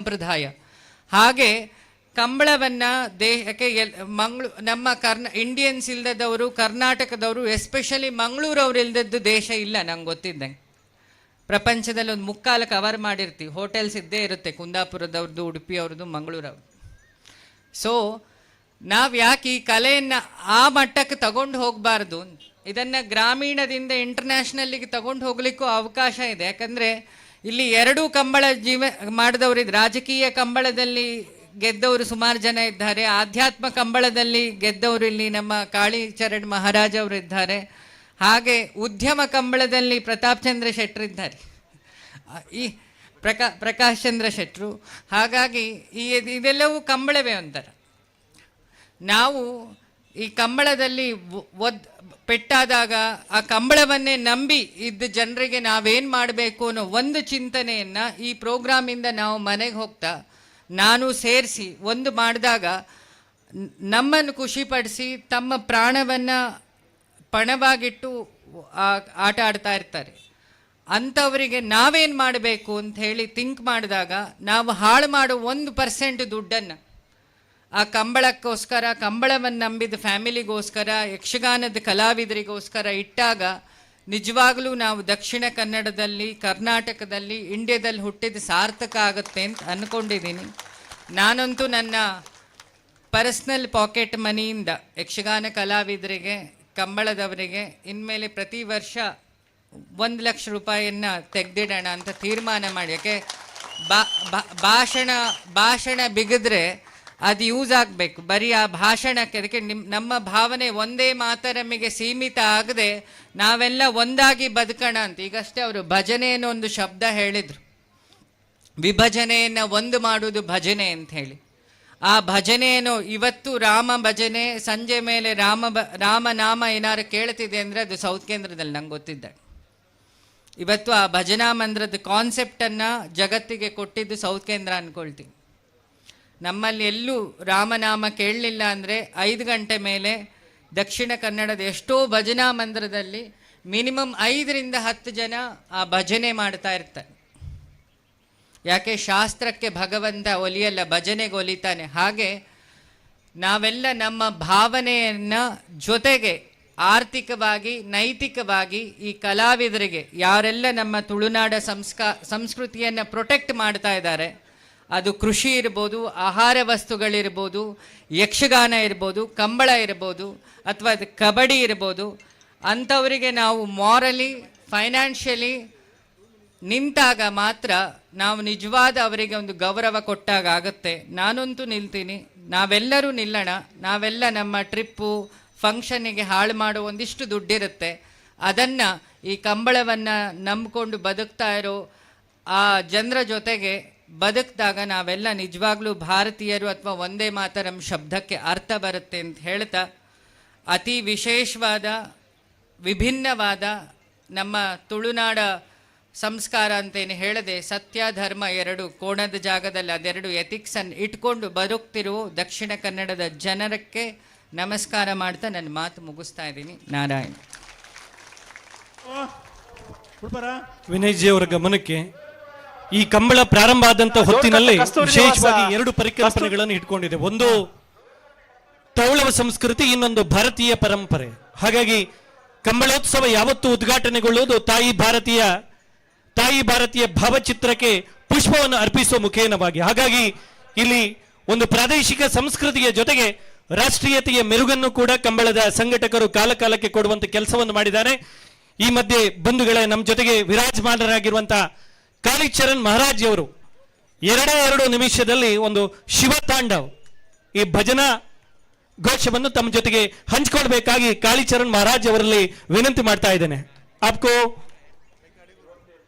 ಸಂಪ್ರದಾಯ. ಹಾಗೆ ಕಂಬಳವನ್ನ ದೇಹಕ್ಕೆ ನಮ್ಮ ಇಂಡಿಯನ್ಸ್ ಇಲ್ದದವರು, ಕರ್ನಾಟಕದವರು, ಎಸ್ಪೆಷಲಿ ಮಂಗಳೂರವ್ರು ಇಲ್ದದ್ದು ದೇಶ ಇಲ್ಲ ನಂಗೆ ಗೊತ್ತಿದ್ದಂಗೆ. ಪ್ರಪಂಚದಲ್ಲಿ ಒಂದು ಮುಕ್ಕಾಲು ಕವರ್ ಮಾಡಿರ್ತೀವಿ. ಹೋಟೆಲ್ಸ್ ಇದ್ದೇ ಇರುತ್ತೆ ಕುಂದಾಪುರದವ್ರದ್ದು, ಉಡುಪಿಯವ್ರದ್ದು, ಮಂಗಳೂರವ್ರದ್ದು. ಸೊ ನಾವು ಯಾಕೆ ಈ ಕಲೆಯನ್ನು ಆ ಮಟ್ಟಕ್ಕೆ ತಗೊಂಡು ಹೋಗಬಾರ್ದು? ಇದನ್ನು ಗ್ರಾಮೀಣದಿಂದ ಇಂಟರ್ನ್ಯಾಷನಲ್ಲಿಗೆ ತಗೊಂಡು ಹೋಗ್ಲಿಕ್ಕೂ ಅವಕಾಶ ಇದೆ. ಯಾಕಂದರೆ ಇಲ್ಲಿ ಎರಡೂ ಕಂಬಳ ಜೀವ ಮಾಡಿದವರು, ರಾಜಕೀಯ ಕಂಬಳದಲ್ಲಿ ಗೆದ್ದವರು ಸುಮಾರು ಜನ ಇದ್ದಾರೆ, ಆಧ್ಯಾತ್ಮ ಕಂಬಳದಲ್ಲಿ ಗೆದ್ದವರು ಇಲ್ಲಿ ನಮ್ಮ ಕಾಳಿಚರಣ್ ಮಹಾರಾಜ್ ಅವರು ಇದ್ದಾರೆ, ಹಾಗೆ ಉದ್ಯಮ ಕಂಬಳದಲ್ಲಿ ಪ್ರತಾಪ್ ಚಂದ್ರ ಶೆಟ್ಟರ್ ಇದ್ದಾರೆ, ಈ ಪ್ರಕಾಶ್ ಚಂದ್ರ ಶೆಟ್ಟರು. ಹಾಗಾಗಿ ಇದೆಲ್ಲವೂ ಕಂಬಳವೇ ಒಂಥರ. ನಾವು ಈ ಕಂಬಳದಲ್ಲಿ ಪೆಟ್ಟಾದಾಗ ಆ ಕಂಬಳವನ್ನೇ ನಂಬಿ ಇದ್ದ ಜನರಿಗೆ ನಾವೇನು ಮಾಡಬೇಕು ಅನ್ನೋ ಒಂದು ಚಿಂತನೆಯನ್ನು ಈ ಪ್ರೋಗ್ರಾಮಿಂದ ನಾವು ಮನೆಗೆ ಹೋಗ್ತಾ ನಾನು ಸೇರಿಸಿ ಒಂದು ಮಾಡಿದಾಗ ನಮ್ಮನ್ನು ಖುಷಿಪಡಿಸಿ ತಮ್ಮ ಪ್ರಾಣವನ್ನು ಪಣವಾಗಿಟ್ಟು ಆಟ ಆಡ್ತಾ ಇರ್ತಾರೆ. ಅಂಥವರಿಗೆ ನಾವೇನು ಮಾಡಬೇಕು ಅಂತ ಹೇಳಿ ಥಿಂಕ್ ಮಾಡಿದಾಗ, ನಾವು ಹಾಳು ಮಾಡೋ 1% ದುಡ್ಡನ್ನು ಆ ಕಂಬಳಕ್ಕೋಸ್ಕರ, ಕಂಬಳವನ್ನು ನಂಬಿದ ಫ್ಯಾಮಿಲಿಗೋಸ್ಕರ, ಯಕ್ಷಗಾನದ ಕಲಾವಿದರಿಗೋಸ್ಕರ ಇಟ್ಟಾಗ ನಿಜವಾಗಲೂ ನಾವು ದಕ್ಷಿಣ ಕನ್ನಡದಲ್ಲಿ, ಕರ್ನಾಟಕದಲ್ಲಿ, ಇಂಡಿಯಾದಲ್ಲಿ ಹುಟ್ಟಿದ ಸಾರ್ಥಕ ಆಗುತ್ತೆ ಅಂತ ಅಂದ್ಕೊಂಡಿದ್ದೀನಿ. ನಾನಂತೂ ನನ್ನ ಪರ್ಸ್ನಲ್ ಪಾಕೆಟ್ ಮನಿಯಿಂದ ಯಕ್ಷಗಾನ ಕಲಾವಿದರಿಗೆ, ಕಂಬಳದವರಿಗೆ ಇನ್ಮೇಲೆ ಪ್ರತಿ ವರ್ಷ 1 ಲಕ್ಷ ರೂಪಾಯಿಯನ್ನು ತೆಗೆದಿಡೋಣ ಅಂತ ತೀರ್ಮಾನ ಮಾಡಿ. ಯಾಕೆ ಭಾಷಣ ಭಾಷಣ ಬಿಗಿದ್ರೆ ಅದು ಯೂಸ್ ಆಗಬೇಕು. ಬರೀ ಆ ಭಾಷಣಕ್ಕೆ, ಅದಕ್ಕೆ ನಮ್ಮ ಭಾವನೆ ಒಂದೇ ಮಾತರಮಿಗೆ ಸೀಮಿತ ಆಗದೆ ನಾವೆಲ್ಲ ಒಂದಾಗಿ ಬದುಕೋಣ ಅಂತ. ಈಗಷ್ಟೇ ಅವರು ಭಜನೆ ಅನ್ನೋ ಒಂದು ಶಬ್ದ ಹೇಳಿದರು. ವಿಭಜನೆಯನ್ನು ಒಂದು ಮಾಡುವುದು ಭಜನೆ ಅಂತ ಹೇಳಿ. ಆ ಭಜನೆಯನ್ನು ಇವತ್ತು ರಾಮ ಭಜನೆ, ಸಂಜೆ ಮೇಲೆ ರಾಮನಾಮ ಏನಾರು ಕೇಳ್ತಿದೆ ಅಂದರೆ ಅದು ಸೌತ್ ಕೇಂದ್ರದಲ್ಲಿ ನಂಗೆ ಗೊತ್ತಿದ್ದ. ಇವತ್ತು ಆ ಭಜನಾ ಮಂದಿರದ ಕಾನ್ಸೆಪ್ಟನ್ನು ಜಗತ್ತಿಗೆ ಕೊಟ್ಟಿದ್ದು ಸೌತ್ ಕೇಂದ್ರ ಅಂದ್ಕೊಳ್ತೀನಿ. ನಮ್ಮಲ್ಲಿ ಎಲ್ಲೂ ರಾಮನಾಮ ಕೇಳಲಿಲ್ಲ ಅಂದರೆ 5 ಗಂಟೆ ಮೇಲೆ ದಕ್ಷಿಣ ಕನ್ನಡದ ಎಷ್ಟೋ ಭಜನಾ ಮಂದಿರದಲ್ಲಿ ಮಿನಿಮಮ್ 5ರಿಂದ 10 ಜನ ಆ ಭಜನೆ ಮಾಡ್ತಾ ಇರ್ತಾರೆ. ಯಾಕೆ? ಶಾಸ್ತ್ರಕ್ಕೆ ಭಗವಂತ ಒಲಿಯಲ್ಲ, ಭಜನೆಗೆ ಒಲಿತಾನೆ. ಹಾಗೆ ನಾವೆಲ್ಲ ನಮ್ಮ ಭಾವನೆಯನ್ನು ಜೊತೆಗೆ ಆರ್ಥಿಕವಾಗಿ, ನೈತಿಕವಾಗಿ ಈ ಕಲಾವಿದರಿಗೆ, ಯಾರೆಲ್ಲ ನಮ್ಮ ತುಳುನಾಡ ಸಂಸ್ಕೃತಿಯನ್ನು ಪ್ರೊಟೆಕ್ಟ್ ಮಾಡ್ತಾ ಇದ್ದಾರೆ, ಅದು ಕೃಷಿ ಇರ್ಬೋದು, ಆಹಾರ ವಸ್ತುಗಳಿರ್ಬೋದು, ಯಕ್ಷಗಾನ ಇರ್ಬೋದು, ಕಂಬಳ ಇರ್ಬೋದು, ಅಥವಾ ಅದು ಕಬಡ್ಡಿ ಇರ್ಬೋದು, ಅಂಥವರಿಗೆ ನಾವು ಮಾರಲಿ, ಫೈನಾನ್ಷಿಯಲಿ ನಿಂತಾಗ ಮಾತ್ರ ನಾವು ನಿಜವಾದ ಅವರಿಗೆ ಒಂದು ಗೌರವ ಕೊಟ್ಟಾಗ ಆಗುತ್ತೆ. ನಾನಂತೂ ನಿಲ್ತೀನಿ, ನಾವೆಲ್ಲರೂ ನಿಲ್ಲೋಣ. ನಾವೆಲ್ಲ ನಮ್ಮ ಟ್ರಿಪ್ಪು, ಫಂಕ್ಷನ್ನಿಗೆ ಹಾಳು ಮಾಡೋ ಒಂದಿಷ್ಟು ದುಡ್ಡಿರುತ್ತೆ, ಅದನ್ನು ಈ ಕಂಬಳವನ್ನು ನಂಬಿಕೊಂಡು ಬದುಕ್ತಾ ಇರೋ ಆ ಜನರ ಜೊತೆಗೆ ಬದುಕಿದಾಗ ನಾವೆಲ್ಲ ನಿಜವಾಗ್ಲೂ ಭಾರತೀಯರು ಅಥವಾ ಒಂದೇ ಮಾತರಂ ಶಬ್ದಕ್ಕೆ ಅರ್ಥ ಬರುತ್ತೆ ಅಂತ ಹೇಳ್ತಾ, ಅತಿ ವಿಶೇಷವಾದ, ವಿಭಿನ್ನವಾದ ನಮ್ಮ ತುಳುನಾಡ ಸಂಸ್ಕಾರ ಅಂತೇನು ಹೇಳದೆ, ಸತ್ಯ, ಧರ್ಮ ಎರಡು ಕೋಣದ ಜಾಗದಲ್ಲಿ ಅದೆರಡು ಎಥಿಕ್ಸನ್ನು ಇಟ್ಕೊಂಡು ಬದುಕ್ತಿರುವ ದಕ್ಷಿಣ ಕನ್ನಡದ ಜನರಕ್ಕೆ ನಮಸ್ಕಾರ ಮಾಡ್ತಾ ನನ್ನ ಮಾತು ಮುಗಿಸ್ತಾ ಇದ್ದೀನಿ. ನಾರಾಯಣ. ವಿನಯ್ ಜಿ ಅವರ ಗಮನಕ್ಕೆ, ಈ ಕಂಬಳ ಪ್ರಾರಂಭ ಆದಂತ ಹೊತ್ತಿನಲ್ಲಿ ಕಸ್ತೂರಿ ವಿಶೇಷವಾಗಿ ನಿವಾಸ. ಎರಡು ಪರಿಕಲ್ಪನೆಗಳನ್ನು ಇಟ್ಕೊಂಡಿದೆ. ಒಂದು ತೌಳವ ಸಂಸ್ಕೃತಿ, ಇನ್ನೊಂದು ಭಾರತೀಯ ಪರಂಪರೆ. ಹಾಗಾಗಿ ಕಂಬಳೋತ್ಸವ ಯಾವತ್ತು ಉದ್ಘಾಟನೆಗೊಳ್ಳುವುದು ತಾಯಿ ಭಾರತೀಯ ಭಾವಚಿತ್ರಕ್ಕೆ ಪುಷ್ಪವನ್ನು ಅರ್ಪಿಸುವ ಮುಖೇನವಾಗಿ. ಹಾಗಾಗಿ ಇಲ್ಲಿ ಒಂದು ಪ್ರಾದೇಶಿಕ ಸಂಸ್ಕೃತಿಯ ಜೊತೆಗೆ ರಾಷ್ಟ್ರೀಯತೆಯ ಮೆರುಗನ್ನು ಕೂಡ ಕಂಬಳದ ಸಂಘಟಕರು ಕಾಲಕಾಲಕ್ಕೆ ಕೊಡುವಂತ ಕೆಲಸವನ್ನು ಮಾಡಿದ್ದಾರೆ. ಈ ಮಧ್ಯೆ ಬಂಧುಗಳೇ, ನಮ್ಮ ಜೊತೆಗೆ ವಿರಾಜಮಾನರಾಗಿರುವಂತಹ ಕಾಳಿಚರಣ್ ಮಹಾರಾಜ್ ಅವರು ಎರಡೇ ಎರಡು ನಿಮಿಷದಲ್ಲಿ ಒಂದು ಶಿವತಾಂಡವ್ ಈ ಭಜನಾ ಘೋಷವನ್ನು ತಮ್ಮ ಜೊತೆಗೆ ಹಂಚಿಕೊಳ್ಬೇಕಾಗಿ ಕಾಳಿಚರಣ್ ಮಹಾರಾಜ್ ಅವರಲ್ಲಿ ವಿನಂತಿ ಮಾಡ್ತಾ ಇದ್ದೇನೆ. आपको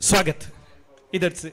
स्वागत इधर से.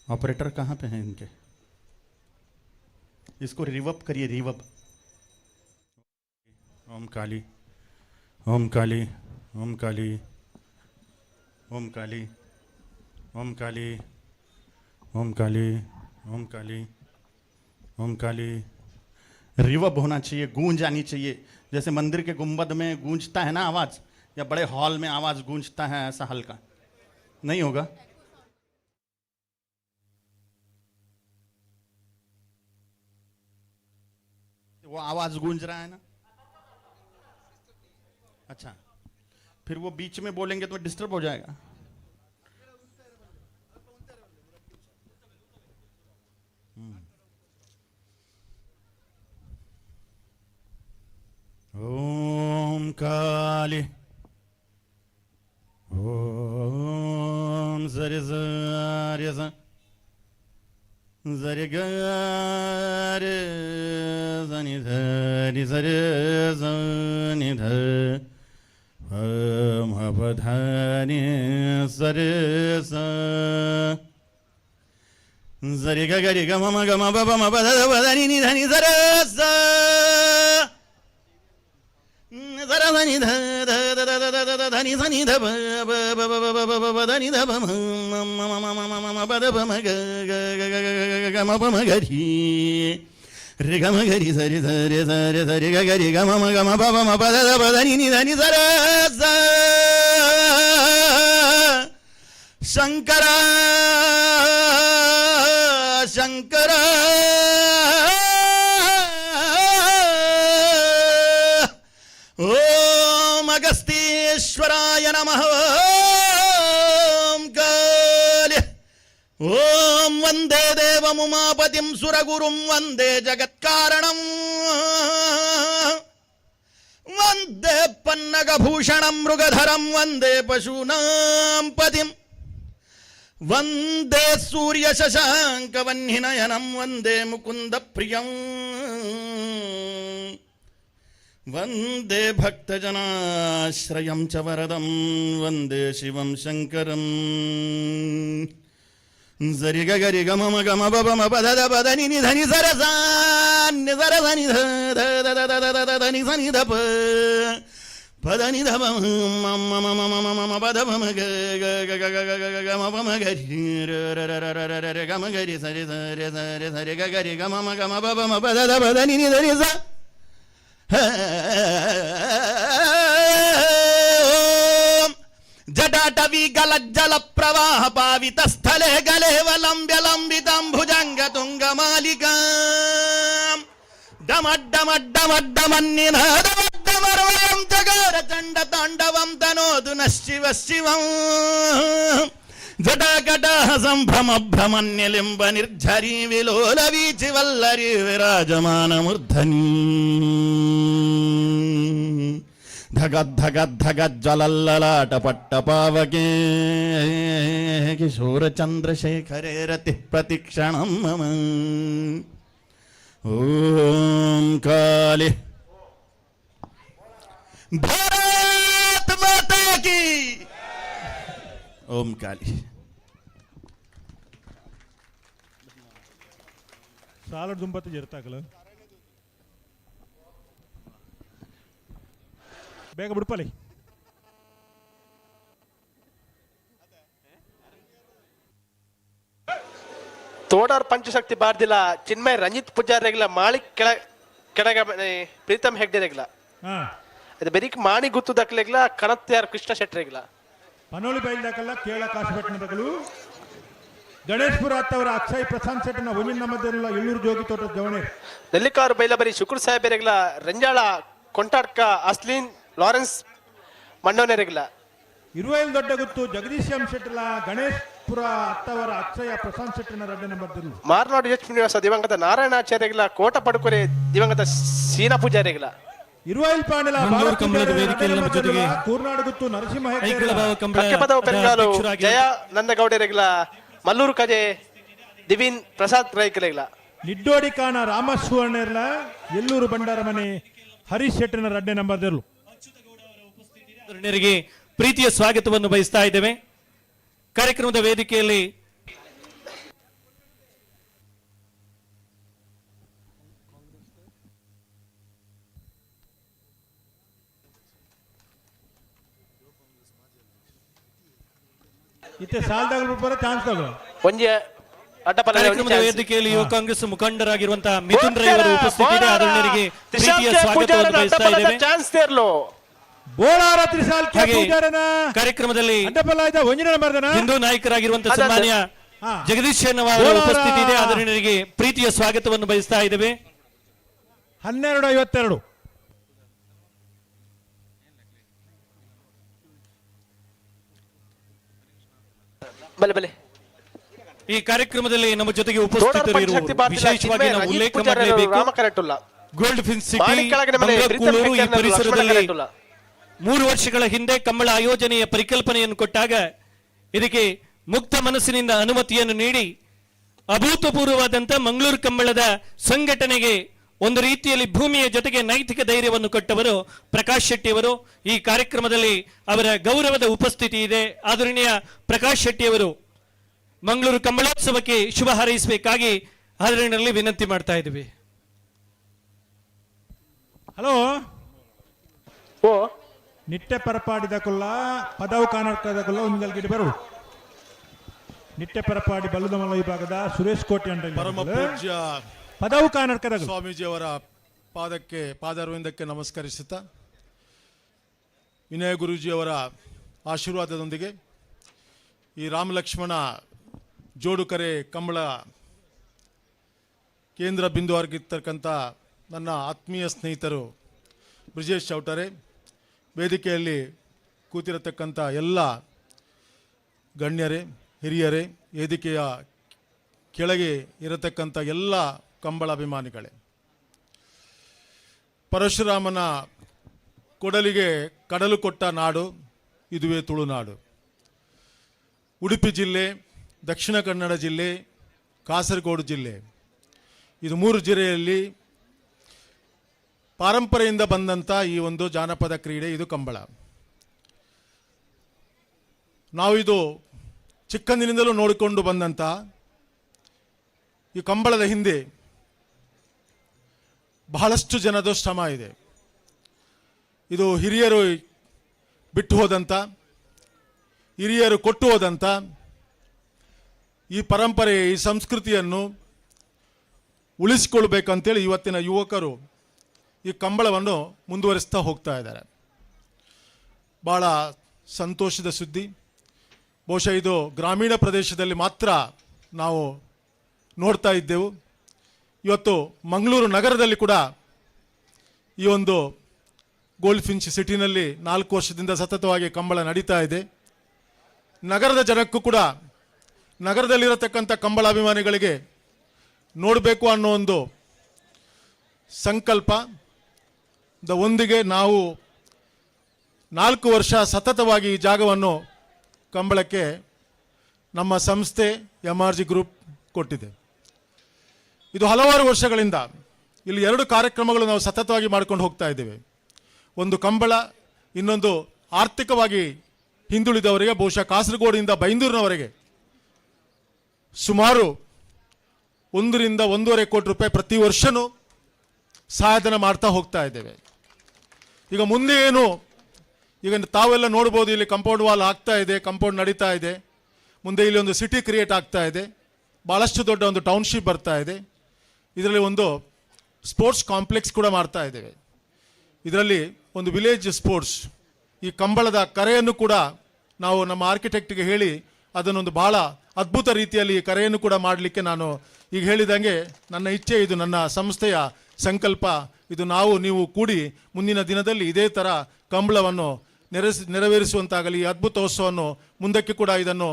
ऑपरेटर कहाँ पे हैं इनके? इसको रिवअप करिए, रिवअप। ओम काली, ओम काली, ओम काली, ओम काली, ओम काली, ओम काली, ओम काली, ओम काली। रिवअप होना चाहिए, गूंज आनी चाहिए। जैसे मंदिर के गुंबद में गूंजता है ना आवाज़, या बड़े हॉल में आवाज़ गूंजता है, ऐसा हल्का नहीं होगा। वो आवाज गूंज रहा है ना? अच्छा, फिर वो बीच में बोलेंगे तो डिस्टर्ब हो जाएगा। ओम काली, ओम जरे जरे जरे ग रे ज नि ध नि ज रे ज नि ध म प ध नि स रे स ज रे ग ग रे ग म म ग म प प म प ध ध प ध नि नि ध नि स रे स ध र ध नि ध ध ध ध ध ध ध ध नि ध नि ध प प प प प प प प ध नि ध प म म म म म म म प ध प म ग ग ग ग ग ग ग म प म ग रि रे ग म ग रि स रे स रे स रे स रे ग ग रे ग म म ग म प प म प ध ध प ध नि नि ध नि स रे स। शंकर शंकर, ओम अगस्तीश्वराय नमः। ओम काली, ओम वंदे देवमुमापतिं सुरगुरुं वंदे जगत्कारणं वंदे पन्नगभूषणं मृगधरं वंदे पशूनां पतिं वंदे सूर्यशशाङ्कवह्निनयनं वंदे मुकुन्दप्रियम् वंदे भक्तजनाश्रयं च वरदं वंदे शिवं शङ्करम्। जरि ग ग रि ग म म ग म प प म प ध ध प ध नि नि ध नि स र सा नि स र ध नि ध ध ध ध ध ध ध ध नि स नि ध प प ध नि ध प म म म म म म म म प ध प म ग ग ग ग ग ग ग ग म प म ग रि र र र र र र र ग म ग रि स रे स रे स रे स रे ग ग रि ग म म ग म प प म प ध ध प ध नि नि ध नि स। जटाटवी गलज्जल प्रवाह पावित स्थले गलेवलम्ब्य लम्बितं भुजङ्ग तुङ्गमालिकाम् डमड्डमड्डमड्डमन्निनादमड्डमर्वयं चकार चण्ड ताण्डवं तनोतु नः शिव शिवम्। जटाकटाह सम्भ्रम भ्रमन्यलिम्ब निर्झरी विलोल वीचि वल्लरी विराजमानमूर्धनि धगद्धगद्धगज्ज्वलल्ललाट पट्टपावके किशोरचन्द्रशेखरे रतिः प्रतिक्षणं मम। ॐ काली, भारत माता की। ओम काली। ಸಾಲಡ್ ದುಂಬತ್ತು ಜರ್ತಾಕಲ ಬೇಗ ಬಿಡ್ಪಲಿ. ತೋಡಾರ್ ಪಂಚಶಕ್ತಿ ಬಾರ್ದಿಲ್ಲ ಚಿನ್ಮಯ್ ರಂಜಿತ್ ಪೂಜಾರಿಗಳ ಮಾಳಿಕ್ ಕೆಳ ಕೆಳಗ ಪ್ರೀತಮ್ ಹೆಗ್ಡೆರೆಗ್ಲ. ಅದು ಬೆರಿಕ್ ಮಾಣಿ ಗುತ್ತು ದಕ್ಲೆಗ್ಲ ಕಣತ್ಯಾರ್ ಕೃಷ್ಣ ಶೆಟ್ಟರೆಗ್ಲ. ಪನೋಳಿ ಬೈಲ್ದಾಕಲ್ಲ ಕೇಳ ಕಾಶಪಟ್ಟಣದಗಳು ಗಣೇಶ್ಪುರ ಅತ್ತವರ ಅಕ್ಷಯ್ ಪ್ರಶಾಂತ್ ಶೆಟ್ಟನ ಒಂಜಿನ ಮಧ್ಯಲ್ಲ ಎಲ್ಲೂರು ಜೋಗಿ ತೋಟದ ಜವಣೆ. ನೆಲ್ಲಿಕಾರು ಬೈಲಬರಿ ಶುಕ್ರ ಸಾಹೇಬರೆಗ್ಲ ರಂಜಾಳ ಕೊಂಟಾಡ್ಕ ಅಸ್ಲೀನ್ ಲಾರೆನ್ಸ್ ಮಣ್ಣೋನೆರೆಗ್ಲ. ಇರುವೈಲ್ ದೊಡ್ಡ ಗುತ್ತು ಜಗದೀಶ್ ಎಂ ಶೆಟ್ಟಲ ಗಣೇಶ್ಪುರ ಅತ್ತವರ ಅಕ್ಷಯ ಪ್ರಶಾಂತ್ ಶೆಟ್ಟನ ರಡ್ಡ ನಂಬರ್ ದಿಲ್ಲು. ಮಾರ್ನಾಡು ಎಚ್ ನಿವಾಸ ದಿವಂಗತ ನಾರಾಯಣಾಚಾರ್ಯಗಳ ಕೋಟ ಪಡುಕೊರೆ ದಿವಂಗತ ಸೀನಾ ಪೂಜಾರಿಗಳ. ಇರುವೈಲ್ ಪಾಂಡಲ ಮಂಗಳೂರು ಕಂಬಳದ ವೇದಿಕೆಯಲ್ಲಿ ನಮ್ಮ ಜೊತೆಗೆ ಕೂರ್ನಾಡು ಗುತ್ತು ನರಸಿಂಹ ಹೆಗ್ಡೆ. ಐಕಳ ಭಾವ ಕಂಬಳ ಕಕ್ಕೆಪದವು ಪೆರ್ಗಾಲು ಅಧ್ಯಕ್ಷರಾಗಿ ಜಯ ನಂದಗೌಡರೆಗ್ಲ ಮಲ್ಲೂರು ಕಜೆ ದಿವಿನ್ ಪ್ರಸಾದ್ ರೈಕಲೆಗ್ಲ. ನಿಡ್ಡೋಡಿ ಕಾಣ ರಾಮ ಸುವರ್ಣರ್ಲ ಎಲ್ಲೂರು ಭಂಡಾರ ಮನೆ ಹರೀಶ್ ಶೆಟ್ಟನ ರಡ್ಡೆ ನಂಬರ್ ದಿಲ್ಲು. ಗಣ್ಯರಿಗೆ ಪ್ರೀತಿಯ ಸ್ವಾಗತವನ್ನು ಬಯಸ್ತಾ ಇದ್ದೇವೆ. ಕಾರ್ಯಕ್ರಮದ ವೇದಿಕೆಯಲ್ಲಿ ಇತ್ತೆ ಸಾಲ್ದಾಗ ಬರೋ ಚಾನ್ಸ್ ತಗೋ. ಒಂಜಿ ಅಡ್ಡಪಲ್ಲ. ಕಾರ್ಯಕ್ರಮದ ವೇದಿಕೆಯಲ್ಲಿ ಯುವ ಕಾಂಗ್ರೆಸ್ ಮುಖಂಡರಾಗಿರುವಂತಹ ಮಿಥುನ್ ರೈ ಅವರು ಉಪಸ್ಥಿತಿ ಇದೆ. ಆದರಣೀಯರಿಗೆ ಪ್ರೀತಿಯ ಸ್ವಾಗತವನ್ನು ಬಯಸ್ತಾ ಇದ್ದೇವೆ. ಚಾನ್ಸ್ ತೇರ್ಲು. ಬೋಳಾರ ತ್ರಿಸಾಲ್ ಕೆ ಹಾಗೆ ಪೂಜಾರನ ಕಾರ್ಯಕ್ರಮದಲ್ಲಿ ಅಡ್ಡಪಲ್ಲ ಆಯ್ತಾ ಒಂಜಿನ ನಂಬರ್ದನ. ಹಿಂದೂ ನಾಯಕರಾಗಿರುವಂತಹ ಅದ- ಸನ್ಮಾನ್ಯ ಹಾ. ಜಗದೀಶ್ ಶೆಣೈ ಅವರ ಬೋಳಾರ. ಉಪಸ್ಥಿತಿ ಇದೆ. ಆದರಣೀಯರಿಗೆ ಪ್ರೀತಿಯ ಸ್ವಾಗತವನ್ನು ಬಯಸ್ತಾ ಇದ್ದೇವೆ. 12:52. ಬಲೆ ಬಲೆ. ಈ ಕಾರ್ಯಕ್ರಮದಲ್ಲಿ ನಮ್ಮ ಜೊತೆಗೆ ತೋಡಾರ್ ಉಪಸ್ಥಿತರಿರುವ ಪಂಚಶಕ್ತಿ ಬಾರ್ದಿಲ ವಿಶೇಷವಾಗಿ ಚಿನ್ಮಯ ನಾವು ರಂಜಿತ್ ಉಲ್ಲೇಖ ಪೂಜಾರಿ ಮಾಡಲೇಬೇಕು, ರಾಮ ಕರೆಟುಲ್ಲ. ಗೋಲ್ಡ್ ಫಿನ್ ಸಿಟಿ, ಮಾಣಿಕ್ಯಳಗನ ಮನೆ ಪ್ರೀತಮ್ ಬಂಗ್ರಕೂಳೂರು ಈ ಹೆಗ್ಡೆ ಲಕ್ಷ್ಮಣ ಪರಿಸರದಲ್ಲಿ ಕರೆಟುಲ್ಲ. 3 ವರ್ಷಗಳ ಹಿಂದೆ ಕಂಬಳ ಆಯೋಜನೆಯ ಪರಿಕಲ್ಪನೆಯನ್ನು ಕೊಟ್ಟಾಗ ಇದಕ್ಕೆ ಮುಕ್ತ ಮನಸ್ಸಿನಿಂದ ಅನುಮತಿಯನ್ನು ನೀಡಿ ಅಭೂತಪೂರ್ವವಾದಂಥ ಮಂಗಳೂರು ಕಂಬಳದ ಸಂಘಟನೆಗೆ ಒಂದು ರೀತಿಯಲ್ಲಿ ಭೂಮಿಯ ಜೊತೆಗೆ ನೈತಿಕ ಧೈರ್ಯವನ್ನು ಕೊಟ್ಟವರು ಪ್ರಕಾಶ್ ಶೆಟ್ಟಿಯವರು. ಈ ಕಾರ್ಯಕ್ರಮದಲ್ಲಿ ಅವರ ಗೌರವದ ಉಪಸ್ಥಿತಿ ಇದೆ. ಆದರಣೀಯ ಪ್ರಕಾಶ್ ಶೆಟ್ಟಿಯವರು ಮಂಗಳೂರು ಕಂಬಳೋತ್ಸವಕ್ಕೆ ಶುಭ ಹಾರೈಸಬೇಕಾಗಿ ಆದರಣೀಯರಲ್ಲಿ ವಿನಂತಿ ಮಾಡ್ತಾ ಇದ್ದೀವಿ. ಹಲೋ. ಓ. ನಿಟ್ಟೆ ಪರಪಾಡಿದ ಕುಲ್ಲ, ಪದವು ಕಾನರ್ಕದ ಕುಲ್ಲ ಒಂದಲ್ಗಿಡಿ ಬರು. ನಿಟ್ಟೆ ಪರಪಾಡಿ ಬಲ್ಲದಮಲ ವಿಭಾಗದ ಸುರೇಶ್ ಕೋಟೆ ಅಂಡ ಪರಮ ಪೂಜ್ಯ ಪದವು ಕಾನರ್ಕದ. ಸ್ವಾಮೀಜಿಯವರ ಪಾದಕ್ಕೆ, ಪಾದಾರವಿಂದಕ್ಕೆ ನಮಸ್ಕರಿಸುತ್ತಾ, ವಿನಯ ಗುರೂಜಿಯವರ ಆಶೀರ್ವಾದದೊಂದಿಗೆ ಈ ರಾಮ ಲಕ್ಷ್ಮಣ ಜೋಡುಕರೆ ಕಂಬಳ ಕೇಂದ್ರ ಬಿಂದು ಆಗಿರ್ತಕ್ಕಂಥ ನನ್ನ ಆತ್ಮೀಯ ಸ್ನೇಹಿತರು ಬ್ರಿಜೇಶ್ ಚೌಟರೆ, ವೇದಿಕೆಯಲ್ಲಿ ಕೂತಿರತಕ್ಕಂಥ ಎಲ್ಲ ಗಣ್ಯರೇ, ಹಿರಿಯರೇ, ವೇದಿಕೆಯ ಕೆಳಗೆ ಇರತಕ್ಕಂಥ ಎಲ್ಲ ಕಂಬಳಾಭಿಮಾನಿಗಳೇ, ಪರಶುರಾಮನ ಕೊಡಲಿಗೆ ಕಡಲು ಕೊಟ್ಟ ನಾಡು ಇದುವೇ ತುಳುನಾಡು. ಉಡುಪಿ ಜಿಲ್ಲೆ, ದಕ್ಷಿಣ ಕನ್ನಡ ಜಿಲ್ಲೆ, ಕಾಸರಗೋಡು ಜಿಲ್ಲೆ, ಇದು ಮೂರು ಜಿಲ್ಲೆಯಲ್ಲಿ ಪಾರಂಪರೆಯಿಂದ ಬಂದಂಥ ಈ ಒಂದು ಜಾನಪದ ಕ್ರೀಡೆ ಇದು ಕಂಬಳ. ನಾವು ಇದು ಚಿಕ್ಕಂದಿನಿಂದಲೂ ನೋಡಿಕೊಂಡು ಬಂದಂಥ ಈ ಕಂಬಳದ ಹಿಂದೆ ಬಹಳಷ್ಟು ಜನದ ಶ್ರಮ ಇದೆ. ಇದು ಹಿರಿಯರು ಬಿಟ್ಟು ಹೋದಂಥ, ಹಿರಿಯರು ಕೊಟ್ಟು ಹೋದಂಥ ಈ ಪರಂಪರೆ, ಈ ಸಂಸ್ಕೃತಿಯನ್ನು ಉಳಿಸಿಕೊಳ್ಬೇಕಂತೇಳಿ ಇವತ್ತಿನ ಯುವಕರು ಈ ಕಂಬಳವನ್ನು ಮುಂದುವರಿಸ್ತಾ ಹೋಗ್ತಾ ಇದ್ದಾರೆ. ಭಾಳ ಸಂತೋಷದ ಸುದ್ದಿ. ಬಹುಶಃ ಇದು ಗ್ರಾಮೀಣ ಪ್ರದೇಶದಲ್ಲಿ ಮಾತ್ರ ನಾವು ನೋಡ್ತಾ ಇದ್ದೆವು. ಇವತ್ತು ಮಂಗಳೂರು ನಗರದಲ್ಲಿ ಕೂಡ ಈ ಒಂದು ಗೋಲ್ಡ್ ಫಿಂಚ್ ಸಿಟಿನಲ್ಲಿ 4 ವರ್ಷದಿಂದ ಸತತವಾಗಿ ಕಂಬಳ ನಡೀತಾ ಇದೆ. ನಗರದ ಜನಕ್ಕೂ ಕೂಡ, ನಗರದಲ್ಲಿರತಕ್ಕಂಥ ಕಂಬಳಾಭಿಮಾನಿಗಳಿಗೆ ನೋಡಬೇಕು ಅನ್ನೋ ಒಂದು ಸಂಕಲ್ಪ the ಒಂದಿಗೆ ನಾವು 4 ವರ್ಷ ಸತತವಾಗಿ ಈ ಜಾಗವನ್ನು ಕಂಬಳಕ್ಕೆ ನಮ್ಮ ಸಂಸ್ಥೆ MRG group ಕೊಟ್ಟಿದೆ. ಇದು ಹಲವಾರು ವರ್ಷಗಳಿಂದ ಇಲ್ಲಿ ಎರಡು ಕಾರ್ಯಕ್ರಮಗಳು ನಾವು ಸತತವಾಗಿ ಮಾಡ್ಕೊಂಡು ಹೋಗ್ತಾ ಇದ್ದೇವೆ. ಒಂದು ಕಂಬಳ, ಇನ್ನೊಂದು ಆರ್ಥಿಕವಾಗಿ ಹಿಂದುಳಿದವರಿಗೆ, ಬಹುಶಃ ಕಾಸರಗೋಡಿಂದ ಬೈಂದೂರಿನವರೆಗೆ ಸುಮಾರು 1ರಿಂದ 1.5 ಕೋಟಿ ರೂಪಾಯಿ ಪ್ರತಿ ವರ್ಷವೂ ಸಹಾಯಧನ ಮಾಡ್ತಾ ಹೋಗ್ತಾ ಇದ್ದೇವೆ. ಈಗ ಮುಂದೆ ಏನು, ಈಗ ತಾವೆಲ್ಲ ನೋಡ್ಬೋದು, ಇಲ್ಲಿ ಕಾಂಪೌಂಡ್ ವಾಲ್ ಆಗ್ತಾ ಇದೆ, ಕಾಂಪೌಂಡ್ ನಡೀತಾ ಇದೆ. ಮುಂದೆ ಇಲ್ಲಿ ಒಂದು ಸಿಟಿ ಕ್ರಿಯೇಟ್ ಆಗ್ತಾ ಇದೆ. ಭಾಳಷ್ಟು ದೊಡ್ಡ ಒಂದು ಟೌನ್ಶಿಪ್ ಬರ್ತಾ ಇದೆ. ಇದರಲ್ಲಿ ಒಂದು ಸ್ಪೋರ್ಟ್ಸ್ ಕಾಂಪ್ಲೆಕ್ಸ್ ಕೂಡ ಮಾಡ್ತಾ ಇದ್ದೇವೆ. ಇದರಲ್ಲಿ ಒಂದು ವಿಲೇಜ್ ಸ್ಪೋರ್ಟ್ಸ್, ಈ ಕಂಬಳದ ಕರೆಯನ್ನು ಕೂಡ ನಾವು ನಮ್ಮ ಆರ್ಕಿಟೆಕ್ಟ್ಗೆ ಹೇಳಿ ಅದನ್ನೊಂದು ಭಾಳ ಅದ್ಭುತ ರೀತಿಯಲ್ಲಿ ಈ ಕರೆಯನ್ನು ಕೂಡ ಮಾಡಲಿಕ್ಕೆ, ನಾನು ಈಗ ಹೇಳಿದಂಗೆ ನನ್ನ ಇಚ್ಛೆ ಇದು, ನನ್ನ ಸಂಸ್ಥೆಯ ಸಂಕಲ್ಪ ಇದು. ನಾವು ನೀವು ಕೂಡಿ ಮುಂದಿನ ದಿನದಲ್ಲಿ ಇದೇ ಥರ ಕಂಬಳವನ್ನು ನೆರವೇರಿಸುವಂತಾಗಲಿ. ಈ ಅದ್ಭುತ ಉತ್ಸವವನ್ನು ಮುಂದಕ್ಕೆ ಕೂಡ ಇದನ್ನು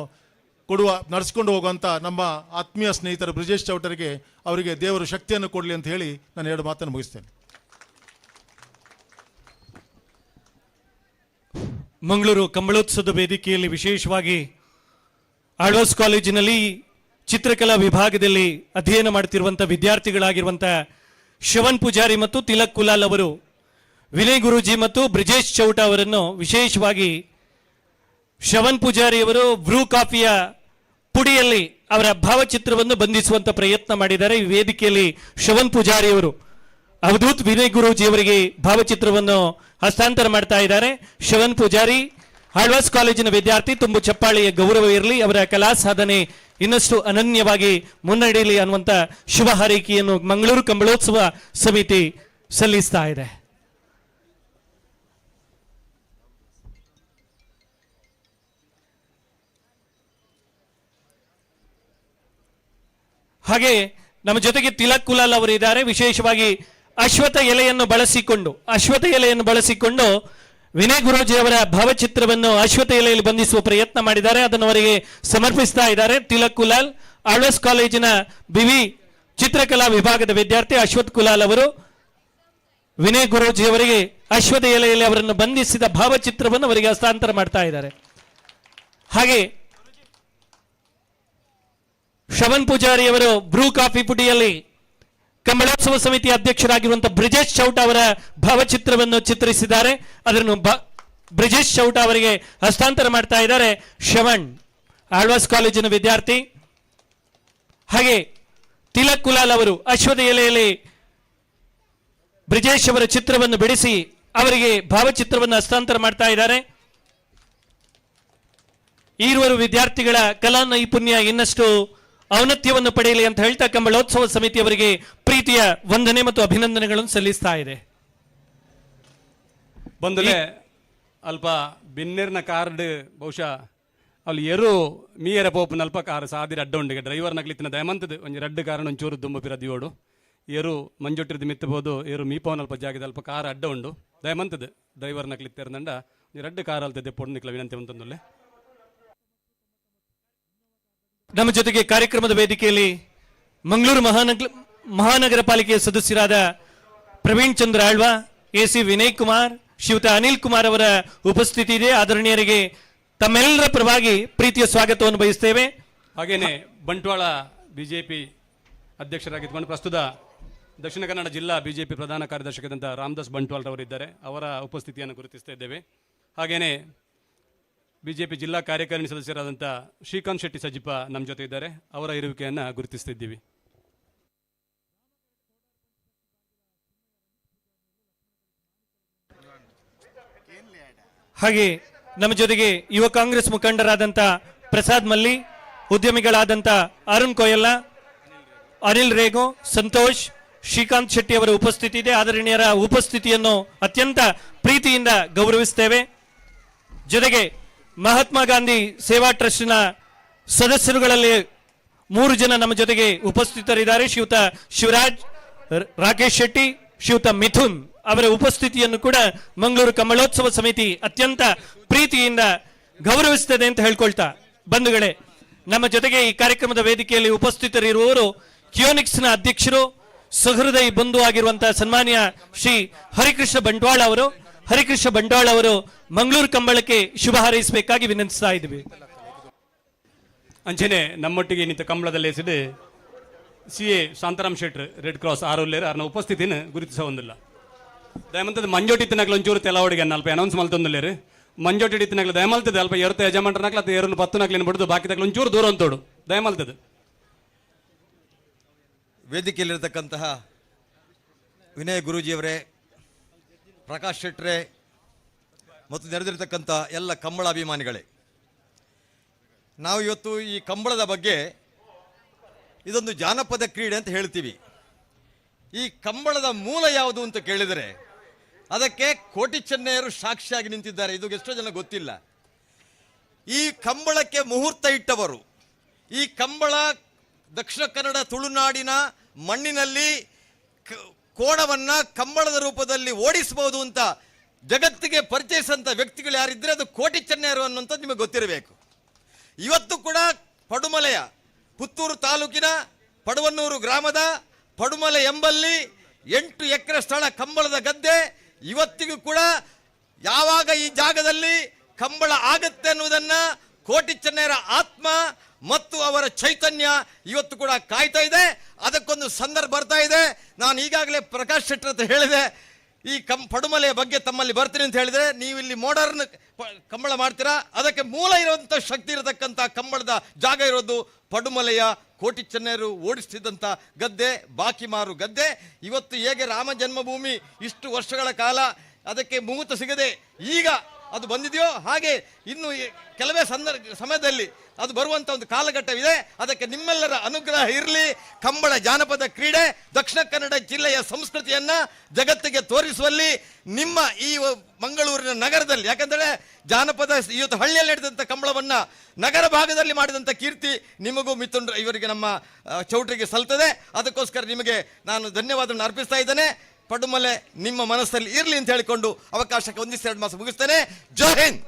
ಕೊಡುವ, ನಡೆಸ್ಕೊಂಡು ಹೋಗುವಂಥ ನಮ್ಮ ಆತ್ಮೀಯ ಸ್ನೇಹಿತರು ಬ್ರಿಜೇಶ್ ಚೌಟರಿಗೆ, ಅವರಿಗೆ ದೇವರು ಶಕ್ತಿಯನ್ನು ಕೊಡಲಿ ಅಂತ ಹೇಳಿ ನಾನು ಎರಡು ಮಾತನ್ನು ಮುಗಿಸ್ತೇನೆ. ಮಂಗಳೂರು ಕಂಬಳೋತ್ಸವದ ವೇದಿಕೆಯಲ್ಲಿ ವಿಶೇಷವಾಗಿ ಆಳ್ವಾಸ್ ಕಾಲೇಜಿನಲ್ಲಿ ಚಿತ್ರಕಲಾ ವಿಭಾಗದಲ್ಲಿ ಅಧ್ಯಯನ ಮಾಡ್ತಿರುವಂಥ ವಿದ್ಯಾರ್ಥಿಗಳಾಗಿರುವಂಥ ಶ್ರವಣ್ ಪೂಜಾರಿ ಮತ್ತು ತಿಲಕ್ ಕುಲಾಲ್ ಅವರು ವಿನಯ್ ಗುರೂಜಿ ಮತ್ತು ಬ್ರಿಜೇಶ್ ಚೌಟ ಅವರನ್ನು, ವಿಶೇಷವಾಗಿ ಶ್ರವಣ್ ಪೂಜಾರಿ ಅವರು ಬ್ರೂ ಕಾಫಿಯ ಪುಡಿಯಲ್ಲಿ ಅವರ ಭಾವಚಿತ್ರವನ್ನು ಬಂಧಿಸುವಂತ ಪ್ರಯತ್ನ ಮಾಡಿದ್ದಾರೆ. ಈ ವೇದಿಕೆಯಲ್ಲಿ ಶ್ರವಣ್ ಪೂಜಾರಿ ಅವರು ಅವಧೂತ್ ವಿನಯ್ ಗುರೂಜಿ ಅವರಿಗೆ ಭಾವಚಿತ್ರವನ್ನು ಹಸ್ತಾಂತರ ಮಾಡ್ತಾ ಇದ್ದಾರೆ. ಶ್ರವಣ್ ಪೂಜಾರಿ ಆಳ್ವಾಸ್ ಕಾಲೇಜಿನ ವಿದ್ಯಾರ್ಥಿ. ತುಂಬು ಚಪ್ಪಾಳೆಯ ಗೌರವ ಇರಲಿ. ಅವರ ಕಲಾ ಸಾಧನೆ ಇನ್ನಷ್ಟು ಅನನ್ಯವಾಗಿ ಮುನ್ನಡೆಯಲಿ ಅನ್ನುವಂತ ಶುಭ ಹಾರೈಕೆಯನ್ನು ಮಂಗಳೂರು ಕಂಬಳೋತ್ಸವ ಸಮಿತಿ ಸಲ್ಲಿಸ್ತಾ ಇದೆ. ಹಾಗೆ ನಮ್ಮ ಜೊತೆಗೆ ತಿಲಕ್ ಕುಲಾಲ್ ಅವರು ಇದ್ದಾರೆ. ವಿಶೇಷವಾಗಿ ಅಶ್ವತ್ಥ ಎಲೆಯನ್ನು ಬಳಸಿಕೊಂಡು ವಿನಯ್ ಗುರೂಜಿ ಅವರ ಭಾವಚಿತ್ರವನ್ನು ಅಶ್ವತ್ಥ ಎಲೆಯಲ್ಲಿ ಬಂಧಿಸುವ ಪ್ರಯತ್ನ ಮಾಡಿದ್ದಾರೆ. ಅದನ್ನು ಅವರಿಗೆ ಸಮರ್ಪಿಸ್ತಾ ಇದ್ದಾರೆ. ತಿಲಕ್ ಕುಲಾಲ್, ಆಳ್ವಾಸ್ ಕಾಲೇಜಿನ ಬಿವಿ ಚಿತ್ರಕಲಾ ವಿಭಾಗದ ವಿದ್ಯಾರ್ಥಿ ಅಶ್ವಥ್ ಕುಲಾಲ್ ಅವರು ವಿನಯ್ ಗುರೂಜಿ ಅವರಿಗೆ ಅಶ್ವತ್ಥ ಎಲೆಯಲ್ಲಿ ಅವರನ್ನು ಬಂಧಿಸಿದ ಭಾವಚಿತ್ರವನ್ನು ಅವರಿಗೆ ಹಸ್ತಾಂತರ ಮಾಡ್ತಾ ಇದ್ದಾರೆ. ಹಾಗೆ ಶ್ರವಣ್ ಪೂಜಾರಿ ಅವರು ಬ್ರೂ ಕಾಫಿ ಪುಡಿಯಲ್ಲಿ ಕಂಬಳೋತ್ಸವ ಸಮಿತಿ ಅಧ್ಯಕ್ಷರಾಗಿರುವಂತಹ ಬ್ರಿಜೇಶ್ ಚೌಟ ಅವರ ಭಾವಚಿತ್ರವನ್ನು ಚಿತ್ರಿಸಿದ್ದಾರೆ. ಅದನ್ನು ಬ್ರಿಜೇಶ್ ಚೌಟ ಅವರಿಗೆ ಹಸ್ತಾಂತರ ಮಾಡ್ತಾ ಇದ್ದಾರೆ ಶ್ರವಣ್, ಆಳ್ವಾಸ್ ಕಾಲೇಜಿನ ವಿದ್ಯಾರ್ಥಿ. ಹಾಗೆ ತಿಲಕ್ ಕುಲಾಲ್ ಅವರು ಅಶ್ವದ ಎಲೆಯಲ್ಲಿ ಬ್ರಿಜೇಶ್ ಅವರ ಚಿತ್ರವನ್ನು ಬಿಡಿಸಿ ಅವರಿಗೆ ಭಾವಚಿತ್ರವನ್ನು ಹಸ್ತಾಂತರ ಮಾಡ್ತಾ ಇದ್ದಾರೆ. ಈರುವರು ವಿದ್ಯಾರ್ಥಿಗಳ ಕಲಾ ನೈಪುಣ್ಯ ಇನ್ನಷ್ಟು ಔನ್ನತ್ಯವನ್ನು ಪಡೆಯಲಿ ಅಂತ ಹೇಳ್ತಾ ಕಂಬಳೋತ್ಸವ ಸಮಿತಿಯವರಿಗೆ ಪ್ರೀತಿಯ ವಂದನೆ ಮತ್ತು ಅಭಿನಂದನೆಗಳನ್ನು ಸಲ್ಲಿಸ್ತಾ ಇದೆ. ಬಂದುಲೆ ಅಲ್ಪ ಬಿನ್ನೆರ್ನ ಕಾರ್ಡ್ ಬಹುಶಃ ಅಲ್ಲಿ ಎರು ಮೀಯರ ಪೋಪುನ ಅಲ್ಪ ಕಾರ್ ಸಾದಿರ ಅಡ್ಡ ಉಂಡಿಗೆ ಡ್ರೈವರ್ ನಗ್ಲಿತ್ತಿನ ದಯಮಂತದ ಒಂಜಿ ರಡ್ಡು ಕಾರಣ ಒಂಚೂರು ದುಂಬು ಪಿರ ದಿಯೋಡು ಎರು ಮಂಜೊಟ್ಟಿರ್ದು ಮಿತ್ತಬೋದು ಎರು ಮೀಪವನ ಅಲ್ಪ ಜಾಗದ ಅಲ್ಪ ಕಾರ್ ಅಡ್ಡ ಉಂಡು ದಯಮಂತದ ಡ್ರೈವರ್ ನಗ್ಲಿತ್ತೆರ್ನಂಡ ಒಂಜಿ ರಡ್ಡು ಕಾರ್ ಅಲ್ತದೆ ಪೊಣ್ಣು ನಿಕ್ಲ ವಿನಂತಿ ಉಂಟಂದುಲ್ಲೆ. ನಮ್ಮ ಜೊತೆಗೆ ಕಾರ್ಯಕ್ರಮದ ವೇದಿಕೆಯಲ್ಲಿ ಮಂಗಳೂರು ಮಹಾನಗರ ಪಾಲಿಕೆಯ ಸದಸ್ಯರಾದ ಪ್ರವೀಣ್ ಚಂದ್ರ ಆಳ್ವಾ, ಎಸಿ ವಿನಯ್ ಕುಮಾರ್, ಶ್ರೀಯುತ ಅನಿಲ್ ಕುಮಾರ್ ಅವರ ಉಪಸ್ಥಿತಿ ಇದೆ. ಆದರಣೀಯರಿಗೆ ತಮ್ಮೆಲ್ಲರ ಪರವಾಗಿ ಪ್ರೀತಿಯ ಸ್ವಾಗತವನ್ನು ಬಯಸ್ತೇವೆ. ಹಾಗೇನೆ ಬಂಟ್ವಾಳ ಬಿಜೆಪಿ ಅಧ್ಯಕ್ಷರಾಗಿದ್ದುಕೊಂಡು ಪ್ರಸ್ತುತ ದಕ್ಷಿಣ ಕನ್ನಡ ಜಿಲ್ಲಾ ಬಿಜೆಪಿ ಪ್ರಧಾನ ಕಾರ್ಯದರ್ಶಿಯಾದಂಥ ರಾಮದಾಸ್ ಬಂಟ್ವಾಳರವರಿದ್ದಾರೆ. ಅವರ ಉಪಸ್ಥಿತಿಯನ್ನು ಗುರುತಿಸ್ತಾ ಇದ್ದೇವೆ. ಹಾಗೇನೆ ಬಿಜೆಪಿ ಜಿಲ್ಲಾ ಕಾರ್ಯಕಾರಿಣಿ ಸದಸ್ಯರಾದಂಥ ಶ್ರೀಕಾಂತ್ ಶೆಟ್ಟಿ ಸಜಿಪ ನಮ್ಮ ಜೊತೆ ಇದ್ದಾರೆ. ಅವರ ಇರುವಿಕೆಯನ್ನು ಗುರುತಿಸ್ತಾ ಇದ್ದೀವಿ. ಹಾಗೆ ನಮ್ಮ ಜೊತೆಗೆ ಯುವ ಕಾಂಗ್ರೆಸ್ ಮುಖಂಡರಾದಂಥ ಪ್ರಸಾದ್ ಮಲ್ಲಿ, ಉದ್ಯಮಿಗಳಾದಂಥ ಅರುಣ್ ಕೊಯಲ್ಲ, ಅನಿಲ್ ರೇಗೋ, ಸಂತೋಷ್, ಶ್ರೀಕಾಂತ್ ಶೆಟ್ಟಿ ಅವರ ಉಪಸ್ಥಿತಿ ಇದೆ. ಆದರಣೀಯರ ಉಪಸ್ಥಿತಿಯನ್ನು ಅತ್ಯಂತ ಪ್ರೀತಿಯಿಂದ ಗೌರವಿಸ್ತೇವೆ. ಜೊತೆಗೆ ಮಹಾತ್ಮ ಗಾಂಧಿ ಸೇವಾ ಟ್ರಸ್ಟ್ನ ಸದಸ್ಯರುಗಳಲ್ಲಿ 3 ಜನ ನಮ್ಮ ಜೊತೆಗೆ ಉಪಸ್ಥಿತರಿದ್ದಾರೆ. ಶ್ರೀಯುತ ಶಿವರಾಜ್, ರಾಕೇಶ್ ಶೆಟ್ಟಿ, ಶ್ರೀಯುತ ಮಿಥುನ್ ಅವರ ಉಪಸ್ಥಿತಿಯನ್ನು ಕೂಡ ಮಂಗಳೂರು ಕಂಬಳೋತ್ಸವ ಸಮಿತಿ ಅತ್ಯಂತ ಪ್ರೀತಿಯಿಂದ ಗೌರವಿಸುತ್ತದೆ ಅಂತ ಹೇಳ್ಕೊಳ್ತಾ, ಬಂಧುಗಳೇ, ನಮ್ಮ ಜೊತೆಗೆ ಈ ಕಾರ್ಯಕ್ರಮದ ವೇದಿಕೆಯಲ್ಲಿ ಉಪಸ್ಥಿತರಿರುವವರು ಕಿಯೋನಿಕ್ಸ್ನ ಅಧ್ಯಕ್ಷರು, ಸಹೃದಯಿ ಬಂಧು ಆಗಿರುವಂತಹ ಸನ್ಮಾನ್ಯ ಶ್ರೀ ಹರಿಕೃಷ್ಣ ಬಂಟ್ವಾಳ ಅವರು. ಹರಿಕೃಷ್ಣ ಬಂಟ್ವಾಳ ಅವರು ಮಂಗಳೂರು ಕಂಬಳಕ್ಕೆ ಶುಭ ಹಾರೈಸಬೇಕಾಗಿ ವಿನಂತಿಸ್ತಾ ಇದ್ದೀವಿ. ಅಂಚನೆ ನಮ್ಮೊಟ್ಟಿಗೆ ನಿಂತ ಕಂಬಳದಲ್ಲಿ ಎಸೆದು CA Shantaram Shettar red cross ಆರುಲ್ಲೇರು ಅವರ ಉಪಸ್ಥಿತಿನ ಗುರುತಿಸ ಹೊಂದಿಲ್ಲ. ದಯಮಂತದ ಮಂಜೋಟಿ ತಿನ್ನಕ್ಲ ಒಂಚೂರು ತೆಲವಡಿಗೆ ಅಲ್ಪ ಅನೌನ್ಸ್ ಮಲ್ತೊಂದುಲ್ಲೇರು. ಮಂಜೋಟಿ ತಿನ್ನಕ್ಲ ದಯಮಲ್ತದೆ ಅಲ್ಪ ಎರತ ಯಜಮಾನ್ರನಾಕ್ಲ ಅಥವಾ ಎರನ್ನು ಪತ್ತು ನಕ್ಲಿನ ಬಿಡುದು ಬಾಕಿ ತಕ್ಲ ಒಂಚೂರು ದೂರ ಅಂತೋಡು ದಯಮಲ್ತದೆ. ವೇದಿಕೆಯಲ್ಲಿರತಕ್ಕಂತಹ ವಿನಯ್ ಗುರೂಜಿಯವರೇ, ಪ್ರಕಾಶ್ ಶೆಟ್ರೆ ಮತ್ತು ನೆರೆದಿರತಕ್ಕಂಥ ಎಲ್ಲ ಕಂಬಳ ಅಭಿಮಾನಿಗಳೇ, ನಾವು ಇವತ್ತು ಈ ಕಂಬಳದ ಬಗ್ಗೆ ಇದೊಂದು ಜಾನಪದ ಕ್ರೀಡೆ ಅಂತ ಹೇಳ್ತೀವಿ. ಈ ಕಂಬಳದ ಮೂಲ ಯಾವುದು ಅಂತ ಕೇಳಿದರೆ ಅದಕ್ಕೆ ಕೋಟಿ ಚೆನ್ನಯ್ಯರು ಸಾಕ್ಷಿಯಾಗಿ ನಿಂತಿದ್ದಾರೆ. ಇದು ಎಷ್ಟೋ ಜನ ಗೊತ್ತಿಲ್ಲ. ಈ ಕಂಬಳಕ್ಕೆ ಮುಹೂರ್ತ ಇಟ್ಟವರು, ಈ ಕಂಬಳ ದಕ್ಷಿಣ ಕನ್ನಡ ತುಳುನಾಡಿನ ಮಣ್ಣಿನಲ್ಲಿ ಕೋಣವನ್ನು ಕಂಬಳದ ರೂಪದಲ್ಲಿ ಓಡಿಸಬಹುದು ಅಂತ ಜಗತ್ತಿಗೆ ಪರಿಚಯಿಸಿದಂಥ ವ್ಯಕ್ತಿಗಳು ಯಾರಿದ್ದರೆ ಅದು ಕೋಟಿ ಚೆನ್ನಯ್ಯರು ಅನ್ನುವಂಥದ್ದು ನಿಮಗೆ ಗೊತ್ತಿರಬೇಕು. ಇವತ್ತು ಕೂಡ ಪಡುಮಲೆಯ ಪುತ್ತೂರು ತಾಲೂಕಿನ ಪಡುವನ್ನೂರು ಗ್ರಾಮದ ಪಡುಮಲೆ ಎಂಬಲ್ಲಿ 8 ಎಕರೆ ಸ್ಥಳ ಕಂಬಳದ ಗದ್ದೆ ಇವತ್ತಿಗೂ ಕೂಡ ಯಾವಾಗ ಈ ಜಾಗದಲ್ಲಿ ಕಂಬಳ ಆಗುತ್ತೆ ಅನ್ನುವುದನ್ನು ಕೋಟಿ ಚೆನ್ನಯ್ಯರ ಆತ್ಮ ಮತ್ತು ಅವರ ಚೈತನ್ಯ ಇವತ್ತು ಕೂಡ ಕಾಯ್ತಾ ಇದೆ. ಅದಕ್ಕೊಂದು ಸಂದರ್ಭ ಬರ್ತಾ ಇದೆ. ನಾನು ಈಗಾಗಲೇ ಪ್ರಕಾಶ್ ಶೆಟ್ಟರ್ ಅಂತ ಹೇಳಿದೆ, ಈ ಪಡುಮಲೆಯ ಬಗ್ಗೆ ತಮ್ಮಲ್ಲಿ ಬರ್ತೀನಿ ಅಂತ ಹೇಳಿದರೆ ನೀವು ಇಲ್ಲಿ ಮಾಡರ್ನ್ ಕಂಬಳ ಮಾಡ್ತೀರಾ, ಅದಕ್ಕೆ ಮೂಲ ಇರುವಂಥ ಶಕ್ತಿ ಇರತಕ್ಕಂಥ ಕಂಬಳದ ಜಾಗ ಇರೋದು ಪಡುಮಲೆಯ ಕೋಟಿ ಚೆನ್ನಯರು ಓಡಿಸ್ತಿದ್ದಂಥ ಗದ್ದೆ, ಬಾಕಿಮಾರು ಗದ್ದೆ. ಇವತ್ತು ಹೇಗೆ ರಾಮ ಜನ್ಮಭೂಮಿ ಇಷ್ಟು ವರ್ಷಗಳ ಕಾಲ ಅದಕ್ಕೆ ಮುಹೂರ್ತ ಸಿಗದೆ ಈಗ ಅದು ಬಂದಿದೆಯೋ ಹಾಗೆ ಇನ್ನು ಕೆಲವೇ ಸಮಯದಲ್ಲಿ ಅದು ಬರುವಂಥ ಒಂದು ಕಾಲಘಟ್ಟವಿದೆ. ಅದಕ್ಕೆ ನಿಮ್ಮೆಲ್ಲರ ಅನುಗ್ರಹ ಇರಲಿ. ಕಂಬಳ ಜಾನಪದ ಕ್ರೀಡೆ ದಕ್ಷಿಣ ಕನ್ನಡ ಜಿಲ್ಲೆಯ ಸಂಸ್ಕೃತಿಯನ್ನು ಜಗತ್ತಿಗೆ ತೋರಿಸುವಲ್ಲಿ ನಿಮ್ಮ ಈ ಮಂಗಳೂರಿನ ನಗರದಲ್ಲಿ, ಯಾಕಂದರೆ ಜಾನಪದ ಇವತ್ತು ಹಳ್ಳಿಯಲ್ಲಿ ನಡೆದಂಥ ಕಂಬಳವನ್ನು ನಗರ ಭಾಗದಲ್ಲಿ ಮಾಡಿದಂಥ ಕೀರ್ತಿ ನಿಮಗೂ ಮಿಥುನ್ ಇವರಿಗೆ ನಮ್ಮ ಚೌಟ್ರಿಗೆ ಸಲ್ತದೆ. ಅದಕ್ಕೋಸ್ಕರ ನಿಮಗೆ ನಾನು ಧನ್ಯವಾದವನ್ನು ಅರ್ಪಿಸ್ತಾ ಇದ್ದೇನೆ. ಪಡುಮಲೆ ನಿಮ್ಮ ಮನಸ್ಸಲ್ಲಿ ಇರಲಿ ಅಂತ ಹೇಳಿಕೊಂಡು ಅವಕಾಶಕ್ಕೆ ಒಂದಿಷ್ಟು 2 ಮಾಸ ಮುಗಿಸ್ತೇನೆ. ಜೈ ಹಿಂದ್.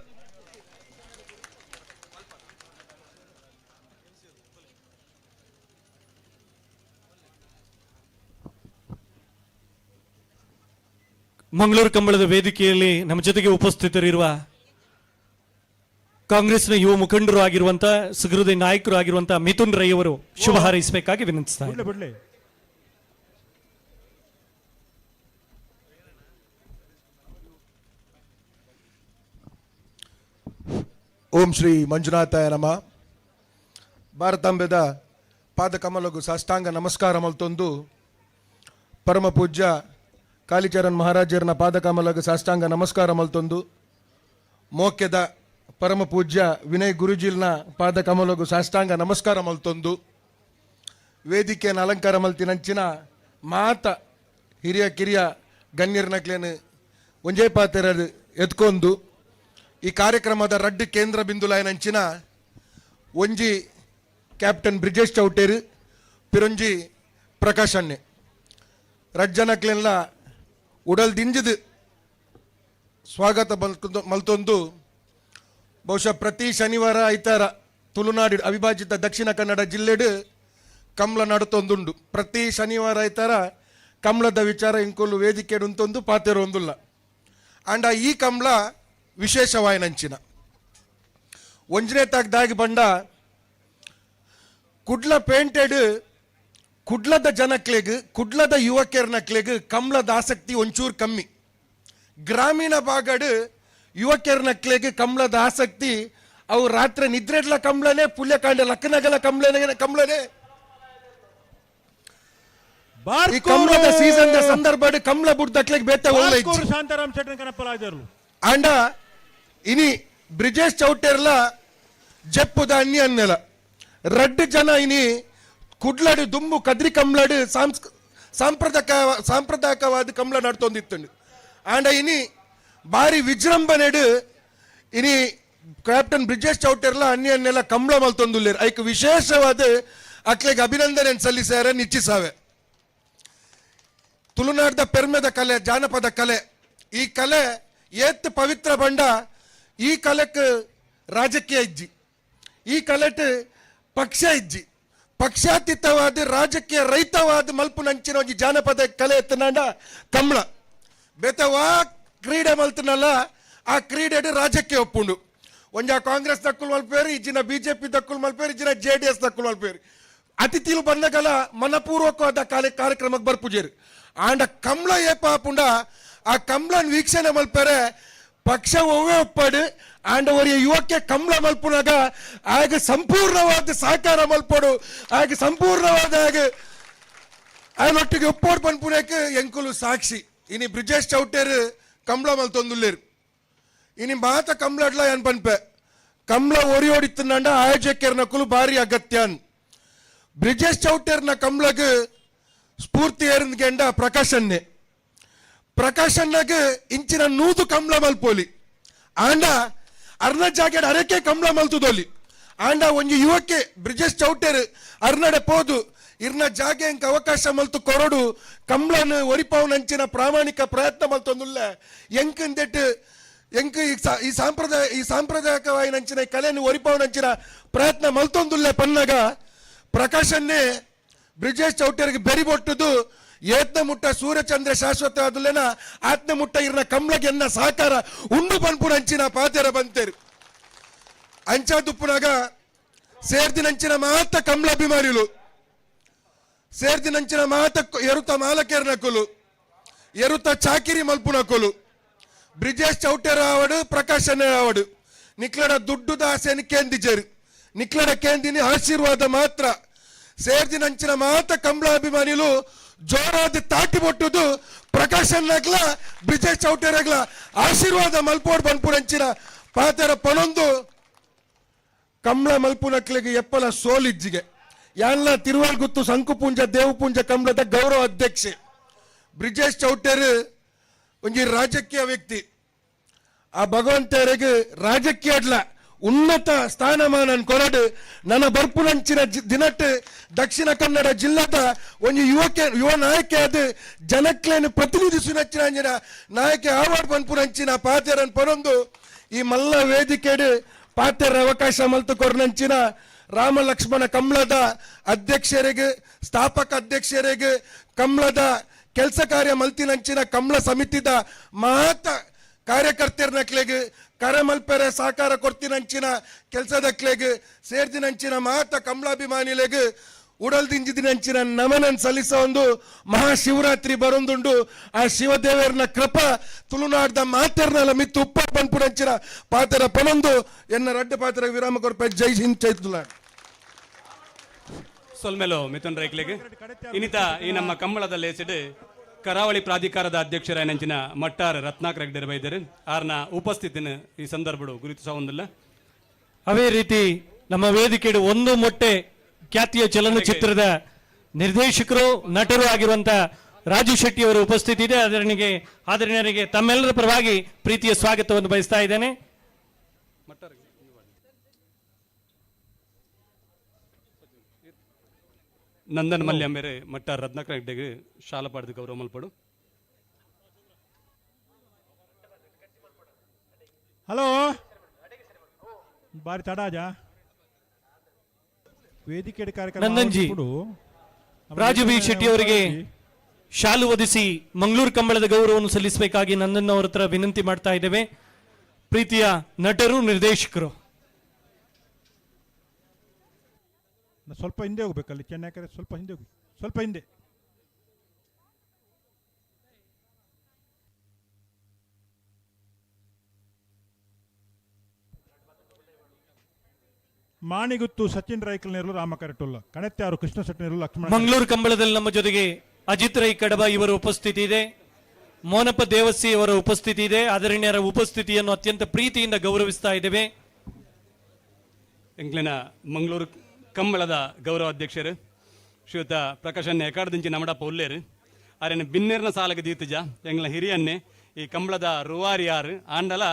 ಮಂಗಳೂರು ಕಂಬಳದ ವೇದಿಕೆಯಲ್ಲಿ ನಮ್ಮ ಜೊತೆಗೆ ಉಪಸ್ಥಿತರಿರುವ ಕಾಂಗ್ರೆಸ್ನ ಯುವ ಮುಖಂಡರು ಆಗಿರುವಂತಹ ಸುಹೃದಯ ನಾಯಕರು ಆಗಿರುವಂತಹ ಮಿಥುನ್ ರೈ ಅವರು ಶುಭ ಹಾರೈಸಬೇಕಾಗಿ ವಿನಂತಿಸ್ತಾರೆ. ಬಿಡ್ಲಿ. ಓಂ ಶ್ರೀ ಮಂಜುನಾಥಾಯ ನಮಃ. ಭಾರತಾಂಬೆದ ಪಾದಕಮಲಗು ಸಾಷ್ಟಾಂಗ ನಮಸ್ಕಾರ ಮಲ್ತೊಂದು ಪರಮ ಪೂಜ್ಯ ಕಾಲಿಚರಣ್ ಮಹಾರಾಜರನ ಪಾದಕಮಲಗು ಸಾಷ್ಟಾಂಗ ನಮಸ್ಕಾರ ಮಲ್ತೊಂದು ಮೋಕ್ಯದ ಪರಮ ಪೂಜ್ಯ ವಿನಯ್ ಗುರುಜಿಲ್ನ ಪಾದಕಮಲಗು ಸಾಷ್ಟಾಂಗ ನಮಸ್ಕಾರ ಮಲ್ತೊಂದು ವೇದಿಕೆಯನ್ನು ಅಲಂಕಾರ ಮಲ್ತಿನಂಚಿನ ಮಾತ ಹಿರಿಯ ಕಿರಿಯ ಗಣ್ಯರ್ನಕ್ಲೇನು ಒಂಜೇ ಪಾತೆರದು ಎತ್ಕೊಂಡು ಈ ಕಾರ್ಯಕ್ರಮದ ರಡ್ಡು ಕೇಂದ್ರ ಬಿಂದುಲಾಯನಂಚಿನ ಒಂಜಿ ಕ್ಯಾಪ್ಟನ್ ಬ್ರಿಜೇಶ್ ಚೌಟೇರು ಪಿರೊಂಜಿ ಪ್ರಕಾಶ್ ಅಣ್ಣೆ ರಡ್ಜನಕ್ಲೆಲ್ಲ ಉಡಲ್ ದಿಂಜಿದು ಸ್ವಾಗತ ಮಲ್ತೊಂದು ಬಹುಶಃ ಪ್ರತಿ ಶನಿವಾರ ಐತಾರ ತುಳುನಾಡು ಅವಿಭಾಜಿತ ದಕ್ಷಿಣ ಕನ್ನಡ ಜಿಲ್ಲೆಡು ಕಮ್ಲ ನಡುತ್ತೊಂದುಂಡು. ಪ್ರತಿ ಶನಿವಾರ ಐತಾರ ಕಮ್ಲದ ವಿಚಾರ ಇಂಕೊಲ್ಲು ವೇದಿಕೆ ಉಂತೊಂದು ಪಾತೆರು ಒಂದುಲ್ಲ. ಅಂಡ ಈ ಕಮ್ಲ ವಿಶೇಷವಾಯನಂಚಿನ ಒಂಜನೇ ತಾಕ್ ಬಂಡ ಕುಡ್ಲ ಪೇಂಟೆಡ್ ಕುಡ್ಲದ ಜನಕ್ಲೆಗ್ ಕುಡ್ಲದ ಯುವಕರ್ನಕ್ಲೆಗ್ ಕಮ್ಲದ ಆಸಕ್ತಿ ಒಂಚೂರು ಕಮ್ಮಿ. ಗ್ರಾಮೀಣ ಭಾಗಡ್ ಯುವಕರ್ನಕ್ಲೆಗ್ ಕಮ್ಲದ ಆಸಕ್ತಿ ಅವು ರಾತ್ರಿ ನಿದ್ರೆಡ್ಲ ಕಮ್ಲನೆ ಪುಲ್ಯಕಾಂಡ ಲಕ್ಕನಗಲ ಕಮ್ಲನೆ ಕಮ್ಲನೆ. ಈ ಕಮ್ಲದ ಸೀಸನ್ ಸಂದರ್ಭ ಕಮ್ಲ ಬುಡ್ದಕ್ಲೆಗ್ ಬೇತೆ ಒಳ್ಳೆ ಶಾಂತಾರಾಮ್ ಶೆಟ್ಟರ್ ಕನಪಲಾಜರು ಅಂಡ ಇನಿ ಬ್ರಿಜೇಶ್ ಚೌಟೆರ್ಲ ಜಪ್ಪುದ ಅನ್ಯ ಅನ್ನೆಲ ರಡ್ಡು ಜನ ಇನಿ ಕುಡ್ಲಡು ದುಂಬು ಕದ್ರಿ ಕಮ್ಲಡು ಸಾಂಪ್ರದಾಯಿಕವಾದ ಕಮ್ಲ ನಡ್ತೊಂದಿತ್ತಂಡು. ಆಂಡ ಇನಿ ಬಾರಿ ವಿಜೃಂಭಣೆಡು ಇನಿ ಕ್ಯಾಪ್ಟನ್ ಬ್ರಿಜೇಶ್ ಚೌಟೆರ್ಲ ಅನ್ಯ ಅನ್ನೆಲ್ಲ ಕಮ್ಲ ಮಲ್ತೊಂದುಲ್ಲೇರು. ಐಕ್ ವಿಶೇಷವಾದ ಅಕ್ಲೆಗ್ ಅಭಿನಂದನೆ ಸಲ್ಲಿಸಾರ ನಿಚ್ಚಿಸಾವೆ. ತುಳುನಾಡ್ದ ಪೆರ್ಮೆದ ಕಲೆ ಜಾನಪದ ಕಲೆ, ಈ ಕಲೆ ಏತ್ ಪವಿತ್ರ ಬಂಡ ಈ ಕಲೆಕ್ ರಾಜಕೀಯ ಇಜ್ಜಿ, ಈ ಕಲೆಟ್ ಪಕ್ಷ ಇಜ್ಜಿ, ಪಕ್ಷಾತೀತವಾದ ರಾಜಕೀಯ ರಹಿತವಾದ ಮಲ್ಪುನಂಚಿನ ಒಂಜಿ ಜಾನಪದ ಕಲೆ ಎತ್ತನಾಂಡ ಕಮ್ಳ. ಬೇತವಾ ಕ್ರೀಡೆ ಮಲ್ತನಲ್ಲ ಆ ಕ್ರೀಡೆ ರಾಜಕೀಯ ಒಪ್ಪುಂಡು. ಒಂಜ ಕಾಂಗ್ರೆಸ್ ದಕ್ಕುಲ್ ಮಲ್ಪೇರು, ಇಜ್ಜಿನ ಬಿಜೆಪಿ ದಕ್ಕುಲ್ ಮಲ್ಪೇರು, ಇಜ್ಜಿನ J D S ದಕ್ಕುಲ್ ಮಲ್ಪೇರು. ಅತಿಥಿಲು ಬಂದಗಲ ಮನಪೂರ್ವಕವಾದ ಕಾರ್ಯಕ್ರಮಕ್ಕೆ ಬರ್ಪುಜೇರು. ಆಂಡ ಕಮ್ಳ ಏಪಾಪುಂಡ ಆ ಕಮ್ಲನ್ ವೀಕ್ಷಣೆ ಮಲ್ಪೇರೆ ಪಕ್ಷ ಒವ್ವೇ ಒಪ್ಪಾಡು. ಆಂಡ ಒರಿಯ ಯುವಕ್ಕೆ ಕಮ್ಳ ಮಲ್ಪುನಾಗ ಆಗ ಸಂಪೂರ್ಣವಾದ ಸಹಕಾರ ಮಲ್ಪಡು, ಆಗ ಸಂಪೂರ್ಣವಾದ ಆಗ ಆಯನೊಟ್ಟಿಗೆ ಒಪ್ಪೋಡು ಪನ್ಪುನೇಕ್ ಎಂಕುಲು ಸಾಕ್ಷಿ. ಇನಿ ಬ್ರಿಜೇಶ್ ಚೌಟೇರು ಕಮ್ಳ ಮಲ್ತೊಂದುಲ್ಲೇರು. ಇನಿ ಮಾತ ಕಮ್ಲಡ್ಲ ಏನ್ ಪನ್ಪೆ ಕಮ್ಳ ಒರಿಯೋಡಿತ್ತಂಡ ಆಯೋಜಕರ್ನಕುಲು ಭಾರಿ ಅಗತ್ಯ. ಬ್ರಿಜೇಶ್ ಚೌಟೇರ್ನ ಕಮ್ಲಗ್ ಸ್ಫೂರ್ತಿ ಏರಿಂದ್ಗೆಂಡ ಪ್ರಕಾಶನ್ನೇ. ಪ್ರಕಾಶಣ್ಣಗ್ ಇಂಚಿನ ನೂದು ಕಮ್ಲ ಮಲ್ಪೋಲಿ ಆಂಡ ಅರ್ನ ಜಾಗೆಡ್ ಅರಕೆ ಕಮ್ಲ ಮಲ್ತುದೋಲಿ. ಆಂಡ ಒಂಜಿ ಯುವಕೆ ಬ್ರಿಜೇಶ್ ಚೌಟೇರ್ ಅರ್ನಡೆ ಪೋದು ಇರ್ನ ಜಾಗೆ ಎಂಕ್ ಅವಕಾಶ ಮಲ್ತು ಕೊರಡು ಕಮ್ಲನ್ ಒರಿಪಾವ್ನಂಚಿನ ಪ್ರಾಮಾಣಿಕ ಪ್ರಯತ್ನ ಮಲ್ತೊಂದುಲ್ಲ. ಎಂಕಂದೆಟ್ ಎಂಕ್ ಈ ಸಾಂಪ್ರದಾಯ ಈ ಸಾಂಪ್ರದಾಯಿಕವಾಯಿನಂಚಿನ ಕಲೆಯನ್ನು ಒರಿಪಾವ್ನಂಚಿನ ಪ್ರಯತ್ನ ಮಲ್ತೊಂದುಲ್ಲ ಪನ್ನಗ ಪ್ರಕಾಶನ್ನೇ ಬ್ರಿಜೇಶ್ ಚೌಟೇರ್ಗೆ ಬೆರಿ ಬೊಟ್ಟುದು ಏತ್ನ ಮುಟ್ಟ ಸೂರ್ಯಚಂದ್ರ ಶಾಶ್ವತ ಆದುಲ್ಲೇನ ಆತ್ನ ಮುಟ್ಟ ಇರ್ನ ಕಮ್ಲಗೆ ಎನ್ನ ಸಹಕಾರ ಉಂಡು ಪನ್ಪುನ ಅಂಚಿನ ಪಾತೆರ ಬಂತೇರು. ಅಂಚಾದುಪ್ಪುನಾಗ ಸೇರ್ದಿನಂಚಿನ ಮಾತ ಕಮ್ಲಾಭಿಮಾನಿಲು, ಸೇರ್ದಿನಂಚಿನ ಮಾತ ಎರುತ ಮಾಲಕೇರ್ನಕುಲು, ಎರುತ ಚಾಕಿರಿ ಮಲ್ಪುನಕುಲು, ಬ್ರಿಜೇಶ್ ಚೌಟೇರ್ ಆವಡು ಪ್ರಕಾಶ್ ಆವಡು ನಿಕ್ಲಡ ದುಡ್ಡು ದಾಸೆನ ಕೇಂದಿಜೇರು, ನಿಕ್ಲಡ ಕೇಂದಿನಿ ಆಶೀರ್ವಾದ ಮಾತ್ರ. ಸೇರ್ದಿನಂಚಿನ ಮಾತ ಕಮ್ಲಾಭಿಮಾನಿಲು ಜೋರಾದ ತಾಟಿ ಬೊಟ್ಟುದು ಪ್ರಕಾಶನ್ನಾಗ್ಲ ಬ್ರಿಜೇಶ್ ಚೌಟೆರಾಗ್ಲ ಆಶೀರ್ವಾದ ಮಲ್ಪೋಡ್ ಪನ್ಪುನಂಚಿನ ಪಾತೆರ ಪನೊಂದು ಕಂಬಳ ಮಲ್ಪುನಕ್ಲೆಗ್ ಎಪ್ಪಲ ಸೋಲಿಜ್ಜಿಗೆ. ಯಾನ್ಲ ತಿರುವಲ್ಗುತ್ತು ಸಂಕುಪೂಂಜ ದೇವಪೂಂಜ ಕಂಬಳದ ಗೌರವ ಅಧ್ಯಕ್ಷೆ. ಬ್ರಿಜೇಶ್ ಚೌಟೆರ್ ಒಂಜಿ ರಾಜಕೀಯ ವ್ಯಕ್ತಿ. ಆ ಭಗವಂತರಿಗೆ ರಾಜಕೀಯ ಅಡ್ಲ ಉನ್ನತ ಸ್ಥಾನಮಾನ ಕೊರಡು ನನ್ನ ಬರ್ಪುನಂಚಿನ ದಿನಟ್ ದಕ್ಷಿಣ ಕನ್ನಡ ಜಿಲ್ಲಾದ ಒಂಜಿ ಯುವ ನಾಯಕೆ ಅದು ಜನಕ್ಲೇನು ಪ್ರತಿನಿಧಿಸುನಂಚಿನ ನಾಯಕೆ ಆವಾಡ್ ಪನ್ಪುನಂಚಿನ ಪಾತೆರನ್ ಪನೊಂದು ಈ ಮಲ್ಲ ವೇದಿಕೆಡ್ ಪಾತೆರ ಅವಕಾಶ ಮಲ್ತು ಕೊರ್ನಂಚಿನ ರಾಮ ಲಕ್ಷ್ಮಣ ಕಂಬ್ಳದ ಅಧ್ಯಕ್ಷರಿಗೆ, ಸ್ಥಾಪಕ ಅಧ್ಯಕ್ಷರಿಗೆ, ಕಂಬ್ಳದ ಕೆಲಸ ಕಾರ್ಯ ಮಲ್ತಿನಂಚಿನ ಕಂಬ್ಳ ಸಮಿತಿದ ಮಾತ ಕಾರ್ಯಕರ್ತರ್ನಕ್ಲೆಗ್, ಕರೆ ಮಲ್ಪೆರೆ ಸಹಕಾರ ಕೊರ್ತಿನಂಚಿನ ಕೆಲಸದಕ್ಲೆಗ್, ಸೇರ್ದಿನಂಚಿನ ಮಾತ ಕಂಬ್ಳಾಭಿಮಾನಿಲೆಗ್ ಉಡಲ್ದಿಂಜಿದಿನಂಚಿನ ನಮನನ್ ಸಲ್ಲಿಸ ಒಂದು ಮಹಾಶಿವರಾತ್ರಿ ಬರೊಂದುಂಡು. ಆ ಶಿವದೇವರ್ನ ಕೃಪ ತುಳುನಾಡ್ದ ಮಾತೆರ್ನಲ ಮಿತ್ತು ಉಪ್ಪ ಪನ್ಪುನಂಚಿನ ಪಾತೆರ ಪನೊಂದು ಎನ್ನ ರಡ್ಡ ಪಾತ್ರ ವಿರಾಮ ಕೊರ್ಪೆ. ಜೈ ಹಿಂದ್, ಜೈ ತುಳುನಾಡ್. ಸೊಲ್ಮೆಲೋ ಮಿಥುನ್ ರೈಕ್ಲೆಗ್. ಇನ್ನಿತ ಈ ನಮ್ಮ ಕಂಬಳದ ಲೇಸಿಡ್ ಕರಾವಳಿ ಪ್ರಾಧಿಕಾರದ ಅಧ್ಯಕ್ಷರಾಯನಂಚಿನ ಮಟ್ಟಾರ್ ರತ್ನಾಕರ್ ಹೆಗ್ಡೆರ್ ಬೈದರು. ಆರ್ನ ಉಪಸ್ಥಿತಿನ ಈ ಸಂದರ್ಭಡು ಗುರುತಿಸ. ಅದೇ ರೀತಿ ನಮ್ಮ ವೇದಿಕೆಡು ಒಂದು ಮೊಟ್ಟೆ ಖ್ಯಾತಿಯ ಚಲನಚಿತ್ರದ ನಿರ್ದೇಶಕರು, ನಟರು ಆಗಿರುವಂತ ರಾಜು ಶೆಟ್ಟಿ ಅವರ ಉಪಸ್ಥಿತಿ ಇದೆ. ಆದರಣೀಯರಿಗೆ ತಮ್ಮೆಲ್ಲರ ಪರವಾಗಿ ಪ್ರೀತಿಯ ಸ್ವಾಗತವನ್ನು ಬಯಸ್ತಾ ಇದ್ದೇನೆ. ನಂದನ್ ಮಲ್ಯ ಮೇರೆ ಮಟ್ಟಾರ್ ರತ್ನಾಕರ್ ಹೆಗ್ಡೆಗೆ ಶಾಲಾ ಪಾಡ್ದು ಗೌರವ ಮಲ್ಪಡು. ಹಲೋ, ಬಾರಿ ತಡಾಜ ವೇದಿಕೆ ಕಾರ್ಯಕ್ರಮ ನಂದನ್ಜಿ, ಆವೊಂದು ರಾಜು ಬಿ ಶೆಟ್ಟಿ ಅವರಿಗೆ ಶಾಲು ಒದಿಸಿ ಮಂಗಳೂರು ಕಂಬಳದ ಗೌರವವನ್ನು ಸಲ್ಲಿಸಬೇಕಾಗಿ ನಂದನ್ ಅವರ ಹತ್ರ ವಿನಂತಿ ಮಾಡ್ತಾ ಇದ್ದೇವೆ. ಪ್ರೀತಿಯ ನಟರು, ನಿರ್ದೇಶಕರು. ಸ್ವಲ್ಪ ಹಿಂದೆ ಹೋಗ್ಬೇಕಲ್ಲಿ ಚೆನ್ನೈ, ಸ್ವಲ್ಪ ಹಿಂದೆ ಹೋಗಿ, ಸ್ವಲ್ಪ ಹಿಂದೆ. ಮಾಣಿಗುತ್ತು ಸಚಿನ್ ರೈಕಲ್ ನೇರಲು ರಾಮ ಕರೆಟುಲ್ಲ, ಕಣತ್ಯಾರು ಕೃಷ್ಣ ಶೆಟ್ಟಿ ನೇರಲು ಲಕ್ಷ್ಮಣ. ಮಂಗಳೂರು ಕಂಬಳದಲ್ಲಿ ನಮ್ಮ ಜೊತೆಗೆ ಅಜಿತ್ ರೈ ಕಡಬ ಇವರ ಉಪಸ್ಥಿತಿ ಇದೆ, ಮೋನಪ್ಪ ದೇವಸ್ಸಿ ಅವರ ಉಪಸ್ಥಿತಿ ಇದೆ. ಆದರಣೀಯರ ಉಪಸ್ಥಿತಿಯನ್ನು ಅತ್ಯಂತ ಪ್ರೀತಿಯಿಂದ ಗೌರವಿಸ್ತಾ ಇದ್ದೇವೆ. ಎಂಕ್ಲಿನ ಮಂಗಳೂರು ಕಂಬಳದ ಗೌರವ ಅಧ್ಯಕ್ಷರು ಶ್ರೀಯುತ ಪ್ರಕಾಶ್ ಎಕಾಡ್ದಿಂಚಿ ನಮಡಪ್ಪ ಉಲ್ಲೇರು. ಅರೆನ ಬಿನ್ನೇರ್ನ ಸಾಲಗ ದೀತಜ ಎಂಗ್ಲ ಹಿರಿಯನ್ನೇ ಈ ಕಂಬಳದ ರುವಾರಿ ಯಾರು ಆಂಡಲ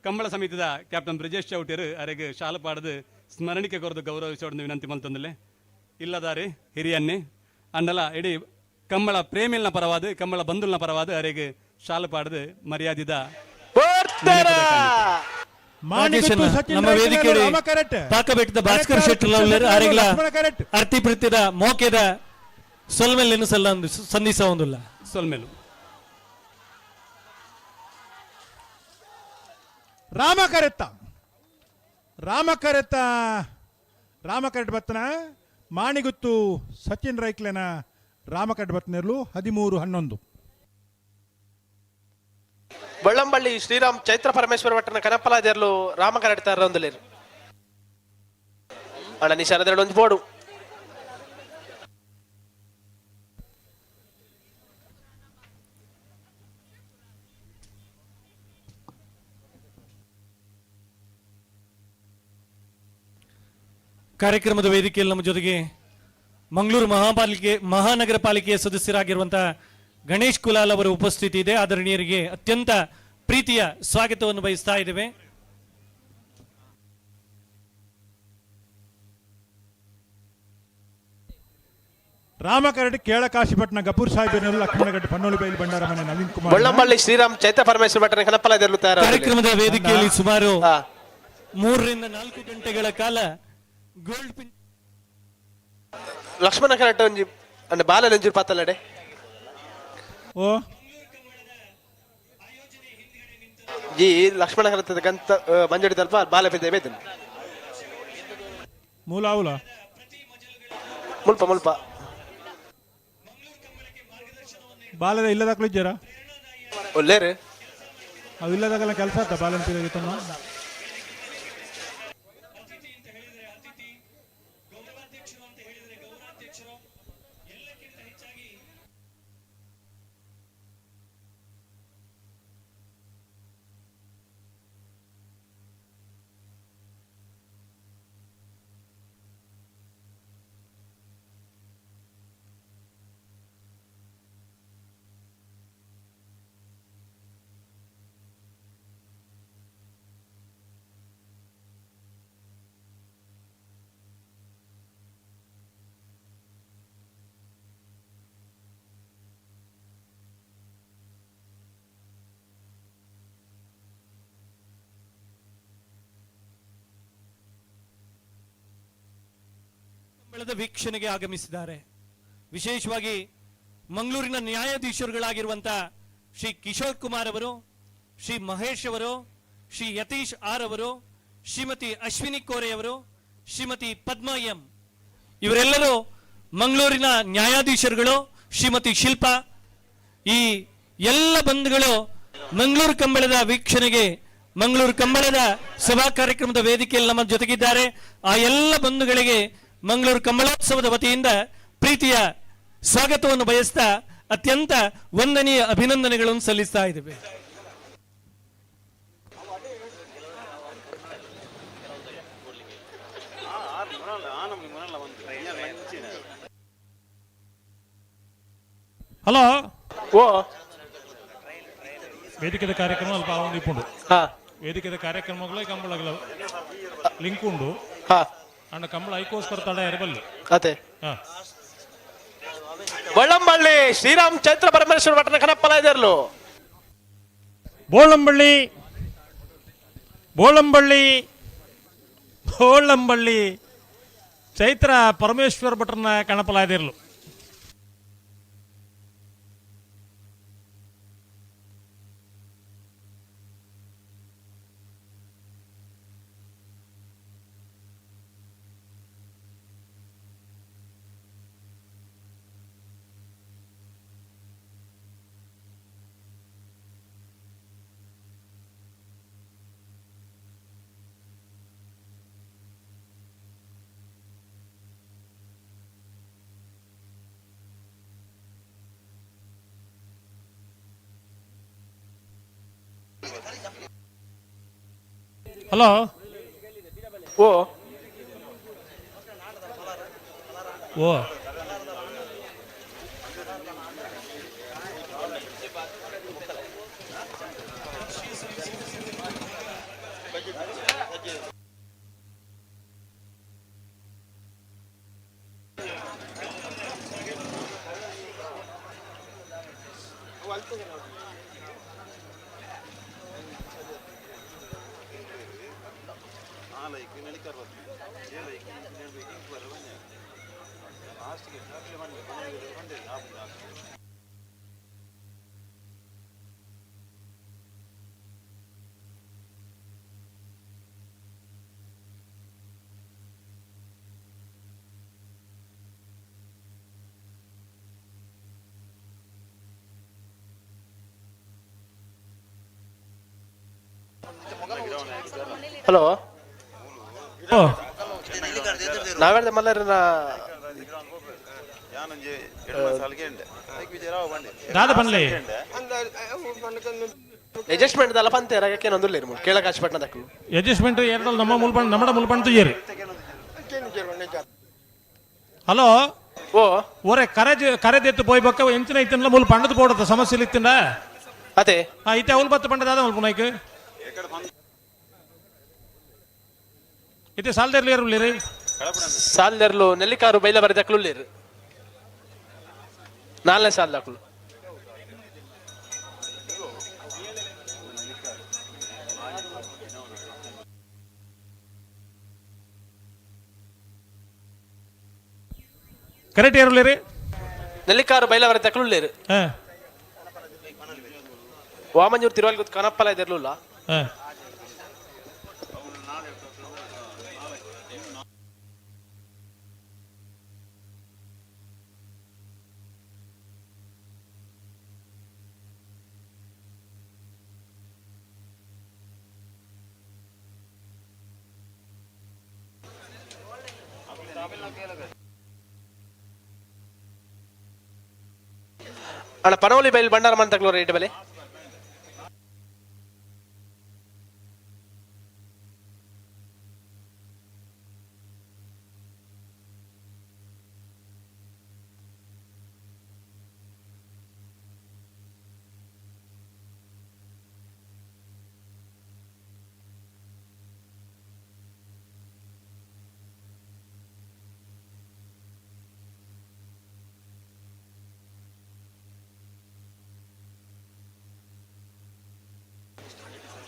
ಕಂಬಳ ಸಮಿತಿದ ಕ್ಯಾಪ್ಟನ್ ಬ್ರಿಜೇಶ್ ಚೌಟೇರು ಅರೆಗ್ ಶಾಲಪಾಡದು ಸ್ಮರಣಿಕೆ ಕೊರದು ಗೌರವಿಸೋಡು ವಿನಂತಿ ಮಲ್ತೊಂದಿಲ್ಲೆ. ಇಲ್ಲದಾರಿ ಹಿರಿಯನ್ನೇ ಅಂಡಲ ಇಡೀ ಕಂಬಳ ಪ್ರೇಮಿಲ್ನ ಪರವಾದ, ಕಂಬಳ ಬಂಧುಲ್ನ ಪರವಾದ ಅರೆಗ್ ಶಾಲಪಾಡದು ಮರ್ಯಾದಿದ. ಮಾಣಿಗುತ್ತು ಸಚಿನ್ ನಮ್ಮ ರೈಕಲ್ ವೇದಿಕೆ ನೇರಲು ರಾಮ ಕರೆಟ್. ಪಾಕಬೆಟ್ಟದ ಭಾಸ್ಕರ್ ಕಣತ್ಯಾರು ಶೆಟ್ಟಿ ಕೃಷ್ಣ ಶೆಟ್ಟಿ ನೇರಲು ಅರೆಗ್ಲ ಲಕ್ಷ್ಮಣ ಕರೆಟ್. ಅರ್ತಿ ಪ್ರೀತಿದ ಮೋಕೆದ ಸೊಲ್ಮೆಲ್ ಸಲ್ಲ ಸಂಧಿಸ ಒಂದಿಲ್ಲ. ಸೊಲ್ಮೆಲು. ರಾಮ ಕರೆತ್ತ, ರಾಮ ಕರೆತ್ತ, ರಾಮ ಕರೆಟ್ ಬತ್ತನ. ಮಾಣಿಗುತ್ತು ಸಚಿನ್ ರೈಕ್ಲೆನ ರಾಮ ಕರೆಟ್ ಬತ್ತನೇರ್ಲು 13-11. ಬಳ್ಳಂಬಳ್ಳಿ ಶ್ರೀರಾಮ್ ಚೈತ್ರ ಪರಮೇಶ್ವರ ಭಟ್ಟನ ಕನಪಲಾದೇರ್ಲು ರಾಮ ಕರೆಡ್ತಾರ ಒಂದುಲೇರು. ಅಣ್ಣ ನಿಶಾನದೆರಡು ಒಂದು ಬೋಡು. ಕಾರ್ಯಕ್ರಮದ ವೇದಿಕೆಯಲ್ಲಿ ನಮ್ಮ ಜೊತೆಗೆ ಮಂಗಳೂರು ಮಹಾನಗರ ಪಾಲಿಕೆಯ ಸದಸ್ಯರಾಗಿರುವಂತಹ ಗಣೇಶ್ ಕುಲಾಲ್ ಅವರ ಉಪಸ್ಥಿತಿ ಇದೆ. ಆದರಣೀಯರಿಗೆ ಅತ್ಯಂತ ಪ್ರೀತಿಯ ಸ್ವಾಗತವನ್ನು ಬಯಸ್ತಾ ಇದ್ದೇವೆ. ರಾಮ ಕರೆಟ್ ಕೇಳಕಾಶಿಪಟ್ಟಣ ಗಪೂರ್ ಸಾಹೇಬ್ ಲಕ್ಷ್ಮಣಗಡ್ಡೆ ಪನ್ನೊಳ್ಳಿ ಬೈಲು ಭಂಡಾರ ಮನೆ ನವೀನ್ ಕುಮಾರ್. ಬಳ್ಳಂಬಳ್ಳಿ ಶ್ರೀರಾಮ್ ಚೈತ್ರ ಪರಮೇಶ್ವರ ಭಟ್ಟನ ಕನಪಲಾದೇರ್ಲು ತಯಾರ. ಕಾರ್ಯಕ್ರಮದ ವೇದಿಕೆಯಲ್ಲಿ ಸುಮಾರು 3ರಿಂದ 4 ಗಂಟೆಗಳ ಕಾಲ ಗೋಲ್ಡ್ ಪಿನ್ ಲಕ್ಷ್ಮಣ ಕರೆಟ್ ಒಂಜಿ ಅಂದ್ರೆ ಬಾಲ ಒಂಜಿ ಪಾತಲ್ಲಡೆ. ಓ. ಈ ಲಕ್ಷ್ಮಣ ಕರೆತದ ಗಂತ ಮಂಜಡಿ ತಲ್ಪ ಬಾಲ ಬಿದ್ದೆ ಬೇತನ್. ಮೂಲ ಅವಲ. ಮುಲ್ಪ ಮುಲ್ಪ. ಬಾಲದ ಇಲ್ಲದಾಕ್ಲು ಇಜ್ಜಾರ? ಒಲ್ಲೇರು. ಅವು ಇಲ್ಲದಾಗಲ್ಲ ಕೆಲಸ ಆತ ಬಾಲನ್ ತಮ್ಮ. ಕಂಬಳದ ವೀಕ್ಷಣೆಗೆ ಆಗಮಿಸಿದ್ದಾರೆ. ವಿಶೇಷವಾಗಿ ಮಂಗಳೂರಿನ ನ್ಯಾಯಾಧೀಶರುಗಳಾಗಿರುವಂಥ ಶ್ರೀ ಕಿಶೋರ್ ಕುಮಾರ್ ಅವರು, ಶ್ರೀ ಮಹೇಶ್ ಅವರು, ಶ್ರೀ ಯತೀಶ್ ಆರ್ ಅವರು, ಶ್ರೀಮತಿ ಅಶ್ವಿನಿ ಕೋರೆ ಅವರು, ಶ್ರೀಮತಿ ಪದ್ಮಾ ಎಂ ಇವರೆಲ್ಲರೂ ಮಂಗಳೂರಿನ ನ್ಯಾಯಾಧೀಶರುಗಳು, ಶ್ರೀಮತಿ ಶಿಲ್ಪಾ, ಈ ಎಲ್ಲ ಬಂಧುಗಳು ಮಂಗಳೂರು ಕಂಬಳದ ವೀಕ್ಷಣೆಗೆ ಮಂಗಳೂರು ಕಂಬಳದ ಸಭಾ ಕಾರ್ಯಕ್ರಮದ ವೇದಿಕೆಯಲ್ಲಿ ನಮ್ಮ ಜೊತೆಗಿದ್ದಾರೆ. ಆ ಎಲ್ಲ ಬಂಧುಗಳಿಗೆ ಮಂಗಳೂರು ಕಂಬಳೋತ್ಸವದ ವತಿಯಿಂದ ಪ್ರೀತಿಯ ಸ್ವಾಗತವನ್ನು ಬಯಸ್ತಾ ಅತ್ಯಂತ ವಂದನೀಯ ಅಭಿನಂದನೆಗಳನ್ನು ಸಲ್ಲಿಸ್ತಾ ಇದ್ದೇವೆ. ಹಲೋ. ಓ. ವೇದಿಕೆದ ಕಾರ್ಯಕ್ರಮ ಅಲ್ಪ ಒಂದು ಇಪ್ಪುಂಡು. ಹಾ. ವೇದಿಕೆದ ಕಾರ್ಯಕ್ರಮಗಳೇ ಕಂಬಳಗಳ ಲಿಂಕ್ ಉಂಡು. ಹಾ. ಅಂಡ ಕಂಬಳ ಐಕೋಸ್ಕರ ತಡ ಎರಬಲ್ಲಿ. ಅದೇ. ಹಾ. ಬಳ್ಳಂಬಳ್ಳಿ ಶ್ರೀರಾಮ್ ಚೈತ್ರ ಪರಮೇಶ್ವರ ಭಟ್ನ ಕನಪ್ಪಲ ಇದರ್ಲು. ಬೋಳಂಬಳ್ಳಿ ಬೋಳಂಬಳ್ಳಿ ಬೋಳಂಬಳ್ಳಿ ಚೈತ್ರ ಪರಮೇಶ್ವರ ಭಟ್ರನ್ನ ಕಣಪಲಾದಿರ್ಲು. ಹಲೋ. ಓ. ಓ. ಹಲೋ. ಓ. ನಾವೇಳ್ದೆ ಮಲ್ಲರನ್ನ. ದಾದ ಬನ್ಲಿ. ಅಡ್ಜಸ್ಟ್ಮೆಂಟ್ ದಲ್ಲ ಪಂತೆ ರಗಕ್ಕೆ ನೊಂದುಲ್ಲ ಇರ್ಮು ಕೇಳಕ ಹಾಸ್ಪಿಟ್ಲ ದಕ್ಕಲು. ಅಡ್ಜಸ್ಟ್ಮೆಂಟ್ ಏರ್ದಲ್ ನಮ್ಮ ಮುಲ್ಪಣ ನಮ್ಮಡ ಮುಲ್ಪಣ ತುಯ್ಯರಿ. ಹಲೋ. ಓ. ಓರೆ ಕರೆ ಕರೆದೆತ್ತು ಪೋಯ್ ಬೊಕ್ಕ ಎಂಚಿನ ಇತ್ತಿನ ಮುಲ್ ಪಂಡದ ಪೋಡತ್ತ ಸಮಸ್ಯೆ ಇತ್ತಿಂಡ. ಅದೇ. ಆ ಇತ್ತೆ ಅವಲ್ ಬತ್ತ ಪಂಡ ದಾದ ಮುಲ್ಪ ನಾಯ್ಕ್ ಇತ್ತೆ ಸಾಲ್ದೇರ್ಲಿ ಏರುಲ್ಲಿರಿ. ಸಾಲ್ದರ್ಲು ನೆಲ್ಲಿಕಾರು ಬೈಲ ಬರೆದಕ್ಲು ಉಳ್ಳೇರು ನಾಲ್ನೇ ಸಾಲ್ದಕ್ಲು. ಕರೆಕ್ಟ್ ಏರುಲ್ಲಿರಿ. ನೆಲ್ಲಿಕಾರು ಬೈಲ ಬರೆದಕ್ಲು ಉಳ್ಳೇರು. ಹಾ. ವಾಮಂಜೂರು ತಿರುವಲ್ಗುತ್ತು ಕನಪ್ಪಲ ಇದರ್ಲುಲ್ಲ. ಹಾ. ಅಣ್ಣ ಪನವಲಿ ಬೈಲ್ ಬಂಡಾರ ಮಂತಕ್ಲು ರೇಟ್ ಬೆಲೆ.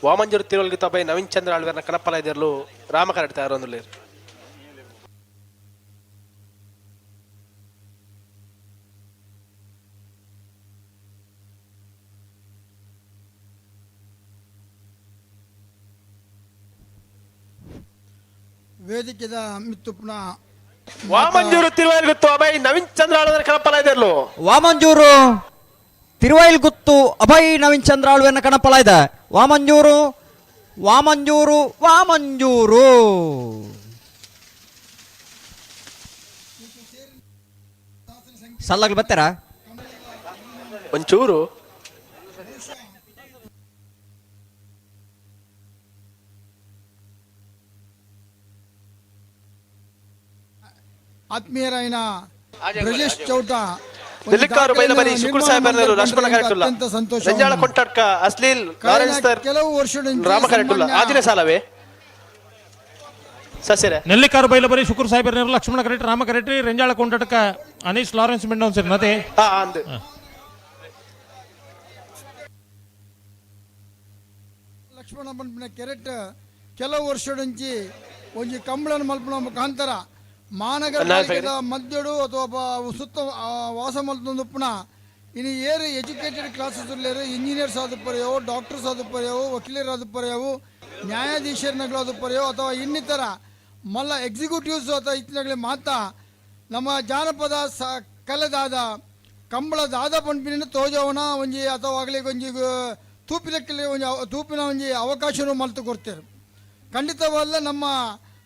ವಾಮಂಜೂರು ತಿರುವಲ್ಗಿ ತಬೈ ನವೀನ್ ಚಂದ್ರ ಆಳ್ವೇರ್ನ ಕನಪ್ಪಲ ಇದರ್ಲು ರಾಮ ಕರಡ್ತಾ ಇರೋಂದುಲ್ಲೇರು. ವೇದಿಕೆದ ಮಿತ್ತುಪ್ನ ವಾಮಂಜೂರು ತಿರುವಾಯಿಲ್ ಗುತ್ತು ಅಭಯ್ ನವೀನ್ ಚಂದ್ರ ಆಳವರ ಕಣಪಲ ಇದೆರ್ಲು. ವಾಮಂಜೂರು ತಿರುವೈಲ್ ಗುತ್ತು ಅಭಯ್ ನವೀನ್ ಚಂದ್ರ ಆಳ್ವೆನ ಕಣಪಲ ಇದೆ. ವಾಮಂಜೂರು ವಾಮಂಜೂರು ವಾಮಂಜೂರು. ಸಲ್ಲಾಗ್ಲಿ ಬರ್ತಾರಾ? ಒಂಚೂರು ಆತ್ಮೀಯರಾಯಿನ ಬ್ರಜೇಶ್ ಚೌಟ ನೆಲ್ಲಿಕಾರು ಬೈಲಬರಿ ಶುಕ್ರ ಸಾಹೇಬರ್ನರು ಲಕ್ಷ್ಮಣ ಕರೆಕ್ಟುಲ್ಲ. ಅತ್ಯಂತ ಸಂತೋಷ. ರೆಂಜಾಳ ಕೊಂಟಾಡ್ಕ ಅಶ್ಲೀಲ್ ಲಾರೆನ್ಸ್ ಸರ್ ಕೆಲವು ವರ್ಷದಿಂದ ರಾಮ ಕರೆಕ್ಟುಲ್ಲ. ಆಜಿನ ಸಾಲವೇ ಸಸಿರೆ. ನೆಲ್ಲಿಕಾರು ಬೈಲಬರಿ ಶುಕ್ರ ಸಾಹೇಬರ್ನರು ಲಕ್ಷ್ಮಣ ಕರೆಕ್ಟ್, ರಾಮ ಕರೆಕ್ಟ್, ರೆಂಜಾಳ ಕೊಂಡಟಕ ಅನೀಶ್ ಲಾರೆನ್ಸ್ ಮೆಂಡೋನ್ ಸರ್ ನತೆ. ಹಾ ಅಂದು. ಲಕ್ಷ್ಮಣ ಪನ್ಪಿನ ಕೆರೆಟ್ ಕೆಲವು ವರ್ಷದಿಂಚಿ ಒಂಜಿ ಕಂಬಳನ ಮಲ್ಪುನ ಮುಖಾಂತರ ಮಾನಗರ ಪಾಲಿಕೆದ ಮಧ್ಯಡು ಅಥವಾ ಸುತ್ತ ವಾಸ ಮಲ್ತೊಂದುಪ್ಪುನ ಇನಿ ಏರು ಎಜುಕೇಟೆಡ್ ಕ್ಲಾಸಸ್ ಉಲ್ಲೇರು, ಇಂಜಿನಿಯರ್ಸ್ ಆದುಪ್ಪರೆಯವು, ಡಾಕ್ಟರ್ಸ್ ಆದುಪ್ಪರೆಯವು, ವಕೀಲರು ಆದುಪ್ಪರೆಯವು, ನ್ಯಾಯಾಧೀಶರನಗಳು ಅಥವಾ ಇನ್ನಿತರ ಮಲ್ಲ ಎಕ್ಸಿಕ್ಯೂಟಿವ್ಸ್ ಅಥವಾ ಇತ್ತಿನಗಳ ಮಾತ ನಮ್ಮ ಜಾನಪದ ಸ ಕಲೆದಾದ ಕಂಬಳದಾದ ಪನ್ಪಿನ ತೋಜವನ ಒಂಜಿ ಅಥವಾ ಆಗಲಿ ಒಂಜಿ ತೂಪಿನ ಒಂಜಿ ತೂಪಿನ ಒಂಜಿ ಅವಕಾಶನೂ ಮಲ್ತು ಕೊಡ್ತೇವೆ. ಖಂಡಿತವಲ್ಲ ನಮ್ಮ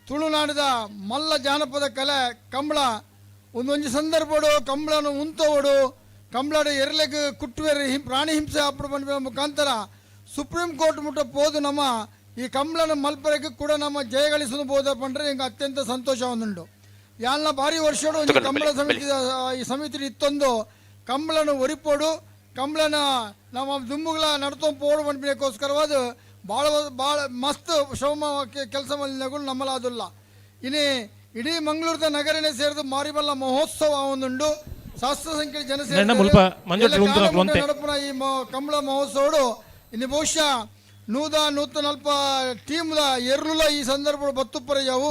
ತುಳುನಾಡಿದ ಮಲ್ಲ ಜಾನಪದ ಕಲೆ ಕಂಬಳ ಒಂದೊಂಜಿ ಸಂದರ್ಭಡು ಕಂಬಳನು ಉಂತವಡು ಕಂಬಳಡು ಎರಲೆಗ್ ಕುಟ್ಟುವೆರು ಪ್ರಾಣಿ ಹಿಂಸೆ ಅಪ್ಪಡು ಪನ್ಪಿನ ಮುಖಾಂತರ ಸುಪ್ರೀಂ ಕೋರ್ಟ್ ಮುಟ್ಟ ಪೋದು ನಮ್ಮ ಈ ಕಂಬಳನ ಮಲ್ಪರೆಗೆ ಕೂಡ ನಮ್ಮ ಜಯಗಳಿಸಲು ಬೋಧ ಪಂಡ್ರೆ ಹಿಂಗೆ ಅತ್ಯಂತ ಸಂತೋಷ ಒಂದುಂಡು. ಯಾಲ್ನ ಭಾರಿ ವರ್ಷಡು ಒಂಜಿ ಕಂಬಳ ಸಮಿತಿ ಈ ಸಮಿತಿ ಇತ್ತೊಂದು ಕಂಬಳನು ಒರಿಪೋಡು ಕಂಬಳನ ನಮ್ಮ ದುಂಬುಗಳ ನಡ್ತೊಂದು ಪೋಡು ಪನ್ಪಿನಕ್ಕೋಸ್ಕರವಾದ ಭಾಳ ಭಾಳ ಮಸ್ತ್ ಶ್ರಮ ಕೆಲಸ ಮಲ್ಲಿನಗಳು ನಮ್ಮಲಾದುಲ್ಲ. ಇನಿ ಇಡೀ ಮಂಗಳೂರದ ನಗರನೇ ಸೇರಿದು ಮಾರಿಬಲ್ಲ ಮಹೋತ್ಸವ ಒಂದುಂಡು. ಸಹಸ್ರ ಸಂಖ್ಯೆ ಜನ ನೆನ್ನ ಮುಲ್ಪ ಮಂಜು ಉಂತುನಕ್ಲು. ನಡಪುನ ಈ ಕಂಬಳ ಮಹೋತ್ಸವಡು ಇನ್ನು ಬಹುಶಃ 140 ಟೀಮ್ದ ಎರ್ಲುಲ ಈ ಸಂದರ್ಭ ಬತ್ತುಪ್ಪರ ಯಾವು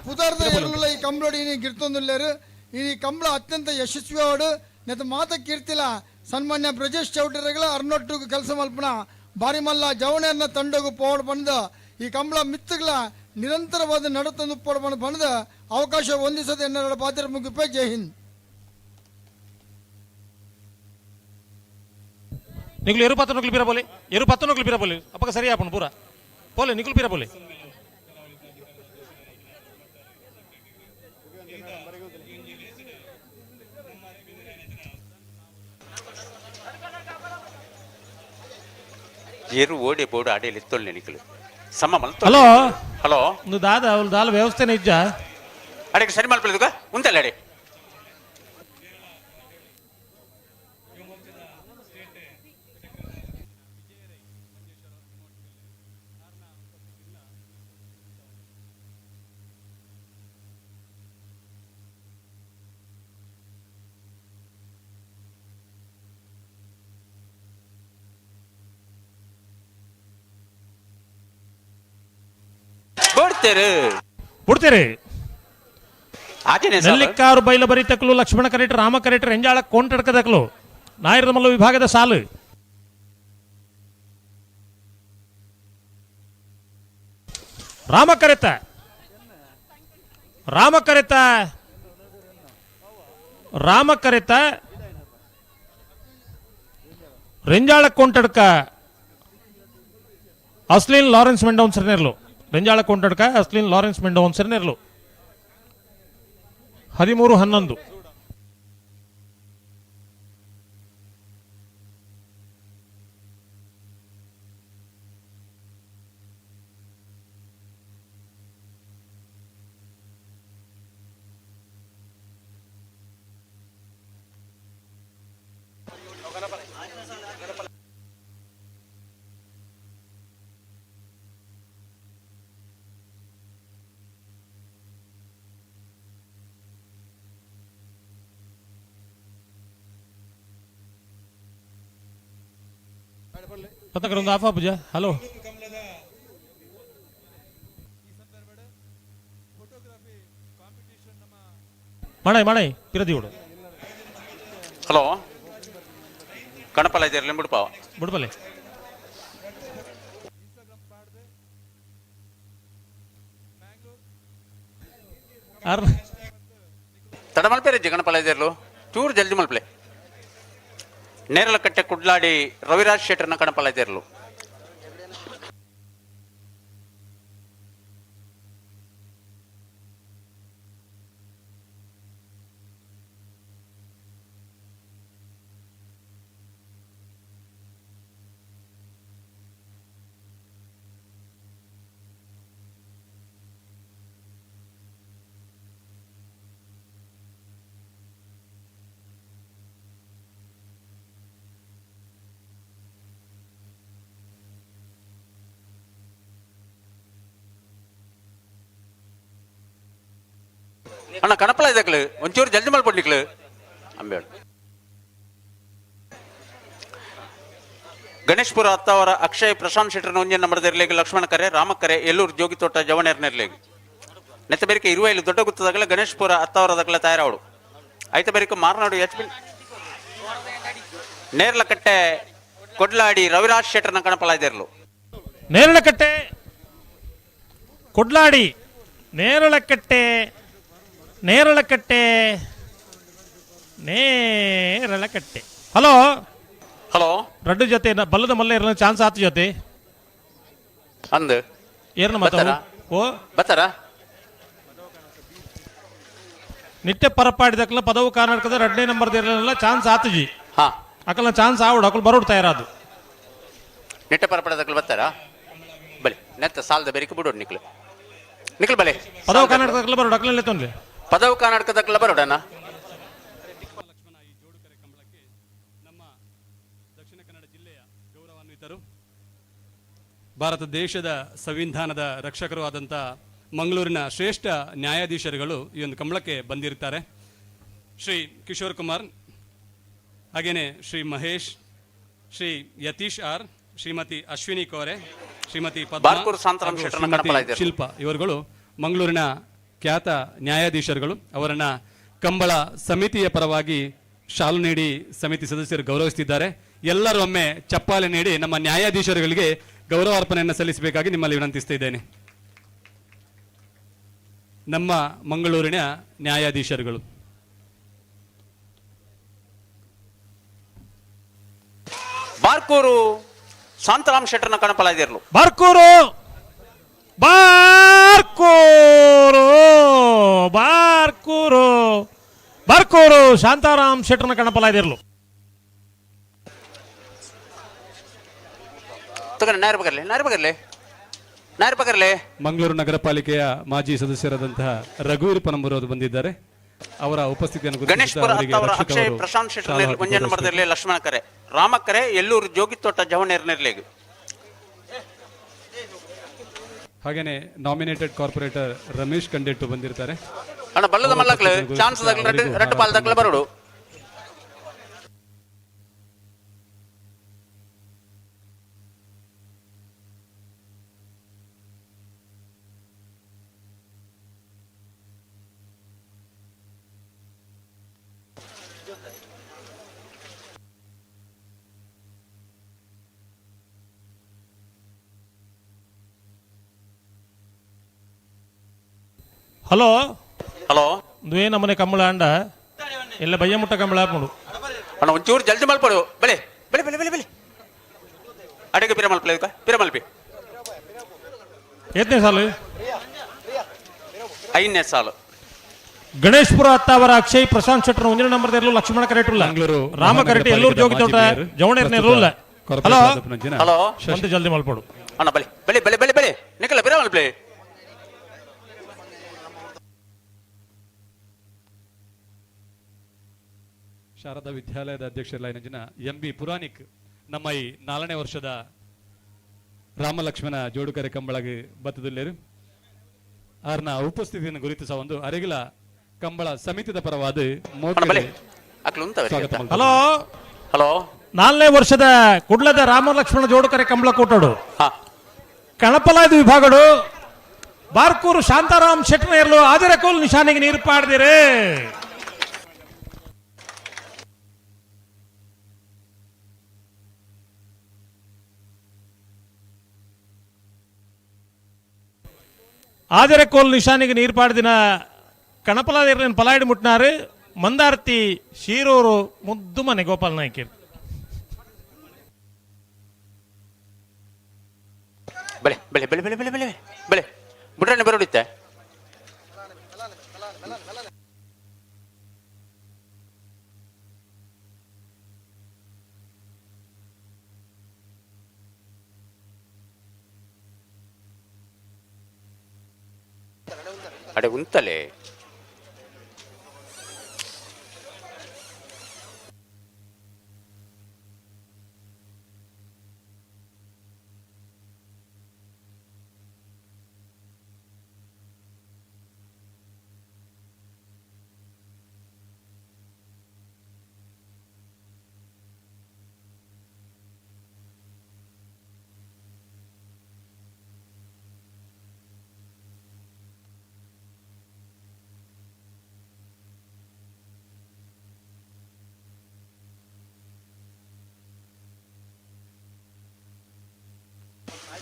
ಪುದರ್ದ ಎರ್ಲುಲ ಈ ಕಂಬಳೋಡು ಇನಿ ಗಿರ್ತೊಂದುಲ್ಲೇರು. ಈ ಕಂಬಳ ಅತ್ಯಂತ ಯಶಸ್ವಿಯಾವಡು ನೆತ್ತ ಮಾತ ಕೀರ್ತಿಲ ಸನ್ಮಾನ್ಯ ಬ್ರಜೇಶ್ ಚೌಟರಿಗಳ ಅರ್ನೊಟ್ಟು ಕೆಲಸ ಮಲ್ಪನ ಬಾರಿಮಲ್ಲ ಜವಣೆಯನ್ನ ತಂಡಗು ಪೋಡ್ ಬಂದ ಈ ಕಂಬಳ ಮಿತ್ತುಗಳ ನಿರಂತರವಾದ ನಡತಂದು ಪೋಡ್ ಬಂದು ಬಂದ ಅವಕಾಶ ಹೊಂದಿಸದೆ ಎನ್ನೆರಡು ಪಾತ್ರ ಮುಗಿಪೆ. ಜೈ ಹಿಂದ್. ನಿಗುಲು ಎರು ಪತ್ತ ನೊಕ್ಲು ಪಿರ ಬೋಲೆ, ಎರು ಪತ್ತ ನೊಕ್ಲು ಪಿರ ಬೋಲೆ, ಅಪ್ಪಗ ಸರಿ ಆಪುಂಡು ಪೂರ ಪೋಲೆ ನಿಗುಲು ಪಿರ ಬೋಲೆ. ಎರು ಓಡಿ ಬೋಡು ಅಡಿಯಲ್ಲಿ ಇತ್ತೊಳ್ಳೆ ನಿಕಲು ಸಮ ಮಲ್ತ. ಹಲೋ. ಹಲೋ. ಒಂದು ದಾದ ಅವ್ಳು ದಾಲ ವ್ಯವಸ್ಥೆನೇ ಇಜ್ಜ. ಅಡಿಗೆ ಸರಿ ಮಲ್ಪಲಿದುಗ ಉಂಟಲ್ಲ ಅಡಿ. ಬಿಡ್ತೇರು ಬಿಡ್ತೀರಿ. ಆಚೆನೆ. ನೆಲ್ಲಿಕಾರು ಬೈಲ ತಕ್ಕಲು ಲಕ್ಷ್ಮಣ ಕರೆಟ್, ರಾಮ ಕರೆಟ್, ರೆಂಜಾಳ ಕೋಂಟಡ್ಕದಕ್ಲು ನಾಯರಮಲ್ಲ ವಿಭಾಗದ ಸಾಲು. ರಾಮ ಕರೆತ, ರಾಮ ಕರೆತ, ರಾಮ ಕರೆತ, ರೆಂಜಾಳ ಕೋಂಟಡ್ಕ ಅಸ್ಲಿನ್ ಲಾರೆನ್ಸ್ ಮೆಂಡೋನ್ ಸರ್ನೇರ್ಲು. ರೆಂಜಾಳ ಕೊಂಡಡ್ಕ ಅಸ್ಲಿನ್ ಲಾರೆನ್ಸ್ ಮೆಂಡೋನ್ ಸರ್ನೇರ್ಲು. 13-11. ಪತಕರ ಒಂದು ಆಫ್ ಪೂಜಾ. ಹಲೋ. ಮಣೈ ಮಣೈ ಪಿರದಿಯೋಡು. ಹಲೋ ಕಣಪಲ ಇದ್ದಿರಲಿ ಬಿಡ್ಪಾವ. ಬಿಡ್ಪಲೆ. ಅರ್ ತಡ ಮಲ್ಪೆರೆ ಜಗಣಪಲ ಚೂರು ಜಲ್ದಿ ಮಲ್ಪಲೆ. ನೇರಲಕಟ್ಟೆ ಕುಡ್ಲಾಡಿ ರವಿರಾಜ್ ಶೆಟ್ಟರ್ನ ಕಣಪಲ ಇದ್ದಿರ್ಲು. ಅಣ್ಣ ಕಣಪಲ ಇದಕ್ಲು ಒಂಚೂರು ಜಲ್ದಿ ಮಲ್ಪಡ್ಲಿಕ್ಲು ಅಂಬೇಳು. ಗಣೇಶ್ಪುರ ಅತ್ತವರ ಅಕ್ಷಯ್ ಪ್ರಶಾಂತ್ ಶೆಟ್ಟರ್ನ ಒಂಜೆ ನಂಬರ್ದಿರ್ಲೇಗ ಲಕ್ಷ್ಮಣ ಕರೆ ರಾಮಕರೆ ಎಲ್ಲೂರು ಜೋಗಿತೋಟ ಜವಣೇರ್ನೆರ್ಲೇಗ ನೆತ್ತ ಬೇರಿಕೆ ಇರುವ ಇಲ್ಲಿ ದೊಡ್ಡ ಗುತ್ತದಾಗಲ ಗಣೇಶ್ಪುರ ಅತ್ತವರದಾಗಲ ತಯಾರಾವಡು. ಐತ ಬೇರಿಕೆ ಮಾರನಾಡು ಎಚ್ ಪಿ ನೇರ್ಲಕಟ್ಟೆ ಕೊಡ್ಲಾಡಿ ರವಿರಾಜ್ ಶೆಟ್ಟರ್ನ ಕಣಪಲ ಇದ್ದಿರ್ಲು. ನೇರಳಕಟ್ಟೆ ಕೊಡ್ಲಾಡಿ ನೇರಳಕಟ್ಟೆ ನೇರಳಕಟ್ಟೆ ನೇರಳಕಟ್ಟೆ. ಹಲೋ ಹಲೋ ರಡ್ಡು ಜೊತೆ ಬಲ್ಲದ ಮಲ್ಲ ಇರಲ್ಲ ಚಾನ್ಸ್ ಆತು ಜೊತೆ ಅಂದು ಏರ್ನ ಮಾತಾಡು ಬತ್ತಾರಾ? ಓ ಬತ್ತಾರ. ನಿಟ್ಟೆ ಪರಪಾಡಿದಕ್ಕಲ ಪದವು ಕರ್ನಾಟಕದ ಎರಡನೇ ನಂಬರ್ ಇರಲಿಲ್ಲ ಚಾನ್ಸ್ ಆತುಜಿ. ಹಾ ಅಕಲ್ನ ಚಾನ್ಸ್ ಆವಡು ಅಕಲ್ ಬರೋಡು ತಯಾರಾದು. ನಿಟ್ಟೆ ಪರಪಡದಕ್ಕಲು ಬತ್ತಾರಾ ಬಲಿ ನೆತ್ತ ಸಾಲದ ಬೆರಿಕೆ ಬಿಡೋಡು ನಿಕ್ಲು ನಿಕ್ಲು ಬಲೆ ಪದವು ಕರ್ನಾಟಕದಕ್ಕಲ ಬರೋಡು ಅಕಲಲ್ಲೇ ತೊಂದ್ರೆ. ಪದವು ಕರ್ನಾಟಕದಕ್ಕಲ ಬರೋಡಣ್ಣ. ದಕ್ಷಿಣ ಕನ್ನಡ ಜಿಲ್ಲೆಯ ಗೌರವಾನ್ವಿತರು, ಭಾರತ ದೇಶದ ಸಂವಿಧಾನದ ರಕ್ಷಕರು ಆದಂಥ ಮಂಗಳೂರಿನ ಶ್ರೇಷ್ಠ ನ್ಯಾಯಾಧೀಶರುಗಳು ಈ ಒಂದು ಕಂಬಳಕ್ಕೆ ಬಂದಿರ್ತಾರೆ. ಶ್ರೀ ಕಿಶೋರ್ ಕುಮಾರ್, ಹಾಗೆಯೇ ಶ್ರೀ ಮಹೇಶ್, ಶ್ರೀ ಯತೀಶ್ ಆರ್, ಶ್ರೀಮತಿ ಅಶ್ವಿನಿ ಕೋರೆ, ಶ್ರೀಮತಿ ಪದ್ಮಾ ಬಾರ್ಕೂರು ಶಾಂತಾರಾಮ್ ಹಾಗೂ ಶೆಟ್ಟರ್ನ ಶ್ರೀಮತಿ ಕಣಪಲ ಇದ್ದಾರೆ. ಶಿಲ್ಪಾ ಇವರುಗಳು ಮಂಗಳೂರಿನ ಖ್ಯಾತ ನ್ಯಾಯಾಧೀಶರುಗಳು. ಅವರನ್ನ ಕಂಬಳ ಸಮಿತಿಯ ಪರವಾಗಿ ಶಾಲು ನೀಡಿ ಸಮಿತಿ ಸದಸ್ಯರು ಗೌರವಿಸುತ್ತಿದ್ದಾರೆ. ಎಲ್ಲರೂ ಒಮ್ಮೆ ಚಪ್ಪಾಳೆ ನೀಡಿ ನಮ್ಮ ನ್ಯಾಯಾಧೀಶರುಗಳಿಗೆ ಗೌರವಾರ್ಪಣೆಯನ್ನು ಸಲ್ಲಿಸಬೇಕಾಗಿ ನಿಮ್ಮಲ್ಲಿ ವಿನಂತಿಸ್ತಾ ಇದ್ದೇನೆ. ನಮ್ಮ ಮಂಗಳೂರಿನ ನ್ಯಾಯಾಧೀಶರುಗಳು. ಬಾರ್ಕೂರು ಶಾಂತಾರಾಮ್ ಶೆಟ್ಟರ್ನ ಕಣಪಲ ಇದ್ದಿರ್ಲು. ಬಾರ್ಕೂರು ಬಾರ್ಕೂರು ಬಾರ್ಕೂರು ಬಾರ್ಕೂರು ಶಾಂತಾರಾಮ್ ಶೆಟ್ಟರ್ನ ಕಣಪಲ ಇದಿರ್ಲು. ತಗೊಂಡು ನಾಯರ್ ಬಗರ್ಲೆ ನಾಯರ್ ಬಗರ್ಲೆ ನಾಯರ್ ಬಗರ್ಲೆ. ಮಂಗಳೂರು ನಗರ ಪಾಲಿಕೆಯ ಮಾಜಿ ಸದಸ್ಯರಾದಂತಹ ರಘುವೀರ್ ಪನಂಬೂರು ಬಂದಿದ್ದಾರೆ. ಅವರ ಉಪಸ್ಥಿತಿಯನ್ನು ಗುರುತಿಸುತ್ತಾ ಗಣೇಶ್ಪುರ ಅವರಿಗೆ ಅತ್ತವರ ರಕ್ಷಕ್ ಅಕ್ಷಯ್ ಅವರು ಪ್ರಶಾಂತ್ ಶಾಲು ಶೆಟ್ಟರ್ ಹಾಕಿ ಒಂಜೆ ಗೌರವಿಸಿದರು. ನಂಬರ್ದಿರ್ಲಿ ಲಕ್ಷ್ಮಣ ಕರೆ ರಾಮಕರೆ ಎಲ್ಲೂರು ಜೋಗಿತೋಟ ಜವಣೇರ್ನೆರ್ಲೇಗು. ಹಾಗೇನೆ ನಾಮಿನೇಟೆಡ್ ಕಾರ್ಪೊರೇಟರ್ ರಮೇಶ್ ಕಂಡೆಟ್ಟು ಬಂದಿರ್ತಾರೆ. ಅಣ್ಣ ಬಲ್ಲದ ಅವರ ಮಲ್ಲಕ್ಲು ಉಪಸ್ಥಿತಿಯನ್ನು ಚಾನ್ಸ್ ಗುರುತಿಸುತ್ತಾ ದಾಗ್ಲ ರಡ್ಡು ಅವರಿಗೂ ರಡ್ಡು ಪಾಲ್ ದಾಗ್ಲ ಬರೋಡು. ಹಲೋ ಹಲೋ ದುವೇ ನಮ್ಮನೆ ಕಂಬಳ ಅಂಡ ಎಲ್ಲ ಬಯ್ಯ ಮುಟ್ಟ ಕಂಬಳ ಹಾಕೊಂಡು. ಅಣ್ಣ ಒಂಚೂರು ಜಲ್ದಿ ಮಲ್ಪಡು ಬಲೆ ಬಲೆ ಬಲೆ ಬಲೆ ಬಲೆ ಅಡಿಗೆ ಪಿರ ಮಲ್ಪಲೆ ಇದಕ್ಕ ಪಿರ ಮಲ್ಪಿ. ಎತ್ತನೇ ಸಾಲು? 5ನೇ ಸಾಲು. ಗಣೇಶ್ಪುರ ಅತ್ತಾವರ ಅಕ್ಷಯ್ ಪ್ರಶಾಂತ್ ಶೆಟ್ಟರ್ ಒಂದನೇ ನಂಬರ್ ಇರಲು ಲಕ್ಷ್ಮಣ ಕರೆಟುಲ್ಲ ಮಂಗಳೂರು ರಾಮ ಕರೆಟ್ ಎಲ್ಲೂರು ಜೋಗಿ ತೋಟ ಜವಣೇರ್ನ ಇರಲ್ಲ. ಹಲೋ ಹಲೋ ಒಂದು ಜಲ್ದಿ ಮಲ್ಪಡು. ಅಣ್ಣ ಬಲೆ ಬಲೆ ಬಲೆ ಬಲೆ ಬಲೆ ನಿಕಲ ಪಿರ ಮಲ್ಪಲೆ. ಶಾರದಾ ವಿದ್ಯಾಲಯದ ಅಧ್ಯಕ್ಷರಾದ ಎಂ ಬಿ ಪುರಾಣಿಕ್ ನಮ್ಮ ಈ 4ನೇ ವರ್ಷದ ರಾಮಲಕ್ಷ್ಮಣ ಜೋಡುಕರೆ ಕಂಬಳಗೆ ಬತ್ತದುಲ್ಲೇರು ಆರ್ನ ಉಪಸ್ಥಿತಿಯನ್ನು ಗುರುತಿಸ ಒಂದು ಅರೆಗಿಲ ಕಂಬಳ ಸಮಿತಿದ ಪರವಾದ ಬಲೆ ಅಕ್ಲು ಸ್ವಾಗತ ಉಂಟು. ಹಲೋ ಹಲೋ 4ನೇ ವರ್ಷದ ಕುಡ್ಲದ ರಾಮಲಕ್ಷ್ಮಣ ಜೋಡುಕರೆ ಕಂಬಳ ಕೂಟಡು ಹಾ ಕಣಪಲಾದ ವಿಭಾಗಡು ಬಾರ್ಕೂರು ಶಾಂತಾರಾಮ್ ಶೆಟ್ಟರ್ ಆದರಕೋಲ್ ನಿಶಾನೆಗೆ ನೀರು ಪಾಡ್ದಿರೆ. ಆದರಕೋಲ್ ನಿಶಾನೆಗೆ ನೀರು ಪಾಡ್ದಿನ ಕಣಪಲಾದಿರ್ಲಿನ ಪಲಾಯಿಡ್ ಮುಟ್ನಾರು ಮಂದಾರ್ತಿ ಶೀರೂರು ಮುದ್ದು ಮನೆ ಗೋಪಾಲ್ ನಾಯ್ಕರ್. ಬಲೆ ಬಲೆ ಬಲೆ ಬಲೆ ಬಲೆ ಬಲೆ ಬಲೆ ಬುಡ್ರಣ್ಣೆ ಬರೋಡಿತ್ತೆ. ಅಡೆ ಉಂತಲೆ.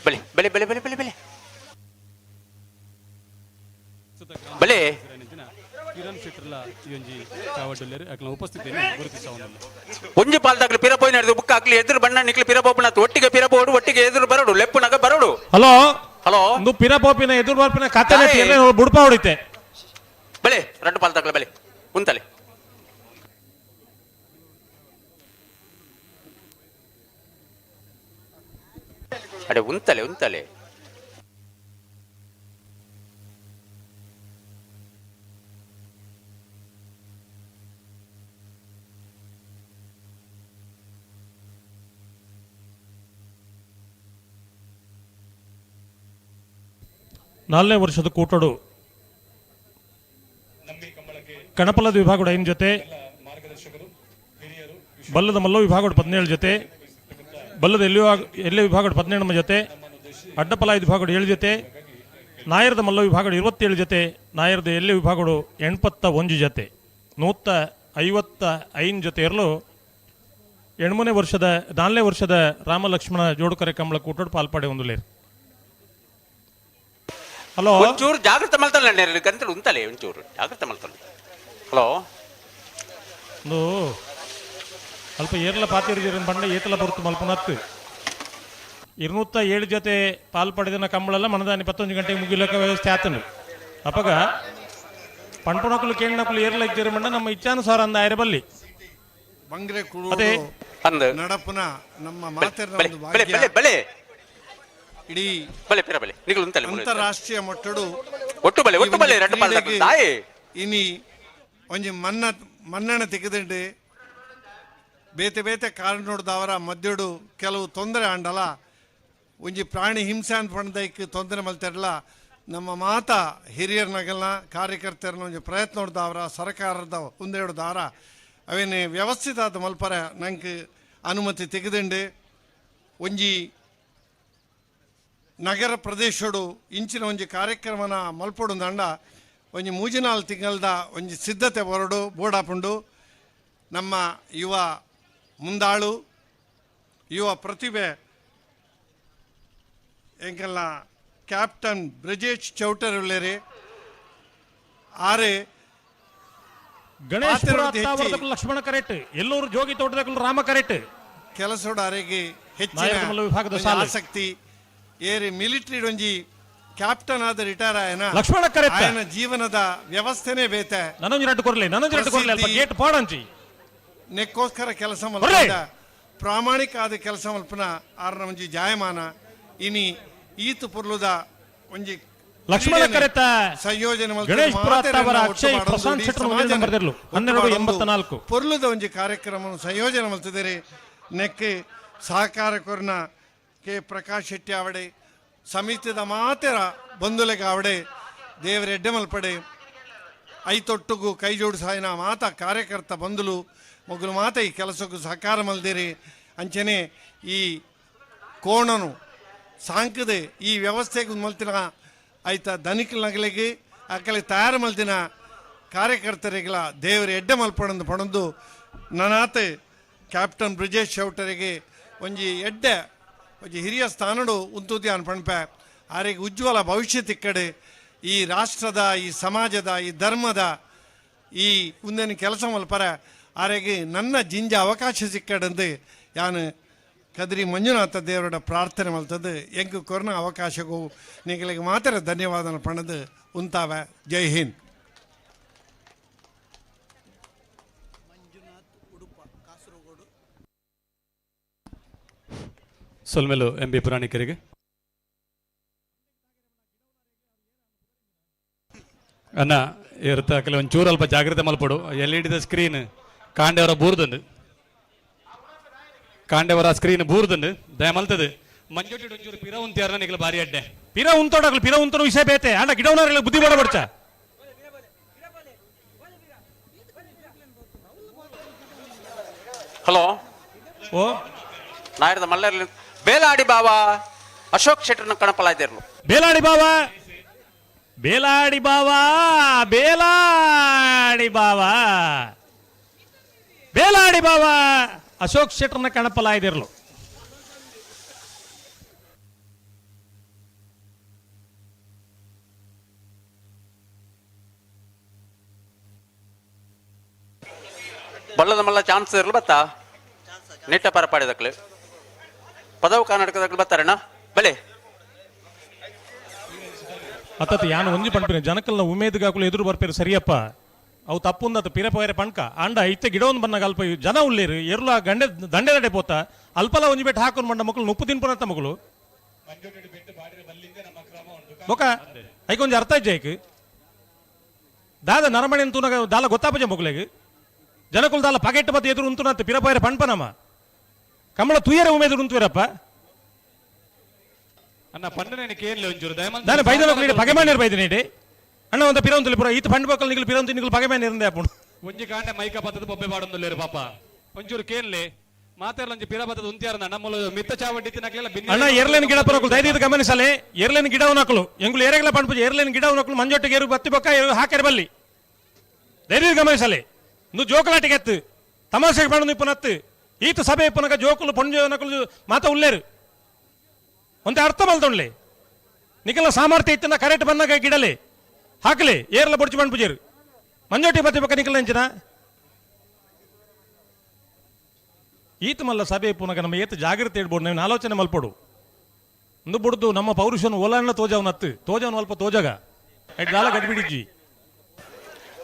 ಬಲೆ ಬಲೆ ಬಲೆ ಬಲೆ ಬಲೆ ಬಲೆ ಬಲೆ. ಕಿರಣ್ ಶೆಟ್ಟರ್ಲ ಈ ಒಂಜಿ ಚಾವಡ್ಡುಲ್ಲೆರ್ ಅಕ್ಲೆನ ಉಪಸ್ಥಿತಿಯನ್ನು ಗುರುತಿಸವೊಂದುಲ್ಲ. ಒಂಜಿ ಪಾಲ್ದಾಗ್ಲಿ ಪಿರ ಪೋಯಿನ ಬುಕ್ ಆಗ್ಲಿ ಎದುರು ಬಣ್ಣ ನಿಕ್ಲಿ ಪಿರ ಪೋಪುನ ಒಟ್ಟಿಗೆ ಪಿರ ಬೋಡು ಒಟ್ಟಿಗೆ ಎದುರು ಬರೋಡು ಲೆಪ್ಪುನಗ ಬರೋಡು. ಹಲೋ ಹಲೋ ಒಂದು ಪಿರ ಪೋಪಿನ ಎದುರು ಬರ್ಪಿನ ಕತೆ ದಾಯೆ. ಬುಡ್ಪ ಹೊಡಿತೆ. ಬಲೆ ರಡ್ಡು ಪಾಲ್ದಾಗ್ಲ ಬಲೆ ಉಂತಲೆ. ಅಡೆ ಉಂತಲೆ ಉಂತಲೆ. ನಾಲ್ನೇ ವರ್ಷದ ಕೂಟಡು ಕಣಪಲದ ವಿಭಾಗದ 5 ಜೊತೆ, ಬಲ್ಲದ ಮಲ್ಲ ವಿಭಾಗದ 17 ಜೊತೆ, ಬಲ್ಲದ ಎಲ್ಲೆ ವಿಭಾಗದ 17 ಜೊತೆ, ಅಡ್ಡಪಲಾಯದ ವಿಭಾಗದ 7 ಜೊತೆ, ನಾಯರದ ಮಲ್ಲ ವಿಭಾಗದ 27 ಜೊತೆ, ನಾಯರದ ಎಲ್ಲೆ ವಿಭಾಗದ 81 ಜೊತೆ, 155 ಜೊತೆ ಇರಲು 8ನೇ ವರ್ಷದ 4ನೇ ವರ್ಷದ ರಾಮಲಕ್ಷ್ಮಣ ಜೋಡುಕರೆ ಕಂಬಳ ಕೂಟಡು ಪಾಲ್ಪಾಡೆ ಹೊಂದಲೇರು. ಹಲೋ ಒಂಚೂರು ಜಾಗ್ರತೆ ಮಲ್ತಲ್ಲ ಗಂತಲು ಉಂತಲೆ ಒಂಚೂರು ಜಾಗ್ರತೆ ಮಲ್ತಲ್ಲ. ಹಲೋ ಒಂದು ಅಲ್ಪ ಏರ್ಲ ಪಾತಿರ್ಜಿರನ್ ಬಂಡ ಏತಲ ಬರುತ್ತು ಮಲ್ಪನತ್ತು 207 ಜೊತೆ ಪಾಲ್ ಪಡೆದನ ಕಂಬಳೆಲ್ಲ ಮನದಾನಿ 11 ಗಂಟೆಗೆ ಮುಗಿಲಕ ವ್ಯವಸ್ಥೆ ಆತನು. ಅಪಗ ಪಣ್ಪುಣಕುಲು ಕೇಳಿನಕುಲು ಏರ್ಲ ಇಜ್ಜಿರ ಮಂಡ ನಮ್ಮ ಇಚ್ಛಾನುಸಾರ ಅಂದ ಆಯ್ರೆ ಬಲ್ಲಿ ಬಂಗ್ರೆ ಅದೇ. ಅಂದು ನಡಪುನ ನಮ್ಮ ಬಲೆ ಮಾತೆರ್ನ ಬಲೆ ಒಂದು ಬಲೆ ಭಾಗ್ಯ ಬಲೆ ಬಲೆ ಇಡೀ ಬಲೆ ಪಿರ ಬಲೆ ನಿಗಲು ಉಂತಲೆ ಮುಲು ಉಂತಲೆ. ಅಂತಾರಾಷ್ಟ್ರೀಯ ಮಟ್ಟಡು ಒಟ್ಟು ಬಲೆ ಒಟ್ಟು ಬಲೆ ರಡ್ಡು ಪಾಲ್ ಕ್ರೀಡೆಗೆ ದಾಯೆ ಇನಿ ಒಂಜಿ ಮನ್ನ ಮನ್ನಣೆ ತೆಗೆದುಂಡು ಬೇತೆ ಬೇತೆ ಕಾರಣದವರ ಮಧ್ಯಡು ಕೆಲವು ತೊಂದರೆ ಆಂಡಲ ಒಂಜಿ ಪ್ರಾಣಿ ಹಿಂಸೆ ಅಂತ ಪಂಡದೈಕ್ ತೊಂದರೆ ಮಲ್ತಿರಲ್ಲ. ನಮ್ಮ ಮಾತ ಹಿರಿಯರ್ನಗಲ್ನ ಕಾರ್ಯಕರ್ತರನ್ನ ಒಂಜಿ ಪ್ರಯತ್ನ ಹೊಡ್ದವರ ಸರ್ಕಾರದ ಒಂದೆರಡು ದಾರ ಅವೇನು ವ್ಯವಸ್ಥಿತ ಆದ ಮಲ್ಪರ ನಂಗೆ ಅನುಮತಿ ತೆಗೆದುಂಡು. ಒಂಜಿ ನಗರ ಪ್ರದೇಶಡು ಇಂಚಿನ ಒಂಜಿ ಕಾರ್ಯಕ್ರಮನ ಮಲ್ಪೊಡು ದಂಡ ಒಂಜಿ ಮೂಜಿನಾಲ್ ತಿಂಗಳದ ಒಂಜಿ ಸಿದ್ಧತೆ ಬರಡು ಬೋಡಾಪುಂಡು. ನಮ್ಮ ಯುವ ಮುಂದಾಳು ಯುವ ಪ್ರತಿಭೆ ಎಂಕಲ್ನ ಕ್ಯಾಪ್ಟನ್ ಬ್ರಜೇಶ್ ಚೌಟರ್ ಉಳ್ಳೇರಿ ಆರೆ ಗಣೇಶ್ ಪಾತಿರೋರ್ದು ಹೆಚ್ಚಿ ಲಕ್ಷ್ಮಣ ಕರೆಕ್ಟ್, ಎಲ್ಲೂರು ಜೋಗಿ ತೋಟದ ರಾಮ ಕರೆಕ್ಟ್. ಕೆಲಸೋಡು ಅರೆಗೆ ಹೆಚ್ಚಿನ ನಾಯಕ ಮಲ್ಲ ವಿಭಾಗದ ಒಂಜಿ ಸಾಲು. ಆಸಕ್ತಿ ಏರಿ ಮಿಲಿಟರಿ ಒಂಜಿ ಕ್ಯಾಪ್ಟನ್ ಆದ ರಿಟೈರ್ ಆಯನ ಲಕ್ಷ್ಮಣ ಕರೆತ್ತ. ಆಯನ ಜೀವನದ ವ್ಯವಸ್ಥೆನೇ ಬೇತೆ. ನನೊಂಜಿ ರಡ್ಡು ಕೊರ್ಲೆ ನನೊಂಜಿ ರಡ್ಡು ಕೊರ್ಲೆ ಅಲ್ಪ ಪ್ರಸಿದ್ಧಿ ಗೇಟ್ ಪಾಡಂಚಿ ನೆಕ್ಕೋಸ್ಕರ ಕೆಲಸ ಬರ್ರಿ. ಮಲ್ಪದ ಪ್ರಾಮಾಣಿಕ ಆದ ಕೆಲಸ ಮಲ್ಪನ ಆರ್ನ ಒಂಜಿ ಜಾಯಮಾನ ಇನಿ ಈತು ಪುರ್ಲುದ ಒಂಜಿ ಲಕ್ಷ್ಮಣ ಕ್ರೀಡೆನ್ ಕರೆತ ಸಂಯೋಜನೆ ಮಲ್ತುದು ಗಣೇಶ್ ಪುರ ಮಾತೆರೆನ್ನ ಅತ್ತಾವರ ಒಟ್ಟು ಅಕ್ಷಯ್ ಮಾಡೊಂದು ಪ್ರಶಾಂತ್ ಇಡೀ ಶೆಟ್ಟರ್ ಒಂದೇ ಸಮಾಜನ ನಂಬರ್ ದೆರ್ಲು. ಒಟ್ಟು ಹನ್ನೆರಡು ಮಾಡೊಂದು ಎಂಬತ್ತನಾಲ್ಕು. ಪೊರ್ಲುದ ಒಂಜಿ ಕಾರ್ಯಕ್ರಮ ಸಂಯೋಜನೆ ಮಲ್ತಿದ್ದೀರಿ. ನೆಕ್ಕೆ ಸಹಕಾರ ಕೊರ್ನ ಕೆ ಪ್ರಕಾಶ್ ಶೆಟ್ಟಿ ಆವಡೆ ಸಮಿತಿದ ಮಾತೆರ ಬಂಧುಲೆಗ ಆವಡೆ ದೇವರ ಎಡ್ಡೆ ಮಲ್ಪಡೆ ಐತೊಟ್ಟುಗು ಕೈ ಜೋಡಿಸಾಯಿನ ಮಾತ ಕಾರ್ಯಕರ್ತ ಬಂಧುಲು ಮೊಗಲು ಮಾತ ಈ ಕೆಲಸಕ್ಕೂ ಸಹಕಾರ ಮಲ್ದಿರಿ. ಅಂಚನೆ ಈ ಕೋಣನು ಸಾಂಕದೆ ಈ ವ್ಯವಸ್ಥೆಗೆ ಮಲ್ತಿನ ಐತ ಧನಿಕಲ ನಗಲಿಗೆ ಅಕಲೆ ತಯಾರು ಮಲ್ತಿನ ಕಾರ್ಯಕರ್ತರಿಗೆಲ್ಲ ದೇವರ ಎಡ್ಡೆ ಮಲ್ಪಣಂದು ಪಣಂದು ನನಾತೆ ಕ್ಯಾಪ್ಟನ್ ಬ್ರಿಜೇಶ್ ಚೌಟರಿಗೆ ಒಂಜಿ ಎಡ್ಡೆ ಒಂಜಿ ಹಿರಿಯ ಸ್ಥಾನಡು ಉಂತುದಿ ಅನ್ ಪಣಪೆ ಆರಿಗೆ ಉಜ್ವಲ ಭವಿಷ್ಯ ತಿಕ್ಕಡೆ ಈ ರಾಷ್ಟ್ರದ, ಈ ಸಮಾಜದ, ಈ ಧರ್ಮದ ಈ ಉಂದೆನ ಕೆಲಸ ಮಲ್ಪರ ಆರೆಗೆ ನನ್ನ ಜಿಂಜ ಅವಕಾಶ ಸಿಕ್ಕಡಂದು ಯಾನು ಕದ್ರಿ ಮಂಜುನಾಥ ದೇವರ ಪ್ರಾರ್ಥನೆ ಮಲ್ತದ್ದು. ಎಂಕ್ ಕೊರೋನಾ ಅವಕಾಶಕ್ಕೂ ನಿಗಳಿಗೆ ಮಾತ್ರ ಧನ್ಯವಾದ ಪಣದು ಉಂತಾವ. ಜೈ ಹಿಂದ್. ಸೊಲ್ಮೆಲು ಎಂ ಬಿ ಪುರಾಣಿಕರಿಗೆ. ಅಣ್ಣ ಇರ್ತ ಒಂಚೂರು ಅಲ್ಪ ಜಾಗ್ರತೆ ಮಲ್ಪಡು. ಎಲ್ ಇ ಡಿದ ಸ್ಕ್ರೀನ್ ಕಾಂಡೆವರ ಬೂರ್ದುಂಡು, ಕಾಂಡೆವರ ಸ್ಕ್ರೀನ್ ಬೂರ್ದುಂಡು ದಯ ಮಲ್ತದೆ. ಮಂಜೊಟ್ಟಿ ಒಂಚೂರು ಪಿರ ಉಂತಿಯಾರ ನಿಗಲ ಬಾರಿ ಅಡ್ಡೆ ಪಿರ ಉಂತೋಡಾಗಲು ಪಿರ ಉಂತನು ವಿಷಯ ಬೇತೆ ಅಂಡ ಗಿಡವನವರೆಲ್ಲ ಬುದ್ಧಿ ಬೇಡ ಬಡ್ಚ. ಹಲೋ ಓ ನಾಯರದ ಮಲ್ಲರ್ಲಿ ಬೇಲಾಡಿ ಬಾವಾ ಅಶೋಕ್ ಶೆಟ್ಟರ್ನ ಕಣಪಲಾಯ್ದಿರ್ಲು. ಬೇಲಾಡಿ ಬಾವಾ, ಬೇಲಾಡಿ ಬಾವಾ, ಬೇಲಾಡಿ ಬಾವಾ, ಬೇಲಾಡಿ ಬಾವಾ ಅಶೋಕ್ ಶೆಟ್ಟರ್ನ ಕಣಪಲಾಯ್ದಿರ್ಲು. ಬಲ್ಲದ ಮಲ್ಲ ಚಾನ್ಸ್ ಇರ್ಲು ಬತ್ತಾ ನಿಟ್ಟ ಪರಪಾಡಿದಕ್ಲು ಪದವು ಕರ್ನಾಟಕದಕ್ಲು ಬತ್ತಾರಣ್ಣ ಬಲೆ ಅತ್ತತ್ ಯಾನು ಒಂಜಿ ಪಣ್ಪಿನ ಜನಕಲ್ನ ಉಮೇದ್ಗಾಕುಲು ಎದುರು ಬರ್ಪೇರು ಸರಿಯಪ್ಪ. ಅವು ತಪ್ಪುಂದತ ಪಿರ ಪೋಯರೆ ಪಣ್ಕ ಅಂಡ ಇತ್ತೆ ಗಿಡವೊಂದು ಬನ್ನಾಗ ಅಲ್ಪ ಜನ ಉಲ್ಲೇರು ಎರ್ಲು ಆ ಗಂಡೆ ದಂಡೆ ದಂಡೆ ಪೋತ ಅಲ್ಪಲ ಒಂಜಿ ಬೆಟ್ಟು ಹಾಕೊಂಡು ಬಂಡ ಮಕ್ಕಳು ನುಪ್ಪು ತಿನ್ಪುನತ್ತ ಮಕ್ಕಳು ಬೊಕ ಐಕೊಂಜಿ ಅರ್ಥ ಇಜ್ಜೆ ದಾದ ನರಮಣೆ ಅಂತೂನಾಗ ದಾಲ ಗೊತ್ತಾಪಜ ಮಗುಲೆಗ್ ಜನಕುಲು ದಾಲ ಪಗೆಟ್ ಬತ್ತ ಎದುರು ಉಂತುನತ್ತ ಪಿರ ಪೋಯರೆ ಪಣ್ಪನಮ್ಮ ಕಮಲ ತುಯರೆ ಉಮೇದುರು ಉಂತುವಿರಪ್ಪ. ಅಣ್ಣ ಪಂಡನೆ ಕೇನ್ಲೆ ಒಂಚೂರು ದಯಮಂತ ದಾನೆ ಬೈದನ ನೀಡೆ ಪಗೆ ಮಾನೇರು ಬೈದನೆ ಇಡೆ ಅಣ್ಣ ಒಂದು ಪಿರವಂತಲಿ ಪುರ ಈತ ಪಂಡ್ ಬಕ್ಕಲ್ ನಿಗಲು ಪಿರವಂತ ನಿಗಲು ಪಗೆ ಮಾನೇರು ಇಂದೆ ಅಪ್ಪುಂಡು. ಒಂಜಿ ಕಾಂಡೆ ಮೈಕ ಬತ್ತದ ಬೊಬ್ಬೆ ಬಾಡೊಂದುಲ್ಲೇರು ಪಾಪ ಒಂಚೂರು ಕೇನ್ಲೆ ಮಾತೆರ್ಲ ಒಂಜಿ ಪಿರ ಬತ್ತದ ಉಂತಿಯಾರ ನಮ್ಮಲು ಮಿತ್ತ ಚಾವಡಿ ತಿನ್ನಕ್ಲೆಲ್ಲ ಬಿನ್ನಿ. ಅಣ್ಣ ಏರ್ಲೈನ್ ಗಿಡ ಪರಕುಲು ದಯದೀದು ಗಮನಿಸಲೆ ಏರ್ಲೈನ್ ಗಿಡ ಉನಕಲು ಎಂಗುಲು ಏರೆಗ್ಲ ಪಂಡ್ಪುಜ ಏರ್ಲೈನ್ ಗಿಡ ಉನಕಲು ಮಂಜೊಟ್ಟಿಗೆ ಏರು ಬತ್ತಿ ಬೊಕ್ಕ ಏರು ಹಾಕೆರೆ ಬಲ್ಲಿ ದಯದೀದು ಗಮನಿಸಲೆ. ನು ಜೋಕಲಾಟಿಗೆ ಎತ್ತು ತಮಾಷೆಗೆ ಪಂಡು ಇಪ್ಪನತ್ತು ಈತ ಸಭೆ ಇಪ್ಪನಕ ಜೋಕುಲು ಪೊಂಜು ನಕಲು ಮಾತ ಉಲ್ಲೇರು ಒಂತೆ ಅರ್ಥ ಮಲ್ತೊಂಡ್ಲೆ ನಿಖಲ ಸಾಮರ್ಥ್ಯ ಇತ್ತಿನ ಕರೆಕ್ಟ್ ಬಂದಾಗ ಗಿಡಲೆ ಹಾಕಲಿ ಏರ್ಲ ಬೊಡ್ಚು ಬಂಡ್ ಪೂಜೇರು ಮಂಜೋಟಿ ಬತ್ತಿ ಪಕ್ಕ ನಿಖಲ ಎಂಚಿನ ಈತ ಮಲ್ಲ ಸಭೆ ಪುನಗ ನಮ್ಮ ಏತ ಜಾಗ್ರತೆ ಇಡ್ಬೋದು ನಾವು ಆಲೋಚನೆ ಮಲ್ಪಡು ಒಂದು ಬುಡ್ದು ನಮ್ಮ ಪೌರುಷನ ಓಲಾಣ್ಣ ತೋಜವನತ್ತು ತೋಜವನ ಅಲ್ಪ ತೋಜಗ ದಾಲ ಗಡ್ಬಿಡಿಜ್ಜಿ.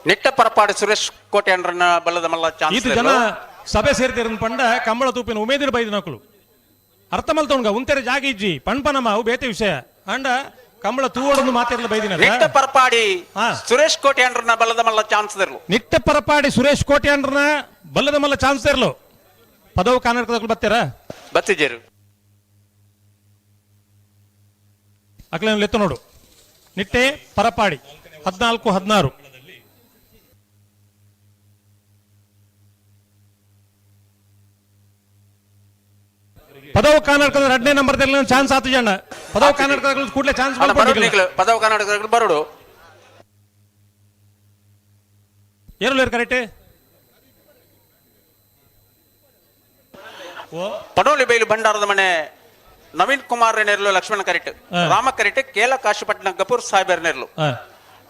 ನಿಟ್ಟ ಪರಪಾಡು ಸುರೇಶ್ ಕೋಟೆ ಅಂಡ್ರನ್ನ ಬಲ್ಲದ ಮಲ್ಲ ಚಾನ್ಸ್ ಈತ ಜನ ಸಭೆ ಸೇರ್ತಿರ ಪಂಡ ಕಂಬಳ ತೂಪಿನ ಉಮೇದಿರ ಬೈದ ನಕಲು ಅರ್ಥ ಮಲ್ತವನ್ಗ ಉಂತೆರೆ ಜಾಗ ಇಜ್ಜಿ ಪಣ್ಪನಮ್ಮ ಅವು ಬೇತೆ ವಿಷಯ ಅಂಡ ಕಂಬಳ ತೂವಡೊಂದು ಮಾತಿರಲ್ಲ ಬೈದಿನ. ನಿಟ್ಟ ಪರಪಾಡಿ ಸುರೇಶ್ ಕೋಟೆ ಅಂಡ್ರನ್ನ ಬಲ್ಲದ ಮಲ್ಲ ಚಾನ್ಸ್ ಇರ್ಲು. ನಿಟ್ಟ ಪರಪಾಡಿ ಸುರೇಶ್ ಕೋಟೆ ಅಂಡ್ರನ್ನ ಬಲ್ಲದ ಮಲ್ಲ ಚಾನ್ಸ್ ಇರ್ಲು. ಪದವು ಕರ್ನಾಟಕದ ಬತ್ತೀರಾ ಬತ್ತಿಜೇರು ಅಕ್ಲೇನು ಲೆತ್ತ ನೋಡು. ನಿಟ್ಟೆ ಪರಪಾಡಿ 14 16. ಪದವು ಕರ್ನಾಟಕದ 2ನೇ ನಂಬರ್ ಚಾನ್ಸ್ ಆತು ಜನ ಪದವು ಕರ್ನಾಟಕದ ಕೂಡಲೇ ಚಾನ್ಸ್ ಪದವು ಕರ್ನಾಟಕದ ಬರೋಡು ಏರು ಕರೆಕ್ಟ್. ಪಡೋಲಿ ಬೈಲು ಭಂಡಾರದ ಮನೆ ನವೀನ್ ಕುಮಾರ್ ನೆರ್ಲು ಲಕ್ಷ್ಮಣ ಕರೆಕ್ಟ್ ರಾಮ ಕರೆಕ್ಟ್ ಕೇಲ ಕಾಶಿಪಟ್ಟಣ ಗಪೂರ್ ಸಾಹೇಬರ್ ನೆರ್ಲು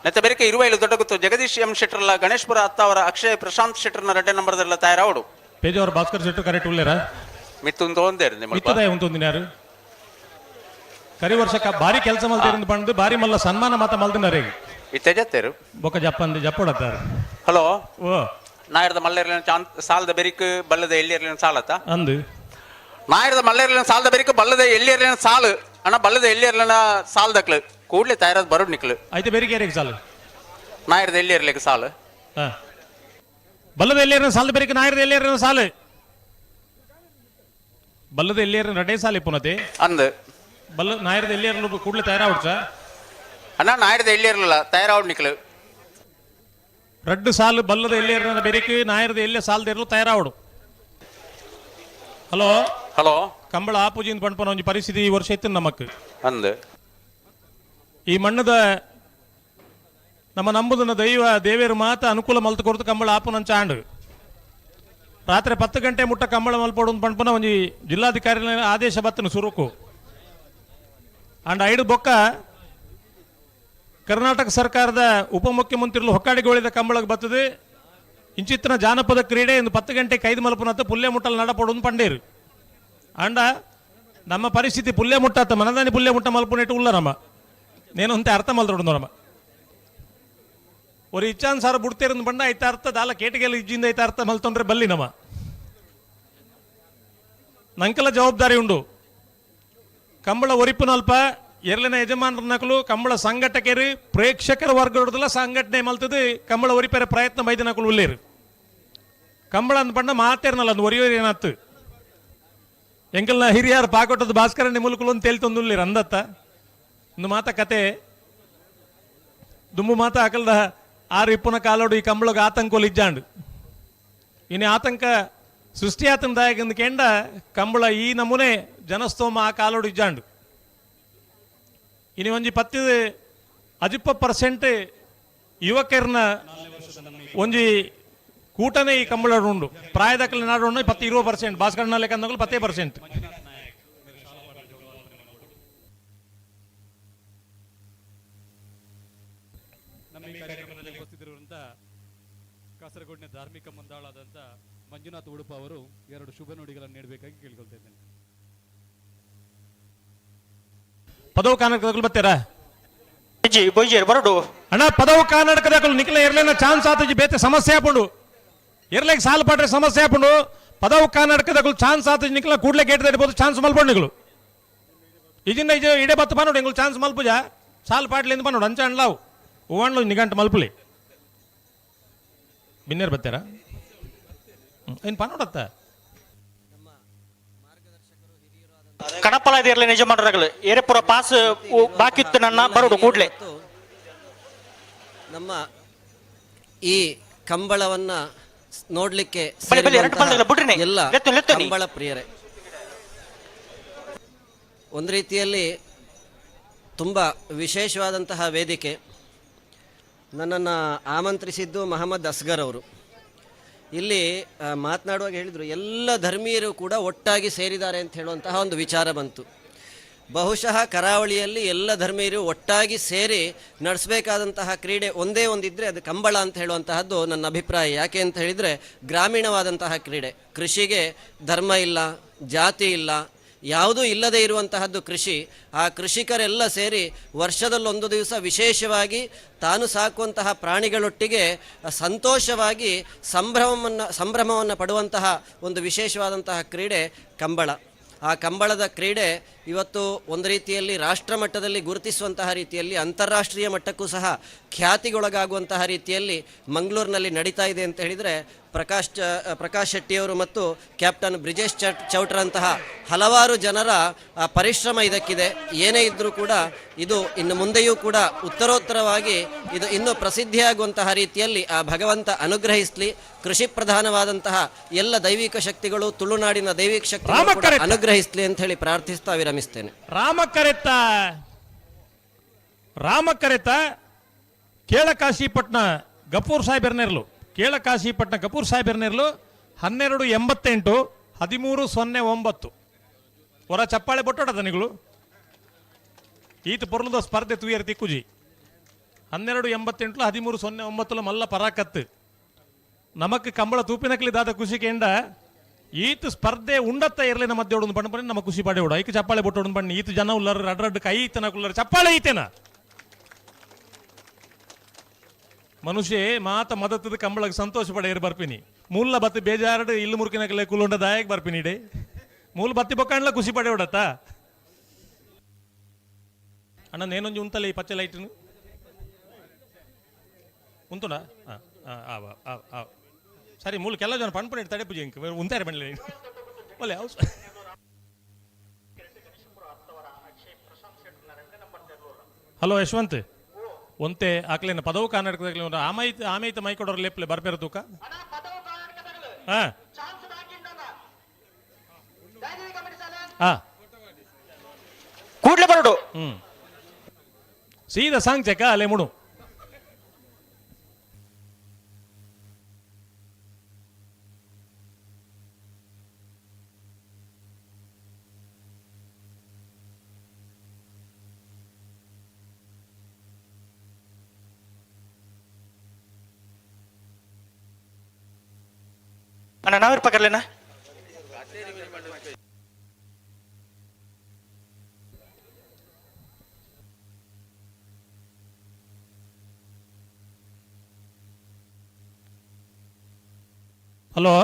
ನೆತ್ತ ಬೆರಿಕೆ ಇರುವೈಲು ದೊಡ್ಡ ಗೊತ್ತು ಜಗದೀಶ್ ಎಂ ಶೆಟ್ಟರ್ಲ ಗಣೇಶ್ಪುರ ಅತ್ತಾವರ ಅಕ್ಷಯ್ ಪ್ರಶಾಂತ್ ಶೆಟ್ಟರ್ನ 2ನೇ ನಂಬರ್ದಲ್ಲ ತಯಾರಾವಡು. ಪೇಜಾವರ ಭಾಸ್ಕರ್ ಶೆಟ್ಟರ್ ಕರೆಕ್ಟ್ ಉಳ್ಳೇರ ಮಿತ್ತೊಂದು ಒಂದೇರು ನಿಮ್ಮ ಮಿತ್ತದಾಯ ಉಂಟೊಂದಿನ ಯಾರು ಕರಿ ವರ್ಷಕ್ಕ ಭಾರಿ ಕೆಲಸ ಮಲ್ತಿರಂದು ಬಂದು ಭಾರಿ ಮಲ್ಲ ಸನ್ಮಾನ ಮಾತ ಮಲ್ದಿನಾರೆ ಇತ್ತೆ ಬೊಕ್ಕ ಜಪ್ಪಂದಿ ಜಪ್ಪೊಡತ್ತಾರೆ. ಹಲೋ ಓ ನಾಯರದ ಮಲ್ಲೇರ್ಲಿನ ಚಾನ್ ಸಾಲದ ಬೆರಿಕ್ ಬಲ್ಲದ ಎಲ್ಲಿರ್ಲಿನ ಸಾಲತ್ತ ಅಂದು ನಾಯರದ ಮಲ್ಲೇರ್ಲಿನ ಸಾಲದ ಬೆರಿಕ್ ಬಲ್ಲದ ಎಲ್ಲಿರ್ಲಿನ ಸಾಲು ಅಣ್ಣ ಬಲ್ಲದ ಎಲ್ಲಿರ್ಲಿನ ಸಾಲದಕ್ಲು ಕೂಡ್ಲೆ ತಯಾರಾದ ಬರೋಡ್ ನಿಕ್ಲು ಐತೆ ಬೆರಿಕೆ ಯಾರಿಗೆ ಸಾಲು ನಾಯರದ ಎಲ್ಲಿರ್ಲಿಕ್ಕೆ ಸಾಲು ಬಲ್ಲದ ಎಲ್ಲಿರ್ನ ಸಾಲದ ಬೆರಿಕ್ ನಾಯರದ ಎಲ್ಲಿರ್ಲಿನ ಸಾಲು ಬಲ್ಲದ ಎಲ್ಲಿಯರ್ ರಡೇ ಸಾಲಿ ಪುನತೆ ಅಂದು ಬಲ್ಲ ನಾಯರದ ಎಲ್ಲಿಯರ್ಲು ಕೂಡಲೇ ತಯಾರಾವಡ್ಸ ಅಣ್ಣ ನಾಯರದ ಎಲ್ಲಿಯರ್ಲಿಲ್ಲ ತಯಾರಾವಡ್ ನಿಕ್ಲು ರಡ್ಡು ಸಾಲು ಬಲ್ಲದ ಎಲ್ಲಿಯರ್ನ ಬೆರಿಕ್ ನಾಯರದ ಎಲ್ಲೇ ಸಾಲದ ಇರಲು ತಯಾರಾವಡು. ಹಲೋ ಹಲೋ ಕಂಬಳ ಆಪೂಜಿಂದ ಪಣ್ಪನ ಒಂಜಿ ಪರಿಸ್ಥಿತಿ ಈ ವರ್ಷ ಇತ್ತು ನಮಕ್ ಅಂದು ಈ ಮಣ್ಣದ ನಮ್ಮ ನಂಬುದನ್ನ ದೈವ ದೇವೇರು ಮಾತ ಅನುಕೂಲ ಮಲ್ತು ಕೊಡ್ತು ಕಂಬಳ ಆಪುನಂಚ ಆಂಡು ರಾತ್ರಿ 10 ಗಂಟೆ ಮುಟ್ಟ ಕಂಬಳ ಮಲ್ಪೋಡು ಪಣ್ಪನ ಒಂಜಿ ಜಿಲ್ಲಾಧಿಕಾರಿ ಆದೇಶ ಬತ್ತನು ಸುರುಕು ಅಂಡ್ ಐಡು ಬೊಕ್ಕ ಕರ್ನಾಟಕ ಸರ್ಕಾರದ ಉಪಮುಖ್ಯಮಂತ್ರಿಗಳು ಹೊಕ್ಕಾಡಿಗೋಳಿದ ಕಂಬಳಕ್ಕೆ ಬರ್ತದೆ. ಇಂಚಿತ್ತಿನ ಜಾನಪದ ಕ್ರೀಡೆ ಇಂದು 10 ಗಂಟೆ ಕೈದು ಮಲ್ಪನತ್ತ ಪುಲ್ಯ ಮುಟ್ಟಲ್ ನಡಪಡೋದು ಪಂಡೇರು. ಅಂಡ ನಮ್ಮ ಪರಿಸ್ಥಿತಿ ಪುಲ್ಯ ಮುಟ್ಟಾತ ಮನದಾನಿ ಪುಲ್ಯ ಮುಟ್ಟ ಮಲ್ಪುನೆಟ್ಟು ಉಲ್ಲ ನಮ್ಮ ನೇನು ಅರ್ಥ ಮಲ್ತೊಡು ನಮ್ಮ ஒரு ಇಚ್ಛಾನುಸಾರ ಬುಡ್ತೇರಂದು ಬಂಡ ಐತ ಅರ್ಥ ದಾಲ ಕೇಟಿಗೆಲ್ಲ ಇಜ್ಜಿಂದ ಐತ ಅರ್ಥ ಮಲ್ತೊಂಡ್ರೆ ಬಲ್ಲಿ ನಮ್ಮ ನಂಕಲ ಜವಾಬ್ದಾರಿ ಉಂಡು. ಕಂಬಳ ಒರಿಪುನಲ್ಪ ಎರಲಿನ ಯಜಮಾನರ ನಕಲು ಕಂಬಳ ಸಂಘಟಕರು ಪ್ರೇಕ್ಷಕರ ವರ್ಗದಲ್ಲ ಸಂಘಟನೆ ಮಲ್ತದು ಕಂಬಳ ಒರಿಪೆರ ಪ್ರಯತ್ನ ಮೈದ ನಕಲು ಉಲ್ಲೇರು. ಕಂಬಳ ಅಂದ್ ಬಣ್ಣ ಮಾತೇರ್ನಲ್ಲ ಅಂದ್ ಒರಿಯೋರು ಏನಾತು ಎಂಕಲ್ನ ಹಿರಿಯಾರ್ ಪಾಕೊಟ್ಟದ ಭಾಸ್ಕರಣ್ಣೆ ಮುಲುಕುಲು ಅಂತ ತೇಲ್ತೊಂದು ಉಲ್ಲೇರು ಅಂದತ್ತ ಒಂದು ಮಾತ ಕತೆ ದುಂಬು ಮಾತ ಅಕಲ್ದ ಆರು ಇಪ್ಪುನ ಕಾಲೋಡು ಈ ಕಂಬಳಗ ಆತಂಕೋಲು ಇಜ್ಜಾಂಡು. ಇನ್ನು ಆತಂಕ ಸೃಷ್ಟಿಯಾತನ ದಾಯಕಂದ ಕೆಂಡ ಕಂಬಳ ಈ ನಮೂನೆ ಜನಸ್ತೋಮ ಆ ಕಾಲೋಡು ಇಜ್ಜಾಂಡು. ಇನಿ ಒಂಜಿ ಪತ್ತಿ ಅಜಿಪ್ಪ ಪರ್ಸೆಂಟ್ ಯುವಕರನ್ನ ಒಂಜಿ ಕೂಟನೇ ಈ ಕಂಬಳ ಉಂಡು. ಪ್ರಾಯದಕ್ಕಲ ನಾಡು 10-20% ಭಾಸ್ಕರಣ್ಣ ಲೆಕ್ಕ 10%. ನಮ್ಮ ಈ ಕಾರ್ಯಕ್ರಮದಲ್ಲಿ ಉಪಸ್ಥಿತರಿರುವಂತಹ ಕಾಸರಗೋಡಿನ ಧಾರ್ಮಿಕ ಮುಂದಾಳಾದಂಥ ಮಂಜುನಾಥ್ ಉಡುಪ ಅವರು ಎರಡು ಶುಭ ನುಡಿಗಳನ್ನು ನೀಡಬೇಕಾಗಿ ಕೇಳಿಕೊಳ್ತಾ ಇದ್ದೇನೆ. ಪದವು ಕರ್ನಾಟಕದಲ್ಲಿ ಬರ್ತೀರಾ ಬರಡು ಅಣ್ಣ? ಪದವು ಕರ್ನಾಟಕದ ನಿಖಲ ಎರ್ಲೇನ ಚಾನ್ಸ್ ಆತಜಿ ಬೇತೆ ಸಮಸ್ಯೆ ಆಪುಂಡು. ಎರ್ಲೆಗ್ ಸಾಲ ಪಾಟ್ರೆ ಸಮಸ್ಯೆ ಆಪುಂಡು. ಪದವು ಕರ್ನಾಟಕದ ಚಾನ್ಸ್ ಆತಜಿ ನಿಖಲ ಕೂಡ್ಲೆ ಗೇಟ್ ತಡಿಬೋದು ಚಾನ್ಸ್ ಮಲ್ಪಂಡು ನಿಗಳು. ಇಜಿಂದ ಇಜ ಇಡೆ ಬತ್ತು ಪನ್ನೋಡು ಎಂಗುಲು ಚಾನ್ಸ್ ಮಲ್ಪುಜ ಸಾಲ್ ಪಾಟ್ಲಿಂದ ಪನ್ನೋಡು ಅಂಚ ಅಣ್ಲಾವು ಹೂವಣ್ಲು ನಿಗಂಟು ಮಲ್ಪುಲಿ ಬಿನ್ನೇರು ಬರ್ತೀರಾ ಏನು ಪನ್ನೋಡತ್ತ. ಕಣಪಲ ಇರಲಿ ಯಜಮಾನರಾಗಲು ಏರೆಪುರ ಪಾಸ್ ಬಾಕಿತ್ತು ನನ್ನ ಬರೋಡು ಕೂಡ್ಲೆ. ನಮ್ಮ ಈ ಕಂಬಳವನ್ನ ನೋಡ್ಲಿಕ್ಕೆ ಎಲ್ಲ ಕಂಬಳ ಪ್ರಿಯರೇ, ಒಂದು ರೀತಿಯಲ್ಲಿ ತುಂಬ ವಿಶೇಷವಾದಂತಹ ವೇದಿಕೆ. ನನ್ನನ್ನು ಆಮಂತ್ರಿಸಿದ್ದು ಮಹಮ್ಮದ್ ಅಸ್ಗರ್ ಅವರು. ಇಲ್ಲಿ ಮಾತನಾಡುವಾಗ ಹೇಳಿದರು, ಎಲ್ಲ ಧರ್ಮೀಯರು ಕೂಡ ಒಟ್ಟಾಗಿ ಸೇರಿದ್ದಾರೆ ಅಂತ ಹೇಳುವಂತಹ ಒಂದು ವಿಚಾರ ಬಂತು. ಬಹುಶಃ ಕರಾವಳಿಯಲ್ಲಿ ಎಲ್ಲ ಧರ್ಮೀಯರು ಒಟ್ಟಾಗಿ ಸೇರಿ ನಡೆಸಬೇಕಾದಂತಹ ಕ್ರೀಡೆ ಒಂದೇ ಒಂದಿದ್ದರೆ ಅದು ಕಂಬಳ ಅಂತ ಹೇಳುವಂತಹದ್ದು ನನ್ನ ಅಭಿಪ್ರಾಯ. ಯಾಕೆ ಅಂತ ಹೇಳಿದರೆ ಗ್ರಾಮೀಣವಾದಂತಹ ಕ್ರೀಡೆ, ಕೃಷಿಗೆ ಧರ್ಮ ಇಲ್ಲ, ಜಾತಿ ಇಲ್ಲ, ಯಾವುದೂ ಇಲ್ಲದೇ ಇರುವಂತಹದ್ದು ಕೃಷಿ. ಆ ಕೃಷಿಕರೆಲ್ಲ ಸೇರಿ ವರ್ಷದಲ್ಲೊಂದು ದಿವಸ ವಿಶೇಷವಾಗಿ ತಾನು ಸಾಕುವಂತಹ ಪ್ರಾಣಿಗಳೊಟ್ಟಿಗೆ ಸಂತೋಷವಾಗಿ ಸಂಭ್ರಮವನ್ನು ಪಡುವಂತಹ ಒಂದು ವಿಶೇಷವಾದಂತಹ ಕ್ರೀಡೆ ಕಂಬಳ. ಆ ಕಂಬಳದ ಕ್ರೀಡೆ ಇವತ್ತು ಒಂದು ರೀತಿಯಲ್ಲಿ ರಾಷ್ಟ್ರ ಮಟ್ಟದಲ್ಲಿ ಗುರುತಿಸುವಂತಹ ರೀತಿಯಲ್ಲಿ ಅಂತಾರಾಷ್ಟ್ರೀಯ ಮಟ್ಟಕ್ಕೂ ಸಹ ಖ್ಯಾತಿಗೊಳಗಾಗುವಂತಹ ರೀತಿಯಲ್ಲಿ ಮಂಗಳೂರಿನಲ್ಲಿ ನಡೀತಾ ಇದೆ ಅಂತ ಹೇಳಿದರೆ ಪ್ರಕಾಶ್ ಶೆಟ್ಟಿಯವರು ಮತ್ತು ಕ್ಯಾಪ್ಟನ್ ಬ್ರಿಜೇಶ್ ಚೌಟ್ರಂತಹ ಹಲವಾರು ಜನರ ಪರಿಶ್ರಮ ಇದಕ್ಕಿದೆ. ಏನೇ ಇದ್ದರೂ ಕೂಡ ಇದು ಇನ್ನು ಮುಂದೆಯೂ ಕೂಡ ಉತ್ತರೋತ್ತರವಾಗಿ ಇದು ಇನ್ನೂ ಪ್ರಸಿದ್ಧಿಯಾಗುವಂತಹ ರೀತಿಯಲ್ಲಿ ಆ ಭಗವಂತ ಅನುಗ್ರಹಿಸಲಿ. ಕೃಷಿ ಪ್ರಧಾನವಾದಂತಹ ಎಲ್ಲ ದೈವಿಕ ಶಕ್ತಿಗಳು, ತುಳುನಾಡಿನ ದೈವಿಕ ಶಕ್ತಿಗಳು ಅನುಗ್ರಹಿಸಲಿ ಅಂತ ಹೇಳಿ ಪ್ರಾರ್ಥಿಸ್ತಾ ವಿರಮಿಸ್ತೇನೆ. ರಾಮ ಕರೆತ ಕೇಳಕಾಶಿಪಟ್ನ ಗಫೂರ್ ಸಾಹೇಬರ್ನೆರ್ಲು, ಕೇಳಕಾಶಿಪಟ್ನ ಗಫೂರ್ ಸಾಹೇಬರ್ನೆರ್ಲು 12.88 13.09 ಹೊರ ಚಪ್ಪಾಳೆ ಬೊಟ್ಟೋಡ ದನಿಗಳು. ಈತ ಪೊರ್ಲದ ಸ್ಪರ್ಧೆ ತುಯರ್ ತಿಕ್ಕುಜಿ. 12.88 13.09 ಮಲ್ಲ ಪರಾಕತ್ತು. ನಮಕ್ ಕಂಬಳ ತೂಪಿನಕ್ಲಿ ದಾದ ಖುಷಿ ಕೇಂಡ ಈತ ಸ್ಪರ್ಧೆ ಉಂಡತ್ತ ಇರಲಿ ನಮ್ಮ ಮಧ್ಯೆ ಬಣ್ಣ ಬಣ್ಣ ನಮ್ಮ ಖುಷಿ ಪಡೆಯೋಡು. ಐಕ ಚಪ್ಪಾಳೆ ಬೊಟ್ಟೋಡು ಬಣ್ಣ ಈತ ಜನ ಉಲ್ಲರು ರಡ್ ರಡ್ ಕೈ ಈತನ ಕುಲ್ಲರು ಚಪ್ಪಾಳೆ ಈತೇನ ಮನುಷ್ಯ ಮಾತ ಮದತ್ತದ ಕಂಬಳಕ್ಕೆ ಸಂತೋಷ ಪಡೆಯರು ಬರ್ಪಿನಿ. ಮೂಲ ಬತ್ತಿ ಬೇಜಾರಡು ಇಲ್ಲು ಮುರುಕಿನಕಲೆ ಕುಲುಂಡ ದಾಯಕ್ ಬರ್ಪಿನಿ ಇಡೆ ಮೂಲ ಬತ್ತಿ ಬೊಕ್ಕಂಡ್ಲ ಖುಷಿ ಪಡೆಯೋಡತ್ತ. ಅಣ್ಣ ನೇನೊಂಜಿ ಉಂತಲ್ಲ ಈ ಪಚ್ಚೆ ಲೈಟ್ನು ಉಂತುಂಡ? ಸರಿ ಮೂಲ ಕೆಲ ಜನ ಪಣ್ಪುಣ ತಡೆ ಪೂಜೆ ಇಂಕ್ ಉಂತಾರೆ ಬಣ್ಣ ಒಳ್ಳೆ ಹೌಸ್. ಹಲೋ ಯಶವಂತ್ ಒಂತೆ ಆಕ್ಲೇನ ಪದವು ಕರ್ನಾಟಕದಲ್ಲಿ ಆಮೈತ ಆಮೈತ ಮೈ ಕೊಡೋರು ಲೇಪ್ಲೆ ಬರ್ಬೇರ ತೂಕ. ಹಾ ಹಾ ಕೂಡ್ಲೆ ಬರಡು. ಸೀದಾ ಸಾಂಗ್ ಚೆಕ್ಕ ಅಲ್ಲೇ ಮುಡು. ಅಣ್ಣ ನಾವಿರ್ಪ ಕರ್ಲೇನಾ? ಹಲೋ.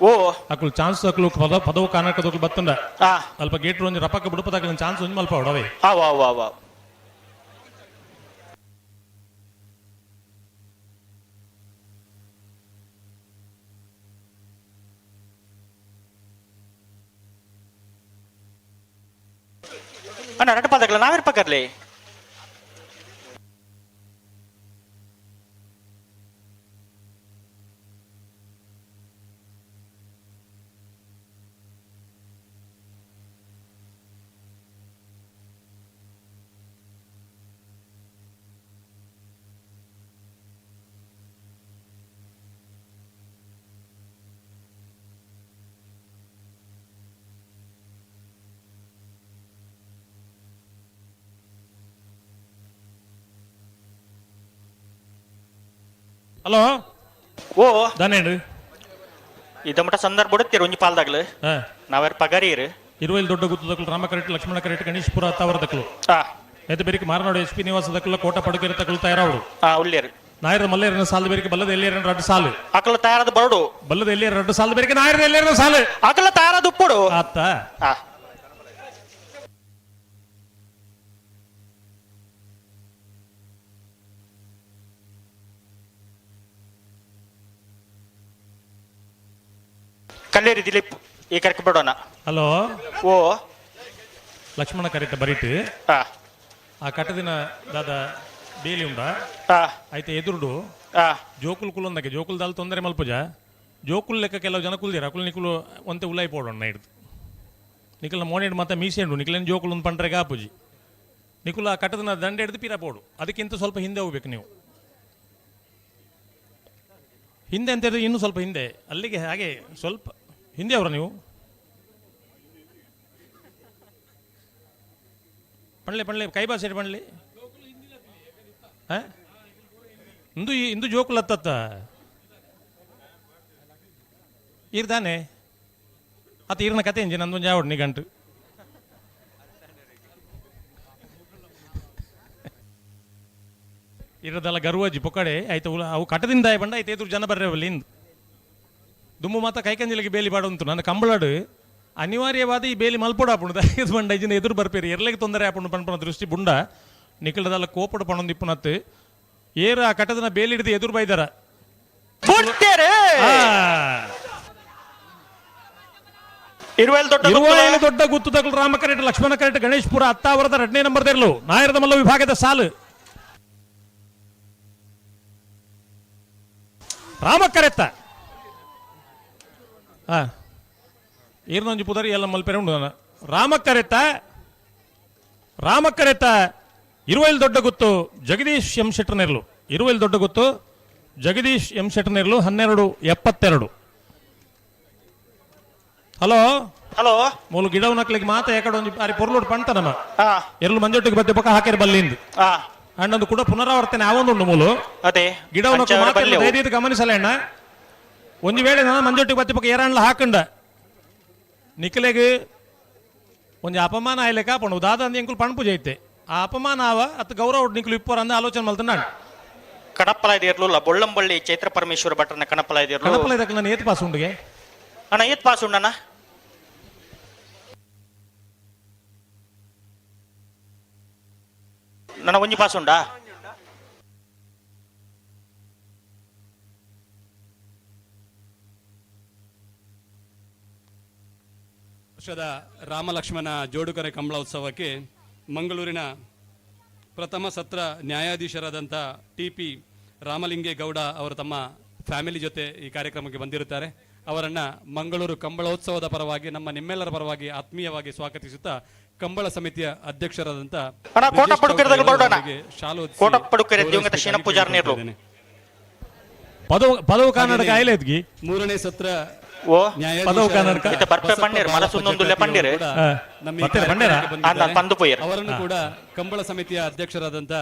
ಓ ಅಕುಲು ಚಾನ್ಸ್ ಅಕುಲು ಪದ ಪದವು ಕಾನಕದಕುಲು ಬತ್ತಂಡ ಅಲ್ಪ ಗೇಟ್ ಒಂಜಿ ರಪಕ್ಕ ಬುಡುಪದಾಕಲು ಚಾನ್ಸ್ ಒಂಜಿ ಮಲ್ಪ ಹೊಡವೆ. ಅವ ಅವ ಅವ ಅಣ್ಣ ರಡ್ಡು ಪದಕಲ ನಾವಿರ್ಪ ಕರ್ಲಿ. ಹಲೋ. ಓ ದಾನೇಂಡು ಇದಮಟ ಸಂದರ್ಭ ಬಡುತ್ತೀರ ಒಂಜಿ ಪಾಲ್ದಾಗ್ಲು ನಾವ್ಯಾರ ಪಗರೀರು. ಇರುವೈಲ್ ದೊಡ್ಡ ಗುತ್ತದಕ್ಕಲು ರಾಮ ಕರೆಟ್ ಲಕ್ಷ್ಮಣ ಕರೆಟ್ ಗಣೇಶ್ಪುರ ಅತ್ತಾವರದಕ್ಕಲು ಐತೆ ಬೇರಿಕೆ ಮಾರನಾಡು ಎಸ್ ಪಿ ನಿವಾಸದಕ್ಕಲು ಕೋಟ ಪಡುಕೆರೆ ತಕಲು ತಯಾರಾವಡು. ಉಳ್ಳೇರು ನಾಯರ ಮಲ್ಲೇರನ ಸಾಲು ಬೇರಿಕೆ ಬಲ್ಲದ ಎಲ್ಲಿಯರನ ರಡ್ಡು ಸಾಲು ಅಕಲ ತಯಾರದ ಬರಡು ಬಲ್ಲದ ಎಲ್ಲಿಯರ ರಡ್ಡು ಸಾಲು ಬೇರಿಕೆ ನಾಯರದ ಎಲ್ಲಿಯರನ ಸಾಲು ಅಕಲ ತಯಾರದ ಉಪ್ಪುಡು ಆತ. ಕಲ್ಲೇರಿ ದಿಲೀಪ್ ಈ ಕರೆಕ್ ಬಿಡೋಣ. ಹಲೋ. ಓ ಲಕ್ಷ್ಮಣ ಕರೆಕ್ಟ್ ಬರೀಟ್ ಆ ಕಟ್ಟದಿನ ದಾದ ಬೇಲಿ ಉಂಡ ಐತೆ ಎದುರುಡು ಜೋಕುಲ್ ಕುಲೊಂದಕ್ಕೆ ಜೋಕುಲ್ ದಾಲ್ ತೊಂದರೆ ಮಲ್ಪುಜ ಜೋಕುಲ್ ಲೆಕ್ಕ ಕೆಲವು ಜನ ಕುಲ್ದಿರ ಅಕುಲ್ ನಿಕುಲು ಒಂತೆ ಉಲಾಯಿ ಪೋಡೋಣ ಹಿಡ್ದು ನಿಕಲ್ನ ಮೋನೆಡ್ ಮತ್ತೆ ಮೀಸೆಂಡು ನಿಕಲೇನು ಜೋಕುಲ್ ಒಂದು ಪಂಡ್ರೆಗೆ ಆಪುಜಿ ನಿಕುಲ ಆ ಕಟ್ಟದನ ದಂಡೆ ಹಿಡಿದು ಪೀರ ಪೋಡು ಅದಕ್ಕಿಂತ ಸ್ವಲ್ಪ ಹಿಂದೆ ಹೋಗ್ಬೇಕು ನೀವು ಹಿಂದೆ ಅಂತ ಹೇಳಿದ್ರೆ ಇನ್ನೂ ಸ್ವಲ್ಪ ಹಿಂದೆ ಅಲ್ಲಿಗೆ ಹಾಗೆ ಸ್ವಲ್ಪ ಹಿಂದೆ ಅವರ ನೀವು ಪಣ್ಲೆ ಪಣ್ಲೆ ಕೈ ಭಾಷೆ ಪಣ್ಲೆ ಇಂದು ಇಂದು ಜೋಕುಲ್ ಹತ್ತತ್ತ ಈರ್ದಾನೆ ಆತ ಈರ್ನ ಕತೆ ಎಂಜಿ ನಂದೊಂದು ಜಾವಡ್ ನಿಗಂಟು ಇರೋದಲ್ಲ ಗರ್ವಜ್ಜಿ ಪೊಕ್ಕಡೆ ಆಯ್ತು ಅವು ಕಟದಿಂದ ಬಂಡ ಆಯ್ತು ಎದುರು ಜನ ಬರ್ರೆ ಇಂದು ದುಮ್ಮು ಮಾತ ಕೈಕಂಜಲಿಗೆ ಬೇಲಿ ಬಾಡುಂತು ನನ್ನ ಕಂಬಳಡು ಅನಿವಾರ್ಯವಾದ ಈ ಬೇಲಿ ಮಲ್ಪೊಡು ಆಪುಂಡು ದಯದು ಬಂಡ ಇಜಿನ ಎದುರು ಬರ್ಪೇರಿ ಎರ್ಲೆಗೆ ತೊಂದರೆ ಆಪುಂಡು ಪನ್ಪನ ದೃಷ್ಟಿ ಬುಂಡ ನಿಖಲದಲ್ಲ ಕೋಪಡು ಪಣೊಂದು ಇಪ್ಪುನತ್ತು ಏರು ಆ ಕಟದನ ಬೇಲಿ ಹಿಡಿದು ಎದುರು ಬೈದಾರ. ಇರುವೈಲು ದೊಡ್ಡ ಗುತ್ತು ತಗಲು ರಾಮ ಕರೆಟ್ ಲಕ್ಷ್ಮಣ ಕರೆಟ್ ಗಣೇಶ್ಪುರ ಅತ್ತಾವರದ ಎರಡನೇ ನಂಬರ್ ತೆರಲು ನಾಯರದ ಮಲ್ಲ ವಿಭಾಗದ ಸಾಲು ರಾಮ ಕರೆತ್ತ ಹಾ ಈರ್ನೊಂಜಿ ಪುದರಿ ಎಲ್ಲ ಮಲ್ಪೆರೆ ಉಂಡು ನಾನು ರಾಮ ಕರೆತ್ತ ರಾಮ ಕರೆತ್ತ ಇರುವೈಲ್ ದೊಡ್ಡ ಗುತ್ತು ಜಗದೀಶ್ ಎಂ ಶೆಟ್ಟರ್ನೆರ್ಲು ಇರುವೈಲ್ ದೊಡ್ಡ ಗುತ್ತು ಜಗದೀಶ್ ಎಂ ಶೆಟ್ಟರ್ನೆರ್ಲು 12:72. ಹಲೋ. ಹಲೋ. ಮೂಲು ಗಿಡವನಕ್ಲಿಗೆ ಮಾತ ಯಾಕಡೆ ಒಂಜಿ ಬಾರಿ ಪೊರ್ಲುಡು ಪಂತ ನಮ್ಮ ಎರಲು ಮಂಜೊಟ್ಟಿಗೆ ಬತ್ತೆ ಪಕ್ಕ ಹಾಕಿರ ಬಲ್ಲಿಂದು ಅಣ್ಣಂದು ಕೂಡ ಪುನರಾವರ್ತನೆ ಆವೊಂದುಂಡು ಮೂಲು ಅದೇ ಗಿಡವನಕ್ಕು ಮಾತ ಧೈರ್ಯದ ಗಮನಿಸಲ ಅಣ್ಣ ಒಂಜಿ ವೇಳೆ ನಾನು ಮಂಜೊಟ್ಟಿಗೆ ಬತ್ತೆ ಪಕ್ಕ ಏರಾಣ್ಲ ಹಾಕಂಡ ನಿಖಲೆಗ್ ಒಂಜಿ ಅಪಮಾನ ಆಯ್ಲೆಕ ಪಂಡು ದಾದ ಅಂದ್ ಎಂಕುಲು ಪಣಪು ಜೈತೆ ಆ ಅಪಮಾನ ಆವ ಅತ್ ಗೌರವ ನಿಕುಲು ಇಪ್ಪೋರ ಅಂದ ಆಲೋಚನೆ ಮಲ್ತನಾಡು. ಕಣಪ್ಪಲ ಇದಿರ್ಲು ಬೊಳ್ಳಂಬಳ್ಳಿ ಚೈತ್ರ ಪರಮೇಶ್ವರ ಭಟ್ರನ ಕಣಪ್ಪಲ ಇದಿರ್ಲು. ಕಣಪ್ಪಲ ಇದಕ್ಕೆ ನಾನು ಏತ್ ಪಾಸ್ ಉಂಡುಗೆ ಅಣ್ಣ ಏತ್ ಪಾಸ್ ಉಂಡಣ್ಣ? ನನ್ನ ಒಂಜಿ ಪಾಸ್ ಉಂಡಾ? ವರ್ಷದ ರಾಮಲಕ್ಷ್ಮಣ ಜೋಡುಕರೆ ಕಂಬಳ ಉತ್ಸವಕ್ಕೆ ಮಂಗಳೂರಿನ ಪ್ರಥಮ ಸತ್ರ ನ್ಯಾಯಾಧೀಶರಾದಂಥ ಟಿ ಪಿ ರಾಮಲಿಂಗೇಗೌಡ ಅವರು ತಮ್ಮ ಫ್ಯಾಮಿಲಿ ಜೊತೆ ಈ ಕಾರ್ಯಕ್ರಮಕ್ಕೆ ಬಂದಿರುತ್ತಾರೆ. ಅವರನ್ನು ಮಂಗಳೂರು ಕಂಬಳೋತ್ಸವದ ಪರವಾಗಿ ನಮ್ಮ ನಿಮ್ಮೆಲ್ಲರ ಪರವಾಗಿ ಆತ್ಮೀಯವಾಗಿ ಸ್ವಾಗತಿಸುತ್ತಾ ಕಂಬಳ ಸಮಿತಿಯ ಅಧ್ಯಕ್ಷರಾದಂಥ ಶಾಲು ಪದವು ಕರ್ನಾಟಕ ಆಯ್ಲೆದ್ಗಿ ಮೂರನೇ ಸತ್ರ ಅವರನ್ನು ಕೂಡ ಕಂಬಳ ಸಮಿತಿಯ ಅಧ್ಯಕ್ಷರಾದಂಥ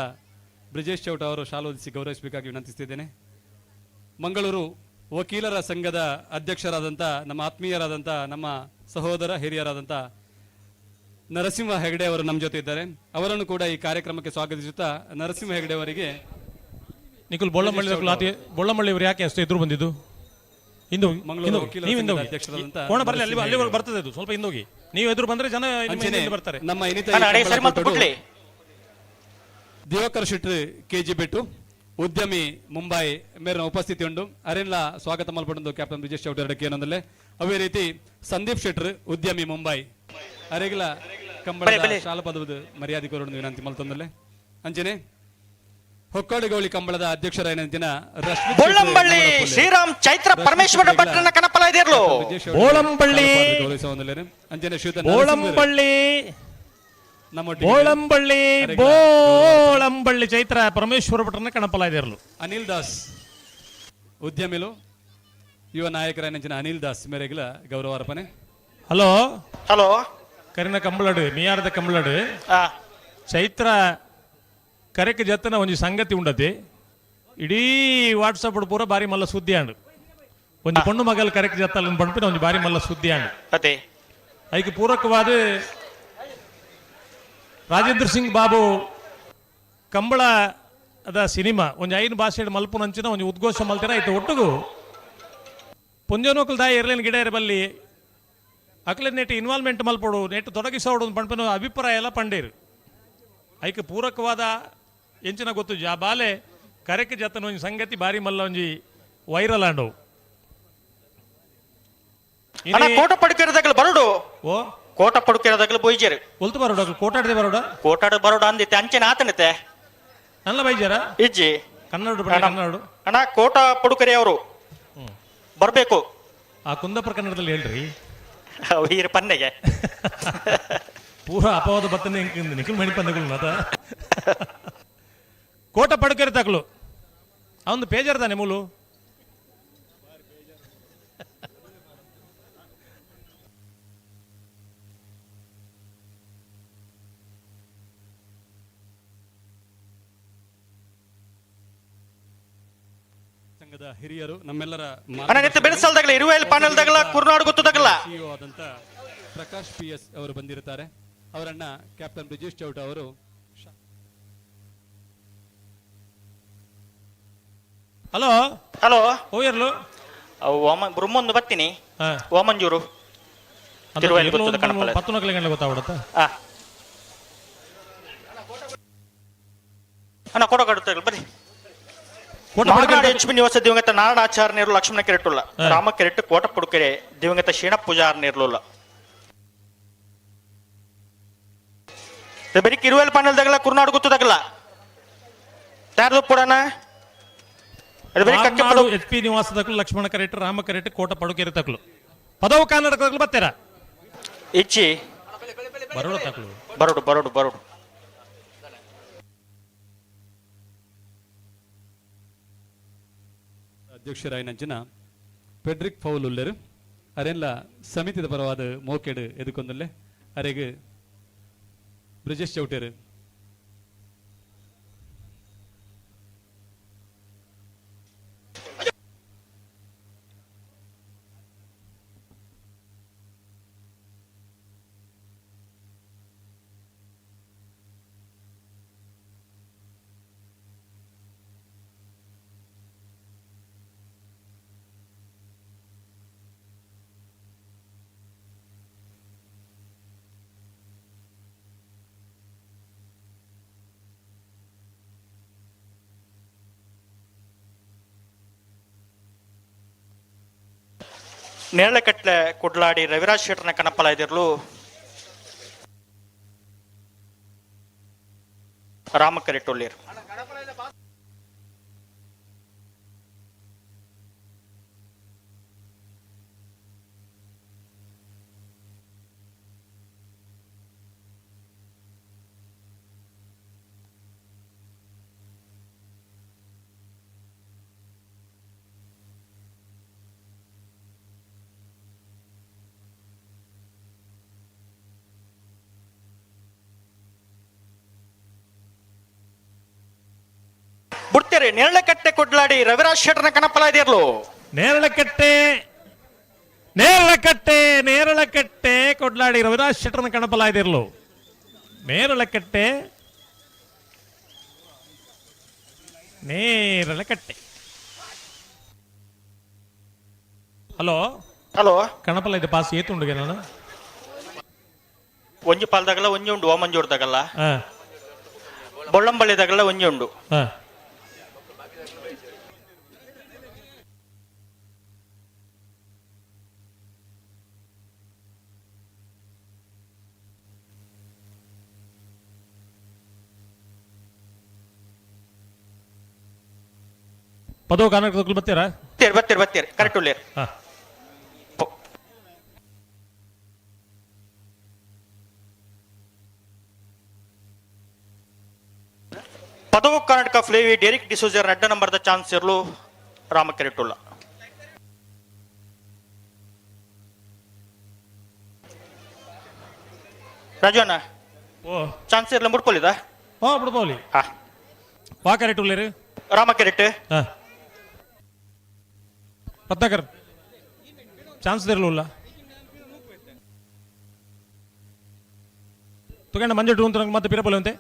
ಬ್ರಿಜೇಶ್ ಚೌಟ ಅವರು ಶಾಲು ಹೊದಿಸಿ ಗೌರವಿಸಬೇಕಾಗಿ ವಿನಂತಿಸುತ್ತಿದ್ದೇನೆ. ಮಂಗಳೂರು ವಕೀಲರ ಸಂಘದ ಅಧ್ಯಕ್ಷರಾದಂಥ ನಮ್ಮ ಆತ್ಮೀಯರಾದಂಥ ನಮ್ಮ ಸಹೋದರ ಹಿರಿಯರಾದಂಥ ನರಸಿಂಹ ಹೆಗಡೆ ಅವರು ನಮ್ಮ ಜೊತೆ ಇದ್ದಾರೆ. ಅವರನ್ನು ಕೂಡ ಈ ಕಾರ್ಯಕ್ರಮಕ್ಕೆ ಸ್ವಾಗತಿಸುತ್ತಾ ನರಸಿಂಹ ಹೆಗಡೆ ಅವರಿಗೆ ನಿಖಿಲ್ ಬೊಳ್ಳಮಳ್ಳಿ, ಬೊಳ್ಳಮಳ್ಳಿ ಅವರು ಯಾಕೆ ಅಷ್ಟು ಎದುರು ಬಂದಿದ್ದು? ಇಂದು ಮಂಗಳೂರು ವಕೀಲರ ಸಂಘದ ಅಧ್ಯಕ್ಷರಾದಂಥ ಕೋಣ ಬರಲಿ, ಅಲ್ಲಿ ಅಲ್ಲಿವರೆಗೆ ಬರ್ತದೆ ಅದು, ಸ್ವಲ್ಪ ಹಿಂದೋಗಿ. ನೀವು ಎದುರು ಬಂದ್ರೆ ಜನ ನಿಮ್ಮ ಹಿಂದೆ ಬರ್ತಾರೆ. ನಮ್ಮ ಇನ್ನಿತ ದಿವಾಕರ್ ಶೆಟ್ಟಿ ಕೆಜಿ ಬೆಟ್ಟು ಉದ್ಯಮಿ ಮುಂಬೈ ಮೇರಿನ ಉಪಸ್ಥಿತಿ ಉಂಟು. ಅರೆನ್ಲ ಸ್ವಾಗತ ಮಲ್ಪಡೊಂದು ಕ್ಯಾಪ್ಟನ್ ಬ್ರಿಜೇಶ್ ಚೌಟರ್ ಏನಂದಲ್ಲೇ. ಅದೇ ರೀತಿ ಸಂದೀಪ್ ಶೆಟ್ಟರ್ ಉದ್ಯಮಿ ಮುಂಬೈ ಅರೆಗ್ಲ ಕಂಬಳದ ಶಾಲಾ ಪದವದ ಮರ್ಯಾದೆ ಕೋರೊಂದು ವಿನಂತಿ ಮಲ್ತೊಂದಲ್ಲೇ. ಅಂಚನೆ ಹೊಕ್ಕಾಡುಗೌಳಿ ಕಂಬಳದ ಅಧ್ಯಕ್ಷರಾಯನಂತಿನ ರಶ್ಮಿ ಬೊಳ್ಳಂಬಳ್ಳಿ ಶ್ರೀರಾಮ್ ಚೈತ್ರ ಪರಮೇಶ್ವರ ಭಟ್ರನ ಕನಪಲ ಇದಿರ್ಲು. ಬೋಳಂಬಳ್ಳಿ ಅಂಚನೆ ಶ್ರೀಯುತ ಬೋಳಂಬಳ್ಳಿ ನಮ್ಮೊಟ್ಟಿಗೆ ಬೋಳಂಬಳ್ಳಿ ಬೋಳಂಬಳ್ಳಿ ಚೈತ್ರ ಪರಮೇಶ್ವರ ಭಟ್ರನ್ನ ಕಣಪಲ ಇದಿರಲು. ಅನಿಲ್ ದಾಸ್ ಉದ್ಯಮಿಲು ಯುವ ನಾಯಕರಾಯನಂಚಿನ ಅನಿಲ್ ದಾಸ್ ಮೇರೆಗಿಲ ಗೌರವ ಅರ್ಪಣೆ. ಹಲೋ ಹಲೋ ಕರಿನ ಕಂಬಳಡು ಮಿಯಾರದ ಕಂಬಳಡು ಚೈತ್ರ ಕರೆಕ್ ಜತ್ತನ ಒಂಜಿ ಸಂಗತಿ ಉಂಡತಿ ಇಡೀ ವಾಟ್ಸಪ್ ಪೂರ ಬಾರಿ ಮಲ್ಲ ಸುದ್ದಿ ಆಂಡು. ಒಂಜಿ ಪೊಣ್ಣು ಮಗಲ್ ಕರೆಕ್ ಜತ್ತಲ್ಲ ಪಂಪಿನ ಒಂಜಿ ಬಾರಿ ಮಲ್ಲ ಸುದ್ದಿ ಆಂಡು. ಅದೇ ಐಕ್ ಪೂರಕವಾದ ರಾಜೇಂದ್ರ ಸಿಂಗ್ ಬಾಬು ಕಂಬಳ ಅದ ಸಿನಿಮಾ ಒಂಜಿ 5 ಭಾಷೆ ಮಲ್ಪುನಂಚಿನ ಒಂಜಿ ಉದ್ಘೋಷ ಮಲ್ತಿರ ಆಯ್ತು. ಒಟ್ಟುಗು ಪೊಂಜೋನೋಕಲ್ ದಾಯ ಇರ್ಲೇನು ಗಿಡ ಇರಬಲ್ಲಿ ಅಕ್ಲೆ ನೆಟ್ ಇನ್ವಾಲ್ವ್ಮೆಂಟ್ ಮಲ್ಪಡು ನೆಟ್ ತೊಡಗಿಸೋಡು ಪಂಪಿನ ಅಭಿಪ್ರಾಯ ಎಲ್ಲ ಪಂಡೇರು. ಐಕ್ ಪೂರಕವಾದ ಎಂಚಿನ ಗೊತ್ತು ಆ ಬಾಲೆ ಕರೆಕ್ ಜತನ ಒಂಜಿ ಸಂಗತಿ ಬಾರಿ ಮಲ್ಲ ಒಂಜಿ ವೈರಲ್ ಆಂಡವು. ಕೋಟ ಪಡುಕಿರದಾಗಲು ಬರೋಡು ಓ ಕೋಟ ಪಡುಕಿರದಾಗಲು ಬೊಯ್ಜೇರು ಒಲ್ತು ಬರೋಡ ಕೋಟಾಡದೆ ಬರೋಡ ಕೋಟಾಡ ಬರೋಡ ಅಂದಿತ್ತೆ ಅಂಚೆನ ಆತನತೆ ನಲ್ಲ ಬೈಜಾರ ಇಜ್ಜಿ ಕನ್ನಡ ಕನ್ನಡ ಅಣ್ಣ ಕೋಟ ಪಡುಕರೆ ಅವರು ಬರಬೇಕು. ಆ ಕುಂದಾಪುರ ಕನ್ನಡದಲ್ಲಿ ಹೇಳ್ರಿ ವೀರ ಪನ್ನೆಗೆ ಪೂರ ಅಪವಾದ ಬತ್ತನೆ ನಿಖಿಲ್ ಮಣಿಪಂದಗಳು ಅದ ಕೋಟ ಪಡುಕೆರೆ ತಕಲು ಅವನು ಪೇಜರ್ ತಾನೆ ಮೂಲು. ಸಂಘದ ಹಿರಿಯರು ನಮ್ಮೆಲ್ಲರ ಸಿಇಒ ಆದಂತ ಪ್ರಕಾಶ್ ಪಿ ಎಸ್ ಅವರು ಬಂದಿರುತ್ತಾರೆ. ಅವರನ್ನ ಕ್ಯಾಪ್ಟನ್ ಬ್ರಿಜೇಶ್ ಚೌಟ ಅವರು ಹಲೋ ಹಲೋ ಹೋಯರ್ಲು ಬ್ರಹ್ಮೊಂದು ಬರ್ತೀನಿ ವಾಮಂಜೂರು ಪತ್ತುನಕಲೆ ಗೊತ್ತಾಗ್ಬಿಡುತ್ತಾ ಅಣ್ಣ ಕೊಡ ಬರ್ರಿ. ಎಚ್ ಪಿ ನಿವಾಸ ದಿವಂಗತ ನಾರಾಯಣಾಚಾರ್ಯ ನೀರು ಲಕ್ಷ್ಮಣ ಕೆರೆಟುಲ್ಲ ರಾಮ ಕೆರೆಟ್ಟು ಕೋಟ ಪಡುಕೆರೆ ದಿವಂಗತ ಶೀಣ ಪೂಜಾರ್ ನೀರ್ಲುಲ್ಲ ಬರೀ ಕಿರುವೆಲ್ ಪಾನಲ್ದಾಗಲ್ಲ ಕುರ್ನಾಡು ಗೊತ್ತದಾಗಲ್ಲ ಯಾರ್ದು ಪುಡಣ ಎಚ್ ಪಿ ನಿವಾಸ ತಕಲು ಲಕ್ಷ್ಮಣ ಕರೆಟ್ ರಾಮ ಕರೆಟ್ ಕೋಟ ಪಡುಕೆರೆ ತಕಲು ಪದವು ಕನ್ನಡ ತಕಲು ಬರ್ತೀರ ಇಚ್ಚಿ ಬರೋಡು ತಕಲು ಬರೋಡು ಬರೋಡು ಬರೋಡು. ಅಧ್ಯಕ್ಷರಾಯಿನಂಚಿನ ಪೆಡ್ರಿಕ್ ಫೌಲ್ ಉಲ್ಲೆರು ಅರೆನ್ಲ ಸಮಿತಿದ ಪರವಾದ ಮೋಕೆಡು ಎದುಕೊಂದಲ್ಲೆ ಅರೆಗ್ ಬ್ರಿಜೇಶ್ ಚೌಟೇರು. ನೇರಳೆಕಟ್ಲೆ ಕುಡ್ಲಾಡಿ ರವಿರಾಜ್ ಶೆಟ್ಟರ್ನ ಕಣಪ್ಪಲ ಇದಿರ್ಲು ರಾಮಕರೆಟೊಳ್ಳಿಯರು. ಬಿಡ್ತೀರಿ ನೇರಳೆಕಟ್ಟೆ ಕೊಡ್ಲಾಡಿ ರವಿರಾಜ್ ಶೆಟ್ಟರ್ನ ಕಣಪ್ಪಲ ಇದಿರ್ಲು. ನೇರಳಕಟ್ಟೆ ನೇರಳಕಟ್ಟೆ ನೇರಳಕಟ್ಟೆ ಕೊಡ್ಲಾಡಿ ರವಿದಾಸ್ ಶೆಟ್ಟರ್ನ ಕಣಪಲಾಯ್ದಿರ್ಲು. ನೇರಳಕಟ್ಟೆ ನೇರಳಕಟ್ಟೆ. ಹಲೋ ಹಲೋ ಕಣಪಲ ಇದು ಪಾಸ್ ಏತುಂಡುಗೆ ನಾನು ಒಂಜಿ ಪಾಲ್ದಾಗಲ್ಲ ಒಂಜಿ ಉಂಡು ಓಮಂಜೂರ್ದಾಗಲ್ಲ ಬೊಳ್ಳಂಬಳ್ಳಿದಾಗಲ್ಲ ಒಂಜಿ ಉಂಡು. ಪದವು ಕರ್ನಾಟಕದ ಬರ್ತೀರಾ? ಬರ್ತೀರಿ ಬರ್ತೀರಿ ಕರೆಕ್ಟ್ ಉಳ್ಳೇರು. ಪದವು ಕರ್ನಾಟಕ ಫ್ಲೇವಿ ಡೆರಿಕ್ ಡಿಸೋಜರ್ ಅಡ್ಡ ನಂಬರ್ದ ಚಾನ್ಸ್ ಇರಲು ರಾಮಕೆರೆಟುಲ್ಲ. ರಾಜು ಅಣ್ಣ ಚಾನ್ಸ್ ಇರಲ ಮುಡ್ಪೊಲಿದ? ಓ ಮುಡ್ಪೊಲಿ. ಹಾ ವಾ ಕರೆಕ್ಟ್ ಉಳ್ಳೇರು? ರಾಮಕೆರೆಟ್. ರತ್ನಾಕರ್ ಚಾನ್ಸ್ ಇರಲಿಲ್ಲ ತುಗಂಡ ಮಂಜು ಅಂತ ಮತ್ತೆ ಪಿರಪೊಲಿ ಅಂತೆ.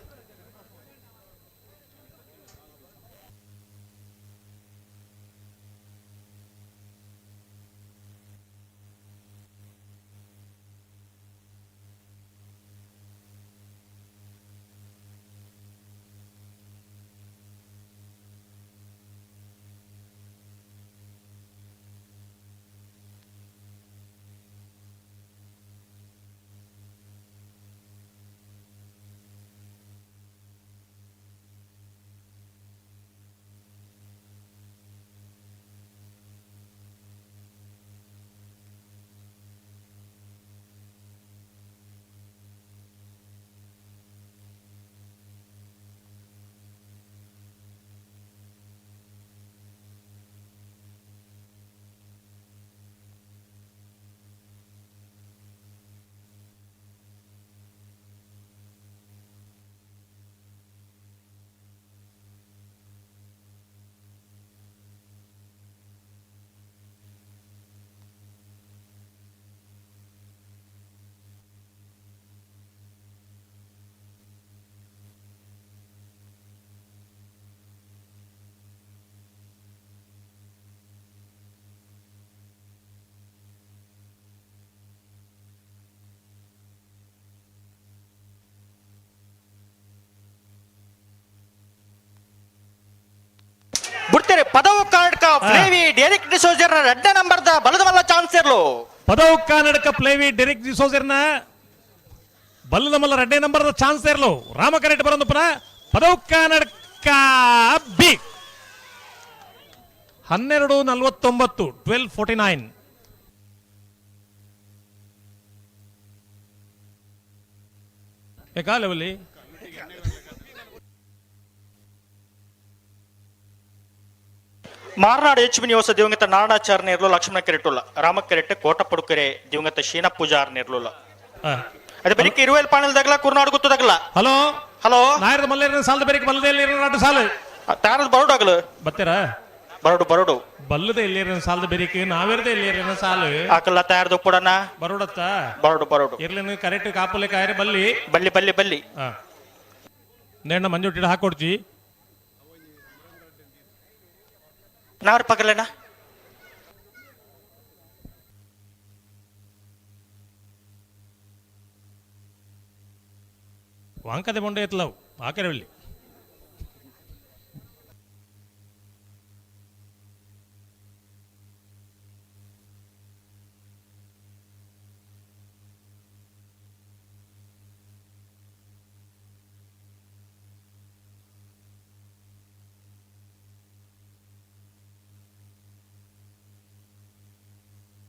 ಬಿಡ್ತಾರೆ ಪದವು ಕರ್ನಾಟಕ ಫ್ಲೇವಿ ಡೆರಿಕ್ ಡಿಸೋಜರ್ ರಡ್ಡ ನಂಬರ್ದ ಬಲದ ಮಲ್ಲ ಚಾನ್ಸ್ ಇರ್ಲು. ಪದವು ಕರ್ನಾಟಕ ಪ್ಲೇವಿ ಡೆರಿಕ್ ಡಿಸೋಜರ್ನ ಬಲ್ಲದ ಮಲ್ಲ ರಡ್ಡೆ ನಂಬರ್ದ ಚಾನ್ಸ್ ಇರ್ಲು. ರಾಮಕರೆಟ್ ಬರಂದು ಪುನಃ ಪದವು ಕರ್ನಾಟಕ ಬಿ 12:49 12:49. ಕಾಲವಲ್ಲಿ ಮಾರನಾಡು ಎಚ್ ಬಿ ನಿವಾಸ ದಿವಂಗತ ನಾರಾಯಣಾಚಾರ್ಯ ನೇರ್ಲು ಲಕ್ಷ್ಮಣ ಕೆರೆಟುಲ್ಲ ರಾಮ ಕೆರೆಟ್ ಕೋಟಪಡುಕೆರೆ ದಿವಂಗತ ಶೀನ ಪೂಜಾರ್ ನೇರ್ಲುಲ್ಲ. ಅದೇ ಬೆರಿಕೆ ಇರುವೆಲ್ ಪಾಣಲ್ ದಗಲ ಕುರ್ನಾಡು ಗುತ್ತದಗಲ. ಹಲೋ ಹಲೋ ನಾಯರದ ಮಲ್ಲೇರಿನ ಸಾಲದ ಬೆರಿಕೆ ಬಲ್ಲದೆ ಎಲ್ಲಿರ ಸಾಲು ತಾರದ ಬರೋಡಾಗಲು ಬತ್ತೀರಾ? ಬರೋಡು ಬರೋಡು ಬಲ್ಲದೆ ಎಲ್ಲಿರ ಸಾಲದ ಬೆರಿಕೆ ನಾವಿರದೆ ಎಲ್ಲಿರ ಸಾಲು ಆಕಲ್ಲ ತಯಾರದು ಪುಡನ ಬರೋಡತ್ತ ಬರೋಡು ಬರೋಡು ಇರ್ಲಿನ ಕರೆಕ್ಟ್ ಕಾಪುಲೆ ಕಾಯರೆ ಬಲ್ಲಿ ಬಲ್ಲಿ ಬಲ್ಲಿ ಬಲ್ಲಿ. ನೇಣ್ಣ ಮಂಜುಟ್ಟಿಡ ಹಾಕೊಡ್ತಿ ನಾವ್ರ ಪಗಲೇನ ವಾಂಕದೆ ಬೊಂಡೆ ಎತ್ತಲವು ಆಕೆರವಲ್ಲಿ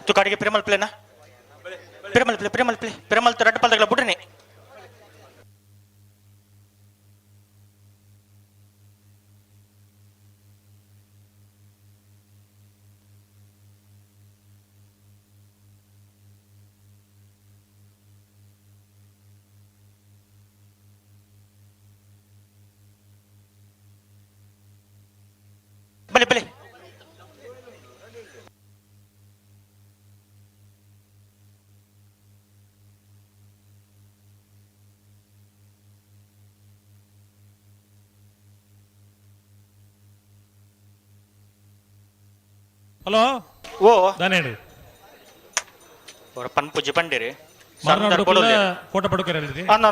ತುಕಾಡಿಗೆ ಪ್ರೇಮಲ್ ಪ್ಲೇನಾ ಪ್ರೇಮಲ್ ಪ್ಲೇ ಪ್ರೇಮಲ್ ಪ್ಲೇ ಪ್ರೇಮಲ್ ರಡ್ಡು ಪಲ್ದಗಳ ಬುಡ್ರಿನಿ. ಬಲೆ ಬಲೆ. Hello ಓ ದಾನೇಡು ಪನ್ಪುಜಿ ಪಂಡಿರಿ ಮಾರನಾಡು ಕೋಟ ಪಡುಕೆರೆ ಅಂದ್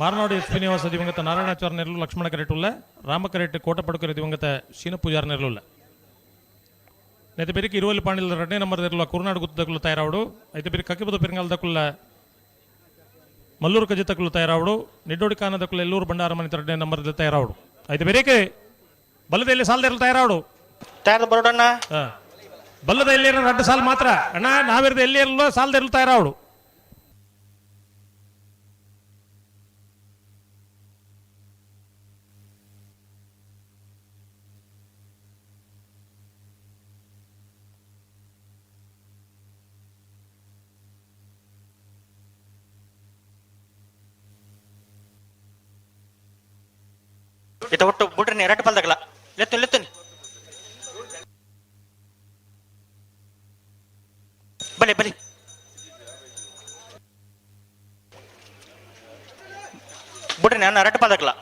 ಮಾರನಾಡು ಎಸ್ ಪಿ ನಿವಾಸ ದಿವಂಗತ ನಾರಾಯಣಾಚಾರ್ಯ ನೆರಳು ಲಕ್ಷ್ಮಣ ಕರೆಟುಲ್ಲ ರಾಮ ಕರೆಟ್ ಕೋಟ ಪಡುಕೆರೆ ದಿವಂಗತ ಶೀನ ಪೂಜಾರ್ ನೆರಳುಲ್ಲ అయితే పెరికి ఇరువల్లి పాండిల రెండే నంబర్ దగ్గరలో కురునాడు గుర్తు తయారావుడు. అయితే పెరికి కక్కిపద పెరంగాల దక్కుల మల్లూరు కజితకులు తయారావుడు. నిడ్డోడి కాన దక్కుల ఎల్లూరు బండారమని రెండే నంబర్ తయారావుడు. అయితే పెరికి ಬಲ್ಲದ ಎಲ್ಲಿ ಸಾಲದೇರಲು ತಯಾರಾವಡು ತಯಾರು ಬರೋಡಣ್ಣ ಬಲ್ಲದ ಎಲ್ಲಿ ಎರಡು ಸಾಲ ಮಾತ್ರ ಅಣ್ಣ ನಾವಿರದ ಎಲ್ಲಿ ಇರಲೋ ಸಾಲದೇರಲು ತಯಾರಾವಡು. ಇತ ಒಟ್ಟು ಬುಡ್ರಿ ಎರಡು ಪಲ್ದಾಗಲ ಲೆತ್ತು ಲೆತ್ತುನಿ ಬಲೆ ಬಲೆ ಬುಡ್ರಿ ನಾನು ಎರಡು ಪಲ್ದಾಗಲ.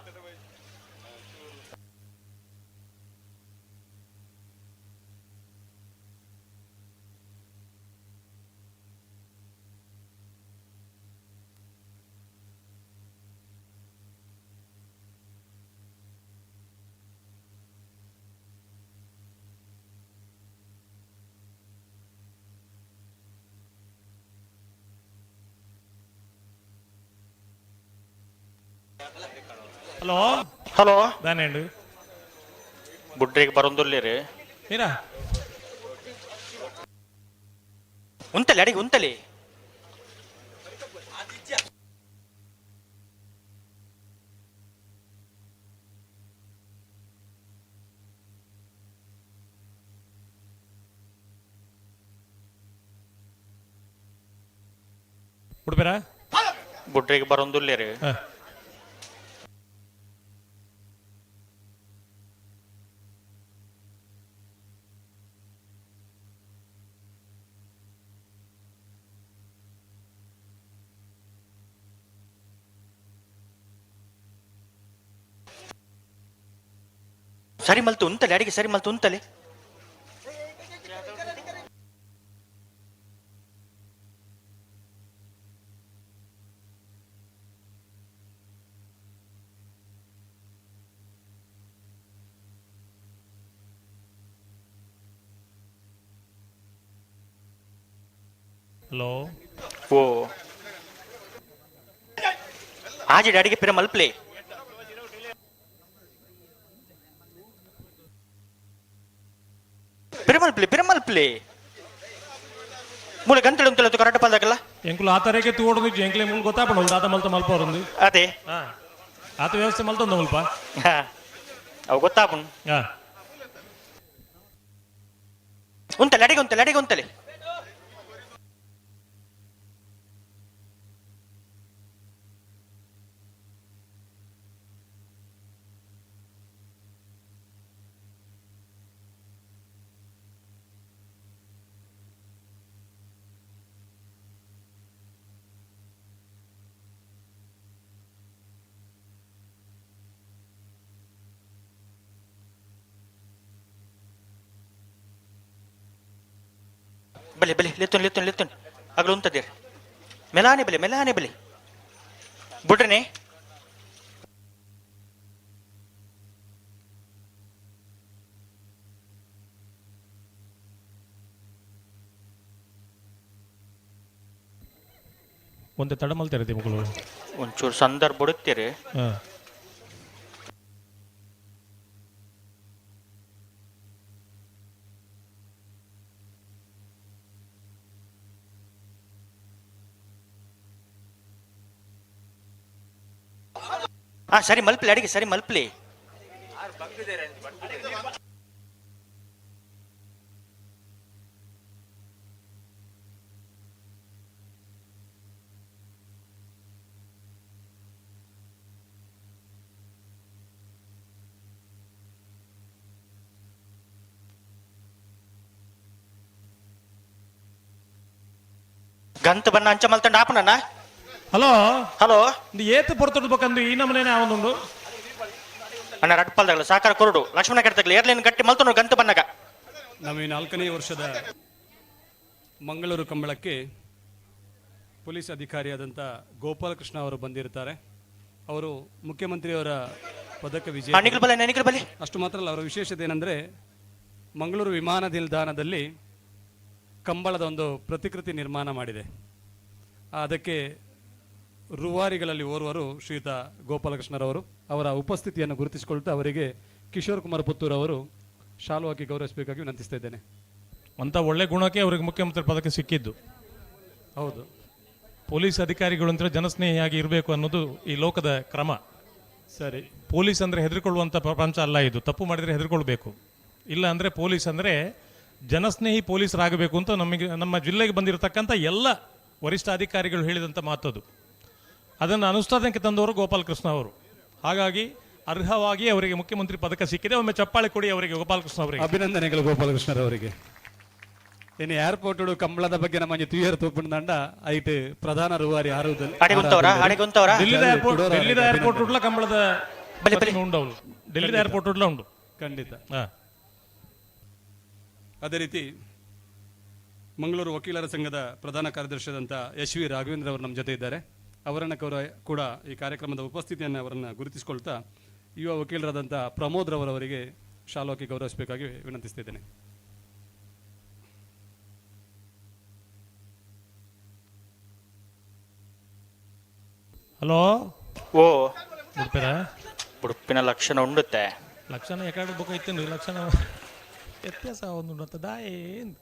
ಹಲೋ ಹಲೋ ದಾನೇಂಡು ಬುಡ್ರಿಗೆ ಬರೋಂದುಲ್ಲೇರಿ ಮೀರಾ ಉಂತಲಿ ಅಡಿಗೆ ಉಂತಲಿ ಉಡುಪೇರಾ ಬುಡ್ರಿಗೆ ಬರೋಂದುಲ್ಲೇರಿ. ಸರಿ ಮಲ್ತು ಉಂತಲೆ ಅಡಿಗೆ ಸರಿ ಮಲ್ತು ಉಂತಲೆ. ಹಲೋ ಓ ಆಜಿ ಅಡಿಗೆ ಪಿರ ಮಲ್ಪ್ಲೆ ಪಿರಮಲ್ಪ್ಲೆ ಪಿರಮಲ್ಪ್ಲೆ ಮೂಲೆ ಗಂಟಲು ಉಂತಲೆ ಕರೆಕ್ಟ್ ಪಲ್ದಾಗಲ್ಲ ಎಂಕುಲು ಆ ತರಕ್ಕೆ ತೂಡೋದು ಎಂಕ್ಲೆ ಮೂಲ ಗೊತ್ತಾಪಣ ದಾತ ಮಲ್ತ ಮಲ್ಪವರಂದು ಅದೇ ಆತ ವ್ಯವಸ್ಥೆ ಮಲ್ತೊಂದು ಮುಲ್ಪ ಅವು ಗೊತ್ತಾಪುಣ್ ಉಂತಲೆ ಅಡಿಗೆ ಉಂತಲೆ ಅಡಿಗೆ ಉಂತಲೆ. ಬಲೆ ಬಲೆ ಲೆತ್ತುನ್ ಲೆತ್ತುನ್ ಲೆತ್ತುನ್ ಅಗಲು ಉಂತದಿರ್ ಮೆಲಾನೆ ಬಲೆ ಮೆಲಾನೆ ಬಲೆ ಬುಡ್ರನೆ ಒಂದೇ ತಡ ಮಲ್ತಿರತಿ ಮಕ್ಕಳು ಒಂಚೂರು ಸಂದರ್ಭ ಬುಡುತ್ತೀರಿ. ಹಾ ಸರಿ ಮಲ್ಪ್ಲಿ ಅಡಿಗೆ ಸರಿ ಮಲ್ಪ್ಲಿ. ಗಂತ ಬನ್ನ ಅಂಚ ಮಲ್ತಂಡ ಆಪನಣ್ಣ. ಹಲೋ ಹಲೋ ಏತ್ ಪೊರ್ತುಡು ಬಕ್ಕಂದು ಈ ನಮನೇನೆ ಅವನೊಂದು ಅಣ್ಣ ರಡ್ಪಲ್ದಾಗಲ ಸಾಕಾರ ಕೊರಡು ಲಕ್ಷ್ಮಣ ಕೆಡ್ತಗ್ಲ ಏರ್ಲೇನು ಗಟ್ಟಿ ಮಲ್ತನು ಗಂತ ಬನ್ನಗ. ನಮ್ಮ ಈ 4ನೇ ವರ್ಷದ ಮಂಗಳೂರು ಕಂಬಳಕ್ಕೆ ಪೊಲೀಸ್ ಅಧಿಕಾರಿಯಾದಂಥ ಗೋಪಾಲಕೃಷ್ಣ ಅವರು ಬಂದಿರ್ತಾರೆ. ಅವರು ಮುಖ್ಯಮಂತ್ರಿಯವರ ಪದಕ ವಿಜೇತ. ಅಷ್ಟು ಮಾತ್ರ ಅಲ್ಲ, ಅವರ ವಿಶೇಷತೆ ಏನಂದರೆ ಮಂಗಳೂರು ವಿಮಾನ ನಿಲ್ದಾಣದಲ್ಲಿ ಕಂಬಳದ ಒಂದು ಪ್ರತಿಕೃತಿ ನಿರ್ಮಾಣ ಮಾಡಿದೆ. ಅದಕ್ಕೆ ರೂವಾರಿಗಳಲ್ಲಿ ಓರ್ವರು ಶ್ರೀಯುತ ಗೋಪಾಲಕೃಷ್ಣರವರು. ಅವರ ಉಪಸ್ಥಿತಿಯನ್ನು ಗುರುತಿಸಿಕೊಳ್ತಾ ಅವರಿಗೆ ಕಿಶೋರ್ ಕುಮಾರ್ ಪುತ್ತೂರ್ ಅವರು ಶಾಲು ಹಾಕಿ ಗೌರವಿಸಬೇಕಾಗಿ ವಿನಂತಿಸ್ತಾ ಇದ್ದೇನೆ. ಅಂತ ಒಳ್ಳೆ ಗುಣಕ್ಕೆ ಅವರಿಗೆ ಮುಖ್ಯಮಂತ್ರಿ ಪದಕ ಸಿಕ್ಕಿದ್ದು. ಹೌದು, ಪೊಲೀಸ್ ಅಧಿಕಾರಿಗಳು ಅಂದರೆ ಜನಸ್ನೇಹಿಯಾಗಿ ಇರಬೇಕು ಅನ್ನೋದು ಈ ಲೋಕದ ಕ್ರಮ. ಸರಿ, ಪೊಲೀಸ್ ಅಂದರೆ ಹೆದರ್ಕೊಳ್ಳುವಂಥ ಪ್ರಪಂಚ ಅಲ್ಲ ಇದು. ತಪ್ಪು ಮಾಡಿದರೆ ಹೆದರ್ಕೊಳ್ಬೇಕು, ಇಲ್ಲ ಅಂದರೆ ಪೊಲೀಸ್ ಅಂದರೆ ಜನಸ್ನೇಹಿ ಪೊಲೀಸರಾಗಬೇಕು ಅಂತ ನಮಗೆ ನಮ್ಮ ಜಿಲ್ಲೆಗೆ ಬಂದಿರತಕ್ಕಂಥ ಎಲ್ಲ ವರಿಷ್ಠ ಅಧಿಕಾರಿಗಳು ಹೇಳಿದಂಥ ಮಾತದು. ಅದನ್ನು ಅನುಷ್ಠಾನಕ್ಕೆ ತಂದವರು ಗೋಪಾಲಕೃಷ್ಣ ಅವರು. ಹಾಗಾಗಿ ಅರ್ಹವಾಗಿ ಅವರಿಗೆ ಮುಖ್ಯಮಂತ್ರಿ ಪದಕ ಸಿಕ್ಕಿದೆ. ಒಮ್ಮೆ ಚಪ್ಪಾಳೆ ಕೊಡಿ ಅವರಿಗೆ, ಗೋಪಾಲಕೃಷ್ಣ ಅವರಿಗೆ. ಅಭಿನಂದನೆಗಳು ಗೋಪಾಲಕೃಷ್ಣರವರಿಗೆ. ಇನ್ನು ಏರ್ಪೋರ್ಟ್ ಕಂಬಳದ ಬಗ್ಗೆ ನಮ್ಮ ತುಯರ್ ತೂಪುಂಡ ಐಟ್ ಪ್ರಧಾನ ರೂವಾರಿ ಡೆಲ್ಲಿದ ಏರ್ಪೋರ್ಟ್ ಉಡ್ಲ ಕಂಬಳದ ಉಂಡು, ಡೆಲ್ಲಿದ ಏರ್ಪೋರ್ಟ್ ಉಡ್ಲ ಉಂಡು. ಖಂಡಿತ. ಅದೇ ರೀತಿ ಮಂಗಳೂರು ವಕೀಲರ ಸಂಘದ ಪ್ರಧಾನ ಕಾರ್ಯದರ್ಶಿಯಾದಂಥ ಎಸ್ ವಿ ರಾಘವೇಂದ್ರ ಅವರು ನಮ್ಮ ಜೊತೆ ಇದ್ದಾರೆ. ಅವರನ್ನು ಕೂಡ ಈ ಕಾರ್ಯಕ್ರಮದ ಉಪಸ್ಥಿತಿಯನ್ನು ಅವರನ್ನು ಗುರುತಿಸಿಕೊಳ್ತಾ ಯುವ ವಕೀಲರಾದಂಥ ಪ್ರಮೋದ್ ರವರವರಿಗೆ ಶಾಲು ಹಾಕಿ ಗೌರವಿಸಬೇಕಾಗಿ ವಿನಂತಿಸ್ತಿದ್ದೇನೆ. ಹಲೋ, ಓ ಉಡುಪಿರ ಉಡುಪಿನ ಲಕ್ಷಣ ಉಂಡುತ್ತೆ. ಲಕ್ಷಣ ಎಕಾಡು ಬೊಕ ಇತ್ತು ಲಕ್ಷಣ ವ್ಯತ್ಯಾಸ ಒಂದು ದಾಯೇನ್.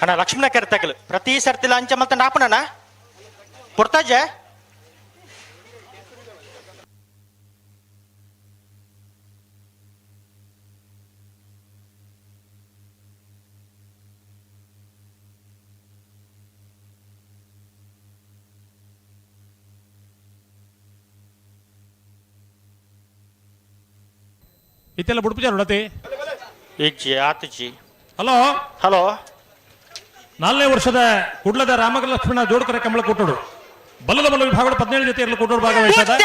ಅಣ್ಣ ಲಕ್ಷ್ಮಣ ಕೆರೆ ತಗಲು ಪ್ರತಿ ಸರ್ತಿ ಲಂಚ ಮತ್ತೆ ನಾಪಣಣ್ಣ ಪುರ್ತಾಜ. ಇತ್ತೆಲ್ಲ ಬುಡುಪುಜಾರು ಉಡತಿ ಇಜ್ಜಿ ಆತುಜಿ. ಹಲೋ ಹಲೋ, 4ನೇ ವರ್ಷದ ಕುಡ್ಲದ ರಾಮಲಕ್ಷ್ಮಣ ಜೋಡ್ಕರೆ ಕಂಬಳ ಕೊಟ್ಟೋಡು ಬಲ್ಲದ ಬಲ್ಲ ವಿಭಾಗದ 17 ಜೊತೆಯಲ್ಲಿ ಕೊಟ್ಟೋಡು ಭಾಗವಹಿಸದ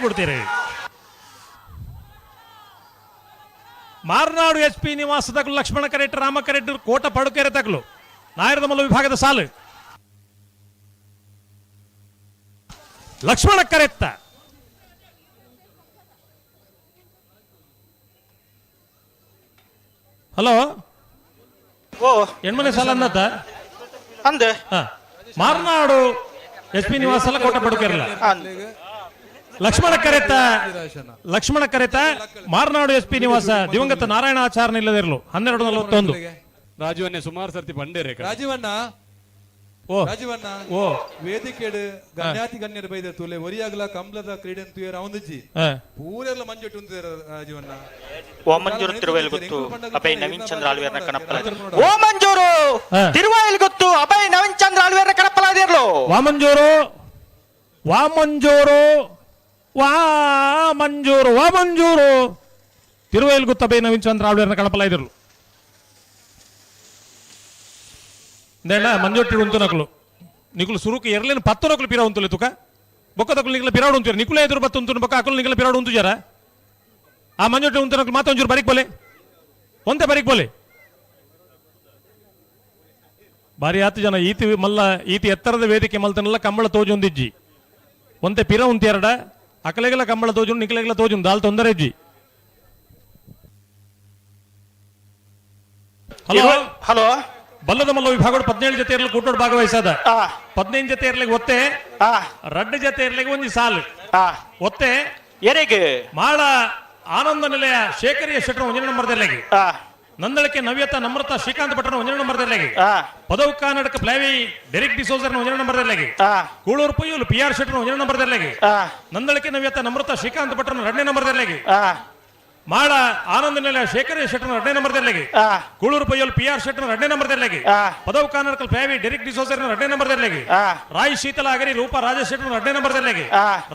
ಬಿಡ್ತೀರಿ. ಮಾರ್ನಾಡು ಎಸ್ ಪಿ ನಿವಾಸದ ಲಕ್ಷ್ಮಣ ಕರೆಟ್ ರಾಮ ಕರೆಟ್ ಕೋಟ ಪಡುಕೆರೆ ತಗಲು ನಾಯರದ ಮಲ್ಲ ವಿಭಾಗದ ಸಾಲು ಲಕ್ಷ್ಮಣ ಕರೆತ್ತ. ಹಲೋ, ಓ ಹೆಣ್ಮನೆ ಸಾಲ ಅಂದತ್ತ ಅಂದ ಮಾರ್ನಾಡು ಎಸ್ ಪಿ ನಿವಾಸ ಕೋಟ ಪಡುಕೆರಲ್ಲ ಲಕ್ಷ್ಮಣ ಕರೆತ, ಲಕ್ಷ್ಮಣ ಕರೆತ ಮಾರ್ನಾಡು ಎಸ್ ಪಿ ನಿವಾಸ ದಿವಂಗತ ನಾರಾಯಣ ಆಚಾರ್ಯ ಇಲ್ಲದಿರಲು 12:41. ರಾಜೀವನ್ನೇ ಸುಮಾರು ಸರ್ತಿ ಬಂಡೇರೆ. ರಾಜೀವಣ್ಣ, ಓ ರಾಜೀವಣ್ಣ, ಓ ವೇದಿಕೆಡು ಗಣ್ಯಾತಿ ಗಣ್ಯರು ಬೈದ ತುಲೆ ಒರಿಯಾಗ್ಲ ಕಂಬಳದ ಕ್ರೀಡೆ ತುಯರ್ ಅವಂದಿಜ್ಜಿ ಪೂರೆಲ್ಲ ಮಂಜೊಟ್ಟು ಉಂತಿದ್ದಾರೆ ರಾಜೀವಣ್ಣ. ಓಮಂಜೂರು ತಿರುವೈಲ್ ಗೊತ್ತು ಅಭಯ್ ನವೀನ್ ಚಂದ್ರ ಆಳ್ವೇರ್ನ ಕಣಪ್ಪಲ. ಓಮಂಜೂರು ತಿರುವೈಲ್ ಗೊತ್ತು ಅಭಯ್ ನವೀನ್ ಚಂದ್ರ ಆಳ್ವೇರ್ನ ಕಣಪ್ಪಲಾದಿರ್ಲು. ವಾಮಂಜೂರು ವಾಮಂಜೂರು ವಾಮಂಜೂರು ವಾಮಂಜೂರು ತಿರುವೈಲ್ ಗೊತ್ತು ಅಭಯ್ ನವೀನ್ ಚಂದ್ರ ಆಳ್ವೇರ್ನ ಕಣಪ್ಪಲಾದಿರ್ಲು. ಮಂಜೊಟ್ಟಿ ಉಂತು ನಕಲು ನಿಕುಲು ಸುರುಕು ಎರಲೇನು ಪತ್ತು ನಕಲು ಪಿರ ಉಂತುಲೆ ತುಕ ಬೊಕ್ಕ ತಕಲು ನಿಕಲ ಪಿರಾಡು ಉಂತೀರ ನಿಕುಲೇ ಎದುರು ಬತ್ತು ಉಂತು ಬೊಕ್ಕ ಅಕಲು ನಿಕಲ ಪಿರಾಡು ಉಂತು ಜರ ಆ ಮಂಜೊಟ್ಟಿ ಉಂತು ನಕಲು ಮಾತೊಂಚೂರು ಬರಿಕ್ ಬೋಲೆ ಒಂತೆ ಬರಿಕ್ ಬೋಲೆ ಬಾರಿ ಆತು ಜನ ಈತಿ ಮಲ್ಲ ಈತಿ ಎತ್ತರದ ವೇದಿಕೆ ಮಲ್ತನೆಲ್ಲ ಕಂಬಳ ತೋಜೊಂದಿಜ್ಜಿ ಒಂತೆ ಪಿರ ಉಂತಿಯರಡ ಅಕಲೆಗೆಲ್ಲ ಕಂಬಳ ತೋಜುಂಡು ನಿಕಲೆಗೆಲ್ಲ ತೋಜುಂಡು ದಾಲ್ ತೊಂದರೆ ಇಜ್ಜಿ. ಹಲೋ ಹಲೋ, ಬಲ್ಲದ ಮಲ್ಲ ವಿಭಾಗ 17 ಜೊತೆ ಇರಲಿ ಕೂಟೋಡ್ ಭಾಗವಹಿಸದ 15 ಜೊತೆ ಇರ್ಲಿಕ್ಕೆ ಒತ್ತೆ ರಡ್ಡು ಜೊತೆ ಇರ್ಲಿಕ್ಕೆ ಒಂದು ಸಾಲು ಒತ್ತೆ ಎರೆಗೆ ಮಾಳ ಆನಂದ ನಿಲಯ ಶೇಖರಿಯ ಶೆಟ್ಟರ್ ಒಂದನೇ ನಂಬರ್ ದೆಲ್ಲೆಗೆ ನಂದಳಕ್ಕೆ ನವ್ಯತ ನಮ್ರತ ಶ್ರೀಕಾಂತ್ ಭಟ್ಟನ ಒಂದನೇ ನಂಬರ್ ದೆಲ್ಲೆಗೆ ಪದವು ಕನ್ನಡಕ ಪ್ಲಾವಿ ಡೆರಿಕ್ ಡಿಸೋಜರ್ ಒಂದನೇ number ದೆಲ್ಲೆಗೆ Kuloor ಪಯ್ಯೂಲು P R Shettar ಒಂದನೇ ನಂಬರ್ ದೆಲ್ಲೆಗೆ ನಂದಳಕ್ಕೆ ನವ್ಯತ ನಮ್ರತ ಶ್ರೀಕಾಂತ್ ಭಟ್ಟನ ಎರಡನೇ ನಂಬರ್ ದೆಲ್ಲೆಗೆ ಮಾಡ ಆನಂದನೆಲ್ಲ ಶೇಖರ ಶೆಟ್ಟರ್ ಎರಡನೇ ನಂಬರ್ ದೆರ್ಲೆಗೆ. ಕೂಳೂರು ಪಯ್ಯಲ್ ಪಿ ಆರ್ ಶೆಟ್ಟರ್ ಎರಡನೇ ನಂಬರ್ ದೆರ್ಲೆಗೆ. ಪದವ್ ಕಾನರ್ಕಲ್ ಪ್ಯಾವಿ ಡೆರಿಕ್ ಡಿಸೋಸರ್ ಎರಡನೇ ನಂಬರ್ ದೆರ್ಲೆಗೆ. ರಾಯ್ ಶೀತಲ ಆಗರಿ ರೂಪಾ ರಾಜೇಶ್ ಶೆಟ್ಟರ್ ಎರಡನೇ ನಂಬರ್ ದೆರ್ಲೆಗೆ.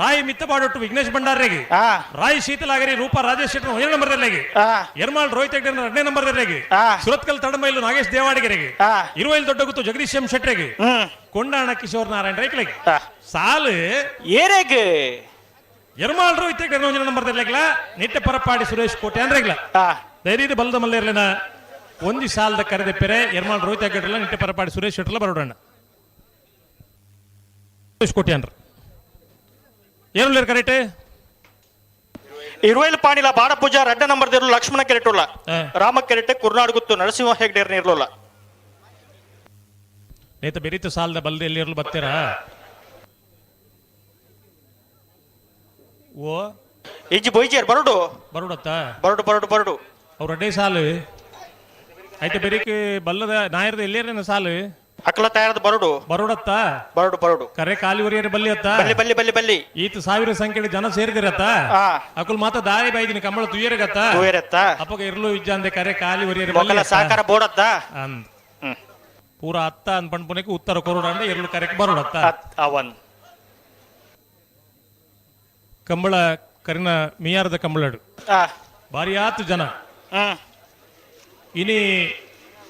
ರಾಯ್ ಮಿತ್ತಬಾಡೊಟ್ಟು ವಿಘ್ನೇಶ್ ಭಂಡಾರ್ರೆಗೆ. ರಾಯ್ ಶೀತಲ ಆಗರಿ ರೂಪಾ ರಾಜೇಶ್ ಶೆಟ್ಟರ್ ಒಂದನೇ ನಂಬರ್ ದೆರ್ಲೆಗೆ. ಎರ್ಮಾಳ್ ರೋಹಿತ್ ಹೆಗ್ಡೆ ಎರಡನೇ ನಂಬರ್ ದೆರ್ಲೆಗೆ. ಸುರತ್ಕಲ್ ತಡಮೈಲು ನಾಗೇಶ್ ದೇವಾಡಿಗೆರೆಗೆ. ಇರುವೈಲ್ ದೊಡ್ಡಗುತ್ತು ಜಗದೀಶ್ ಎಂ ಶೆಟ್ಟರೆಗೆ. ಕೊಂಡಾಣ ಕಿಶೋರ್ ನಾರಾಯಣ ರೈಕ್ಲೆಗೆ. ಸಾಲು ಏರೆಗ್ ಎರ್ಮಾಳ್ ರೋಹಿತ್ ಹೆಗ್ಡೆ ಒಂಜನೇ ನಂಬರ್ ದೆರ್ಲೆಗ್ಲ. ನಿಟ್ಟೆ ಪರಪಾಡಿ ಸುರೇಶ್ ಕೋಟೆ ಅಂದ್ರೆಗ್ಲ. ಧೈರ್ಯದ ಬಲದ ಮಲ್ಲೇರ್ಲಿನ ಒಂಜಿ ಸಾಲದ ಕರೆದ ಪೆರೆ ಎರ್ಮಾಳ್ ರೋಹಿತ್ ಹೆಗ್ಡೆರ್ಲ ನಿಟ್ಟೆ ಪರಪಾಡಿ ಸುರೇಶ್ ಶೆಟ್ಟರ್ಲ ಬರೋಡಣ್ಣ. ಸುರೇಶ್ ಕೋಟೆ ಅಂದ್ರ ಏನುಳ್ಳೇರು ಕರೆಕ್ಟ್. ಇರುವೈಲ್ ಪಾಣಿಲ ಬಾಡ ಪೂಜಾರ್ ಅಡ್ಡ ನಂಬರ್ ದಿರ್ಲು ಲಕ್ಷ್ಮಣ ಕೆರೆಟುಲ್ಲ. ರಾಮ ಕೆರೆಟೆ ಕುರ್ನಾಡ್ ಗುತ್ತು ನರಸಿಂಹ ಹೆಗ್ಡೇರ್ ಇರ್ಲುಲ್ಲ. ನೇತ ಬೆರಿತು ಸಾಲದ ಬಲ್ದ ಎಲ್ಲಿರ್ಲು ಬತ್ತೀರಾ? ಓ ಇಜ್ಜಿ ಬೊಯ್ಜೇರ್ ಬರಡು ಬರುಡತ್ತ ಬರಡು ಬರಡು ಬರಡು ಅವ್ರ ಅಡ್ಡೆ ಸಾಲು ಆಯ್ತು ಬೆರಿಕ್ ಬಲ್ಲದ ನಾಯರದ ಎಲ್ಲಿಯರ ಸಾಲು ಅಕ್ಲ ತಯಾರದ ಬರಡು ಬರುಡತ್ತ ಬರಡು ಬರಡು ಕರೆ ಕಾಲಿ ಒರಿಯರ ಬಲ್ಲಿ ಅತ್ತ ಬಲ್ಲಿ ಬಲ್ಲಿ ಬಲ್ಲಿ ಬಲ್ಲಿ ಈತ ಸಾವಿರ ಸಂಖ್ಯೆ ಜನ ಸೇರಿದಿರತ್ತ ಅಕುಲ್ ಮಾತ ದಾರಿ ಬೈದಿನಿ ಕಂಬಳ ತುಯ್ಯರಗತ್ತ ತುಯ್ಯರತ್ತ ಅಪ್ಪಗ ಇರ್ಲು ಇಜ್ಜ ಅಂದೆ ಕರೆ ಕಾಲಿ ಒರಿಯರ ಮೊಕಲ ಸಹಕಾರ ಬೋಡತ್ತ ಅಂದ್ ಪೂರ ಅತ್ತ ಅಂದ್ ಪಣ್ಪುನಕ್ಕೆ ಉತ್ತರ ಕೊರೋಡ ಅಂದ್ರೆ ಇರ್ಲು ಕರೆಕ್ ಬರುಡತ್ತ ಅವನ್ ಕಂಬಳ ಕರಿನ ಮಿಯಾರದ ಕಂಬಳಡು ಭಾರಿಯಾತು ಜನ. ಇನಿ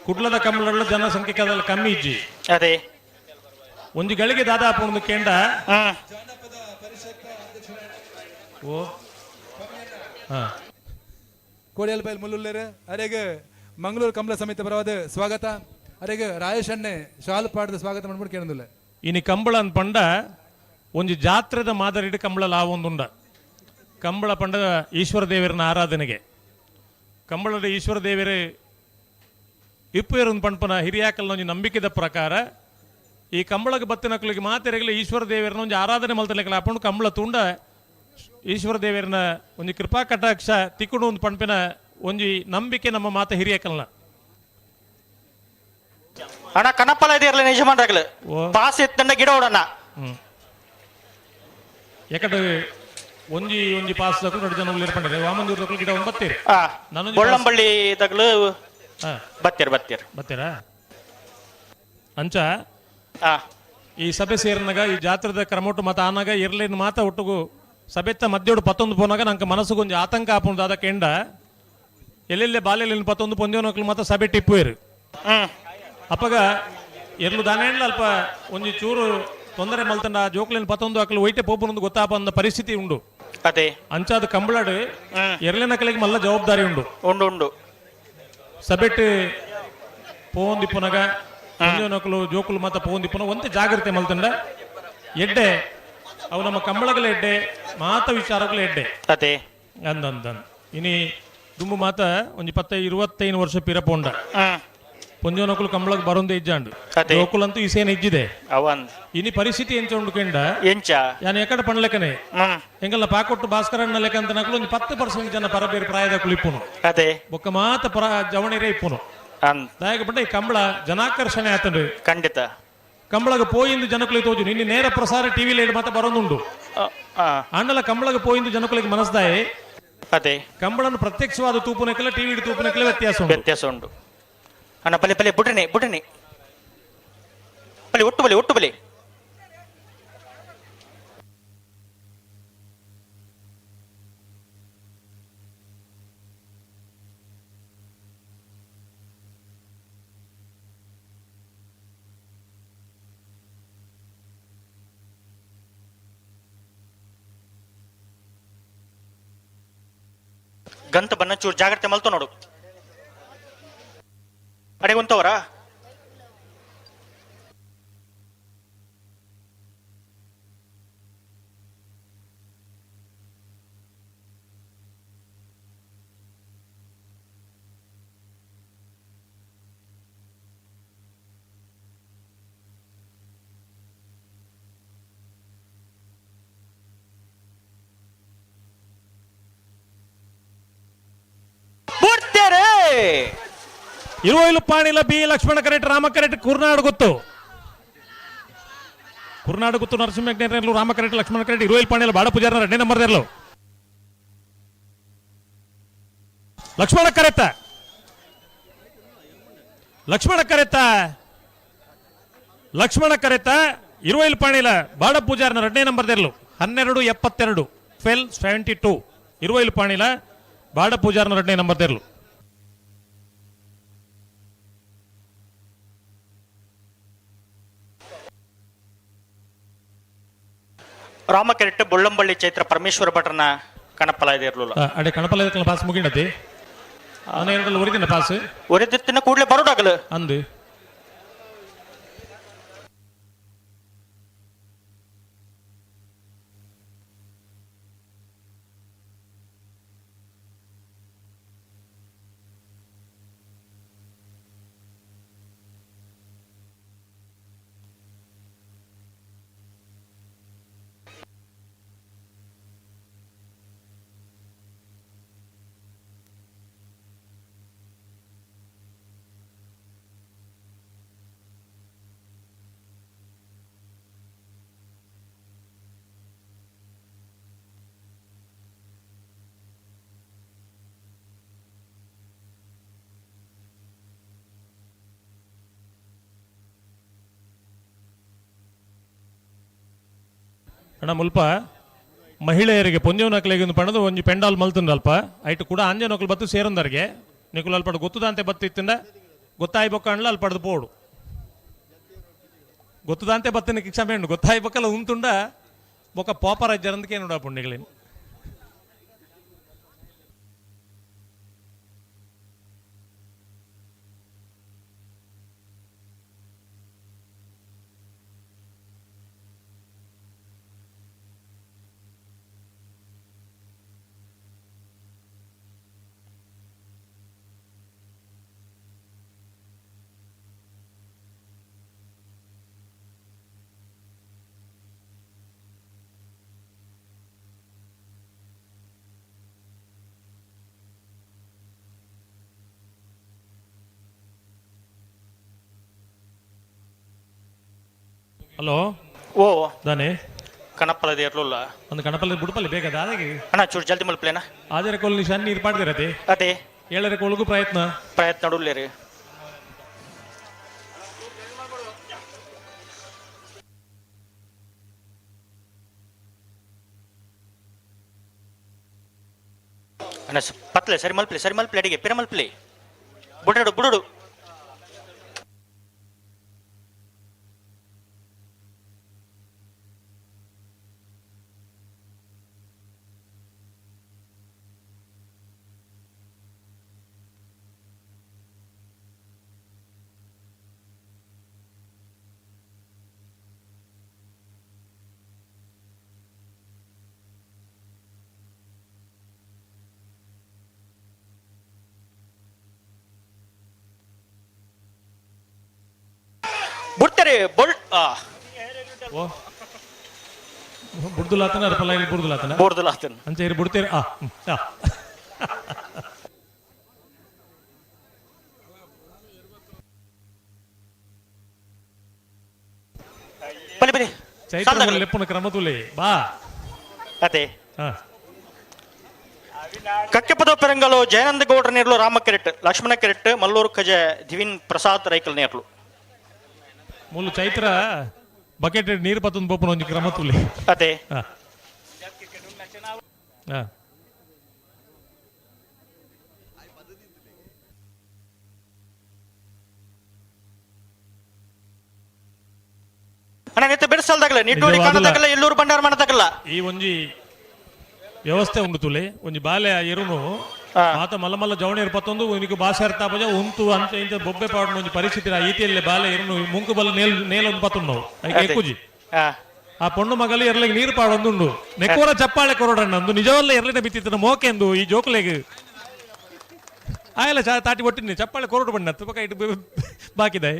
ಕುಡ್ಲದ ಕಂಬಳಲ್ಲ ಜನಸಂಖ್ಯೆ ಕದಲ್ಲ ಕಮ್ಮಿ ಇಜ್ಜಿ. ಅದೇ ಒಂದು ಗಳಿಗೆ ದಾದಾಪು ಒಂದು ಕೇಂದ್ರ ಓ ಕೋಡಿಯಲ್ ಬೈಲ್ ಮುಲ್ಲುಲ್ಲೇರು ಅರೆಗೆ ಮಂಗಳೂರು ಕಂಬಳ ಸಮಿತಿ ಪರವಾದ ಸ್ವಾಗತ. ಅರೆಗೆ ರಾಯೇಶ್ ಅಣ್ಣೆ ಶಾಲು ಪಾಡದ ಸ್ವಾಗತ ಮಾಡ್ಬಿಟ್ಟು ಕೇಳಂದಿಲ್ಲ. ಇನಿ ಕಂಬಳ ಅಂದ್ ಪಂಡ ಒಂಜಿ ಜಾತ್ರೆದ ಮಾದರಿಡ್ ಕಂಬಳ ಲಾವೊಂದುಂಡ. ಕಂಬಳ ಪಂಡ ಈಶ್ವರ ದೇವರನ ಆರಾಧನೆಗೆ ಕಂಬಳದ ಈಶ್ವರ ದೇವರೇ ಇಪ್ಪು ಪಣ್ಪನ ಹಿರಿಯಾಕಲ್ನ ಒಂಜಿ ನಂಬಿಕೆದ ಪ್ರಕಾರ ಈ ಕಂಬಳಗೆ ಬತ್ತಿನಕ್ಲಿಗೆ ಮಾತೆರೆಗಲ ಈಶ್ವರ ದೇವರನ ಒಂಜಿ ಆರಾಧನೆ ಮಲ್ತಲೆಕಲ ಅಪ್ಪಂಡು ಕಂಬಳ ತುಂಡ ಈಶ್ವರ ದೇವರನ ಒಂಜಿ ಕೃಪಾ ಕಟಾಕ್ಷ ತಿಕ್ಕುಡು ಒಂದು ಪಣ್ಪಿನ ಒಂಜಿ ನಂಬಿಕೆ ನಮ್ಮ ಮಾತ ಹಿರಿಯಕಲ್ನ. ಅಣ್ಣ ಕನಪ್ಪಲ ಇದೆಯಲ್ಲ ಯಜಮಾನ್ರಾಗಲು ಪಾಸ್ ಎತ್ತಂಡ ಗಿಡ ಓಡಣ್ಣ. ಯಾಕಂದ್ರೆ ಒಂಜಿ ಒಂಜಿ ಪಾಸ್ ದಕ್ಕಲು ಎರಡು ಜನ ಉಳ್ಳೇರು ಪಂಡಿದೆ ವಾಮಂಜೂರು ದಕ್ಕಲು ಗಿಡ ಒಂದು ಬತ್ತೀರಿ. ಬೊಳ್ಳಂಬಳ್ಳಿ ದಗ್ಲು ಬತ್ತೀರ್ ಬತ್ತೀರ್ ಬತ್ತೀರಾ ಅಂಚ ಈ ಸಭೆ ಸೇರಿನಾಗ ಈ ಜಾತ್ರೆದ ಕ್ರಮೊಟ್ಟು ಮತ ಆನಾಗ ಇರ್ಲೇನು ಮಾತ ಒಟ್ಟುಗು ಸಭೆತ್ತ ಮಧ್ಯೋಡು ಪತ್ತೊಂದು ಪೋನಾಗ ನಂಗೆ ಮನಸ್ಸುಗೊಂಜಿ ಆತಂಕ ಆಪುಂಡು ದಾದ ಕೆಂಡ ಎಲ್ಲೆಲ್ಲೇ ಬಾಲ್ಯದಲ್ಲಿ ಪತ್ತೊಂದು ಪೊಂದೇವನಕ್ಲು ಮಾತ ಸಭೆ ಟಿಪ್ಪುವೇರು. ಅಪ್ಪಗ ಎರ್ಲು ದಾನೇಂಡ್ಲ ಅಲ್ಪ ಒಂಜಿ ಚೂರು ತೊಂದರೆ ಮಲ್ತಂಡ ಜೋಕ್ಲೇನು ಪತ್ತೊಂದು ಅಕ್ಲು ಒಯ್ಟೆ ಪೋಪುನೊಂದು ಗೊತ್ತಾಪ ಅಂದ ಪರಿಸ್ಥಿತಿ ಉಂಡು. ಅದೇ ಅಂಚಾದ ಕಂಬಳಡು ಎರಲಿನ ಕಲೆಗೆ ಮಲ್ಲ ಜವಾಬ್ದಾರಿ ಉಂಡು ಉಂಡು ಉಂಡು. ಸಭೆಟ್ ಪೋಂದಿಪ್ಪುನಗ ಪೊಂಜೋನಕುಲು ಜೋಕುಲು ಮಾತ ಪೋಂದಿಪ್ಪುನ ಒಂತೆ ಜಾಗ್ರತೆ ಮಲ್ತಂಡ ಎಡ್ಡೆ ಅವು ನಮ್ಮ ಕಂಬಳಗಳ ಎಡ್ಡೆ ಮಾತ ವಿಚಾರಗಳ ಎಡ್ಡೆ. ಅದೇ ಅಂದಂದ ಇನಿ ದುಂಬು ಮಾತ ಒಂಜಿ ಪತ್ತ 25 ವರ್ಷ ಪಿರ ಪೋಂಡ ಪೊಂಜೋನಕುಲು ಕಂಬಳಗ್ ಬರೊಂದು ಇಜ್ಜಾಂಡು ಜೋಕುಲಂತೂ ಇಸೇನ ಇಜ್ಜಿದೆ. ಇನಿ ಪರಿಸ್ಥಿತಿ ಎಂಚ ಉಂಡು ಕೆಂಡ ಎಂಚ ಯಾನ್ ಎಕಡೆ ಪಣ್ಲೆಕನೆ ಎಂಗಲ್ಲ ಪಾಕೊಟ್ಟು ಭಾಸ್ಕರಣ್ಣ ಲೆಕ್ಕ ಅಂತ ನಕಲು ಒಂಜಿ 10% ಜನ ಪರಬೇರು ಪ್ರಾಯದ ಇಪ್ಪುನು. ಅದೇ ಬೊಕ್ಕ ಮಾತ ಪರ ಜವಣಿರೇ ಇಪ್ಪುನು. ದಾಯಕ ಪಂಡ ಈ ಕಂಬಳ ಜನಾಕರ್ಷಣೆ ಆತಂಡು ಖಂಡಿತ ಕಂಬಳಗ ಪೋಯಿಂದು ಜನಕುಲಿಗೆ ತೋಜು ನಿನ್ನೆ ನೇರ ಪ್ರಸಾರ ಟಿವಿ ಲೇಡ್ ಮಾತ ಬರೋದುಂಡು. ಆಂಡಲ ಕಂಬಳಗ ಪೋಯಿಂದು ಜನಕುಲಿಗೆ ಮನಸ್ದಾಯೆ. ಅದೇ ಕಂಬಳನ್ನು ಪ್ರತ್ಯಕ್ಷವಾದ ತೂಪುನಕ್ಕೆಲ್ಲ ಟಿವಿ ತೂಪುನಕ್ಕೆಲ್ಲ ವ್ಯತ್ಯಾಸ ಉಂಟು. ವ್ಯತ್ಯಾಸ ಉಂಟು. ಅಣ್ಣ ಬಲೆ ಬಲೆ ಬುಡನೆ ಬುಡನೆ ಬಲೆ ಒಟ್ಟು ಬಲೆ ಒಟ್ಟು ಬಲೆ ಗಂತ ಬನ್ನ ಚೂರು ಜಾಗ್ರತೆ ಮಲ್ತು ನೋಡು. ಅಡೆ ಉಂತವರ ಇರುವೈಲು ಪಾಣಿಲ ಬಿ ಲಕ್ಷ್ಮಣ ಕರೆಟ್ ರಾಮ ಕರೆಟ್ ಕುರ್ನಾಡು ಗೊತ್ತು ಕುರ್ನಾಡು ಗೊತ್ತು ನರಸಿಂಹ ರಾಮ ಕರೆಟ್ ಲಕ್ಷ್ಮಣ ಕರೆಟ್ ಇರುವೈಲು ಪಾಣಿಲ ಬಾಡ ಪೂಜಾರ ಎರಡನೇ ನಂಬರ್ ಇರಲು. ಲಕ್ಷ್ಮಣ ಕರೆತ, ಲಕ್ಷ್ಮಣ ಕರೆತ, ಲಕ್ಷ್ಮಣ ಕರೆತ. ಇರುವೈಲ್ ಪಾಣಿಲ ಬಾಡ ಪೂಜಾರನ ಎರಡನೇ ನಂಬರ್ ದೆರ್ಲು 12.72, 12.72. ಇರುವೈಲ್ ಪಾಣಿಲ ಬಾಡ ಪೂಜಾರನ ಎರಡನೇ ನಂಬರ್ ದೆರ್ಲು. ರಾಮಕೆರೆಟ್ ಬೊಳ್ಳಂಬಳ್ಳಿ ಚೈತ್ರ ಪರಮೇಶ್ವರ ಭಟ್ರನ ಕಣಪಲ ಇರಲಿಲ್ಲ. ಅಡೆ ಕಣಪಲ ಪಾಸ್ ಮುಗಿಂಡತಿ ಅವನ ಒರಿದಿನ ಪಾಸ್ ಒರಿದಿತ್ತಿನ ಕೂಡಲೇ ಬರೋಡಾಗಲು ಅಂದು. ಅಣ್ಣ ಮುಲ್ಪ ಮಹಿಳೆಯರಿಗೆ ಪೊಂಜೋನಕ್ಲೆಗೆ ಒಂದು ಪಣದು ಒಂಜಿ ಪೆಂಡಾಲ್ ಮಲ್ತುಂಡು ಅಲ್ಪ ಐಟ್ ಕೂಡ ಆಂಜನೋಕ್ಲು ಬತ್ತು ಸೇರೊಂದರಿಗೆ ನಿಕುಲು ಅಲ್ಪಡು ಗೊತ್ತುದಾಂತೆ ಬತ್ತಿತ್ತಿಂದ ಗೊತ್ತಾಯಿ ಬೊಕ್ಕ ಅಲ್ಪ ಪಡೆದು ಪೋಡು ಗೊತ್ತುದಾಂತೆ ಬತ್ತಿನ ಕ್ಷಮೆ ಉಂಡು ಗೊತ್ತಾಯಿ ಬೊಕ್ಕಲ ಉಂತುಂಡ ಬೊಕ್ಕ ಪೋಪರ ಜರಂದಕ್ಕೆ ನೋಡ ಪುಣ್ಯಗಳೇನು. ಹಲೋ ಓ ದಾನೆ ಕಣಪಲದ ಇರ್ಲಿಲ್ಲ ಒಂದು ಕಣಪಲ ಬುಡಪಲ್ಲಿ ಬೇಗ ದಾದಾಗಿ ಅಣ್ಣ ಚೂರು ಜಲ್ದಿ ಮಲ್ಪಲೇನಾ ಆಜರ ಕೋಲ್ ನಿಶಾನ್ ನೀರು ಪಾಡ್ದಿರತೆ ಅದೇ ಏಳರ ಕೋಲ್ಗೂ ಪ್ರಯತ್ನ ಪ್ರಯತ್ನ ನಡುಲ್ಲೇರಿ. ಅಣ್ಣ ಪತ್ಲೆ ಸರಿ ಮಲ್ಪಲೆ ಸರಿ ಮಲ್ಪಲೆ ಅಡಿಗೆ ಪಿರ ಮಲ್ಪಲೆ ಬುಡಡು ಬುಡಡು. ಬಿಡ್ತಾರೆ ಬೊಳ್ ಓ ಬುಡ್ದುಲಾತನ ಅರ್ಪಲ ಬುಡ್ದುಲಾತನ ಬುಡ್ದುಲಾತನ ಅಂಚೆ ಇರು ಬಿಡ್ತೀರಿ ಆ ಆ. ಬಲಿ ಬಲಿ ಚೈತ್ರ ಲೆಪ್ಪುನ ಕ್ರಮ ತುಲೆ ಬಾ ಅದೇ ಹಾ. ಕಕ್ಕೆಪದ ಪೆರಂಗಲು ಜಯಾನಂದ ಗೌಡ್ರ ನೇರ್ಲು ರಾಮ ಕೆರೆಟ್ ಲಕ್ಷ್ಮಣ ಕೆರೆಟ್ ಮಲ್ಲೂರು ಕಜ ದಿವಿನ್ ಪ್ರಸಾದ್ ರೈಕಲ್ ನೇರ್ಲು. ಮೂಲು ಚೈತ್ರ ಬಕೆಟ್ ನೀರು ಪತ್ತೊಂದು ಪೋಪುನ ಒಂಜಿ ಕ್ರಮ ತುಲೆ. ಅದೇ. ಹಾ. ಹಾ. ಅಣ್ಣ ನೆತ್ತ ಬೆಡ್ಸಲ್ದಾಗಲ ನಿಟ್ಟೋಡಿ ನಿಜವಾದಲ. ಕಾಣದಾಗಲ್ಲ ಎಲ್ಲೂರು ಭಂಡಾರ ಮಾಡದಾಗಲ್ಲ. ಈ ಒಂಜಿ ವ್ಯವಸ್ಥೆ ಉಂಡು ತುಲೆ ಒಂಜಿ ಬಾಲೆ ಎರುನು ಮಾತ ಮಲ್ಲ ಮಲ್ಲ ಜವಣಿಯರು ಪತ್ತೊಂದು ಉನಿಕು ಭಾಷೆ ಅರ್ಥ ಆಪಜ ಉಂತು ಅಂಚ ಇಂಚ ಬೊಬ್ಬೆ ಪಾಡುನ ಒಂಜಿ ಪರಿಸ್ಥಿತಿ ಆ ಈತಿಯಲ್ಲೇ ಬಾಲೆ ಎರುನು ಮುಂಕು ಬಲ್ಲ ನೇಲ್ ನೇಲೊಂದು ಪತ್ತೊಂದು ನಾವು ಐಕೆ ಅದೇ. ಎಕ್ಕುಜಿ ಆ ಪೊಣ್ಣು ಮಗಲು ಎರ್ಲಿಗೆ ನೀರು ಪಾಡೊಂದುಂಡು ನೆಕ್ಕೋರ ಚಪ್ಪಾಳೆ ಕೊರಡಣ್ಣ ಅಂದು ನಿಜವಲ್ಲ ಎರ್ಲಿನ ಬಿತ್ತಿತ್ತನ ಮೋಕೆಂದು ಈ ಜೋಕುಲೆಗ್ ಆಯಲ್ಲ ಚಾ ತಾಟಿ ಒಟ್ಟಿನಿ ಚಪ್ಪಾಳೆ ಕೊರಡು ಬಣ್ಣ ತುಪ್ಪ ಇಟ್ಟು ಬಾಕಿದೆ.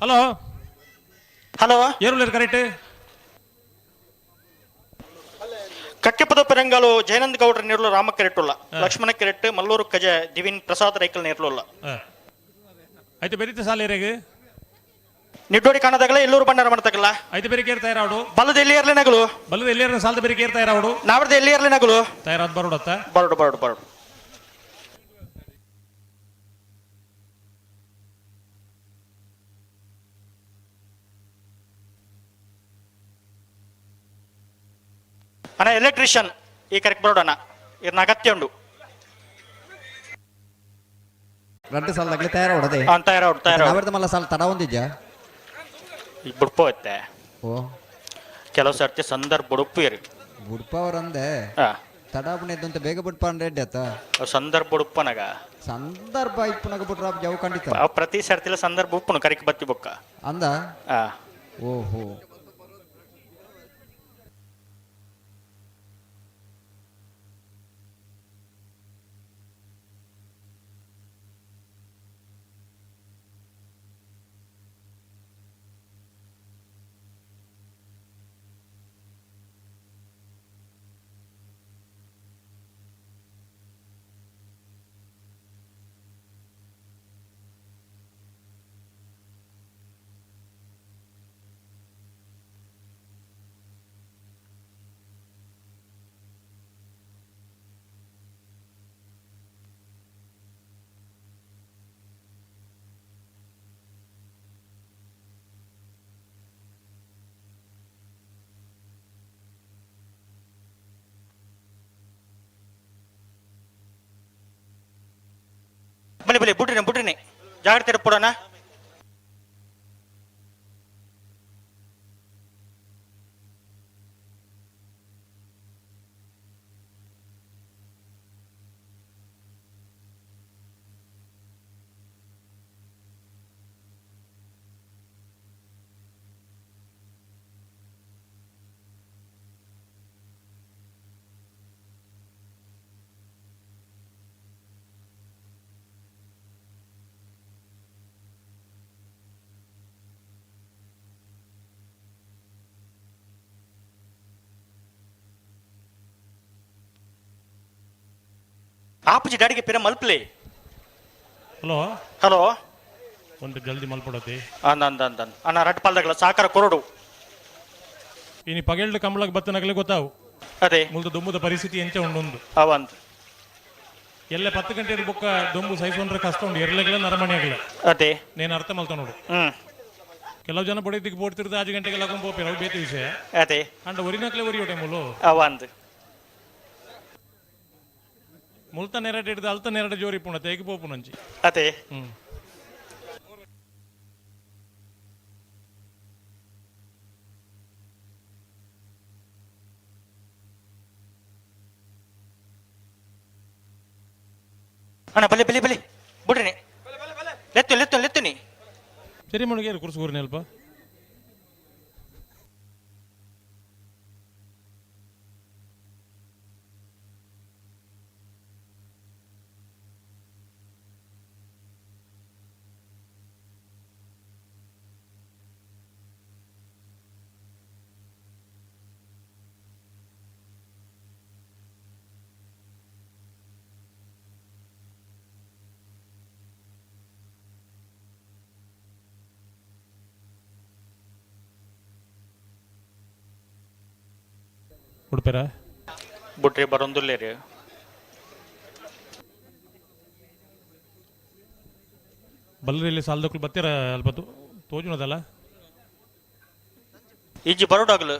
ಹಲೋ ಹಲೋ ಏರುಳ್ಳೇರು ಕರೆಕ್ಟ್ ಕಕ್ಕೆಪದ ಪೆರಂಗಾಲು ಜಯನಂದ ಗೌಡ್ರ ನೇರ್ಲು ರಾಮ ಕೆರೆಟ್ಟುಲ್ಲ ಲಕ್ಷ್ಮಣ ಕೆರೆಟ್ ಮಲ್ಲೂರು ಕಜೆ ದಿವಿನ್ ಪ್ರಸಾದ್ ರೈಕಲ್ ನೇರ್ಲುಲ್ಲ. ಐತೆ ಬೆರಿತ ಸಾಲೇರೆಗ್ ನಿಡ್ಡೋಡಿ ಕಾಣದಾಗಲ ಎಲ್ಲೂರು ಬಂಡಾರ ಮಾಡ್ತಕಲ್ಲ. ಐತೆ ಬೆರಿಕೆ ತಯಾರಾಡು. ಬಲದ ಎಲ್ಲಿ ನಗಲು. ಬಲದ ಎಲ್ಲಿ ಸಾಲದ ಬೆರಿಕೆ ತಯಾರಾಡು. ನಾವರ್ದ ಎಲ್ಲಿ ನಗಲು. ತಯಾರಾದ್ ಬರೋಡತ್ತ. ಬರೋಡು ಬರೋಡು ಬರೋಡು. ಅಣ್ಣ ಎಲೆಕ್ಟ್ರಿಷಿಯನ್ ಈ ಕರೆಕ್ಟ್ ಬರೋಡಣ್ಣ ಇರ್ನ ಅಗತ್ಯ ಉಂಡು. ರಡ್ಡು ಸಾಲದಾಗಲೇ ತಯಾರಾಡದೆ. ತಯಾರಾಡು ತಯಾರಾಡು. ನಾವರ್ದ ಮಲ್ಲ ಸಾಲ ತಡ ಒಂದಿದ್ಯಾ? ಈ ಬುಡ್ಪ ಐತೆ. ಓ ಕೆಲವು ಸರ್ತಿ ಸಂದರ್ಭ ಬುಡುಪು ಇರಿ. ಬುಡ್ಪ ಅವರಂದೆ ತಡಾಪುನ ಬೇಗ ಬುಡ್ಪ ಅಂದ್ರೆ ಎಡ್ಡೆ ಆತ. ಸಂದರ್ಭ ಉಡುಪನಗ ಸಂದರ್ಭ ಇಪ್ಪುನಗ ಬಿಟ್ರ ಜವ್ ಖಂಡಿತ. ಪ್ರತಿ ಸರ್ತಿಲ ಸಂದರ್ಭ ಉಪ್ಪುನು ಕರಿಕ್ ಬತ್ತಿ ಬೊಕ್ಕ ಅಂದ. ಓಹೋ ಬಲಿ ಬಲಿ ಬುಡ್ರಿನಿ ಬುಡ್ರಿನಿ ಜಾಗ್ರತೆ ಇರ್ಪೊಡೋಣ. ಆಪುಜಿ ಗಾಡಿಗೆ ಪಿರ ಮಲ್ಪ್ಲೆ. ಹಲೋ ಹಲೋ ಒಂದು ಜಲ್ದಿ ಮಲ್ಪಡತಿ. ಅಂದ ಅಂದ ಅಂದ ಅಣ್ಣ ರಡ್ ಪಾಲ್ದಾಗಲ ಸಾಕಾರ ಕೊರಡು. ಇನಿ ಪಗೆಲ್ಡು ಕಂಬಳಕ್ಕೆ ಬತ್ತನಗಲೇ ಗೊತ್ತಾವು. ಅದೇ ಮುಲ್ದ ದುಂಬುದ ಪರಿಸ್ಥಿತಿ ಎಂಚ ಉಂಡು. ಅವಂತ ಎಲ್ಲ 10 ಗಂಟೆ ಬೊಕ್ಕ ದೊಂಬು ಸಹಿಸೋನ್ರೆ ಕಷ್ಟ ಉಂಡು. ಎರಲೆಗಳ ನರಮಣಿ ಆಗಲ. ಅದೇ ನೇನು ಅರ್ಥ ಮಲ್ತ ನೋಡು. ಕೆಲವು ಜನ ಬಡಿದಿಗೆ ಬೋಡ್ತಿರ್ದ 5 ಗಂಟೆಗೆ ಲಗೊಂಡು ಪೋಪೇರು ಅವು ಬೇತೆ ವಿಷಯ. ಅದೇ ಅಂಡ ಒರಿನಕ್ಲೆ ಒರಿಯೋ ಟೈಮುಲು. ಅವಂತ ಮುಲ್ತ ನೆರಡು ಹಿಡಿದು ಅಲ್ತ ನೆರಡು ಜೋರಿ ಪುಣ ತೇಗಿ ಪೋಪುನಂಚಿ. ಅದೇ ಅಣ್ಣ ಬಲೆ ಬಲೆ ಬಲೆ ಬಿಡ್ರಿ ಲೆತ್ತು ಲೆತ್ತು ಲೆತ್ತುನಿ. ಸರಿ ಮಣಿಗೆ ಕುರ್ಸು ಕೂರಿನ ಅಲ್ಪ. ಉಡುಪೇರ ಬುಟ್ರಿ ಬರೊಂದುಲ್ಲೇರಿ. ಬಲ್ಲರಲ್ಲಿ ಸಾಲದಕ್ಕೂ ಬತ್ತೀರ ಅಲ್ಪ ತೋಜುನದಲ್ಲ. ಇಜ್ಜಿ ಬರೋಡಾಗಲು.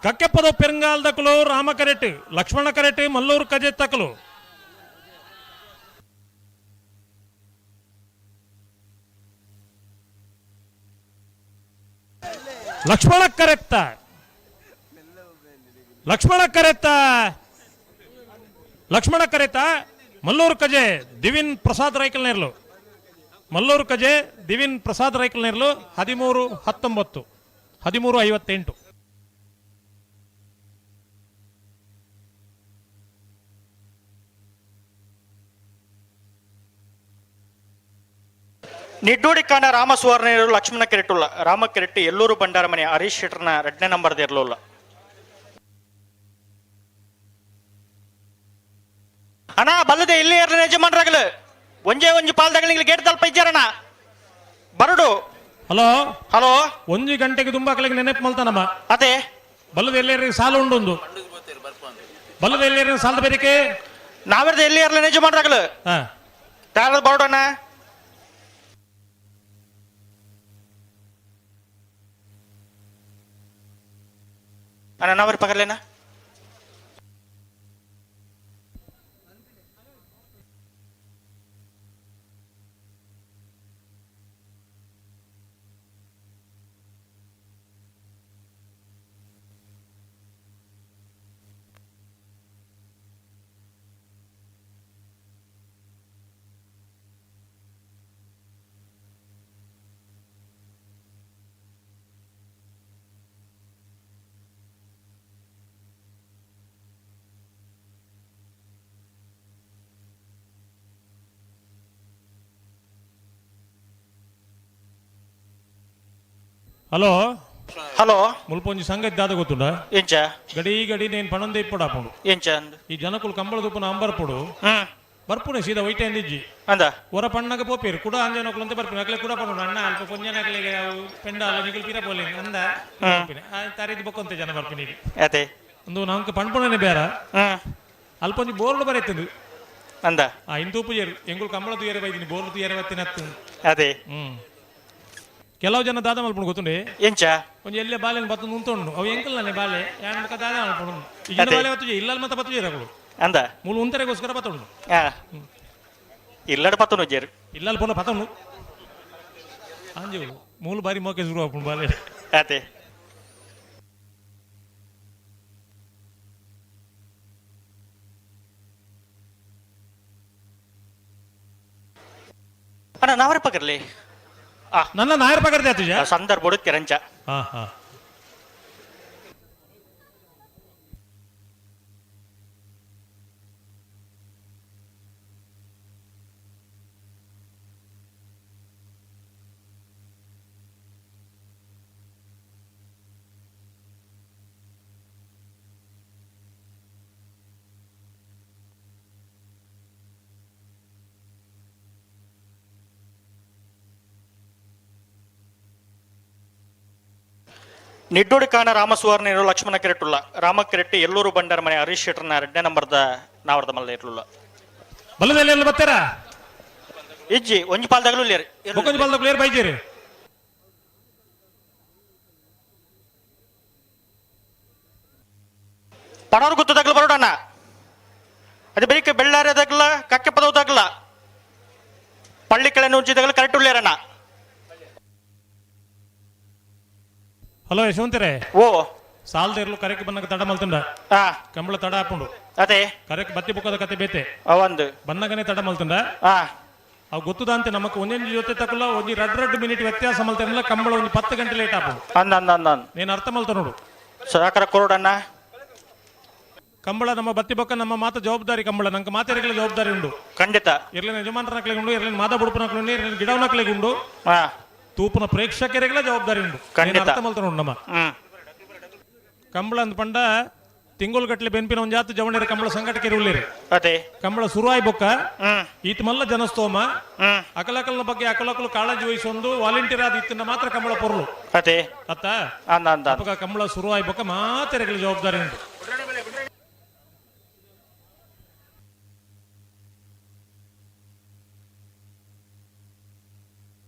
ಕಕ್ಕೆಪ್ಪದ ಪೆರಂಗಾಲ್ದಕಲು ರಾಮ ಕರೆಟ್ ಲಕ್ಷ್ಮಣ ಕರೆಟ್ ಮಲ್ಲೂರು ಕಜೆ ತಕಲು. ಲಕ್ಷ್ಮಣ ಕರೆತ್ತ ಲಕ್ಷ್ಮಣ ಕರೆತ್ತ ಲಕ್ಷ್ಮಣ ಕರೆತ ಮಲ್ಲೂರು ಕಜೆ ದಿವಿನ್ ಪ್ರಸಾದ್ ರೈಕಲ್ ನೇರ್ಲು. ಮಲ್ಲೂರು ಕಜೆ ದಿವಿನ್ ಪ್ರಸಾದ್ ರೈಕಲ್ ನೇರ್ಲು 13-19, 13-58. ನಿಡ್ಡೋಡಿ ಕಾನ ರಾಮ ಸುವರ್ಣ ಲಕ್ಷ್ಮಣ ಕೆರೆಟುಲ್ಲ. ರಾಮ ಕೆರೆಟ್ಟು ಎಲ್ಲೂರು ಬಂಡಾರ ಮನೆ ಹರೀಶ್ ಶೆಟ್ಟರ್ನ 2ನೇ ನಂಬರ್ ಇರಲಿಲ್ಲ. ಅಣ್ಣ ಬಲ್ಲದೆ ಇಲ್ಲಿ ಇರಲಿ ಯಜಮಾನ್ರಾಗಲು ಒಂಜೇ ಒಂಜಿ ಪಾಲ್ದಾಗ ಗೇಟ್ ತಲ್ಪ ಇಜ್ಜಾರಣ್ಣ ಬರಡು. ಹಲೋ ಹಲೋ, ಒಂಜಿ ಗಂಟೆಗೆ ತುಂಬಾ ಕಲೆಗೆ ನೆನಪು ಮಲ್ತಾನಮ್ಮ. ಅದೇ ಬಲ್ಲದ ಎಲ್ಲೇರಿ ಸಾಲ ಉಂಡೊಂದು ಬಲ್ಲದ ಎಲ್ಲೇರಿ ಸಾಲದ ಬೇರಿಕೆ ನಾವೆರ್ದ ಎಲ್ಲಿ ಇರಲಿ ಯಜಮಾನ್ರಾಗಲು ತಾಳದ ಬರಡಣ್ಣ. ಅಣ್ಣ ನಾವರಿ ಪಗರ್ಲೇನಾ? ಹಲೋ ಹಲೋ, ಮುಲ್ಪೊಂಜಿ ಸಂಗತಿ ದಾದ ಗೊತ್ತುಂಡ? ಎಂಚ? ಗಡಿ ಗಡಿ ನೇನ್ ಪಣೊಂದೇ ಇಪ್ಪಡು ಆಪುಂಡು. ಎಂಚ? ಈ ಜನಕುಲು ಕಂಬಳ ತುಪ್ಪುನ ಅಂಬರ್ಪುಡು ಬರ್ಪುನೆ ಸೀದಾ ವೈಟೆ ಅಂದಿಜ್ಜಿ ಅಂದ ಹೊರ ಪಣ್ಣಗ ಪೋಪೇರು ಕುಡ ಅಂಜನಕುಲು ಅಂತ ಬರ್ಪಿನ ಅಕ್ಲೆ ಕುಡ ಪಣ್ಣು ಅಣ್ಣ ಅಲ್ಪ ಪೊಂಜನಕಲಿಗೆ ಪೆಂಡಾಲ ನಿಕಲ್ ಪೀರ ಪೋಲೆ ಅಂದ ತರಿದ್ ಬೊಕ್ಕೊಂತೆ ಜನ ಬರ್ಪಿನಿ. ಅದೇ ಒಂದು ನಂಗೆ ಪಣ್ಪುಣನೆ ಬೇರ ಅಲ್ಪ ಒಂಜಿ ಬೋರ್ಡ್ ಬರೆತದು ಅಂದ ಇಂತೂ ಪೂಜೆರು ಎಂಗುಲು ಕಂಬಳ ತುಯರೆ ಬೈದಿನಿ ಬೋರ್ಡ್ ತುಯರೆ ಬತ್ತಿನ. ಅದೇ ಕೆಲವು ಜನ ದಾದ ಮಲ್ಪುಂಡು ಗೊತ್ತುಂಡೆ? ಎಂಚ? ಒಂಜಿ ಎಲ್ಲೆ ಬಾಲೆನ್ ಬತ್ತು ಉಂತುಂಡು ಅವು ಎಂಕಲ್ ನಾನೆ ಬಾಲೆ ಯಾನ್ ಬೊಕ ದಾದ ಮಲ್ಪುಂಡು ಈಗಿನ ಬಾಲೆ ಬತ್ತು ಇಲ್ಲಲ್ ಮತ್ತೆ ಬತ್ತು ಜೇರಗಳು ಅಂದ ಮೂಲು ಉಂತರೆಗೋಸ್ಕರ ಬತ್ತುಂಡು. ಇಲ್ಲಡ ಪತ್ತುಂಡು ಜೇರು ಇಲ್ಲಲ್ ಪೋಲ ಪತ್ತುಂಡು ಆಂಜು ಮೂಲು ಬಾರಿ ಮೋಕೆ ಶುರು ಆಪುಂಡು ಬಾಲೆ. ಅದೇ ಅಣ್ಣ ನಾವರ ಪಗರ್ಲಿ ನನ್ನ ನಾಯರ್ ಪಗರ್ದೆ ಆತುಜ ಸಂದರ್ಭ ಕೆರಂಚ. ಹಾ ಹಾ ನಿಡ್ಡೋಡಿ ಕಾನ ರಾಮ ಸುವರ್ಣ ಲಕ್ಷ್ಮಣ ಕೆರೆಟುಲ್ಲ. ರಾಮ ಕೆರೆಟ್ಟು ಎಲ್ಲೂರು ಬಂಡಾರ ಮನೆ ಹರೀಶ್ ಶೆಟ್ಟರ್ನ 2ನೇ ನಂಬರ್ದ ನಾವರ್ದ ಮಲ್ಲ ಇರ್ಲಿಲ್ಲ. ಬಲ್ಲದಲ್ಲಿ ಎಲ್ಲ ಬರ್ತಾರ? ಇಜ್ಜಿ ಒಂಜಿ ಪಾಲ್ದಾಗಲೂ ಇಲ್ಲೇರಿ. ಒಂಜಿ ಪಾಲ್ದಾಗ ಪ್ಲೇಯರ್ ಬೈಜೇರಿ. ಪಡೋರು ಗುತ್ತದಾಗಲು ಬರೋಡಣ್ಣ. ಅದೇ ಬರೀಕೆ ಬೆಳ್ಳಾರದಾಗಲ ಕಕ್ಕೆ ಪದವದಾಗಲ ಪಳ್ಳಿ ಕೆಳ ನುಂಚಿದಾಗಲ ಕರೆಕ್ಟ್ ಉಳ್ಳೇರಣ್ಣ. ಹಲೋ ಯಶವಂತರೇ, ಓ ಸಾಲದ ಇರಲು ಕರೆಕ್ ಬನ್ನಗ ತಡ ಮಲ್ತುಂಡ ಕಂಬಳ ತಡ ಹಾಪುಂಡು. ಅದೇ ಕರೆಕ್ ಬತ್ತಿ ಬುಕ್ಕದ ಕತೆ ಬೇತೆ ಒಂದು ಬನ್ನಗನೆ ತಡ ಮಲ್ತುಂಡ. ಅವು ಗೊತ್ತದಂತೆ ನಮಕ್ ಒಂದೊಂದು ಜೊತೆ ತಕಲ್ಲ ಒಂಜಿ ರಡ್ ರಡ್ ಮಿನಿಟ್ ವ್ಯತ್ಯಾಸ ಮಲ್ತಿರಲ್ಲ ಕಂಬಳ ಒಂಜಿ 10 ಗಂಟೆ ಲೇಟ್ ಆಪುಂಡು. ಅಂದ ಅಂದ ಅಂದ ನೀನು ಅರ್ಥ ಮಲ್ತ ನೋಡು. ಸಹಕಾರ ಕೊರೋಡಣ್ಣ. ಕಂಬಳ ನಮ್ಮ ಬತ್ತಿ ಬೊಕ್ಕ ನಮ್ಮ ಮಾತ ಜವಾಬ್ದಾರಿ ಕಂಬಳ ನಂಗೆ ಮಾತೆರೆಗಳ ಜವಾಬ್ದಾರಿ ಉಂಡು. ಖಂಡಿತ ಇರ್ಲಿನ ಯಜಮಾನರ ಉಂಡು, ಇರ್ಲಿನ ಮಾದ ಬುಡುಪನಕ್ಲೆ ಉಂಡು, ಇರ್ಲಿನ ಗಿಡವನಕ್ಲೆಗೆ ಉಂಡು, ತೂಪುನ ಪ್ರೇಕ್ಷಕರಿಗೆಲ್ಲ ಜವಾಬ್ದಾರಿ ಉಂಡು. ಖಂಡಿತ. ಅರ್ಥ ಮಲ್ತ ನೋಡು. ನಮ್ಮ ಕಂಬಳ ಅಂದ ಪಂಡ ತಿಂಗಳು ಗಟ್ಟಲೆ ಬೆನ್ಪಿನ ಒಂದ್ ಜಾತಿ ಜವಣಿರ ಕಂಬಳ ಸಂಘಟಕರು ಉಳ್ಳೇರಿ. ಅದೇ ಕಂಬಳ ಸುರುವಾಯ್ ಬೊಕ್ಕ ಈತ ಮಲ್ಲ ಜನಸ್ತೋಮ ಅಕಲಕಲ್ನ ಬಗ್ಗೆ ಅಕಲಕಲು ಕಾಳಜಿ ವಹಿಸೊಂದು ವಾಲಂಟಿಯರ್ ಆದ ಇತ್ತಿನ ಮಾತ್ರ ಕಂಬಳ ಪೊರ್ಲು. ಅದೇ ಅತ್ತ ಅಪಗ ಕಂಬಳ ಸುರುವಾಯ್ ಬೊಕ್ಕ ಮಾತೆರೆಗಳ ಜವಾಬ್ದಾರಿ ಉಂಟು.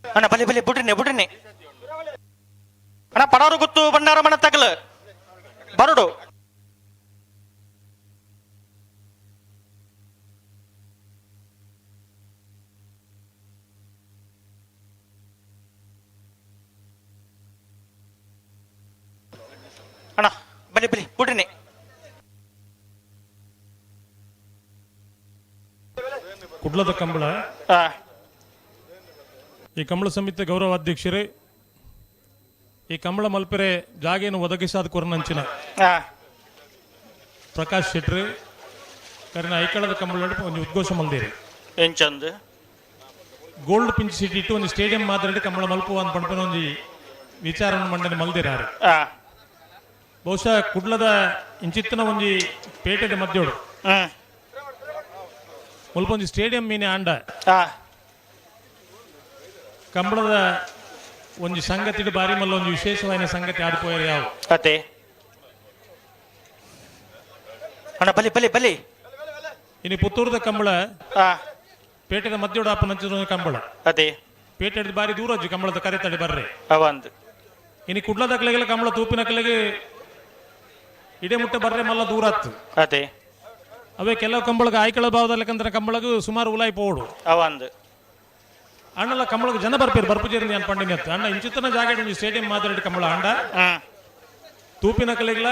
ಅಣ್ಣ ಬಲೆ ಬಲೆ ಬುಡ್ರಿನೆ ಬುಡ್ರಿನೆ ಅಣ್ಣ ಪಡವರು ಗೊತ್ತು ಬಂಡಾರ ಮಣ ತಗಲು ಬರಡು. ಅಣ್ಣ ಬಲೆ ಬಲೆ ಬುಡ್ರಿನೆ. ಕುಡ್ಲದ ಕಂಬಳ. ಈ ಕಂಬಳ ಸಮಿತಿ ಗೌರವ ಅಧ್ಯಕ್ಷರೇ, ಈ ಕಂಬಳ ಮಲ್ಪೆರೆ ಜಾಗೇನು ಒದಗಿಸಾದ ಕೊರನಂಚಿನ ಪ್ರಕಾಶ್ ಶೆಟ್ರು ಕರಿನ ಐಕಳದ ಕಂಬಳ ಒಂಜಿ ಉದ್ಘೋಷ ಮಲ್ದೇರಿ. ಎಂಚಂದ್ ಗೋಲ್ಡ್ ಪಿಂಚ್ ಸಿಟಿ ಇಟ್ಟು ಒಂದು ಸ್ಟೇಡಿಯಂ ಮಾದರಿ ಕಂಬಳ ಮಲ್ಪುವ ಅಂತ ಪಂಪನ ಒಂಜಿ ವಿಚಾರ ಮಂಡನೆ ಮಲ್ದಿರಾರು. ಬಹುಶಃ ಕುಡ್ಲದ ಇಂಚಿತ್ತನ ಒಂಜಿ ಪೇಟೆದ ಮಧ್ಯೋಡು ಮುಲ್ಪ ಒಂಜಿ ಸ್ಟೇಡಿಯಂ ಮೀನೆ ಆಂಡ ಕಂಬಳದ ಒಂಜಿ ಸಂಗತಿ ಬಾರಿ ಮಲ್ಲ ಒಂಜಿ ವಿಶೇಷವಾದ ಸಂಗತಿ ಆಡ್ಪೋಯರ್ ಯಾವ ಅದೇ ಅಣ್ಣ ಬಲಿ ಬಲಿ ಬಲಿ. ಇನಿ ಪುತ್ತೂರದ ಕಂಬಳ ಪೇಟೆದ ಮಧ್ಯೋಡು ಅಪ್ಪನ ಕಂಬಳ. ಅದೇ ಪೇಟೆ ಬಾರಿ ದೂರ ಕಂಬಳದ ಕರೆ ತಡೆ ಬರ್ರಿ. ಅವಂದು ಇನಿ ಕುಡ್ಲದಕ್ಲೆಗೆಲ್ಲ ಕಂಬಳ ತೂಪಿನಕ್ಲೆಗೆ ಇಡೆ ಮುಟ್ಟೆ ಬರ್ರೆ ಮಲ್ಲ ದೂರ ಆತು. ಅದೇ ಅವೇ ಕೆಲವು ಕಂಬಳಗ ಆಯ್ಕಳ ಭಾವದಲ್ಲಕಂದ್ರೆ ಕಂಬಳಗ ಸುಮಾರು ಉಲಾಯಿ ಪೋಡು. ಅವಂದು ಅಣ್ಣಲ್ಲ ಕಂಬಳಗ ಜನ ಬರ್ಪೇರು ಬರ್ಪುಜೇರಿ ಅನ್ ಪಂಡಿನ ಅಣ್ಣ ಇಂಚಿತ್ತನ ಜಾಗ ಒಂಜಿ ಸ್ಟೇಡಿಯಂ ಮಾದರಿ ಕಂಬಳ ಅಂಡ ತೂಪಿನ ಕಲೆಗಳ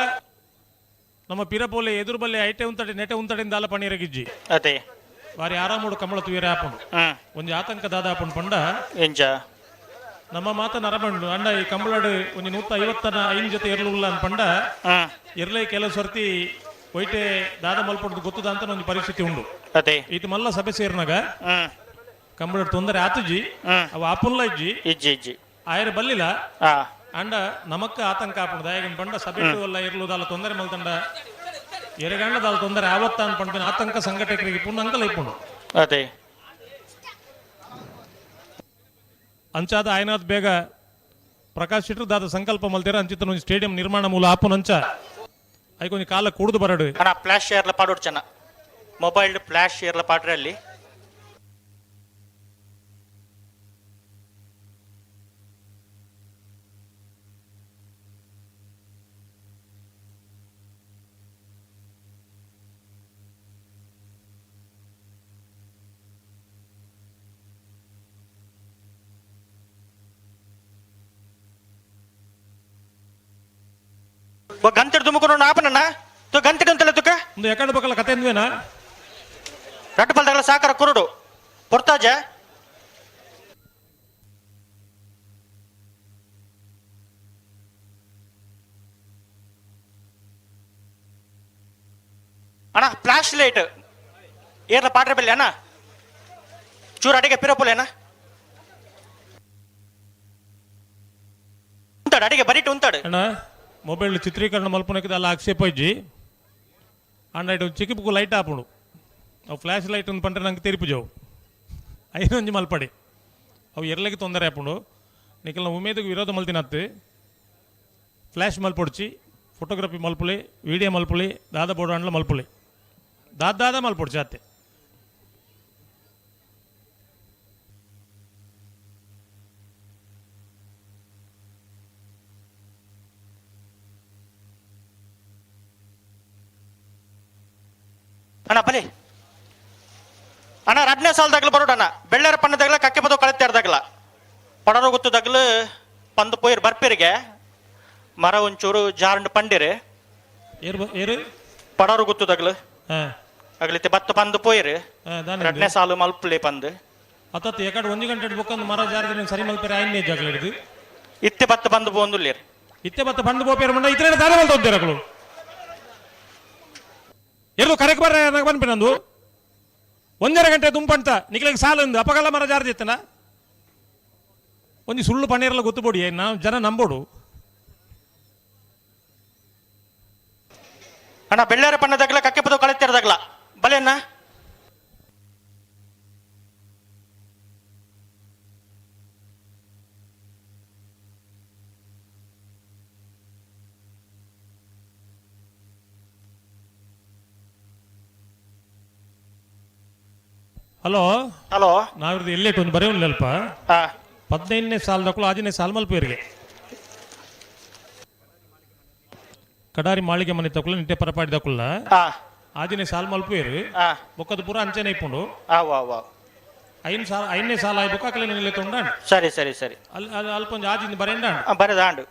ನಮ್ಮ ಪಿರಪೋಲೆ ಎದುರು ಬಲ್ಲೆ ಐಟೆ ಉಂತಡೆ ನೆಟೆ ಉಂತಡಿಂದ ದಾಲ ಪಣೀರಗಿಜ್ಜಿ. ಅದೇ ಬಾರಿ ಆರಾಮೋಡು ಕಂಬಳ ತುಯರೆ ಆಪುಂಡು. ಒಂಜಿ ಆತಂಕ ದಾದ ಆಪುಂಡು ಪಂಡ ಎಂಚ ನಮ್ಮ ಮಾತ ನರಬಂಡು ಅಣ್ಣ ಈ ಕಂಬಳಡು ಒಂಜಿ 155 ಜೊತೆ ಎರ್ಲುಲ್ಲ ಅಂತ ಪಂಡ ಎರ್ಲೆ ಕೆಲವು ಸರ್ತಿ ಒಯ್ಟೆ ದಾದ ಮಲ್ಪೊಡ್ದು ಗೊತ್ತದ ಅಂತ ಒಂಜಿ ಪರಿಸ್ಥಿತಿ ಉಂಡು. ಅದೇ ಇದು ಮಲ್ಲ ಸಭೆ ಸೇರಿನಾಗ ಕಂಬಳ ತೊಂದರೆ ಆತುಜಿ ಅವ ಆಪುನ್ಲ ಇಜ್ಜಿ ಇಜ್ಜಿ ಇಜ್ಜಿ ಆಯರ ಬಲ್ಲಿಲ್ಲ ಅಂಡ ನಮಕ್ ಆತಂಕ ಆಪುಂಡು. ದಾಯಗನ್ ಪಂಡ ಸಭೆ ಅಲ್ಲ ಇರ್ಲುದಾಲ ತೊಂದರೆ ಮಲ್ತಂಡ ಎರೆಗಂಡದಾಲ ತೊಂದರೆ ಆವತ್ತ ಅಂತ ಪಂಡ ಆತಂಕ ಸಂಘಟಕರಿಗೆ ಪುಣ್ಣ ಅಂಕಲ ಇಪ್ಪುಂಡು. ಅದೇ ಅಂಚಾದ ಆಯ್ನಾಥ್ ಬೇಗ ಪ್ರಕಾಶ್ ಶೆಟ್ಟರ್ ದಾದ ಸಂಕಲ್ಪ ಮಲ್ತೇರ ಅಂಚಿತನ ಒಂಜಿ ಸ್ಟೇಡಿಯಂ ನಿರ್ಮಾಣ ಮೂಲ ಆಪುನಂಚ ಐಕೊಂಜಿ ಕಾಲ ಕೂಡುದು ಬರಡು. ಅಣ್ಣ ಫ್ಲಾಶ್ ಶೇರ್ಲ ಪಾಡೋಡು ಚೆನ್ನ ಮೊಬೈಲ್ ಫ್ಲಾಶ್ ಶೇರ್ಲ ಪಾಡ್ರೆ ಅಲ್ಲಿ ಗಂಟೆ ದುಮುಕೊಂಡು ಆಪನಣ್ಣ ತು ಗಂಟೆ ಅಂತಲ್ಲ ತುಕ ಒಂದು ಎಕಡೆ ಬಕ್ಕಲ ಕತೆ ಅಂದ್ವೇನಾ ರಡ್ಡು ಪಲ್ದಾಗಲ ಸಾಕರ ಕುರುಡು ಪೊರ್ತಾಜ. ಅಣ್ಣ ಫ್ಲಾಶ್ ಲೈಟ್ ಏರ್ಲ ಪಾಟ್ರೆ ಬಲ್ಲಿ ಅಣ್ಣ ಚೂರು ಅಡಿಗೆ ಪಿರಪುಲೇನ ಉಂತಾಡು ಅಡಿಗೆ ಬರಿಟು ಉಂತಾಡು. ಅಣ್ಣ ಮೊಬೈಲ್ ಚಿತ್ರೀಕರಣ ಮಲ್ಪುನಕ್ಕೆ ಅಲ್ಲ ಆಕ್ಷೇಪ ಇಜ್ಜಿ ಅಂಡ ಇಟ್ಟು ಚಿಕ್ಕಿಪುಕ್ಕು ಲೈಟ್ ಆಪುಂಡು ಅವು ಫ್ಲ್ಯಾಶ್ ಲೈಟ್ ಒಂದು ಪಂಡ್ರೆ ನಂಗೆ ತೆರಿಪು ಜಾವು ಐನೊಂಜಿ ಮಲ್ಪಡಿ ಅವು ಎರ್ಲೆಗೆ ತೊಂದರೆ ಆಪುಂಡು. ನಿಕಲ್ನ ಉಮೇದಿಗೆ ವಿರೋಧ ಮಲ್ತಿನತ್ತು ಫ್ಲ್ಯಾಶ್ ಮಲ್ಪೊಡ್ಚಿ ಫೋಟೋಗ್ರಫಿ ಮಲ್ಪುಲಿ ವೀಡಿಯೋ ಮಲ್ಪುಲಿ ದಾದ ಬೋರ್ಡ್ ಅಂಡ್ಲ ಮಲ್ಪುಲಿ ದಾದ ದಾದ ಮಲ್ಪೊಡ್ಚಿ ಅತ್ತೆ. ಅಣ್ಣ ಬಲಿ ಅಣ್ಣ ರಡ್ನೇ ಸಾಲದಾಗ್ಲು ಬರೋಡಣ್ಣ ಬೆಳ್ಳರ ಪಣ್ಣದಾಗ್ಲ ಕಕ್ಕೆ ಪದ ಕಳತ್ತಾರ್ದಾಗ್ಲ ಪಡರೋ ಗೊತ್ತದಾಗ್ಲು ಪಂದು ಪೋಯಿರ್ ಬರ್ಪಿರಿಗೆ ಮರ ಒಂಚೂರು ಜಾರಂಡು ಪಂಡಿರಿ ಏರು ಪಡರು ಗೊತ್ತದಾಗ್ಲು ಅಗ್ಲಿತ್ತೆ ಬತ್ತ ಪಂದು ಪೋಯಿರು ರಡ್ನೇ ಸಾಲು ಮಲ್ಪುಲೆ ಪಂದು ಅತ್ತತ್ತು ಎಕಡೆ ಒಂಜಿ ಗಂಟೆ ಬೊಕ್ಕಂದು ಮರ ಜಾರದ್ರೆ ಸರಿ ಮಲ್ಪೆರೆ ಆಯ್ನೆ ಜಾಗಲ ಹಿಡಿದು ಇತ್ತೆ ಬತ್ತ ಬಂದು ಪೋಂದುಲ್ಲೇರು ಇತ್ತೆ ಬತ್ತ ಬಂದು ಪೋಪೇರು ಮಂಡ ಇತರೆ ದಾರ ಮಲ್ತೊಂದಿರಗಳು ಎರ್ದು ಕರೆಕ್ ಬರ್ರೆ ನನಗೆ ಬಂದ್ಪಿ ನಂದು ಒಂದರ ಗಂಟೆ ದುಂಪಂತ ನಿಕ್ಲಿಗೆ ಸಾಲ ಒಂದು ಅಪಗಲ ಮರ ಜಾರ್ದಿತ್ತನ ಒಂಜಿ ಸುಳ್ಳು ಪಣ್ಣೀರೆಲ್ಲ ಗೊತ್ತುಬೋಡಿ ನಾವು ಜನ ನಂಬೋಡು. ಅಣ್ಣ ಬೆಳ್ಳಾರ ಪಣ್ಣದಾಗ್ಲ ಕಕ್ಕೆ ಪದ ಕಳತ್ತಿರದಾಗ್ಲ ಬಲೆ ಅಣ್ಣ. ಹಲೋ ಹಲೋ ನಾವಿರ್ದು ಎಲ್ಲೇಟು ಒಂದು ಬರೆಯೋಲ್ಲ ಅಲ್ಪ 15ನೇ ಸಾಲದಕ್ಕೂ ಆಜನೇ ಸಾಲ ಮಲ್ಪೇರಿಗೆ ಕಡಾರಿ ಮಾಳಿಗೆ ಮನೆ ತಕುಲ್ಲ ನಿಟ್ಟೆ ಪರಪಾಡಿ ದಕುಲ್ಲ ಆಜನೇ ಸಾಲ್ ಮಲ್ಪೇರು ಬೊಕ್ಕದ ಪೂರ ಅಂಚನೆ ಇಪ್ಪುಂಡು. ಐನ್ ಸಾಲ ಐದನೇ ಸಾಲ ಆಯ್ ಬೊಕ್ಕ ಅಕಲೆ ನಿಲ್ಲೆ ತೊಂಡಾಂಡ್. ಸರಿ ಸರಿ ಸರಿ ಅಲ್ಲಿ ಅಲ್ಪ ಒಂಜಿ ಆಜಿಂದ ಬರೆಂಡಾಂಡ್. ಬರೆದಾಂಡು.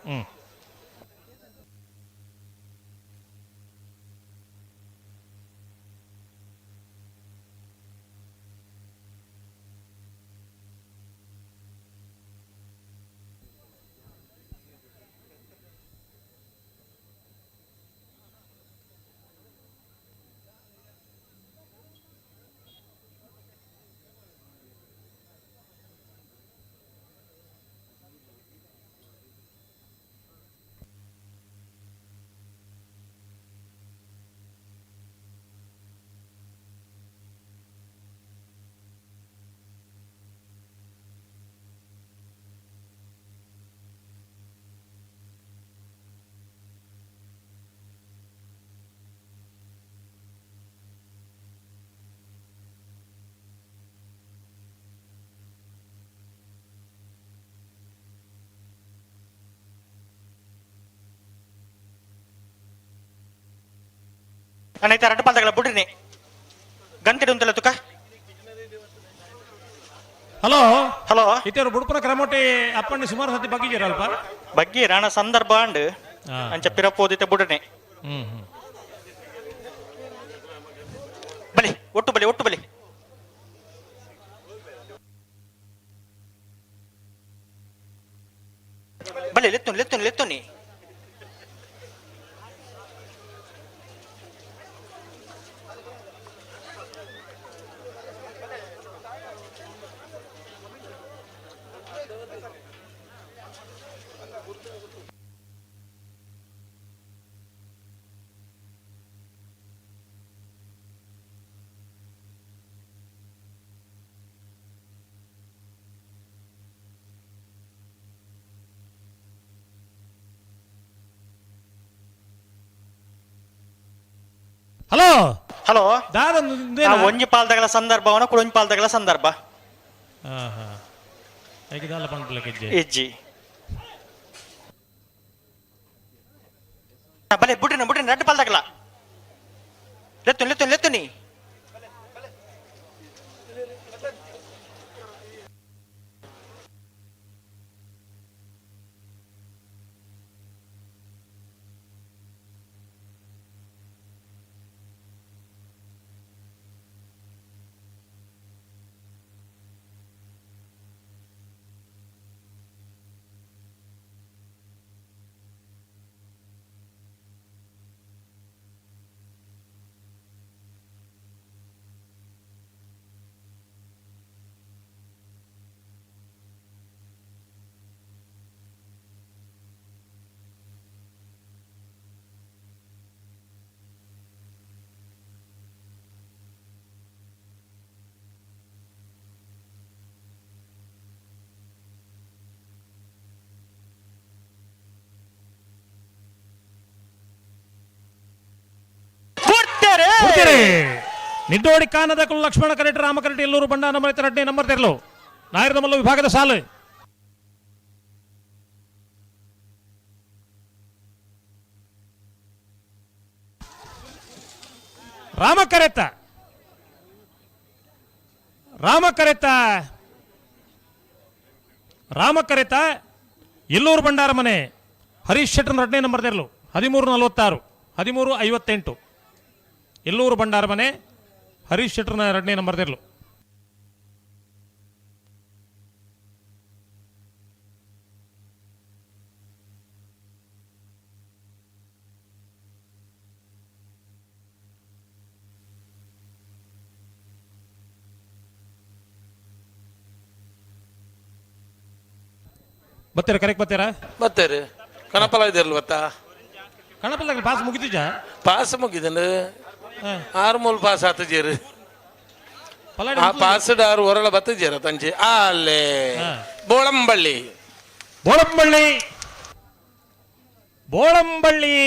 ಅಣ್ಣ ಇತ್ತ ರಡ್ಡು ಪಾಲ್ದಾಗಲ ಬುಡ್ರಿನಿ ಗಂತಿಡು ಉಂತಲ್ಲ ತುಕ. ಹಲೋ ಹಲೋ, ಇತ್ತೇರು ಬುಡ್ಪುರ ಕ್ರಮೋಟಿ ಅಪ್ಪಣ್ಣ ಸುಮಾರು ಸತಿ ಬಗ್ಗಿದ್ದೀರ ಅಲ್ಪ. ಬಗ್ಗಿ ರಾಣ ಸಂದರ್ಭ ಅಂಡ್ ಅಂಚ ಪಿರಪೋದಿತ್ತೆ ಬುಡ್ರಿನಿ. ಹ್ಮ್ ಹ್ಮ್. ಬಲಿ ಒಟ್ಟು ಬಲಿ ಒಟ್ಟು ಬಲಿ. ಬಲಿ ಲೆತ್ತುನಿ ಲೆತ್ತುನಿ ಲೆತ್ತುನಿ. ಹಲೋ ಹಲೋ, ದಾದ ಒಂಜಿ ಪಾಲ್ದಗಲ ಸಂದರ್ಭವನ ಕುಡೊಂಜಿ ಪಾಲ್ದಗಲ ಸಂದರ್ಭ. ಇಜ್ಜಿ ಬಲೆ ಬುಡ್ರಿನ ಬುಡ್ರಿನ ರಡ್ಡು ಪಾಲ್ದಗಲ ಲೆತ್ತುನಿ ಲೆತ್ತುನಿ ಲೆತ್ತುನಿ. ನಿಡ್ಡೋಡಿ ಕಾನದ ಕುಲ್ ಲಕ್ಷ್ಮಣ ಕರೆಟ್ ರಾಮ ಕರೆಟ್ ಎಲ್ಲೂರು ಬಂಡ ನಂಬರ್ ಎರಡನೇ ನಂಬರ್ ತೆರಲು ನಾಯರದ ಮಲ್ಲ ವಿಭಾಗದ ಸಾಲು. ರಾಮ ಕರೆತ ರಾಮ ಕರೆತ ರಾಮ ಕರೆತ ಎಲ್ಲೂರು ಬಂಡಾರ ಮನೆ ಹರೀಶ್ ಶೆಟ್ಟರ್ ಎರಡನೇ ನಂಬರ್ ತೆರಲು 13:46 13:58 ಎಲ್ಲೂರು ಬಂಡಾರ ಮನೆ ಹರೀಶ್ ಶೆಟ್ಟರ್ನ ಎರಡನೇ ನಂಬರ್ ತೆರಲು. ಬರ್ತೀರಾ? ಕರೆಕ್ಟ್ ಬರ್ತೀರಾ? ಬರ್ತಾರೆ. ಕಣಪಲ ಇದೆಯಲ್ಲ ಬತ್ತಾ? ಕಣಪಲ ಪಾಸ್ ಮುಗಿತಿಜಾ? ಪಾಸ್ ಮುಗಿದನು. ಆರು ಮೂಲು ಪಾಸ್ ಆತ ಜೇರು. ಆ ಪಾಸ್ಡ್ ಆರು ಹೊರಳ ಬತ್ತ ಜೇರ ತಂಚೆ ಅಲ್ಲೇ ಬೋಳಂಬಳ್ಳಿ. ಬೋಳಂಬಳ್ಳಿ ಬೋಳಂಬಳ್ಳಿ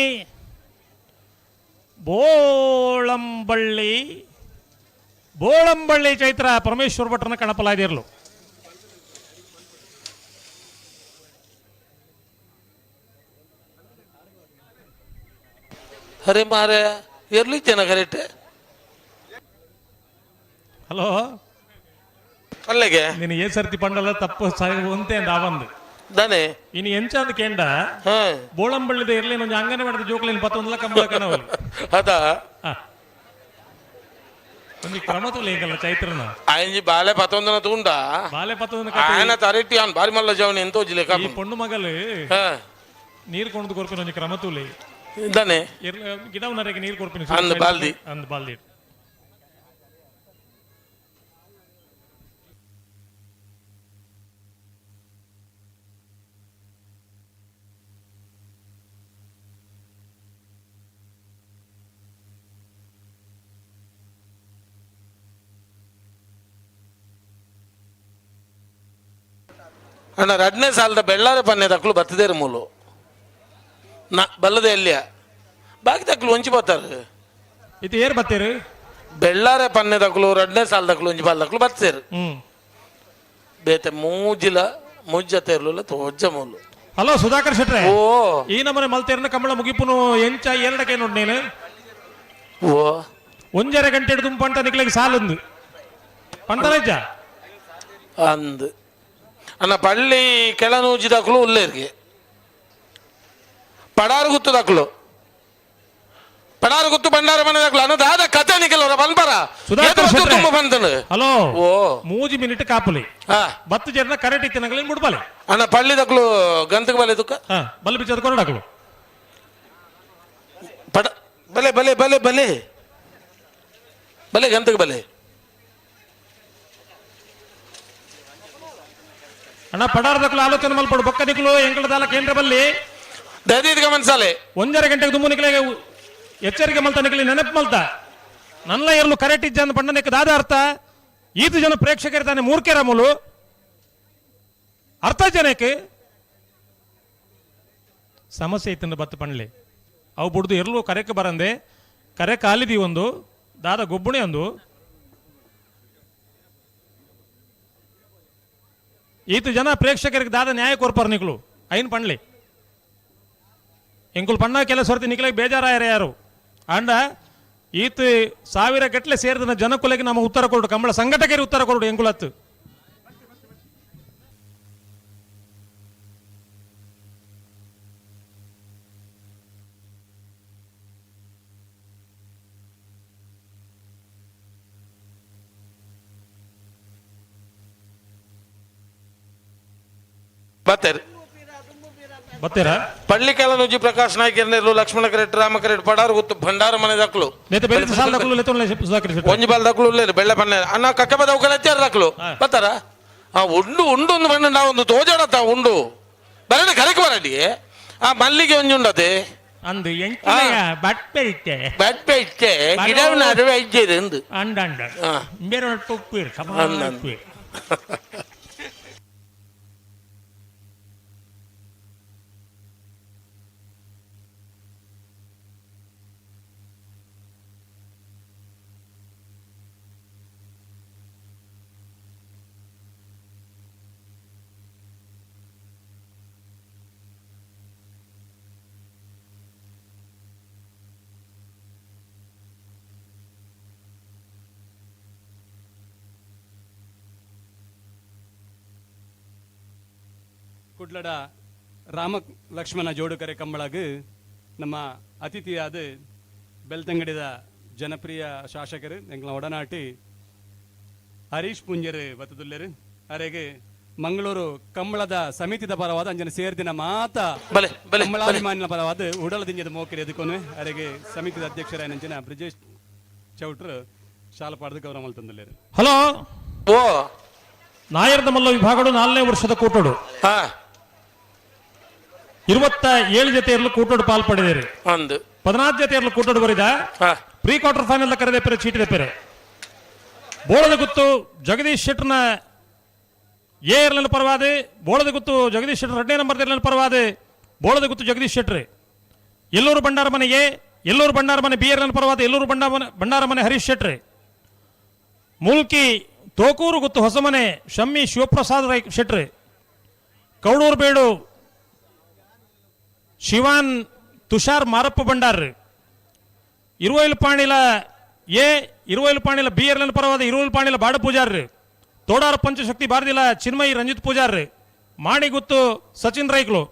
ಬೋಳಂಬಳ್ಳಿ ಬೋಳಂಬಳ್ಳಿ ಚೈತ್ರ ಪರಮೇಶ್ವರ ಭಟ್ರನ ಕಣಪಲ ಇದಿರಲು. ಅರೆ ಮಾರೆ ಎರ್ಲಿ ಜನ ಕರೆಕ್ಟ್. ಹಲೋ ಅಲ್ಲಿಗೆ ನೀನು ಏನ್ ಸರ್ತಿ ಪಂಡಲ ತಪ್ಪು ಅಂತೆ ಅಂದ ಆವಂದು ದಾನೆ ಇನ್ನು ಎಂಚ ಅಂದ ಕೇಂಡ ಬೋಳಂಬಳ್ಳಿದ ಇರ್ಲಿ ಒಂಜಿ ಅಂಗನವಾಡಿದ ಜೋಕ್ಲೇನು ಪತ್ತೊಂದಲ ಕಂಬಳ ಕಣವಲ್ ಅದ ಒಂಜಿ ಕ್ರಮ ತೋಲೇಕಲ್ಲ ಚೈತ್ರನ ಆಯಂಜಿ ಬಾಲೆ ಪತ್ತೊಂದನ ತೂಂಡ ಬಾಲೆ ಪತ್ತೊಂದನ ಆಯನ ತರೆಟ್ಟಿ ಅವ್ನು ಬಾರಿ ಮಲ್ಲ ಜವನಿ ಎಂತ ಹೋಜಿಲೆ ಈ ಪೊಣ್ಣು ಮಗಲು ನೀರು ಕೊಂಡು ಕೊರ್ಪಿನ ಒಂಜಿ ಕ್ರಮ ತೂಲೆ ದಾನೆ ಗಿಡ ನರೆಗೆ ನೀರು ಕೊರ್ಪಿನ ಅಂದ್ ಬಾಲ್ದಿ ಅಂದ್ ಬಾಲ್ದಿ. ಅಣ್ಣ ರಡ್ನೇ ಸಾಲದ ಬೆಳ್ಳಾರೆ ಪನ್ನೆ ತಕ್ಕಲು ಬತ್ತದೇರು ಮೂಲು ನಾ ಬಲ್ಲದೆ ಎಲ್ಲಿಯ ಬಾಕಿ ತಕ್ಕಲು ಒಂಚಿ ಬತ್ತಾರೆ. ಇದು ಏರ್ ಬತ್ತೀರು? ಬೆಳ್ಳಾರೆ ಪನ್ನೆ ತಕ್ಕಲು ರಡ್ನೇ ಸಾಲ ತಕ್ಕಲು ಒಂಜಿ ಬಾಲ್ ತಕ್ಕಲು ಬತ್ತೇರು ಬೇತೆ ಮೂಜಿಲ ಮುಜ್ಜ ತೇರ್ಲುಲ್ಲ ತೋಜ್ಜ ಮೂಲು. ಹಲೋ ಸುಧಾಕರ್ ಶೆಟ್ರೆ, ಓ ಈ ನಮ್ಮನೆ ಮಲ್ತೇರ್ನ ಕಂಬಳ ಮುಗಿಪುನು ಎಂಚ ಎರಡಕ್ಕೆ ನೋಡಿ ನೀನು. ಓ ಒಂಜರೆ ಗಂಟೆ ಹಿಡಿದು ಪಂಟ ನಿಕ್ಲೆಗ್ ಸಾಲೊಂದು ಪಂಟರಜ್ಜ ಅಂದ್ ಅನ್ನ ಪಳ್ಳಿ ಕೆಳನೂಜಿ ದಾಖಲು ಉಲ್ಲೇರ್ಗೆ ಪಡಾರು ಗುತ್ತು ದಾಖಲು ಪಡಾರು ಗುತ್ತು ಭಂಡಾರ ಮನೆ ದಾಖಲು ಅನ್ನ ದಾದ ಕತೆ ನಿಖಲ್ ಪನ್ಪರ ತುಂಬ ಬಂತನು. ಹಲೋ. ಓ. ಮೂಜಿ ಮಿನಿಟ್ ಕಾಪುಲಿ ಬತ್ತು ಜನ ಕರೆಕ್ಟ್ ಇತ್ತಿನಗಲಿ ಮುಡ್ಬಾಲೆ. ಅಣ್ಣ ಪಳ್ಳಿ ದಾಖಲು ಗಂತಕ್ಕೆ ಬಲೆ ತುಕ್ಕ. ಬಲ್ ಬಿಚ್ಚದ ಕೊರಡಾಕಲು. ಪಡ ಬಲೆ ಬಲೆ ಬಲೆ ಬಲೆ ಬಲೆ ಗಂತಕ್ಕೆ ಬಲೆ. ಅಣ್ಣ ಪಡಾರದಕ್ಕಲು ಆಲೋಚನೆ ಮಲ್ಪಡು ಬೊಕ್ಕ ನಿಕ್ಲು ಎಂಕಳದಾಲ ಕೇಂದ್ರ ಬಲ್ಲಿ. ದಯದೀದ್ ಗಮನಿಸಾಲೆ. ಒಂಜರೆ ಗಂಟೆಗೆ ದುಮ್ಮು ನಿಕ್ಲೆಗೆ ಎಚ್ಚರಿಕೆ ಮಲ್ತ ನಿಕ್ಲಿ ನೆನಪು ಮಲ್ತ ನನ್ನ ಎರಲು ಕರೆಕ್ಟ್ ಇಜ್ಜ ಅಂದ ಪಂಡನೆಕ್ ದಾದ ಅರ್ಥ ಈತು ಜನ ಪ್ರೇಕ್ಷಕರು ತಾನೆ ಮೂರ್ಖೆರ ಮೂಲು ಅರ್ಥ ಜನಕ್ಕೆ ಸಮಸ್ಯೆ ಇತ್ತಂದ್ರೆ ಬತ್ತು ಪಂಡ್ಲಿ ಅವು ಬುಡ್ದು ಎರಲು ಕರೆಕ್ ಬರಂದೆ ಕರೆ ಕಾಲಿದಿ ಒಂದು ದಾದ ಗೊಬ್ಬುಣೆ ಒಂದು ಈತು ಜನ ಪ್ರೇಕ್ಷಕರಿಗೆ ದಾದ ನ್ಯಾಯ ಕೊರ್ಪರ್ ನಿಕ್ಲು ಐನ್ ಪಂಡ್ಲಿ ಎಂಕುಲು ಪಣ್ಣ ಕೆಲಸ ಹೊರತಿ ನಿಕ್ಲೆಗ್ ಬೇಜಾರಾಯರ ಯಾರು ಅಂಡ ಈತ ಸಾವಿರ ಗಟ್ಟಲೆ ಸೇರಿದ ಜನಕುಲೆಗೆ ನಮ್ಮ ಉತ್ತರ ಕೊರಡು ಕಂಬಳ ಸಂಘಟಕರಿಗೆ ಉತ್ತರ ಕೊರಡು ಎಂಕುಲತ್ತು. ಬತ್ತೇರಿ ಬತ್ತೀರಾ? ಪಳ್ಳಿ ಕೆಳನುಜಿ ಪ್ರಕಾಶ್ ನಾಯ್ಕ ಎರ್ನೆರ್ಲು ಲಕ್ಷ್ಮಣ ಕರೆಟ್ ರಾಮ ಕರೆಟ್ ಪಡಾರು ಗೊತ್ತು ಭಂಡಾರ ಮನೆ ದಾಖಲು. ನೇತ ಬೇರೆ ಸಾಲ ದಾಖಲು ಲೆತ್ತೊಂಡ್ಲೆ ಸುಧಾಕರ್ ಶೆಟ್ಟಿ. ಒಂಜಿ ಬಾಲ್ ದಾಖಲು ಉಲ್ಲೇರು ಬೆಳ್ಳ ಬಣ್ಣ ಅಣ್ಣ ಕಕ್ಕಬದ ಅವಕಲ ಎಚ್ಚಾರ ದಾಖಲು ಬತ್ತಾರ ಆ ಉಂಡು ಉಂಡು ಒಂದು ಬಣ್ಣ ನಾವು ಒಂದು ತೋಜಾಡತ್ತ ಉಂಡು ಬರಡೆ ಕರೆಕ್ ಬರಡಿ ಆ ಮಲ್ಲಿಗೆ ಒಂಜಿ ಉಂಡತೆ ಅಂದು ಎಂಕಿಲೆಯ ಬಟ್ಪೆ ಇತ್ತೆ. ಬಟ್ಪೆ ಇತ್ತೆ ಗಿಡವನ ಅರವೆ ಇಜ್ಜೇರು ಅಂದು. ಅಂಡ ಅಂಡ. ಬೇರೆ ಒಟ್ಟು ಉಪ್ಪೀರು, ಸಮ ಅಂದ ಅಂದ. ಉಪ್ಪೀರು. ಕುಡ್ಲಡ ರಾಮ ಲಕ್ಷ್ಮಣ ಜೋಡುಕರೆ ಕಂಬಳಗ್ ನಮ್ಮ ಅತಿಥಿಯಾದ ಬೆಳ್ತಂಗಡಿದ ಜನಪ್ರಿಯ ಶಾಸಕರು ಎಂಗ್ಲ ಒಡನಾಟಿ ಹರೀಶ್ ಪುಂಜರು ಬತ್ತದುಲ್ಲೇರು ಅರೆಗೆ ಮಂಗಳೂರು ಕಂಬಳದ ಸಮಿತಿದ ಪರವಾದ ಅಂಜನ ಸೇರ್ದಿನ ಮಾತ ಬಲೆ, ಬಲೆ, ಕಂಬಳಾಭಿಮಾನಿನ ಪರವಾದ ಉಡಲ ದಿಂಜದ ಮೋಕಿರಿ ಎದುಕೊನು ಅರೆಗೆ ಸಮಿತಿದ ಅಧ್ಯಕ್ಷರಾಯನಂಚಿನ ಬ್ರಿಜೇಶ್ ಚೌಟ್ರು ಶಾಲಪಾಡದ ಗೌರವ ಮಲ್ತಂದುಲ್ಲೇರು. ಹಲೋ. ಓ. ನಾಯರ್ದ ಮಲ್ಲ ವಿಭಾಗಡು 4ನೇ ವರ್ಷದ ಕೂಟೋಡು. 27 ಜೊತೆಯಲ್ಲೂ ಕೂಟೋಡು ಪಾಲ್ ಪಡೆದಿರಿ. ಒಂದು. 14 ಜೊತೆಯಲ್ಲೂ ಕೂಟೋಡು ಬರಿದ. Pre quarter final ಕರೆದೆ ಪೆರೆ ಚೀಟಿದ ಪೆರೆ. ಬೋಳದ ಗುತ್ತು ಜಗದೀಶ್ ಶೆಟ್ಟರ್ನ ಎ ಇರ್ಲನ ಪರವಾದೆ ಬೋಳದ ಗುತ್ತು ಜಗದೀಶ್ ಶೆಟ್ಟರ್ 2ನೇ ನಂಬರ್ ಇರ್ಲನ ಪರವಾದೆ ಬೋಳದ ಗುತ್ತು ಜಗದೀಶ್ ಶೆಟ್ರಿ. ಎಲ್ಲೂರು ಭಂಡಾರ ಮನೆ ಎ, ಎಲ್ಲೂರು ಭಂಡಾರ ಮನೆ ಬಿ ಇರ್ಲನ ಪರವಾದೆ ಎಲ್ಲೂರು ಭಂಡಾರ ಮನೆ ಹರೀಶ್ ಶೆಟ್ರಿ. ಮೂಲ್ಕಿ ತೋಕೂರು ಗುತ್ತು ಹೊಸಮನೆ ಶಮ್ಮಿ ಶಿವಪ್ರಸಾದ್ ರೈ ಶೆಟ್ರಿ. ಕೌಡೂರು ಬೇಡು ಶಿವಾನ್ ತುಷಾರ್ ಮಾರಪ್ಪ ಭಂಡಾರ್ರಿ. ಇರುವೈಲು ಪಾಣಿಲ ಎ, ಇರುವೈಲು ಪಾಣಿಲ ಬಿ ಎರ್ಲನ ಪರವಾದ ಇರುವೈಲು ಪಾಣಿಲ ಬಾಡ ಪೂಜಾರ್ರಿ. ತೋಡಾರ ಪಂಚಶಕ್ತಿ ಬಾರದಿಲ ಚಿನ್ಮಯಿ ರಂಜಿತ್ ಪೂಜಾರ್ರಿ. ಮಾಣಿಗುತ್ತು ಸಚಿನ್ ರೈಕ್ಲು.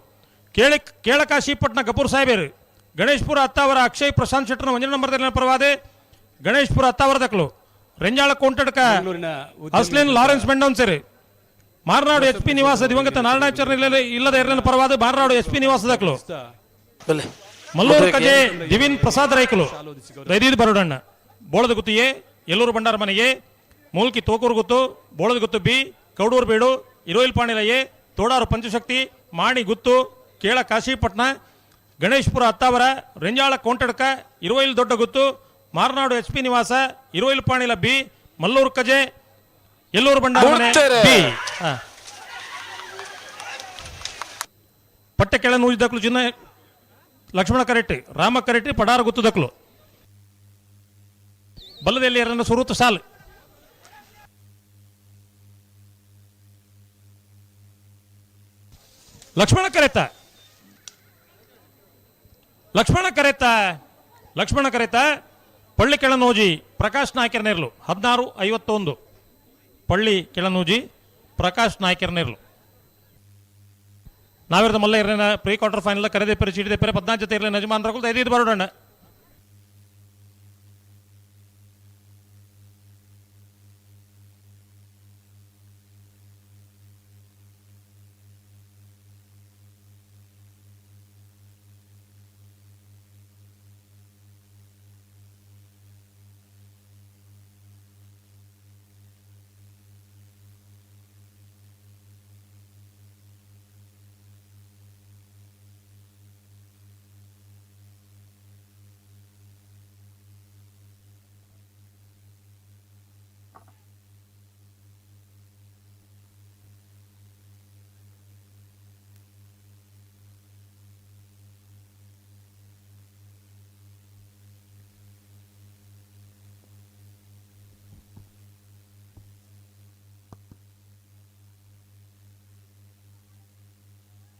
ಕೇಳಕಾಶಿಪಟ್ನ ಗಪೂರ್ ಸಾಹೇಬೇರು. ಗಣೇಶ್ಪುರ ಅತ್ತಾವರ ಅಕ್ಷಯ್ ಪ್ರಶಾಂತ್ ಶೆಟ್ಟರ್ನ ಒಂಜನೇ ನಂಬರ್ ಪರವಾದೆ ಗಣೇಶ್ಪುರ ಅತ್ತಾವರ ದಕ್ಲು. ರೆಂಜಾಳ ಕೋಂಟಡ್ಕ ಬೆಂಗಳೂರಿನ ಉದ್ಯಮಿ ಅಸ್ಲಿನ್ ಲಾರೆನ್ಸ್ ಮೆಂಡೋನ್ಸೆರಿ. ಮಾರನಾಡು ಎಚ್ ಪಿ ನಿವಾಸ ದಿವಂಗತ ನಾರಾಯಣಾಚಾರ್ಯ ಇಲ್ಲದ ಎರಡನೇ ಪರವಾದ ಮಾರನಾಡು ಎಚ್ ಪಿ ನಿವಾಸ ದಕ್ಲು. ಮಲ್ಲೂರು ಕಜೆ ದಿವಿನ್ ಪ್ರಸಾದ್ ರೈಕುಲು. ದೈದೀದ್ ಬರೋಡಣ್ಣ. ಬೋಳದ ಗುತ್ತು ಎ, ಎಲ್ಲೂರು ಭಂಡಾರ ಮನೆ ಎ, ಮೂಲ್ಕಿ ತೋಕೂರು ಗುತ್ತು, ಬೋಳದ ಗುತ್ತು ಬಿ, ಕೌಡೂರು ಬೇಡು, ಇರೋಯಿಲ್ ಪಾಣಿಲ ಎ, ತೋಡಾರು ಪಂಚಶಕ್ತಿ, ಮಾಣಿ ಗುತ್ತು, ಕೇಳ ಕಾಶಿಪಟ್ನ, ಗಣೇಶ್ಪುರ ಅತ್ತಾವರ, ರೆಂಜಾಳ ಕೋಂಟಡ್ಕ, ಇರುವೈಲ್ ದೊಡ್ಡ ಗುತ್ತು, ಮಾರನಾಡು ಎಚ್ ಪಿ ನಿವಾಸ, ಇರುವೈಲ್ ಪಾಣಿಲ ಬಿ, ಮಲ್ಲೂರು ಕಜೆ, ಎಲ್ಲೂರು ಭಂಡಾರ ಮನೆ ಗುಡ್ತೇರೆ. ಬಿ. ಪಟ್ಟೆ ಕೆಳ ನೂಜಿದಕ್ಲು ಚಿನ್ನ ಲಕ್ಷ್ಮಣ ಕರೆಟ್ಟಿ, ರಾಮ ಕರೆಟ್ಟಿ, ಪಡಾರ ಗುತ್ತುದಕ್ಲು. ಬಲ್ಲದಲ್ಲಿ ಎರಡನ್ನ ಸುರುತು ಸಾಲು. ಲಕ್ಷ್ಮಣ ಕರೆತ, ಲಕ್ಷ್ಮಣ ಕರೆತ, ಲಕ್ಷ್ಮಣ ಕರೆತ, ಪಳ್ಳಿ ಕೆಳನೋಜಿ ಪ್ರಕಾಶ್ ನಾಯ್ಕರ ನೇರ್ಲು 16:51. ಪಳ್ಳಿ ಕೆಳನೂಜಿ ಪ್ರಕಾಶ್ ನಾಯ್ಕರ ನೇರ್ಲು. ನಾವಿರದ ಮಲ್ಲ ಇರಲಿನ ಪ್ರೀ ಕ್ವಾರ್ಟರ್ ಫೈನಲ್ ಕರೆದೆ ಪೆರೆ ಚೀಟಿದೆ ಪೆರೆ 14 ಜೊತೆ ಇರಲಿ ಯಜಮಾನ್ ರಕುಲ್ ಐದು ಬರೋಣ.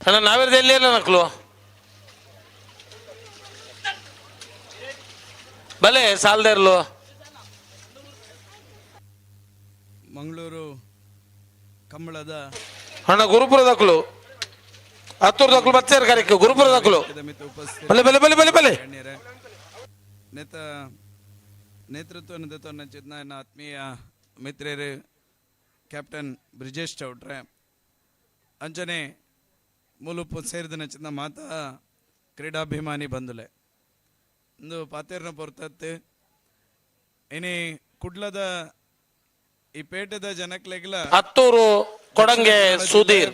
ಅಣ್ಣ ನಾವೇರ್ದ ಎಲ್ಲಿ ಇಲ್ಲ ನಕ್ಲು ಬಲೆ ಸಾಲದೇರ್ಲು. ಮಂಗಳೂರು ಕಂಬಳದ ಅಣ್ಣ ಗುರುಪುರ ದಕ್ಲು ಹತ್ತೂರು ದಕ್ಲು ಬಚ್ಚೇರ್ ಕರೆಕ್ಟ್ ಗುರುಪುರ ದಕ್ಲು ಬಲೆ ಬಲೆ ಬಲೆ ಬಲೆ ಬಲೆ. ನೇತ ನೇತೃತ್ವವನ್ನು ದತ್ತವನ್ನ ನನ್ನ ಆತ್ಮೀಯ ಮಿತ್ರರು ಕ್ಯಾಪ್ಟನ್ ಬ್ರಿಜೇಶ್ ಚೌಟ್ರೆ ಅಂಜನೆ ಮೂಲುಪ್ಪು ಸೇರಿದ ನಚಿನ ಮಾತಾ ಕ್ರೀಡಾಭಿಮಾನಿ ಬಂದುಲೆ ಇಂದು ಪಾತೇರ್ನ ಪೊರ್ತತ್ತು ಇನಿ ಕುಡ್ಲದ ಈ ಪೇಟೆದ ಜನಕ್ಲೆಗ್ಲ ಹತ್ತೂರು ಕೊಡಂಗೆ ಸುಧೀರ್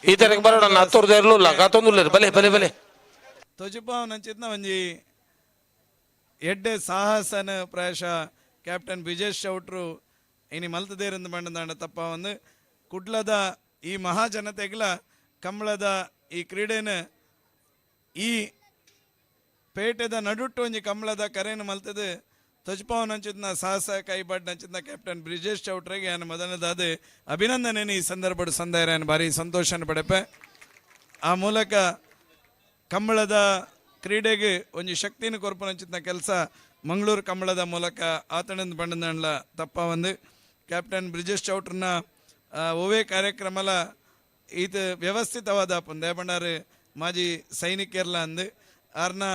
ಈ ತರಕ್ಕೆ ಬರೋಣ ಹತ್ತೂರು ಇರ್ಲಿಲ್ಲ ಕಾತೊಂದುಲ್ಲ ಬಲೆ ಬಲೆ ಬಲೆ. ತೊಜಿಪಾವ್ ನಂಚಿತ್ನ ಒಂಜಿ ಎಡ್ಡೆ ಸಾಹಸನ ಪ್ರಾಯಶಃ ಕ್ಯಾಪ್ಟನ್ ಬ್ರಿಜೇಶ್ ಚೌಟ್ರು ಇನಿ ಮಲ್ತದೇರಂದು ಬಂಡದಾಂಡ ತಪ್ಪ ಒಂದು ಕುಡ್ಲದ ಈ ಮಹಾಜನತೆಗ್ಲ ಕಂಬಳದ ಈ ಕ್ರೀಡೆನ ಈ ಪೇಟೆದ ನಡುಟ್ಟು ಒಂಜಿ ಕಂಬಳದ ಕರೆನ ಮಲ್ತದೆ ತೊಜ್ಪಾವ್ ನಂಚಿತ್ನ ಸಾಹಸ ಕೈಬಾಡ್ ನಂಚಿತ್ನ ಕ್ಯಾಪ್ಟನ್ ಬ್ರಿಜೇಶ್ ಚೌಟ್ರಿಗೆ ಆನ ಮೊದಲನೇದಾದ ಅಭಿನಂದನೆ ಈ ಸಂದರ್ಭದ ಸಂದಾಯನ ಭಾರಿ ಸಂತೋಷನ ಪಡೆಪೆ. ಆ ಮೂಲಕ ಕಂಬಳದ ಕ್ರೀಡೆಗೆ ಒಂಜಿ ಶಕ್ತಿನ ಕೊರ್ಪು ಕೆಲಸ ಮಂಗಳೂರು ಕಂಬಳದ ಮೂಲಕ ಆತಣಂದ ಬಂಡಂದಣ್ಲ ತಪ್ಪ ಒಂದು ಕ್ಯಾಪ್ಟನ್ ಬ್ರಿಜೇಶ್ ಚೌಟ್ರನ್ನ ಒವೇ ಕಾರ್ಯಕ್ರಮಲ ಈತ ವ್ಯವಸ್ಥಿತವಾದ ದೇಬಂಡಾರು ಮಾಜಿ ಸೈನಿಕರ್ಲ ಅಂದು ಆರ್ನ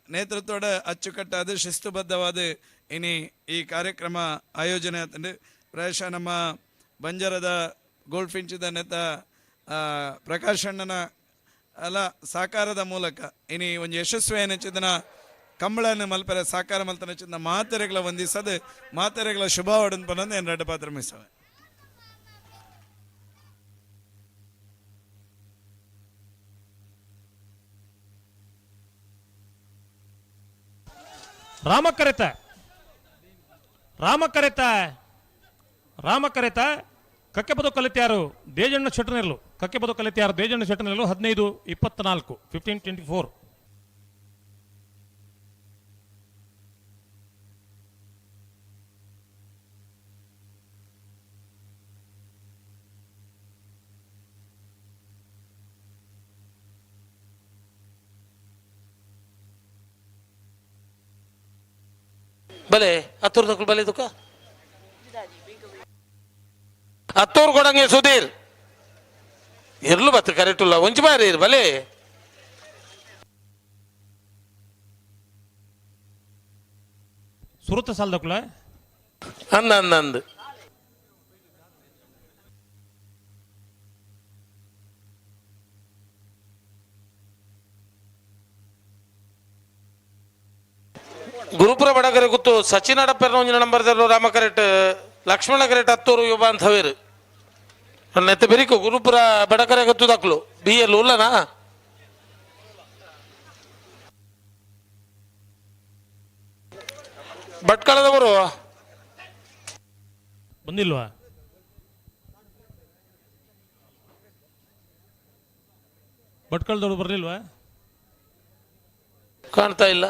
ನೇತೃತ್ವದ ಅಚ್ಚುಕಟ್ಟಾದ ಶಿಸ್ತುಬದ್ಧವಾದ ಇನಿ ಈ ಕಾರ್ಯಕ್ರಮ ಆಯೋಜನೆ ಆತಂಡು. ಪ್ರಾಯಶಃ ನಮ್ಮ ಬಂಜಾರದ ಗೋಲ್ಡ್ ಫಿಂಚಿದ ನೇತ ಪ್ರಕಾಶ್ ಅಣ್ಣನ ಅಲ್ಲ ಸಾಕಾರದ ಮೂಲಕ ಇನಿ ಒಂದು ಯಶಸ್ವಿ ಏನಚ್ಚಿದನ ಕಂಬಳನ್ನು ಮಲ್ಪರೆ ಸಾಕಾರ ಮಲ್ತನ ಮಾತೆರೆಗಳ ವಂದಿಸದು ಮಾತೆರೆಗಳ ಶುಭ ಪನ್ನೊಂದು ಏನು ರಡ್ಡ ಪಾತ್ರ ಮಿಸವೆ. ರಾಮಕರೆತ ರಾಮಕರೆತ ರಾಮಕರೆತ ಕಕ್ಕೆಪದ ಕಲಿತ್ಯಾರು ದೇಜಣ್ಣ ಶೆಟ್ಟನೆಲ್ಲು ಕಕ್ಕೆಪದ ಕಲಿತ್ಯಾರು ದೇಜಣ್ಣ ಶೆಟ್ಟನೆಲ್ಲು 15:24 15:24. ಬಲೆ ಹತ್ತೂರು ತಕ್ಕಲು ಬಲೆ ತುಕ್ಕ ಹತ್ತೂರು ಕೊಡಂಗೆ ಸುಧೀರ್ ಇರ್ಲು ಬತ್ತು ಕರೆಕ್ಟ್ ಇಲ್ಲ ಒಂಚು ಬಾರಿ ಇರು ಬಲೆ. ಸುರುತ ಸಾಲದಕ್ಕುಲ ಅಂದ ಅಂದ ಅಂದು ಗುರುಪುರ ಬಡಗರೆ ಗೊತ್ತು ಸಚಿನ್ ಅಡಪ್ಪೆರ್ನ ಒಂಜಿನ ನಂಬರ್ ರಾಮ ಕರೆಕ್ಟ್ ಲಕ್ಷ್ಮಣ ಕರೆಕ್ಟ್ ಹತ್ತೂರು ಯುವ ಅಂತ ಹೇರು ನೆತ್ತ ಬೆರಿಕು ಗುರುಪುರ ಬಡಕರೆ ಗೊತ್ತು ದಾಖಲು ಬಿ ಎಲ್ ಉಲ್ಲನಾ ಭಟ್ಕಳದವರು ಬಂದಿಲ್ವಾ? ಭಟ್ಕಳದವರು ಬರಲಿಲ್ವಾ? ಕಾಣ್ತಾ ಇಲ್ಲ.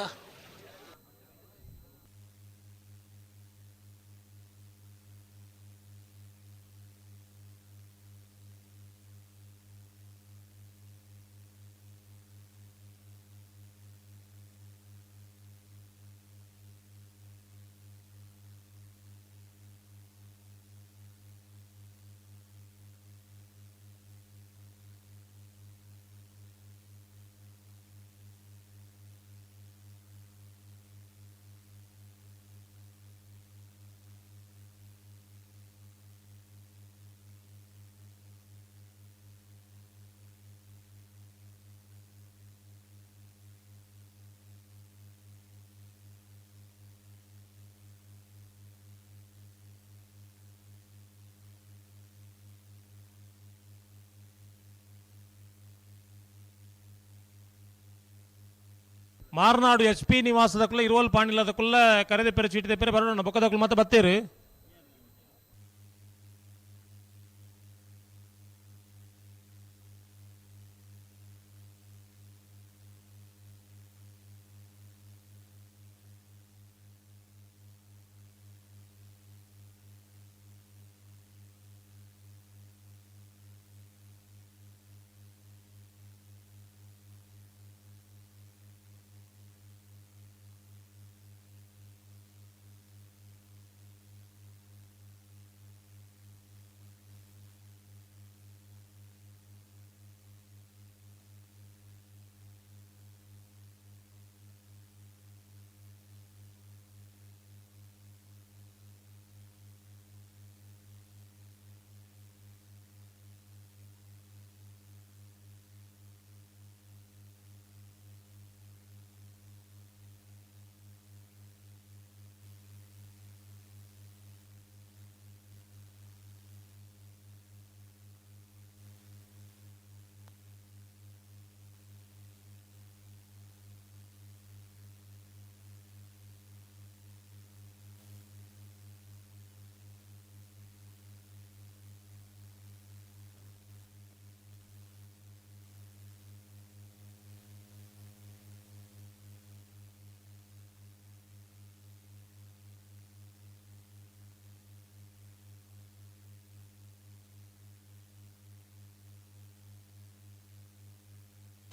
ಮಾರ್ನಾಡು ಎಚ್ ಪಿ ನಿವಾಸದಕ್ಕುಲ್ಲ ಇರುವಲ್ ಪಾಂಡಿಲದಕ್ಕುಲ್ಲ ಕರೆದೆ ಪೆರೆ ಚೀಟಿ ಪೆರೆ ಬರೋಣ ಬೊಕ್ಕದಕ್ಕುಲ್ ಮತ್ತೆ ಬತ್ತೇರು.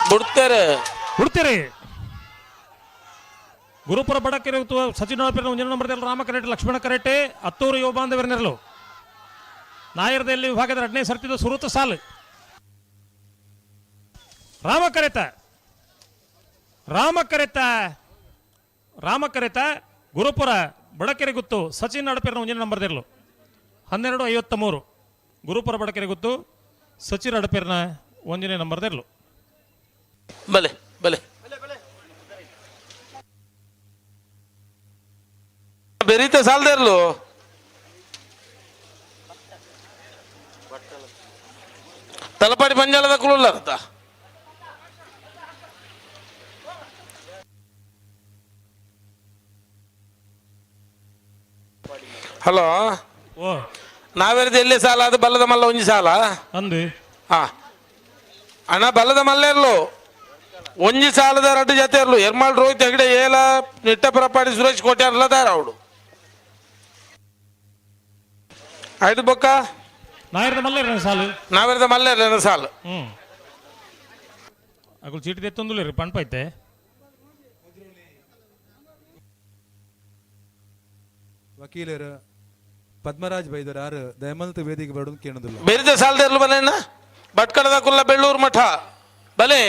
ಬಿಡ್ತಾರೆ ಬಿಡ್ತೀರಿ. ಗುರುಪುರ ಬಡಕೆರೆ ಸಚಿನ್ ಒಂಜನ ನಂಬರ್ ರಾಮ ಕರೆಟೆ, ಲಕ್ಷ್ಮಣ ಕರೆಟೆ, ಅತ್ತೂರು ಯುವ ಬಾಂಧವರನೆರಲು. ನಾಯರದಲ್ಲಿ ವಿಭಾಗದ ಎರಡನೇ ಸರ್ತಿದ ಸುರುತ ಸಾಲು. ರಾಮ ಕರೆತ, ರಾಮ ಕರೆತ, ರಾಮ ಕರೆತ, ಗುರುಪುರ ಬಡಕೆರೆ ಗುತ್ತು ಸಚಿನ್ ಅಡಪೇರ್ನ ಒಂಜನ ನಂಬರ್ ಇರಲು. 12:53 ಗುರುಪುರ ಬಡಕೆರೆ ಗುತ್ತು ಸಚಿನ್ ಅಡಪೇರ್ನ ಒಂಜನೇ ನಂಬರ್ ಇರಲು. ಬಲೆ ಬಲೆ ಬೆರೀತೆ ಸಾಲದೇ ಇರಲು. ತಲಪಾಡಿ ಪಂಜಾಲದ ಕುಲುಲ್ಲ ಅರ್ಥ. ಹಲೋ, ಓ ನಾವೆರ್ದು ಎಲ್ಲಿ ಸಾಲ? ಅದು ಬಲ್ಲದ ಮಲ್ಲ ಒಂಜಿ ಸಾಲ ಅಂದು. ಹಾ ಅಣ್ಣ, ಬಲ್ಲದ ಮಲ್ಲ ಇರ್ಲು ಒಂಜಿ ಸಾಲದ ರಡ್ಡು ಜೊತೆ ಇರ್ಲು. ಎರ್ಮಾಳ್ ರೋಹಿತ್ ಹೆಗಡೆ ಏಲ ನಿಟ್ಟ ಪರಪಾಡಿ ಸುರೇಶ್ ಕೋಟೆ ಅಲ್ಲ ದಾರ ಅವಡು. ಆಯ್ತು ಬೊಕ್ಕ. ನಾಯರದ ಮಲ್ಲ ಇರ ಸಾಲು. ನಾವೆರ್ದ ಮಲ್ಲ ಇರ್ಲೇನ ಸಾಲು. ಅಗುಲು ಚೀಟಿ ತೆತ್ತೊಂದುಲ್ಲೆರ್ ಪಣ್ಪೈತೆ. ವಕೀಲರು ಪದ್ಮರಾಜ್ ಬೈದರ್ ಆರು ದಯಮಲ್ತ ವೇದಿಕೆ ಬರೋದು ಕೇಳೋದಿಲ್ಲ. ಬೇರೆ ಸಾಲದ ಇರ್ಲು ಬಲೇನ ಭಟ್ಕಳದ ಕುಲ್ಲ ಬೆಳ್ಳೂರು ಮಠ ಬಲೆ.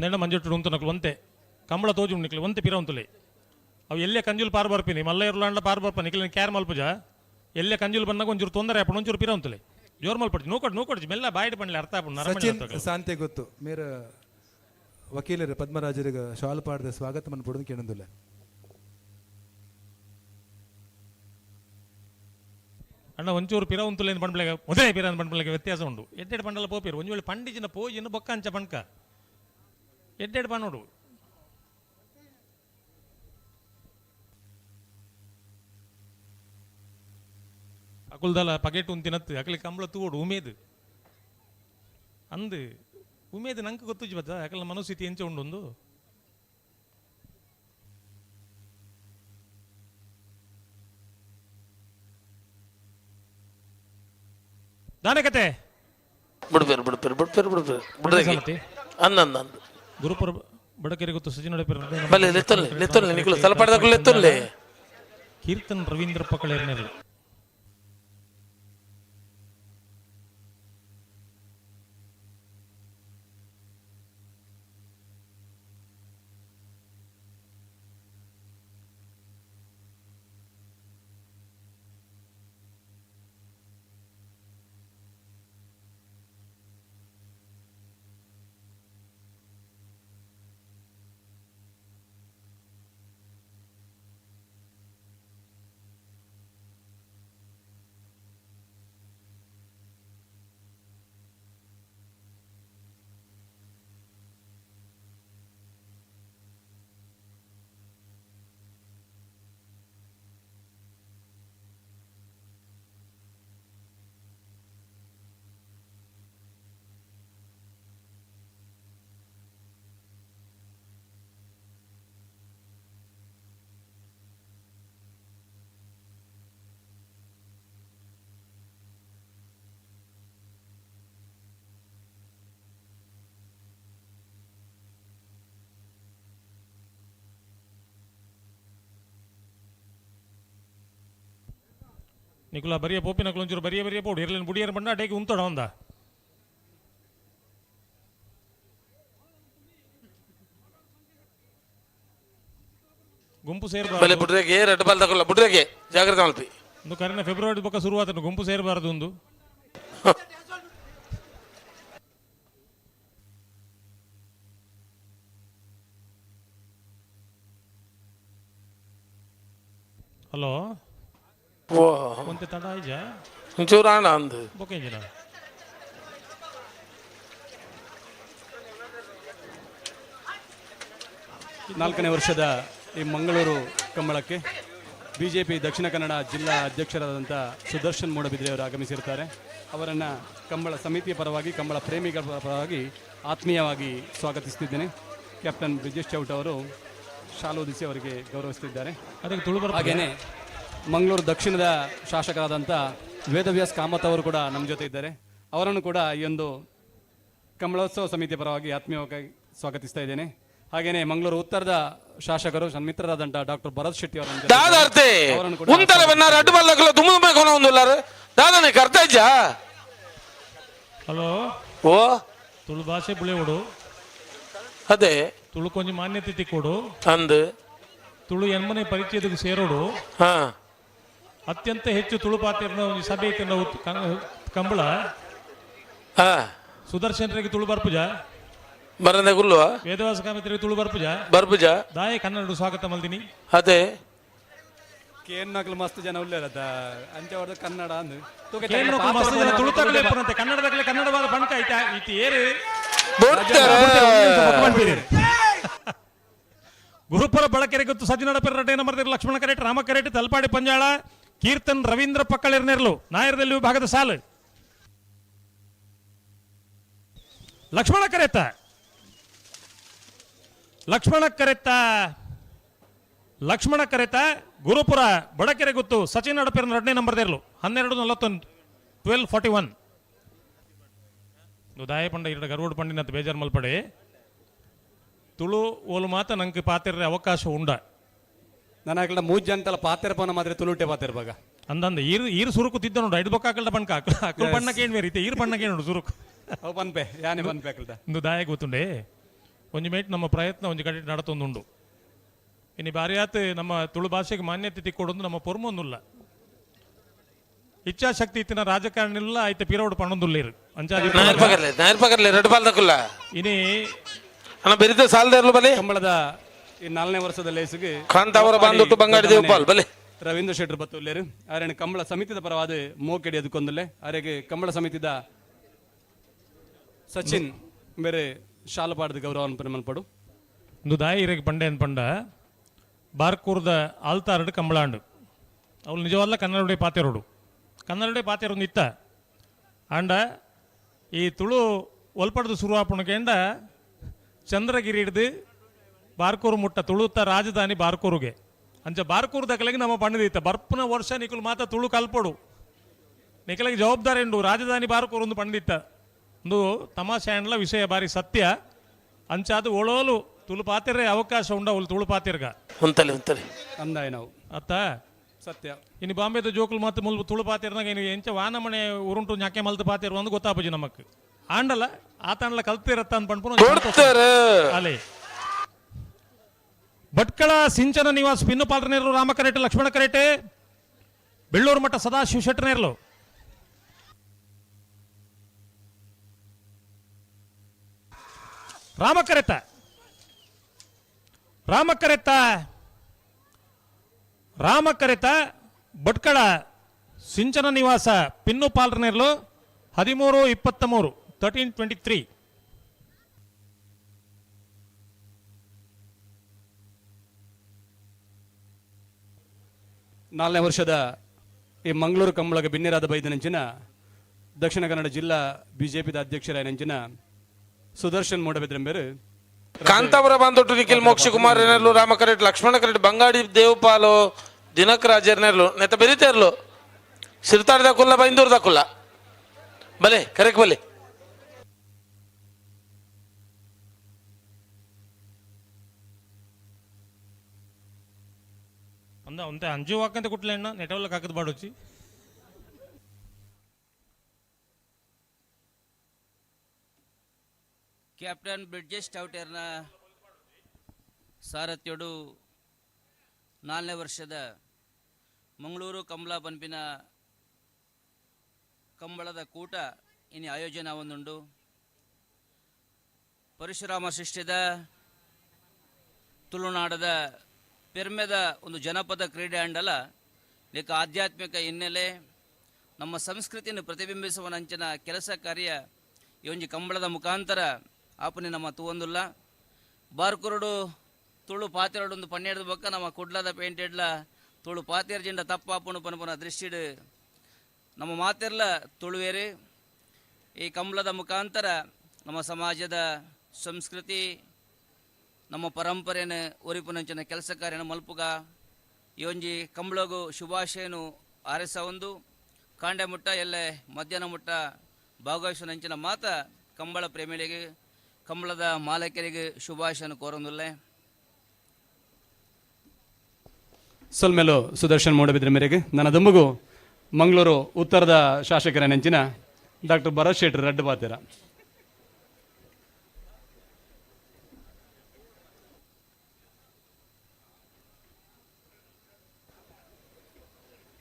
ನೆಂಡ ಮಂಜೊಟ್ಟು ಉಂತು ನಕಲು ಒಂತೆ ಕಂಬಳ ತೋಜು ನಿಕ್ಲು ಒಂತೆ ಪಿರ ಉಂತುಲೆ. ಅವು ಎಲ್ಲೇ ಕಂಜುಲ್ ಪಾರ್ ಬರ್ಪಿನಿ ಮಲ್ಲ ಇರ್ಲಾಂಡ ಪಾರ್ ಬರ್ಪ ನಿಕ್ಲಿನ ಕ್ಯಾರ್ ಮಲ್ಪುಜ. ಎಲ್ಲೇ ಕಂಜುಲ್ ಬಂದಾಗ ಒಂಚೂರು ತೊಂದರೆ ಆಪಣ ಒಂಚೂರು ಪಿರ ಉಂತುಲೆ. ಜೋರ್ ಮಲ್ಪಡ್ಚಿ ನೂಕೊಡು ನೂಕೊಡ್ಚಿ ಮೆಲ್ಲ ಬಾಯಿಡ್ ಪಂಡ್ಲೆ ಅರ್ಥ ಆಪುಂಡು. ಸಚಿನ್ ಸಾಂತೆ ಗೊತ್ತು ಮೇರ ವಕೀಲರು ಪದ್ಮರಾಜರಿಗೆ ಶಾಲ್ ಪಾಡ್ದ ಸ್ವಾಗತ ಮನ್ಪೊಡು ಕೇಳೊಂದುಲ್ಲೆ. ಅಣ್ಣ ಒಂಚೂರು ಪಿರ ಉಂತುಲೆ ಪಂಡ್ಲೆ ಮೊದಲೇ ಪಿರ ಅಂತ ಪಂಡ್ಲೆ ವ್ಯತ್ಯಾಸ ಉಂಡು. ಎಡ್ಡೆಡ್ ಪಂಡಲ ಪೋಪಿರು ಒಂಜಿ ವೇಳೆ ಪಂಡಿಜಿನ ಪೋಜಿನ ಬೊಕ್ಕ ಅಂಚ ಪಣ್ಕ ಎಡ್ಡೆಡ್ ಪನ್ನೋಡು. ಅಕುಲ್ದಲ ಪಗೆಟು ಉಂತಿನತ್ತು ಅಕಲಿ ಕಂಬಳ ತೂಡು ಉಮೇದು ಅಂದು ಉಮೇದು ನಂಗೆ ಗೊತ್ತುಜಿ ಬತ್ತ ಅಕಲ ಮನಸ್ಥಿತಿ ಎಂಚ ಉಂಡೊಂದು. ದಾನೆ ಕತೆ ಬಿಡ್ಬೇರು ಬಿಡ್ಬೇರು ಬಿಡ್ಬೇರು ಬಿಡ್ಬೇರು ಬಿಡ್ರಿ ಅಂದ ಅಂದ ಅಂದ. ಗುರುಪುರ ಬಡಕೆರೆ ಗೊತ್ತು ಸಚಿನ್ ಅಡಪೇರ್ ಬಲೆ ಲೆತ್ತೊಲ್ಲೆ ಲೆತ್ತೊಲ್ಲೆ ನಿಕುಲು ತಲಪಾಡದಕ್ಕೂ ಲೆತ್ತೊಲ್ಲೆ. ಕೀರ್ತನ್ ರವೀಂದ್ರ ಪಕಳೇರ್ನೆರ್ಲು. ನಿಕುಲ ಬರಿಯ ಪೋಪಿನಕುಲು ಒಂಚೂರು ಬರಿಯ ಬರಿಯ ಪೋಡು ಇರ್ಲಿನ ಬುಡಿಯರ್ ಬಂಡ ಅಡೇಗೆ ಉಂತಡ ಒಂದ ಗುಂಪು ಬಲೆ ಸೇರಬಾರದು. ಬುಡ್ರೆಗೆ ರೆಡ್ ಬಾಲ್ ತಗೊಲ್ಲ ಬುಡ್ರೆಗೆ ಜಾಗ್ರತೆ ಮಲ್ಪಿ. ಒಂದು ಕರಿನ ಫೆಬ್ರವರಿ ಬೊಕ್ಕ ಶುರುವಾತನು ಗುಂಪು ಸೇರಬಾರದು ಒಂದು. ಹಲೋ. ಓ. ಒಂತೆ ತಡ ಆಯ್ಜ? ಒಂಚೂರು ಆಣ ಅಂದು. ಬೊಕ್ಕ ಇಂಜಿನ. ನಾಲ್ಕನೇ ವರ್ಷದ ಈ ಮಂಗಳೂರು ಕಂಬಳಕ್ಕೆ ಬಿಜೆಪಿ ದಕ್ಷಿಣ ಕನ್ನಡ ಜಿಲ್ಲಾ ಅಧ್ಯಕ್ಷರಾದಂಥ ಸುದರ್ಶನ್ ಮೂಡಬಿದ್ರೆಯವರು ಅವರು ಆಗಮಿಸಿರ್ತಾರೆ. ಅವರನ್ನು ಕಂಬಳ ಸಮಿತಿಯ ಪರವಾಗಿ, ಕಂಬಳ ಪ್ರೇಮಿಗಳ ಪರವಾಗಿ ಆತ್ಮೀಯವಾಗಿ ಸ್ವಾಗತಿಸುತ್ತಿದ್ದೇನೆ. ಕ್ಯಾಪ್ಟನ್ ಬ್ರಿಜೇಶ್ ಚೌಟ್ ಅವರು ಶಾಲೋದಿಸಿ ಅವರಿಗೆ ಗೌರವಿಸುತ್ತಿದ್ದಾರೆ. ಅದಕ್ಕೆ ತುಳು ಬರ್ತದೆ. ಹಾಗೆಯೇ ಮಂಗಳೂರು ದಕ್ಷಿಣದ ಶಾಸಕರಾದಂಥ ವೇದವ್ಯಾಸ್ ಕಾಮತ್ ಅವರು ಕೂಡ ನಮ್ಮ ಜೊತೆ ಇದ್ದಾರೆ. ಅವರನ್ನು ಕೂಡ ಈ ಒಂದು ಕಂಬಳೋತ್ಸವ ಸಮಿತಿಯ ಪರವಾಗಿ ಆತ್ಮೀಯವಾಗಿ ಸ್ವಾಗತಿಸ್ತಾ ಇದ್ದೇನೆ. ಹಾಗೆಯೇ ಮಂಗಳೂರು ಉತ್ತರದ ಶಾಸಕರು ಸನ್ಮಿತ್ರರಾದಂಥ ಡಾಕ್ಟರ್ ಭರತ್ ಶೆಟ್ಟಿ ಅವರನ್ನು ಜೊತೆ ದಾದಾರ್ತೆ ಅವರನ್ನು ಕೂಡ ಉಂತಲೆ ಬನ್ನಾರ ಅಡ್ಡು ಬಲ್ಲಕಲ ತುಮ್ಮ ಕೊನ ಒಂದುಲ್ಲಾರ ದಾದಾನೆ ಕರ್ತ ಇಜ್ಜಾ? ಹಲೋ. ಓ. ತುಳು ಭಾಷೆ ಬುಳೆವಡು. ಅದೇ. ತುಳು ಕೊಂಚ ಮಾನ್ಯತೆ ತಿಕ್ಕೋಡು. ಅಂದು. ತುಳು ಎನ್ಮನೆ ಪರಿಚಯದಕ್ಕೆ ಸೇರೋಡು. ಅತ್ಯಂತ ಹೆಚ್ಚು ತುಳು ಪಾತಿರ್ನ ಒಂದು ಸಭೆ ಐತೆ ನಾವು ಕಂಬಳ. ಸುದರ್ಶನ್ ತುಳು ಬರ್ಪುಜ. ಬರಂದೆ ಗುಲ್ಲು. ವೇದವಾಸ ಕಾಮತ್ರಿಗೆ ತುಳು ಬರ್ಪುಜ. ಬರ್ಪುಜ. ದಾಯ ಕನ್ನಡ ಸ್ವಾಗತ ಮಲ್ದಿನಿ. ಅದೇ. ಕೇನ್ನಕ್ಲು ಮಸ್ತ್ ಜನ ಉಲ್ಲೇರತ್ತ ಅಂಚೆ ಹೊಡೆದು ಕನ್ನಡ ಅಂದು. ಕೇನ್ನಕ್ಲು ಮಸ್ತ್ ಜನ ತುಳುತಕಲೆ ಇಪ್ಪುನಂತೆ, ಕನ್ನಡದಕಲೆ ಕನ್ನಡವಾದ ಬಣ್ಕ ಐತೆ ಇತಿ ಏರು. ಬೊಡ್ತಾರೆ. ಗುರುಪುರ ಬಳಕೆರೆ ಗೊತ್ತು ಸಜ್ಜನಡ ಪೆರಟೇನ ಮರ್ದಿರ ಲಕ್ಷ್ಮಣ ಕರೆಟ್ ರಾಮ ಕರೆಟ್ ತಲ್ಪಾಡಿ ಪಂಜಾಳ ಕೀರ್ತನ್ ರವೀಂದ್ರ ಪಕ್ಕಳಿರ್ನೆರ್ಲು ನಾಯರದಲ್ಲಿ ವಿಭಾಗದ ಸಾಲು. ಲಕ್ಷ್ಮಣ ಕರೆತ ಲಕ್ಷ್ಮಣ ಕರೆತ ಲಕ್ಷ್ಮಣ ಕರೆತ ಗುರುಪುರ ಬಡಕೆರೆ ಗುತ್ತು ಸಚಿನ್ ಅಡಪೇರ್ ಎರಡನೇ ನಂಬರ್ ದೇರ್ಲು 12:41 12:41. ದಾಯ ಪಂಡ ಇರಡ ಗರುಡ್ ಪಂಡಿನಂತ ಬೇಜಾರ್ ಮಲ್ಪಡೆ ತುಳು ಓಲು ಮಾತ ನಂಗೆ ಪಾತಿರ್ರೆ ಅವಕಾಶ ಉಂಡ. ನನ್ನ ಆಕಳ ಮೂಜ್ ಜನ ಪಾತೆರ ಪೋನ ಮಾತ್ರ ತುಳುಟೆ ಪಾತೆರ ಬಾಗ. ಅಂದಂದ ಈರು ಈರು ಸುರುಕು ತಿದ್ದ ನೋಡು ಐದು ಬೊಕ್ಕ ಆಕಲ್ಡ ಬಣ್ಕ ಅಕಲ್ ಬಣ್ಣ ಕೇಣ್ವೇರಿ ಇತ್ತೆ ಈರು ಬಣ್ಣ ಕೇಣು ಸುರುಕು. ಅವು ಪನ್ಪೆ ಯಾನೆ ಪನ್ಪೆ ಆಕಲ್ದ. ಇಂದು ದಾಯ ಗೊತ್ತುಂಡೆ ಒಂಜಿ ಮೇಟ್ ನಮ್ಮ ಪ್ರಯತ್ನ ಒಂಜಿ ಕಡೆ ನಡತೊಂದುಂಡು. ಇನ್ನು ಬಾರಿಯಾತ್ ನಮ್ಮ ತುಳು ಭಾಷೆಗೆ ಮಾನ್ಯತೆ ತಿಕ್ಕೊಡೊಂದು ನಮ್ಮ ಪೊರ್ಮೊಂದುಲ್ಲ. ಇಚ್ಛಾಶಕ್ತಿ ಇತ್ತಿನ ರಾಜಕಾರಣ ಇಲ್ಲ ಆಯ್ತು ಪಿರೋಡು ಪಣೊಂದುಲ್ಲೇರು ಅಂಚಾದಿ ನಾಯರ್ ಪಗರ್ಲೆ ನಾಯರ್ ಪಗರ್ಲೆ ರೆಡ್ ಬಾಲ್ ತಕುಲ್ಲ. ಇನಿ ಅಣ್ಣ ಬೆರಿತ ಸಾಲದ ಇರ್ಲು ಬಲೆ. ಕಂಬಳದ ಈ ನಾಲ್ಕನೇ ವರ್ಷದ ಲೇಸುಗೆ ಕಾಂತಾವರ ಬಾಂದುಟ್ಟು ಬಂಗಾಡಿ ದೇವಪಾಲ್ ಬಲೆ. ರವೀಂದ್ರ ಶೆಟ್ಟರ್ ಬತ್ತುಲ್ಲೇರು ಆರೇನು ಕಂಬಳ ಸಮಿತಿದ ಪರವಾದ ಮೋಕೆಡಿ ಅದಕ್ಕೊಂದುಲ್ಲೆ ಆರೆಗೆ ಕಂಬಳ ಸಮಿತಿದ ಸಚಿನ್ ಬೇರೆ ಶಾಲಪಾಡದ ಗೌರವ ಮಲ್ಪಡು. ಇಂದು ದಾಯಿ ಇರೆಗೆ ಪಂಡೆ ಪಂಡ ಬಾರ್ಕೂರ್ದ ಆಲ್ತಾರಡು ಕಂಬಳಾಂಡು ಅವಳು ನಿಜವಲ್ಲ ಕನ್ನಡಡೆ ಪಾತೆರೋಡು ಕನ್ನಡಡೆ ಪಾತೆರೊಂದು ಇತ್ತ ಆಂಡ ಈ ತುಳು ಒಲ್ಪಡ್ದು ಶುರುವಾಪುಣಕೇಂಡ ಚಂದ್ರಗಿರಿ ಹಿಡ್ದು ಬಾರ್ಕೂರು ಮುಟ್ಟ ತುಳುತ್ತ ರಾಜಧಾನಿ ಬಾರ್ಕೂರುಗೆ ಅಂಚ ಬಾರ್ಕೂರು ದಕಲೆಗೆ ನಮ್ಮ ಪಣ್ಣದಿತ್ತ ಬರ್ಪುನ ವರ್ಷ ನಿಕುಲು ಮಾತ ತುಳು ಕಲ್ಪೊಡು ನಿಕಲಿಗೆ ಜವಾಬ್ದಾರಿ ಉಂಡು ರಾಜಧಾನಿ ಬಾರ್ಕೂರು ಒಂದು ಪಂಡಿತ್ತ ಒಂದು ತಮಾಷೆ ಅಂಡ್ಲ ವಿಷಯ ಬಾರಿ ಸತ್ಯ ಅಂಚಾದ ಓಳೋಲು ತುಳು ಪಾತಿರ್ರೆ ಅವಕಾಶ ಉಂಡ ಅವಳು ತುಳು ಪಾತಿರ್ಗ ಉಂತಲೆ ಉಂತಲೆ ಅಂದಾಯ ನಾವು ಅತ್ತ ಸತ್ಯ ಇನ್ನು ಬಾಂಬೆದ ಜೋಕುಲು ಮತ್ತು ಮುಲ್ಪ ತುಳು ಪಾತಿರ್ನಾಗ ಇನ್ನು ಎಂಚ ವಾನಮನೆ ಉರುಂಟು ಞಾಕೆ ಮಲ್ತು ಪಾತಿರ್ ಒಂದು ಗೊತ್ತಾಪುಜಿ ನಮಕ್ ಆಂಡಲ ಆತಾಂಡಲ ಕಲ್ತಿರತ್ತ ಅಂತ ಪಂಡ್ಪುನ ಕೊಡ್ತಾರೆ. ಅಲೆ ಭಟ್ಕಳ ಸಿಂಚನ ನಿವಾಸ್ ಪಿನ್ನು ಪಾಲ್ರನೇರ್ಲು ರಾಮ ಕರೆಟೆ ಲಕ್ಷ್ಮಣ ಕರೆಟೆ ಬೆಳ್ಳೂರು ಮಠ ಸದಾಶಿವ ಶೆಟ್ಟನೇರ್ಲು ರಾಮ ಕರೆತ ರಾಮ ಕರೆತ ರಾಮ ಕರೆತ ಭಟ್ಕಳ ಸಿಂಚನ ನಿವಾಸ ಪಿನ್ನು ಪಾಲ್ರನೇರ್ಲು 13:23 13:23. ನಾಲ್ಕನೇ ವರ್ಷದ ಈ ಮಂಗಳೂರು ಕಂಬಳಗ ಬಿನ್ನೆರಾದ ಬೈದನಂಚಿನ ದಕ್ಷಿಣ ಕನ್ನಡ ಜಿಲ್ಲಾ ಬಿಜೆಪಿದ ಅಧ್ಯಕ್ಷರಾಯನಂಚಿನ ಸುದರ್ಶನ್ ಮೂಡಬಿದ್ರಂಬೇರು ಕಾಂತಾಪುರ ಬಾಂದೊಟ್ಟು ನಿಖಿಲ್ ಮೋಕ್ಷ ಕುಮಾರ್ ಏನೆರ್ಲು ರಾಮ ಕರೆಟ್ ಲಕ್ಷ್ಮಣ ಕರೆಟ್ ಬಂಗಾಡಿ ದೇವಪಾಲು ದಿನಕರಾಜ್ ರಾಜರ್ನೆರ್ಲು ನೆತ್ತ ಬೆರಿತೇರ್ಲು ಸಿರ್ತಾಡ್ದ ಕುಲ್ಲ ಬೈಂದೂರ್ದ ಕುಲ್ಲ ಬಲೆ ಕರೆಕ್ ಬಲೆ. ಅಂದ ಒಂತೆ ಅಂಜು ವಾಕಂತ ಕುಟ್ಲೆ ಅಣ್ಣ ನೆಟವಲ್ಲ ಕಾಕದ ಬಾಡೊಚ್ಚಿ. ಕ್ಯಾಪ್ಟನ್ ಬ್ರಿಡ್ಜೇಶ್ ಟೌಟೇರ್ನ ಸಾರಥ್ಯಡು ನಾಲ್ನೇ ವರ್ಷದ ಮಂಗಳೂರು ಕಂಬಳ ಪನ್ಪಿನ ಕಂಬಳದ ಕೂಟ ಇನಿ ಆಯೋಜನೆ ಒಂದುಂಡು. ಪರಶುರಾಮ ಸೃಷ್ಟಿದ ತುಳುನಾಡದ ಪೆರ್ಮೆದ ಒಂದು ಜನಪದ ಕ್ರೀಡೆ ಅಂಡಲ ಲೇಕ ಆಧ್ಯಾತ್ಮಿಕ ಹಿನ್ನೆಲೆ ನಮ್ಮ ಸಂಸ್ಕೃತಿಯನ್ನು ಪ್ರತಿಬಿಂಬಿಸುವ ನಂಚಿನ ಕೆಲಸ ಕಾರ್ಯ ಈ ಒಂಜಿ ಕಂಬಳದ ಮುಖಾಂತರ ಆಪನೆ ನಮ್ಮ ತೂವೊಂದುಲ್ಲ. ಬಾರ್ಕುರುಡು ತುಳು ಪಾತೆರಡೊಂದು ಪನ್ನೆರಡು ಬೊಕ್ಕ ನಮ್ಮ ಕುಡ್ಲದ ಪೇಂಟೆಡ್ಲ ತುಳು ಪಾತೆರ್ ಜಿಂಡ ತಪ್ಪಾಪುಣು ಪನ್ಪುನ ದೃಷ್ಟಿಡ್ ನಮ್ಮ ಮಾತೆರ್ಲ ತುಳುವೇರು. ಈ ಕಂಬಳದ ಮುಖಾಂತರ ನಮ್ಮ ಸಮಾಜದ ಸಂಸ್ಕೃತಿ ನಮ್ಮ ಪರಂಪರೆಯನ್ನು ಒರಿಪುನಂಚಿನ ಕೆಲಸ ಕಾರ್ಯನ ಮಲ್ಪುಗ ಈ ಒಂಜಿ ಕಂಬಳಗು ಶುಭಾಶಯನು ಆರಸ ಒಂದು ಕಾಂಡೆ ಮುಟ್ಟ ಎಲ್ಲೆ ಮಧ್ಯಾಹ್ನ ಮುಟ್ಟ ಭಾಗವಹಿಸುವ ಮಾತ ಕಂಬಳ ಪ್ರೇಮಿಗಳಿಗೆ ಕಂಬಳದ ಮಾಲಕರಿಗೆ ಶುಭಾಶಯನ ಕೋರೊಂದುಲ್ಲೆ. ಸೊಲ್ಮೆಲು ಸುದರ್ಶನ್ ಮೂಡಬಿದ್ರೆ ಮೇರೆಗೆ ನನ್ನ ದುಂಬುಗು ಮಂಗಳೂರು ಉತ್ತರದ ಶಾಸಕರ ನೆಂಚಿನ ಡಾಕ್ಟರ್ ಭರತ್ ಶೆಟ್ಟರ್ ರಡ್ಡು ಪಾತೆರ.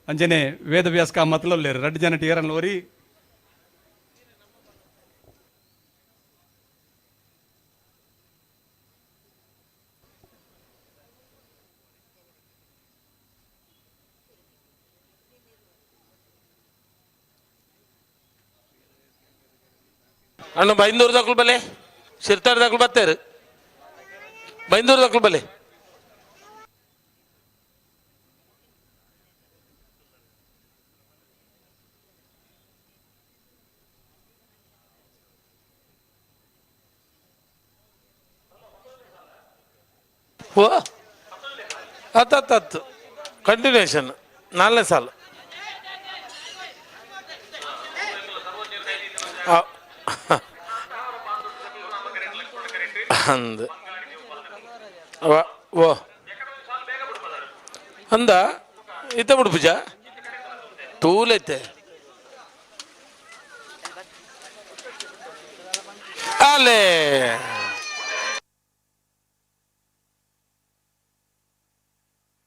ಅಂಜನೆ ವೇದವ್ಯಾಸ ಕಾಮತ್ಲೊಲ್ಲೇರು ರಡ್ಡು ಜನ ಟೀರನ್ ಲೋರಿ ಅಣ್ಣ ಬೈಂದೂರು ದಾಖಲು ಬಲೆ ಶಿರ್ತಾರ್ ದಾಖಲು ಬತ್ತೇರು ಬೈಂದೂರು ದಾಖಲು ಬಲೆ. ಓ ಹತ್ತು ಹತ್ತು ಹತ್ತು ಕಂಟಿನ್ಯೂಷನ್ ನಾಲ್ನೇ ಸಾಲು. ಅಂದ ಓ ಅಂದ ಇತ್ತ ಬಿಡು ಪೂಜಾ ತೂಲೈತೆ ಅಲ್ಲೇ.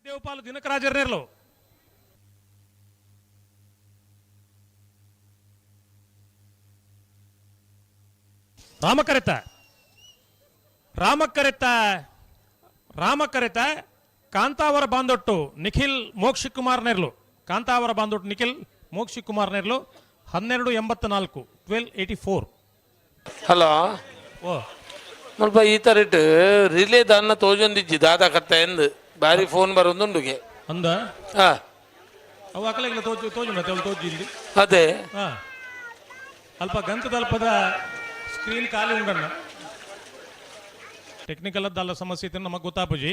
ದೇವಪಾಲ ದಿನಕರಾಜರ್ನೇರ್ಲು ರಾಮಕರೆತ ರಾಮಕರೆತ ರಾಮಕರೆತ ಕಾಂತಾವರ ಬಾಂದೊಟ್ಟು ನಿಖಿಲ್ ಮೋಕ್ಷಿಕುಮಾರ್ ನೆರ್ಲು ಕಾಂತಾವರ ಬಾಂದೊಟ್ಟು ನಿಖಿಲ್ ಮೋಕ್ಷಿಕುಮಾರ್ ನೆರ್ಲು 1284 1284. ಹಲೋ ಓ ಮುಲ್ಪ ಈ ತರ ಇಟ್ಟು ರಿಲೇ ದಾನ್ನ ತೋಜೊಂದಿಜ್ಜಿ ದಾದಾ ಕತ್ತ ಎಂದು ಬಾರಿ ಫೋನ್ ಬರೋದುಂಡುಗೆ ಅಂದ ಹಾ ಅವು ಅಕಲೆಗ್ಲ ತೋಜು ತೋಜುಂಡ ತೋಜು ಇಲ್ಲಿ ಅದೇ ಹಾ ಅಲ್ಪ ಗಂತದಲ್ಪದ ಸ್ಕ್ರೀನ್ ಖಾಲಿ ಉಂಡಣ್ಣ ಟೆಕ್ನಿಕಲ್ ಅದ್ದಲ್ಲ ಸಮಸ್ಯೆ ಇತ್ತು ನಮಗೆ ಗೊತ್ತಾಪುಜಿ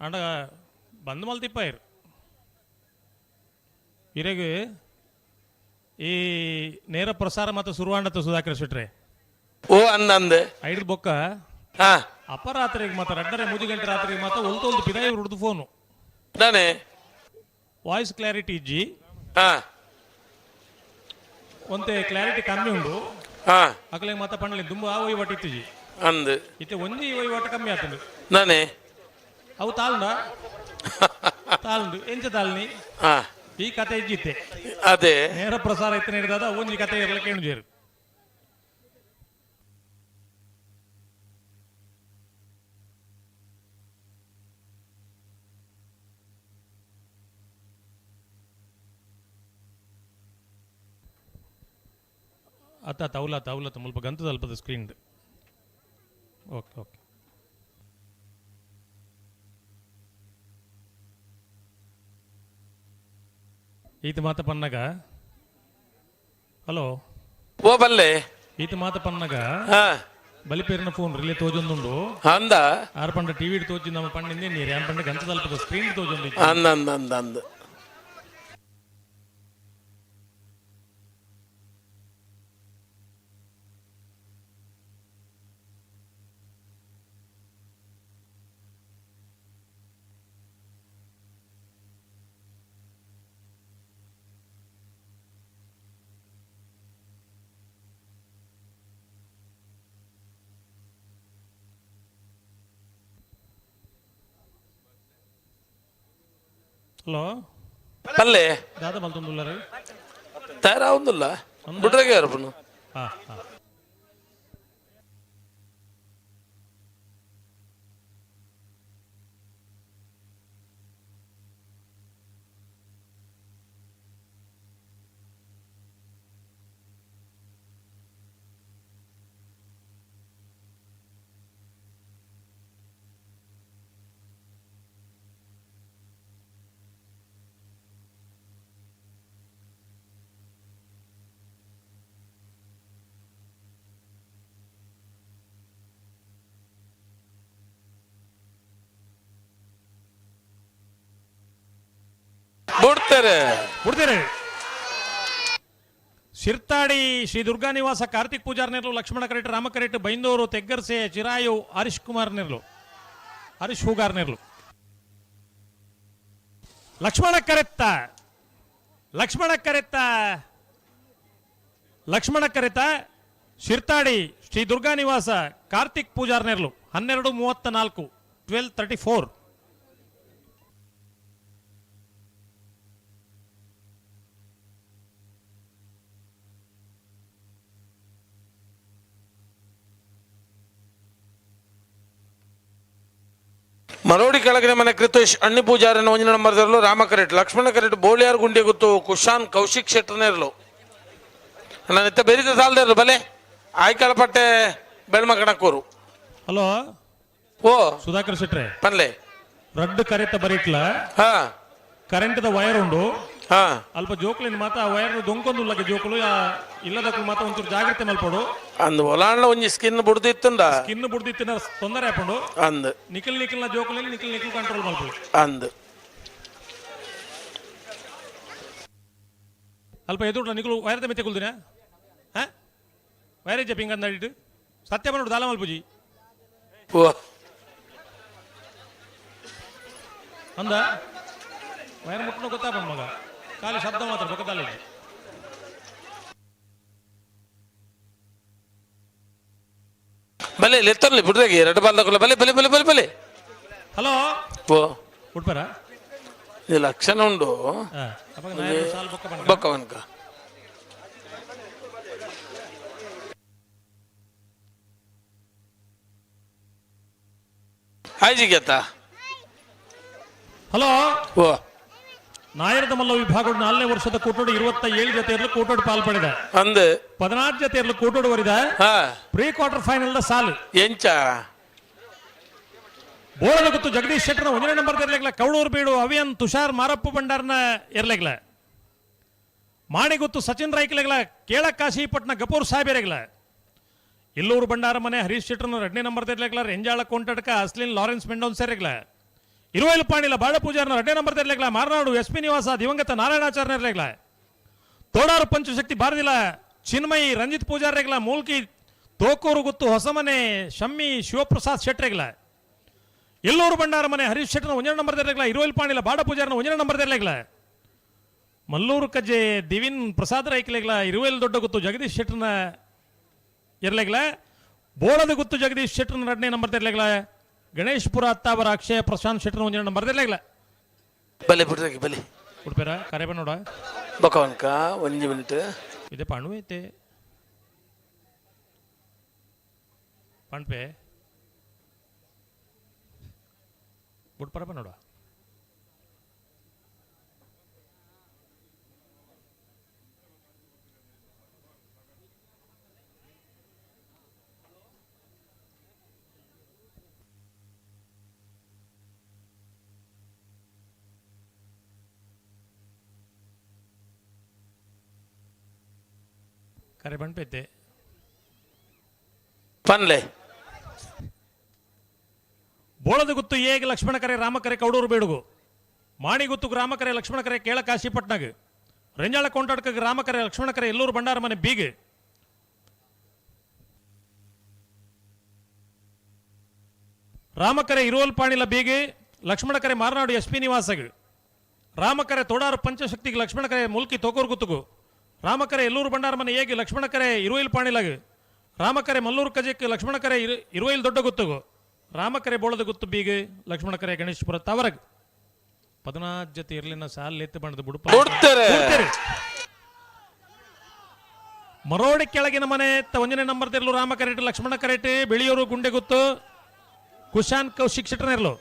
ಅಂಡ ಬಂದ್ ಮಲ್ತಿಪ್ಪಾಯಿರು ಇರೆಗ್ ಈ ನೇರ ಪ್ರಸಾರ ಮತ್ತು ಶುರುವಾಂಡತ್ತ ಸುಧಾಕರ್ ಶೆಟ್ರೆ ಓ ಅಂದ ಅಂದೆ ಐದು ಬೊಕ್ಕ ಹಾ ಅಪರಾತ್ರಿಗೆ ಮಾತ್ರ ರಡ್ಡರೆ ಮೂಜು ಗಂಟೆ ರಾತ್ರಿಗೆ ಮಾತ್ರ ಒಲ್ತೊಂದು ಪಿದಾಯಿ ಹುಡ್ದು ಫೋನು ದಾನೆ ವಾಯ್ಸ್ ಕ್ಲಾರಿಟಿ ಇಜ್ಜಿ ಹಾ ಒಂತೆ ಕ್ಲಾರಿಟಿ ಕಮ್ಮಿ ಉಂಡು ಹಾ ಅಕಲೆ ಮಾತ ಪಂಡಲಿ ದುಂಬು ಆ ವಹಿವಾಟು ಇತ್ತಿಜಿ ಅಂದ್ ಇತ್ತೆ ಒಂಜಿ ವಹಿವಾಟು ಕಮ್ಮಿ ಆತಂಡು ನಾನೇ ಅವು ತಾಳ್ನ ತಾಳ್ದು ಎಂಚ ತಾಳ್ನಿ ಹಾ ಈ ಕತೆ ಇಜ್ಜಿತ್ತೆ ಅದೇ ನೇರ ಪ್ರಸಾರ ಇತ್ತು ನೀಡಿದಾದ ಒಂಜಿ ಕತೆ ಇರ್ಲಿಕ್ಕೆ ಕೇಣುಜೇರು ಅತ್ತ ತೌಲ ತೌಲತ ಮುಲ್ಪ ಗಂತದ ಅಲ್ಪದ ಸ್ಕ್ರೀನ್ ಓಕೆ ಓಕೆ ಈತ ಮಾತ ಪನ್ನಗ ಹಲೋ ಓ ಬಲ್ಲೆ ಈತ ಮಾತ ಪನ್ನಗ ಹಾ ಬಲಿಪೇರಿನ ಫೋನ್ ರಿಲೇ ತೋಜೊಂದುಂಡು ಅಂದ ಆರು ಪಂಡ ಟಿವಿ ತೋಜಿ ನಮ್ಮ ಪಂಡಿಂದೆ ನೀರು ಯಾನ್ ಪಂಡ ಗಂತದ ಅಲ್ಪದ ಸ್ಕ್ರೀನ್ ತೋಜೊಂದು ಅಂದ ಅಂದ ಅಂದ ಅಂದ ಹಲೋ ಪಲ್ಲೆ ದಾದ ಮಲ್ತೊಂದುಲ್ಲರು ತಯಾರಾವೊಂದುಲ್ಲ ಬುಡ್ರಗೆ ಅರ್ಪುನು ಹಾ ಹಾ ಬಿಡ್ತಾರೆ ಬಿಡ್ತಾರೆ. ಸಿರ್ತಾಡಿ ಶ್ರೀ ದುರ್ಗಾ ನಿವಾಸ ಕಾರ್ತಿಕ್ ಪೂಜಾರ್ ನೆರ್ಲು, ಲಕ್ಷ್ಮಣ ಕರೆಟ್, ರಾಮ ಕರೆಟ್, ಬೈಂದೂರು, ತೆಗ್ಗರ್ಸೆ, ಚಿರಾಯು, ಹರೀಶ್ ಕುಮಾರ್ ನೆರ್ಲು, ಹರೀಶ್ ಹೂಗಾರ್ ನೆರ್ಲು. ಲಕ್ಷ್ಮಣ ಕರೆತ್ತ, ಲಕ್ಷ್ಮಣ ಕರೆತ್ತ, ಲಕ್ಷ್ಮಣ ಕರೆತ ಶಿರ್ತಾಡಿ ಶ್ರೀ ದುರ್ಗಾ ನಿವಾಸ ಕಾರ್ತಿಕ್ ಪೂಜಾರ್ ನೆರ್ಲು 12:34 12:34. ಮರೋಡಿ ಕೆಳಗಿನ ಮನೆ ಕೃತೇಶ್ ಅಣ್ಣಿ ಪೂಜಾರನ ಒಂಜಿನ ನಂಬರ್ದಲ್ಲೂ ರಾಮ ಕರೆಟ್, ಲಕ್ಷ್ಮಣ ಕರೆಟ್, ಬೋಳಿಯಾರ್ ಗುಂಡಿ ಗುತ್ತು ಕುಶಾನ್ ಕೌಶಿಕ್ ಶೆಟ್ಟರ್ನೇರ್ಲು. ನನ್ನ ಇತ್ತ ಬೇರಿದ ಸಾಲದೇರ್ಲು ಬಲೆ ಆಯ್ಕಾಳ ಪಟ್ಟೆ ಬೆಳ್ಮ ಕಣಕೂರು. ಹಲೋ ಓ ಸುಧಾಕರ್ ಶೆಟ್ರೆ ಪನ್ಲೆ ರಡ್ಡು ಕರೆತ ಬರಿಟ್ಲ ಹಾ ಕರೆಂಟ್ the wire ಉಂಡು ಹಾ ಅಲ್ಪ ಜೋಕುಲಿನ ಮಾತ ಆ ವೈರ್ ದೊಂಕೊಂದು ಉಲ್ಲಗೆ ಜೋಕುಲು ಇಲ್ಲದಕ್ಕೂ ಮಾತ ಒಂಚೂರು ಜಾಗ್ರತೆ ಮಲ್ಪಡು. ಅಂದ್ ಒಲಾಂಡ ಒಂಜಿ ಸ್ಕಿನ್ ಬುಡ್ದಿತ್ತುಂಡ ಸ್ಕಿನ್ ಬುಡ್ದಿತ್ತಿನ ತೊಂದರೆ ಆಪುಂಡು. ಅಂದ್ ನಿಖಿಲ್ ನಿಖಿಲ್ನ ಜೋಕುಲಿನ ನಿಖಿಲ್ ನಿಖಿಲ್ ಕಂಟ್ರೋಲ್ ಮಲ್ಪಡು. ಅಂದ್ ಅಲ್ಪ ಎದುರು ನಿಖಿಲ್ ವೈರ್ ಮೆತ್ತೆ ಕುಲ್ದಿನ ಹಾ ವೈರ್ ಜಪಿಂಗ್ ಅಂದ ಇಟ್ಟು ಸತ್ಯ ಬಂದು ದಾಲ ಮಲ್ಪುಜಿ ಓ ಅಂದ ವೈರ್ ಮುಟ್ಟಣ ಗೊತ್ತಾಪ ಮಗ ಖಾಲಿ ಶಬ್ದ ಮಾತ್ರ ಬೊಕ್ಕದಾಲಿ. ಬಲೆ ಲೆತ್ತರ್ಲಿ ಬಿಡ್ರಾಗಿ ಎರಡು ಬಾಲ್ ಬಲೆ ಬಲೆ ಬಲೆ ಬಲೆ ಬಲೆ. ಹಲೋ ಓ ಉಡ್ಪರ ಇದು ಲಕ್ಷಣ ಉಂಡು ಬೊಕ್ಕ ವನ್ಕ ಹಾಯ್ ಹಲೋ ಓ ನಾಯರದ ಮಲ್ಲ ವಿಭಾಗ 4ನೇ ವರ್ಷದ ಕೂಟೋಡು 27 ಜೊತೆಯಲ್ಲೂ ಕೂಟೋಡು ಪಾಲ್ಪಡಿದೆ. ಅಂದ್ 16 ಜೊತೆಯಲ್ಲೂ ಕೂಟೋಡು ವರಿದ ಪ್ರೀ ಕ್ವಾರ್ಟರ್ ಫೈನಲ್ the ಸಾಲು ಎಂಚ ಬೋಳದ ಗೊತ್ತು ಜಗದೀಶ್ ಶೆಟ್ಟರ್ನ 1ನೇ ನಂಬರ್ ಇರ್ಲಿಕ್ಲ ಕೌಡೂರು ಬೀಡು ಅವಿಯನ್ ತುಷಾರ್ ಮಾರಪ್ಪ ಭಂಡಾರ್ನ ಇರ್ಲಿಕ್ಲ ಮಾಣಿಗುತ್ತು ಸಚಿನ್ ರೈಕ್ಲೆಗ್ಲ ಕೇಳ ಕಾಶಿಪಟ್ನ ಗಪೂರ್ ಸಾಹೇಬ್ ಇಲ್ಲೂರು ಭಂಡಾರ ಮನೆ ಹರೀಶ್ ಶೆಟ್ಟರ್ನ 2ನೇ ನಂಬರ್ ಇರ್ಲಿಕ್ಲ ರೆಂಜಾಳ ಕೋಂಟಡ್ಕ ಅಸ್ಲಿನ್ ಲಾರೆನ್ಸ್ ಮೆಂಡೋನ್ ಸೇರಿಗ್ಲ ಇರುವೈಲು ಪಾಣಿಲ ಬಾಳ ಪೂಜಾರ್ನ 2ನೇ ನಂಬರ್ ಇರ್ಲಿಕ್ಲ ಮಾರನಾಡು ಎಸ್ ಪಿ ನಿವಾಸ ದಿವಂಗತ ನಾರಾಯಣಾಚಾರ್ಯ ಇರ್ಲಿಕ್ಲ ತೋಡಾರು ಪಂಚಶಕ್ತಿ ಬಾರದಿಲ ಚಿನ್ಮಯಿ ರಂಜಿತ್ ಪೂಜಾರ್ರೆಗ್ಲ ಮೂಲ್ಕಿ ತೋಕೂರು ಗುತ್ತು ಹೊಸಮನೆ ಶಮ್ಮಿ ಶಿವಪ್ರಸಾದ್ ಶೆಟ್ರೆಗ್ಲ ಎಲ್ಲೂರು ಭಂಡಾರ ಮನೆ ಹರೀಶ್ ಶೆಟ್ಟರ್ನ 1ನೇ ನಂಬರ್ ಇರ್ಲಿಕ್ಲ ಇರುವೈಲು ಪಾಣಿಲ ಬಾಡ ಪೂಜಾರ್ನ 1ನೇ ನಂಬರ್ ಇರ್ಲಿಕ್ಲ ಮಲ್ಲೂರು ಕಜ್ಜೆ ದಿವಿನ್ ಪ್ರಸಾದ್ ರೈಕ್ಲೆಗ್ಲ ಇರುವೈಲು ದೊಡ್ಡ ಗುತ್ತು ಜಗದೀಶ್ ಶೆಟ್ಟರ್ನ ಇರ್ಲಿಕ್ಲ ಬೋಳದ ಗುತ್ತು ಜಗದೀಶ್ ಶೆಟ್ಟರ್ನ 2ನೇ ನಂಬರ್ ಇರ್ಲಿಕ್ಲ ಗಣೇಶ್ಪುರ ಅತ್ತಾವರ ಅಕ್ಷಯ ಪ್ರಶಾಂತ್ ಶೆಟ್ಟರ್ 1ನೇ ನಂಬರ್ ಇರ್ಲಿಕ್ಲ ಬಲೆ ಬಿಡ್ರಾಗಿ ಬಲೆ ಉಡ್ಪೇರ ಕರೆ ನೋಡ ಬೊಕ್ಕವನ್ಕ ಒಂಜಿ ಮಿನಿಟ್ ಇದೆ ಪಾಣು ಐತೆ ಪಣ್ಪೆ ಬುಡ್ಪರ ನೋಡ ಕರೆ ಬಂಡ್ಪೈತೆ ಪನ್ಲೆ ಬೋಳದ ಗುತ್ತು ಏಗ ಲಕ್ಷ್ಮಣ ಕರೆ ರಾಮಕರೆ ಕೌಡೂರು ಬೇಡುಗು ಮಾಣಿಗುತ್ತು ಗ್ರಾಮಕರೆ ಲಕ್ಷ್ಮಣ ಕರೆ ಕೇಳ ಕಾಶಿಪಟ್ನಗ್ ರೆಂಜಾಳ ಕೊಂಟಾಡ್ಕ ಗ್ರಾಮಕರೆ ಲಕ್ಷ್ಮಣ ಕರೆ ಎಲ್ಲೂರು ಭಂಡಾರ ಮನೆ ಬೀಗ್ ರಾಮಕರೆ ಇರುವಲ್ ಪಾಣಿಲ ಬೀಗ್ ಲಕ್ಷ್ಮಣಕರೆ ಮಾರನಾಡು ಎಸ್ ಪಿ ನಿವಾಸಗ್ ರಾಮಕರೆ ತೋಡಾರು ಪಂಚಶಕ್ತಿಗೆ ಲಕ್ಷ್ಮಣಕರೆ ಮುಲ್ಕಿ ತೋಕೂರು ಗುತ್ತುಗು ರಾಮಕರೆ ಎಲ್ಲೂರು ಭಂಡಾರ ಮನೆ ಏಗಿ ಲಕ್ಷ್ಮಣಕರೆ ಇರುವೈಲ್ ಪಾಣಿಲಗ್ ರಾಮಕರೆ ಮಲ್ಲೂರು ಕಜಕ್ಕೆ ಲಕ್ಷ್ಮಣಕರೆ ಇರುವೈಲ್ ದೊಡ್ಡ ಗುತ್ತುಗು ರಾಮಕರೆ ಬೋಳದ ಗುತ್ತು ಬೀಗ್ ಲಕ್ಷ್ಮಣಕರೆ ಗಣೇಶ್ಪುರ ತವರಗ್ ಪದಿನಾಜ್ ಜೊತೆ ಇರ್ಲಿನ ಸಾಲ್ ಎತ್ತು ಬಣ್ಣದ ಬುಡುಪ ಬುಡ್ತಾರೆ. ಮರೋಡಿ ಕೆಳಗಿನ ಮನೆ ಒಂದನೇ ನಂಬರ್ ತಿರ್ಲು ರಾಮ ಕರೆಟ್ ಲಕ್ಷ್ಮಣ ಕರೆಟ್ ಬೆಳಿಯೂರು ಗುಂಡೆಗುತ್ತು ಕುಶಾನ್ ಕೌಶಿಕ್ ಶೆಟ್ಟರ್ನೆರ್ಲು.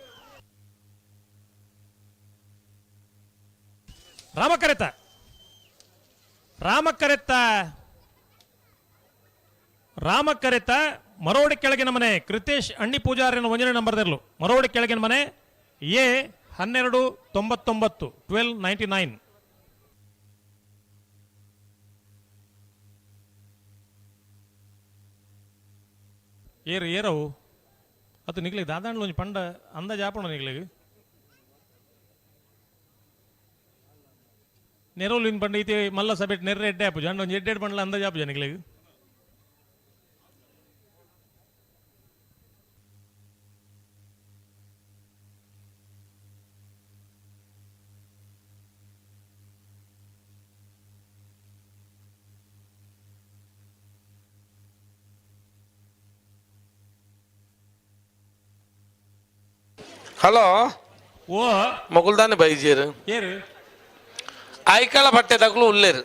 ರಾಮ ಕರೆತ ರಾಮ ಕರೆತ ರಾಮ ಕರೆತ ಮರೋಡಿ ಕೆಳಗಿನ ಮನೆ ಕೃತೇಶ್ ಅಣ್ಣಿ ಪೂಜಾರಿನ ಒಂದನೇ ನಂಬರ್ ತಿರ್ಲು ಮರೋಡಿ ಕೆಳಗಿನ ಮನೆ ಎ 1299 1299. ಏರು ಏರವು ಅದು ನಿಗ್ಲಿಗೆ ದಾದಾಂಡ್ಲ ಒಂಜಿ ಪಂಡ ಅಂದಾಜು ಆಪಣ ನಿಗ್ಲಿಗೆ ನೆರೋಲಿನ ಪಂಡ ಇತಿ ಮಲ್ಲ ಸಬೆಟ್ ನೆರ್ರೆ ಎಡ್ಡೆ ಆಪುಜ ಅಂಡ ಒಂಜಿ ಎಡ್ಡೆ ಪಂಡ್ಲ ಅಂದಾಜು ಆಪುಜ ನಿಗ್ಲಿಗೆ. ಹಲೋ ಓ ಮೊಗುಲ್ದಾನೆ ಬೈಜೇರು ಏರು ಐಕಳ ಬಟ್ಟೆ ತಕಲು ಉಲ್ಲೇರು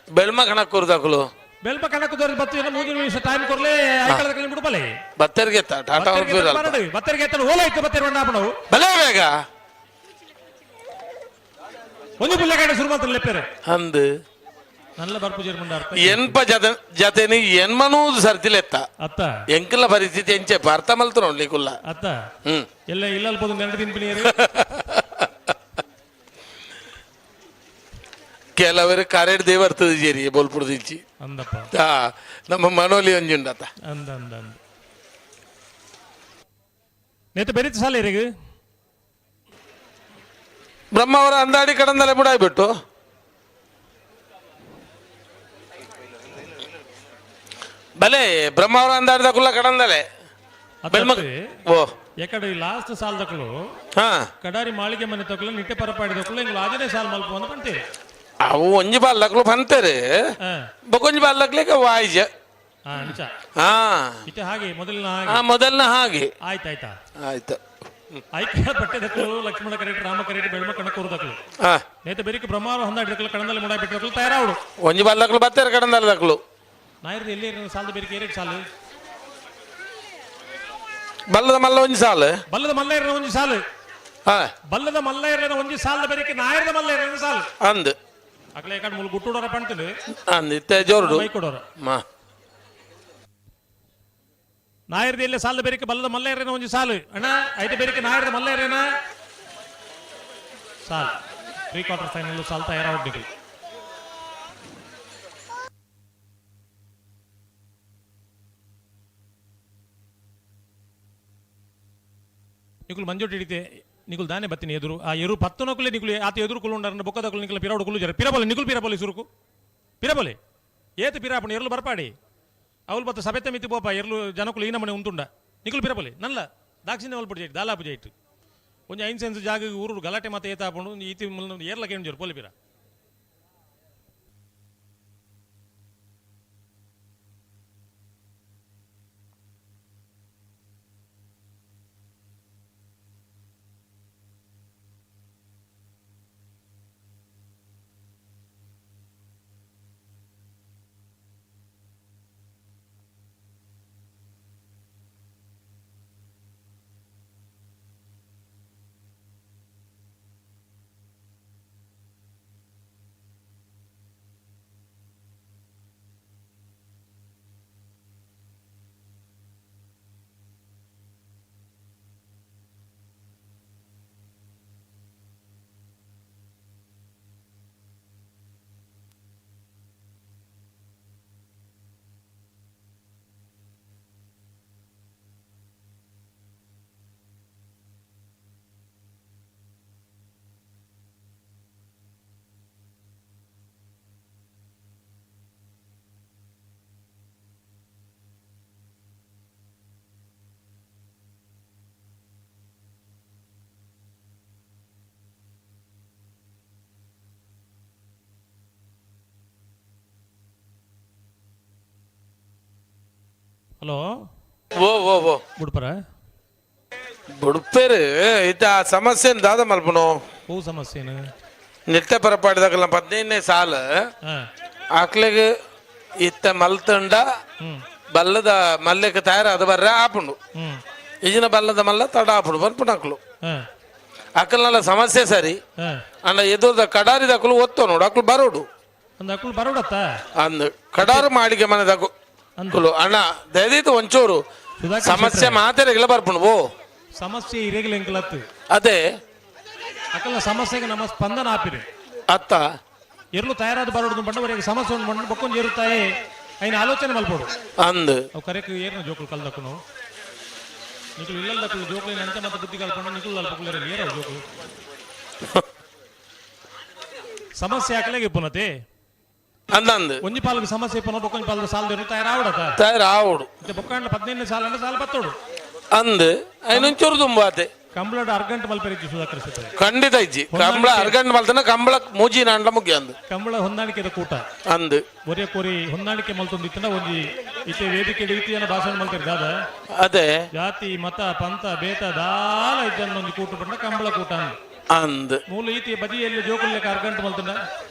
ಬೆಳ್ಮ ಕಣಕ್ಕೂರು ತಕಲು ಬೆಳ್ಮ ಕಣಕ್ಕೂರು ಬತ್ತು ಏನೋ 3 ನಿಮಿಷ ಟೈಮ್ ಕೊರ್ಲೆ ಐಕಳ ತಕಲಿ ಬಿಡುಪಲೆ ಬತ್ತರಿಗೆ ಟಾಟಾ ಬತ್ತರಿಗೆ ಎತ್ತಲು ಓಲ ಇತ್ತು ಬತ್ತೇರು ಬಣ್ಣ ಆಪಣವು ಬಲೇ ಬೇಗ ಒಂದು ಪುಲ್ಲೆ ಕಡೆ ಶುರು ಮಾತ್ರ ಲೆಪ್ಪೇರು ಅಂದು ನಲ್ಲ ಬರ್ಪು ಜೇರು ಮುಂಡ ಅರ್ಥ ಎನ್ಪ ಜತ ಜತೆನಿ ಎನ್ಮನೂ ಸರ್ತಿಲೆತ್ತ ಅತ್ತ ಎಂಕಲ ಪರಿಸ್ಥಿತಿ ಎಂಚೆ ಅರ್ಥ ಮಲ್ತು ನೋಡ್ಲಿ ಕುಲ್ಲ ಅತ್ತ ಎಲ್ಲ ಇಲ್ಲ ಅಲ್ಬೋದು 2 ತಿನ್ಪಿನಿ ಕೆಲವರು ಕರೆಡ್ ದೇವರ್ತದ ಜೇರಿ ಬೋಲ್ಪುಡ್ದಿಚ್ಚಿ ಅಂದಪ್ಪ ನಮ್ಮ ಮನೋಲಿ ಒಂಜುಂಡತ ಅಂದ ಅಂದ ಅಂದ ನೇತ ಬೆರಿತ ಸಾಲ ಇರಿಗೆ ಬ್ರಹ್ಮ ಅವರ ಅಂದಾಡಿ ಕಡಂದಲೆ ಬುಡಾಯ್ಬಿಟ್ಟು ಬಲೆ ಬ್ರಹ್ಮ ಅವರ ಅಂದಾಡಿದ ಕುಲ್ಲ ಕಡಂದಲೆ ಬೆಳ್ಮ ಓ ಎಕಡೆ ಲಾಸ್ಟ್ ಸಾಲ್ ದಕ್ಕಲು ಕಡಾರಿ ಮಾಳಿಗೆ ಮನೆ ತಕ್ಕಲು ನಿಟ್ಟೆ ಪರಪಾಡಿ ದಕ್ಕಲು ಇಂಗ್ಲು ಆಜನೇ ಸಾಲ್ ಮಲ್ಪ ಅಂತ ಪಂತೇರಿ ಅವು ಒಂಜಿ ಬಾಲ್ ಪಂತೇರಿ ಬೊಕೊಂಜಿ ಬಾಲ್ ದಕ್ಲಿಕ್ಕೆ ವಾಯ್ಜ ಅಂಚ ಹಾ ಇತ್ತೆ ಹಾಗೆ ಮೊದಲಿನ ಹಾಗೆ ಮೊದಲಿನ ಹಾಗೆ ಆಯ್ತಾಯ್ತಾ ಆಯ್ತು ಐಕ್ಯ ಬಟ್ಟೆ ದಕ್ಕಲು ಲಕ್ಷ್ಮಣ ಕರೆಟ್ ರಾಮ ಕರೆಟ್ ಬೆಳ್ಮ ಕಣಕೂರು ದಕ್ಕಲು ನೇತ ಬೆರಿಕ ಬ್ರಹ್ಮಾರು ಹೊಂದಾಡಿ ದಕ್ಕಲು ಕಡಂದಲ್ಲಿ ಮುಡಾಯಿ ಬಿಟ್ಟು ದಕ್ಕಲು ತಯಾರಾವಡು ಒಂಜಿ ಬಾಲ್ ದಕ್ಕಲು ಬತ್ತೇರು ಕಡಂದಲ್ಲಿ ದಕ್ಕಲು ನಾಯರ್ದು ಎಲ್ಲಿ ಸಾಲದ ಬೇರೆ ಎರಡು ಸಾಲು ಬಲ್ಲದ ಮಲ್ಲ ಒಂಜಿ ಸಾಲು ಬಲ್ಲದ ಮಲ್ಲ ಇರೋ ಒಂಜಿ ಸಾಲು ಬಲ್ಲದ ಮಲ್ಲ ಇರೋ ಒಂಜಿ ಸಾಲದ ಬೇರೆ ನಾಯರದ ಮಲ್ಲ ಇರೋ ಸಾಲು ಅಂದ್ ಅಕಲೆ ಕಡೆ ಮುಲ್ ಗುಟ್ಟುಡೋರ ಪಂತಲು ಅಂದ್ ಇತ್ತೆ ಜೋರುಡು ಬೈಕೊಡೋರ ಮಾ ನಾಯರ್ದ ಎಲ್ಲಿ ಸಾಲದ ಬೇರೆ ಬಲ್ಲದ ಮಲ್ಲ ಇರೋ ಒಂಜಿ ಸಾಲು ಅಣ್ಣ ಐತೆ ಬೇರೆ ನಾಯರದ ಮಲ್ಲ ಇರೇನ ಸಾಲು ಪ್ರೀ ಕ್ವಾರ್ಟರ್ ಫೈನಲ್ ಸಾಲ್ ತಯಾರಾಗ್ಬೇಕು. ನಿಕುಲು ಮಂಜೋಟಿ ಹಿಡಿತೆ ನಿಕುಲು ದಾನೆ ಬತ್ತಿನಿ ಎದುರು ಆ ಎರು ಪತ್ತು ನಕುಲೆ ನಿಕುಲು ಆತ ಎದುರು ಕುಲು ಉಂಡಾರನ್ನ ಬೊಕ್ಕದ ನಿಕುಲು ಪಿರಾಡು ಕುಲು ಜರ ಪಿರಬಲೆ ನಿಕುಲು ಪಿರಬಲೆ ಸುರುಕು ಪಿರಬಲೆ ಏತು ಪಿರಾಪಣ ಎರ್ಲು ಬರ್ಪಾಡಿ ಅವಳು ಬತ್ತ ಸಬೆತ ಮಿತಿ ಬೋಪ ಎರ್ಲು ಜನಕುಲು ಈ ನಮನೆ ಉಂಟುಂಡ ನಿಕುಲು ಪಿರಬಲೆ ನಲ್ಲ ದಾಕ್ಷಿಣ್ಯ ಮಲ್ಪಡಿ ಜೈಟ್ ದಾಲಾಪು ಜೈಟ್ ಒಂಜಿ ಐನ್ ಸೆನ್ಸ್ ಜಾಗ ಊರು ಗಲಾಟೆ ಮಾತ ಏತಾಪುಂಡು ಈತಿ ಏರ್ಲ ಕೇಂಜರು ಪೋಲಿ ಪಿರ. ಹಲೋ ಓ ಓ ಓ ಬುಡ್ಪರ ಬುಡ್ಪೇರು ಇತ್ತ ಆ ಸಮಸ್ಯೆ ದಾದ ಮಲ್ಪನು ಓ ಸಮಸ್ಯೆನು ನಿತ್ಯ ಪರಪಾಡಿದಾಗಲ್ಲ 15ನೇ ಸಾಲ ಆಕ್ಲೆಗ್ ಇತ್ತ ಮಲ್ತಂಡ ಬಲ್ಲದ ಮಲ್ಲೆಕ್ ತಯಾರಾದ ಬರ್ರೆ ಆಪುಂಡು ಇಜಿನ ಬಲ್ಲದ ಮಲ್ಲ ತಡ ಆಪುಂಡು ಬರ್ಪುಂಡು ಅಕ್ಲು ಅಕಲ್ನಲ್ಲ ಸಮಸ್ಯೆ ಸರಿ ಅಂಡ ಎದುರ್ದ ಕಡಾರಿದ ಅಕ್ಲು ಒತ್ತು ನೋಡು ಅಕ್ಲು ಬರೋಡು ಅಂದ್ ಅಕ್ಲು ಬರೋಡತ್ತ ಅಂದ್ ಕಡಾರು ಮಾಡಿಗೆ ಮನದ ಅಕ್ಲು ಅಣ್ಣ ದಯದೀತು ಒಂಚೂರು ಸಮಸ್ಯೆ ಮಾತೆರೆಗಿಲ್ಲ ಬರ್ಪುಂಡು ಓ ಸಮಸ್ಯೆ ಇರೆಗಿಲ್ಲ ಎಂಕಲತ್ತು ಅದೇ ಅಕಲ್ನ ಸಮಸ್ಯೆಗೆ ನಮ್ಮ ಸ್ಪಂದನ ಆಪಿರಿ ಅತ್ತ ಎರ್ಲು ತಯಾರಾದ ಬರೋಡು ಬಂಡವರಿಗೆ ಸಮಸ್ಯೆ ಉಂಡು ಬಂಡ ಬಕ್ಕೊಂದು ಏರುತ್ತಾಯೆ ಐನ ಆಲೋಚನೆ ಮಲ್ಪೋಡು ಅಂದ್ ಅವು ಕರೆಕ್ ಏರ್ನ ಜೋಕುಲು ಕಲ್ದಕ್ಕು ನಾವು ನಿಕುಲು ಇಲ್ಲದಕ್ಕಲು ಜೋಕುಲು ಅಂಚೆ ಮತ್ತೆ ಬುದ್ಧಿ ಕಲ್ಕೊಂಡು ನಿಕುಲು ಅಲ್ಪ ಏರ ಜೋಕುಲು ಸಮಸ್ಯೆ ಆಕಲೆಗೆ ಇಪ್ಪುನತೆ ಅಂದಂದು ಒಂಜಿ ಪಾಲ್ಗೆ ಸಮಸ್ಯೆ ಇಪ್ಪನ ಬೊಕ್ಕೊಂಜಿ ಪಾಲ್ದ ಸಾಲ ತಯಾರಾವಡತ ತಯಾರಾವಡು ಮತ್ತೆ ಬೊಕ್ಕಂಡ 15 ಸಾಲ ಅಂದ್ರೆ ಸಾಲ ಬತ್ತೋಡು ಅಂದ್ ಐನೊಂಚೂರು ತುಂಬಾತೆ ಕಂಬಳದ ಅರ್ಗಂಟ್ ಮಲ್ಪೆರಿಜ್ಜಿ ಸುಧಾಕರ್ ಶೆಟ್ಟಿ ಖಂಡಿತ ಇಜ್ಜಿ ಕಂಬಳ ಅರ್ಗಂಟ್ ಮಲ್ತನ ಕಂಬಳ ಮೂಜಿ ನಾಂಡ್ಲ ಮುಗ್ಯ ಅಂದ್ ಕಂಬಳ ಹೊಂದಾಣಿಕೆದ ಕೂಟ ಅಂದ್ ಒರಿಯ ಕೋರಿ ಹೊಂದಾಣಿಕೆ ಮಲ್ತೊಂದಿತ್ತನ ಒಂಜಿ ಇತ್ತೆ ವೇದಿಕೆ ರೀತಿಯನ್ನ ಭಾಷಣ ಮಲ್ತಿರ್ ದಾದ ಅದೇ ಜಾತಿ ಮತ ಪಂಥ ಬೇತ ದಾಲ ಇದ್ದನ್ನ ಒಂದು ಕೂಟ ಪಂಡ ಕಂಬಳ ಕೂಟ ಅಂದ್ ಅಂದ್ ಮೂಲ ಈತಿ ಬದಿಯಲ್ಲಿ ಜೋಕುಲ್ಲೆಕ್ಕ ಅರ್ಗಂಟ್ ಮಲ್ತನ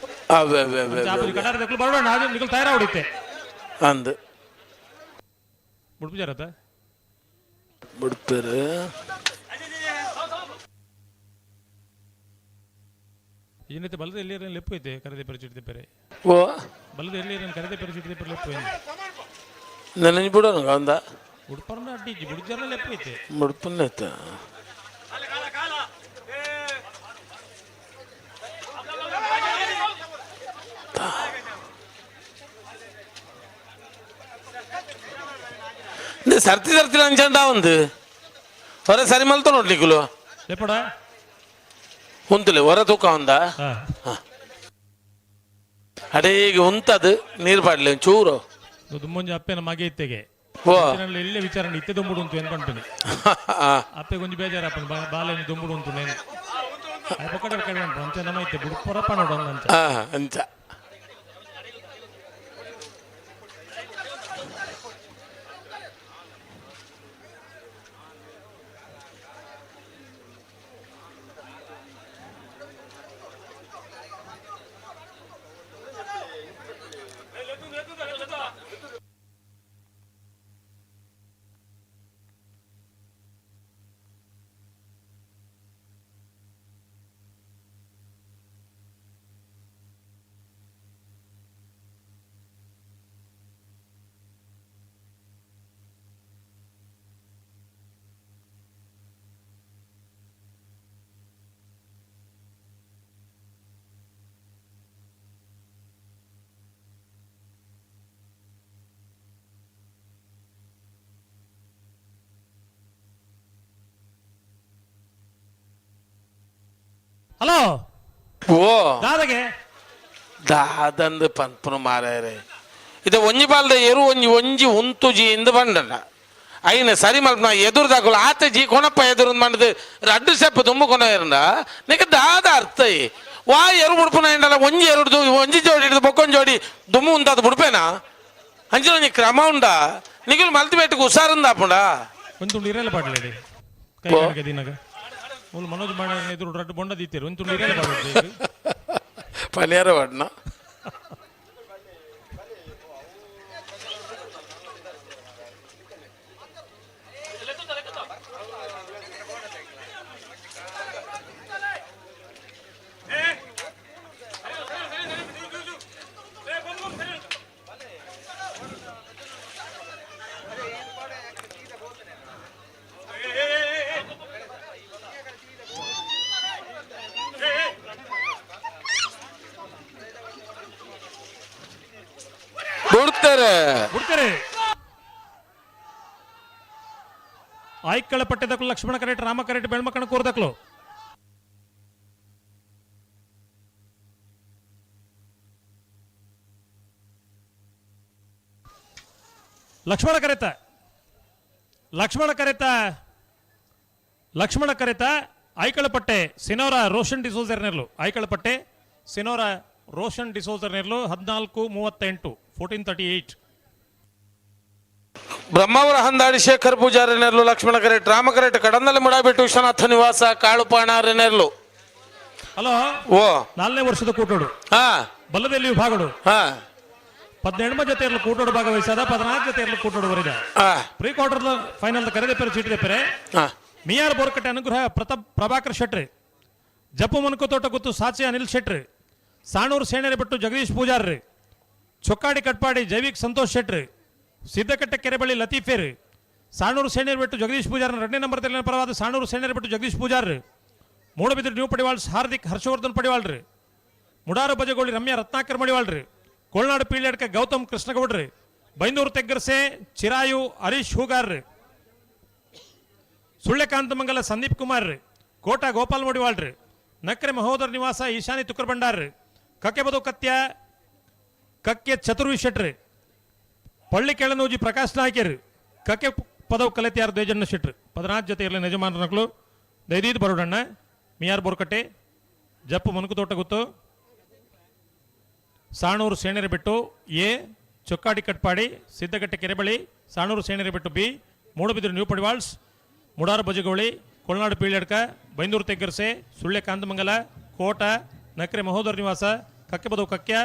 ಅವೇ ಅವೇ ಅವೇ ಚಾಪುರಿ ಕಡಾರ ದಕ್ಕಲು ಬರೋಣ ಅದು ನಿಕಲ್ ತಯಾರಾವಡಿತ್ತೆ ಅಂದ್ ಬುಡ್ಪುಜಾರತ ಬಿಡ್ತಾರೆ ಏನೈತೆ ಬಲದ ಎಲ್ಲಿ ಲೆಪ್ಪು ಐತೆ ಕರೆದೆ ಪರಿಚಿತ ಪೆರೆ ಓ ಬಲದ ಎಲ್ಲಿ ಕರೆದೆ ಪರಿಚಿತ ಪೆರೆ ಲೆಪ್ಪು ನನ್ನ ಬಿಡೋಣ ಅಂದ ಉಡುಪರ್ನ ಅಡ್ಡಿ ಬುಡ್ಜಾರ ಲೆಪ್ಪು ಐತೆ ಮುಡ್ಪನ್ನ ಸರ್ತಿ ಸರ್ತಿ ನಂಚಂಡ ಒಂದು ಹೊರ ಸರಿ ಮಲ್ತ ನೋಡ್ಲಿಕ್ಕಲು ಲೆಪ್ಪಡ ಉಂತಲೆ ಹೊರ ತೂಕ ಒಂದ ಅಡೇಗೆ ಉಂತದು ನೀರು ಪಾಡ್ಲಿ ಚೂರು ದುಮ್ಮೊಂಜಿ ಅಪ್ಪೆನ ಮಗೆ ಇತ್ತೆಗೆ ಓ ಎಲ್ಲೇ ವಿಚಾರ ಇತ್ತೆ ದುಂಬುಡು ಉಂಟು ಏನು ಪಂಪಿನಿ ಅಪ್ಪೆ ಕೊಂಚ ಬೇಜಾರಪ್ಪನ ಬಾಲೆ ದುಂಬುಡು ಉಂಟು ನೇನು ಪೊಕ್ಕಡೆ ಕಡಿಮೆ ಉಂಟು ಅಂಚೆ ನಮ್ಮ ಇತ್ತೆ ಬುಡು ಪೊರಪ್ಪ ನೋಡು ಅಂಚ ಅಂಚ ಹಲೋ ಓ ದಾದಗೆ ದಾದಂದು ಪನ್ಪುನು ಮಾರಾಯರೆ ಇದು ಒಂಜಿ ಬಾಲ್ದ ಎರು ಒಂಜಿ ಒಂಜಿ ಉಂತುಜಿ ಇಂದು ಬಂಡಣ್ಣ ಐನ ಸರಿ ಮಲ್ಪನ ಎದುರು ಆತ ಜಿ ಕೊಣಪ್ಪ ಎದುರು ಮಂಡದು ರಡ್ಡು ಸೆಪ್ಪ ತುಂಬು ಕೊನ ಇರಂಡ ನಿಕ ದಾದ ಅರ್ಥ ವಾ ಎರು ಬುಡ್ಪುನ ಎಂಡಲ್ಲ ಒಂಜಿ ಎರುಡ್ದು ಒಂಜಿ ಜೋಡಿ ಹಿಡಿದು ಬೊಕ್ಕೊಂದು ಜೋಡಿ ದುಮ್ಮು ಉಂತಾದ ಬುಡ್ಪೇನಾ ಅಂಚಿನ ಒಂಜಿ ಕ್ರಮ ಉಂಡ ನಿಗುಲು ಮಲ್ತಿ ಬೇಟకు ಹುಷಾರುಂದ ಆಪುಂಡ ಒಂದು ತುಂಡು ಇರಲ್ಲ ಪಾಡ್ಲೇಡಿ ಕೈ ದಿನಗ ಮೂಲು ಮನೋಜ್ ಮಾಡ ಎದುರು ರಡ್ಡು ಬೊಂಡ ದೀತೇರು ಒಂದು ತುಂಡು ಇರಲ್ಲ ಪಾಡ್ಲೆ ಪನಿಯಾರ ವಾಡ್ನ ಬಿಡ್ತಾರೆ ಬಿಡ್ತಾರೆ ಆಯ್ಕಳ ಪಟ್ಟೆದಕ್ಲು ಲಕ್ಷ್ಮಣ ಕರೆಟ್ ರಾಮ ಕರೆಟ್ ಬೆಳ್ಮಕಣ ಕೋರ್ದಕ್ಲು ಲಕ್ಷ್ಮಣ ಕರೆತ ಲಕ್ಷ್ಮಣ ಕರೆತ ಲಕ್ಷ್ಮಣ ಕರೆತ ಐಕಳಪಟ್ಟೆ ಸಿನೋರ ರೋಷನ್ ಡಿಸೋಜರ್ ನೆರ್ಲು ಐಕಳಪಟ್ಟೆ ಸಿನೋರ ರೋಷನ್ ಡಿಸೋಜರ್ ನೆರ್ಲು 14:38 14:38. ಬ್ರಹ್ಮಾವರ ಹಂದಾಡಿ ಶೇಖರ್ ಪೂಜಾರಿ ನೆರ್ಲು ಲಕ್ಷ್ಮಣ ಕರೆಟ್ ರಾಮ ಕರೆಟ್ ಕಡಂದಲೆ ಮುಡಾಬಿಟ್ಟು ವಿಶ್ವನಾಥ ನಿವಾಸ ಕಾಳುಪಾಣ ನೆರ್ಲು. ಹಲೋ. ಓ. ನಾಲ್ನೇ ವರ್ಷದ ಕೂಟೋಡು ಬಲ್ಲದಲ್ಲಿ ವಿಭಾಗಡು 18 ಜೊತೆ ಇರಲು ಕೂಟೋಡು ಭಾಗವಹಿಸದ, 14 ಜೊತೆ ಇರಲು ಕೂಟೋಡು ಬರಿದ. ಪ್ರೀ ಕ್ವಾರ್ಟರ್ ಫೈನಲ್ ಕರೆದೆ ಪೆರೆ ಚೀಟಿದೆ ಪೆರೆ ಮಿಯಾರ್ ಬೋರ್ಕಟ್ಟೆ ಅನುಗ್ರಹ ಪ್ರತಾಪ್ ಪ್ರಭಾಕರ್ ಶೆಟ್ರಿ, ಜಪ್ಪು ಮನ್ಕೋತೋಟ ಗುತ್ತು ಸಾಚೆ ಅನಿಲ್ ಶೆಟ್ರಿ, ಸಾಣೂರು ಸೇಣೆರೆ ಬಿಟ್ಟು ಜಗದೀಶ್ ಪೂಜಾರ್ರಿ, ಚೊಕ್ಕಾಡಿ ಕಟ್ಪಾಡಿ ಜೈವಿಕ್ ಸಂತೋಷ್ ಶೆಟ್ರಿ, ಸಿದ್ದಕಟ್ಟೆ ಕೆರೆಬಳ್ಳಿ ಲತೀಫೇರಿ, ಸಾಣೂರು ಸೇಣೆರೆ ಬಿಟ್ಟು ಜಗದೀಶ್ ಪೂಜಾರ್ 2ನೇ ನಂಬರ್ ತೆಲಿನ ಪರವಾದ ಸಾಣೂರು ಸೇಣೆರೆ ಬಿಟ್ಟು ಜಗದೀಶ್ ಪೂಜಾರ್ರಿ, ಮೂಡಬಿದ್ರಿ ನ್ಯೂ ಪಡಿವಾಳ್ ಹಾರ್ದಿಕ್ ಹರ್ಷವರ್ಧನ್ ಪಡಿವಾಳ್ರಿ, ಮುಡಾರು ಬಜಗೋಳಿ ರಮ್ಯಾ ರತ್ನಾಕರ್ ಮಡಿವಾಳ್ರಿ, ಕೊಳ್ನಾಡು ಪೀಳ್ಯಡ್ಕ ಗೌತಮ್ ಕೃಷ್ಣಗೌಡ್ರಿ, ಬೈಂದೂರು ತೆಗ್ಗರ್ಸೆ ಚಿರಾಯು ಹರೀಶ್ ಹೂಗಾರ್ರಿ, ಸುಳ್ಳೆಕಾಂತಮಂಗಲ ಸಂದೀಪ್ ಕುಮಾರ್ ರೀ, ಕೋಟ ಗೋಪಾಲ್ ಮಡಿವಾಳ್ರಿ, ನಕ್ರೆ ಮಹೋದರ ನಿವಾಸ ಈಶಾನಿ ತುಕ್ಕರ್ ಭಂಡಾರ್ರಿ, ಕಕ್ಕೆಬದು ಕತ್ಯ ಕಕ್ಕೆ ಚತುರ್ವಿ ಶೆಟ್ರಿ, ಪಳ್ಳಿ ಕೆಳನೂಜಿ ಪ್ರಕಾಶ್ ನಾಯ್ಕೇರಿ, ಕಕ್ಕೆ ಪದವು ಕಲೆತಿಯಾರ್ ದ್ವೇಜಣ್ಣ ಶೆಟ್ರಿ. 14 ಜೊತೆ ಇರಲಿ ಯಜಮಾನರು ದೈದೀದ್ ಬರೋಡಣ್ಣ, ಮಿಯಾರ್ ಬೋರ್ಕಟ್ಟೆ, ಜಪ್ಪು ಮನುಕುತೋಟ ಗುತ್ತು, ಸಾಣೂರು ಸೇಣೆರೆ ಬಿಟ್ಟು ಎ, ಚೊಕ್ಕಾಡಿ ಕಟ್ಪಾಡಿ ಸಿದ್ದಗಟ್ಟೆ ಕೆರೆಬಳಿ, ಸಾಣೂರು ಸೇಣೆರೆ ಬಿಟ್ಟು ಬಿ, ಮೂಡಬಿದಿರೆ ನ್ಯೂ ಪಡಿವಾಳ್ಸ್, ಮುಡಾರು ಬಜಗೋಳಿ, ಕೊಳ್ನಾಡು ಪೀಳ್ಯಡ್ಕ, ಬೈಂದೂರು ತೆಗ್ಗರ್ಸೆ, ಸುಳ್ಳೆ ಕಾಂತಮಂಗಲ, ಕೋಟ, ನಕ್ರೆ ಮಹೋದರ ನಿವಾಸ, ಕಕ್ಕೆ ಬದವು ಕಕ್ಯ,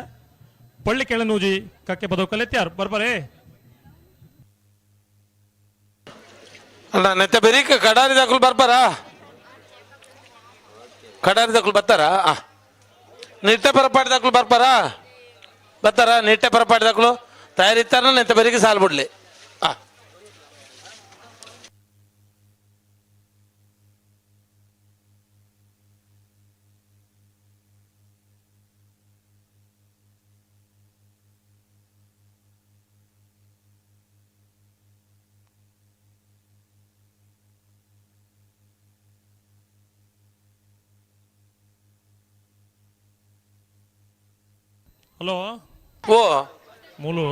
ಪಳ್ಳಿ ಕೆಳನೂಜಿ, ಕಕ್ಕೆ ಬದವು ಕಲೆತ್ಯಾರು ಬರ್ಬರೇ. ಅಣ್ಣ ನೆತ್ತ ಬೆರೀಕ ಕಡಾರಿ ದಾಖಲು ಬರ್ಬಾರಾ? ಕಡಾರಿ ದಾಖಲು ಬರ್ತಾರಾ? ನಿಟ್ಟೆ ಪರಪಾಡಿ ದಾಖಲು ಬರ್ಬಾರಾ? ಬರ್ತಾರಾ? ನಿಟ್ಟೆ ಪರಪಾಡಿ ದಾಖಲು ತಯಾರಿತ್ತಾರ ನೆತ್ತ ಬೆರೀಕೆ ಸಾಲು ಬಿಡ್ಲಿ. ಹಲೋ. ಓ. ಮೂಲು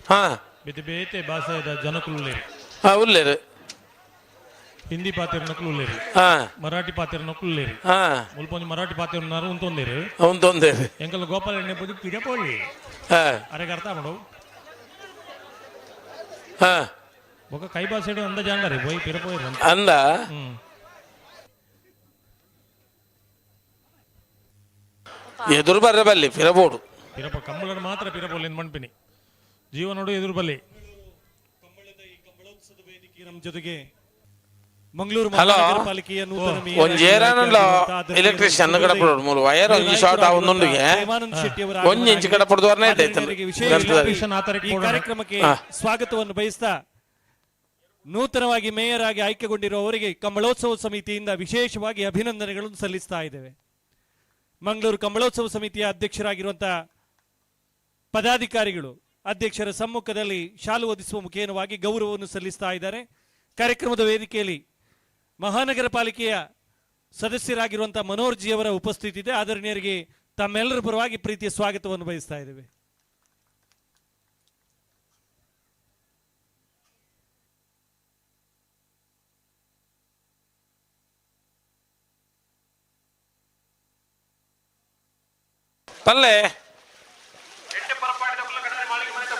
ಹಾ ಬೇತೆ ಬೇತೆ ಭಾಷೆದ ಜನಕುಲು ಹಾ ಉಲ್ಲೇರು. ಹಿಂದಿ ಪಾತಿರ್ನಕುಲು ಉಲ್ಲೇರು, ಮರಾಠಿ ಪಾತಿರ್ನಕುಲು ಉಲ್ಲೇರು, ಮುಲ್ಪೊಂಜಿ ಮರಾಠಿ ಪಾತಿರ್ನಾರು ಉಂತೊಂದೇರು ಉಂತೊಂದೇರು. ಎಂಕಲ್ ಗೋಪಾಲ ಎಣ್ಣೆ ಪೊಜಿ ಪಿಡಪೋಳಿ ಅರೆಗೆ ಅರ್ಥ ಮಾಡು. ಬೊಕ ಕೈ ಭಾಷೆ ಅಂದ ಜಾಂಡಾರಿ ಪೋಯಿ ಪಿರಪೋಯಿ ಅಂದ. ಎದುರು ಬರ್ರೆ ಬಲ್ಲಿ ಪಿರಬೋಡು. ಪಿರಪ ಕಂಬಳನ ಮಾತ್ರ ಪಿರಪೋಲಿ ಮಣ್ಪಿನಿ ಜೀವನೋಡು ಎದುರು ಬಲ್ಲಿ. ನಮ್ಮ ಜೊತೆಗೆ ಮಂಗಳೂರು ಹಲೋ. ಮಹಾನಗರ ಪಾಲಿಕೆಯ ನೂತನ ಮೇಯರ್ ಒಂಜಿ ಏರಾನುಂಡ ಎಲೆಕ್ಟ್ರಿಷಿಯನ್ ಕಡಪಡೋಡು ಮೂಲು ವೈರ್ ಒಂಜಿ ಶಾರ್ಟ್ ಆವೊಂದುಂಡುಗೆ ಪ್ರೇಮಾನಂದ್ ಶೆಟ್ಟಿ ಅವರ ಒಂಜಿ ಇಂಚ್ ಕಡಪಡ್ದು ವರ್ಣ ಆದರಣೀಯರಿಗೆ ವಿಶೇಷ ಈ ಕಾರ್ಯಕ್ರಮಕ್ಕೆ ಸ್ವಾಗತವನ್ನು ಬಯಸ್ತಾ ನೂತನವಾಗಿ ಮೇಯರ್ ಆಗಿ ಆಯ್ಕೆಗೊಂಡಿರುವವರಿಗೆ ಕಂಬಳೋತ್ಸವ ಸಮಿತಿಯಿಂದ ವಿಶೇಷವಾಗಿ ಅಭಿನಂದನೆಗಳನ್ನು ಸಲ್ಲಿಸ್ತಾ ಇದ್ದೇವೆ. ಮಂಗಳೂರು ಕಂಬಳೋತ್ಸವ ಸಮಿತಿಯ ಅಧ್ಯಕ್ಷರಾಗಿರುವಂತಹ ಪದಾಧಿಕಾರಿಗಳು ಅಧ್ಯಕ್ಷರ ಸಮ್ಮುಖದಲ್ಲಿ ಶಾಲು ಹೊದಿಸುವ ಮುಖೇನವಾಗಿ ಗೌರವವನ್ನು ಸಲ್ಲಿಸ್ತಾ ಇದ್ದಾರೆ. ಕಾರ್ಯಕ್ರಮದ ವೇದಿಕೆಯಲ್ಲಿ ಮಹಾನಗರ ಪಾಲಿಕೆಯ ಸದಸ್ಯರಾಗಿರುವಂತಹ ಮನೋಹರ್ ಜಿ ಅವರ ಉಪಸ್ಥಿತಿ ಇದೆ. ಆದರಣೀಯರಿಗೆ ತಮ್ಮೆಲ್ಲರ ಪರವಾಗಿ ಪ್ರೀತಿಯ ಸ್ವಾಗತವನ್ನು ಬಯಸ್ತಾ ಇದ್ದೇವೆ. ಪಲ್ಲೆ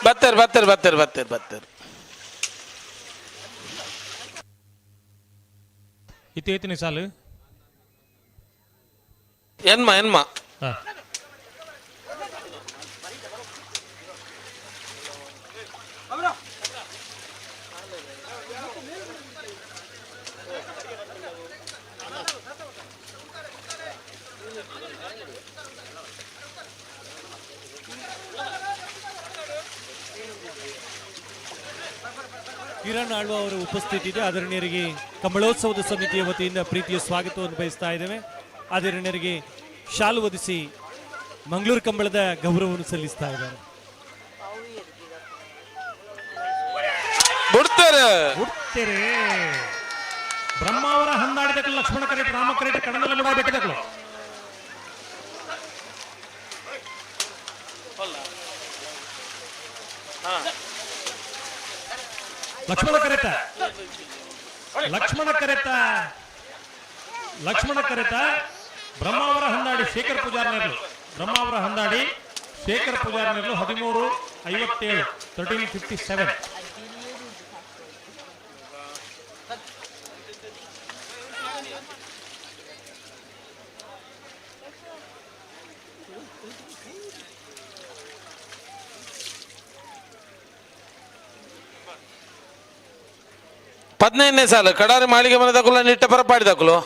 ಬರ್ತಾರೆ ಬರ್ತಾರೆ ಬರ್ತಾರೆ ಬರ್ತಾರೆ ಬರ್ತಾರೆ. ಇತ್ತೇತಿನ ಸಾಲು ಎನ್ಮ ಎನ್ಮ. ಕಿರಣ್ ಆಳ್ವ ಅವರ ಉಪಸ್ಥಿತಿ ಇದೆ. ಆದರಣೀಯರಿಗೆ ಕಂಬಳೋತ್ಸವದ ಸಮಿತಿಯ ವತಿಯಿಂದ ಪ್ರೀತಿಯ ಸ್ವಾಗತವನ್ನು ಬಯಸ್ತಾ ಇದ್ದೇವೆ. ಆದರಣೀಯರಿಗೆ ಶಾಲು ಹೊದಿಸಿ ಮಂಗಳೂರು ಕಂಬಳದ ಗೌರವವನ್ನು ಸಲ್ಲಿಸ್ತಾ ಇದ್ದಾರೆ. ಬಿಡ್ತಾರೆ ಬಿಡ್ತಾರೆ. ಬ್ರಹ್ಮಾವರ ಹಂದಾಡಿದಕ್ಕಲು ಲಕ್ಷ್ಮಣ ಕರೆಟ್ ರಾಮ ಕರೆಟ್ ಕಡಮಲ ಮುಡ ಬೆಟ್ಟದಕ್ಕಲು. ಲಕ್ಷ್ಮಣ ಕರೆತ ಲಕ್ಷ್ಮಣ ಕರೆತ ಲಕ್ಷ್ಮಣ ಕರೆತ ಬ್ರಹ್ಮಾವರ ಹಂದಾಡಿ ಶೇಖರ್ ಪೂಜಾರ್ನೇರ್ಲು ಬ್ರಹ್ಮಾವರ ಹಂದಾಡಿ ಶೇಖರ್ ಪೂಜಾರ್ನೇರ್ಲು 13:57 13:57. 15ನೇ ಸಾಲು ಕಡಾರಿ ಮಾಳಿಗೆ ಮನೆ ದಕುಲ ನಿಟ್ಟೆ ಪರಪಾಡಿ ದಕುಲು.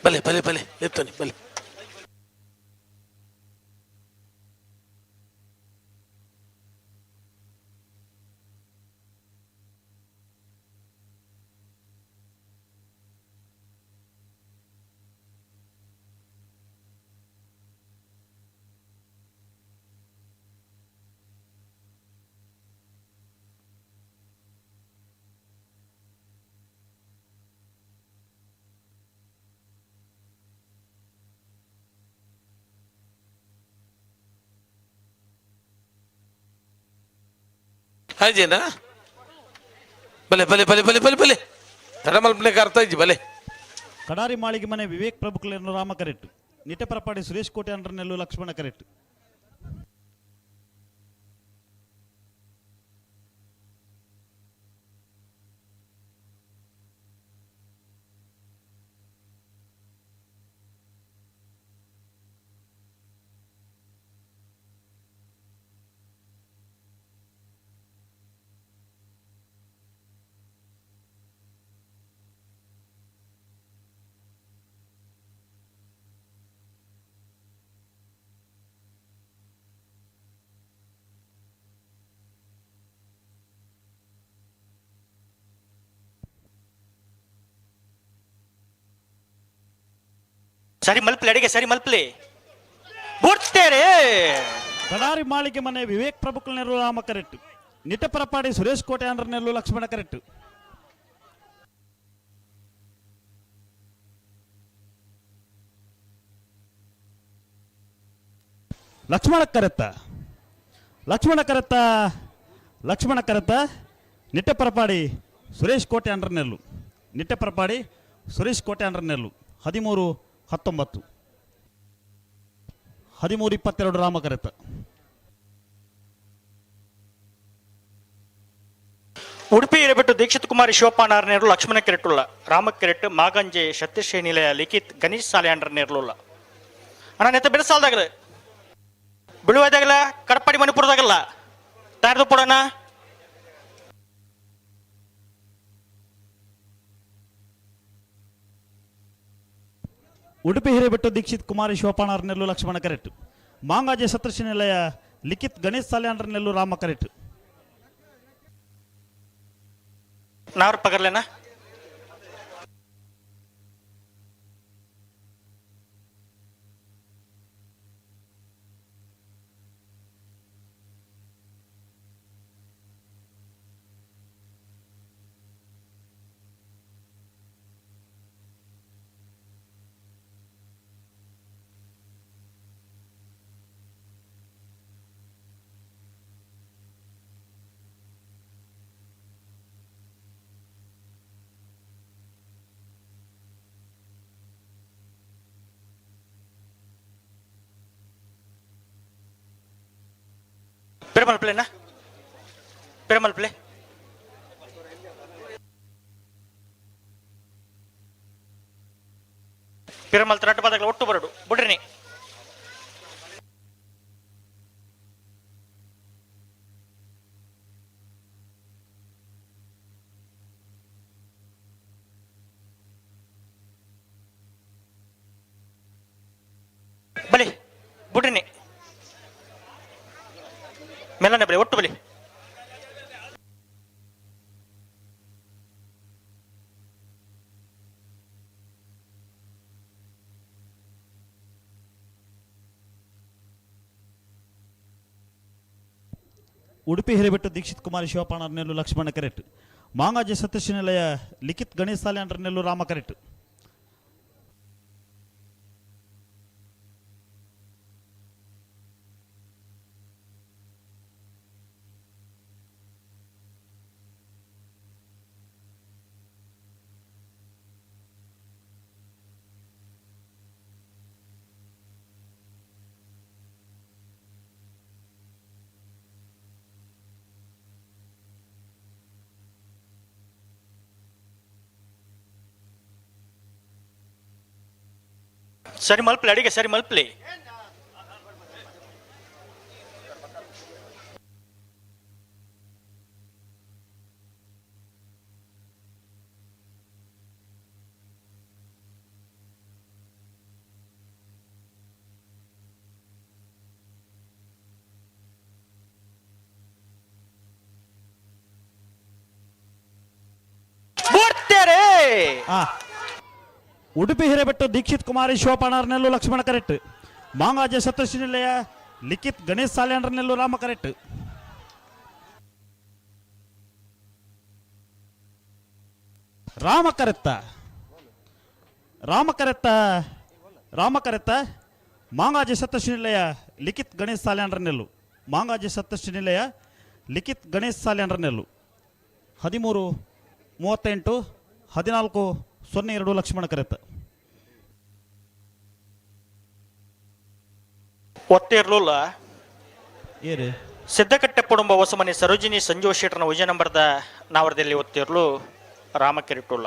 ಬಲೆ ಬಲೆ ಬಲೆ ಎತ್ತನಿ ಬಲೆ. ಹಾಜೇನಾ? ಬಲೆ ಬಲೆ ಬಲೆ ಬಲೆ ಬಲೆ ಬಲೆ ತಡಮಲ್ಪನೆ ಅರ್ಥ ಇಜ್ಜಿ ಬಲೆ. ಕಡಾರಿ ಮಾಳಿಗೆ ಮನೆ ವಿವೇಕ್ ಪ್ರಭುಕ್ಲೇನು ರಾಮ ಕರೆಕ್ಟ್, ನಿಟ್ಟೆಪರಪಾಡಿ ಸುರೇಶ್ ಕೋಟೆ ಅಂಡ್ರನೆಲ್ಲು ಲಕ್ಷ್ಮಣ ಕರೆಕ್ಟ್. ಸರಿ ಮಲ್ಪಲಿ ಅಡಿಗೆ ಸರಿ ಮಲ್ಪಲಿ ಬುಡ್ತೇರೆ. ಕಡಾರಿ ಮಾಳಿಗೆ ಮನೆ ವಿವೇಕ್ ಪ್ರಭುಕ್ಲನೆಲ್ಲು ರಾಮ ಕರೆಕ್ಟ್, ನಿಟ್ಟೆಪರಪಾಡಿ ಸುರೇಶ್ ಕೋಟೆ ಅಂಡ್ರನೆಲ್ಲು ಲಕ್ಷ್ಮಣ ಕರೆಕ್ಟ್. ಲಕ್ಷ್ಮಣ ಕರೆತ್ತ, ಲಕ್ಷ್ಮಣ ಕರೆತ್ತ, ಲಕ್ಷ್ಮಣ ಕರೆತ್ತ. ನಿಟ್ಟೆಪರಪಾಡಿ ಸುರೇಶ್ ಕೋಟೆ ಅಂಡ್ರನೆಲ್ಲು, ನಿಟ್ಟೆಪರಪಾಡಿ ಸುರೇಶ್ ಕೋಟೆ ಅಂಡ್ರನೆಲ್ಲು. 13-19, 13-22 ರಾಮ ಕರೆತ. ಉಡುಪಿ ಇರಬಿಟ್ಟು ದೀಕ್ಷಿತ್ ಕುಮಾರಿ ಶಿವಪ್ಪ ನಾರನೇರು ಲಕ್ಷ್ಮಣ ಕೆರೆಟುಳ್ಳ ರಾಮ ಕೆರೆಟ್ ಮಾಗಂಜೆ ಸತ್ಯಶ್ರೀ ನಿಲಯ ಲಿಖಿತ್ ಗಣೇಶ್ ಸಾಲ್ಯಾಂಡ್ರ ನೇರ್ಲುಳ್ಳ ಅಣ್ಣ ನೆತ್ತ ಬೆಳೆಸಾಲ್ದಾಗಲ ಬಿಳುವಾದಾಗಲ ಕಡಪಾಡಿ ಮಣಿಪುರದಾಗಲ್ಲ ತಾರ್ದು ಪಡೋಣ. ಉಡುಪಿ ಹಿರೇಬೆಟ್ಟು ದೀಕ್ಷಿತ್ ಕುಮಾರಿ ಶಿವಪ್ಪಣ್ಣವ್ರನ್ನೆಲ್ಲೂ ಲಕ್ಷ್ಮಣ ಕರೆಕ್ಟ್, ಮಾಂಗಾಜೆ ಸತ್ರಶಿ ನಿಲಯ ಲಿಖಿತ್ ಗಣೇಶ್ ಸಾಲ್ಯಾಂಡ್ರನೆಲ್ಲೂ ರಾಮ ಕರೆಕ್ಟ್. ನಾವ್ರ ಪಗರ್ಲೇನಾ? ಪೆರುಮಲ್ ಪ್ಲೇನಾ ಪೆರುಮಲ್ ಪ್ಲೇ ಪಿರಮಲ್ ರಡ್ಡು ಪದಗಳ ಒಟ್ಟು ಬರಡು ಬುಡ್ರಿನಿ ಬಲಿ ಬುಡ್ರಿನಿ ಮೆಲ್ಲನೆ ಬಲಿ ಒಟ್ಟು ಬಲಿ. ಉಡುಪಿ ಹಿರೇಬೆಟ್ಟು ದೀಕ್ಷಿತ್ ಕುಮಾರಿ ಶಿವಪಾಣರ್ನೆಲ್ಲು ಲಕ್ಷ್ಮಣ ಕರೆಟ್, ಮಾಂಗಾಜಿ ಸತೀಶ್ ನಿಲಯ ಲಿಖಿತ್ ಗಣೇಶ್ ಸಾಲ್ಯಾನ್ರನೆಲ್ಲು ರಾಮ ಕರೆಟ್. ಸರಿ ಮಲ್ಪ್ಲಿ ಅಡಿಗೆ ಸರಿ ಮಲ್ಪ್ಲಿ. ಉಡುಪಿ ಹಿರೇಬೆಟ್ಟು ದೀಕ್ಷಿತ್ ಕುಮಾರಿ ಶಿವಪಾಣರ್ನೆಲ್ಲು ಲಕ್ಷ್ಮಣ ಕರೆಕ್ಟ್, ಮಾಂಗಾಜೆ ಸತೋಷ್ ನಿಲಯ ಲಿಖಿತ್ ಗಣೇಶ್ ಸಾಲ್ಯಾನ್ರನೆಲ್ಲು ರಾಮ ಕರೆಕ್ಟ್. ರಾಮ ಕರೆತ್ತ ರಾಮ ಕರೆತ್ತ ರಾಮ ಕರೆತ್ತ ಮಾಂಗಾಜೆ ಸತೋಷ್ ನಿಲಯ ಲಿಖಿತ್ ಗಣೇಶ್ ಸಾಲ್ಯಾನ್ರನೆಲ್ಲು, ಮಾಂಗಾಜೆ ಸತೋಷ್ ನಿಲಯ ಲಿಖಿತ್ ಗಣೇಶ್ ಸಾಲ್ಯಾನ್ರನೆಲ್ಲು. 13 38 14 02 ಲಕ್ಷ್ಮಣ ಕರೆತ. ಒತ್ತಿರ್ಲುಲ್ಲ ಏರು ಸಿದ್ದಕಟ್ಟೆ ಕುಟುಂಬ ಹೊಸಮನೆ ಸರೋಜಿನಿ ಸಂಜೀವ ಶೆಟ್ಟರ್ನ ವಿಜಯ ನಂಬರ್ದ ನಾವರದಲ್ಲಿ ಒತ್ತಿರ್ಲು ರಾಮ ಕೆರಿಟುಲ್ಲ.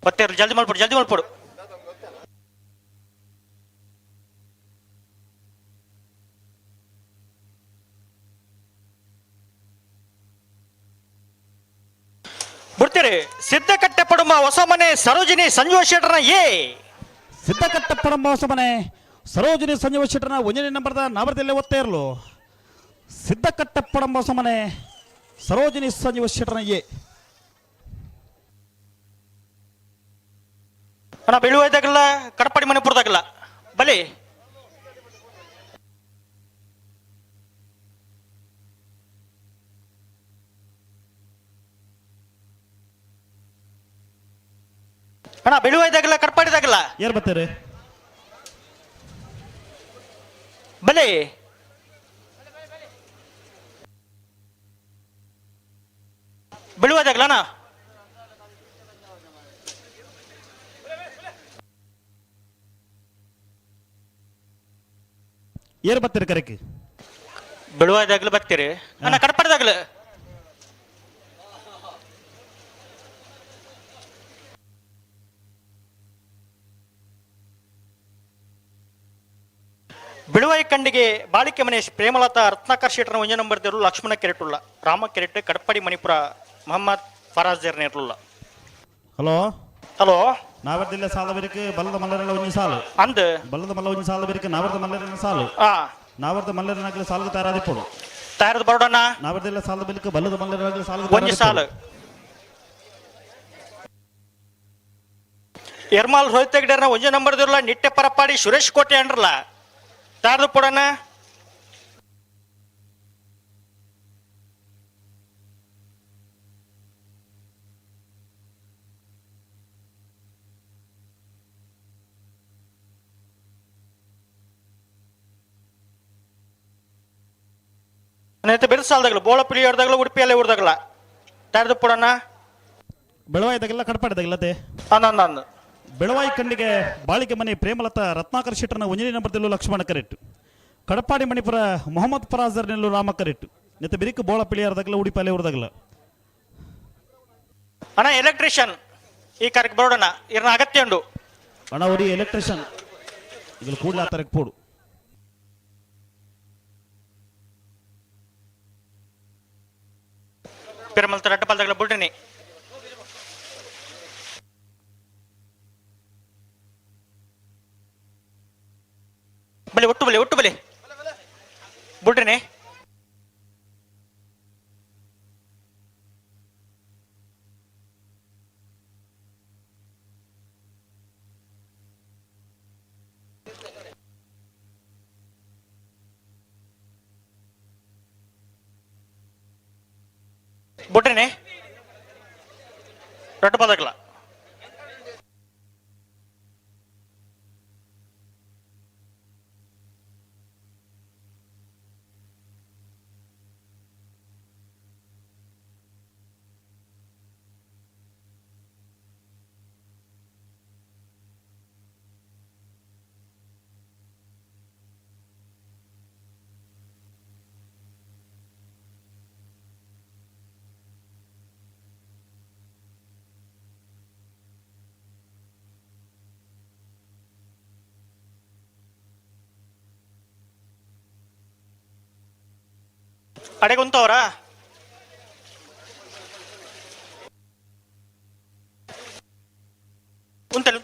ಒತ್ತಿರ್ಲು ಜಲ್ದಿ ಮಾಡ್ಬಿಡು ಜಲ್ದಿ ಮಾಡ್ಬಿಡು. ಬಿಡ್ತೀರಿ ಸಿದ್ದಕಟ್ಟೆ ಪಡುಮ ಹೊಸಮನೆ ಸರೋಜಿನಿ ಸಂಜೀವ ಶೆಟ್ಟರ್ನ ಎ ಸಿದ್ದಕಟ್ಟೆ ಪಡುಂಬ ಹೊಸಮನೆ ಸರೋಜಿನಿ ಸಂಜೀವ ಶೆಟ್ಟರ್ನ ಒಂದನೇ ನಂಬರ್ದ ನಾವರದಲ್ಲೇ ಒತ್ತೇ ಇರಲು. ಸಿದ್ದಕಟ್ಟೆ ಪಡುಂಬ ಹೊಸಮನೆ ಸರೋಜಿನಿ ಸಂಜೀವ ಶೆಟ್ಟರ್ನ ಎ. ಅಣ್ಣ ಬೀಳುವ ಇದ್ದಾಗಲ್ಲ ಕಡಪಾಡಿ ಮಣಿಪುರದಾಗಲ್ಲ ಬಲಿ. ಅಣ್ಣ ಬೀಳುವ ಇದ್ದಾಗಲ್ಲ ಕಡ್ಪಾಡಿದಾಗಲ್ಲ ಯಾರು ಬರ್ತಾರೆ? ಬಲಿ. ಬೀಳುವ ಇದ್ದಾಗಲ್ಲ ಅಣ್ಣ. ಯಾರು ಬರ್ತೀರಿ ಕರೆಕ್ಕೆ? ಬೀಳುವ ಇದ್ದಾಗಲೂ ಬರ್ತೀರಿ ಅಣ್ಣ ಕಡ್ಪಾಡಿದಾಗಲ. ಬಿಳುವೈ ಕಂಡಿಗೆ ಬಾಳಿಕೆ ಮನೇಶ್ ಪ್ರೇಮಲತಾ ರತ್ನಾಕರ್ ಶೆಟ್ಟರ್ನ ಒಂಜ ನಂಬರ್ ದೇರು ಲಕ್ಷ್ಮಣ ಕೆರೆಟುಲ್ಲ ರಾಮ ಕೆರೆಟ್ ಕಡಪಡಿ ಮಣಿಪುರ ಮೊಹಮ್ಮದ್ ಫರಾಜ್ ದೇರ್ನೇರ್ಲುಲ್ಲ. ಹಲೋ ಹಲೋ ನಾವರ್ದಿಲ್ಲ ಸಾಲ ಬೇರಿಕೆ ಬಲ್ಲದ ಮಲ್ಲರೆಲ್ಲ ಒಂಜಿ ಸಾಲು ಅಂದ್ ಬಲ್ಲದ ಮಲ್ಲ ಒಂಜಿ ಸಾಲ ಬೇರಿಕೆ ನಾವರ್ದ ಮಲ್ಲರೆಲ್ಲ ಸಾಲು ನಾವರ್ದ ಮಲ್ಲರನಾಗಲಿ ಸಾಲುಗೆ ತಯಾರಾದಿಪ್ಪಡು ತಯಾರದ ಬರೋಡಣ್ಣ ನಾವರ್ದಿಲ್ಲ ಸಾಲ ಬೇರಿಕೆ ಬಲ್ಲದ ಮಲ್ಲರನಾಗಲಿ ಸಾಲುಗೆ ಒಂಜಿ ಸಾಲು ಎರ್ಮಾಲ್ ರೋಹಿತ್ ಹೆಗ್ಡೆರ್ನ ಒಂಜಿ ನಂಬರ್ ದಿರಲ್ಲ ನಿಟ್ಟೆ ಪರಪಾಡಿ ಸುರೇಶ್ ಕೋಟೆ ಅಂಡ್ರಲ್ಲ ತಯಾರದ ಪಡೋಣ. ಬೆರೆಸಾಲ್ದಾಗಲ ಬೋಳ ಪಿಳಿಯೋರ್ದಾಗಲ ಉಡುಪಿಯಲ್ಲೇ ಊರ್ದಾಗಲ ತಯಾರದ ಪಡೋಣ. ಬೆಳವಾಯ್ದಾಗೆಲ್ಲ ಕಡ್ಪಾಡಿದಾಗಲ್ಲ ಅದೇ ಅಂದ ಅಂದ ಅಂದ ಬೆಳವಾಯಿ ಖಂಡಿಗೆ ಬಾಳಿಕೆ ಮನೆ ಪ್ರೇಮಲತಾ ರತ್ನಾಕರ್ ಶೆಟ್ಟರ್ನ ಒಂಜನೇ ನಂಬರ್ದಲ್ಲೂ ಲಕ್ಷ್ಮಣ ಕರೆಟ್ಟು. ಕಡಪಾಡಿ ಮಣಿಪುರ ಮೊಹಮ್ಮದ್ ಫರಾಜರ್ ನೆಲ್ಲು ರಾಮ ಕರೆಟ್ಟು. ನೆತ್ತ ಬಿರಿಕು ಬೋಳ ಪಿಳಿಯಾರ್ದಾಗಲ ಉಡಿಪಾಲೆ ಊರ್ದಾಗಲ. ಅಣ್ಣ ಎಲೆಕ್ಟ್ರಿಷಿಯನ್ ಈ ಕಾರ್ಯಕ್ಕೆ ಬರೋಣ, ಇರ್ನ ಅಗತ್ಯ ಉಂಡು. ಅಣ್ಣ ಒರಿ ಎಲೆಕ್ಟ್ರಿಷಿಯನ್ ಇಲ್ಲಿ ಕೂಡಲೇ ಆತರಕ್ಕೆ ಪೋಡು. ಪಿರಮಲ್ತ ರಡ್ಡ ಪಾಲ್ದಾಗಲ ಬುಡ್ಡಿನಿ. ಬಲಿ ಒಟ್ಟು ಬಲಿ ಒಟ್ಟು ಬಲಿ ಬುಡ್ರಿನಿ. ಬುಡ್ರಿನಿ ರಡ್ಡ ಪಾಲ್ದಾಗಲ. ಅಡೆಗೆ ಉಂತವರಾ? ಉಂತಲು.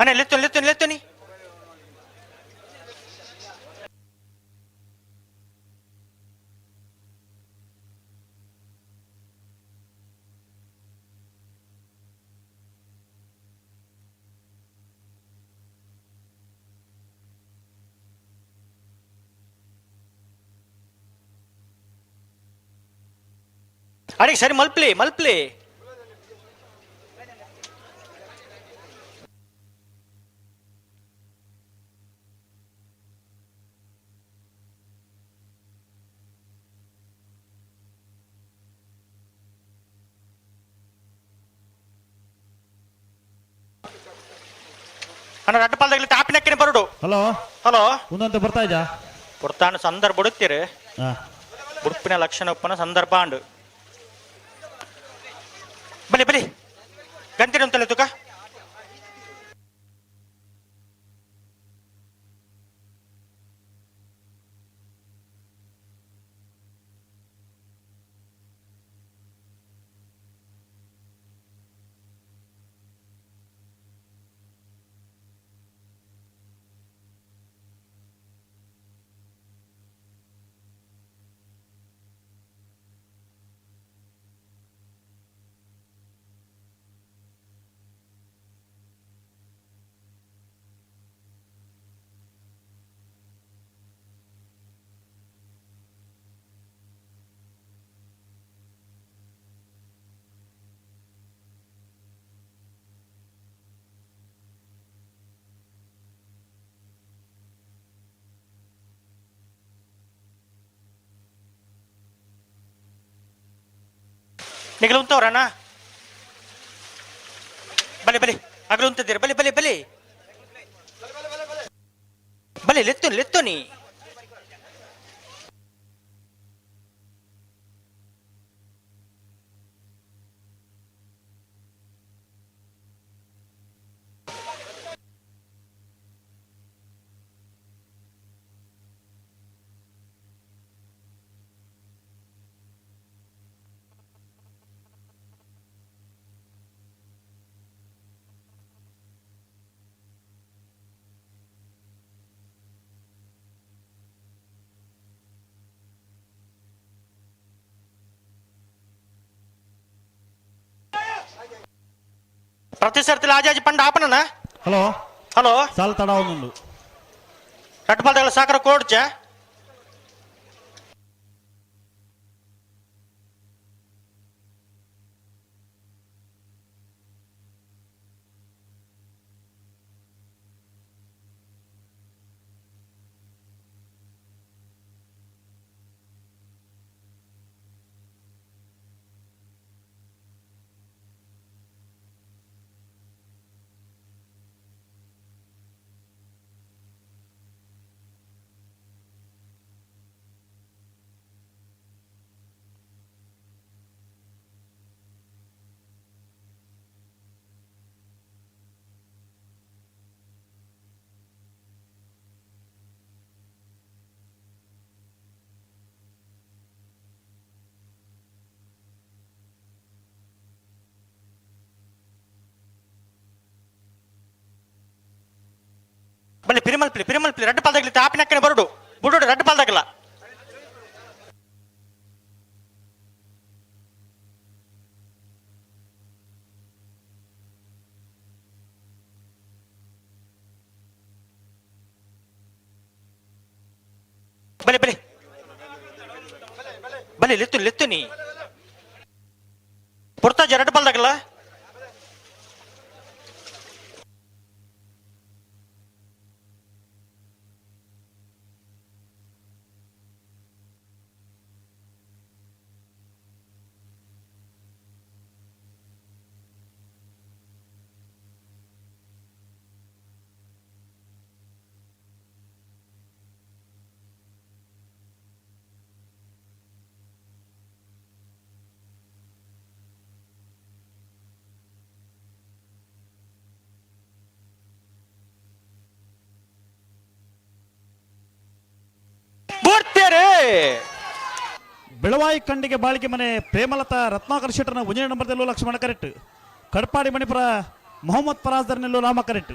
ಅಣ್ಣ ಲೆತ್ತು ಲೆತ್ತು ಲೆತ್ತುನಿ. ಅಡಿಗೆ ಸರಿ ಮಲ್ಪ್ಲಿ ಮಲ್ಪ್ಲಿ. ಅಣ್ಣ ರಡ್ಡ ಪಾಲ್ದಾಗಲಿ ತಾಪಿನಕ್ಕಿನ ಬರುಡು. ಹಲೋ ಹಲೋ ಒಂದಂತ ಬರ್ತಾ ಇದ್ಯಾ? ಪುರ್ತಾನ ಸಂದರ್ಭ ಬುಡುತ್ತೀರಿ. ಬುಡುಪಿನ ಲಕ್ಷಣ ಉಪ್ಪನ ಸಂದರ್ಭ ಅಂಡು. ಬಲಿ ಬಲಿ ಗಂತಿನ ಅಂತಲ್ಲ ತುಕ. ನಿಗಲು ಉಂತವ್ರಣ್ಣ? ಬಲಿ ಬಲಿ ಅಗಲು ಉಂತಿದ್ದೀರಿ. ಬಲಿ ಬಲಿ ಬಲಿ ಬಲಿ ಲೆತ್ತು ಲೆತ್ತು ನೀ. ಪ್ರತಿ ಸರ್ತಿ ಆಜಾಜಿ ಪಂಡ ಆಪನನ. ಹಲೋ ಹಲೋ ಸಾಲ ತಡ ಒಂದೊಂದು. ರಡ್ಡ ಪಾಲ್ದಾಗಲ ಸಾಕರ ಕೋಡ್ಚ. ಬಲ್ಲೆ ಪಿರಿಮಲ್ಪಲಿ ಪಿರಿಮಲ್ಪಲಿ ರಡ್ಡು ಪಾಲ್ದಾಗಲಿ ಆಪಿನಕ್ಕನೆ ಬರುಡು ಬುಡುಡು ರಡ್ಡು ಪಾಲ್ದಾಗಲ. ಬಲೆ ಬಲೆ ಬಲೆ ಲೆತ್ತು ಲೆತ್ತು ನೀ ಪೊರ್ತಾಜ ರಡ್ಡು ಪಾಲ್ದಾಗಲ. ಬೆಳವಾಯಿ ಕಂಡಿಗೆ ಬಾಳಿಕೆ ಮನೆ ಪ್ರೇಮಲತಾ ರತ್ನಾಕರ್ ಶೆಟ್ಟರ್ನ ಒಂಜನೇ ನಂಬರ್ದಲ್ಲೂ ಲಕ್ಷ್ಮಣ ಕರೆಕ್ಟ್. ಕಡ್ಪಾಡಿ ಮಣಿಪುರ ಮೊಹಮ್ಮದ್ ಫರಾಜ್ದರ್ನೆಲ್ಲೂ ರಾಮ ಕರೆಕ್ಟ್.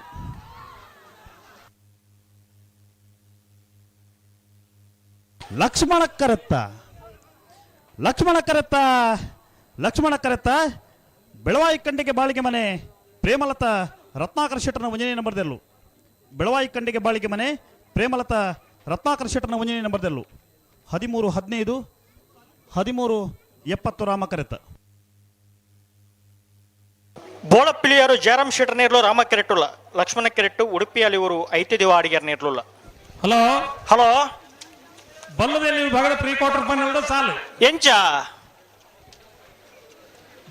ಲಕ್ಷ್ಮಣ ಕರೆತ್ತ ಲಕ್ಷ್ಮಣ ಕರೆತ್ತ ಲಕ್ಷ್ಮಣ ಕರೆತ್ತ ಬೆಳವಾಯಿ ಕಂಡಿಗೆ ಬಾಳಿಗೆ ಮನೆ ಪ್ರೇಮಲತಾ ರತ್ನಾಕರ್ ಶೆಟ್ಟರ್ನ ಒಂಜನೇ ನಂಬರ್ದಲ್ಲೂ. ಬೆಳವಾಯಿ ಕಂಡಿಗೆ ಬಾಳಿಗೆ ಮನೆ ಪ್ರೇಮಲತಾ ರತ್ನಾಕರ್ ಶೆಟ್ಟರ್ನ ಒಂಜನೇ ನಂಬರ್ದಲ್ಲೂ. 13-15 13-70 ರಾಮ ಕರೆತ. ಬೋಳಪಿಳಿಯರು ಜಯರಾಮ್ ಶೆಟ್ಟರ್ ನೇರ್ಲು ರಾಮ ಕೆರೆಟ್ಟುಲ್ಲ ಲಕ್ಷ್ಮಣ ಕೆರೆಟ್ಟು ಉಡುಪಿಯಲ್ಲಿ ಇವರು ಐತಿದೇವ ಅಡಿಗೆರ್ ನೇರ್ಲುಲ್ಲ. ಹಲೋ ಹಲೋ ಬಲ್ಲದಲ್ಲಿ ವಿಭಾಗದ ಪ್ರೀ ಕ್ವಾರ್ಟರ್ ಫೈನಲ್ ಸಾಲು ಎಂಚ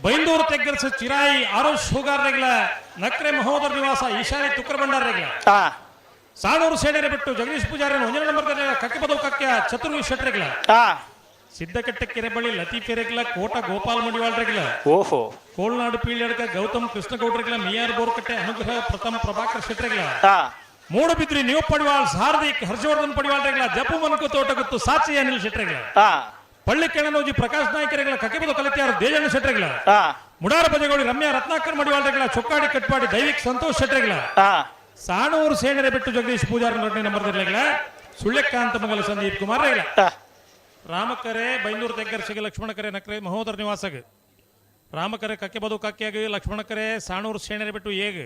ಬೈಂದೂರು ತೆಗ್ಗರ್ಸ ಚಿರಾಯಿ ಆರೋಶ್ ಹೂಗಾರ್ ರೆಗ್ಲ ನಕ್ರೆ ಮಹೋದರ ನಿವಾಸ ಈಶಾನಿ ತುಕ್ರ ಭಂಡಾರ್ ರೆಗ್ಲ ಸಾಣೂರು ಸೇನೆರೆ ಬಿಟ್ಟು ಜಗದೀಶ್ ಪೂಜಾರಿ ಒಂದನೇ ನಂಬರ್ ಕಕ್ಕೆ ಪದವು ಕಕ್ಕೆ ಚತುರ್ವಿ ಶೆಟ್ರೆಗ್ಲ ಸಿದ್ದಕಟ್ಟೆ ಕೆರೆಬಳ್ಳಿ ಲತೀಫ್ ಎರೆಗ್ಲ ಕೋಟ ಗೋಪಾಲ್ ಮಡಿವಾಳ್ರೆಗ್ಲ ಓಹೋ ಕೋಲ್ನಾಡು ಪೀಳ್ಯಡ್ಕ ಗೌತಮ್ ಕೃಷ್ಣಗೌಡ್ರೆಗ್ಲ ಮಿಯಾರ್ ಬೋರ್ಕಟ್ಟೆ ಅನುಗ್ರಹ ಪ್ರಥಮ ಪ್ರಭಾಕರ್ ಶೆಟ್ರೆಗ್ಲ ಮೂಡಬಿದ್ರಿ ನೀವು ಪಡಿವಾಳ್ ಹಾರ್ದಿಕ್ ಹರ್ಷವರ್ಧನ್ ಪಡಿವಾಳ್ರೆಗ್ಲ ಜಪ್ಪು ಮನ್ಕು ತೋಟಗುತ್ತು ಸಾಚಿ ಅನಿಲ್ ಶೆಟ್ರೆಗ್ಲ ಪಳ್ಳಿ ಕೆಳನೋಜಿ ಪ್ರಕಾಶ್ ನಾಯ್ಕರೆಗ್ಲ ಕಕ್ಕೆಬದು ಕಲಿತ್ಯಾರು ದೇಜಣ್ಣ ಶೆಟ್ರೆಗ್ಲ ಮುಡಾರ ಬಜಗೌಡಿ ರಮ್ಯಾ ರತ್ನಾಕರ್ ಮಡಿವಾಳ್ರೆಗ್ಲ ಚೊಕ್ಕಾಡಿ ಕಟ್ಪಾಡಿ ದೈವಿಕ್ ಸಂತೋಷ್ ಶೆಟ್ರೆಗ್ಲ ಸಾಣೂರು ಸೇನರೆ ಬಿಟ್ಟು ಜಗದೀಶ್ ಪೂಜಾರಿ ನೊಡ್ನೆ ನಂಬರ್ ಸುಳ್ಳೆಕ್ಕಾಂತ ಮಂಗಲ ಸಂದೀಪ್ ಕುಮಾರ್ ರೆಗ್ಲ ರಾಮಕರೆ ಬೈಂದೂರು ತೆಗ್ಗರ್ಸಿಗೆ ಲಕ್ಷ್ಮಣಕರೆ ನಕ್ರೆ ಮಹೋದರ ನಿವಾಸಗ ರಾಮಕರೆ ಕಕ್ಕೆ ಬದು ಕಕ್ಕೆಯಾಗ ಲಕ್ಷ್ಮಣಕರೆ ಸಾಣೂರು ಸೇಣರೆ ಬಿಟ್ಟು ಏಗ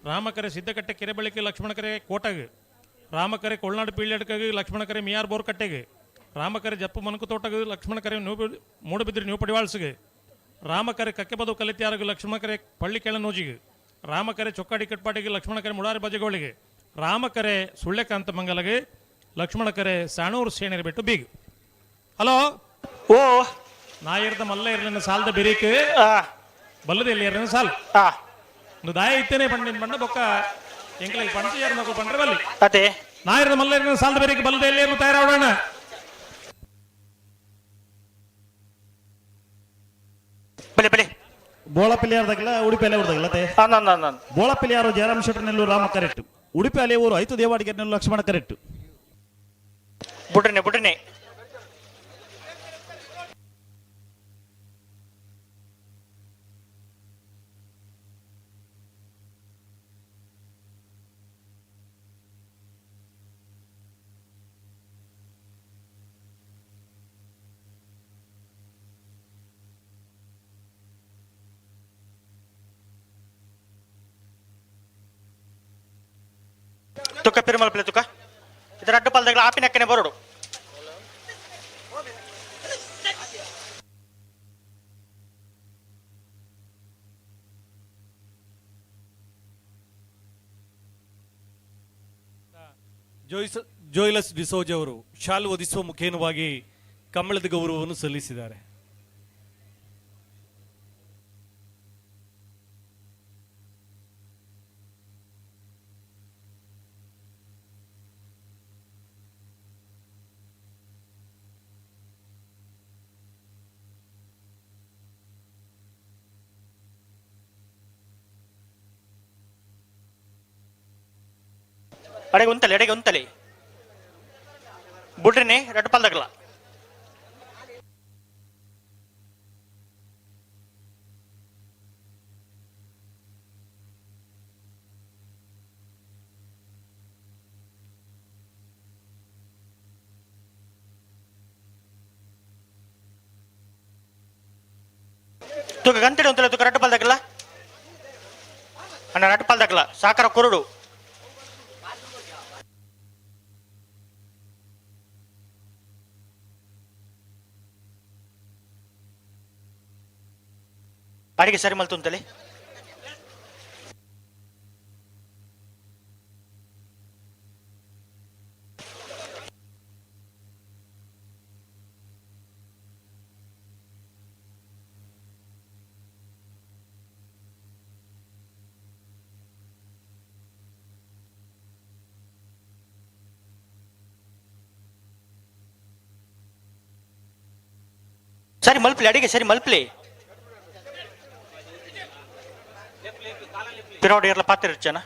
ರಾಮಕರೆ ಸಿದ್ದಕಟ್ಟೆ ಕೆರೆಬಳಿಕೆ ಲಕ್ಷ್ಮಣಕರೆ ಕೋಟಗ ರಾಮಕರೆ ಕೊಳ್ನಾಡು ಪೀಳ್ಯಡ್ಕಗ ಲಕ್ಷ್ಮಣಕರೆ ಮಿಯಾರ್ ಬೋರ್ಕಟ್ಟೆಗೆ ರಾಮಕರೆ ಜಪ್ಪು ಮನಕು ತೋಟಗ ಲಕ್ಷ್ಮಣಕರೆ ನ್ಯೂ ಮೂಡಬಿದ್ರಿ ನ್ಯೂ ಪಡಿವಾಳ್ಸಿಗೆ ರಾಮಕರೆ ಕಕ್ಕೆ ಬದು ಕಲಿತ್ಯಾರಗ ಲಕ್ಷ್ಮಣಕರೆ ಪಳ್ಳಿ ಕೆಳನೋಜಿಗೆ ರಾಮಕರೆ ಚೊಕ್ಕಾಡಿ ಕಟ್ಪಾಟಿಗೆ ಲಕ್ಷ್ಮಣಕರೆ ಮುಡಾರಿ ಬಜಗೋಳಿಗೆ ರಾಮಕರೆ ಸುಳ್ಳೆಕಾಂತ ಮಂಗಲಗೆ ಲಕ್ಷ್ಮಣಕರೆ ಸಾಣೂರು ಸೇಣರೆ ಬಿಟ್ಟು ಬೀಗ್. ಹಲೋ ಓ ನಾಯಿರ್ದ ಮಲ್ಲ ಇರ್ಲಿನ ಸಾಲದ ಬೆರೀಕ್ ಬಲ್ಲದ ಎಲ್ಲಿ ಇರ್ಲಿನ ಸಾಲ್ ಒಂದು ದಾಯ ಇತ್ತೇನೆ ಬಣ್ಣಿನ ಬಣ್ಣ ಬೊಕ್ಕ ಎಂಕ್ಲಗೆ ಪಂಚ ಮಗು ಪಂಡ್ರೆ ಬಲ್ಲಿ ಅದೇ ನಾಯಿರ್ದ ಮಲ್ಲ ಇರ್ಲಿನ ಸಾಲದ ಬೆರೀಕ್ ಬಲ್ಲದ ಎಲ್ಲಿ ಇರ್ಲು ತಯಾರಾವಣ. ಬಲೆ ಬಲೆ ಬೋಳಪಿಲಿಯಾರ್ದಾಗಲ ಉಡುಪಿ ಅಲೆ ಊರ್ದಾಗಲ ಅತ್ತೆ ಬೋಳಪಿಲಿಯಾರು ಜಯರಾಮ್ ಶೆಟ್ಟರ್ನೆಲ್ಲು ರಾಮ ಕರೆಕ್ಟ್. ಉಡುಪಿ ಅಲೆ ಊರು ಐತು ದೇವಾಡಿಗೆರ್ನೆಲ್ಲು ಲಕ್ಷ್ಮಣ ಕರೆಕ್ಟ್. ಬುಡ್ರನೆ ಬುಡ್ರನೆ ತುಕ್ಕ ಪಿರುಮಲ್ ತುಕ್ಕ ಇದರ ಅಡ್ಡು ಪಾಲ್ದಾಗಲ ಆಪಿನಕ್ಕನೆ ಬರೋಡು. ಜೋಯ್ಲಸ್ ಡಿಸೋಜ್ ಅವರು ಶಾಲು ಒದಿಸುವ ಮುಖೇನವಾಗಿ ಕಂಬಳದ ಗೌರವವನ್ನು ಸಲ್ಲಿಸಿದ್ದಾರೆ. ಅಡೆಗೆ ಉಂತಲೆ ಅಡೆಗೆ ಉಂತಲೆ ಬುಡ್ರಿನಿ ರಡ್ಡು ಪಾಲ್ದಾಗಲ. ತೂಕ ಗಂಟೆ ಉಂತಲೆ ತೂಕ ರಡ್ಡು ಪಾಲ್ದಾಗಲ್ಲ ಅಣ್ಣ, ರಡ್ಡು ಪಾಲ್ದಾಗಲ್ಲ ಸಾಕರ ಕೊರಡು. ಅಡಿಗೆ ಸರಿ ಮಲ್ತು ಸರಿ ಮಲ್ಪಲಿ, ಅಡಿಗೆ ಸರಿ ಮಲ್ಪಲಿ. ಪಿರೋಡ್ ಇರ್ಲ ಪಾತ್ರ ಇರ್ಚನ.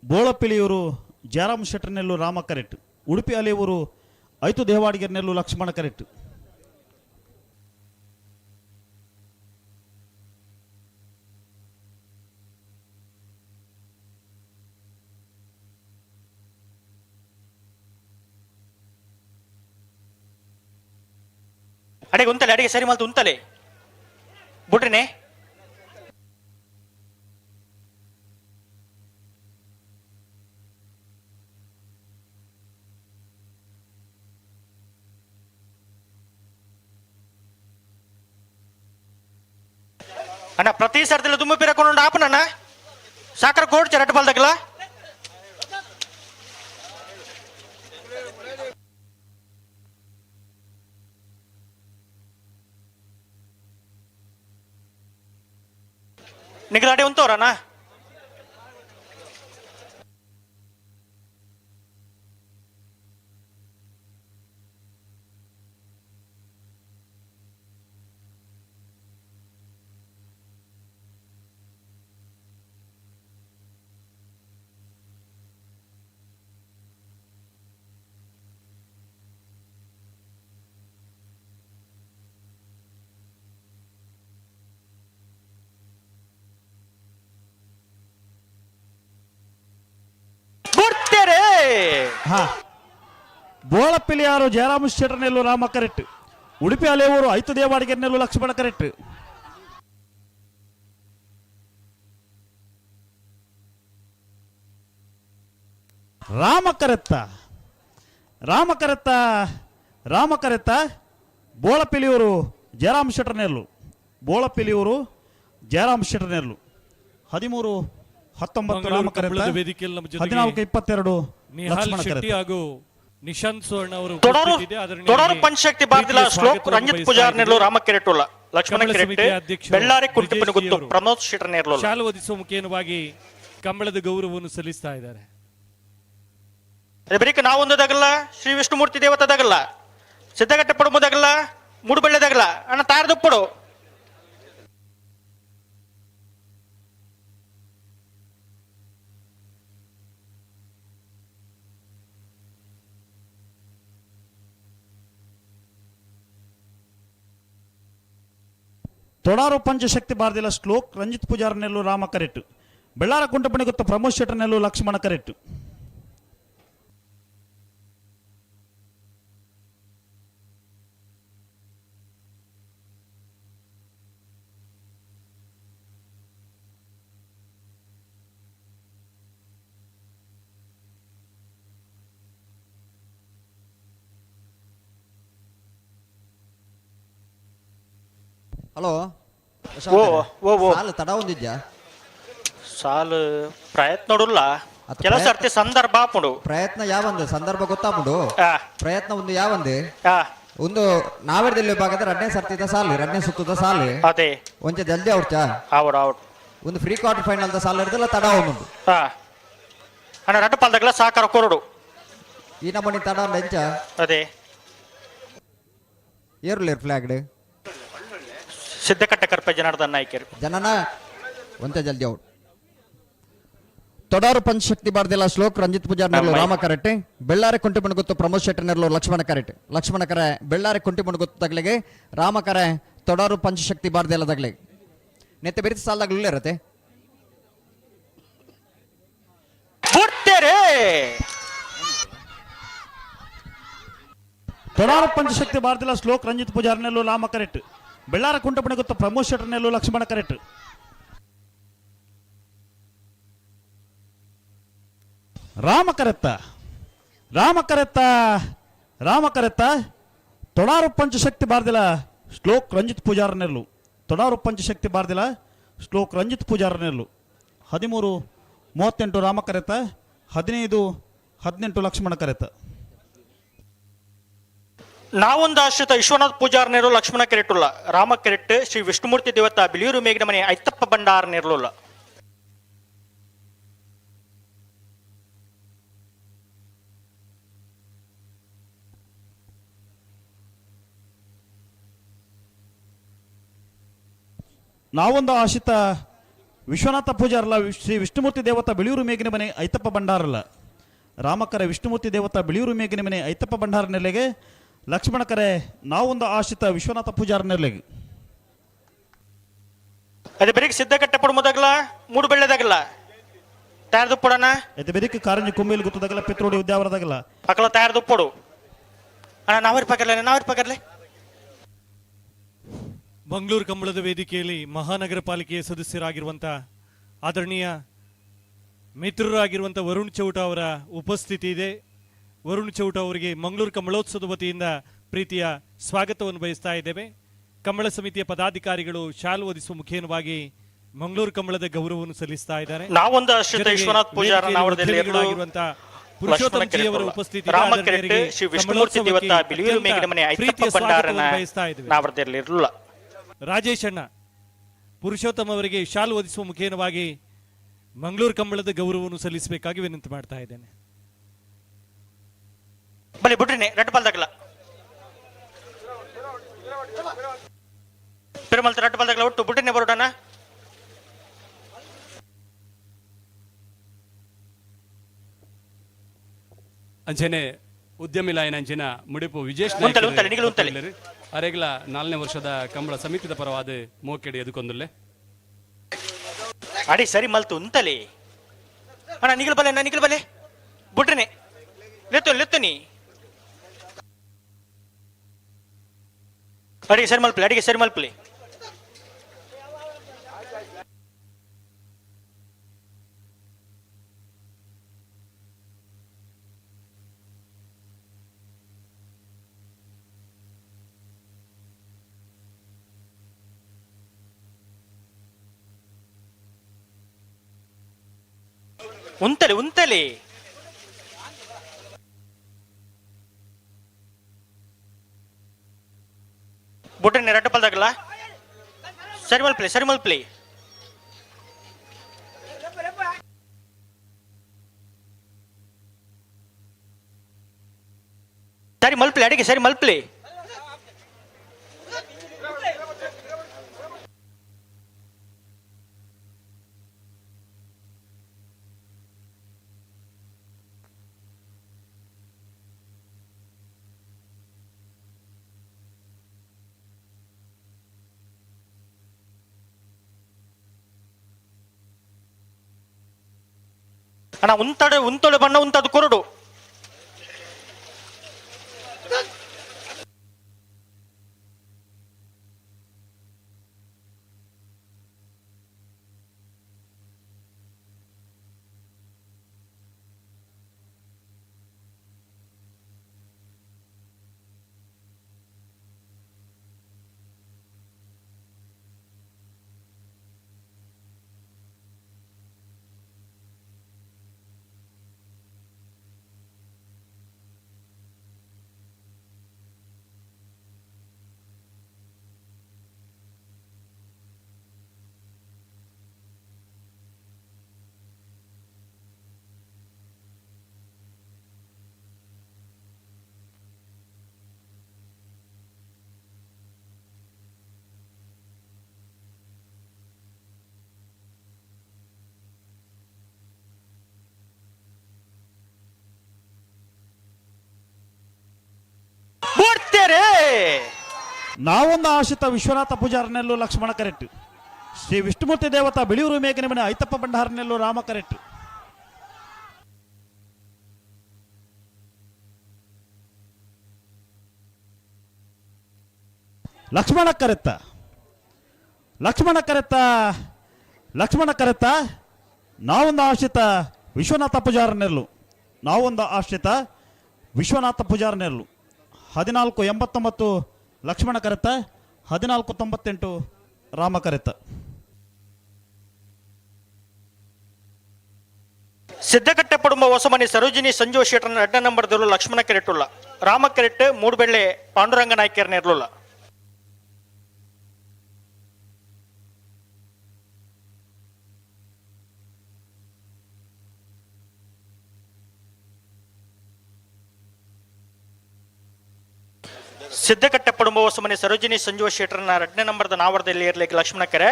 ಬೋಳಪಿಲಿಯವರು ಜಯರಾಮ್ ಶೆಟ್ಟರ್ನೆಲ್ಲು ರಾಮ ಕರೆಕ್ಟ್, ಉಡುಪಿ ಅಲೆಯವರು ಐತು ದೇವಾಡಿಗರ್ನೆಲ್ಲು ಲಕ್ಷ್ಮಣ ಕರೆಕ್ಟ್. ಅಡಿಗೆ ಉಂತಲೆ, ಅಡಿಗೆ ಸರಿ ಮಲ್ತು ಉಂತಲೆ ಬುಡ್ರಿನೇ. ಅಣ್ಣ ಪ್ರತಿ ಸರ್ತಿಲ ದುಮ್ಮು ಪಿರಕೊಂಡು ಆಪನಣ್ಣ ಸಾಕರ ಕೋಡ್ ಚರಟ್ ಬಲ್ದಗಲ. ನಿಗದಾಡಿ ಉಂತವ್ರಣ್ಣ. ಬೋಳಪಿಲಿಯಾರು ಜಯರಾಮ ಶೆಟ್ಟರ್ನೆಲ್ಲು ರಾಮ ಕರೆಕ್ಟ್, ಉಡುಪಿ ಅಲೆಯವರು ಐತು ದೇವಾಡಿಗೆರ್ನೆಲ್ಲು ಲಕ್ಷ್ಮಣ ಕರೆಕ್ಟ್. ರಾಮ ಕರೆತ್ತ, ರಾಮ ಕರೆತ್ತ, ರಾಮ ಕರೆತ್ತ. ಬೋಳಪಿಲಿಯವರು ಜಯರಾಮ್ ಶೆಟ್ಟರ್ನೆಲ್ಲು, ಬೋಳಪಿಲಿಯವರು ಜಯರಾಮ್ ಶೆಟ್ಟರ್ನೆಲ್ಲು. 13-19 ರಾಮ ಕರೆತ್ತ, ವೇದಿಕೆಯಲ್ಲಿ ನಮ್ಮ ಜೊತೆಗೆ 14-22 ನಿಹಾಲ್ ಲಕ್ಷ್ಮಣ ಶೆಟ್ಟಿ ಕರೆತ್ತ. ಹಾಗೂ ನಿಶಾಂತ್ ಸುವರ್ಣ ಅವರು ತೊಡರು ಉಪಸ್ಥಿತಿದೆ. ಆದರಣೀಯ ತೊಡರು ಪಂಚಶಕ್ತಿ ಬಾರ್ದಿಲ ಪ್ರೀತಿಯ ಶ್ಲೋಕ್ ಸ್ವಾಗತವನ್ನು ರಂಜಿತ್ ಬಯಸ್ತಾ ಪೂಜಾರ್ ನೆರ್ಲು ಇದ್ದೀವಿ. ರಾಮ ಕೆರೆಟುಲ್ಲ, ಲಕ್ಷ್ಮಣ ಕಮಲ ಕೆರೆಟ್, ಸಮಿತಿಯ ಅಧ್ಯಕ್ಷರು ಬೆಳ್ಳಾರಿ ಬ್ರಿಜೇಶ್ ಕುಂಟಿಪನ ಗುತ್ತು ಅವರು ಪ್ರಮೋದ್ ಶೆಟ್ಟರ್ ನೇರ್ಲು. ಶಾಲು ಹೊದಿಸುವ ಮುಖೇನವಾಗಿ ಕಂಬಳದ ಗೌರವವನ್ನು ಸಲ್ಲಿಸ್ತಾ ಇದ್ದಾರೆ. ಅದೇ ಬರೀಕ ನಾವೊಂದು ಶ್ರೀ ವಿಷ್ಣುಮೂರ್ತಿ ದೇವತದಾಗಲ್ಲ, ಸಿದ್ದಗಟ್ಟೆ ಪಡುಮುದಾಗಲ್ಲ, ಮೂಡುಬಳ್ಳೆದಾಗಲ್ಲ ಅಣ್ಣ ತಾರದುಪ್ಪಡು. ತೊಡಾರು ಪಂಚಶಕ್ತಿ ಬಾರ್ದಿಲ ಶ್ಲೋಕ್ ರಂಜಿತ್ ಪೂಜಾರ್ನೆಲ್ಲು ರಾಮ ಕರೆಕ್ಟ್, ಬೆಳ್ಳಾರ ಕುಂಟಪಣಿ ಗೊತ್ತ ಪ್ರಮೋದ್ ಶೆಟ್ಟರ್ನೆಲ್ಲು ಲಕ್ಷ್ಮಣ ಕರೆಕ್ಟ್. ಹಲೋ, ಓ, ಓ, ಓ. ಸಾಲು ತಡ ಒಂದಿದ್ಯಾ? ಸಾಲು ಪ್ರಯತ್ನ ನೋಡುಲ್ಲ, ಕೆಲಸ ಸರ್ತಿ ಸಂದರ್ಭ ಆಪುಂಡು. ಪ್ರಯತ್ನ ಯಾವಂದು ಸಂದರ್ಭ ಗೊತ್ತಾಪುಂಡು, ಪ್ರಯತ್ನ ಒಂದು ಯಾವಂದು. ಒಂದು ನಾವೆರ್ದಲ್ಲಿ ವಿಭಾಗದ ರಡ್ನೇ ಸರ್ತಿದ ಸಾಲು, ರಡ್ನೇ ಸುತ್ತದ ಸಾಲು. ಅದೇ. ಒಂಚೆ ಜಲ್ದಿ ಔಟ್ಚಾ? Out out. ಒಂದು ಫ್ರೀ ಕ್ವಾರ್ಟರ್ ಫೈನಲ್ the ಸಾಲು ಇರ್ದಲ್ಲ ತಡ ಒಂದೊಂದು. ಹಾ ಅಣ್ಣ, ರಡ್ಡು ಪಾಲ್ದಾಗಲ ಸಹಕಾರ ಕೊರಡು. ಈ ನಮ್ಮನಿ ತಡ ಎಂಚ? ಅದೇ. ಏರ್ಲೇರ್ ಫ್ಲಾಗ್. ಸಿದ್ದಕಟ್ಟೆ ಕರ್ಪ ಜನಾರ್ದನ್ ನಾಯ್ಕರು. ಜನನ ಒಂತೆ ಜಲ್ದಿ ಔಟ್. ತೊಡಾರು ಪಂಚಶಕ್ತಿ ಬಾರ್ದಿಲ್ಲ ಶ್ಲೋಕ್ ರಂಜಿತ್ ಪೂಜಾರ್ ನೆರ್ಲು ರಾಮ ಕರೆಕ್ಟ್, ಬೆಳ್ಳಾರೆ ಕುಂಟಿ ಗೊತ್ತು ಪ್ರಮೋದ್ ಶೆಟ್ಟಿ ನೆರ್ಲು ಲಕ್ಷ್ಮಣ ಕರೆಕ್ಟ್, ಲಕ್ಷ್ಮಣ ಕರೆ ಬೆಳ್ಳಾರೆ ಕುಂಟಿ ಗೊತ್ತು ತಗಲಿಗೆ, ರಾಮ ಕರೆ ತೊಡಾರು ಪಂಚಶಕ್ತಿ ಬಾರ್ದಿಲ್ಲ ತಗಲಿಗೆ. ನೆತ್ತೆ ಬೆರಿತ ಸಾಲದಾಗ ಇರುತ್ತೆ. ತೊಡಾರು ಪಂಚಶಕ್ತಿ ಬಾರ್ದಿಲ್ಲ ಶ್ಲೋಕ್ ರಂಜಿತ್ ಪೂಜಾರ್ ನೆಲ್ಲು ರಾಮ ಕರೆಕ್ಟ್, ಬೆಳ್ಳಾರ ಕುಂಟಪಣೆ ಗೊತ್ತು ಪ್ರಮೋದ್ ಶೆಟ್ಟರ್ ನೆಲ್ಲು ಲಕ್ಷ್ಮಣ ಕರೆಕ್ಟ್. ರಾಮ ಕರೆತ್ತ, ರಾಮ ಕರೆತ್ತ, ರಾಮ ಕರೆತ್ತ. ತೊಡಾರು ಪಂಚಶಕ್ತಿ ಬಾರ್ದಿಲ್ಲ ಶ್ಲೋಕ್ ರಂಜಿತ್ ಪೂಜಾರ್ ನೆಲ್ಲು, ತೊಡಾರು ಪಂಚಶಕ್ತಿ ಬಾರ್ದಿಲ್ಲ ಶ್ಲೋಕ್ ರಂಜಿತ್ ಪೂಜಾರ್ ನೆಲ್ಲು. 13-38 ರಾಮ ಕರೆತ, 15-18 ಲಕ್ಷ್ಮಣ ಕರೆತ. ನಾವೊಂದು ಆಶ್ರಿತ ವಿಶ್ವನಾಥ್ ಪೂಜಾರ್ ನೇರು ಲಕ್ಷ್ಮಣ ಕೆರೆಟುಲ್ಲ, ರಾಮ ಕೆರೆಟ್ ಶ್ರೀ ವಿಷ್ಣುಮೂರ್ತಿ ದೇವತ ಬಿಳಿಯೂರು ಮೇಘನ ಮನೆ ಐತಪ್ಪ ಭಂಡಾರ ನೇರ್ಲುಲ್ಲ. ನಾವೊಂದು ಆಶಿತ ವಿಶ್ವನಾಥ ಪೂಜಾರಲ್ಲ ಶ್ರೀ ವಿಷ್ಣುಮೂರ್ತಿ ದೇವತ ಬಿಳಿಯೂರು ಮೇಘಿನ ಮನೆ ಐತಪ್ಪ ಭಂಡಾರಲ್ಲ, ರಾಮಕರೆ ವಿಷ್ಣುಮೂರ್ತಿ ದೇವತ ಬಿಳಿಯೂರು ಮೇಘಿನ ಮನೆ ಐತಪ್ಪ ಭಂಡಾರ ನೆಲೆಗೆ, ಲಕ್ಷ್ಮಣ ಕರೆ ನಾವೊಂದು ಆಶಿತ ವಿಶ್ವನಾಥ ಪೂಜಾರ ನೆಲೆಗೆ. ಅದೇ ಬೆರಿಕ್ ಸಿದ್ದಕಟ್ಟೆ ಪಡು ಮೊದಗಲ ಮೂಡು ಬೆಳ್ಳೆದಾಗಲ್ಲ ತಯಾರದು ಪಡಣ. ಅದೇ ಬೆರಿಕ್ ಕಾರಂಜಿ ಕುಂಬೇಲಿ ಗುತ್ತದಾಗಲ್ಲ ಪಿತ್ರೋಡಿ ಉದ್ಯಾವರದಾಗಲ್ಲ. ಅಕಲ ತಯಾರದು ಪಡು ಅಣ್ಣ. ನಾವರ್ ಪಕರ್ಲೆ, ನಾವರ್ ಪಕರ್ಲೆ. ಮಂಗಳೂರು ಕಂಬಳದ ವೇದಿಕೆಯಲ್ಲಿ ಮಹಾನಗರ ಪಾಲಿಕೆಯ ಸದಸ್ಯರಾಗಿರುವಂಥ ಆದರಣೀಯ ಮಿತ್ರರಾಗಿರುವಂಥ ವರುಣ್ ಚೌಟ ಅವರ ಉಪಸ್ಥಿತಿ ಇದೆ. ವರುಣ್ ಚೌಟ ಅವರಿಗೆ ಮಂಗಳೂರು ಕಂಬಳೋತ್ಸವದ ವತಿಯಿಂದ ಪ್ರೀತಿಯ ಸ್ವಾಗತವನ್ನು ಬಯಸ್ತಾ ಇದ್ದೇವೆ. ಕಂಬಳ ಸಮಿತಿಯ ಪದಾಧಿಕಾರಿಗಳು ಶಾಲು ಒದಿಸುವ ಮುಖೇನವಾಗಿ ಮಂಗಳೂರು ಕಂಬಳದ ಗೌರವವನ್ನು ಸಲ್ಲಿಸ್ತಾ ಇದ್ದಾರೆ. ನಾವೊಂದು ಆಶ್ರಿತ ವಿಶ್ವನಾಥ್ ಪೂಜಾರ ಪುರುಷೋತ್ತಮ ಜಿ ಅವರ ಉಪಸ್ಥಿತಿ, ಶ್ರೀ ವಿಷ್ಣುಮೂರ್ತಿ ದೇವತ ಬಿಳಿಯೂರು ಮೇಘಿನ ಮನೆ ಐತಪ್ಪ ಭಂಡಾರನ ನಾವರದಲ್ಲಿ. ರಾಜೇಶ್ ಅಣ್ಣ ಪುರುಷೋತ್ತಮ ಅವರಿಗೆ ಶಾಲು ಒದಿಸುವ ಮುಖೇನವಾಗಿ ಮಂಗಳೂರು ಕಂಬಳದ ಗೌರವವನ್ನು ಸಲ್ಲಿಸಬೇಕಾಗಿ ವಿನಂತಿ ಮಾಡ್ತಾ ಇದ್ದೇನೆ. ಬಲಿ ಬಿಡ್ರಿನಿ ರೆಡ್ ಬಾಲ್ದಾಗಲ ಪೆರುಮಲ್ ರೆಡ್ ಬಾಲ್ದಾಗಲ ಒಟ್ಟು ಬಿಡ್ರಿನಿ ಬರೋಡಣ. ಅಂಚನೆ ಉದ್ಯಮಿ ಲಾಯನ ಅಂಚಿನ ಮುಡಿಪು ವಿಜೇಶ್ ಅರೆಗ್ಲ 4ನೇ ವರ್ಷದ ಕಂಬಳ ಸಮಿತಿದ ಪರವಾದ ಮೋಕೆಡಿ ಎದುಕೊಂದುಲ್ಲೆ. ಅಡಿ ಸರಿ ಮಲ್ತು ಉಂತಲಿ ಅಣ್ಣ, ನಿಗಲ್ ಬಲೆ, ನಿಗಲ್ ಬಲೆ ಬಿಡ್ರಿನಿ ಲೆತ್ತು ಲೆತ್ತನಿ. ಅಡಿಗೆ ಸರಿ ಮಲ್ಪಲಿ, ಅಡಿಗೆ ಸರಿ ಮಲ್ಪಲಿ. ಉಂತಲಿ ಉಂತಲಿ. ಬುಟ್ಟನೆ ರಡ್ಡು ಪಲ್ದಾಗಲ್ಲ ಸರಿ ಮಲ್ಪಲಿ, ಸರಿ ಮಲ್ಪಲಿ. ಸರಿ ಮಲ್ಪಲಿ, ಅಡಿಗೆ ಸರಿ ಮಲ್ಪಲಿ. ಅಣ್ಣ ಉಂತಡೆ ಉಂತೊಳೆ ಬಣ್ಣ ಉಂತದು ಕೊರಡು. ನಾವೊಂದು ಆಶ್ರಿತ ವಿಶ್ವನಾಥ ಪೂಜಾರನೆಲ್ಲೂ ಲಕ್ಷ್ಮಣ ಕರೆಕ್ಟ್. ಶ್ರೀ ವಿಷ್ಣುಮೂರ್ತಿ ದೇವತಾ ಬಿಳಿಯೂರು ಮೇಘನ ಮನೆ ಐತಪ್ಪ ಭಂಡಾರನೆಲ್ಲೂ ರಾಮ ಕರೆಕ್ಟ್. ಲಕ್ಷ್ಮಣ ಕರೆತ್ತ, ಲಕ್ಷ್ಮಣ ಕರೆತ್ತ, ಲಕ್ಷ್ಮಣ ಕರೆತ್ತ. ನಾವೊಂದು ಆಶ್ರಿತ ವಿಶ್ವನಾಥ ಪೂಜಾರನೆರ್ಲು, ನಾವೊಂದು ಆಶ್ರಿತ ವಿಶ್ವನಾಥ ಪೂಜಾರನೆರ್ಲು. 14.89 ಲಕ್ಷ್ಮಣ ಕರೆತ್ತ, 14.98 ರಾಮ ಕರೆತ್ತ. ಸಿದ್ದಕಟ್ಟೆ ಪಡುಂಬ ಹೊಸಮನಿ ಸರೋಜಿನಿ ಸಂಜೀವ ಶೆಟ್ಟರ್ನ ಎರಡನೇ ನಂಬರ್ ದೊಲ್ಲ ಲಕ್ಷ್ಮಣ ಕೆರೆಟ್ಟುಲ್ಲ, ರಾಮ ಕೆರೆಟ್ ಮೂಡುಬೆಳ್ಳೆ ಪಾಂಡುರಂಗ ನಾಯ್ಕರ್ನ ಇರ್ಲುಲ್ಲ. ಸಿದ್ದಕಟ್ಟೆ ಪಡುಂಬ ಹೊಸಮನಿ ಸರೋಜಿನಿ ಸಂಜೀವ ಶೆಟ್ಟರ್ನ ಎರಡನೇ ನಂಬರ್ದ ನಾವರದಲ್ಲಿ ಇರ್ಲಿಕ್ಕೆ ಲಕ್ಷ್ಮಣ ಕೆರೆ,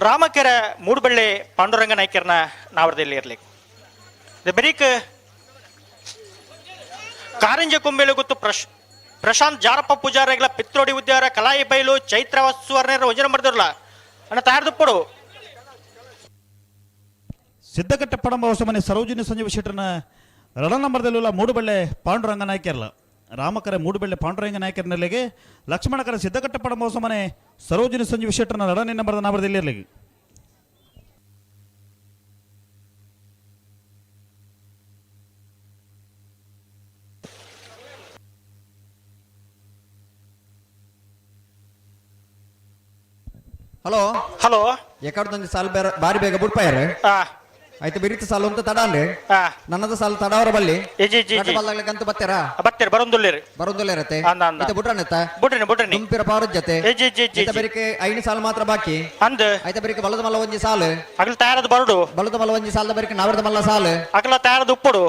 ರಾಮಕೆರೆ ಮೂಡುಬೆಳ್ಳೆ ಪಾಂಡುರಂಗ ನಾಯ್ಕರ್ನ ನಾವರದಲ್ಲಿ ಇರ್ಲಿಕ್ಕೆ. ಬರೀಕ್ ಕಾರಂಜ ಕೊಂಬೇಲು ಗೊತ್ತು ಪ್ರಶಾಂತ್ ಜಾರಪ್ಪ ಪೂಜಾರಿಗಳ ಪಿತ್ರೋಡಿ ಉದ್ಯಾರ ಕಲಾಯಿ ಬೈಲು ಚೈತ್ರ ಸುವರ್ಣರ ಒಂಜನ ಬರ್ದಿರಲ್ಲ ಅಣ್ಣ ತಯಾರ್ದುಪ್ಪಡು. ಸಿದ್ದಕಟ್ಟೆ ಪಡಂಬ ಹೊಸಮನೆ ಸರೋಜಿನಿ ಸಂಜೀವ ಶೆಟ್ಟರ್ನ ರಡ ನಂಬರ್ದಲ್ಲೆಲ್ಲ ಮೂಡುಬೆಳ್ಳೆ ಪಾಂಡುರಂಗ ನಾಯ್ಕರ್ಲ, ರಾಮಕರೆ ಮೂಡುಬೆಳ್ಳೆ ಪಾಂಡುರಂಗ ನಾಯಕರನೆಲ್ಲಿಗೆ, ಲಕ್ಷ್ಮಣಕರ ಸಿದ್ದಕಟ್ಟೆ ಪಡಂಬ ಹೊಸಮನೆ ಸರೋಜಿನಿ ಸಂಜೀವ ಶೆಟ್ಟರ್ನ ಎರಡನೇ ನಂಬರ್ದ ನಾವರದಲ್ಲಿ ಇರಲಿಕ್ಕೆ. ಹಲೋ ಹಲೋ, ಎಕಡ್ದೊಂದು ಸಾಲು ಬೇರೆ ಬಾರಿ ಬೇಗ ಬುಡ್ಪಾಯರ್ ಆಯ್ತು. ಬಿರಿತ ಸಾಲು ಅಂತ ತಡ ಅಂದ್ರೆ ನನ್ನದು ಸಾಲು ತಡವರ ಬಲ್ಲಿ ಅಂತ ಬತ್ತೀರಾ? ಬತ್ತೀರ, ಬರೊಂದುಲ್ಲೇರಿ ಬರೊಂದುಲ್ಲೇರತ್ತೆ. ಇತ್ತೆ ಬುಡ್ರನೆತ್ತ ಬುಡ್ರಿನಿ ಬುಡ್ರಿನಿ ತುಂಪಿರ ಪಾವರ ಜೊತೆ ಜಿ ಬೆರಿಕೆ 5 ಸಾಲು ಮಾತ್ರ ಬಾಕಿ ಅಂದ್. ಆಯ್ತ ಬೆರಿಕೆ ಬಲದ ಮಲ್ಲ ಒಂಜಿ ಸಾಲು ಅಗಲ ತಯಾರದ ಬರಡು, ಬಲದ ಮಲ್ಲ ಒಂಜಿ ಸಾಲದ ಬೆರಿಕೆ ನಾವರದ ಮಲ್ಲ ಸಾಲು ಅಗಲ ತಯಾರದ ಉಪ್ಪಡು.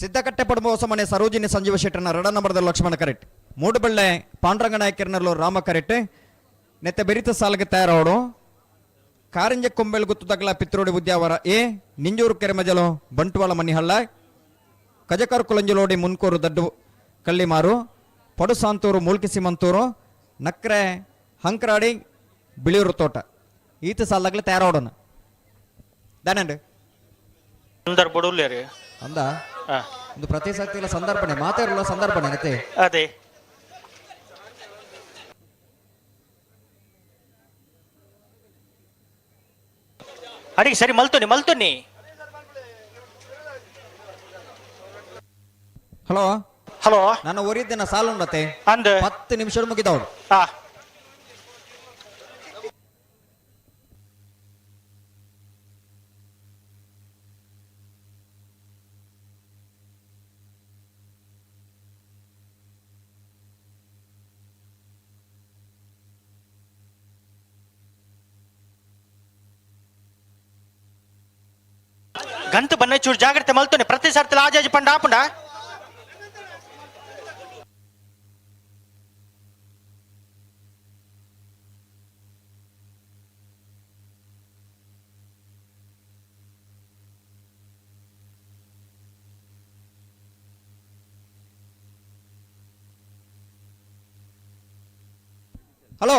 ಸಿದ್ದಕಟ್ಟೆ ಪಡುಂಬ ಹೊಸಮನೆ ಸರೋಜಿನಿ ಸಂಜೀವ ಶೆಟ್ಟರ್ನ ರಡ ನಂಬರ್ದ ಲಕ್ಷ್ಮಣ ಕರೆಕ್ಟ್, ಮೂಡುಬೆಳ್ಳೆ ಪಾಂಡುರಂಗ ನಾಯಕರ್ನಲ್ಲೂ ರಾಮ ಕರೆಕ್ಟ್. ನೆತ್ತೆ ಬೆರಿತ ಸಾಲಿಗೆ ತಯಾರಾವಡು ಕಾರಂಜ ಕೊಂಬೆಲ್ ಗುತ್ತುದಗ್ಲ ಪಿತ್ರೋಡಿ ಉದ್ಯಾವರ ಎ, ನಿಂಜೂರು ಕೆರೆಮಜಲು ಬಂಟ್ವಾಳ ಮನಿಹಳ್ಳ, ಕಜಕರ್ ಕುಲಂಜಲೋಡಿ ಮುನ್ಕೂರು ದಡ್ಡು ಕಳ್ಳಿಮಾರು, ಪಡುಸಾಂತೂರು ಮೂಲ್ಕಿ ಸಿಮಂತೂರು, ನಕ್ರೆ ಹಂಕ್ರಾಡಿ ಬಿಳಿಯೂರು ತೋಟ. ಈತ ಸಾಲಾಗ್ಲೆ ತಯಾರಾವಡೋಣ ದಾನಂಡ್ ಸಂದರ್ಭ ಬಡುಲ್ಲೇರಿ ಅಂದ ಒಂದು ಪ್ರತಿ ಸತಿಲ ಸಂದರ್ಭನೆ ಮಾತಾಡಲ್ಲ ಸಂದರ್ಭನೆ ಅತ್ತೆ ಅದೇ. ಅಡಿಗೆ ಸರಿ ಮಲ್ತುನಿ ಮಲ್ತುನಿ. ಹಲೋ ಹಲೋ, ನಾನು ಒರಿದ್ದಿನ ಸಾಲು ಉಂಡತೆ ಅಂದ 10 ನಿಮಿಷ ಮುಗಿದವಳು. ಗಂತು ಬನ್ನ ಚೂರು ಜಾಗ್ರತೆ ಮಲ್ತುನಿ. ಪ್ರತಿ ಸರ್ತಿ ಆಜಾಜಿ ಪಂಡ ಆಪುಂಡ. ಹಲೋ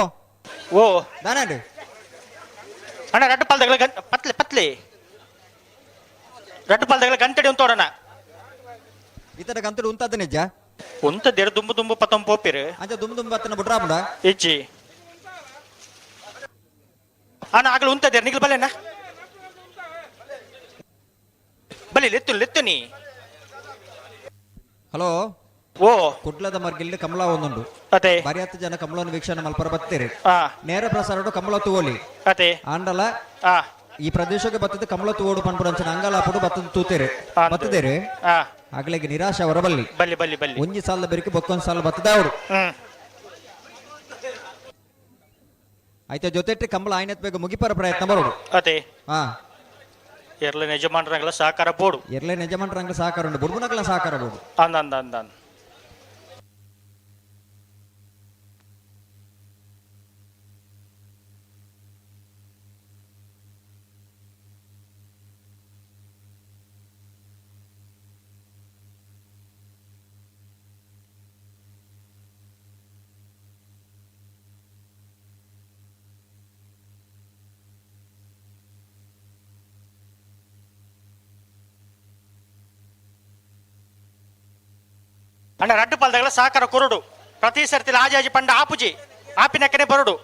ಓ ದಾನಂಡ್ ಅಣ್ಣ ರಡ್ಡು ಪಾಲ್ದಗಳ ಪತ್ಲೆ ಪತ್ಲೆ ರಡ್ಡು ಪಾಲ್ದಗಳ ಗಂಟಡಿ ಉಂತೋಡಣ. ಇತರ ಗಂತಡು ಉಂತದ ನಿಜ ಉಂತ ದೇರ ದುಂಬು ದುಂಬು ಪತಂ ಪೋಪಿರು ಅಂಚ ದುಂಬು ದುಂಬು ಬತ್ತನ ಬುಡ್ರಾಪುಂಡ ಇಜ್ಜಿ ಅಣ್ಣ ಆಗಲು ಉಂತ ದೇರ್ ನಿಗ್ಲು ಬಲ್ಲೆನ ಬಲ್ಲಿ ಲೆತ್ತು ಲೆತ್ತು ನೀ. ಹಲೋ ಓ ಕುಡ್ಲದ ಮರ್ಗಿಲ್ಡ್ ಕಮಲ ಒಂದುಂಡು ಅದೇ ಬರಿಯತ್ತು ಜನ ಕಮಲವನ್ನು ವೀಕ್ಷಣೆ ಮಲ್ಪರ ಬತ್ತೀರಿ. ನೇರ ಪ್ರಸಾರಡು ಕಮಲ ತೂವೊಲಿ ಅದೇ ಆಂಡಲ ಈ ಪ್ರದೇಶಕ್ಕೆ ಬತ್ತದ ಕಮಲ ತೂವೋಡು ಪನ್ಪುಡಂಚನ ಅಂಗಲಾಪುಡು ಬತ್ತದ ತೂತೇರು ಬತ್ತದೇರು ಆಗ್ಲಿಗೆ ನಿರಾಶೆ ಅವರ ಬಲ್ಲಿ ಬಲ್ಲಿ ಬಲ್ಲಿ ಬಲ್ಲಿ ಒಂಜಿ ಸಾಲದ ಬೆರಿಕೆ ಬೊಕ್ಕೊಂದು ಸಾಲ ಬತ್ತದ ಅವರು. ಆಯ್ತಾ ಜೊತೆ ಕಮಲ ಆಯ್ನತ್ ಬೇಗ ಮುಗಿಪರ ಪ್ರಯತ್ನ ಬರೋಡು. ಅದೇ ಎರ್ಲೆ ಯಜಮಾನ್ರಂಗಲ ಸಹಕಾರ ಬೋಡು, ಎರ್ಲೆ ಯಜಮಾನ್ರಂಗಲ ಸಹಕಾರ ಉಂಟು, ಬುಡ್ಬುನಗಲ ಸಹಕಾರ ಬೋಡು. ಅಂದ ಅಂದ ಅಂದ ಅಂದ. ಅಣ್ಣ ರಡ್ಡು ಪಾಲ್ದಾಗಲ ಸಾಕಾರ ಕೊರಡು ಪ್ರತಿ ಸರ್ತಿ ಆಜಾಜಿ ಪಂಡ ಆಪುಜಿ ಆಪಿನಕ್ಕನೆ ಬರುಡು.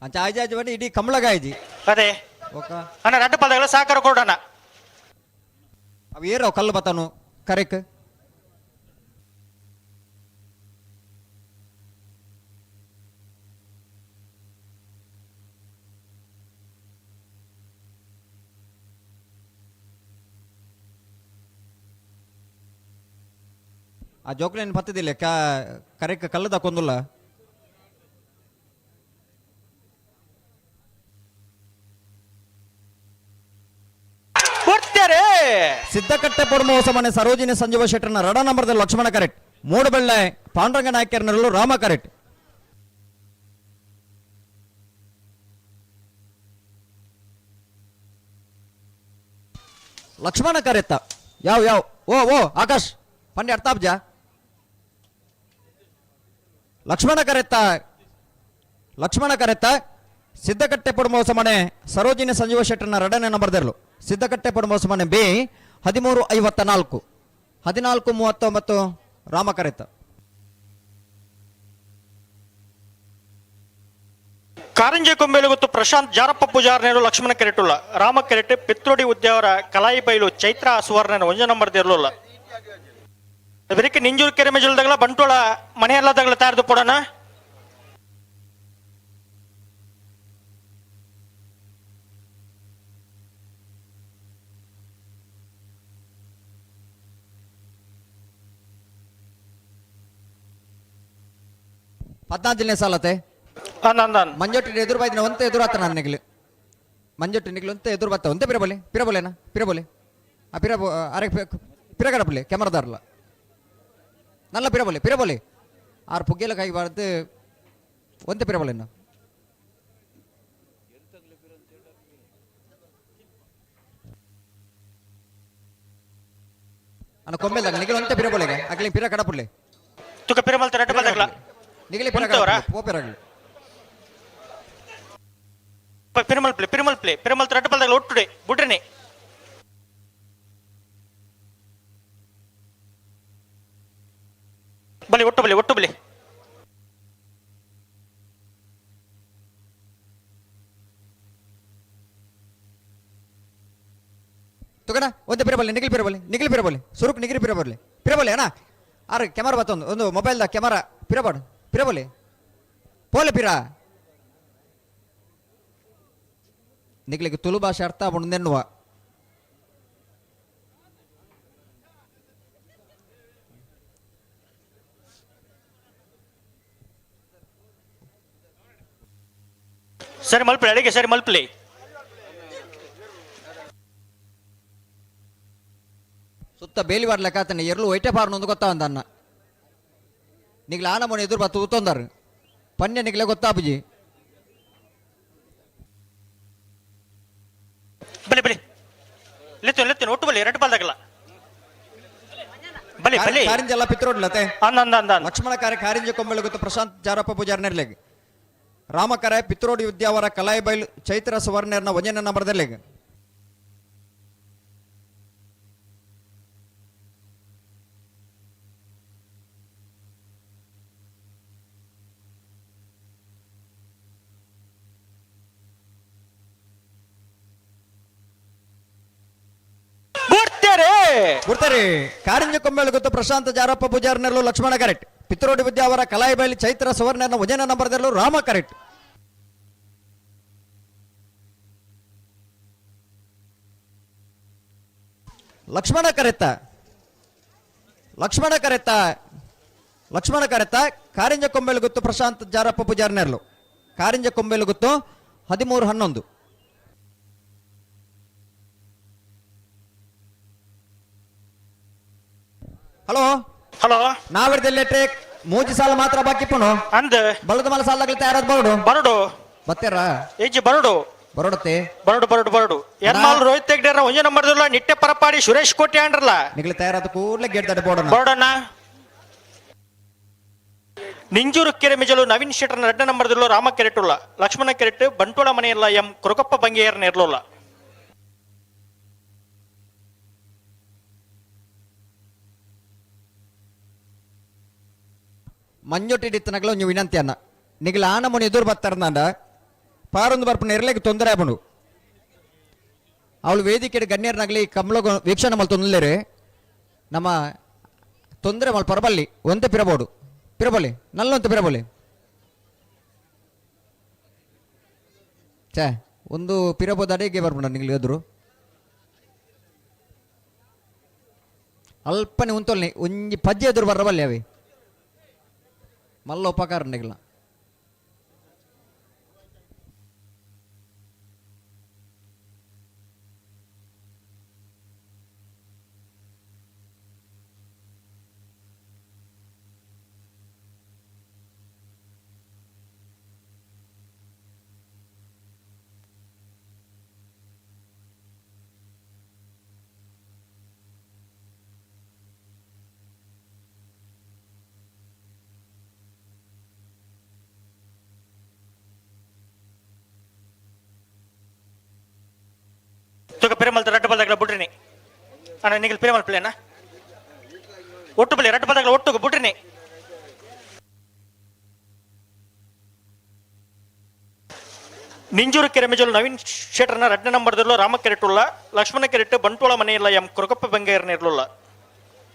ಅಂಚ ಆಜಾಜಿ ಬನ್ನಿ ಇಡೀ ಕಮಲಗಾಯಿಜಿ. ಅದೇ ಅಣ್ಣ ರಡ್ಡು ಪಾಲ್ದಾಗಲ ಸಾಕಾರ ಕೊರಡಣ್ಣ. ಅವು ಏರೋ ಕಲ್ಲು ಬತ್ತಾನು ಕರೆಕ್. ಆ ಜೋಕ್ಲೇನು ಪತ್ತದಿಲ್ಲ ಕರೆಕ್ ಕಲ್ಲದ ಕೊಂದುಲ್ಲ. ಸಿದ್ದಕಟ್ಟೆ ಪೊರ್ಮೋಸ ಮನೆ ಸರೋಜಿನಿ ಸಂಜೀವ ಶೆಟ್ಟರ್ನ ರಡ ನಂಬರ್ದಲ್ಲಿ ಲಕ್ಷ್ಮಣ ಕರೆಕ್ಟ್, ಮೂಡುಬೆಳ್ಳೆ ಪಾಂಡುರಂಗ ನಾಯಕರ್ನಲ್ಲೂ ರಾಮ ಕರೆಕ್ಟ್. ಲಕ್ಷ್ಮಣ ಕರೆತ್ತ ಯಾವ ಯಾವ ಓ ಓ ಆಕಾಶ್ ಪಂಡ್ಯ ಅರ್ಥಾಬ್ಜ ಲಕ್ಷ್ಮಣ ಕರೆತ್ತ ಲಕ್ಷ್ಮಣ ಕರೆತ್ತ ಸಿದ್ದಕಟ್ಟೆ ಪೊರ್ಮೋಸ ಮನೆ ಸರೋಜಿನಿ ಸಂಜೀವ ಶೆಟ್ಟರ್ನ ರಡನೆ ನಂಬರ್ದಲ್ಲೂ ಸಿದ್ದಕಟ್ಟೆ ಪೊರ್ಮೋಸ ಮನೆ ಬಿ 13:54 14:39 ರಾಮ ಕರೆತ. ಕಾರಂಜಿ ಕೊಂಬೇಲು ಗೊತ್ತು ಪ್ರಶಾಂತ್ ಜಾರಪ್ಪ ಪೂಜಾರ್ನೇರು ಲಕ್ಷ್ಮಣ ಕೆರೆಟುಲ್ಲ ರಾಮ ಕೆರೆಟ್ ಪಿತ್ರೋಡಿ ಉದ್ಯಾವರ ಕಲಾಯಿ ಬೈಲು ಚೈತ್ರ ಸುವರ್ಣನ ಒಂಜ ನಂಬರ್ ಇರಲಿಲ್ಲ. ಬೆರಿಕೆ ನಿಂಜೂರು ಕೆರೆ ಮೆಜಲ್ದಾಗಲ ಬಂಟೋಳ ಮನೆಯಲ್ಲದಾಗಲ ತಯಾರದು ಪೋಡೋಣ. ಪದ್ನಾಲ್ಕನೇ ಸಾಲತೆ ಮಂಜೊಟ್ಟಿ ಎದುರು ಬಾಯ್ದಿನ ಒಂತೆ ಎದುರು ಆತ ನಾನು ನಿಗ್ಲು ಮಂಜೊಟ್ಟಿ ನಿಗ್ಲು ಒಂತೆ ಎದುರು ಬತ್ತ ಒಂತೆ ಪಿರಬಲಿ ಪಿರಬಲೇನಾ ಪಿರಬಲೆ ಆ ಪಿರ ಅರೆ ಪಿರಗಡಪಲ್ಲಿ ಕ್ಯಾಮರಾದಾರಲ್ಲ ನಲ್ಲ ಪಿರಬಲಿ ಪಿರಬಲಿ ಆರು ಪುಗ್ಗೆಲ ಕೈ ಬಾರ್ದು ಒಂತೆ ಪಿರಬಲೇನ ಅನ್ನ ಕೊಂಬೆಲ್ದಾಗ ನಿಗಲು ಒಂತೆ ಪಿರಬಲೆಗೆ ಅಗ್ಲಿ ಪಿರ ಕಡಪುರ್ಲೆ ತುಕ ಪಿರಮಲ್ತ ರಡ್ಡು ಬಲ್ದಾಗಲ ನಿಗಲಿ ಉಂತವರಾ? ಪೋಪೆರಾಗಲಿ ಪಿರಮಲ್ ಪ್ಲೇ ಪಿರಮಲ್ ಪ್ಲೇ ಪಿರಮಲ್ ರಡ್ಡು ಬಲ್ದಾಗಲ ಒಟ್ಟುಡೆ ಬುಡ್ರನೆ ಬಲಿ ಒಟ್ಟು ಬಲಿ ಒಟ್ಟು ಬಲಿ ತುಗಣ ಒಂದೇ ಪಿರಬಲ್ಲಿ ನಿಗಲಿ ಪಿರಬಲ್ಲಿ ನಿಗಲಿ ಪಿರಬಲ್ಲಿ ಸುರುಕ್ ನಿಗಿರಿ ಪಿರಬಲ್ಲಿ ಪಿರಬಲ್ಲಿ ಅಣ್ಣ ಆರು ಕ್ಯಾಮರಾ ಬತ್ತೊಂದು ಒಂದು ಮೊಬೈಲ್ದ ಕ್ಯಾಮರಾ ಪಿರಬಾಡು ಪಿರಬಲ್ಲಿ ಪೋಲೆ ಪಿರ ನಿಗ್ಲಿಗೆ ತುಳು ಭಾಷೆ ಅರ್ಥ ನೆನ್ನುವ ಸರಿ ಮಲ್ಪಲಿ ಅಡಿಗೆ ಸರಿ ಮಲ್ಪಲಿ ಸುತ್ತ ಬೇಲಿ ಬಾರ್ಲೆಕ್ಕ ಎರ್ಲು ಒಯ್ಟೆ ಪಾರ್ನೊಂದು ಗೊತ್ತಾ ಅಂದನ್ನ ನಿಗ್ಲ ಆನ ಮೊನೆ ಎದುರು ಬತ್ತು ಉತ್ತೊಂದಾರು ಪನ್ಯ ನಿಗ್ಲೆ ಗೊತ್ತಾಪುಜಿ ಬಲಿ ಬಲಿ ಲೆತ್ತು ಲೆತ್ತು ಒಟ್ಟು ಬಲಿ ಎರಡು ಬಾಲ್ದಾಗಲ್ಲ ಬಲಿ ಬಲಿ ಕಾರಿಂಜೆಲ್ಲ ಪಿತ್ರೋಡ್ಲತೆ ಅಂದ ಅಂದ ಅಂದ ಲಕ್ಷ್ಮಣ ಕಾರ್ಯ ಕಾರಿಂಜ ಕೊಂಬೆಳು ಗೊತ್ತು ಪ್ರಶಾಂತ್ ಜಾರಪ್ಪ ಪೂಜಾರ್ನೆರ್ಲೆಗ್ ರಾಮಕರೆ ಪಿತ್ರೋಡಿ ವಿದ್ಯಾವರ ಕಲಾಯಿ ಬೈಲು ಚೈತ್ರ ಸುವರ್ಣರ್ನ ವಜನ ನಂಬರ್ದಲ್ಲಿಗ್ ಗುರ್ತಾರೆ ಕಾರಿಂಜ ಕೊಂಬೆಳು ಗೊತ್ತು ಪ್ರಶಾಂತ ಜಾರಪ್ಪ ಪೂಜಾರ್ನೆರ್ಲು ಲಕ್ಷ್ಮಣ ಕರೆಕ್ಟ್ ಪಿತ್ರೋಡಿ ವಿದ್ಯಾವರ ಕಲಾಯಿ ಬೈಲು ಚೈತ್ರ ಸುವರ್ಣರ್ನ ವಜನ ನಂಬರ್ದಲ್ಲೂ ರಾಮ ಕರೆಕ್ಟ್ ಲಕ್ಷ್ಮಣ ಕರೆತ್ತ ಲಕ್ಷ್ಮಣ ಕರೆತ್ತ ಲಕ್ಷ್ಮಣ ಕರೆತ್ತ ಕಾರಿಂಜ ಕೊಂಬೆಲು ಗೊತ್ತು ಪ್ರಶಾಂತ್ ಜಾರಪ್ಪ ಪೂಜಾರ್ನೆರ್ಲು ಕಾರಿಂಜ ಕೊಂಬೆಲು ಗೊತ್ತು 13-11. ಹಲೋ ಹಲೋ ನಾವಿರ್ದೆಲ್ಲೆಟ್ರೆ ಮೂಜಿ ಸಾಲ ಮಾತ್ರ ಬಾಕಿ ಪುನು ಅಂದ ಬಲದ ಮಲ ಸಾಲದಾಗಲಿ ತಯಾರಾದ ಬರಡು ಬರಡು ಬತ್ತೇರ ಏಜಿ ಬರಡು ಬರೋಡತ್ತೆ ಬರಡು ಬರಡು ಬರಡು ಎರ್ಮಾಲ್ ರೋಹಿತ್ ಹೆಗ್ಡೆರ ಒಂಜೆ ನಂಬರ್ ನಿಟ್ಟೆ ಪರಪಾಡಿ ಸುರೇಶ್ ಕೋಟೆ ಅಂಡ್ರಲ್ಲ ನಿಗ್ಲಿ ತಯಾರಾದ ಕೂಡಲೇ ಗೇಟ್ ದಾಟಿ ಬೋಡೋಣ ಬೋಡಣ್ಣ. ನಿಂಜೂರು ಕೆರೆ ಮಿಜಲು ನವೀನ್ ಶೆಟ್ಟರ್ನ ಎರಡನೇ ನಂಬರ್ದಲ್ಲೂ ರಾಮ ಕೆರೆಟುಲ್ಲ ಲಕ್ಷ್ಮಣ ಕೆರೆಟ್ ಬಂಟೋಳ ಮನೆಯಲ್ಲ ಎಂ ಕುರುಕಪ್ಪ ಬಂಗೇರ್ನ ಇರ್ಲೋಲ್ಲ. ಮಂಜೊಟ್ಟಿಡಿತ್ತನಗಲ ಒಂಜಿ ವಿನಂತಿ ಅನ್ನ ನಿಗಲ ಆನ ಮುನಿ ಎದುರು ಬತ್ತಾರಂದಾಂಡ ಪಾರೊಂದು ಬರ್ಪುನ ಎರ್ಲೆಗ್ ತೊಂದರೆ ಆಪುಂಡು. ಅವಳು ವೇದಿಕೆ ಗಣ್ಯರ್ನಗಲಿ ಕಮ್ಲಗ ವೀಕ್ಷಣೆ ಮಲ್ತೊಂದುಲ್ಲೆರ್ ನಮ್ಮ ತೊಂದರೆ ಮಲ್ಪ ಪರಬಲ್ಲಿ ಒಂತೆ ಪಿರಬೋಡು ಪಿರಬೊಲಿ ನಲ್ಲೊಂತೆ ಪಿರಬೊಲಿ ಛೇ ಒಂದು ಪಿರಬೋದ ಅಡಿಗೆ ಬರ್ಪುಂಡ ನಿಗ್ಲು ಎದುರು ಅಲ್ಪನೆ ಉಂತೊಲ್ನಿ ಒಂಜಿ ಪಜ್ಜೆ ಎದುರು ಬರ್ರಬಲ್ಲಿ ಅವಿ ಮಲ್ಲ ಉಪಕಾರ ನಿಗ್ಲ. ತುಕ ಪಿರಮಲ್ತ ರಡ್ಡು ಬಲ್ದಾಗಲ ಬುಡ್ರಿನಿ ಅಣ್ಣ ನಿಗಲ್ ಪಿರಮಲ್ ಪ್ಲೇನ ಒಟ್ಟು ಬಲಿ ರಡ್ಡು ಬಲ್ದಾಗಲ ಒಟ್ಟುಗು ಬುಡ್ರಿನಿ. ನಿಂಜೂರು ಕೆರೆಮೆಜಲು ನವೀನ್ ಶೆಟ್ಟರ್ನ ರಡ್ಡ ನಂಬರ್ದಲ್ಲೋ ರಾಮ ಕೆರೆಟುಲ್ಲ ಲಕ್ಷ್ಮಣ ಕೆರೆಟ್ ಬಂಟ್ವಾಳ ಮನೆಯಿಲ್ಲ ಎಂ ಕುರಕಪ್ಪ ಬೆಂಗೇರ್ನ ಇರ್ಲುಲ್ಲ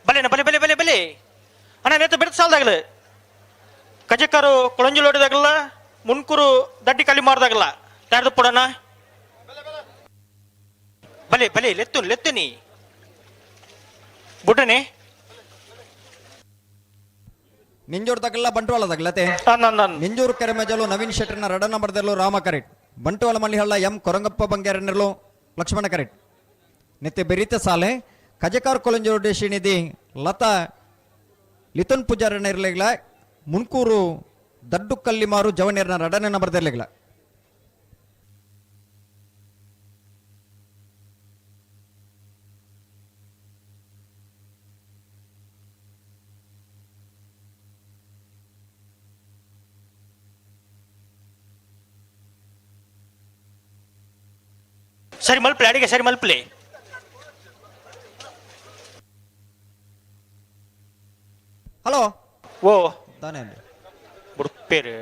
ಬಲೇನ ಬಲೆ ಬಲೆ ಬಲೆ ಬಲೆ ಅಣ್ಣ ನೇತ ಬಿಡ್ತು ಸಾಲದಾಗಲು ಕಜಕರು ಕೊಳಂಜುಲೋಡಿದಾಗಲ್ಲ ಮುನ್ಕೂರು ದಡ್ಡಿ ಕಲಿ ಮಾರ್ದಾಗಲ್ಲ ಯಾರ್ದು ಪಡೋಣ ಬಲೆ ಬಲೆ ಲೆತ್ತು ಲೆತ್ತುನಿ ಬುಡ್ರನಿ ನಿಂಜೂರು ತಗಲ್ಲ ಬಂಟ್ವಾಳ ತಗಲತೆ ನಿಂಜೂರು ಕೆರೆಮೆಜಲು ನವೀನ್ ಶೆಟ್ಟರ್ನ ರಡ ನಂಬರ್ದಲ್ಲೂ ರಾಮ ಕರೆಟ್ ಬಂಟ್ವಾಳ ಮಲ್ಲಿಹಳ್ಳ ಎಂ ಕೊರಂಗಪ್ಪ ಬಂಗೇರನಿರ್ಲು ಲಕ್ಷ್ಮಣ ಕರೆಟ್ ನಿತ್ಯ ಬೆರೀತ ಸಾಲೆ ಕಜಕಾರ್ ಕೊಲಂಜೂರು ಶ್ರೀನಿಧಿ ಲತಾ ಲಿತನ್ ಪೂಜಾರನ ಇರಲಿಲ್ಲ ಮುನ್ಕೂರು ದಡ್ಡು ಕಲ್ಲಿಮಾರು ಜವನಿಯರ್ನ ರಡನೆ ನಂಬರ್ದಿರ್ಲಿಲ್ಲ. ಸರಿ ಮಲ್ಪಲೆ ಅಡಿಗೆ ಸರಿ ಮಲ್ಪಲೆ. ಹಲೋ ಓ ತಾನೇ ಬುಡ್ಪೇರು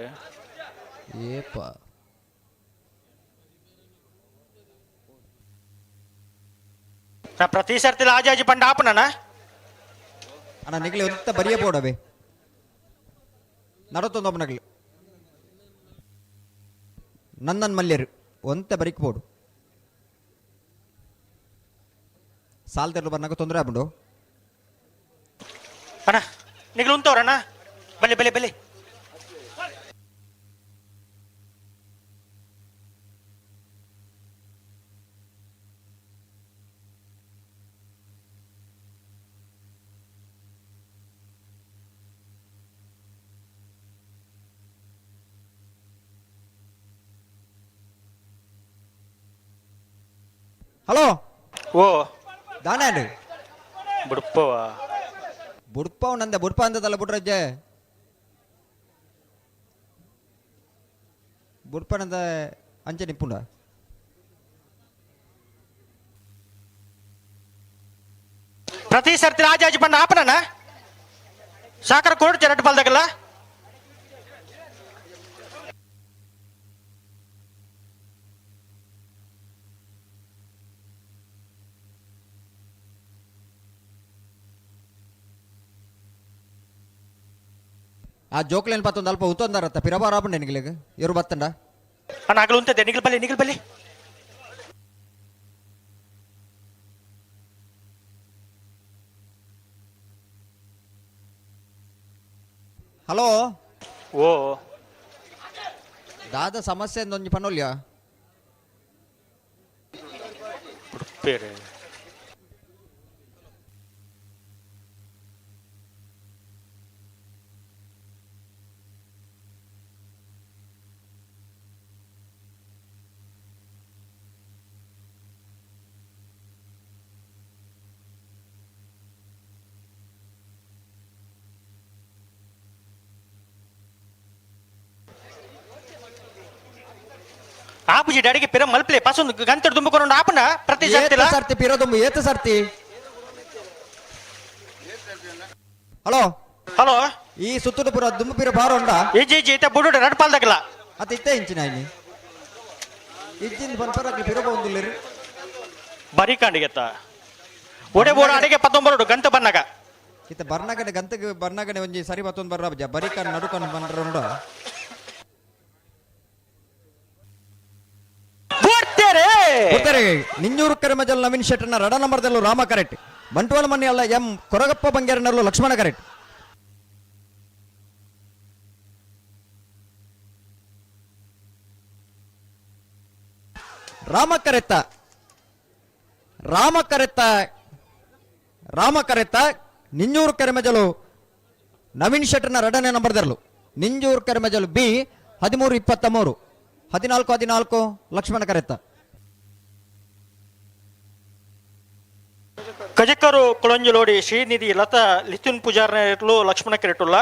ಏಪ ನಾ ಪ್ರತಿ ಸರ್ತಿ ಆಜಾಜಿ ಪಂಡ ಆಪನ ಅಣ್ಣ ನಿಗಲಿ ಒಂತ ಬರಿಯ ಬೋಡವೆ ನಡತೊಂದು ಒಬ್ಬನಗಲಿ ನಂದನ್ ಮಲ್ಯರು ಒಂತೆ ಬರಿಕ್ ಬೋಡು ಸಾಲ್ದೆರ್ಲು ಬರ್ನಾಗ ತೊಂದರೆ ಆಪುಂಡು. ಅಣ್ಣ ನಿಗಲು ಉಂತವ್ರಣ್ಣ ಬಲೆ ಬಲೆ ಬಲೆ. ಹಲೋ ಓ ದಾನಾಡು ಬುಡ್ಪವ ಬುಡ್ಪವ್ ನಂದೆ ಬುಡ್ಪ ಅಂದದಲ್ಲ ಬುಡ್ರಜ್ಜೆ ಬುಡ್ಪನಂದ ಅಂಚೆ ನಿಪ್ಪುಂಡ ಪ್ರತಿ ಸರ್ತಿ ಆಜಾಜಿ ಪಂಡ ಆಪನ ಸಾಕರ ಕೋಡ್ ಚರಟ್ ಬಲ್ದಾಗಲ್ಲ ಆ ಜೋಕ್ಲೇನ್ ಪತ್ತೊಂದು ಅಲ್ಪ ಉತ್ತೊಂದಾರತ್ತ ಪಿರಬಾರ ಆಪುಂಡೆ ನಿಗ್ಲಿಗ್ ಇರು ಬತ್ತಂಡ ಅಣ್ಣ ಆಗಲು ಉಂತದೆ ನಿಗಲ್ ಬಲ್ಲಿ ನಿಗಲ್ ಬಲ್ಲಿ. ಹಲೋ ಓ ದಾದ ಸಮಸ್ಯೆ ಒಂಜಿ ಪನೊಲ್ಯ ಬೇರೆ ಆಪುಜಿ ಡ್ಯಾಡಿಗೆ ಪಿರ ಮಲ್ಪ್ಲೆ ಪಾಸೊಂದು ಗಂತಡ್ ದುಂಬುಕೊಂಡು ಆಪನ ಪ್ರತಿ ಸರ್ತಿಲ ಸರ್ತಿ ಪಿರ ದುಂಬು ಏತ ಸರ್ತಿ. ಹಲೋ ಹಲೋ ಈ ಸುತ್ತುಡು ಪುರ ದುಂಬು ಪಿರ ಬಾರೋಂಡ ಇಜ್ಜಿ ಇಜ್ಜಿ ಇತ್ತೆ ಬುಡು ರಡ್ ಪಾಲ್ದಾಗಲ ಅತ್ತ ಇತ್ತೆ ಇಂಚಿನ ಇನಿ ಇಜ್ಜಿಂದ ಪನ್ಪರ ಅಕ್ಲು ಪಿರ ಪೋವೊಂದುಲ್ಲೆರ್. ಬರಿ ಕಾಂಡಿಗೆತ್ತ ಒಡೆ ಬೋಡ ಅಡಿಗೆ ಪತ್ತೊಂಬರೋಡು ಗಂಟೆ ಬನ್ನಾಗ. ಇತ್ತೆ ಬರ್ನಗಡೆ ಗಂತಗೆ ಬರ್ನಗಡೆ ಒಂಜಿ ಸರಿ ಬತ್ತೊಂದು ಬರ್ರ ಬಜ್ಜ ಬರಿಕನ್ ನಡುಕನ್ ಬಂದ್ರ ನೋಡ. ಬರ್ತಾರೆ ಬರ್ತಾರೆ. ನಿಂಜೂರು ಕರೆಮಜಲ್ ನವೀನ್ ಶೆಟ್ಟರ್ನ ರಡ ನಂಬರ್ದಲ್ಲೂ ರಾಮ ಕರೆಕ್ಟ್. ಬಂಟ್ವಾಳ ಮನೆಯಲ್ಲ ಎಂ ಕೊರಗಪ್ಪ ಬಂಗೇರನಲ್ಲೂ ಲಕ್ಷ್ಮಣ ಕರೆಕ್ಟ್. ರಾಮ ಕರೆತ್ತ ರಾಮ ಕರೆತ್ತ ರಾಮ ಕರೆತ್ತ ನಿಂಜೂರು ಕೆರೆಮಜಲು ನವೀನ್ ಶೆಟ್ಟರ್ನ ಎರಡನೇ ನಂಬರ್ದಲ್ಲೂ ನಿಂಜೂರು ಕೆರೆಮಜಲು ಬಿ 13-23 14-14 ಲಕ್ಷ್ಮಣ ಕರೆತ್ತ. ಕಜಕರು ಕುಳಂಜಲೋಡಿ ಶ್ರೀನಿಧಿ ಲತಾ ಲಿಥುನ್ ಪೂಜಾರ್ನರ್ಲು ಲಕ್ಷ್ಮಣ ಕೆರೆಟುಲ್ಲ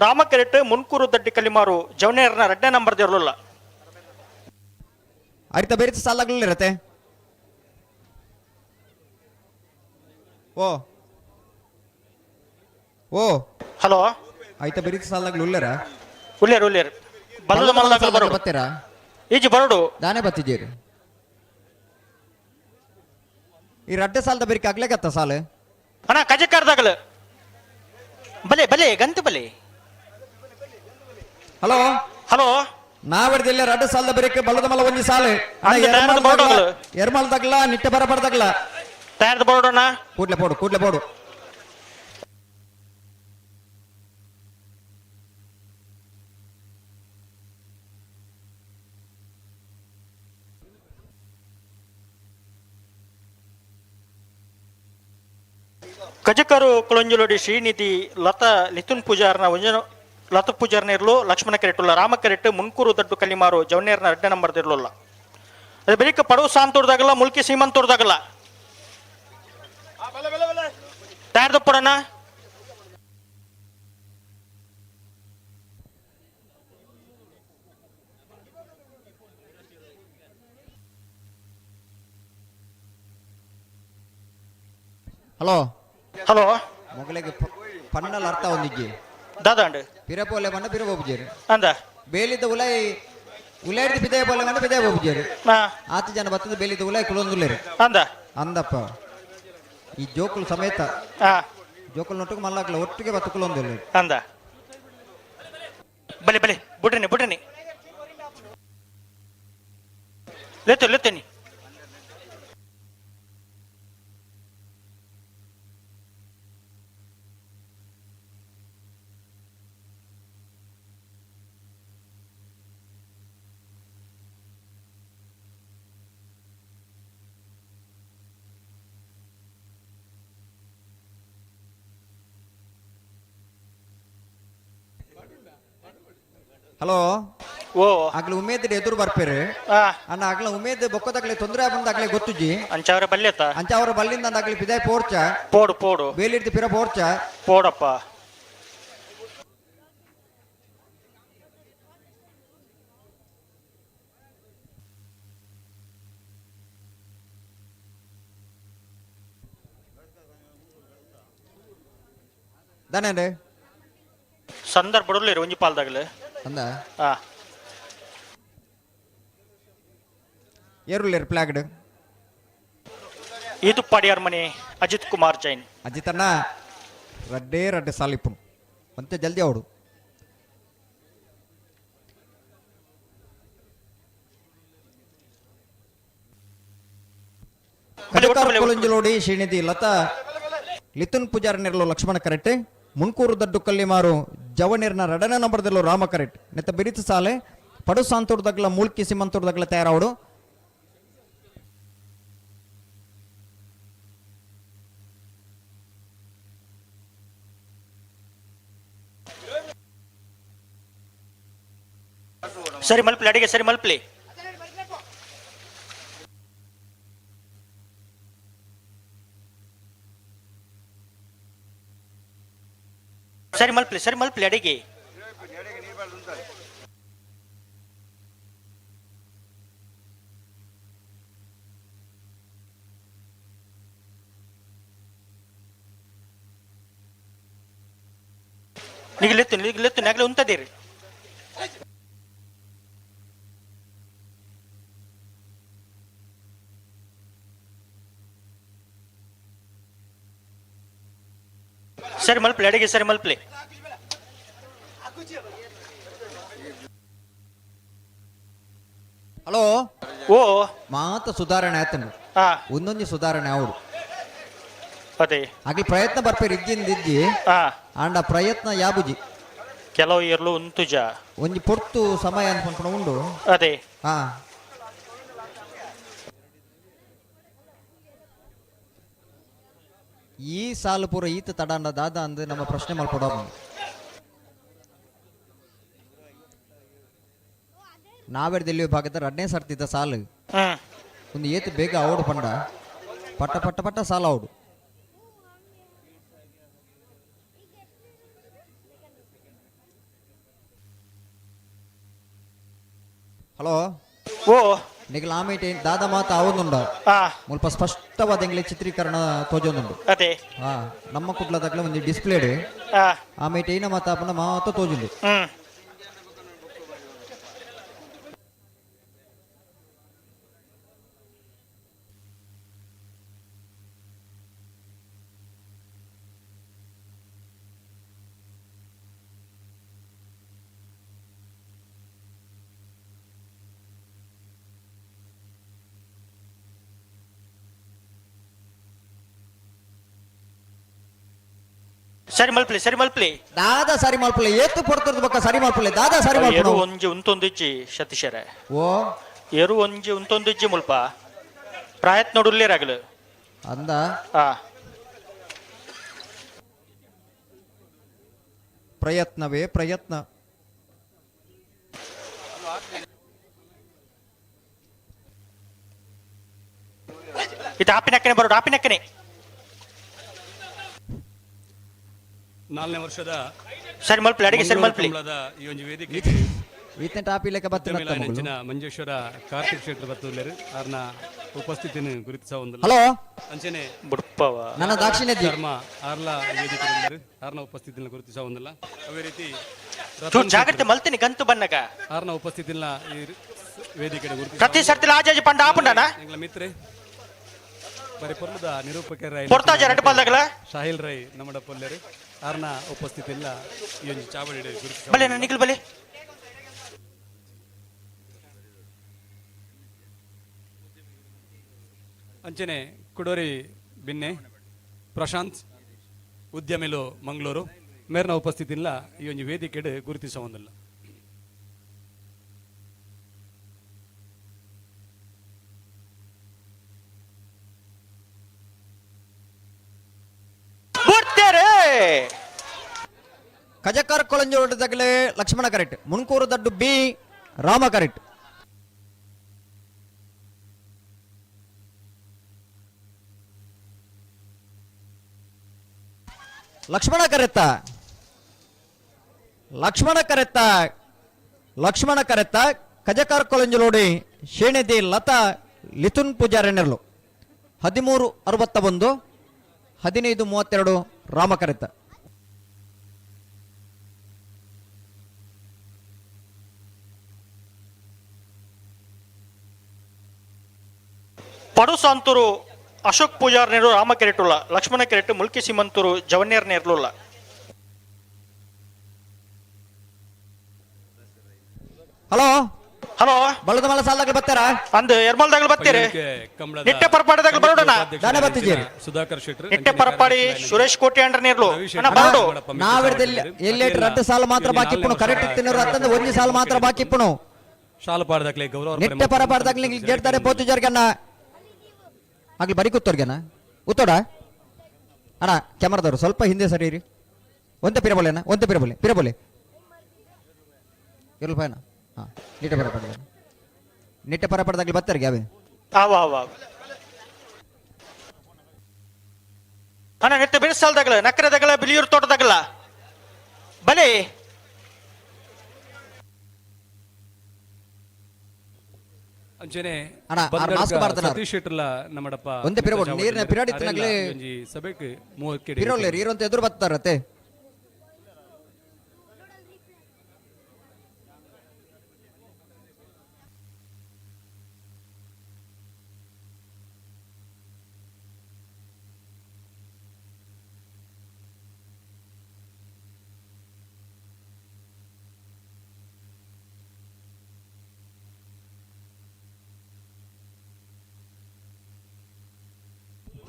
ರಾಮ ಕೆರೆಟ್ ಮುನ್ಕೂರು ದಡ್ಡಿ ಕಲಿಮಾರು ಜವನೇರ್ನ ಎರಡನೇ ನಂಬರ್ ಇರಲಿಲ್ಲ. ಅರಿತ ಬೇರೆ ಸಾಲಾಗ್ಲಿರತ್ತೆ. ಓ ಓ ಹಲೋ ಆಯ್ತಾ ಬೇರೆ ಸಾಲಾಗ್ಲು ಉಲ್ಲೇರ ಉಲ್ಲೇರು ಉಲ್ಲೇರು ಬಲ್ಲದ ಮಲ್ಲದಾಗಲು ಬರೋಡು ಬತ್ತೀರಾ ಈಜಿ ಬರೋಡು ದಾನೆ ಬತ್ತಿದ್ದೀರಿ ಈ ರಡ್ಡೆ ಸಾಲದ ಬೇರಿಕೆ ಆಗ್ಲೇಕತ್ತ ಸಾಲು ಅಣ್ಣ ಕಜಕರ್ದಾಗಲು ಬಲೆ ಬಲೆ ಗಂತು ಬಲೆ. ಹಲೋ ಹಲೋ ನಾವಡ್ದಿಲ್ಲ ರಡ್ಡು ಸಾಲದ ಬೇರಿಕೆ ಬಲ್ಲದ ಮಲ್ಲ ಒಂಜಿ ಸಾಲು ಅಂದ್ ತಯಾರ್ದ ಬೋರ್ಡ್ ಎರ್ಮಲ್ ತಗ್ಲ ನಿಟ್ಟೆ ಬರ ಬರದಗ್ಲ ತಯಾರ್ದ ಬೋರ್ಡಣ್ಣ ಕೂಡ್ಲೆ ಪೋಡು ಕೂಡ್ಲೆ ಪೋಡು. ಕಜಕರು ಕುಳಂಜಲೋಡಿ ಶ್ರೀನಿಧಿ ಲತಾ ಲಿಥುನ್ ಪೂಜಾರ್ನ ಒಂಜನ ಲತಾ ಪೂಜಾರ್ನ ಇರ್ಲು ಲಕ್ಷ್ಮಣ ಕೆರೆಟುಲ್ಲ ರಾಮ ಕೆರೆಟ್ ಮುನ್ಕೂರು ದಡ್ಡು ಕಲಿಮಾರು ಜವನೇರ್ನ ಎರಡನೇ ನಂಬರ್ ಇರ್ಲಿಲ್ಲ. ಅದೇ ಬರೀಕ ಪಡವು ಸಾಂತೋರ್ದಾಗಲ್ಲ ಮುಲ್ಕಿ ಸೀಮಂತೋರ್ದಾಗಲ್ಲ ತಯಾರ್ದಪ್ಪಡಣ್ಣ. ಹಲೋ ಹಲೋ ಮೊಗಲಿಗೆ ಪಣ್ಣಲ್ ಅರ್ಥ ಒಂದಿಜ್ಜಿ ದಾದಾಂಡ್ ಪಿರ ಪೋಲೆ ಮಣ್ಣ ಪಿರ ಬೋಬುಜೇರು ಅಂದ ಬೇಲಿದ್ದ ಉಲೈ ಉಲೈಡ್ದು ಬಿದಾಯ ಪೋಲೆ ಮಣ್ಣ ಬಿದಾಯ ಬೋಬುಜೇರು ಆತ ಜನ ಬತ್ತದ ಬೇಲಿದ್ದ ಉಲೈ ಕುಲೊಂದುಲ್ಲೇರು ಅಂದ ಅಂದಪ್ಪ ಈ ಜೋಕುಲು ಸಮೇತ ಜೋಕುಲು ನೊಟ್ಟಿಗೆ ಮಲ್ಲಾಕ್ಲ ಒಟ್ಟಿಗೆ ಬತ್ತು ಕುಲೊಂದುಲ್ಲೇರು ಅಂದ ಬಲೆ ಬಲೆ ಬುಡ್ರಿನಿ ಬುಡ್ರಿನಿ ಲೆತ್ತು ಲೆತ್ತನಿ. ಹಲೋ ಓ ಆಗ್ಲ ಉಮೇದ್ ಎದುರು ಬರ್ಪೇರು ಅಣ್ಣ ಆಗ್ಲ ಉಮೇದ್ ಬೊಕ್ಕದಾಗ್ಲೆ ತೊಂದರೆ ಬಂದಾಗ್ಲೆ ಗೊತ್ತುಜಿ ಅಂಚ ಅವರ ಬಲ್ಯತ ಅಂಚ ಅವರ ಬಲ್ಲಿಂದ ಆಗ್ಲಿ ಪಿದಾಯ್ ಪೋರ್ಚ ಪೋಡು ಪೋಡು ಬೇಲಿಡ್ದು ಪಿರ ಪೋರ್ಚ ಪೋಡಪ್ಪ. ದಾನೇಂಡೆ ಸಂದರ್ಭ ಬಡಲಿ ಒಂಜಿ ಪಾಲ್ದಾಗಲೆ ಅಂದ ಏರುಲ್ಲೇರು ಪ್ಲಾಗ್ಡ್ ಈದುಪ್ಪಾಡಿ ಅರಮನೆ ಅಜಿತ್ ಕುಮಾರ್ ಜೈನ್. ಅಜಿತ್ ಅಣ್ಣ ರಡ್ಡೇ ರಡ್ಡೆ ಸಾಲಿಪ್ಪು ಅಂತೆ ಜಲ್ದಿ ಅವಡು. ಕೊಲಂಜಲೋಡಿ ಶ್ರೀನಿಧಿ ಲತಾ ಲಿಥುನ್ ಪೂಜಾರಿ ನೆರಳು ಲಕ್ಷ್ಮಣ ಕರೆಕ್ಟ್. ಮುನ್ಕೂರು ದಡ್ಡು ಕಲ್ಲಿಮಾರು ಜವನೇರ್ನ ರಡನೆ ನಂಬರ್ದಲ್ಲೂ ರಾಮ ಕರೆಕ್ಟ್. ನೆತ್ತ ಬಿರಿತು ಸಾಲೆ ಪಡು ಸಾಂತೂರ್ ದಗ್ಲ ಮೂಲ್ಕಿ ಸಿಮಂತೂರ್ ದಗ್ಲ ತಯಾರಾವಡು. ಸರಿ ಮಲ್ಪ್ಲಿ ಅಡಿಗೆ ಸರಿ ಮಲ್ಪ್ಲಿ. ಸರಿ ಮಲ್ಪ್ಲಿ ಸರಿ ಮಲ್ಪ್ಲಿ ಅಡಿಗೆ. ನಿಗಲೆತ್ತು ನಿಗಲೆತ್ತು ನಗಲೆ ಉಂತದಿರಿ. ಸರಿ ಮಲ್ಪ್ಲೆ, ಅಡಿಗೆ ಸರಿ ಮಲ್ಪ್ಲೆ. ಹಲೋ. ಓ ಮಾತ ಸುಧಾರಣೆ ಆಯ್ತನು. ಒಂದೊಂದು ಸುಧಾರಣೆ ಅವಡು. ಅದೇ ಆಗ್ಲಿ ಪ್ರಯತ್ನ ಬರ್ಪೇರು ಇಜ್ಜಿಂದ ಇಜ್ಜಿ. ಆಂಡ ಪ್ರಯತ್ನ ಯಾಬುಜಿ. ಕೆಲವು ಇರ್ಲು ಉಂತುಜ. ಒಂಜಿ ಪೊರ್ತು ಸಮಯ ಅನ್ಕೊಂಡು ಉಂಡು. ಅದೇ. ಈ ಸಾಲು ಪೂರ ಈತ ತಡಾಂಡ ದಾದ ಅಂದ್ ನಮ್ಮ ಪ್ರಶ್ನೆ ಮಲ್ಪಡ. ನಾವೆಡ್ದಲ್ಲಿ ವಿಭಾಗದ ರಡ್ನೇ ಸರ್ತಿದ್ದ ಸಾಲು ಒಂದು ಏತ್ ಬೇಗ ಅವಡು ಪಂಡ ಪಟ್ಟ ಪಟ್ಟ ಪಟ್ಟ ಸಾಲ ಅವಡು. ಹಲೋ. ಓ ನಿಗಲ ಆಮೇಟೆ ದಾದ ಮಾತ ಅವೊಂದುಂಡ ಮುಲ್ಪ ಸ್ಪಷ್ಟವಾದ ಎಂಗ್ಲೆ ಚಿತ್ರೀಕರಣ ತೋಜೊಂದುಂಡು. ಅದೇ. ನಮ್ಮ ಕುಡ್ಲದಾಗ್ಲ ಒಂದು ಡಿಸ್ಪ್ಲೇಡ್ ಆಮೇಟೆ ಏನ ಮಾತಾಪನ ಮಾತ ತೋಜುಂಡು. ಸರಿ ಮಲ್ಪ್ಲೆ, ಸರಿ ಮಲ್ಪ್ಲೆ. ದಾದಾ ಸರಿ ಮಲ್ಪಲೆ, ಏತು ಪೊರ್ತದ ಬೊಕ್ಕ ಸರಿ ಮಲ್ಪಲೆ, ದಾದಾ ಸರಿ ಮಲ್ಪಲೆ. ಎರು ಒಂಜಿ ಉಂತೊಂದಿಜ್ಜಿ ಸತೀಶರೇ. ಓ ಎರು ಒಂಜಿ ಉಂತೊಂದಿಜ್ಜಿ ಮುಲ್ಪ ಪ್ರಯತ್ನ ನೋಡುಲ್ಲೇರಾಗಲು ಅಂದ. ಪ್ರಯತ್ನವೇ ಪ್ರಯತ್ನ. ಇದು ಆಪಿನಕ್ಕನೆ ಬರೋಡು, ಆಪಿನಕ್ಕನೆ. ನಾಲ್ಕನೇ ವರ್ಷದ ಸರಿ ಮಲ್ಪ್ಲೆ, ಅಡಿಗೆ ಸರಿ ಮಲ್ಪ್ಲೆ. ಮಂಗಳೂರು ಕಂಬಳದ ಈ ಒಂದು ವೇದಿಕೆಗೆ ಈತನ ಟಾಪಿ ಲೆಕ್ಕ ಬತ್ತಿನ ಉದ್ಯಮಿಗಳ ನೆಂಚಿನ ಮಂಜೇಶ್ವರ ಕಾರ್ತಿಕ್ ಶೆಟ್ಟರ್ ಬತ್ತುಲ್ಲೇರು ಆರ್ನ ಉಪಸ್ಥಿತಿಯನ್ನು ಗುರುತಿಸ ಒಂದು. ಹಲೋ. ಅಂಚನೆ ಬುಡ್ಪವ. ನನ್ನ ದಾಕ್ಷಿಣ್ಯ ಜಿ. ಶರ್ಮಾ ಆರ್ಲ ವೇದಿಕೆ ಆರ್ನ ಉಪಸ್ಥಿತಿಯನ್ನು ಗುರುತಿಸ ಒಂದಿಲ್ಲ. ಅದೇ ರೀತಿ ಚೂರು ಜಾಗ್ರತೆ ಮಲ್ತೀನಿ ಗಂತು ಬನ್ನಗ. ಆರ್ನ ಉಪಸ್ಥಿತಿನ ಈ ವೇದಿಕೆ ಗುರುತಿಸ ಪ್ರತಿ ಸರ್ತಿ ಆಜಾಜಿ ಪಂಡ ಆಪುಂಡನ? ಎಂಗ್ಲ ಮಿತ್ರೆ ಬರಿ ಪೊರ್ಲುದ ನಿರೂಪಕರ ಪೊರ್ತಾಜ ರಡ್ಡ್ ಪಲ್ದಾಗಲ? ಶಾಹಿಲ್ ರೈ ನಮ್ಮಡ ಪೊಲ್ಲೇರು ಆರ್ನ ಉಪಸ್ಥಿತಿ ಇಲ್ಲ ಈ ಒಂಜಿ ಚಾವಡಿ ಗುರುತಿಸ ಬಲೆ ನಿಖಿಲ್ ಬಲೆ. ಅಂಚನೆ ಕುಡೋರಿ ಬಿನ್ನೆ ಪ್ರಶಾಂತ್ ಉದ್ಯಮಿಲು ಮಂಗಳೂರು ಮೇರ್ನ ಉಪಸ್ಥಿತಿ ಇಲ್ಲ ಈ ಒಂಜಿ ವೇದಿಕೆಡ್ ಗುರುತಿಸ ಒಂದಿಲ್ಲ. ಕಜಕರ್ ಕೊಳಂಜೋಡು ತಗಲೆ ಲಕ್ಷ್ಮಣ ಕರೆಕ್ಟ್, ಮುನ್ಕೂರು ದಡ್ಡು ಬಿ ರಾಮ ಕರೆಕ್ಟ್. ಲಕ್ಷ್ಮಣ ಕರೆತ್ತ, ಲಕ್ಷ್ಮಣ ಕರೆತ್ತ, ಲಕ್ಷ್ಮಣ ಕರೆತ್ತ. ಕಜಕಾರ್ ಕೊಳಂಜಲೋಡಿ ಶೇಣೆದಿ ಲತಾ ಲಿಥುನ್ ಪೂಜಾರಣ್ಯರ್ಲು 13:61, 15:32 ರಾಮ ಕರೆತ್ತ. ಪಡುಸಾಂತೂರು ಅಶೋಕ್ ಪೂಜಾರ್ ನೇರು ರಾಮ ಕೆರೆಟುಲ್ಲ, ಲಕ್ಷ್ಮಣ ಕೆರೆಟು ಮುಲ್ಕಿ ಸಿಮಂತೂರು ಜವನ್ಯರ್ ನೇರ್ಲುಲ್ಲ. ಹಲೋ. ಹಲೋ. ಬಲದ ಮಲ ಸಾಲದಾಗ ಬರ್ತಾರಾ? ಅಂದ್ ಎರ್ಮಲ್ದಾಗಲು ಬರ್ತೀರಿ. ಕಂಬಳದ ನಿಟ್ಟೆ ಪರಪಾಡಿದಾಗಲು ಬರೋಣ. ದಾನೆ ಬರ್ತಿದ್ದೀರಿ. ಸುಧಾಕರ್ ಶೆಟ್ಟರ್, ನಿಟ್ಟೆ ಪರಪಾಡಿ ಸುರೇಶ್ ಕೋಟಿ ಅಂಡ್ರ ನೇರ್ಲು. ಅಣ್ಣ ಬರೋಡು. ನಾವೆಡ್ದಲ್ಲಿ ಎಲ್ಲೇಟ್ ರಡ್ಡು ಸಾಲು ಮಾತ್ರ ಬಾಕಿ ಇಪ್ಪುನು. ಕರೆಕ್ಟ್ ತಿನ್ನೋರು ಅತ್ತಂದ ಒಂಜಿ ಸಾಲು ಮಾತ್ರ ಬಾಕಿ ಇಪ್ಪುನು. ಶಾಲು ಪಾಡ್ದಾಕ್ಲೆ ಗೌರವ ನಿಟ್ಟೆ ಪರಪಾಡ್ದಾಗ್ಲಿ ಗೇಡ್ತಾರೆ ಪೋತು ಜರ್ಗಣ್ಣ. ಆಗ್ಲಿ ಬರಿ ಕೂತೋರ್ಗೆನ ಉತ್ತೋಡ ಅಣ್ಣ ಕ್ಯಾಮರಾದವರು ಸ್ವಲ್ಪ ಹಿಂದೆ ಸರಿಯಿರಿ. ಒಂತೆ ಪಿರಬೋಲೆ ಅಣ್ಣ, ಒಂತೆ ಪಿರಬೋಲೆ, ಪಿರಬೋಲೆ ಇರಲ್ಪ ಅಣ್ಣ. ನಿಟ್ಟೆ ಪರ ಪಡ್ದ, ನಿಟ್ಟೆ ಪರ ಪಡ್ದಾಗ್ಲಿ ಬರ್ತಾರೆ ಅವೇ. ಆವ ಆವ ಅಣ್ಣ ನಿಟ್ಟೆ ಬಿಡಿಸಲ್ದಾಗಲ ನಕ್ಕರೆದಾಗಲ ಬಿಳಿಯೂರು ತೋಟದಾಗಲ ಬಲೆ. ಅಂಚನೆ ಅಣ್ಣ, ಆರ್ ಮಾಸ್ಕ್ ಬಾರ್ದನ. ಸತೀಶ್ ಶೆಟ್ಟರ್ಲ ನಮ್ಮಡಪ್ಪ ಒಂದೇ ಪಿರಬೋಡು, ನೀರಿನ ಪಿರಾಡಿ ತಿನ್ನಗ್ಲೇ ಒಂಜಿ ಸಭೆಕ್ ಮೂವಕ್ಕೆ ಪಿರೋಲೆ, ನೀರಂತ ಎದುರು ಬರ್ತಾರತ್ತೆ.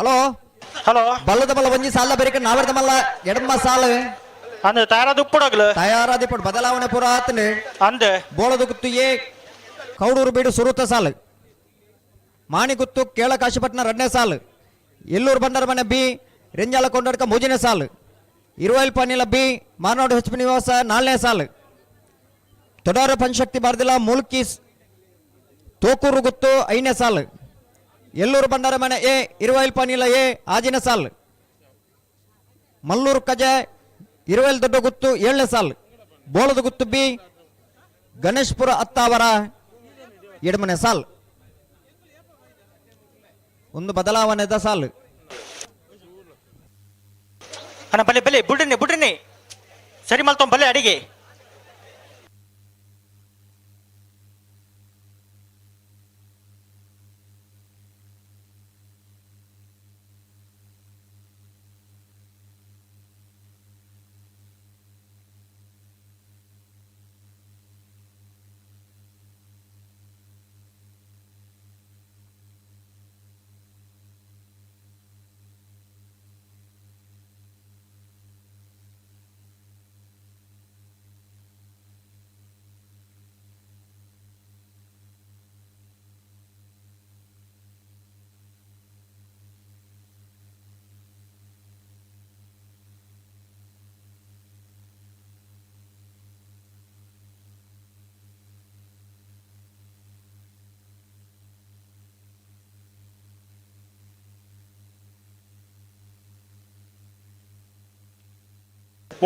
ಹಲೋ ಹಲೋ ಬಲ್ಲದ ಬಲ್ಲ ಒಂಜಿ ಸಾಲ ಬೆರಿಕ ನಾವರ್ದ ಮಲ್ಲ ಎಡಮ ಸಾಲು ಅಂದ್ ತಯಾರಾದ ಉಪ್ಪುಡಗ್ಲು ತಯಾರಾದಿಪ್ಪಡು ಬದಲಾವಣೆ ಪೂರ ಆತನೆ ಅಂದ್ ಬೋಳದ ಗುತ್ತು ಎ ಕೌಡೂರು ಬೀಡು ಸುರುತ ಸಾಲು ಮಾಣಿಗುತ್ತು ಕೇಳ ಕಾಶಿಪಟ್ಟಣ ಎರಡನೇ ಸಾಲು ಎಲ್ಲೂರು ಬಂಡರ ಮನೆ ಬಿ ರೆಂಜಾಲ ಕೊಂಡಡ್ಕ ಮೂಜನೇ ಸಾಲು ಇರುವೈಲ್ ಪನಿಲ ಬಿ ಮಾರ್ನಾಡು ಹೆಚ್ ನಿವಾಸ ನಾಲ್ಕನೇ ಸಾಲು ತೊಡಾರು ಪಂಚಶಕ್ತಿ ಬಾರ್ದಿಲ ಮುಲ್ಕಿ ತೋಕೂರು ಗುತ್ತು ಐದನೇ ಸಾಲು ಎಲ್ಲೂರು ಬಂಡಾರ ಮನೆ ಎ ಇರುವೈಲ್ ಪನಿಲ ಎ ಆಜಿನ ಸಾಲು ಮಲ್ಲೂರು ಕಜೆ ಇರುವೈಲ್ ದೊಡ್ಡ ಗುತ್ತು ಏಳನೇ ಸಾಲು ಬೋಳದ ಗುತ್ತು ಬಿ ಗಣೇಶ್ಪುರ ಅತ್ತಾವರ ಎಡಮನೆ ಸಾಲು ಒಂದು ಬದಲಾವಣೆದ ಸಾಲು. ಅಣ್ಣ ಬಲೆ ಬಲೆ ಬುಡ್ರಿನಿ ಬುಡ್ರಿನಿ ಸರಿ ಮಲ್ತೊಂಬ ಬಲೆ ಅಡಿಗೆ.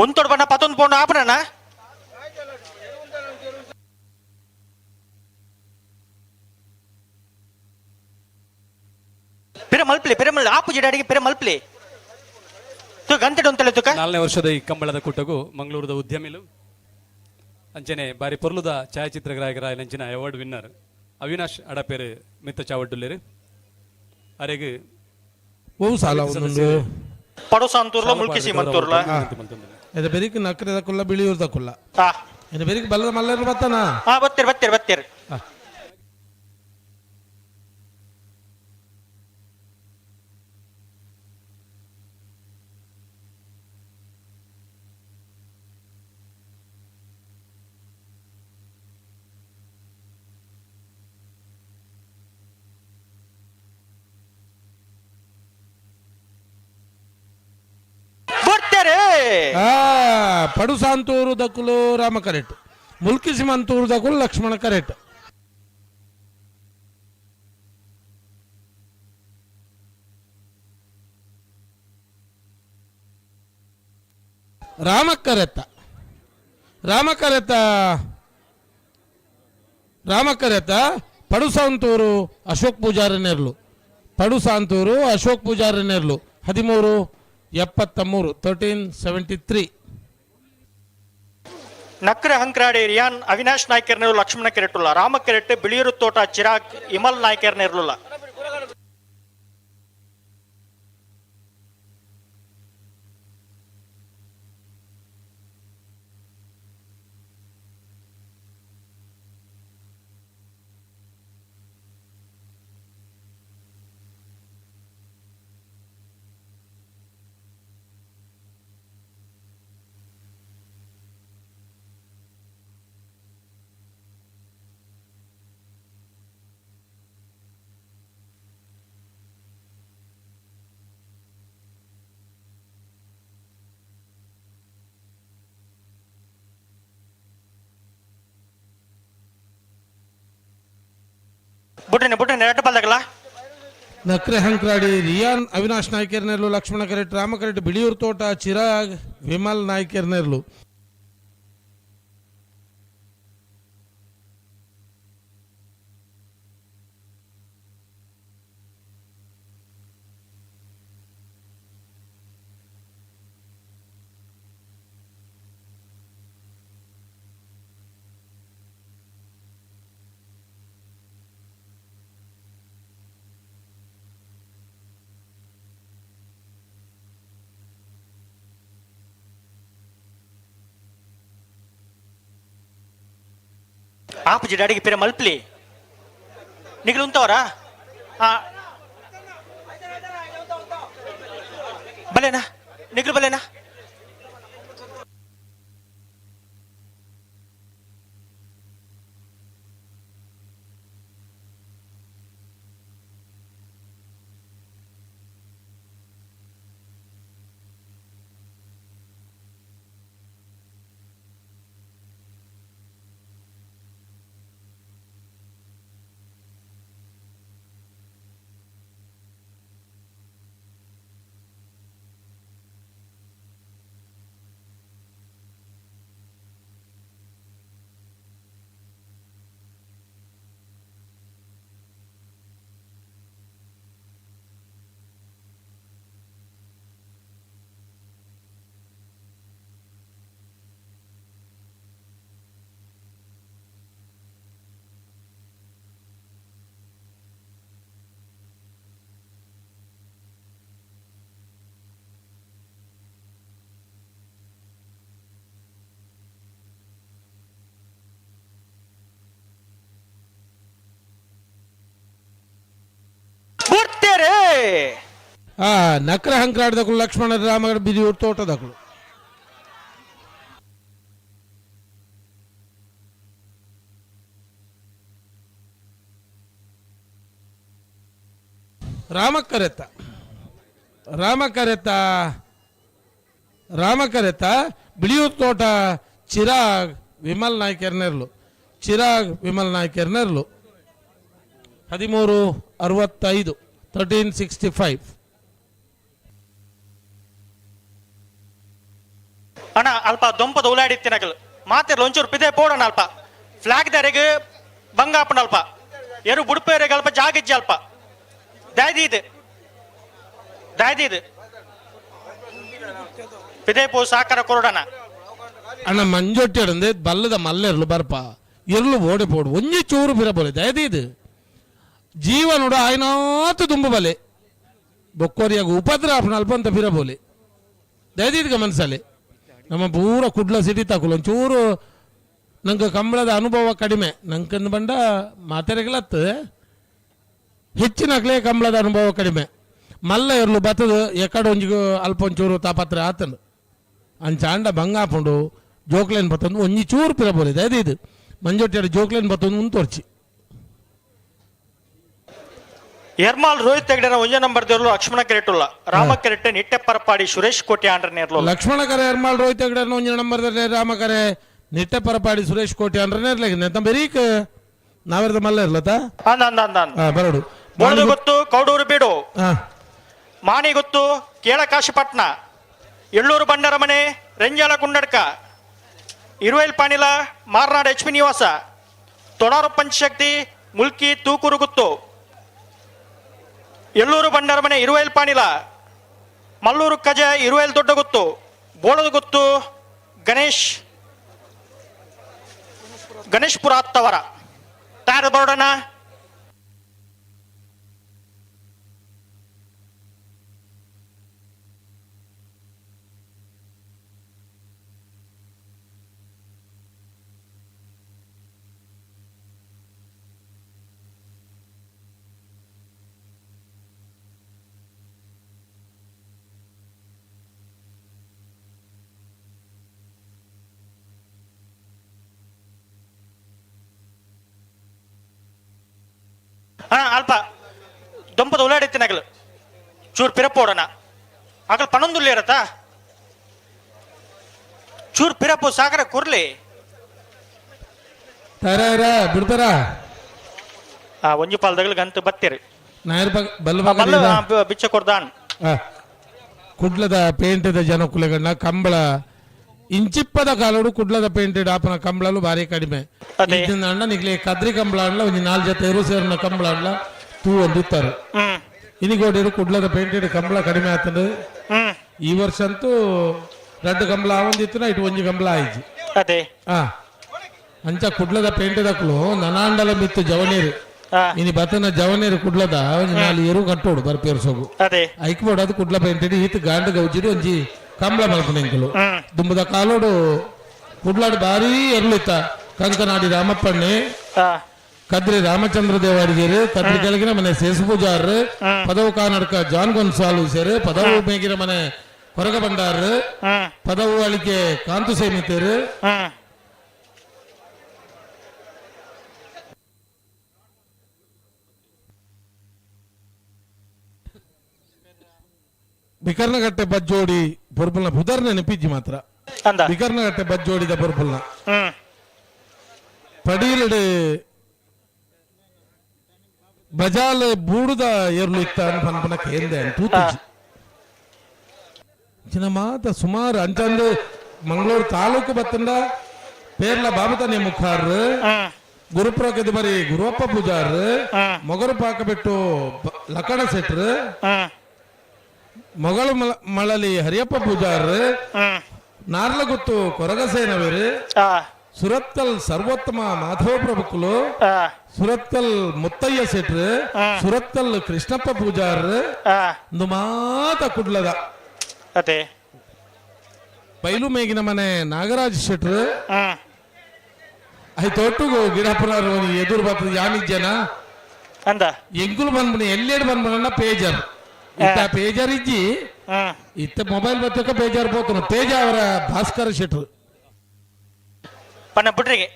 ಒಂತೊಡು ಬಣ್ಣ ಪತ್ತೊಂದು ಪೋಂಡು ಆಪಣಣ್ಣ. ಪಿರ ಮಲ್ಪ್ಲಿ ಪಿರ ಮಲ್ ಆಪು ಜಿಡಾಡಿಗೆ ಪಿರ ಮಲ್ಪ್ಲಿ ತು ಗಂಟೆ ಉಂತಲೆ ತುಕ. ನಾಲ್ಕನೇ ವರ್ಷದ ಈ ಕಂಬಳದ ಕೂಟಗೂ ಮಂಗಳೂರದ ಉದ್ಯಮಿಲು ಅಂಚನೆ ಬಾರಿ ಪೊರ್ಲುದ ಛಾಯಾಚಿತ್ರಗ್ರಾಹಕರ ಅಂಚಿನ ಅವಾರ್ಡ್ ವಿನ್ನರ್ ಅವಿನಾಶ್ ಅಡಪೇರು ಮಿತ್ತ ಚಾವಡ್ಡುಲ್ಲೇರು ಅರೆಗ್ ಓ ಸಾಲ ಒಂದೊಂದು ಪಡೋಸ ಅಂತೂರ್ಲ ಮುಲ್ಕಿಸಿ ಮಂತೂರ್ಲ ಇದು ಬೆರಿಕ್ ನಕ್ರೆ ದಕ್ಕುಲ್ಲ ಬಿಳಿಯೂರ್ ದಕ್ಕುಲ್ಲ ಇನ್ನು ಬೆರಿಕ್ ಬಲ್ಲದ ಮಲ್ಲರು ಬತ್ತಾನ. ಹಾ ಬತ್ತೀರಿ ಬತ್ತೀರಿ ಬತ್ತೀರಿ. ಪಡುಸಾಂತೂರು ದಕ್ಕುಲು ರಾಮ ಕರೆಕ್ಟ್, ಮುಲ್ಕಿಸಿಮಂತೂರು ದಕ್ಕುಲು ಲಕ್ಷ್ಮಣ ಕರೆಕ್ಟ್. ರಾಮಕರೆತ್ತ ರಾಮಕರೆತ್ತ ರಾಮಕರೆತ್ತ ಪಡುಸಾಂತೂರು ಅಶೋಕ್ ಪೂಜಾರಿ ನೆರ್ಲು, ಪಡುಸಾಂತೂರು ಅಶೋಕ್ ಪೂಜಾರಿ ನೆರ್ಲು 1373 1373. ನಕ್ರೆ ಹಂಕ್ರಾಡಿ ರಿಯಾನ್ ಅವಿನಾಶ್ ನಾಯ್ಕರ್ನೇರು ಲಕ್ಷ್ಮಣ ಕೆರೆಟುಲ್ಲ, ರಾಮ ಕೆರೆಟ್ ಬಿಳಿಯೂರು ತೋಟ ಚಿರಾಗ್ ಇಮಲ್ ನಾಯ್ಕರ್ನೇರ್ಲುಲ್ಲ. ಬುಡ್ರಿನಿ ಬುಡ್ರಿನಿ ಎರಡು ಬಲ್ದಾಗಲ್ಲ. ನಕ್ರೆ ಹಂಕ್ರಾಡಿ ರಿಯಾನ್ ಅವಿನಾಶ್ ನಾಯ್ಕರ್ನೆರ್ಲು ಲಕ್ಷ್ಮಣ ಕರೆಟ್, ರಾಮ ಕರೆಟ್ ಬಿಳಿಯೂರು ತೋಟ ಚಿರಾಗ್ ವಿಮಲ್ ನಾಯ್ಕರ್ನೆರ್ಲು. ಆಪು ಜಿಡಾಡಿಗೆ ಪಿರ ಮಲ್ಪ್ಲಿ ನಿಗಲು ಉಂತವರಾ? ಬಲೇನಾ ನಿಗ್ಲು ಬಲೇನಾ. ನಕ್ರ ಹಂಕ್ರಾಡ್ದಕ್ಕಳು ಲಕ್ಷ್ಮಣ ರಾಮಗಡ ಬಿದಿಯೂರು ತೋಟದಕ್ಕಳು. ರಾಮಕರೆತ ರಾಮಕರೆತ ರಾಮಕರೆತ ಬಿಳಿಯೂರು ತೋಟ ಚಿರಾಗ್ ವಿಮಲ್ ನಾಯ್ಕೆರ್ನೆರ್ಲು ಚಿರಾಗ್ ವಿಮಲ್ ನಾಯ್ಕೆರ್ನೆರ್ಲು 1365 1365. ಅಣ್ಣ ಅಲ್ಪ ದೊಂಪದ ಉಲಾಡಿತ್ತಿನಗಲು ಮಾತಿರ್ಲ ಒಂಚೂರು ಪಿದೆ ಪೋಡಣ ಅಲ್ಪ ಫ್ಲಾಗ್ ದಾರೆಗ್ ಬಂಗಾಪಣ ಅಲ್ಪ ಎರು ಬುಡುಪೇರೆಗ್ ಅಲ್ಪ ಜಾಗಿಜ್ಜಿ ಅಲ್ಪ ದಾಯ್ದೀದ್ ದಾಯ್ದೀದ್ ಪಿದೆ ಪೋ ಸಾಕರ ಕೊರಡಣ. ಅಣ್ಣ ಮಂಜೊಟ್ಟಿ ಅಡಂದೆ ಬಲ್ಲದ ಮಲ್ಲೆರ್ಲು ಬರ್ಪ ಎರ್ಲು ಓಡೆ ಪೋಡು ಒಂಜಿ ಚೂರು ಪಿರ ಬೋಲೆ ದಯದೀದ್ ಜೀವನೋಡು ಆಯ್ನಾತು ದುಂಬು ಬಲೆ ಬೊಕ್ಕೋರಿಯಾಗ ಉಪದ್ರ ಆಪಣ ಅಲ್ಪ ಅಂತ ಪಿರ ಬೋಲೆ ದಯದೀದ್ ಗಮನಿಸಲೆ. ನಮ್ಮ ಪೂರ ಕುಡ್ಲ ಸಿಟಿ ತಾಕುಲು ಒಂಚೂರು ನಂಗೆ ಕಂಬಳದ ಅನುಭವ ಕಡಿಮೆ ನಂಕಂದು ಬಂಡ ಮಾತೆರೆಗಳತ್ತು ಹೆಚ್ಚಿನ ಕಂಬಳದ ಅನುಭವ ಕಡಿಮೆ ಮಲ್ಲ ಇರ್ಲು ಬತ್ತದ ಎಕಡೆ ಒಂಜಿಗೂ ಅಲ್ಪ ಒಂಚೂರು ತಾಪತ್ರೆ ಆತನು ಅಂಚಾಂಡ ಬಂಗಾಪುಂಡು ಜೋಕ್ಲೇನ್ ಬತ್ತಂದು ಒಂಜಿ ಚೂರು ಪಿರ ಬೋಲಿದೆ ಅದು ಇದು ಮಂಜೊಟ್ಟಿಯಾಡ ಜೋಕ್ಲೇನ್ ಬತ್ತಂದು ಮುಂತೋರ್ಚಿ. ಎರ್ಮಾಲ್ ರೋಹಿತ್ ಹೆಗ್ಡೆನ ಒಂಜೇ ನಂಬರ್ ದೇರ್ಲು ಲಕ್ಷ್ಮಣ ಕೆರೆಟುಲ್ಲ ರಾಮ ಕೆರೆಟೆ ನಿಟ್ಟೆ ಪರಪಾಡಿ ಸುರೇಶ್ ಕೋಟೆ ಆಂಡ್ರ ನೇರ್ಲು ಲಕ್ಷ್ಮಣ ಕರೆ ಎರ್ಮಾಲ್ ರೋಹಿತ್ ಹೆಗ್ಡೆನ ಒಂಜಿ ನಂಬರ್ ರಾಮ ಕರೆ ನಿಟ್ಟೆ ಪರಪಾಡಿ ಸುರೇಶ್ ಕೋಟೆ ಆಂಡ್ರ ನೇರ್ಲೆ ನೆತ್ತ ಬೆರೀಕ್ ನಾವೆರ್ದ ಮಲ್ಲ ಇರ್ಲತ್ತ ಅಂದ ಅಂದ ಅಂದ ಅಂದ ಬರಡು ಬೋಳದು ಗೊತ್ತು ಕೌಡೂರು ಬೀಡು ಮಾಣಿ ಗೊತ್ತು ಕೇಳಕಾಶಿಪಟ್ನ ಎಳ್ಳೂರು ಬಂಡರಮನೆ ರೆಂಜಾಲ ಕುಂಡಡ್ಕ ಇರುವೈಲ್ ಪಾಣಿಲ ಮಾರ್ನಾಡ್ ಎಚ್ ಪಿ ನಿವಾಸ ತೊಡಾರು ಪಂಚಶಕ್ತಿ ಮುಲ್ಕಿ ತೂಕೂರು ಗುತ್ತು ಎಳ್ಳೂರು ಬಂಡರಮನೆ ಇರುವೈಲ್ ಪಾಣಿಲ ಮಲ್ಲೂರು ಕಜ ಇರುವೈಲ್ ದೊಡ್ಡಗುತ್ತು ಬೋಳದ ಗುತ್ತು ಗಣೇಶ್ ಗಣೇಶ್ಪುರ ಅತ್ತವರ ತಾರ ಬರೋಡಣ. ಅಲ್ಪ ದೊಂಪದ ಉಲಾಡಿತ್ತಿನಗಲು ಚೂರು ಪಿರಪೋಡಣ ಅಗಲ್ ಪನೊಂದುಲ್ಲೇರತ್ತ ಚೂರು ಪಿರಪು ಸಾಗರ ಕುರ್ಲಿ ತರ ಬಿಡ್ತಾರ ಒಂಜಿ ಪಾಲ್ದಗಲು ಗಂತು ಬತ್ತೀರಿ ನಾಯರ್ ಬಲ್ಲ ಬಲ್ಲ ಬಿಚ್ಚ ಕೊಡ್ದಾನ್. ಕುಡ್ಲದ ಪೇಂಟದ ಜನಕುಲೆಗಣ್ಣ ಕಂಬಳ ಇಂಚಿಪ್ಪದ ಕಾಲೋಡು ಕುಡ್ಲದ ಪೇಂಟೆಡ್ ಆಪನ ಕಂಬಳಲು ಭಾರಿ ಕಡಿಮೆ ಅಣ್ಣ ನಿಗ್ಲಿ ಕದ್ರಿ ಕಂಬಳ ಅಣ್ಣ ಒಂಜಿ ನಾಲ್ ಜೊತೆ ಎರು ಸೇರಿನ ಕಂಬಳ ಅಣ್ಣ ತೂ ಒಂದಿತ್ತಾರೆ ಇನಿಗೋಡಿರು ಕುಡ್ಲದ ಪೇಂಟೆಡ್ ಕಂಬಳ ಕಡಿಮೆ ಆಗ್ತದೆ. ಈ ವರ್ಷ ಅಂತೂ ರಡ್ಡು ಕಂಬಳ ಒಂದಿತ್ತು ಇಟ್ಟು ಒಂಜಿ ಕಂಬಳ ಆಯ್ತು. ಅಂಚ ಕುಡ್ಲದ ಪೇಂಟೆದಕ್ಲು ನನಾಂಡಲ ಮಿತ್ತು ಜವನೀರು ಇನಿ ಬತ್ತನ ಜವನೀರು ಕುಡ್ಲದ ಒಂಜಿ ನಾಲ್ ಎರು ಕಟ್ಟೋಡು ಬರ್ಪೇರ್ಸೋಗು ಐಕ್ಬೋಡು ಅದು ಕುಡ್ಲ ಪೇಂಟೆಡ್ ಈತ ಗಾಂಡ ಗೌಜಿಡಿ ಒಂಜಿ ಕಂಬಳ ಮಲ್ಪನೆಂಕುಲು ದುಂಬದ ಕಾಲೋಡು ಕುಡ್ಲಾಡು ಭಾರಿ ಎರ್ಲಿತ್ತ ಕಂಕನಾಡಿ ರಾಮಪ್ಪಣ್ಣೆ ಕದ್ರಿ ರಾಮಚಂದ್ರ ದೇವಾಡಿಗೇರು ಕದ್ರಿ ಕೆಳಗಿನ ಮನೆ ಸೇಸು ಪೂಜಾರರು ಪದವು ಕಾನಡ್ಕ ಜಾನ್ ಗೊನ್ಸಾಲು ಸೇರು ಪದವು ಮೇಗಿನ ಮನೆ ಕೊರಗ ಬಂಡಾರು ಪದವು ಅಳಿಕೆ ಕಾಂತು ಸೇಮಿತರು ಬಿಕರ್ನಗಟ್ಟೆ ಬಜ್ಜೋಡಿ ಬೊರ್ಬಲ್ನ ಬುಧರ್ನ ನೆನಪಿಜ್ಜಿ ಮಾತ್ರ ಬಿಕರ್ನಗಟ್ಟೆ ಬಜ್ಜೋಡಿದ ಬೊರ್ಬಲ್ನ ಪಡೀಲಡು ಬಜಾಲ್ ಬೂಡುದ ಏರ್ಲು ಇತ್ತ ಪನ್ಪನ ಕೇಂದ್ರ ತೂತಿಜಿ ಚಿನ್ನ ಮಾತ ಸುಮಾರು ಅಂಚಂದು ಮಂಗಳೂರು ತಾಲೂಕು ಬತ್ತಂಡ ಪೇರ್ಲ ಬಾಬುತಾನೆ ಮುಖಾರ್ ಗುರುಪ್ರಕದ ಬರಿ ಗುರುವಪ್ಪ ಪೂಜಾರ್ ಮೊಗರು ಪಾಕ ಬಿಟ್ಟು ಲಕ್ಕಣ ಸೆಟ್ರು ಮೊಗಳು ಮಳಲಿ ಹರಿಯಪ್ಪ ಪೂಜಾರ್ ನಾರ್ಲಗುತ್ತು ಕೊರಗಸೇನವರು ಸುರತ್ಕಲ್ ಸರ್ವೋತ್ತಮ ಮಾಧವ ಪ್ರಭುಕುಲು ಸುರತ್ಕಲ್ ಮುತ್ತಯ್ಯ ಶೆಟ್ರು ಸುರತ್ಕಲ್ ಕೃಷ್ಣಪ್ಪ ಪೂಜಾರ್ ಒಂದು ಮಾತ ಕುಡ್ಲದ ಅದೇ ಪೈಲು ಮೇಗಿನ ಮನೆ ನಾಗರಾಜ್ ಶೆಟ್ರು ಆಯ್ತು ಗಿಡಪ್ಪನವರು ಎದುರು ಬರ್ತದೆ ಯಾನಿಜ್ಜನ ಅಂದ ಎಂಗುಲು ಬಂದ್ಬಿಡಿ ಎಲ್ಲೆಡು ಬಂದ್ಬಿಡಣ್ಣ ಪೇಜರ್ ಇತ್ತ ಪೇಜರ್ ಇಜ್ಜಿ ಇತ್ತ ಮೊಬೈಲ್ ಬತ್ತಕ ಬೇಜಾರ್ ಪೋತನು ತೇಜ ಅವರ ಭಾಸ್ಕರ ಶೆಟ್ರು ಪನ್ನ ಬುಡ್ರಿಗೆ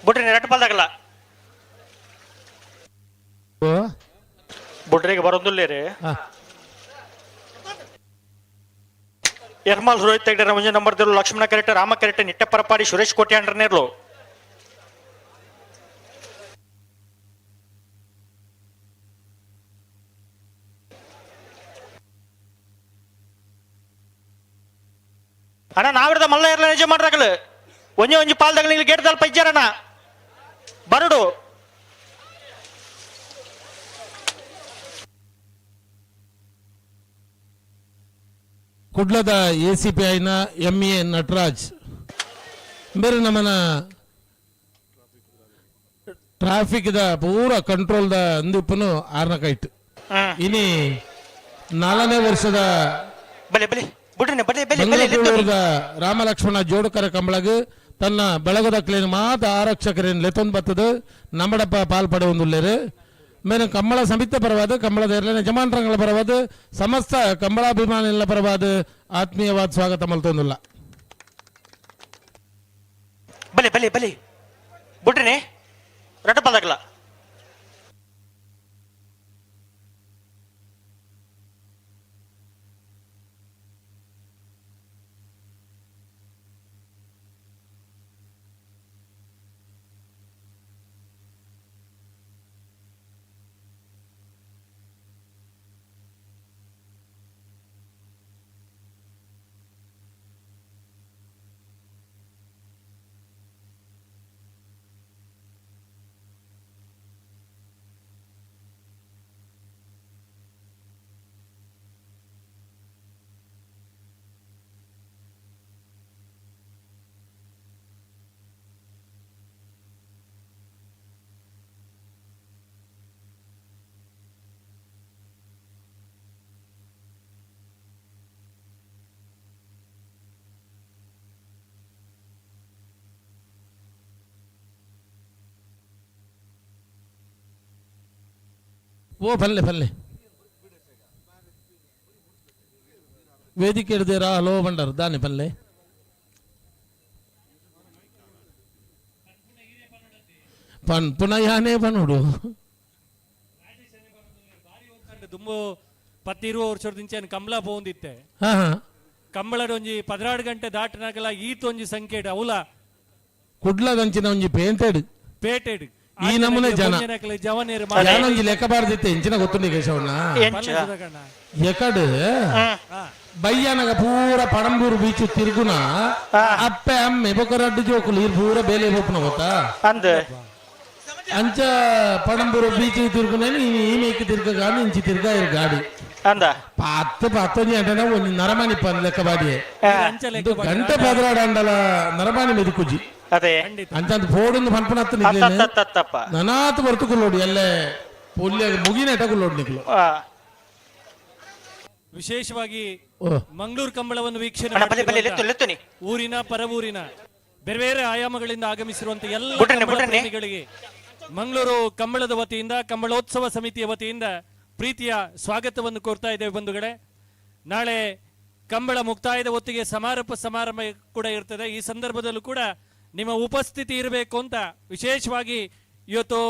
ಬುಡ್ರಿ ರಟ್ ಪಾಲ್ದಾಗಲ್ಲ ಬುಡ್ರಿಗೆ ಬರೋದಿಲ್ಲ ರೀ. ಎರ್ಮಾಲ್ ರೋಹಿತ್ ಹೆಗ್ಡೆ ಒಂಜಿ ನಂಬರ್ ದಿರು ಲಕ್ಷ್ಮಣ ಕರೆಕ್ಟ್ ರಾಮ ಕರೆಕ್ಟ್ ನಿಟ್ಟೆ ಪರಪಾಡಿ ಸುರೇಶ್ ಕೋಟೆ ಅಂಡ್ರನೇರ್ಲು. ಅಣ್ಣ ನಾವಿರ್ದ ಮಲ್ಲ ಇರ್ಲ ನಿಜ ಮಾಡ್ರಾಗಲು ಒಂಜಿ ಒಂಜಿ ಪಾಲ್ದಾಗ ನೀವು ಗೇಟ್ ದಲ್ಪ ಇಜ್ಜಾರಣ್ಣ ಬರಡು. ಕುಡ್ಲದ ಎ ಸಿ ಪಿ ಐನ ಎಂ ಎ ನಟರಾಜ್ ಬೇರೆ ನಮ್ಮನ ಟ್ರಾಫಿಕ್ the ಪೂರ ಕಂಟ್ರೋಲ್ the ಅಂದಿಪ್ಪನು ಆರ್ನ ಕೈಟ್ ಇನಿ 4ನೇ ವರ್ಷದ ಬಲೆ ಬಲೆ ಬಂಗ್ಳೂರದ ರಾಮಲಕ್ಷ್ಮಣ ಜೋಡುಕರ ಕಂಬಳಗ್ ತನ್ನ ಬೆಳಗದಕ್ಲೇನು ಮಾತ ಆರಕ್ಷಕರೇನು ಲೆತ್ತೊಂದು ಬತ್ತದ ನಮ್ಮಡಪ್ಪ ಪಾಲ್ ಪಡೆಯೊಂದುಲ್ಲೇರು. ಮೇನು ಕಂಬಳ ಸಮಿತಿ ಪರವಾದ ಕಂಬಳದ ಎರಡನೇ ಯಜಮಾನರಂಗಳ ಪರವಾದ ಸಮಸ್ತ ಕಂಬಳಾಭಿಮಾನಿಗಳ ಪರವಾದ ಆತ್ಮೀಯವಾದ ಸ್ವಾಗತ ಮಲ್ತೊಂದುಲ್ಲ. ಬಲೆ ಬಲೆ ಬಲೆ ಬುಡ್ರಿನಿ ರಟ್ಟ ಪಾಲ್ದಾಗಲ್ಲ. ಓ ಬಲ್ಲೆ ಬಲ್ಲೆ ವೇದಿಕೆ ಹಿಡ್ದಿರಾ ಹಲೋ ಬಂಡಾರ ದಾನೆ ಪಲ್ಲೆ ಪನ್ ಪುನಃ ಯಾನೇ ಪನ್ನುಡು. ದುಂಬು ಪತ್ತಿರುವ ವರ್ಷದಿಂಚೆ ಕಂಬಳ ಪೋಂದಿತ್ತೆ. ಹಾ ಹಾ. ಕಂಬಳದ ಒಂಜಿ 16 ಗಂಟೆ ದಾಟನಾಗಲ ಈತ ಒಂಜಿ ಸಂಕೇತ ಅವಲ ಕುಡ್ಲದಂಚಿನ ಒಂಜಿ ಪೇಂಟೆಡ್ ಪೇಟೆಡ್ ಈ ನಮೂನೆ ಜನ ಯಾನೊಂಜಿ ಲೆಕ್ಕ ಬಾರ್ದಿತ್ತೆ ಎಂಚಿನ ಗೊತ್ತುಂಡಿ ಕೇಶವಣ್ಣ ಎಕಡ್ ಬಯ್ಯನಗ ಪೂರ ಪಣಂಬೂರು ಬೀಚ್ ತಿರುಗುನ ಅಪ್ಪೆ ಅಮ್ಮೆ ಬೊಕ ರಡ್ಡು ಜೋಕುಲು ಇರ್ ಪೂರ ಬೇಲೆ ಪೋಪುನ ಗೊತ್ತಾ ಅಂಚ ಪಣಂಬೂರು ಬೀಚ್ ತಿರುಗುನ ಈ ಮೇಕ್ ತಿರ್ಗ ಗಾಡಿ ಇಂಚಿ ತಿರ್ಗ ಇರ್ ಗಾಡಿ ಅಂದ ಪತ್ತು ಪತ್ತೊಂಜಿ ಅಂಟನ ಒಂಜಿ ನರಮಾನಿ ಪನ್ ಲೆಕ್ಕ ಬಾಡಿಯೆ ಗಂಟೆ ಪದರಾಡ ಅಂಡಲ ನರಮಾನಿ ಮೆದುಕುಜಿ ಅದೇ ಅಂಚಂತ ಫೋಡುಂದು ಪನ್ಪನತ್ತು ತಪ್ಪ ನನಾತ್ ಬರ್ತುಕುಲ್ಲೋಡು ಎಲ್ಲೆ ಪುಲ್ಯ ಮುಗಿನ ಎಟಕುಲ್ಲೋಡು ನಿಕ್ಲು. ವಿಶೇಷವಾಗಿ ಮಂಗಳೂರು ಕಂಬಳವನ್ನು ವೀಕ್ಷಣೆ ಅಣ್ಣ, ಬಲೆ, ಬಲೆ, ಲೆತ್ತು, ಲೆತ್ತುನಿ. ಊರಿನ ಪರವೂರಿನ ಬೇರೆ ಬೇರೆ ಆಯಾಮಗಳಿಂದ ಆಗಮಿಸಿರುವಂತಹ ಎಲ್ಲ ಬುಡ್ರನೆ, ಕಂಬಳ ಬುಡ್ರನೆ. ಪ್ರೇಮಿಗಳಿಗೆ ಮಂಗಳೂರು ಕಂಬಳದ ವತಿಯಿಂದ ಕಂಬಳೋತ್ಸವ ಸಮಿತಿಯ ವತಿಯಿಂದ ಪ್ರೀತಿಯ ಸ್ವಾಗತವನ್ನು ಕೋರ್ತಾ ಇದ್ದೇವೆ ಬಂಧುಗಳೇ. ನಾಳೆ ಕಂಬಳ ಮುಕ್ತಾಯದ ಹೊತ್ತಿಗೆ ಸಮಾರೋಪ ಸಮಾರಂಭ ಕೂಡ ಇರ್ತದೆ. ಈ ಸಂದರ್ಭದಲ್ಲೂ ಕೂಡ ನಿಮ್ಮ ಉಪಸ್ಥಿತಿ ಇರಬೇಕು ಅಂತ ವಿಶೇಷವಾಗಿ ಇವತ್ತು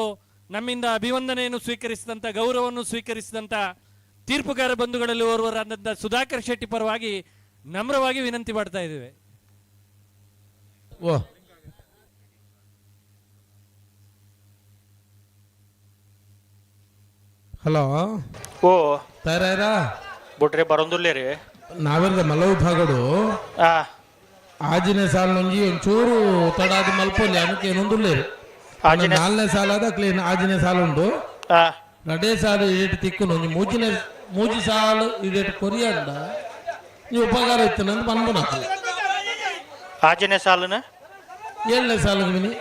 ನಮ್ಮಿಂದ ಅಭಿವಂದನೆಯನ್ನು ಸ್ವೀಕರಿಸಿದಂಥ, ಗೌರವವನ್ನು ಸ್ವೀಕರಿಸಿದಂಥ ತೀರ್ಪುಗಾರ ಬಂಧುಗಳಲ್ಲಿ ಓರ್ವರಾದಂಥ ಸುಧಾಕರ್ ಶೆಟ್ಟಿ ಪರವಾಗಿ ನಮ್ರವಾಗಿ ವಿನಂತಿ ಮಾಡ್ತಾ ಇದ್ದೇವೆ. ಓ ಹಲೋ ಓ ತಯಾರ ಬುಡ್ರೆ ಬರೋಂದುಲ್ಲೇರಿ. ನಾವೆಲ್ಲ ಮಲ್ಲ ವಿಭಾಗಡು ಆಜಿನ ಸಾಲಿನೊಂಜಿ ಒಂಚೂರು ತಡಾದ ಮಲ್ಪೊಲಿ ಅನಕ್ಕೆ ಏನೊಂದುಲ್ಲೇರು. ನಾಲ್ನೇ ಸಾಲಾದ ಕ್ಲೀನ್ ಆಜಿನ ಸಾಲುಂಡು. ನಡೇ ಸಾಲು ಇಡೇಟ್ ತಿಕ್ಕುನು ಒಂಜಿ ಮೂಜಿನ ಮೂಜಿ ಸಾಲು ಇಡೇಟ್ ಕೊರಿಯಂಡ ನೀವು ಉಪಕಾರ ಇತ್ತು ನಂದು ಪನ್ಪುನಕು. ಆಜನೇ ಸಾಲನ ಏಳನೇ ಸಾಲು ಮಿನಿ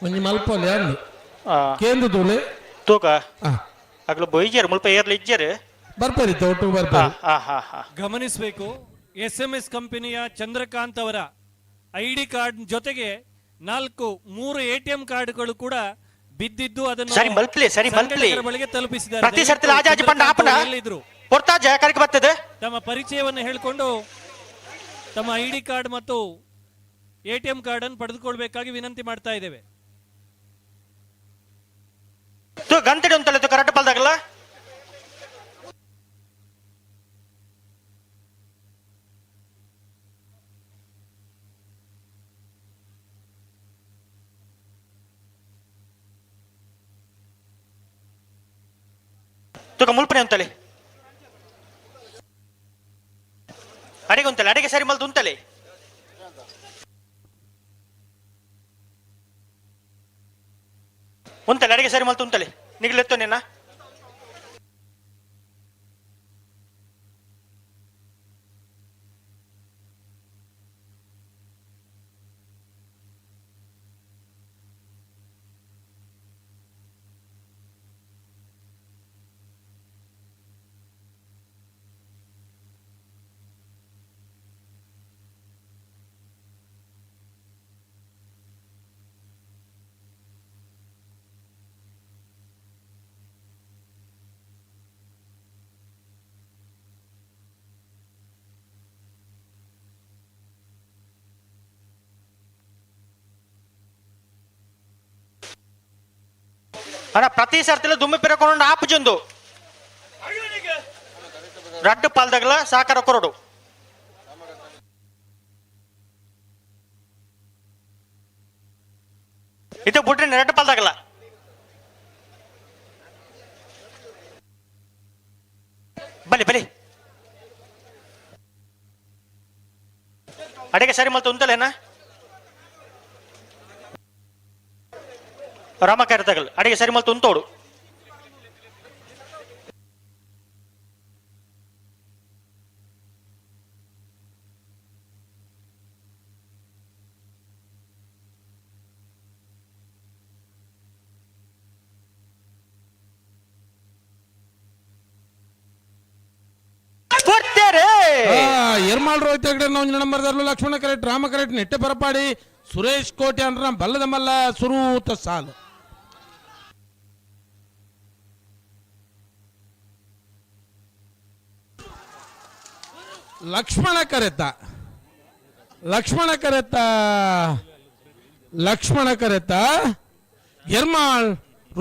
ಒಂಜಿ ಮಲ್ಪೊಲಿ ಅಂದು ಕೇಂದ್ರ ತೂಲೆ ತೂಕ ಅಗ್ಲು ಬೊಯ್ಜೇರು ಮುಲ್ಪ ಏರ್ಲಿ ಇಜ್ಜೇರು ಬರ್ಪೇರಿ ಒಟ್ಟು ಬರ್ಪೇರಿ. ಗಮನಿಸಬೇಕು, SMS ಕಂಪನಿಯ ಚಂದ್ರಕಾಂತ್ ಅವರ ಐಡಿ ಕಾರ್ಡ್ ಜೊತೆಗೆ 4-3 ATM ಕಾರ್ಡ್ಗಳು ಕೂಡ ಬಿದ್ದಿದ್ದು ಅದನ್ನು ಸರಿ ಮಲ್ಪ್ಲಿ, ಸರಿ ಮಲ್ಪ್ಲಿ. ಸಂಘಟಕರ ಬಳಿಗೆ ತಲುಪಿಸಿದ್ದಾರೆ. ಪ್ರತಿ ಸರ್ತಿ ಆಜಾಜಿ ಪಂಡ ಆಪನ ಎಲ್ಲಿದ್ರು ಪೊರ್ತಾಜ ಕರೆಕ್ ಬರ್ತದೆ. ತಮ್ಮ ಪರಿಚಯವನ್ನು ಹೇಳಿಕೊಂಡು ತಮ್ಮ ಐಡಿ ಕಾರ್ಡ್ ಮತ್ತು ATM card ಅನ್ನು ಪಡೆದುಕೊಳ್ಬೇಕಾಗಿ ವಿನಂತಿ ಮಾಡ್ತಾ ಇದ್ದೇವೆ. ಗಂಟೆ ಉಂಟಲ್ಲ ಕರೆಕ್ಟ್ ಪಲ್ದಾಗಲ್ಲ. ತುಕ ಮುಲ್ಪನೆ ಉಂತಲೆ ಅಡಿಗೆ ಉಂತಲೆ ಅಡಿಗೆ ಸರಿ ಮಲ್ದು ಉಂತಲೆ. ಉಂತಲೆ ಅಡಿಗೆ ಸರಿ ಮಲ್ತು ಉಂತಲೆ ನಿಗ್ಲೆತ್ತು ನಿನ್ನ. ಅಣ್ಣ ಪ್ರತಿ ಸರ್ತಿಲ ದುಮ್ಮಿ ಪಿರಕೊಂಡು ಆಪುಜೊಂದು ರಡ್ಡು ಪಾಲ್ದಾಗಲ ಸಾಕಾರ ಕೊರಡು. ಇದು ಬುಡ್ರಿ ರಡ್ಡು ಪಾಲ್ದಾಗಲ. ಬಲಿ ಬಲಿ ಅಡಿಗೆ ಸರಿ ಮಲ್ತು ಉಂತಲೇನ ರಾಮಕಾರ್ಯ ತಗಲ್ ಅಡಿಗೆ ಸರಿ ಮಲ್ತು ಉಂತೋಡು. ಎರ್ಮಾಳ್ ರೋಹಿತ್ ಹೆಗ್ಡೆ ಒಂಜಿ ನಂಬರ್ದಾರ್ಲು ಲಕ್ಷ್ಮಣ ಕರೆಕ್ಟ್ ರಾಮ ಕರೆಕ್ಟ್ ನೆಟ್ಟೆ ಪರಪಾಡಿ ಸುರೇಶ್ ಕೋಟೆ ಅಂದ್ರ ಬಲ್ಲದ ಮಲ್ಲ ಸುರೂತ ಸಾಲು. ಲಕ್ಷ್ಮಣ ಕರೆತ ಲಕ್ಷ್ಮಣ ಕರೆತ ಲಕ್ಷ್ಮಣ ಕರೆತ ಎರ್ಮಾಳ್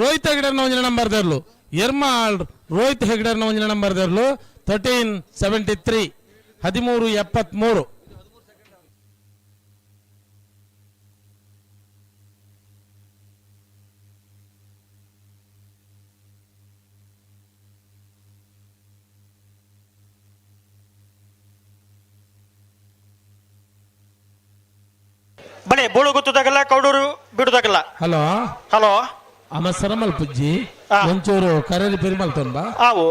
ರೋಹಿತ್ ಹೆಗ್ಡೆ ಒಂಜಿ ನಂಬರ್ದಾರ್ಲು ಎರ್ಮಾಳ್ ರೋಹಿತ್ ಹೆಗ್ಡೆ ಒಂಜಿ ನಂಬರ್ದಾರ್ಲು 1373 1373. ಬಲೆ ಬೋಳು ಗೊತ್ತದಾಗಲ್ಲ ಕೌಡೂರು ಬಿಡುದಾಗಲ್ಲ. ಹಲೋ ಹಲೋ ಅಮ್ಮ ಸರಮಲ್ ಪುಜ್ಜಿ ಒಂಚೂರು ಕರೆ ರಿಪೇರಿ ಮಲ್ತೊನ್ ಬಾ. ಆವು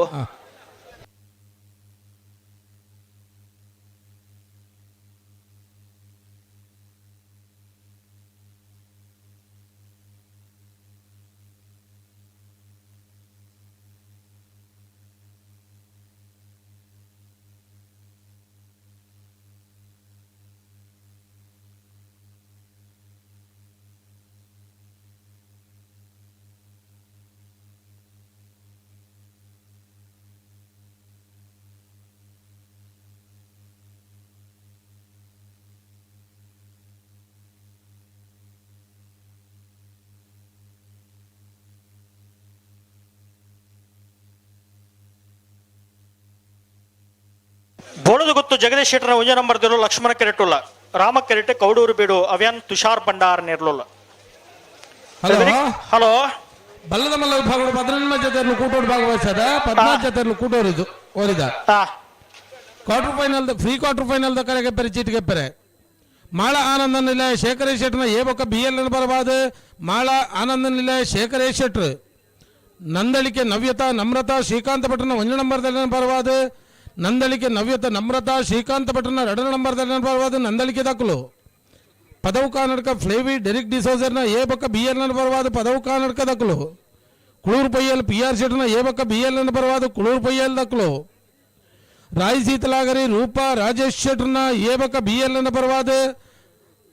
ಬೋಳದ ಗೊತ್ತು ಜಗದೀಶ್ ಶೆಟ್ಟರ್ ಒಂಜೇ ನಂಬರ್ ದಿರು ಲಕ್ಷ್ಮಣ ಕೆರೆಟುಲ್ಲ ರಾಮ ಕೆರೆಟ್ ಕೌಡೂರು ಬೀಡು ಅವ್ಯಾನ್ ತುಷಾರ್ ಭಂಡಾರ್ ನೇರ್ಲುಲ್ಲ. ಹಲೋ. ಹಲೋ. ಬಲ್ಲದ ಮಲ್ಲ ವಿಭಾಗಡು 18 ಜೊತೆ ಕೂಟೋಡು ಭಾಗವಹಿಸದ 14 ಜೊತೆ ಕೂಟೋರಿದು ಓರಿದ quarter final pre quarter final the ಕರೆಗೆ ಪೆರೆ ಚೀಟಿಗೆ ಪೆರೆ ಮಾಳ ಆನಂದ ನಿಲಯ ಶೇಖರೇಶ್ ಶೆಟ್ಟರ್ನ ಎ ಬೊಕ್ಕ ಬಿ ಎಲ್ ಬರಬಾದ ಮಾಳ ಆನಂದ ನಿಲಯ ಶೇಖರೇಶ್ ಶೆಟ್ರ್ ನಂದಳಿಕೆ ನವ್ಯತಾ ನಮ್ರತಾ ಶ್ರೀಕಾಂತ ಭಟ್ರನ 1 ನಂಬರ್ ಬರವಾದ ನಂದಳಿಕೆ ನವ್ಯತಾ ನಮ್ರತಾ ಶ್ರೀಕಾಂತ ಭಟ್ರನ 2 ನಂಬರ್ ಬರವಾದ ನಂದಳಿಕೆ ದಾಖಲು ಪದವು ಕಾನಡ್ಕ ಫ್ಲೇವಿ ಡೆರಿಕ್ ಡಿಸೋಜರ್ನ ಎ ಬೊಕ್ಕ ಬಿ ಎಲ್ ಬರವಾದ ಪದವು ಕಾನಡ್ಕ ದಾಖಲು ಕುಳೂರು ಪೈಯಲ್ ಪಿ ಆರ್ ಶೆಟ್ರನ ಎ ಬೊಕ್ಕ ಬಿ ಎಲ್ ಬರವಾದ ಕುಳೂರು ಪೈಯಲ್ ದಾಖಲು ರಾಯ್ ಸೀತಲಾಗರಿ ರೂಪಾ ರಾಜೇಶ್ ಶೆಟ್ರನ ಎ ಬೊಕ್ಕ ಬಿ ಎಲ್ ಪರವಾದ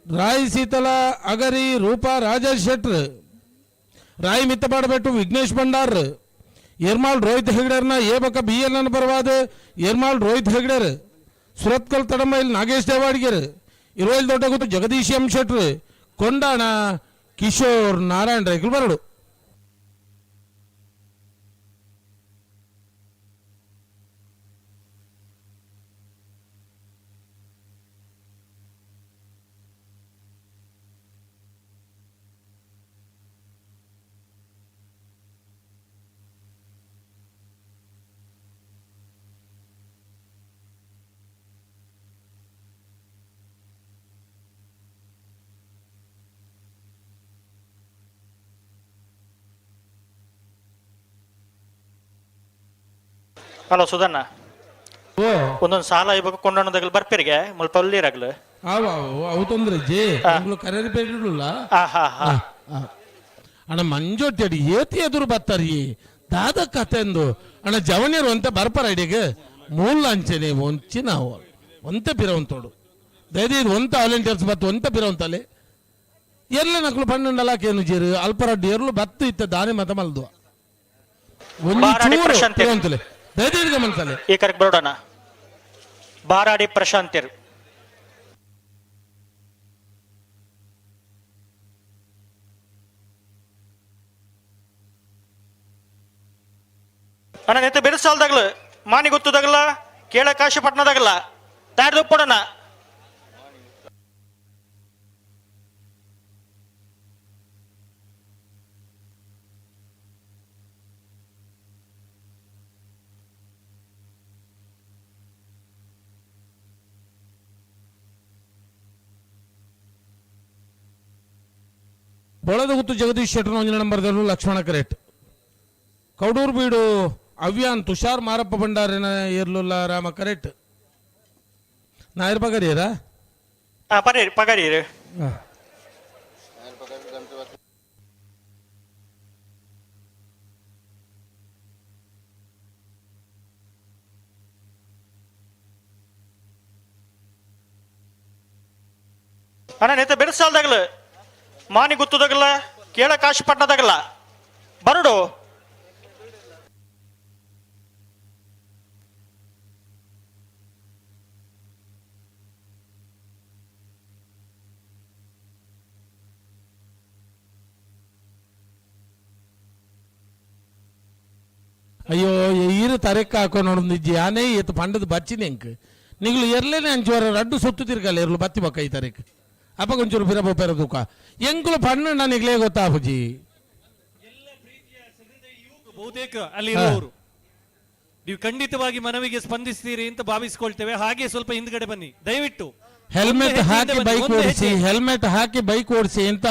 ರಾಯ್ ಸೀತಲ ಅಗರಿ ರೂಪಾ ರಾಜೇಶ್ ಶೆಟ್ರ್ ರಾಯ್ ಮಿತ್ತಪಾಡಬೆಟ್ಟು ವಿಘ್ನೇಶ್ ಭಂಡಾರ್ ಏರ್ಮಾಳ್ ರೋಹಿತ್ ಹೆಗ್ಡರ್ನ ಎ ಬೊಕ್ಕ ಬಿ ಎಲ್ ಪರವಾದ ಏರ್ಮಾಳ್ ರೋಹಿತ್ ಹೆಗ್ಡರ್ ಸುರತ್ಕಲ್ ತಡಮೈಲ್ ನಾಗೇಶ್ ದೇವಾಡಿಗೆರ್ ಇರೋಲ್ ದೊಡ್ಡಗುತ್ತು ಜಗದೀಶ್ ಎಂ ಶೆಟ್ರ್ ಕೊಂಡಾಣ ಕಿಶೋರ್ ನಾರಾಯಣ ರೈಕುಲ್ ಬರಡು. ಹಲೋ ಸುಧಣ್ಣ, ಒಂದೊಂದು ಸಾಲ ಇವಾಗ ಕೊಂಡೋಣದಾಗಲು ಬರ್ಪಿರಿಗೆ ಮುಲ್ಪ ಅಲ್ಲಿರಾಗ್ಲು. ಅವು ಅವು ತೊಂದ್ರೆ ಜೇ ಕರೆರಿ ಪೇಟಿಡುಲ್ಲ. ಅಣ್ಣ ಮಂಜೋಟಿ ಏತಿ ಎದುರು ಬತ್ತಾರಿ ದಾದ ಕತೆಂದು ಅಣ್ಣ ಜವನಿಯರು ಒಂತೆ ಬರ್ಪರ ಇಡೀಗ ಮೂಲ ಅಂಚೆನೆ ಒಂಚಿ ನಾವು ಒಂತೆ ಪಿರವಂತೋಡು ದಯದೀದು ಒಂತ ವಾಲಂಟಿಯರ್ಸ್ ಬತ್ತು ಒಂತೆ ಪಿರವಂತಲ್ಲಿ ಎಲ್ಲ ನಕಲು ಪನ್ನೊಂಡಲಾಕೇನು ಜೀರು ಅಲ್ಪರಡ್ಡು ಎರ್ಲು ಬತ್ತು ಇತ್ತ ದಾನಿ ಮತ ಮಲ್ದು ಒಂದು ಚೂರು ಪಿರವಂತಲೆ ದಯದೀದು ಗಮನಿಸಲೆ. ಈ ಕರೆಕ್ಟ್ ಬರೋಣ ಬಾರಾಡಿ ಪ್ರಶಾಂತಿರು. ಅಣ್ಣ ನೆತ್ತ ಬೆರೆಸಾಲ್ದಾಗ್ಲು ಮಾನಿ ಗೊತ್ತದಾಗಲ್ಲ ಕೇಳ ಕಾಶಿಪಟ್ಟಣದಾಗಲ್ಲ ತಾಡ್ದು ಕೊಡೋಣ. ಬೊಳದಗುತ್ತು ಜಗದೀಶ್ ಶೆಟ್ಟರ್ ಒಂಜಿ ನಂಬರ್ ಲಕ್ಷ್ಮಣ ಕರೆಟ್ ಕೌಡೂರು ಬೀಡು ಅವ್ಯಾನ್ ತುಷಾರ್ ಮಾರಪ್ಪ ಭಂಡಾರಿನ ಏರ್ಲುಲ್ಲ ರಾಮ ಕರೆಟ್ ನಾಯರ್ ಪಗರಿಯರಾ ಪಗರಿಯರು. ಅಣ್ಣ ನೆತ್ತ ಬೆರೆಸಾಲ್ದಾಗಲು ಮಾನಿ ಗೊತ್ತದಾಗಲ್ಲ ಕೇಳ ಕಾಶಿಪಟ್ಟಣದಾಗಲ್ಲ ಬರಡು. ಅಯ್ಯೋ ಈರು ತರೆಕ್ಕ ಹಾಕೋ ನೋಡಿದ್ಜಿ ಆನೆ ಈತ ಪಂಡದ ಬಚ್ಚಿನ ಎಂಕ್ ನಿಗಳು ಎರ್ಲೇನೆ ಅಂಚುವರ ರಡ್ಡು ಸುತ್ತು ತಿರ್ಗಲ್ಲ ಎರ್ಲು ಬತ್ತಿ ಬಕ್ಕ ಈ ತರೆಕ್ ಅಪ್ಪ ಕೊಂಚೂರು ಪಿರ ಪೆರ ತೂಕ ಎಂಕುಲು ಪಣ್ಣು ನನಗ್ಲೇ ಗೊತ್ತಾಪುಜಿ. ಬಹುತೇಕ ಅಲ್ಲಿ ಇರುವವರು ನೀವು ಖಂಡಿತವಾಗಿ ಮನವಿಗೆ ಸ್ಪಂದಿಸ್ತೀರಿ ಅಂತ ಭಾವಿಸ್ಕೊಳ್ತೇವೆ. ಹಾಗೆ ಸ್ವಲ್ಪ ಹಿಂದ್ಗಡೆ ಬನ್ನಿ ದಯವಿಟ್ಟು. ಹೆಲ್ಮೆಟ್ ಹಾಕಿ ಬೈಕ್ ಓಡಿಸಿ, ಹೆಲ್ಮೆಟ್ ಹಾಕಿ ಬೈಕ್ ಓಡಿಸಿ ಅಂತ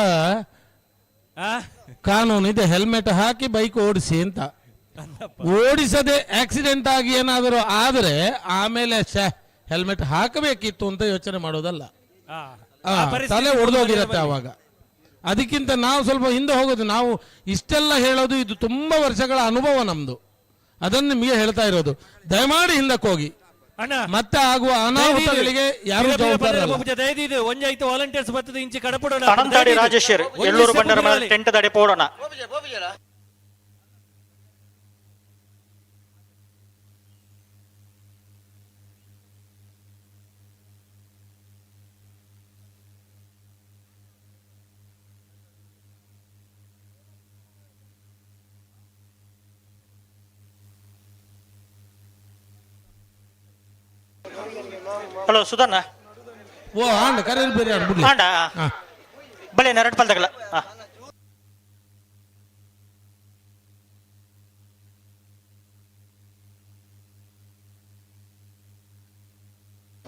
ಕಾನೂನು ಇದೆ. ಹೆಲ್ಮೆಟ್ ಹಾಕಿ ಬೈಕ್ ಓಡಿಸಿ ಅಂತ ಓಡಿಸದೆ ಆಕ್ಸಿಡೆಂಟ್ ಆಗಿ ಏನಾದರೂ ಆದರೆ ಆಮೇಲೆ ಹೆಲ್ಮೆಟ್ ಹಾಕಬೇಕಿತ್ತು ಅಂತ ಯೋಚನೆ ಮಾಡೋದಲ್ಲ, ತಲೆ ಒಡೆದೋಗಿರತ್ತೆ ಆವಾಗ. ಅದಕ್ಕಿಂತ ನಾವು ಸ್ವಲ್ಪ ಹಿಂದೆ ಹೋಗೋದು. ನಾವು ಇಷ್ಟೆಲ್ಲ ಹೇಳೋದು ಇದು ತುಂಬಾ ವರ್ಷಗಳ ಅನುಭವ ನಮ್ದು, ಅದನ್ನು ನಿಮಗೆ ಹೇಳ್ತಾ ಇರೋದು. ದಯಮಾಡಿ ಹಿಂದಕ್ಕೆ ಹೋಗಿ, ಮತ್ತೆ ಆಗುವ ಅನಾಹುತಗಳಿಗೆ ಯಾರು ಜವಾಬ್ದಾರರಲ್ಲ. ಒಂಜಾಯ್ತು ವಾಲಂಟಿಯರ್ಸ್ ಬರ್ತದೆ ಇಂಚಿ ಕಡಪಡೋಣ. ಅನಂತಾಡಿ ರಾಜೇಶ್ವರ್ ಎಲ್ಲೂರು ಬಂಡರ ಮೇಲೆ ಟೆಂಟ್ ದಾಡಿ ಪೋಡೋಣ. ಹಲೋ ಸುಧಣ್ಣ. ಓ ಆಂಡ ಕರೆ ಬೇರೆ ಆಂಡ್ ಬುಡ್ಲಿ. ಆಂಡ ಬಲೆ ನರಡ್ ಪಲ್ದಗಲ. ಹಾ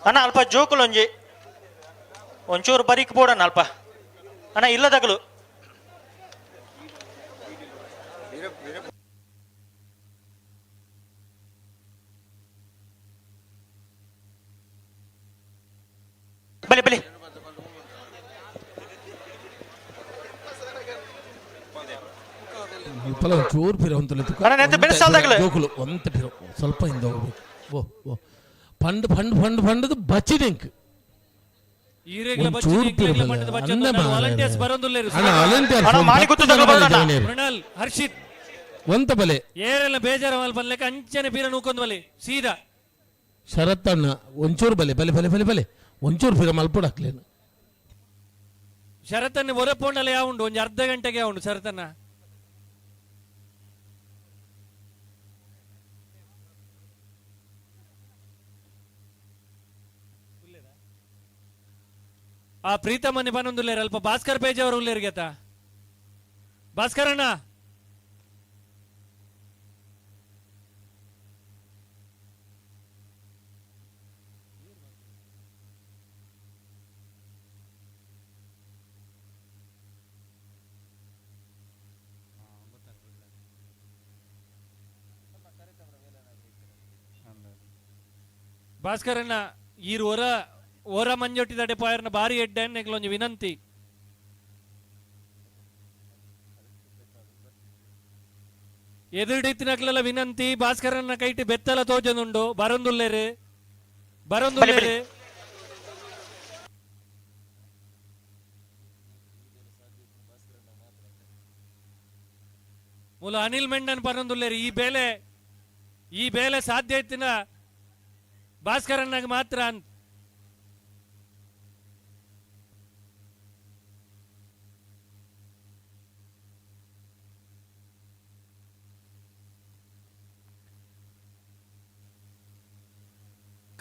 ಅಣ್ಣ ಅಲ್ಪ ಜೋಕುಲು ಒಂಜಿ ಒಂಚೂರು ಬರೀಕ್ ಬೋಡಣ್ಣ ಅಲ್ಪ ಅಣ್ಣ ಇಲ್ಲದಗಲು. ಬಲೆ ಬಲೆ ಅಲ್ಪಲ ಒಂಚೂರು ಪಿರ ಹೊಂತಲೆ. ಅಣ್ಣ, ನೆತ್ತ ಬೆಳೆಸಾಲ್ದಾಗಲೇ. ಜೋಕುಲು ಒಂತ ಪಿರ ಸ್ವಲ್ಪ ಹಿಂದೆ ಹೋಗ್ಬೇಕು. ಓ ಓ ಫಂಡ್ ಫಂಡ್ ಫಂಡ್ ಫಂಡದು ಬಚ್ಚಿದೆಂಕ್. ಈರೆಗ್ಲ ಒಂಚೂರು ಬಚ್ಚಿನ ಪಿರ ಎಂಕ್ಲೆಗ್ಲ ಬಲೆ. ಪಂಡದ ಬಚ್ಚೊಂದು ಅಂದೆ ಉಂಡು. ಮಾರ್ರೆ. ವಾಲಂಟಿಯರ್ಸ್ ಬರೊಂದುಲ್ಲೆರ್. ಅಣ್ಣ, ವಾಲಂಟಿಯರ್ಸ್ ಅಣ್ಣ, ಒಂದು ಮಾಣಿ ಹತ್ತು ಗುತ್ತದ ಜನ ಬರೋಣ. ಜವನಿಯರು. ಮೃಣಾಲ್ ಹರ್ಷಿತ್ ಒಂತ ಬಲೆ. ಏರೆಲ್ಲ ಬೇಜಾರ ಮಲ್ಪನ್ಲೆಕ್ಕ ಅಂಚನೆ ಪೀರ ನೂಕೊಂದು ಬಲೆ ಸೀದಾ. ಶರತ್ತಣ್ಣ ಒಂಚೂರು ಬಲೆ ಬಲೆ ಬಲೆ ಬಲೆ ಬಲೆ ಒಂಚೂರು ಪಿರ ಮಲ್ಪುಡಾಕ್ಲೇನು. ಶರತ್ತನ್ನ ಒರಪೋಂಡಲ ಯಾವುಂಡು ಒಂಜಿ ಅರ್ಧ ಗಂಟೆಗೆ ಯಾವುಂಡು ಶರತನ್ನ. ಆ ಪ್ರೀತಮನಿ ಪನೊಂದುಲ್ಲೇರು ಅಲ್ಪ ಭಾಸ್ಕರ್ ಪೇಜ್ ಅವರು ಉಲ್ಲೇರು ಗೆತ. ಭಾಸ್ಕರ್ ಅಣ್ಣ ಭಾಸ್ಕರಣ್ಣ ಈರ್ ಒರ ಒರ ಮಂಜೊಟ್ಟಿದಡೆ ಪಾಯರ್ನ ಬಾರಿ ಎಡ್ಡೆ ಒಂಜಿ ವಿನಂತಿ. ಎದುರುಡಿತ್ತಿನಕ್ಲೆಲ್ಲ ವಿನಂತಿ, ಭಾಸ್ಕರನ್ನ ಕೈಟಿ ಬೆತ್ತಲ ತೋಜನುಂಡು ಬರೊಂದುಲ್ಲೇರು ಬರೊಂದುಲ್ಲೇರು. ಮೂಲ ಅನಿಲ್ ಮೆಂಡನ್ ಪರೊಂದುಲ್ಲೇರು ಈ ಬೇಲೆ ಈ ಬೇಲೆ ಸಾಧ್ಯ ಇತ್ತಿನ ಭಾಸ್ಕರಣ್ಣಗೆ ಮಾತ್ರ ಅಂತ.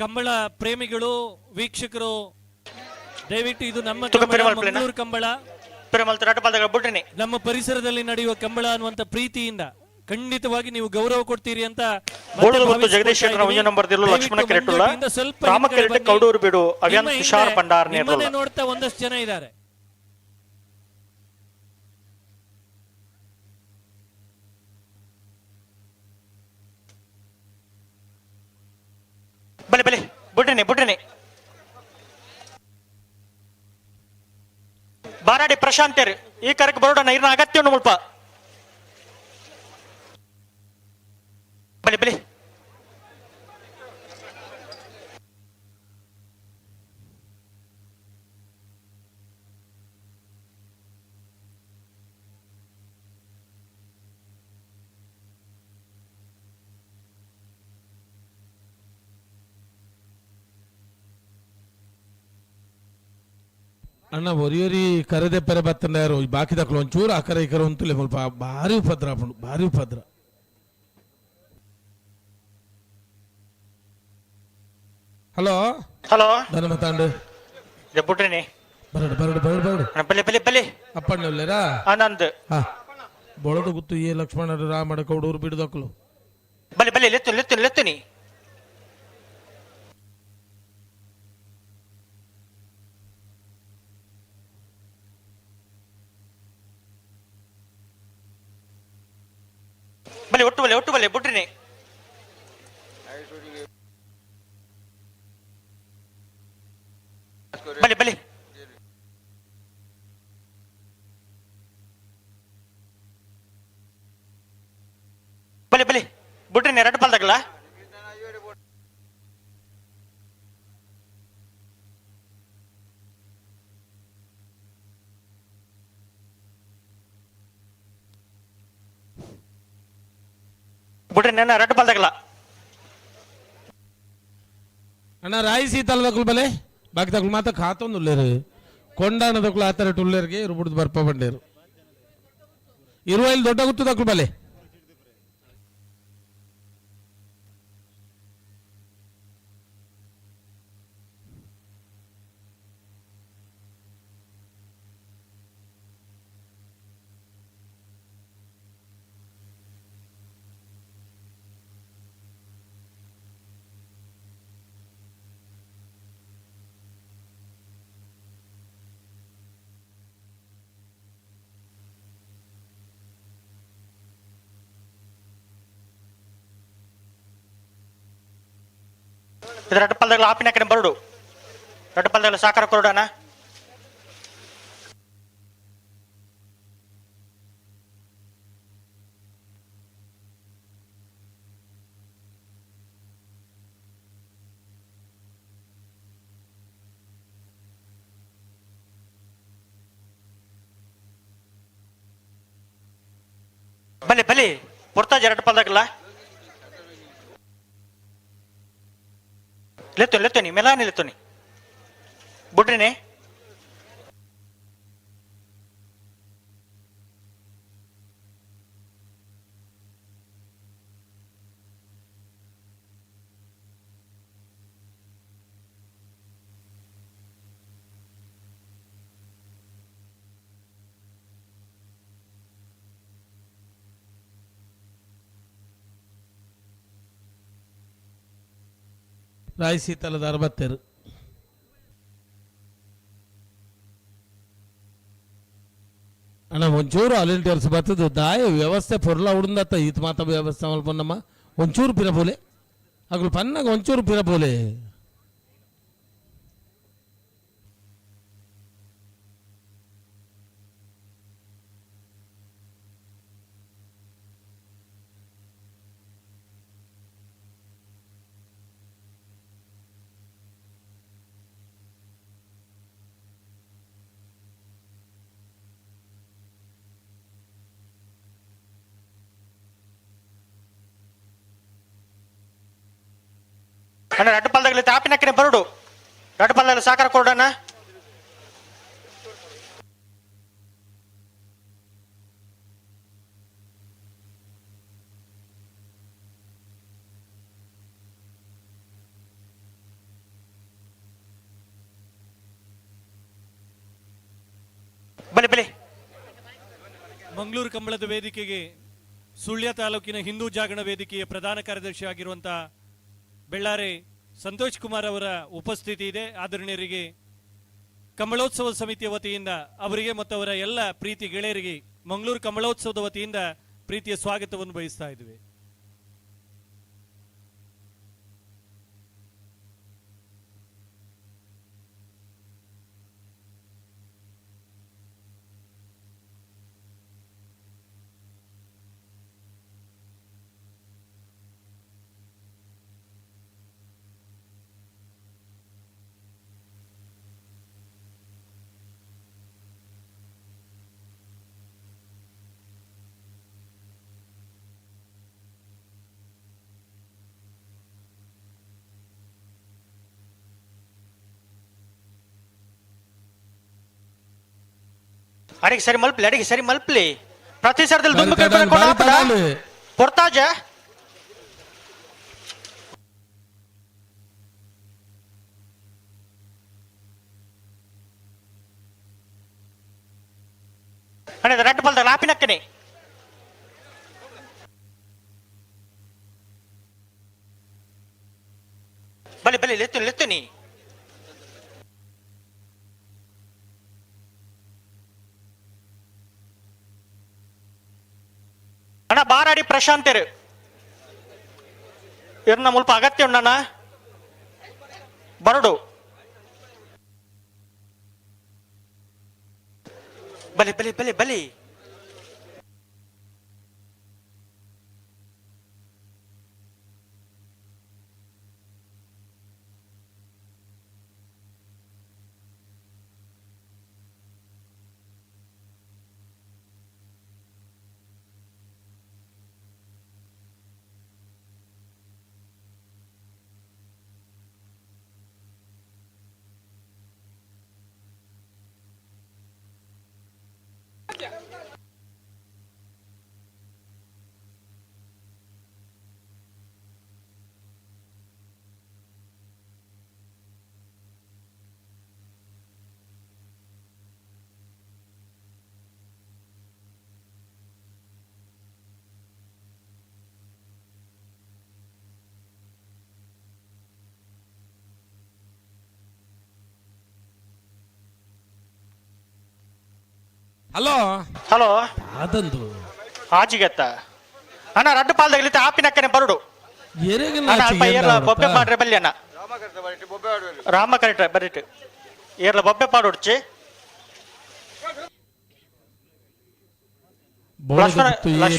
ಕಂಬಳ ಪ್ರೇಮಿಗಳು ವೀಕ್ಷಕರು ದಯವಿಟ್ಟು ಇದು ನಮ್ಮ ಕಂಬಳ, ಮಂಗಳೂರು ಕಂಬಳ, ನಮ್ಮ ಪರಿಸರದಲ್ಲಿ ನಡೆಯುವ ಕಂಬಳ ಅನ್ನುವಂತ ಪ್ರೀತಿಯಿಂದ ಖಂಡಿತವಾಗಿ ನೀವು ಗೌರವ ಕೊಡ್ತೀರಿ ಅಂತ ಜಗದೀಶ್ ಲಕ್ಷ್ಮಣ ಸ್ವಲ್ಪ ಕೌಡೂರು ಬಿಡು ತುಷಾರ್ ಭಂಡಾರ್ ನಿಮ್ಮನ್ನೇ ನೋಡ್ತಾ ಒಂದಷ್ಟು ಜನ ಇದ್ದಾರೆ. ಬಲೆ ಬಲೆ ಬುಡ್ರಿನಿ ಬುಡ್ರಿನಿ. ಬಾರಾಡಿ ಪ್ರಶಾಂತರ್ ಈ ಕರಕ್ ಬರೋಡಣ ಇರ್ನ ಅಗತ್ಯ ಉಂಡು ಮುಲ್ಪ. ಬಲೆ ಬಲೆ ಅಣ್ಣ ಒರಿಯೊರಿ ಕರೆದೆ ಪೆರೆ ಬತ್ತಂಡ ಈ ಬಾಕಿ ದಕ್ಕಲು ಒಂಚೂರು ಆ ಕರೆ ಈ ಕರೆ ಉಂತುಲೆ ಮುಲ್ಪ ಭಾರಿ ಉಪದ್ರ ಆಪುಂಡು, ಭಾರಿ ಉಪದ್ರ. ಹಲೋ ಹಲೋ ಧನ ಮತ್ತಾಂಡು ಬುಡ್ರಿನಿ. ಬರಡು ಬರಡು ಬರಡು ಬರಡು. ಬಲೆ ಬಲೆ ಬಲೆ ಅಪ್ಪಣ್ಣ ಉಲ್ಲೇರಾ? ಆನಂದ್. ಹಾ ಬೊಳದು ಗುತ್ತು ಏ ಲಕ್ಷ್ಮಣರು ರಾಮಡ ಕೌಡೂರು ಬಿಡುದಕ್ಕಲು. ಬಲೆ ಬಲೆ ಲೆತ್ತು ಲೆತ್ತು ಲೆತ್ತುನಿ. ಬಲೆ ಒಟ್ಟು ಬಲೆ ಒಟ್ಟು ಬಲೆ ಬುಡ್ರಿನಿ. ಬಲೆ ಬಲೆ ಬಲೆ ಬಲೆ ಬುಡ್ರಿನಿ ಎರಡು ಪಲ್ದಾಗಲ. ಬುಡ್ರಿನಿ ಅಣ್ಣ ಎರಡು ಪಲ್ದಾಗಲ. ಅಣ್ಣ ರಾಯಿ ಸೀತಾಲದಕ್ಕಲು ಬಲೆ ಬಾಕಿ ತಕ್ಕಲು ಮಾತ ಖಾತೊಂದು ಉಲ್ಲೇರು ಕೊಂಡಾಣದಕ್ಕಲು ಆ ಥರ ಉಲ್ಲೇರಿಗೆ ಇರು ಬುಡ್ದು ಬರ್ಪ ಬಂಡೇರು ಇರುವ ಇಲ್ಲಿ ದೊಡ್ಡ ಗುತ್ತು ದಕ್ಕಲು ಬಲೆ. ಇದು ರಡ್ಡು ಪಲ್ದಗಳ ಆಪಿನ ಕಡೆ ಬರಡು. ರಡ್ಡು ಪಲ್ದಗಳ ಸಾಕಾರ ಕೊರಡಣ. ಬಲಿ ಬಲಿ ಪೊರ್ತಾಜ್ ಎರಡು ಪಲ್ದಾಗಲ್ಲ ಲೆತ್ತೋನಿ ಲೆತ್ತೋನಿ ಮೆಲಾನಿ ಲೆತ್ತೋನಿ ಬುಡ್ರಿನಿ. ರಾಯಸೀತಲದ 66. ಅಣ್ಣ ಒಂಚೂರು ವಾಲಂಟಿಯರ್ಸ್ ಬರ್ತದೆ ದಾಯ ವ್ಯವಸ್ಥೆ ಪೊರ್ಲ ಉಡುಂದತ್ತ ಈತ ಮಾತ ವ್ಯವಸ್ಥೆ ಮಲ್ಪೊನ್ನಮ್ಮ ಒಂಚೂರು ಪಿರಪೋಲೆ ಅಗಲು ಪನ್ನಾಗ ಒಂಚೂರು ಪಿರಪೋಲೆ. ಅಣ್ಣ ರಡ್ಡು ಪಲ್ದಾಗಲಿ ತಾಪಿನಕ್ಕನೆ ಬರಡು. ರಡ್ಡು ಪಲ್ದಾಗಲಿ ಸಾಕಾರ ಕೊಡೋಣ. ಬಲಿ ಬಲಿ. ಮಂಗಳೂರು ಕಂಬಳದ ವೇದಿಕೆಗೆ ಸುಳ್ಯ ತಾಲೂಕಿನ ಹಿಂದೂ ಜಾಗರಣ ವೇದಿಕೆಯ ಪ್ರಧಾನ ಕಾರ್ಯದರ್ಶಿ ಆಗಿರುವಂತಹ ಬೆಳ್ಳಾರೆ ಸಂತೋಷ್ ಕುಮಾರ್ ಅವರ ಉಪಸ್ಥಿತಿ ಇದೆ. ಆದರಣೀಯರಿಗೆ ಕಂಬಳೋತ್ಸವ ಸಮಿತಿಯ ವತಿಯಿಂದ ಅವರಿಗೆ ಮತ್ತು ಅವರ ಎಲ್ಲ ಪ್ರೀತಿ ಗೆಳೆಯರಿಗೆ ಮಂಗಳೂರು ಕಂಬಳೋತ್ಸವದ ವತಿಯಿಂದ ಪ್ರೀತಿಯ ಸ್ವಾಗತವನ್ನು ಬಯಸ್ತಾ ಇದ್ವಿ. ಅಡಿಗೆ ಸರಿ ಮಲ್ಪಲಿ, ಅಡಿಗೆ ಸರಿ ಮಲ್ಪಲಿ. ಪ್ರತಿ ಸರ್ದಲ್ಲಿ ದುಂಬು ಪೊರ್ತಾಜ ಅಣ್ಣ ರಡ್ಡು ಪಲ್ದ ಲಾಪಿನಕ್ಕನೆ. ಬಲಿ ಬಲಿ ಲೆತ್ತು ಲೆತ್ತುನಿ. ಅಣ್ಣ ಬಾರಾಡಿ ಪ್ರಶಾಂತರು ಇವ್ರನ್ನ ಮುಲ್ಪ ಅಗತ್ಯ ಉಂಡಣ್ಣ ಬರಡು. ಬಲಿ ಬಲಿ ಬಲಿ ಬಲಿ. ಹಲೋ ಹಲೋ ಅದಂದು ಆಜಿಗತ್ತ ಅಣ್ಣ ರಡ್ಡು ಪಾಲ್ದಾಗಲಿತ್ತ ಆಪಿನಕ್ಕನೆ ಬರಡು. ಎರೆಗೆ ಅಣ್ಣ ಅಲ್ಪ ಏರ್ಲ ಬೊಬ್ಬೆ ಮಾಡ್ರೆ ಬಲ್ಲಿ ಅಣ್ಣ. ರಾಮ ಕರೆಕ್ಟ್ ಬರಿಟ್ ಏರ್ಲ ಬೊಬ್ಬೆ ಪಾಡೊಡ್ಚಿ.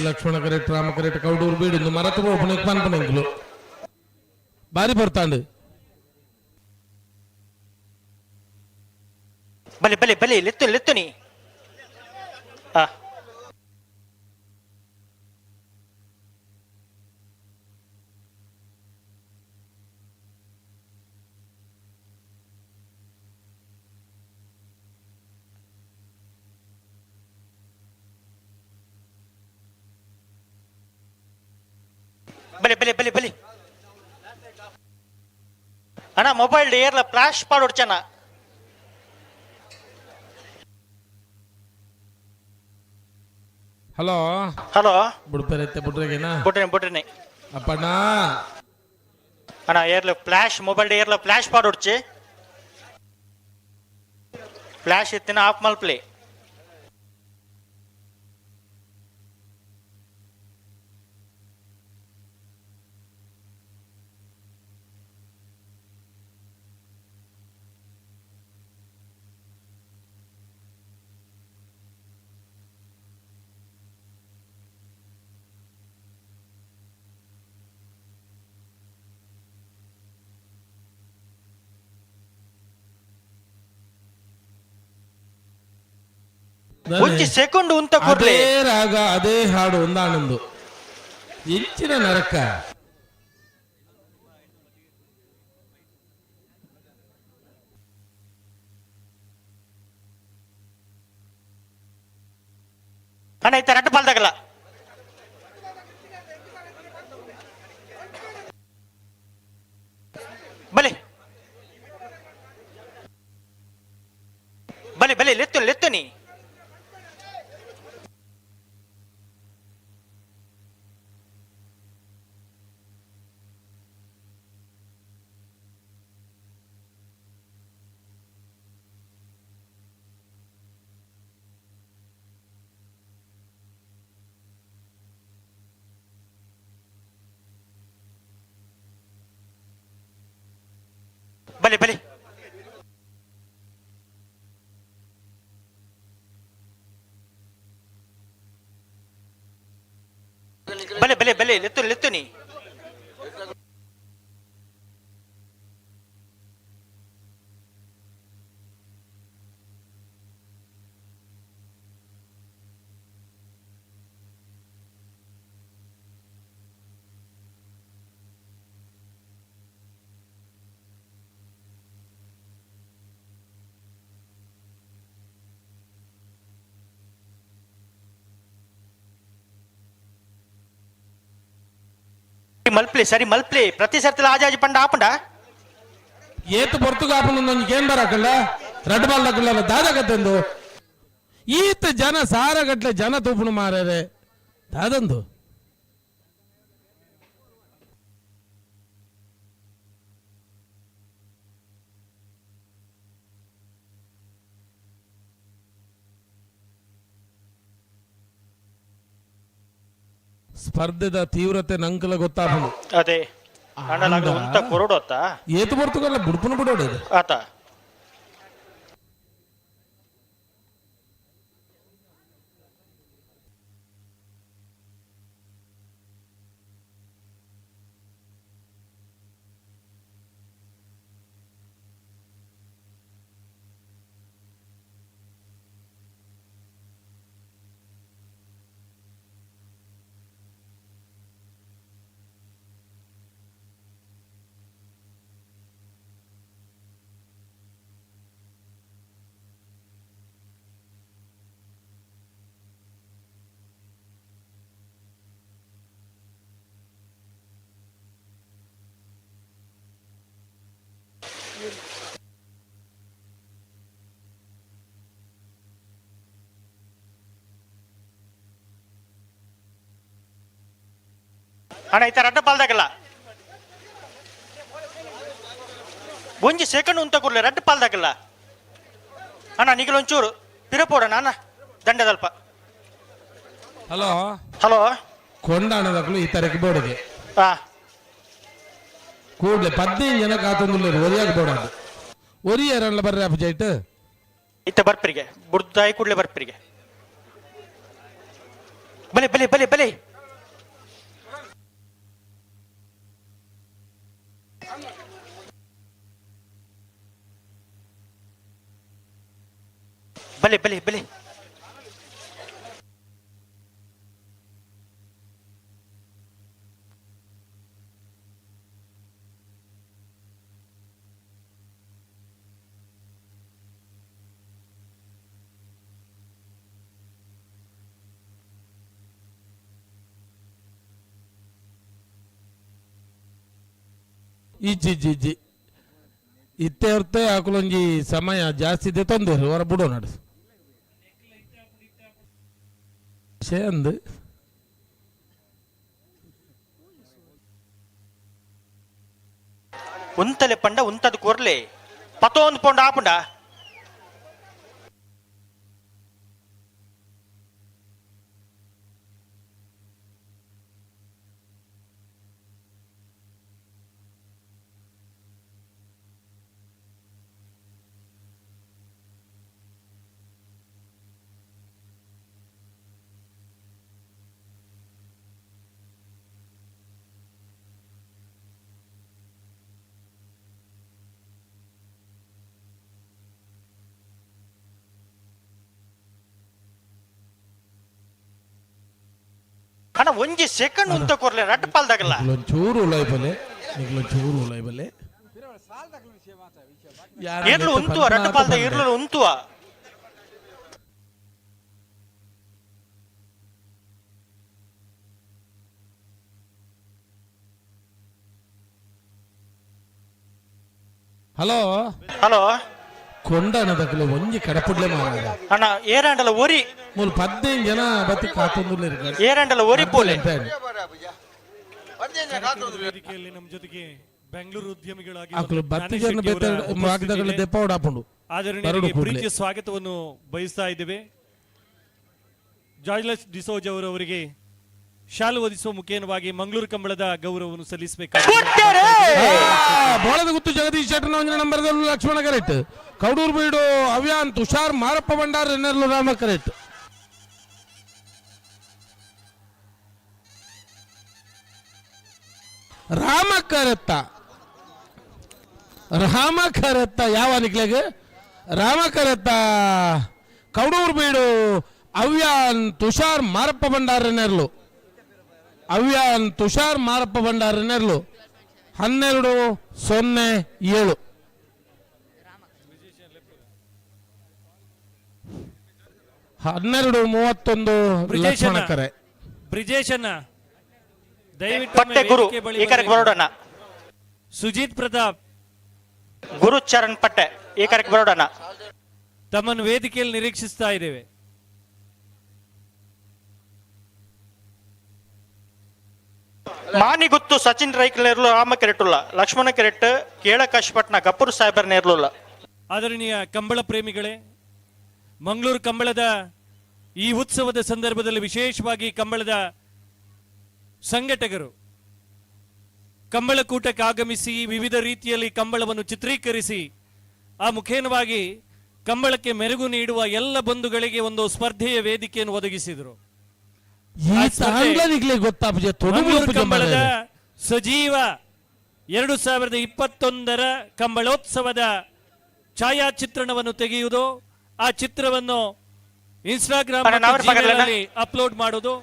ಲಕ್ಷ್ಮಣ ಕರೆಕ್ಟ್ ರಾಮ ಕರೆಕ್ಟ್ ಕೌಡೂರು ಬೀಡು ಮರತ ಪೋಪುನ ಪನ್ಪನೆಂಕ್ಲು ಬಾರಿ ಬರ್ತಾಂಡು. ಬಲಿ ಬಲಿ ಬಲಿ ಲೆತ್ತು ಲೆತ್ತುನಿ. ಆ ಬಲಿ ಬಲಿ ಬಲಿ ಬಲಿ ಅಣ್ಣ ಮೊಬೈಲ್ ಏರ್ಲ ಫ್ಲಾಶ್ ಪಾಡೊಡ್ಚಣ್ಣ. ಹಲೋ ಹಲೋ ಬುಡ್ಪೆರೈತೆ ಬುಡ್ರೆಗೆನಾ? ಬುಡ್ರೆ ಬುಡ್ರೆನೆ ಅಪ್ಪಣ್ಣ ಅಣ್ಣ ಏರ್ಲ ಫ್ಲಾಶ್ ಮೊಬೈಲ್ ಏರ್ಲ ಫ್ಲಾಶ್ ಪಾಡೊಡ್ಚಿ. ಫ್ಲಾಶ್ ಇತ್ತಿನ ಆಫ್ ಮಲ್ಪ್ಲೆ. ಒಂಜಿ ಸೆಕೆಂಡ್ ಉಂತ ಕೊರ್ಲೆ. ಅದೇ ರಾಗ ಅದೇ ಹಾಡು ಒಂದಾನೊಂದು ಇಂಚಿನ ನರಕ. ಅಣ್ಣ ಇತ್ತ ರಡ್ಡು ಪಾಲ್ದಾಗಲ್ಲ. ಬಲಿ ಬಲಿ ಬಲಿ ಲೆತ್ತು ಲೆತ್ತುನಿ. ಬಲಿ ಬಲಿ ಬಲಿ ಬಲಿ ಬಲಿ ಲೆತ್ತು ಲೆತ್ತುನಿ. ಮಲ್ಪ್ಲಿ ಸರಿ ಮಲ್ಪ್ಲಿ ಪ್ರತಿ ಸರ್ತಿಲ ಆಜಾಜಿ ಪಂಡ ಆಪಂಡ ಏತು ಪೊರ್ತು ಕಾಪುನ ಒಂಜಿ ಗೇಮ್ ಬರಕಲ್ಲ ರಡ್ಡು ಬಾಲ್ ದಕ್ಕಲ್ಲ ದಾದಗತ್ತಂದು ಈತ ಜನ ಸಾರಗಟ್ಲೆ ಜನ ತೂಪುಣ ಮಾರರೆ ದಾದಂದು. ಸ್ಪರ್ಧೆದ ತೀವ್ರತೆ ನಂಕಲ ಗೊತ್ತಾಪುಂಡು. ಅದೇ ಅಣ್ಣಲಾಗ ಉಂತ ಕೊರಡು ಅತ್ತ ಏತು ಪೊರ್ತುಗಲ್ಲ ಬುಡ್ಪುನ ಬಿಡೋಡು ಆತ ಅಣ್ಣ ಇತ್ತ ರಡ್ಡ ಪಾಲ್ದಾಗಲ್ಲ ಒಂಜಿ ಸೆಕೆಂಡ್ ಉಂತ ಕೂರ್ಲೆ ರಡ್ಡ ಪಾಲ್ದಾಗಲ್ಲ ಅಣ್ಣ ನಿಗಲ ಒಂಚೂರು ಪಿರಪೋಡಣ ಅಣ್ಣ ದಂಡದಲ್ಪ. ಹಲೋ ಹಲೋ ಕೊಂಡಾಣದಕ್ಕಲು ಈ ತರಕ್ಕೆ ಬೋರ್ಡ್ಗೆ. ಹಾ. ಕೂಡ್ಲೆ 15 ಜನ ಕಾತೊಂದುಲ್ಲೆರ್ ಒರಿಯಾಗ ಬೋಡಾದ್ ಒರಿಯರಲ್ಲ ಬರ್ರೆ ಅಪಜೈಟ್ ಇತ್ತೆ ಬರ್ಪರಿಗೆ ಬುಡ್ದಾಯಿ ಕೂಡ್ಲೆ ಬರ್ಪರಿಗೆ ಬಲೆ ಬಲೆ ಬಲೆ ಬಲೆ ಬಲೆ ಬಲೆ ಬಲೆ ಇಜ್ಜಿ ಇಜ್ಜಿ ಇಜ್ಜಿ ಇತ್ತೆ ಹೊರ್ತೆ ಅಕುಲೊಂಜಿ ಸಮಯ ಜಾಸ್ತಿ ಇದೆ ತೊಂದರೆ ಹೊರ ಬುಡೋ ನಡು ಶೇ ಅಂದ್ ಉಂತಲೆ ಪಂಡ ಉಂತದ ಕೊರ್ಲೆ ಪತೊಂದು ಪೊಂಡ ಆಪುಂಡ ಅಣ್ಣ ಒಂಜಿ ಸೆಕೆಂಡ್ ಉಂತ ಕೊರ್ಲೆ ರಡ್ಡ್ ಪಾಲ್ದಾಗಲ್ಲ ಚೂರು ಉಲಾಯ್ಬಲೆ ನಿಕ್ಲೊಂಚೂರು ಉಲಾಯ್ಬಲೆ ಇರ್ಲು ಉಂತುವ ರಡ್ಡ್ ಪಾಲ್ದ ಇರ್ಲು ಉಂತುವ ಹಲೋ ಹಲೋ ಕೊಂಡನ ದಕಲು ಒಂಜಿ ಕಡಪುಡ್ಲೆ ಮಾರಾಯ ಅಣ್ಣ ಏರಾಂಡಲ ಒರಿ ಮೂಲು 15 ಜನ ಬತ್ತಿ ಕಾತೊಂದುಲ್ಲೆರ್ ಏರಾಂಡಲ ಒರಿ ಪೋಲೆ ವೇದಿಕೆಯಲ್ಲಿ ನಮ್ಮ ಜೊತೆಗೆ ಬೆಂಗಳೂರು ಉದ್ಯಮಿಗಳಾಗಿ ಅಕುಲು ಬತ್ತಿ ಜನ ಬೇತೆ ವಾಗ್ದಗಳು ದೆಪ್ಪವಡ ಆಪುಂಡು ಆದರಣೀಯರಿಗೆ ಪ್ರೀತಿಯ ಸ್ವಾಗತವನ್ನು ಬಯಸ್ತಾ ಇದ್ದೇವೆ. ಜಾರ್ಜ್ಲಸ್ ಡಿಸೋಜ್ ಅವರು ಅವರಿಗೆ ಶಾಲು ಒದಿಸುವ ಮುಖೇನವಾಗಿ ಮಂಗಳೂರು ಕಂಬಳದ ಗೌರವವನ್ನು ಸಲ್ಲಿಸಬೇಕಾಗಿದೆ. ಬೋಳದ ಗುತ್ತು ಜಗದೀಶ್ ಶೆಟ್ಟರ್ ಒಂಜಿ ನಂಬರ್ ಲಕ್ಷ್ಮಣ ಕರೆಕ್ಟ್ ಕೌಡೂರು ಬೀಡು ಅವ್ಯಾನ್ ತುಷಾರ್ ಮಾರಪ್ಪ ಭಂಡಾರ್ ಎನ್ನೆರ್ಲು ರಾಮ ಕರೆಕ್ಟ್ ರಾಮ ಕರೆತ್ತ ರಾಮ ಕರೆತ್ತ ಯಾವ ನಿಕ್ಲೆಗ್ ರಾಮ ಕರೆತ್ತ ಕೌಡೂರು ಬೀಡು ಅವ್ಯಾನ್ ತುಷಾರ್ ಮಾರಪ್ಪ ಭಂಡಾರ್ ಎನ್ನೆರ್ಲು ಅವ್ಯಾನ್ ತುಷಾರ್ ಮಾರಪ್ಪ ಭಂಡಾರ್ ಎನ್ನೆರ್ಲು 12 0 7 12:31 ಲಕ್ಷ್ಮಣ ಕರೆ. ಬ್ರಿಜೇಶನ್ನ ದಯವಿಟ್ಟು ಪಟ್ಟೆ ಗುರು ಈ ಕರೆಗೆ ಬರೋಡಣ್ಣ. ಸುಜಿತ್ ಪ್ರತಾಪ್ ಗುರು ಚರಣ್ ಪಟ್ಟೆ ಈ ಕರೆಗೆ ಬರೋಡಣ್ಣ. ತಮ್ಮನ್ನು ವೇದಿಕೆಯಲ್ಲಿ ನಿರೀಕ್ಷಿಸ್ತಾ ಇದ್ದೇವೆ. ಮಾನಿಗುತ್ತು ಸಚಿನ್ ರೈಕ್ ನೇರ್ಲು ರಾಮ ಕೆರೆಟುಲ್ಲ ಲಕ್ಷ್ಮಣ ಕೆರೆಟ್ ಕೇಳ ಕಾಶಿಪಟ್ನ ಗಪ್ಪೂರ್ ಸಾಹೇಬರ್ ನೇರ್ಲುಲ್ಲ. ಆದರಣೀಯ ಕಂಬಳ ಪ್ರೇಮಿಗಳೇ, ಮಂಗಳೂರು ಕಂಬಳದ ಈ ಉತ್ಸವದ ಸಂದರ್ಭದಲ್ಲಿ ವಿಶೇಷವಾಗಿ ಕಂಬಳದ ಸಂಘಟಕರು ಕಂಬಳಕೂಟಕ್ಕೆ ಆಗಮಿಸಿ ವಿವಿಧ ರೀತಿಯಲ್ಲಿ ಕಂಬಳವನ್ನು ಚಿತ್ರೀಕರಿಸಿ ಆ ಮುಖೇನವಾಗಿ ಕಂಬಳಕ್ಕೆ ಮೆರುಗು ನೀಡುವ ಎಲ್ಲ ಬಂಧುಗಳಿಗೆ ಒಂದು ಸ್ಪರ್ಧೆಯ ವೇದಿಕೆಯನ್ನು ಒದಗಿಸಿದರು. ಕಂಬಳದ ಸಜೀವ 2021ರ ಕಂಬಳೋತ್ಸವದ ಛಾಯಾಚಿತ್ರಣವನ್ನು ತೆಗೆಯುವುದು, ಆ ಚಿತ್ರವನ್ನು ಇನ್ಸ್ಟಾಗ್ರಾಮ್ ಅಪ್ಲೋಡ್ ಮಾಡೋದು,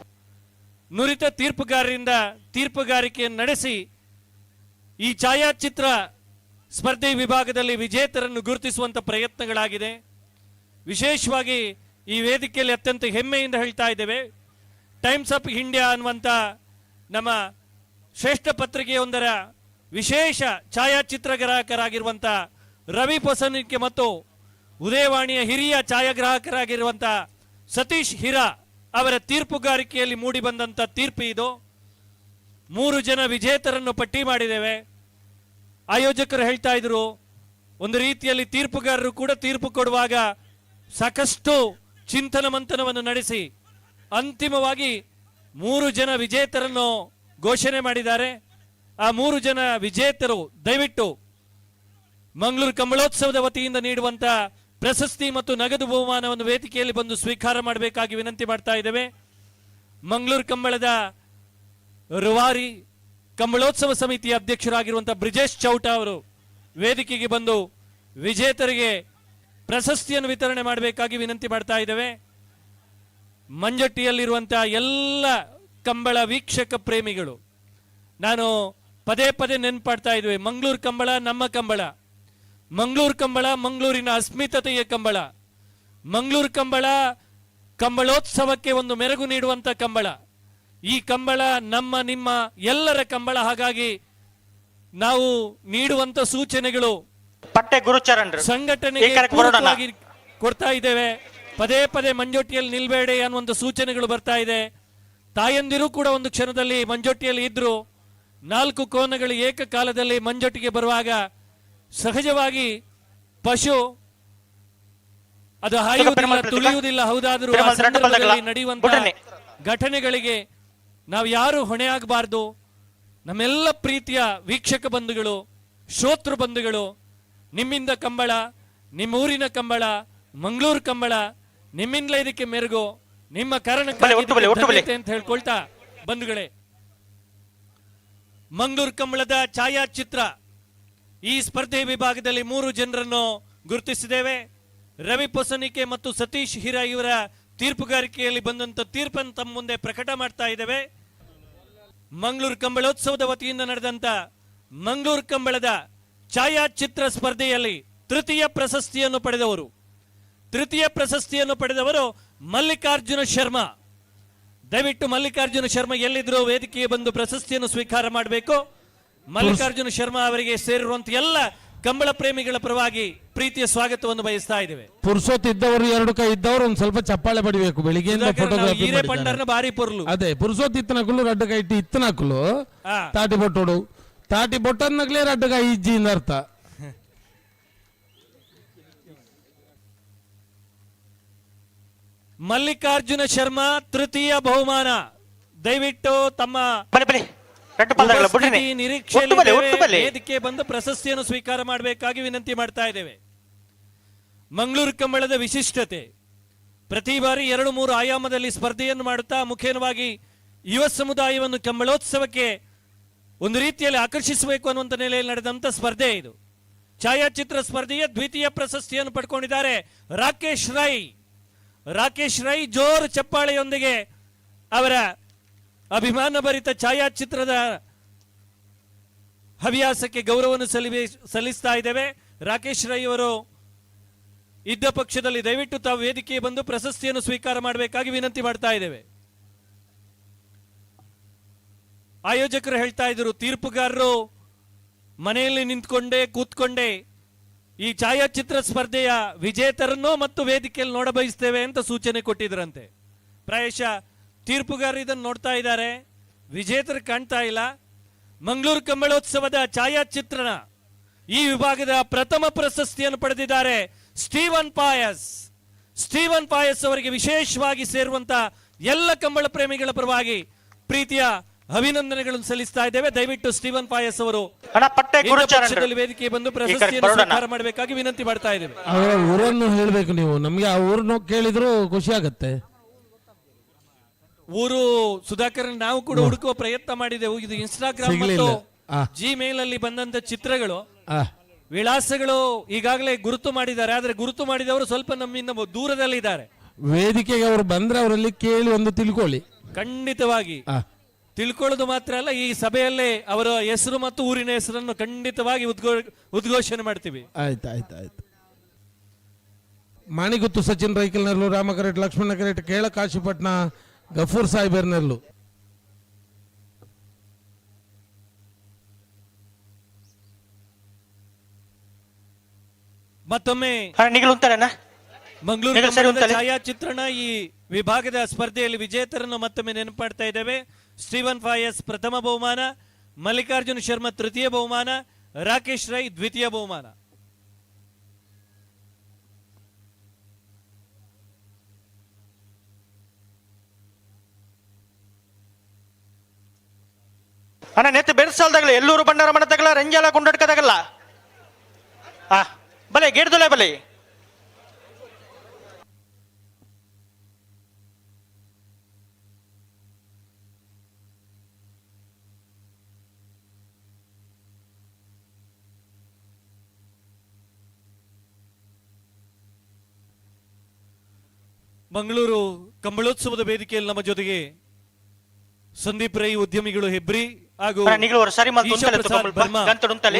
ನುರಿತ ತೀರ್ಪುಗಾರರಿಂದ ತೀರ್ಪುಗಾರಿಕೆಯನ್ನು ನಡೆಸಿ ಈ ಛಾಯಾಚಿತ್ರ ಸ್ಪರ್ಧೆ ವಿಭಾಗದಲ್ಲಿ ವಿಜೇತರನ್ನು ಗುರುತಿಸುವಂತ ಪ್ರಯತ್ನಗಳಾಗಿದೆ. ವಿಶೇಷವಾಗಿ ಈ ವೇದಿಕೆಯಲ್ಲಿ ಅತ್ಯಂತ ಹೆಮ್ಮೆಯಿಂದ ಹೇಳ್ತಾ ಇದ್ದೇವೆ, ಟೈಮ್ಸ್ ಆಫ್ ಇಂಡಿಯಾ ಅನ್ನುವಂಥ ನಮ್ಮ ಶ್ರೇಷ್ಠ ಪತ್ರಿಕೆಯೊಂದರ ವಿಶೇಷ ಛಾಯಾಚಿತ್ರಗ್ರಾಹಕರಾಗಿರುವಂಥ ರವಿ ಪೊಸನಿಕೆ ಮತ್ತು ಉದಯವಾಣಿಯ ಹಿರಿಯ ಛಾಯಾಗ್ರಾಹಕರಾಗಿರುವಂಥ ಸತೀಶ್ ಹಿರಾ ಅವರ ತೀರ್ಪುಗಾರಿಕೆಯಲ್ಲಿ ಮೂಡಿಬಂದಂಥ ತೀರ್ಪು ಇದು. 3 ಜನ ವಿಜೇತರನ್ನು ಪಟ್ಟಿ ಮಾಡಿದ್ದೇವೆ. ಆಯೋಜಕರು ಹೇಳ್ತಾ ಇದ್ರು, ಒಂದು ರೀತಿಯಲ್ಲಿ ತೀರ್ಪುಗಾರರು ಕೂಡ ತೀರ್ಪು ಕೊಡುವಾಗ ಸಾಕಷ್ಟು ಚಿಂತನ ಮಂಥನವನ್ನು ನಡೆಸಿ ಅಂತಿಮವಾಗಿ 3 ಜನ ವಿಜೇತರನ್ನು ಘೋಷಣೆ ಮಾಡಿದ್ದಾರೆ. ಆ ಮೂರು ಜನ ವಿಜೇತರು ದಯವಿಟ್ಟು ಮಂಗಳೂರು ಕಂಬಳೋತ್ಸವದ ವತಿಯಿಂದ ನೀಡುವಂತ ಪ್ರಶಸ್ತಿ ಮತ್ತು ನಗದು ಬಹುಮಾನವನ್ನು ವೇದಿಕೆಯಲ್ಲಿ ಬಂದು ಸ್ವೀಕಾರ ಮಾಡಬೇಕಾಗಿ ವಿನಂತಿ ಮಾಡ್ತಾ ಇದ್ದೇವೆ. ಮಂಗಳೂರು ಕಂಬಳದ ರೂವಾರಿ ಕಂಬಳೋತ್ಸವ ಸಮಿತಿಯ ಅಧ್ಯಕ್ಷರಾಗಿರುವಂತಹ ಬ್ರಿಜೇಶ್ ಚೌಟ ಅವರು ವೇದಿಕೆಗೆ ಬಂದು ವಿಜೇತರಿಗೆ ಪ್ರಶಸ್ತಿಯನ್ನು ವಿತರಣೆ ಮಾಡಬೇಕಾಗಿ ವಿನಂತಿ ಮಾಡ್ತಾ ಇದ್ದೇವೆ. ಮಂಜಟ್ಟಿಯಲ್ಲಿರುವಂತಹ ಎಲ್ಲ ಕಂಬಳ ವೀಕ್ಷಕ ಪ್ರೇಮಿಗಳು, ನಾನು ಪದೇ ಪದೇ ನೆನ್ಪಾಡ್ತಾ ಇದ್ವಿ, ಮಂಗಳೂರು ಕಂಬಳ ನಮ್ಮ ಕಂಬಳ, ಮಂಗಳೂರು ಕಂಬಳ ಮಂಗಳೂರಿನ ಅಸ್ಮಿತತೆಯ ಕಂಬಳ, ಮಂಗಳೂರು ಕಂಬಳ ಕಂಬಳೋತ್ಸವಕ್ಕೆ ಒಂದು ಮೆರುಗು ನೀಡುವಂತ ಕಂಬಳ. ಈ ಕಂಬಳ ನಮ್ಮ ನಿಮ್ಮ ಎಲ್ಲರ ಕಂಬಳ. ಹಾಗಾಗಿ ನಾವು ನೀಡುವಂತ ಸೂಚನೆಗಳು ಪಟ್ಟೆ ಗುರುಚರಣ್ ಸಂಘಟನೆಗೆ ಪೂರಕವಾಗಿ ಕೊಡ್ತಾ ಇದ್ದೇವೆ. ಪದೇ ಪದೇ ಮಂಜೊಟ್ಟಿಯಲ್ಲಿ ನಿಲ್ಬೇಡಿ ಅನ್ನುವಂಥ ಸೂಚನೆಗಳು ಬರ್ತಾ ಇದೆ. ತಾಯಂದಿರು ಕೂಡ ಒಂದು ಕ್ಷಣದಲ್ಲಿ ಮಂಜೊಟ್ಟಿಯಲ್ಲಿ ಇದ್ರು. ನಾಲ್ಕು ಕೋನಗಳು ಏಕಕಾಲದಲ್ಲಿ ಮಂಜೊಟ್ಟಿಗೆ ಬರುವಾಗ ಸಹಜವಾಗಿ ಪಶು ಅದು ಹಾಯುವುದಿಲ್ಲ, ತುಳಿಯುವುದಿಲ್ಲ. ಹೌದಾದರೂ ಆ ಸಂದರ್ಭದಲ್ಲಿ ನಡೆಯುವಂತ ಘಟನೆಗಳಿಗೆ ನಾವು ಯಾರು ಹೊಣೆ ಆಗಬಾರ್ದು. ನಮ್ಮೆಲ್ಲ ಪ್ರೀತಿಯ ವೀಕ್ಷಕ ಬಂಧುಗಳು, ಶ್ರೋತೃ ಬಂಧುಗಳು, ನಿಮ್ಮಿಂದ ಕಂಬಳ, ನಿಮ್ಮೂರಿನ ಕಂಬಳ, ಮಂಗಳೂರು ಕಂಬಳ, ನಿಮ್ಮಿಂದಲೇ ಇದಕ್ಕೆ ಮೆರುಗು, ನಿಮ್ಮ ಕಾರಣಕ್ಕಾಗಿ ಅಂತ ಹೇಳ್ಕೊಳ್ತಾ ಬಂಧುಗಳೇ, ಮಂಗಳೂರು ಕಂಬಳದ ಛಾಯಾಚಿತ್ರ ಈ ಸ್ಪರ್ಧೆ ವಿಭಾಗದಲ್ಲಿ ಮೂರು ಜನರನ್ನು ಗುರುತಿಸಿದ್ದೇವೆ. ರವಿ ಪೊಸನಿಕೆ ಮತ್ತು ಸತೀಶ್ ಹಿರಾ ಇವರ ತೀರ್ಪುಗಾರಿಕೆಯಲ್ಲಿ ಬಂದಂತ ತೀರ್ಪನ್ನು ತಮ್ಮ ಮುಂದೆ ಪ್ರಕಟ ಮಾಡ್ತಾ ಇದ್ದೇವೆ. ಮಂಗಳೂರು ಕಂಬಳೋತ್ಸವದ ವತಿಯಿಂದ ನಡೆದಂತ ಮಂಗಳೂರು ಕಂಬಳದ ಛಾಯಾಚಿತ್ರ ಸ್ಪರ್ಧೆಯಲ್ಲಿ ತೃತೀಯ ಪ್ರಶಸ್ತಿಯನ್ನು ಪಡೆದವರು ಮಲ್ಲಿಕಾರ್ಜುನ ಶರ್ಮಾ. ದಯವಿಟ್ಟು ಮಲ್ಲಿಕಾರ್ಜುನ ಶರ್ಮಾ ಎಲ್ಲಿದ್ರು ವೇದಿಕೆಗೆ ಬಂದು ಪ್ರಶಸ್ತಿಯನ್ನು ಸ್ವೀಕಾರ ಮಾಡಬೇಕು. ಮಲ್ಲಿಕಾರ್ಜುನ ಶರ್ಮಾ ಅವರಿಗೆ ಸೇರಿರುವಂತ ಎಲ್ಲ ಕಂಬಳ ಪ್ರೇಮಿಗಳ ಪರವಾಗಿ ಪ್ರೀತಿಯ ಸ್ವಾಗತವನ್ನು ಬಯಸ್ತಾ ಇದ್ದೇವೆ. ಪುರ್ಸೊತ್ ಇದ್ದವರು, ಎರಡು ಕೈ ಇದ್ದವರು ಒಂದ್ ಸ್ವಲ್ಪ ಚಪ್ಪಾಳೆ ಬಡಿಬೇಕು. ಬೆಳಿಗ್ಗೆಯಿಂದ ಫೋಟೋಗ್ರಫಿ ಪಂಡರ್ನ ಬಾರಿ ಪೊರ್ಲು. ಅದೇ ಪುರ್ಸೊತ್ ಇತ್ತನಕುಲು ರಡ್ಡು ಕೈ ಇಟ್ಟು ಇತ್ತನಕುಲು ತಾಟಿ ಬೊಟ್ಟೋಡು, ತಾಟಿ ಬೊಟ್ಟನ್ನಕ್ಲೇ ರಡ್ಡು ಕೈ ಇಜ್ಜಿ ಅರ್ಥ. ಮಲ್ಲಿಕಾರ್ಜುನ ಶರ್ಮಾ ತೃತೀಯ ಬಹುಮಾನ. ದಯವಿಟ್ಟು ತಮ್ಮ ವೇದಿಕೆ ಬಂದು ಪ್ರಶಸ್ತಿಯನ್ನು ಸ್ವೀಕಾರ ಮಾಡಬೇಕಾಗಿ ವಿನಂತಿ ಮಾಡ್ತಾ ಇದ್ದೇವೆ. ಮಂಗಳೂರು ಕಂಬಳದ ವಿಶಿಷ್ಟತೆ, ಪ್ರತಿ ಬಾರಿ 2-3 ಆಯಾಮದಲ್ಲಿ ಸ್ಪರ್ಧೆಯನ್ನು ಮಾಡುತ್ತಾ ಮುಖೇನವಾಗಿ ಯುವ ಸಮುದಾಯವನ್ನು ಕಂಬಳೋತ್ಸವಕ್ಕೆ ಒಂದು ರೀತಿಯಲ್ಲಿ ಆಕರ್ಷಿಸಬೇಕು ಅನ್ನುವಂಥ ನೆಲೆಯಲ್ಲಿ ನಡೆದಂತ ಸ್ಪರ್ಧೆ ಇದು. ಛಾಯಾಚಿತ್ರ ಸ್ಪರ್ಧೆಯ ದ್ವಿತೀಯ ಪ್ರಶಸ್ತಿಯನ್ನು ಪಡ್ಕೊಂಡಿದ್ದಾರೆ ರಾಕೇಶ್ ರೈ. ರಾಕೇಶ್ ರೈ ಜೋರು ಚಪ್ಪಾಳೆಯೊಂದಿಗೆ ಅವರ ಅಭಿಮಾನ ಭರಿತ ಛಾಯಾಚಿತ್ರದ ಹವ್ಯಾಸಕ್ಕೆ ಗೌರವವನ್ನು ಸಲ್ಲಿಸ್ತಾ ಇದ್ದೇವೆ. ರಾಕೇಶ್ ರೈ ಅವರು ಇದ್ದ ಪಕ್ಷದಲ್ಲಿ ದಯವಿಟ್ಟು ತಾವು ವೇದಿಕೆಗೆ ಬಂದು ಪ್ರಶಸ್ತಿಯನ್ನು ಸ್ವೀಕಾರ ಮಾಡಬೇಕಾಗಿ ವಿನಂತಿ ಮಾಡ್ತಾ ಇದ್ದೇವೆ. ಆಯೋಜಕರು ಹೇಳ್ತಾ ಇದ್ರು, ತೀರ್ಪುಗಾರರು ಮನೆಯಲ್ಲಿ ನಿಂತ್ಕೊಂಡೇ ಕೂತ್ಕೊಂಡೇ ಈ ಛಾಯಾಚಿತ್ರ ಸ್ಪರ್ಧೆಯ ವಿಜೇತರನ್ನು ಮತ್ತು ವೇದಿಕೆಯಲ್ಲಿ ನೋಡ ಬಯಸ್ತೇವೆ ಅಂತ ಸೂಚನೆ ಕೊಟ್ಟಿದ್ರಂತೆ. ಪ್ರಾಯಶಃ ತೀರ್ಪುಗಾರರು ಇದನ್ನು ನೋಡ್ತಾ ಇದ್ದಾರೆ, ವಿಜೇತರು ಕಾಣ್ತಾ ಇಲ್ಲ. ಮಂಗಳೂರು ಕಂಬಳೋತ್ಸವದ ಛಾಯಾಚಿತ್ರಣ ಈ ವಿಭಾಗದ ಪ್ರಥಮ ಪ್ರಶಸ್ತಿಯನ್ನು ಪಡೆದಿದ್ದಾರೆ ಸ್ಟೀವನ್ ಪಾಯಸ್. ಸ್ಟೀವನ್ ಪಾಯಸ್ ಅವರಿಗೆ ವಿಶೇಷವಾಗಿ ಸೇರುವಂತ ಎಲ್ಲ ಕಂಬಳ ಪ್ರೇಮಿಗಳ ಪರವಾಗಿ ಪ್ರೀತಿಯ ಅಭಿನಂದನೆಗಳನ್ನು ಸಲ್ಲಿಸ್ತಾ ಇದ್ದೇವೆ. ದಯವಿಟ್ಟು ಸ್ಟೀವನ್ ಪಾಯಸ್ ಅವರು ಪಕ್ಷದಲ್ಲಿ ವೇದಿಕೆ ಬಂದು ಪ್ರಶಸ್ತಿಯನ್ನು ಸ್ವೀಕಾರ ಮಾಡಬೇಕಾಗಿ ವಿನಂತಿ ಮಾಡ್ತಾ ಇದ್ದೇವೆ. ಅವರ ಊರನ್ನು ಹೇಳಬೇಕು ನೀವು, ನಮಗೆ ಆ ಊರನ್ನು ಕೇಳಿದ್ರು ಖುಷಿ ಆಗತ್ತೆ. ಊರು ಸುಧಾಕರ್ ನಾವು ಕೂಡ ಹುಡುಕುವ ಪ್ರಯತ್ನ ಮಾಡಿದೆವು. ಇದು ಇನ್ಸ್ಟಾಗ್ರಾಮ್ ಮತ್ತು ಜಿಮೇಲ್ ಅಲ್ಲಿ ಬಂದಂತ ಚಿತ್ರಗಳು, ವಿಳಾಸಗಳು ಈಗಾಗಲೇ ಗುರುತು ಮಾಡಿದ್ದಾರೆ. ಆದ್ರೆ ಗುರುತು ಮಾಡಿದವರು ಸ್ವಲ್ಪ ನಮ್ಮಿಂದ ದೂರದಲ್ಲಿ ಇದ್ದಾರೆ. ವೇದಿಕೆಗೆ ಅವರು ಬಂದ್ರೆ ಅವರಲ್ಲಿ ಕೇಳಿ ಒಂದು ತಿಳ್ಕೊಳ್ಳಿ. ಖಂಡಿತವಾಗಿ ತಿಳ್ಕೊಳ್ಳೋದು ಮಾತ್ರ ಅಲ್ಲ, ಈ ಸಭೆಯಲ್ಲೇ ಅವರ ಹೆಸರು ಮತ್ತು ಊರಿನ ಹೆಸರನ್ನು ಖಂಡಿತವಾಗಿ ಉದ್ಘೋಷಣೆ ಮಾಡ್ತೀವಿ. ಆಯ್ತು ಆಯ್ತು ಆಯ್ತು. ಮಾಣಿಗುತ್ತು ಸಚಿನ್ ರೈಕಲ್ನಲ್ಲೂ, ರಾಮ ಕರೆಟ್, ಲಕ್ಷ್ಮಣ ಕರೆಟ್, ಕೇಳ ಕಾಶಿಪಟ್ನ ಗಫೂರ್ ಸಾಹೇಬರ್ನಲ್ಲೂ. ಮತ್ತೊಮ್ಮೆ ಮಂಗಳೂರು ಛಾಯಾಚಿತ್ರಣ ಈ ವಿಭಾಗದ ಸ್ಪರ್ಧೆಯಲ್ಲಿ ವಿಜೇತರನ್ನು ಮತ್ತೊಮ್ಮೆ ನೆನಪಾಡ್ತಾ ಇದ್ದೇವೆ. ಸ್ಟೀವನ್ ಫಾಯಸ್ ಪ್ರಥಮ ಬಹುಮಾನ, ಮಲ್ಲಿಕಾರ್ಜುನ ಶರ್ಮಾ ತೃತೀಯ ಬಹುಮಾನ, ರಾಕೇಶ್ ರೈ ದ್ವಿತೀಯ ಬಹುಮಾನ. ಅಣ್ಣ ನೆತ್ತು ಬೆರ್ಸಾಲ್ದಾಗಲ ಎಲ್ಲೂರು ಬಂಡಾರ ಮನೆ ರಂಜಾಲ ಗುಂಡಡ್ಕದಾಗಲ್ಲ. ಆ ಬಲೆ ಗೇಡ್ದುಲೆ ಬಲೆ. ಮಂಗಳೂರು ಕಂಬಳೋತ್ಸವದ ವೇದಿಕೆಯಲ್ಲಿ ನಮ್ಮ ಜೊತೆಗೆ ಸಂದೀಪ್ ರೈ ಉದ್ಯಮಿಗಳು ಹೆಬ್ರಿ ಹಾಗೂ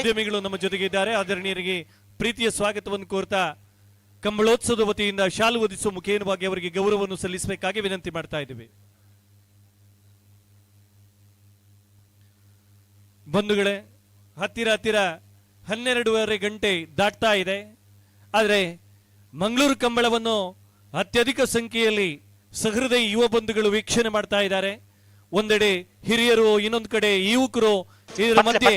ಉದ್ಯಮಿಗಳು ನಮ್ಮ ಜೊತೆಗೆ ಇದ್ದಾರೆ. ಆದರಣೀಯರಿಗೆ ಪ್ರೀತಿಯ ಸ್ವಾಗತವನ್ನು ಕೋರ್ತಾ ಕಂಬಳೋತ್ಸವದ ವತಿಯಿಂದ ಶಾಲು ಒದಿಸುವ ಮುಖೇನವಾಗಿ ಅವರಿಗೆ ಗೌರವವನ್ನು ಸಲ್ಲಿಸಬೇಕಾಗಿ ವಿನಂತಿ ಮಾಡ್ತಾ ಇದ್ದೀವಿ. ಬಂಧುಗಳೇ, ಹತ್ತಿರ ಹತ್ತಿರ 12:30 ಗಂಟೆ ದಾಟ್ತಾ ಇದೆ. ಆದರೆ ಮಂಗಳೂರು ಕಂಬಳವನ್ನು ಅತ್ಯಧಿಕ ಸಂಖ್ಯೆಯಲ್ಲಿ ಸಹೃದಯ ಯುವ ಬಂಧುಗಳು ವೀಕ್ಷಣೆ ಮಾಡ್ತಾ ಇದ್ದಾರೆ. ಒಂದೆಡೆ ಹಿರಿಯರು, ಇನ್ನೊಂದು ಕಡೆ ಯುವಕರು, ಇದರ ಮಧ್ಯೆ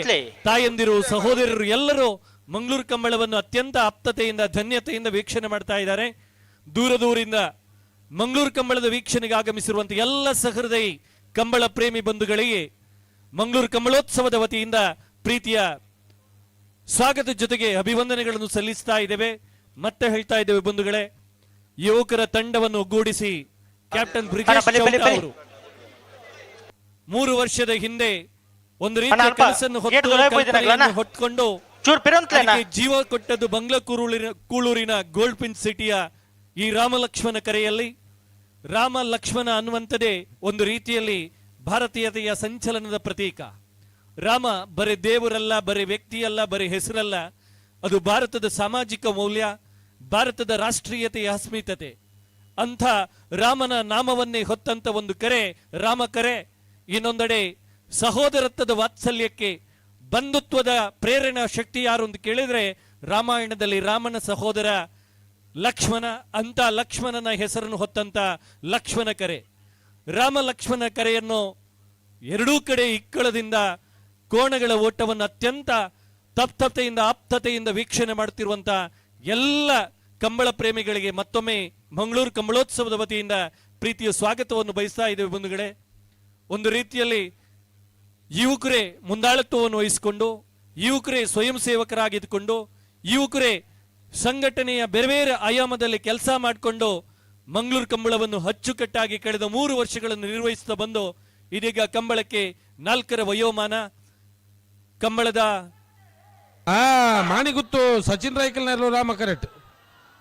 ತಾಯಂದಿರು, ಸಹೋದರರು ಎಲ್ಲರೂ ಮಂಗಳೂರು ಕಂಬಳವನ್ನು ಅತ್ಯಂತ ಆಪ್ತತೆಯಿಂದ, ಧನ್ಯತೆಯಿಂದ ವೀಕ್ಷಣೆ ಮಾಡ್ತಾ ಇದ್ದಾರೆ. ದೂರ ದೂರಿಂದ ಮಂಗಳೂರು ಕಂಬಳದ ವೀಕ್ಷಣೆಗೆ ಆಗಮಿಸಿರುವಂತಹ ಎಲ್ಲ ಸಹೃದಯಿ ಕಂಬಳ ಪ್ರೇಮಿ ಬಂಧುಗಳಿಗೆ ಮಂಗಳೂರು ಕಂಬಳೋತ್ಸವದ ವತಿಯಿಂದ ಪ್ರೀತಿಯ ಸ್ವಾಗತದ ಜೊತೆಗೆ ಅಭಿವಂದನೆಗಳನ್ನು ಸಲ್ಲಿಸ್ತಾ ಇದ್ದೇವೆ. ಮತ್ತೆ ಹೇಳ್ತಾ ಇದ್ದೇವೆ ಬಂಧುಗಳೇ, ಯುವಕರ ತಂಡವನ್ನು ಒಗ್ಗೂಡಿಸಿ ಕ್ಯಾಪ್ಟನ್ ಬ್ರಿಜೇಶ್ ಚೌಟ ಅವರು 3 ವರ್ಷದ ಹಿಂದೆ ಒಂದು ರೀತಿಯ ಕನಸನ್ನು ಹೊತ್ತು ಹೊತ್ಕೊಂಡು ಜೀವ ಕೊಟ್ಟದ್ದು ಬಂಗ್ಲಾ ಕೂಳೂರಿನ ಗೋಲ್ಡ್ ಪಿನ್ ಸಿಟಿಯ ಈ ರಾಮಲಕ್ಷ್ಮಣ ಕರೆಯಲ್ಲಿ. ರಾಮ ಲಕ್ಷ್ಮಣ ಅನ್ನುವಂಥದ್ದೇ ಒಂದು ರೀತಿಯಲ್ಲಿ ಭಾರತೀಯತೆಯ ಸಂಚಲನದ ಪ್ರತೀಕ. ರಾಮ ಬರೀ ದೇವರಲ್ಲ, ಬರೀ ವ್ಯಕ್ತಿಯಲ್ಲ, ಬರೀ ಹೆಸರಲ್ಲ, ಅದು ಭಾರತದ ಸಾಮಾಜಿಕ ಮೌಲ್ಯ, ಭಾರತದ ರಾಷ್ಟ್ರೀಯತೆಯ ಅಸ್ಮಿತತೆ. ಅಂಥ ರಾಮನ ನಾಮವನ್ನೇ ಹೊತ್ತಂತ ಒಂದು ಕರೆ ರಾಮ ಕರೆ. ಇನ್ನೊಂದೆಡೆ ಸಹೋದರತ್ವದ ವಾತ್ಸಲ್ಯಕ್ಕೆ, ಬಂಧುತ್ವದ ಪ್ರೇರಣಾ ಶಕ್ತಿ ಯಾರು ಅಂತ ಕೇಳಿದ್ರೆ ರಾಮಾಯಣದಲ್ಲಿ ರಾಮನ ಸಹೋದರ ಲಕ್ಷ್ಮಣ. ಅಂತ ಲಕ್ಷ್ಮಣನ ಹೆಸರನ್ನು ಹೊತ್ತಂತ ಲಕ್ಷ್ಮಣ ಕರೆ. ರಾಮ ಲಕ್ಷ್ಮಣ ಕರೆಯನ್ನು ಎರಡೂ ಕಡೆ ಇಕ್ಕಳದಿಂದ ಕೋಣಗಳ ಓಟವನ್ನು ಅತ್ಯಂತ ತಪ್ತತೆಯಿಂದ, ಆಪ್ತತೆಯಿಂದ ವೀಕ್ಷಣೆ ಮಾಡುತ್ತಿರುವಂತ ಎಲ್ಲ ಕಂಬಳ ಪ್ರೇಮಿಗಳಿಗೆ ಮತ್ತೊಮ್ಮೆ ಮಂಗಳೂರು ಕಂಬಳೋತ್ಸವದ ವತಿಯಿಂದ ಪ್ರೀತಿಯ ಸ್ವಾಗತವನ್ನು ಬಯಸ್ತಾ ಇದ್ದೇವೆ ಬಂಧುಗಳೇ. ಒಂದು ರೀತಿಯಲ್ಲಿ ಯುವಕರೇ ಮುಂದಾಳತ್ವವನ್ನು ವಹಿಸಿಕೊಂಡು, ಯುವಕರೇ ಸ್ವಯಂ ಸೇವಕರಾಗಿದ್ದುಕೊಂಡು, ಯುವಕರೇ ಸಂಘಟನೆಯ ಬೇರೆ ಬೇರೆ ಆಯಾಮದಲ್ಲಿ ಕೆಲಸ ಮಾಡಿಕೊಂಡು ಮಂಗಳೂರು ಕಂಬಳವನ್ನು ಅಚ್ಚುಕಟ್ಟಾಗಿ ಕಳೆದ 3 ವರ್ಷಗಳನ್ನು ನಿರ್ವಹಿಸುತ್ತಾ ಬಂದು ಇದೀಗ ಕಂಬಳಕ್ಕೆ 4ರ ವಯೋಮಾನ. ಕಂಬಳದ ಮಾಣಿಗುತ್ತು ಸಚಿನ್ ರೈಕಲ್ ನೆರಳು ರಾಮ ಕರೆಕ್ಟ್,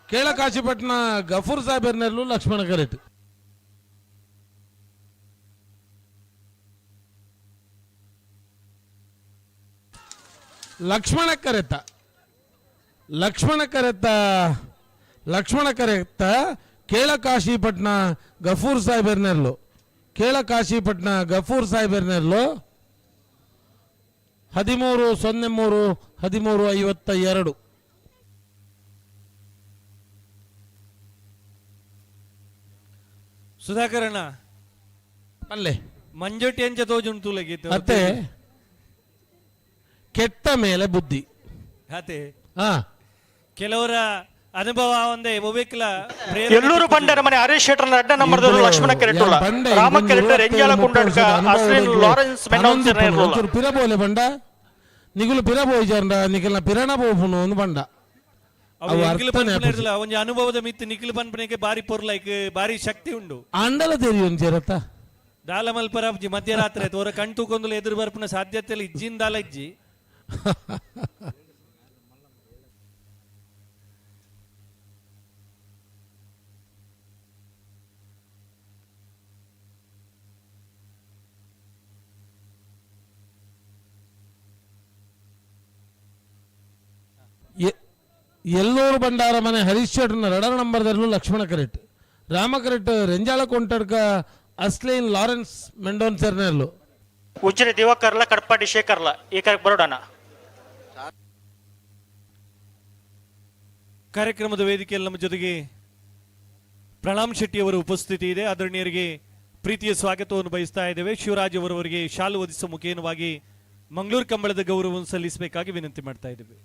ಕೇಳಕಾಶಿಪಟ್ಟಣ ಗಫೂರ್ ಸಾಹೇಬರ್ ನೆರಳು ಲಕ್ಷ್ಮಣ ಕರೆಕ್ಟ್. ಲಕ್ಷ್ಮಣ ಕರೆತ, ಲಕ್ಷ್ಮಣ ಕರೆತ, ಲಕ್ಷ್ಮಣ ಕರೆತ ಕೇಳಕಾಶಿಪಟ್ಟಣ ಗಫೂರ್ ಸಾಹೇಬರ್ ನೆರಳು, ಕೇಳಕಾಶಿಪಟ್ಟಣ ಗಫೂರ್ ಸಾಹೇಬರ್ ನೆರಳು 13:03 13:52. ಸುಧಾಕರಣ್ಣ ಅಲ್ಲೇ ಮಂಜೊಟ್ಟಿ ಅಂಚ ತೋಜುಂಟು ಲಗಿತ್ತು. ಮತ್ತೆ ಕೆಟ್ಟ ಮೇಲೆ ಬುದ್ಧಿ ಅದೇ ಕೆಲವರ ಅನುಭವ ಒಂದೇ ಒಬೇಕಲ. ಎಲ್ಲೂರು ಬಂಡರ ಮನೆ ಹರೀಶ್ ಶೆಟ್ಟರ್ ಅಡ್ಡ ನಂಬರ್ ಲಕ್ಷ್ಮಣ ಕೆರೆಟುಲ್ಲ, ರಾಮ ಕೆರೆಟ ರೆಂಜಾಲ ಕುಂಡಡ್ಕ ಅಶ್ವಿನ್ ಲಾರೆನ್ಸ್ ಮೆಂಡೋನ್ಸರ್. ಪಿರಬೋಲೆ ಬಂಡ ನಿಗುಲು ಪಿರಬೋಯ್ಜಾರ್ಂಡ ನಿಖಲ್ನ ಪಿರಣ ಬೋಪುನು ಒಂದು ಬಂಡ. ಒಂಜಿ ಅನುಭವದ ಮಿತ್ತು ನಿಖಿಲ್ ಪನ್ಪನೆಗೆ ಬಾರಿ ಪೊರ್ಲೈಕ್ ಬಾರಿ ಶಕ್ತಿ ಉಂಡು. ಅಂಡಲ ತೆರಿಯೊಂದು ಜರತ ದಾಲ ಮಲ್ಪರಾಬ್ಜಿ ಮಧ್ಯರಾತ್ರಿ ತೋರ ಕಣ್ ತೂಕೊಂದುಲ ಎದುರು ಬರ್ಪುನ ಸಾಧ್ಯತೆ ಇಜ್ಜಿನ್ ದಾಲ ಇಜ್ಜಿ. ಎಲ್ಲೂರು ಬಂಡಾರ ಮನೆ ಹರೀಶ್ ಶೆಟ್ಟರ್ನ ರಡರ್ ನಂಬರ್ದಲ್ಲೂ ಲಕ್ಷ್ಮಣ ಕರೆಟ್, ರಾಮ ಕರೆಟ್ ರೆಂಜಾಳ ಕೊಂಟಡ್ಕ ಅಸ್ಲೈನ್ ಲಾರೆನ್ಸ್ ಮೆಂಡೋನ್ ಸೆರ್ನೆಲ್ಲು. ಉಜ್ಜಿರಿ ದಿವಾಕರ್ಲ ಕಡ್ಪಾಡಿ ಶೇಖರ್ಲ ಈ ಕರೆಕ್ ಬರೋಡಣ. ಕಾರ್ಯಕ್ರಮದ ವೇದಿಕೆಯಲ್ಲಿ ನಮ್ಮ ಜೊತೆಗೆ ಪ್ರಣಾಮ್ ಶೆಟ್ಟಿ ಅವರ ಉಪಸ್ಥಿತಿ ಇದೆ. ಆದರಣೀಯರಿಗೆ ಪ್ರೀತಿಯ ಸ್ವಾಗತವನ್ನು ಬಯಸ್ತಾ ಇದ್ದೇವೆ. ಶಿವರಾಜ್ ಅವರವರಿಗೆ ಶಾಲು ಒದಿಸುವ ಮುಖೇನವಾಗಿ ಮಂಗಳೂರು ಕಂಬಳದ ಗೌರವವನ್ನು ಸಲ್ಲಿಸಬೇಕಾಗಿ ವಿನಂತಿ ಮಾಡ್ತಾ ಇದ್ದೇವೆ.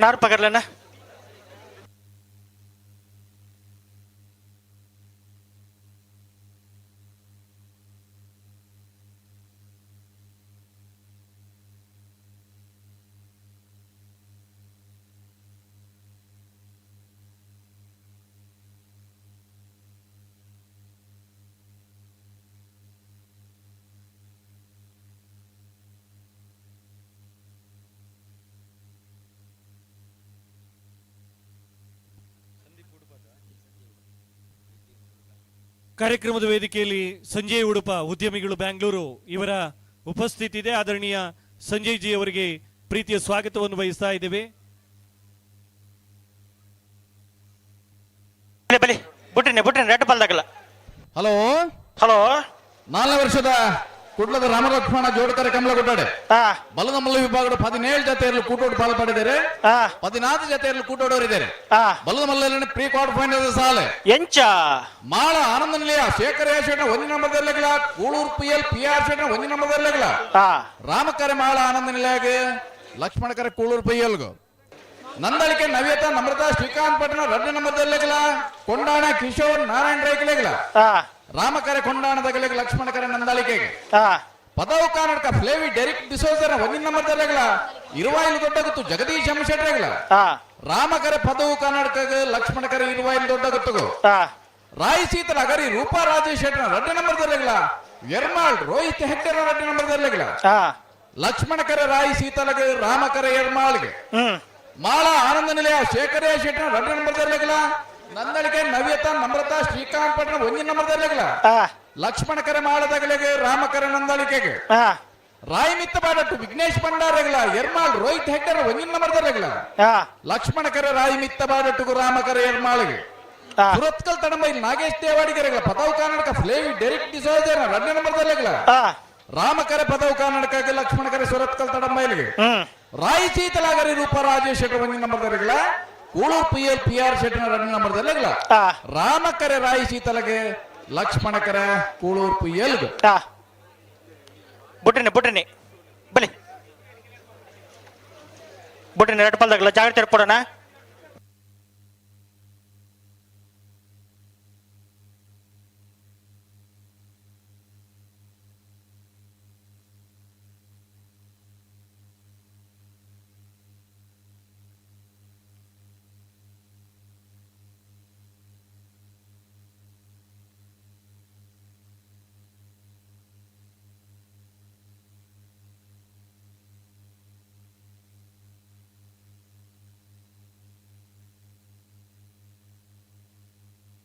ನಾರು ಪಗರ್ಲನ. ಕಾರ್ಯಕ್ರಮದ ವೇದಿಕೆಯಲ್ಲಿ ಸಂಜಯ್ ಉಡುಪ, ಉದ್ಯಮಿಗಳು ಬ್ಯಾಂಗ್ಳೂರು ಇವರ ಉಪಸ್ಥಿತಿ ಇದೆ. ಆದರಣೀಯ ಸಂಜಯ್ ಜಿ ಅವರಿಗೆ ಪ್ರೀತಿಯ ಸ್ವಾಗತವನ್ನು ಬಯಸ್ತಾ ಇದ್ದೇವೆ. ಬಲಿ ಬುಟ್ಟಿನಿ ಬುಟ್ಟಿನಿ ರೆಡ್ ಬಲ್ದಾಗಲ್ಲ. ಹಲೋ ಹಲೋ, 4ನೇ ವರ್ಷದ ಕುಡ್ಲದ ರಾಮಲಕ್ಷ್ಮಣ ಜೋಡಕರ ಕಮಲ ಕೊಟ್ಟಾಡೆ ಬಲದ ಮಲ್ಲ ವಿಭಾಗದ 17 ಜತೆಯಲ್ಲಿ ಕೂಟೋಡು ಪಾಲು ಪಡೆದಿದ್ದಾರೆ, 14 ಜತೆಯಲ್ಲಿ ಕೂಟೋಡೋರಿದ್ದಾರೆ. ಬಲದ ಮಲ್ಲ ಪ್ರೀ ಕ್ವಾರ್ಟರ್ ಫೈನಲ್ ಸಾಲೆ ಎಂಚ ಮಾಳ ಆನಂದ ನಿಲಯ ಶೇಖರ ಶೇಟ್ನ 1 ನಂಬರ್ದಲ್ಲಿಗಳ, Kuloor P L P R ಶೇಟ್ನ 1 ನಂಬರ್ದಲ್ಲಿಗಳ, ರಾಮಕರೆ ಮಾಳ ಆನಂದ ನಿಲಯಗೆ, ಲಕ್ಷ್ಮಣಕರೆ ಕೂಳೂರು ಪಿ ಎಲ್ಗು, ನಂದಳಿಕೆ ನವ್ಯತ ನಮ್ರತಾ ಶ್ರೀಕಾಂತ್ ಪಟ್ಟಣ 2 ನಂಬರ್ದಲ್ಲಿಗಳ, ಕೊಂಡಾಣ ಕಿಶೋರ್ ನಾರಾಯಣ ರೈಕಲೆಗಳ, ರಾಮಕರೆ ಕೊಂಡಾಣದಗಲೆಗೆ, ಲಕ್ಷ್ಮಣಕರೆ ನಂದಳಿಕೆಗೆ, ಪದವು ಕರ್ನಾಟಕ ಫ್ಲೇವಿ ಡೆರಿಕ್ ಡಿಸೋಜರ್ 1 ನಂಬರ್ದಲ್ಲಿಗಳ, ಇರುವಾಯಿಲು ದೊಡ್ಡಗುತ್ತು ಜಗದೀಶ್ ಶೆಟ್ಟರೆಗಳ, ರಾಮಕರೆ ಪದವು ಕರ್ನಾಟಕ ಲಕ್ಷ್ಮಣಕರೆ ಇರುವಾಯಿಲು ದೊಡ್ಡಗುತ್ತಗು, ರಾಯಿ ಸೀತಲ ಅಗರಿ ರೂಪಾ ರಾಜೇಶ್ ಶೆಟ್ಟರ್ 2 ನಂಬರ್ದಲ್ಲಿಗಳ, ಎರ್ಮಾಳ್ ರೋಹಿತ್ ಹೆಗ್ಡೆರ 2 ನಂಬರ್ದಲ್ಲಿಗಳ, ಲಕ್ಷ್ಮಣಕರೆ ರಾಯಿ ಸೀತಲಗ ರಾಮಕರೆ ಎರ್ಮಾಳ್ಗೆ, ಮಾಳ ಆನಂದ ನಿಲಯ ಶೇಖರ ಶೆಟ್ಟರ್ 2 ನಂಬರ್ದಲ್ಲಿಗಳ, ನಂದಳಿಕೆ ನವ್ಯತ ನಮ್ರತಾ ಶ್ರೀಕಾಂತ್ ಪಟ್ಟಣ 1 ನಂಬರ್ದಲ್ಲಿಗಳ, ಲಕ್ಷ್ಮಣಕರೆ ಮಾಳದಗಲೆಗೆ, ರಾಮಕರೆ ನಂದಳಿಕೆಗೆ, ರಾಯಮಿತ್ತ ಬಾಡಟ್ಟು ವಿಘ್ನೇಶ್ ಭಂಡಾರಗಳ, ಎರ್ಮಾಳ್ ರೋಹಿತ್ ಹೆಗ್ಡರ 1 ನಂಬರ್ದಲ್ಲಿಗಳ, ಲಕ್ಷ್ಮಣಕರೆ ರಾಯಮಿತ್ತ ಬಾಡಟ್ಟುಗು ರಾಮಕರೆ ಎರ್ಮಾಳ್ಗೆ, ಸುರತ್ಕಲ್ ತಡಂಬೈಲ್ ನಾಗೇಶ್ ದೇವಾಡಿಗೆರೆಗಳ, ಪದವು ಕರ್ನಾಟಕ ಫ್ಲೇವಿ ಡೆರಿಕ್ ಡಿಸೋಜರ್ 2 ನಂಬರ್ದಲ್ಲಿಗಳ, ರಾಮಕರೆ ಪದವು ಕರ್ನಾಟಕ ಲಕ್ಷ್ಮಣಕರೆ ಸುರತ್ಕಲ್ ತಡಂಬೈಲ್ಗೆ, ರಾಯಿ ಸೀತಲಾಗರಿ ರೂಪ ರಾಜೇಶ್ ಶೆಟ್ಟರ್ 1 ನಂಬರ್ದಲ್ಲಿಗಳ, Kuloor P L P R ಶೆಟ್ಟರ್ 2 ನಂಬರ್ದಲ್ಲಿಗಳ, ರಾಮಕರೆ ರಾಯಿ ಸೀತಲಗೆ, ಲಕ್ಷ್ಮಣಕರೆ ಕೂಳೂರು ಪಿ ಎಲ್. ಬುಟ್ಟಿನಿ ಬುಟ್ಟಿನಿ ಬಲಿ ಬುಟ್ಟಿನಿ ಎರಡು ಪಲ್ದಾಗಲ್ಲ, ಜಾಗ್ರತೆ ಇರ್ಪಡೋಣ.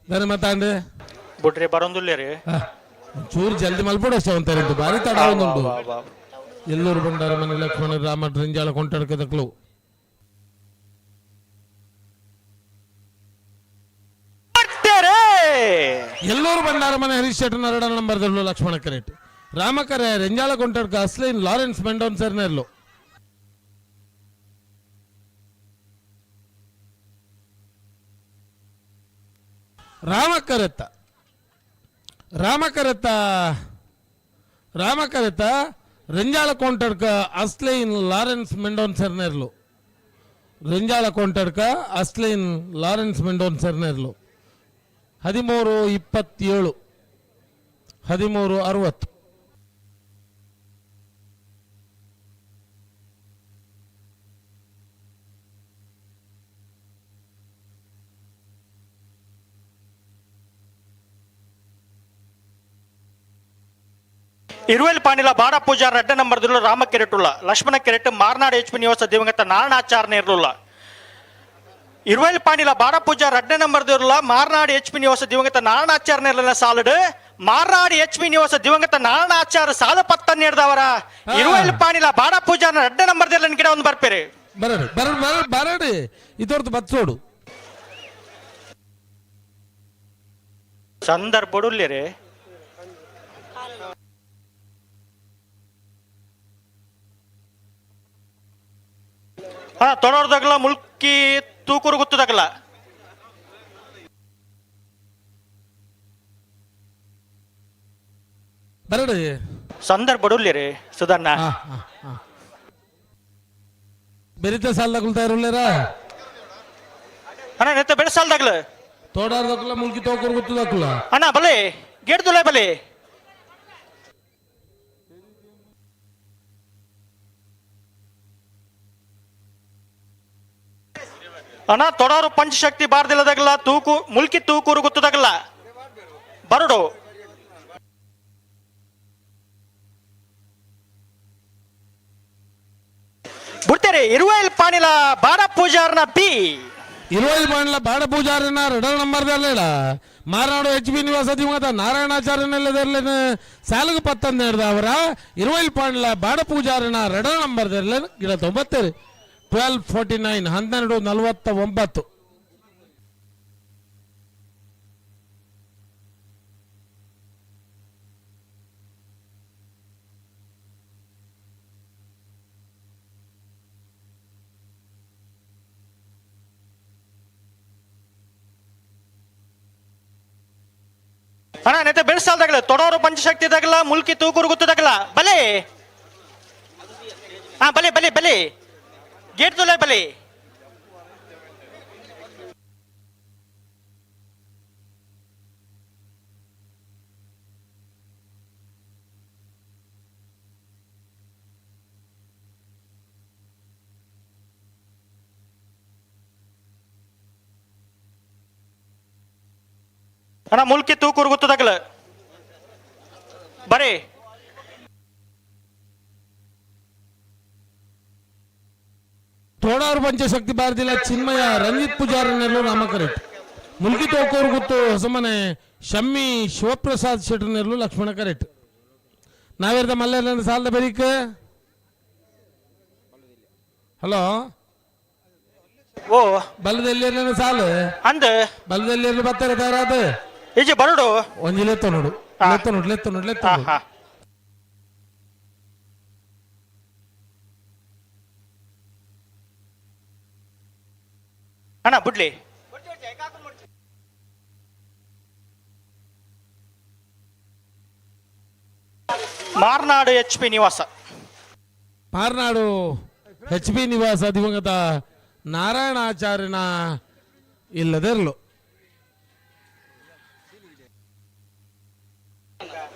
ದಾನೆ ಮತ್ತಾಂಡೆ ಬುಡ್ರಿ ಬರೋಂದುಲ್ಲ ರೀ, ಚೂರು ಜಲ್ದಿ ಮಲ್ಪಡ ಅಷ್ಟೇ ಅಂತಾರೆ, ಭಾರಿ ತಡ ಒಂದುಂಟು. ಎಲ್ಲೂರು ಬಂಡಾರ ಮನೆ ಲಕ್ಷ್ಮಣ ರಾಮ ರಂಜಾಳ ಕೊಂಟಾಡ್ಕದಕ್ಲು. ಎಲ್ಲೂರು ಬಂಡಾರ ಮನೆ ಹರೀಶ್ ಶೆಟ್ಟರ್ 2 ನಂಬರ್ದಲ್ಲೂ ಲಕ್ಷ್ಮಣ ಕರೆಟ್, ರಾಮಕರೆ ರೆಂಜಾಳ ಕೊಂಟಾಡ್ಕ ಅಸ್ಲೈನ್ ಲಾರೆನ್ಸ್ ಮೆಂಡೋನ್ ಸರ್ನೆರ್ಲು. ರಾಮಕರೆತ್ತ ರಾಮಕರೆತ್ತ ರಾಮಕರೆತ್ತ ರೆಂಜಾಳ ಕೊಂಟಡ್ಕ ಅಸ್ಲೈನ್ ಲಾರೆನ್ಸ್ ಮೆಂಡೋನ್ ಸರ್ನೆರ್ಲು, ರೆಂಜಾಳ ಕೊಂಟಡ್ಕ ಅಸ್ಲೈನ್ ಲಾರೆನ್ಸ್ ಮೆಂಡೋನ್ ಸರ್ನೆರ್ಲು. 13:27, 13:60. ಇರುವೆಲ್ ಪಾಣಿಲ ಬಾಡ ಪೂಜಾರ್ 2 ನಂಬರ್ದಲ್ಲೂ ರಾಮ ಕೆರೆಟುಲ್ಲ, ಲಕ್ಷ್ಮಣ ಕೆರೆಟ್ ಮಾರ್ನಾಡ್ ಎಚ್ ಪಿ ನಿವಾಸ ದಿವಂಗತ ನಾರಾಯಣಾಚಾರ್ಯ ಇರಲಿಲ್ಲ. ಇರುವೆಲ್ ಪಾಣಿಲ ಬಾಡ ಪೂಜಾರ್ 2 ನಂಬರ್ದಿರಲ್ಲ, ಮಾರ್ನಾಡ್ ಎಚ್ ಪಿ ನಿವಾಸ ದಿವಂಗತ ನಾರಾಯಣಾಚಾರ್ಯ ಇರಲಿಲ್ಲ ಸಾಲಡ್, ಮಾರ್ನಾಡ್ ಎಚ್ ಪಿ ನಿವಾಸ ದಿವಂಗತ ನಾರಾಯಣಾಚಾರ್ಯ ಸಾಲ ಪತ್ತ ನೀಡಿದವರ ಇರುವೆಲ್ ಪಾಣಿಲ ಬಾಡ ಪೂಜಾರ್ 2 ನಂಬರ್ದಿರಲ್ಲ ಗಿಡ ಒಂದು ಬರ್ಪೇರಿ. ಬರಡಿ ಬರಡಿ ಬರಡಿ ಬರಡಿ ಇದೊರ್ದು ಬಚ್ಚೋಡು ಸಂದರ್ಭ ರೀ. ಹಾ ತೊಡೋರ್ದಾಗಲ ಮುಲ್ಕಿ ತೂಕೂರು ಗೊತ್ತದಾಗಲ್ಲ. ಬರಡಿ ಸಂದರ್ಭ ರೀ ಸುಧಣ್ಣ. ಬೆರಿತ ಸಾಲದಕುಲು ತಯಾರುಲ್ಲೇರಾ ಅಣ್ಣ ನೆತ್ತ ಬೆಳೆ ಸಾಲದಾಗ್ಲು ತೋಡಾರ್ದಕ್ಕಲ್ಲ ಮುಲ್ಕಿ ತೋಕೂರು ಗೊತ್ತದಕ್ಕಲ್ಲ ಅಣ್ಣ ಬಲೆ ಗೇಟ್ ದುಲೈ ಬಲೆ ಅಣ್ಣ ತೊಡಾರು ಪಂಚಶಕ್ತಿ ಬಾರ್ದಿಲ್ಲದಾಗಲ್ಲ ತೂಕು ಮುಲ್ಕಿ ತೂಕೂರು ಗೊತ್ತದಾಗಲ್ಲ ಬರಡು ಬಿಡ್ತೇರಿ ಇರುವೈಲ್ ಪಾಣಿಲ ಬಾಡ ಪೂಜಾರ್ನ ಪಿ ಇರುವೈಲ್ ಪಾಣಿಲ ಬಾಡ ಪೂಜಾರಿನ ರೆಡಲ್ ನಂಬರ್ ದರ್ಲೇಡ ಮಾರನಾಡು ಎಚ್ ಬಿ ನಿವಾಸ ದಿವಂಗತ ನಾರಾಯಣಾಚಾರ್ಯನೆಲ್ಲ ಸಾಲುಗು ಪತ್ತಂದು ಅವರ ಇರುವೈಲ್ ಪಾಣಿಲ ಬಾಡ ಪೂಜಾರಿನ ರೆಡಲ್ ನಂಬರ್ ದರ್ಲೆ ಗಿಡ ತೊಂಬತ್ತೇರು 12:49 12:49. ಅಣ್ಣ ನೆತ್ತ ಬೆಳೆಸಾಲ್ದಾಗಲ ತೊಡೋರು ಪಂಚಶಕ್ತಿ ದಾಗಲ ಮುಲ್ಕಿ ತೂಕೂರು ಗೊತ್ತದಾಗಲ ಬಲೆ ಹಾ ಬಲೆ ಬಲೆ ಬಲೆ ಗೇಟ್ ತುಲೆ ಬಲೆ ಅಣ್ಣ ಮುಲ್ಕಿ ತೂಕೂರು ಗೊತ್ತದಾಗಲ ಬರೀ ತೋಡಾರು ಪಂಚಶಕ್ತಿ ಭಾರತಿಲ ಚಿನ್ಮಯ ರಂಜಿತ್ ಪೂಜಾರನೆಲ್ಲೂ ರಾಮಕರೆಟ್ ಮುಲ್ಕಿ ತೋಕೂರು ಗುತ್ತು ಹೊಸಮನೆ ಶಮ್ಮಿ ಶಿವಪ್ರಸಾದ್ ಶೆಟ್ಟರ್ನೆಲ್ಲೂ ಲಕ್ಷ್ಮಣ ಕರೆಟ್ ನಾವೇರ್ದ ಮಲ್ಲೇರ್ನ ಸಾಲದ ಬೆರಿಕ್ ಹಲೋ ಓ ಬಲದಲ್ಲಿ ಸಾಲು ಅಂದ ಬಲದಲ್ಲಿ ಬರ್ತಾರೆ ತಯಾರಾದ ಈಜೆ ಬರಡು ಒಂಜಿ ಲೆತ್ತ ನೋಡು ಲೆತ್ತ ನೋಡು ಲೆತ್ತ ನೋಡು ಲೆತ್ತ ನೋಡು ಅಣ್ಣ ಬಿಡ್ಲಿ ಮಾರ್ನಾಡು ಎಚ್ ಪಿ ನಿವಾಸ ಮಾರ್ನಾಡು ಎಚ್ ಪಿ ನಿವಾಸ ದಿವಂಗತ ನಾರಾಯಣಾಚಾರ್ಯನ ಇಲ್ಲದಿರಲು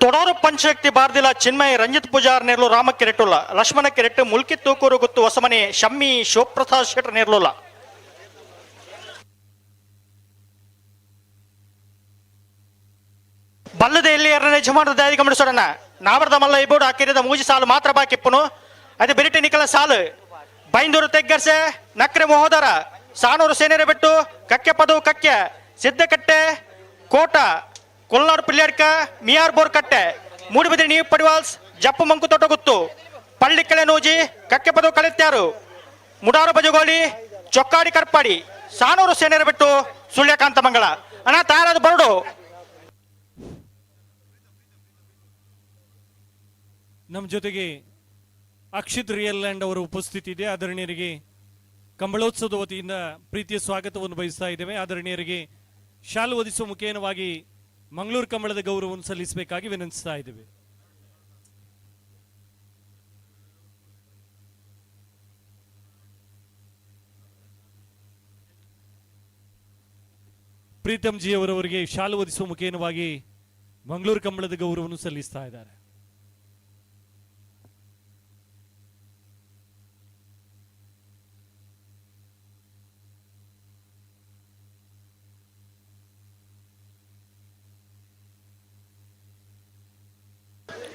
ತೊಡಾರು ಪಂಚಶಕ್ತಿ ಬಾರ್ದಿಲ ಚಿನ್ಮಯ ರಂಜಿತ್ ಪೂಜಾರ್ ನೇರ್ಲು ರಾಮ ಕೆರೆಟುಲ್ಲ ಲಕ್ಷ್ಮಣ ಕೆರೆಟ್ಟು ಮುಲ್ಕಿ ತೂಕೂರು ಗುತ್ತು ಹೊಸಮನೆ ಶಮ್ಮಿ ಶಿವಪ್ರಸಾದ್ ಶೆಟ್ಟರ್ ನೇರ್ಲುಲ್ಲ ಬಲ್ಲದ ಎಲ್ಲಿ ಎರಡನೇ ಯಜಮಾನರ ದಾದಿ ಗಮನಿಸೋಣ ನಾವರ್ದ ಮಲ್ಲ ಇಬೋಡು ಹಾಕಿರಿದ ಮೂಜಿ ಸಾಲು ಮಾತ್ರ ಬಾಕಿಪ್ಪನು ಅದೇ ಬೆರಿಟೆ ನಿಕಲ ಸಾಲು ಬೈಂದೂರು ತೆಗ್ಗರ್ಸೆ ನಕ್ರೆ ಮಹೋದರ ಸಾನೂರು ಸೇನೆರೆ ಬೆಟ್ಟು ಕಕ್ಕೆ ಪದವು ಕಕ್ಕೆ ಸಿದ್ದಕಟ್ಟೆ ಕೋಟ ಕೊಲ್ನಾಡು ಪಿಲ್ಯಾಡ್ಕ ಮಿಯಾರ್ ಬೋರ್ ಕಟ್ಟೆ ಮೂಡುಬಿದಿರೆ ನೀವು ಪಡಿವಾಲ್ಸ್ ಜಪ್ಪು ಮಂಕು ತೋಟಗುತ್ತು ಪಳ್ಳಿಕಳೆ ನೂಜಿ ಕಕ್ಕೆ ಪದವು ಕಳೆತ್ಯಾರು ಮುಡಾರು ಬಜಗೋಳಿ ಚೊಕ್ಕಾಡಿ ಕರ್ಪಾಡಿ ಸಾನೂರು ಸೇನೆರೆ ಬಿಟ್ಟು ಸುಳ್ಯಕಾಂತ ಮಂಗಳ ಅಣ್ಣ ತಯಾರಾದ ಬರಡು. ನಮ್ಮ ಜೊತೆಗೆ ಅಕ್ಷಿತ್ ರಿಯಲ್ ಲ್ಯಾಂಡ್ ಅವರ ಉಪಸ್ಥಿತಿ ಇದೆ. ಆದರಣೀಯರಿಗೆ ಕಂಬಳೋತ್ಸವದ ವತಿಯಿಂದ ಪ್ರೀತಿಯ ಸ್ವಾಗತವನ್ನು ಬಯಸ್ತಾ ಇದ್ದೇವೆ. ಆದರಣೀಯರಿಗೆ ಶಾಲು ಒದಿಸುವ ಮುಖೇನವಾಗಿ ಮಂಗಳೂರು ಕಂಬಳದ ಗೌರವವನ್ನು ಸಲ್ಲಿಸಬೇಕಾಗಿ ವಿನಂತಿಸ್ತಾ ಇದ್ದೇವೆ. ಪ್ರೀತಮ್ ಜಿ ಅವರವರಿಗೆ ಶಾಲು ಒದಿಸುವ ಮುಖೇನವಾಗಿ ಮಂಗಳೂರು ಕಂಬಳದ ಗೌರವವನ್ನು ಸಲ್ಲಿಸ್ತಾ ಇದ್ದಾರೆ.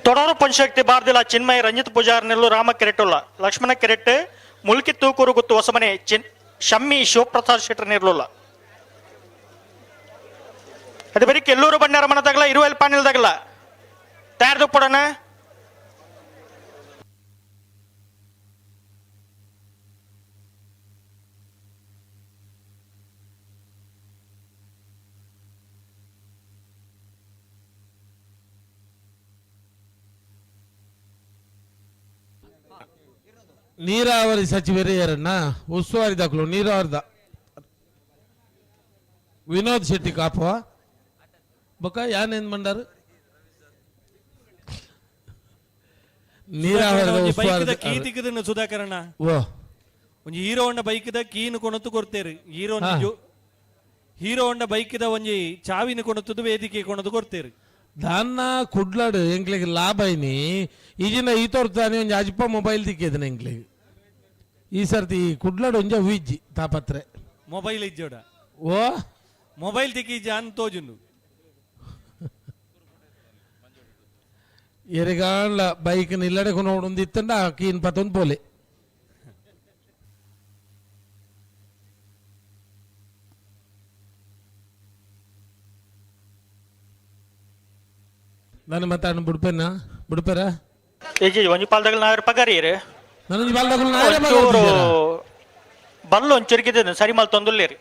ತೊಡೂರು ಪಂಚಶಕ್ತಿ ಬಾರ್ದಿಲ ಚಿನ್ಮಯ ರಂಜಿತ್ ಪೂಜಾರ್ ನೆಲ್ಲು ರಾಮ ಕೆರೆಟುಲ್ಲ ಲಕ್ಷ್ಮಣ ಕೆರೆಟ್ ಮುಲ್ಕಿ ತೂಕೂರು ಗುತ್ತು ಹೊಸಮನೆ ಚಿನ್ ಶಮ್ಮಿ ಶಿವಪ್ರಸಾದ್ ಶೆಟ್ಟರ್ ನಿರ್ಲುಲ್ಲ ಅದೇ ಬರೀ ಕೆಲ್ಲೂರು ಬಣ್ಣಾರ ಮನದಾಗಲ ಇರುವಲ್ ಪಾನಿಲ್ದಾಗಲ ತಯಾರ್ದು ಪಡೋಣ. ನೀರಾವರಿ ಸಚಿವರು ಯಾರನ್ನ ಉಸ್ತುವಾರಿ ದಾಖಲು ನೀರಾವರಿದ ವಿನೋದ್ ಶೆಟ್ಟಿ ಕಾಪುವ ಬೊಕ್ಕ ಯಾನೇನ್ ಮಂಡಾರು ನೀರಾವರಿ ಕೀತಿಗದನ್ನ ಸುಧಾಕರಣ್ಣ ಓ ಒಂಜಿ ಹೀರೋ ಹೊಂಡ ಬೈಕ್ದ ಕೀನು ಕೊಣತು ಕೊರ್ತೇರು. ಹೀರೋ ಹೀರೋ ಹೊಂಡ ಬೈಕ್ದ ಒಂಜಿ ಚಾವಿನ ಕೊಣತದ್ದು ವೇದಿಕೆ ಕೊಣತು ಕೊರ್ತೇರು. ದಾನ್ನ ಕುಡ್ಲಾಡು ಎಂಕ್ಲೆಗ್ ಲಾಭ ಐನಿ. ಈಜಿನ ಈ ತೋರ್ತಾನೆ ಒಂಜಿ ಅಜ್ಪ ಮೊಬೈಲ್ ದಿಕ್ಕಿದನ ಎಂಕ್ಲೆಗ್. ಈ ಸರ್ತಿ ಕುಡ್ಲಾಡು ಒಂಜ ವಿಜ್ಜಿ ತಾಪತ್ರೆ. ಮೊಬೈಲ್ ಇಜ್ಜೋಡ. ಓ. ಮೊಬೈಲ್ ತಿಕ್ಕಿ ಜಾನ್ ತೋಜುಂಡು. ಎರೆಗಾಂಡ್ಲ ಬೈಕ್ ನಿಲ್ಲಡೆ ಕೊನೋಡು ಇತ್ತಂಡ ಕೀನ್ ಪತ್ತೊಂದು ಪೋಲೆ. ನಾನು ಮತ್ತೆ ಅಣ್ಣ ಬುಡ್ಪೇನ ಬುಡ್ಪೇರ. ಇಜ್ಜಿ, ಒಂಜಿ ಪಾಲ್ದಾಗಲ್ ನಾವೇರ್ ಪಗರೀರು. ನಾನೊಂಜಿ ಪಾಲ್ದಾಗಲ್ ನಾವೇರ್ ಒಂಚೂರು ಪಗರಿ. ಬಲ್ಲು ಒಂಚೂರು ಸರಿ ಮಲ್ತೊಂದುಲ್ಲೇರಿ.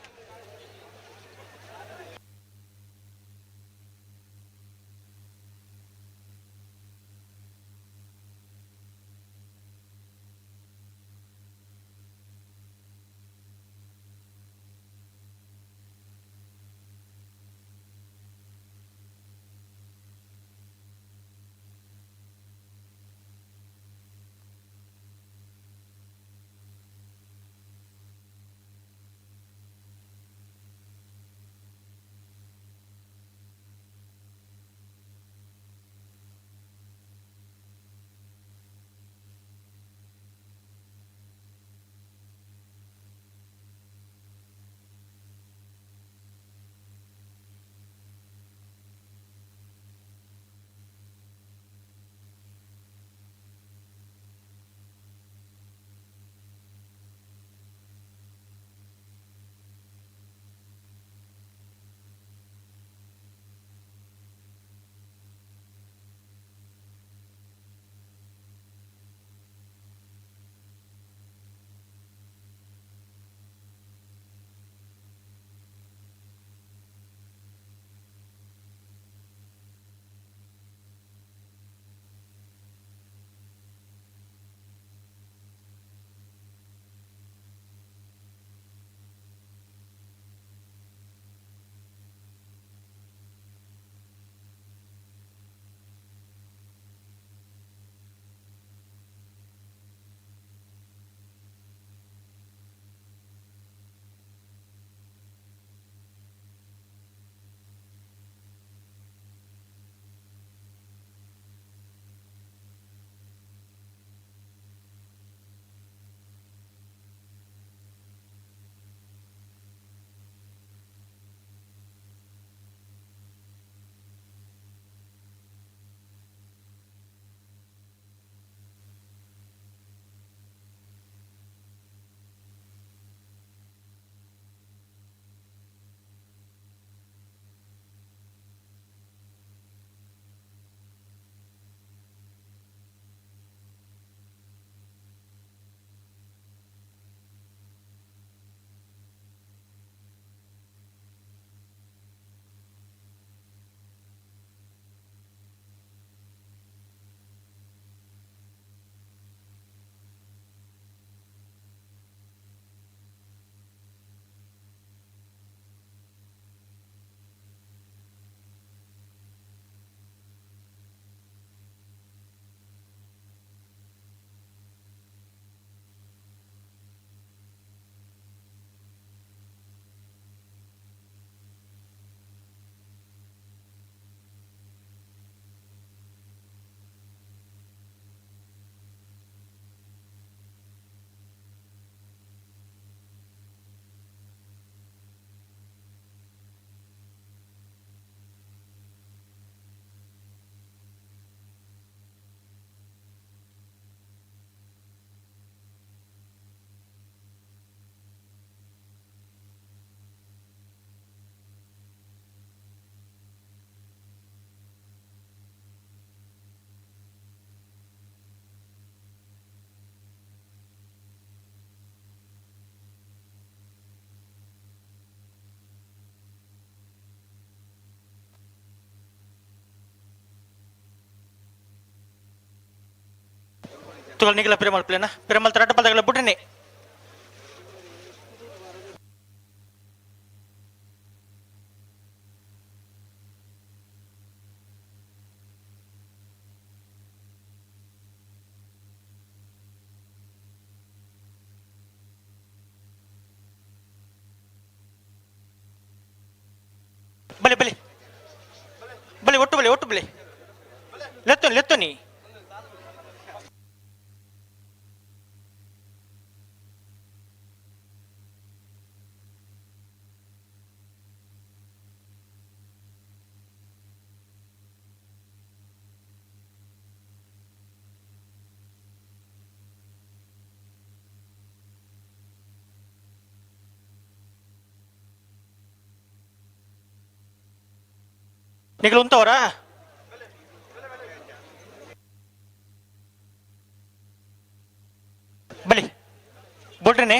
ತುಗಲ್ ನಿಗಲ ಪಿರಮಲ್ ಪ್ಲೇನ ಪಿರಮಲ್ ತರಟ ಪದಗಳ ಬುಡ್ರಿನಿ. ಬಲೆ ಬಲೆ ಬಲೆ ಒಟ್ಟು ಬಲೆ ಒಟ್ಟು ಬಲೆ ಲೆತ್ತೋನಿ ಲೆತ್ತೋನಿ ನಿಗಲು ಉಂತವರಾ? ಬಲಿ ಬೋಟ್ರಿನೇ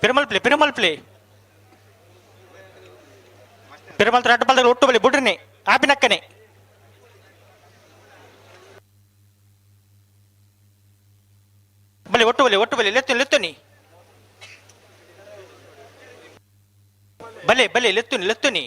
ಪೆರುಮಲ್ ಪ್ಲೇ ಪೆರುಮಲ್ ಪ್ಲೇ ಪೆರುಮಲ್ ರಡ್ಡು ಬಲ್ದಾಗ ಒಟ್ಟು ಬಲಿ ಬುಡ್ರಿನಿ ಆಪಿನಕ್ಕನೆ ಬಲಿ ಒಟ್ಟು ಬಲಿ ಒಟ್ಟು ಬಲಿ ಲೆತ್ತು ಲೆತ್ತುನಿ ಬಲೆ ಬಲೆ ಲೆತ್ತುನಿ ಲೆತ್ತುನಿ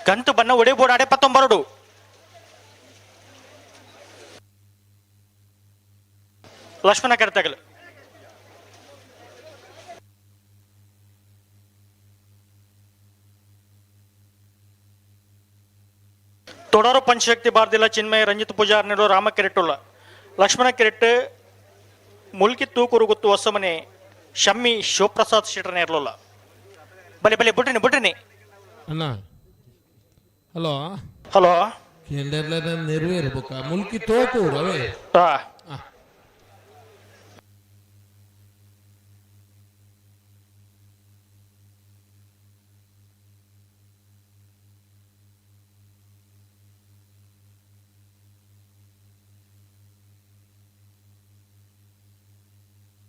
ಗಂತು ಬಣ್ಣ ಒಡೆ ಬೋರ್ಡ್ ಅಡೆ ಪತ್ತೊಂಬರಡು ಲಕ್ಷ್ಮಣ ಕರ್ತಗಲು ತೊಡರು ಪಂಚಶಕ್ತಿ ಬಾರ್ದಿಲ್ಲ ಚಿನ್ಮಯ ರಂಜಿತ್ ಪೂಜಾರ್ ನೆಡು ರಾಮ ಕೆರೆಟ್ಟುಲ್ಲ ಲಕ್ಷ್ಮಣ ಕೆರೆಟ್ ಮುಲ್ಕಿ ತೂಕುರು ಗುತ್ತು ಹೊಸಮನೆ ಶಮ್ಮಿ ಶಿವಪ್ರಸಾದ್ ಶೆಟ್ಟರ್ನ ಇರಲಿಲ್ಲ ಬಲೆ ಬಲೆ ಬುಡ್ರಿನಿ ಬುಡ್ರಿನಿ ಅಣ್ಣ ಹಲೋ ಹಲೋ ಕೇಂದ್ರ ನೆರವೇರು ಬೊಕ್ಕ ಮುಲ್ಕಿ ತೋಕೂರು ಅವೇ.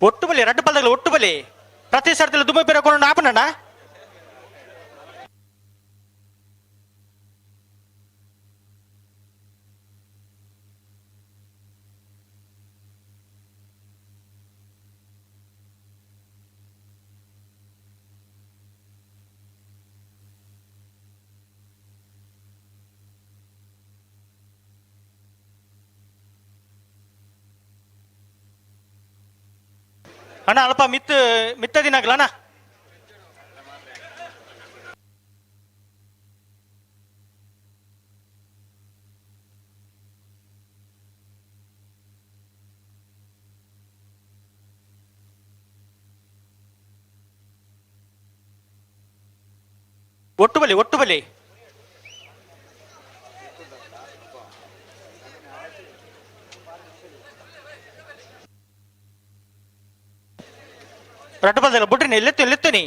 ಒಟ್ಟು ಬಲಿ ರಡ್ಡು ಬಲ್ದಗಳು ಒಟ್ಟು ಬಲಿ ಪ್ರತಿ ಸರ್ತಿಲು ದುಮ್ಮಿ ಬೇರೆ ಕೊಂಡು ಆಪನಣ್ಣ ಅಣ್ಣ ಅಲ್ಪ ಮಿತ್ ಮಿತ್ತ ದಿನಾಗ್ಲ ಅಣ್ಣ. ಒಟ್ಟು ಬಲಿ ಒಟ್ಟು ಬಲಿ. ರಡ್ಡು ಬಲ್ದಲ್ಲ ಬುಡ್ರಿನಿ ಲೆತ್ತು ಲೆತ್ತುನಿ.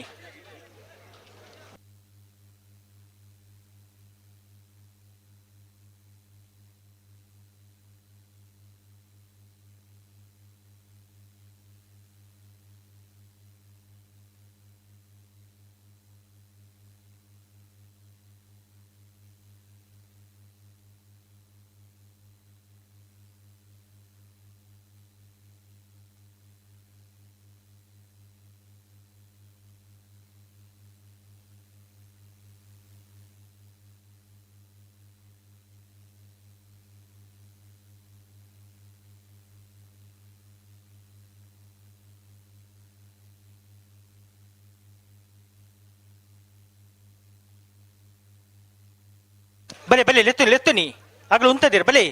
ಬಲೆ ಬಲೆ ಲೆತ್ತು ಲೆತ್ತು ನೀ ಆಗಲು ಉಂತದಿರ್ ಬಲೆ.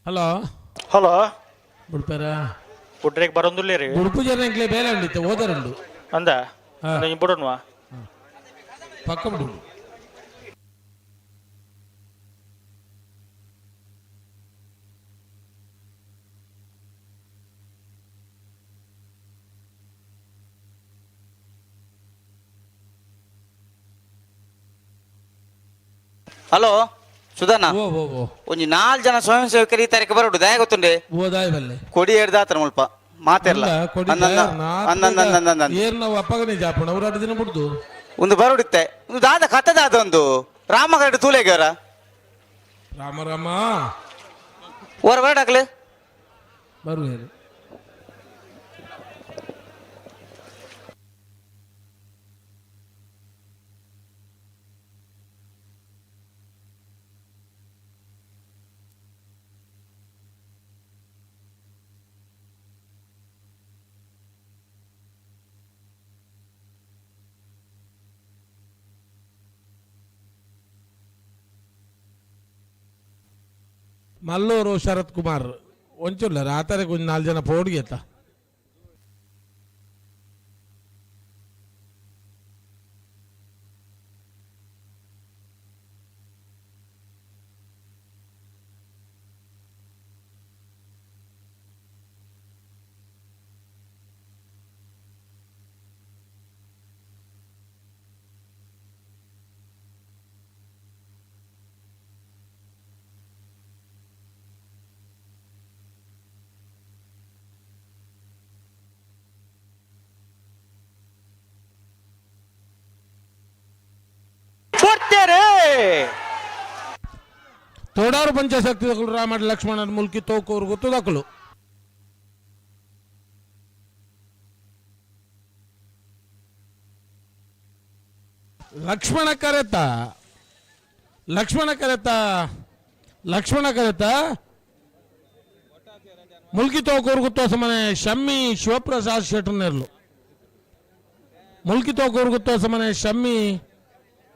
ಹಲೋ ಹಲೋ ಬುಡ್ಪೇರ ಬುಡ್ರೆಗ್ ಬರೋಂದುಲ್ಲೇರಿ ಉಡುಪು ಜನ ಬೇಲೆ ಉಂಡಿತ್ತು ಓದರುಂಡು ಅಂದ ಬುಡನ್ವಾ ಪಕ್ಕ ಬಿಡು. ಹಲೋ ಸುಧಣ್ಣ, ಒಂಜಿ 4 ಜನ ಸ್ವಯಂ ಸೇವಕರು ಈ ತಾರೀಕು ಬರೋಡು ದಯ ಗೊತ್ತುಂಡೆ. ಓದಾಯ್ ಬಲ್ಲೆ ಕೊಡಿ ಹಿಡ್ದಾತ್ರ ಮುಲ್ಪ ಮಾತೆಲ್ಲ ಏರ್ ನಾವು ಅಪ್ಪಗನೇ ಜಾಪಣ ಅವ್ರ 2 ದಿನ ಬಿಡ್ದು ಒಂದು ಬರೋಡಿತ್ತೆ ಒಂದು ದಾದ ಕಥೆ ದಾದ ಒಂದು ರಾಮ ಕರಡು ತೂಲೆಗರ ರಾಮ ರಾಮ ಓರ ಬರಡಾಕ್ಲೆ ಬರುವೇರು. ಮಲ್ಲೂರು ಶರತ್ ಕುಮಾರ್ ಒಂಚೂರ್ಲ ರಾತ್ರಿ ಒಂಜಿ 4 ಜನ ಪೋಡಿಗೆತ್ತ. ತೋಡಾರು ಪಂಚಶಕ್ತಿ ದಕ್ಕಲು ರಾಮ ಲಕ್ಷ್ಮಣನ ಮುಲ್ಕಿ ತೋಕೂರು ಗೊತ್ತು ದಕ್ಕಲು. ಲಕ್ಷ್ಮಣ ಕರೆತ ಲಕ್ಷ್ಮಣ ಕರೆತ ಲಕ್ಷ್ಮಣ ಕರೆತ ಮುಲ್ಕಿ ತೋಕೂರು ಗುತ್ತೋ ಸಮನೆ ಶಮ್ಮಿ ಶಿವಪ್ರಸಾದ್ ಶೆಟ್ಟರ್ನೆರ್ಲು. ಮುಲ್ಕಿ ತೋಕೂರು ಗುತ್ತೋ ಸಮನೆ ಶಮ್ಮಿ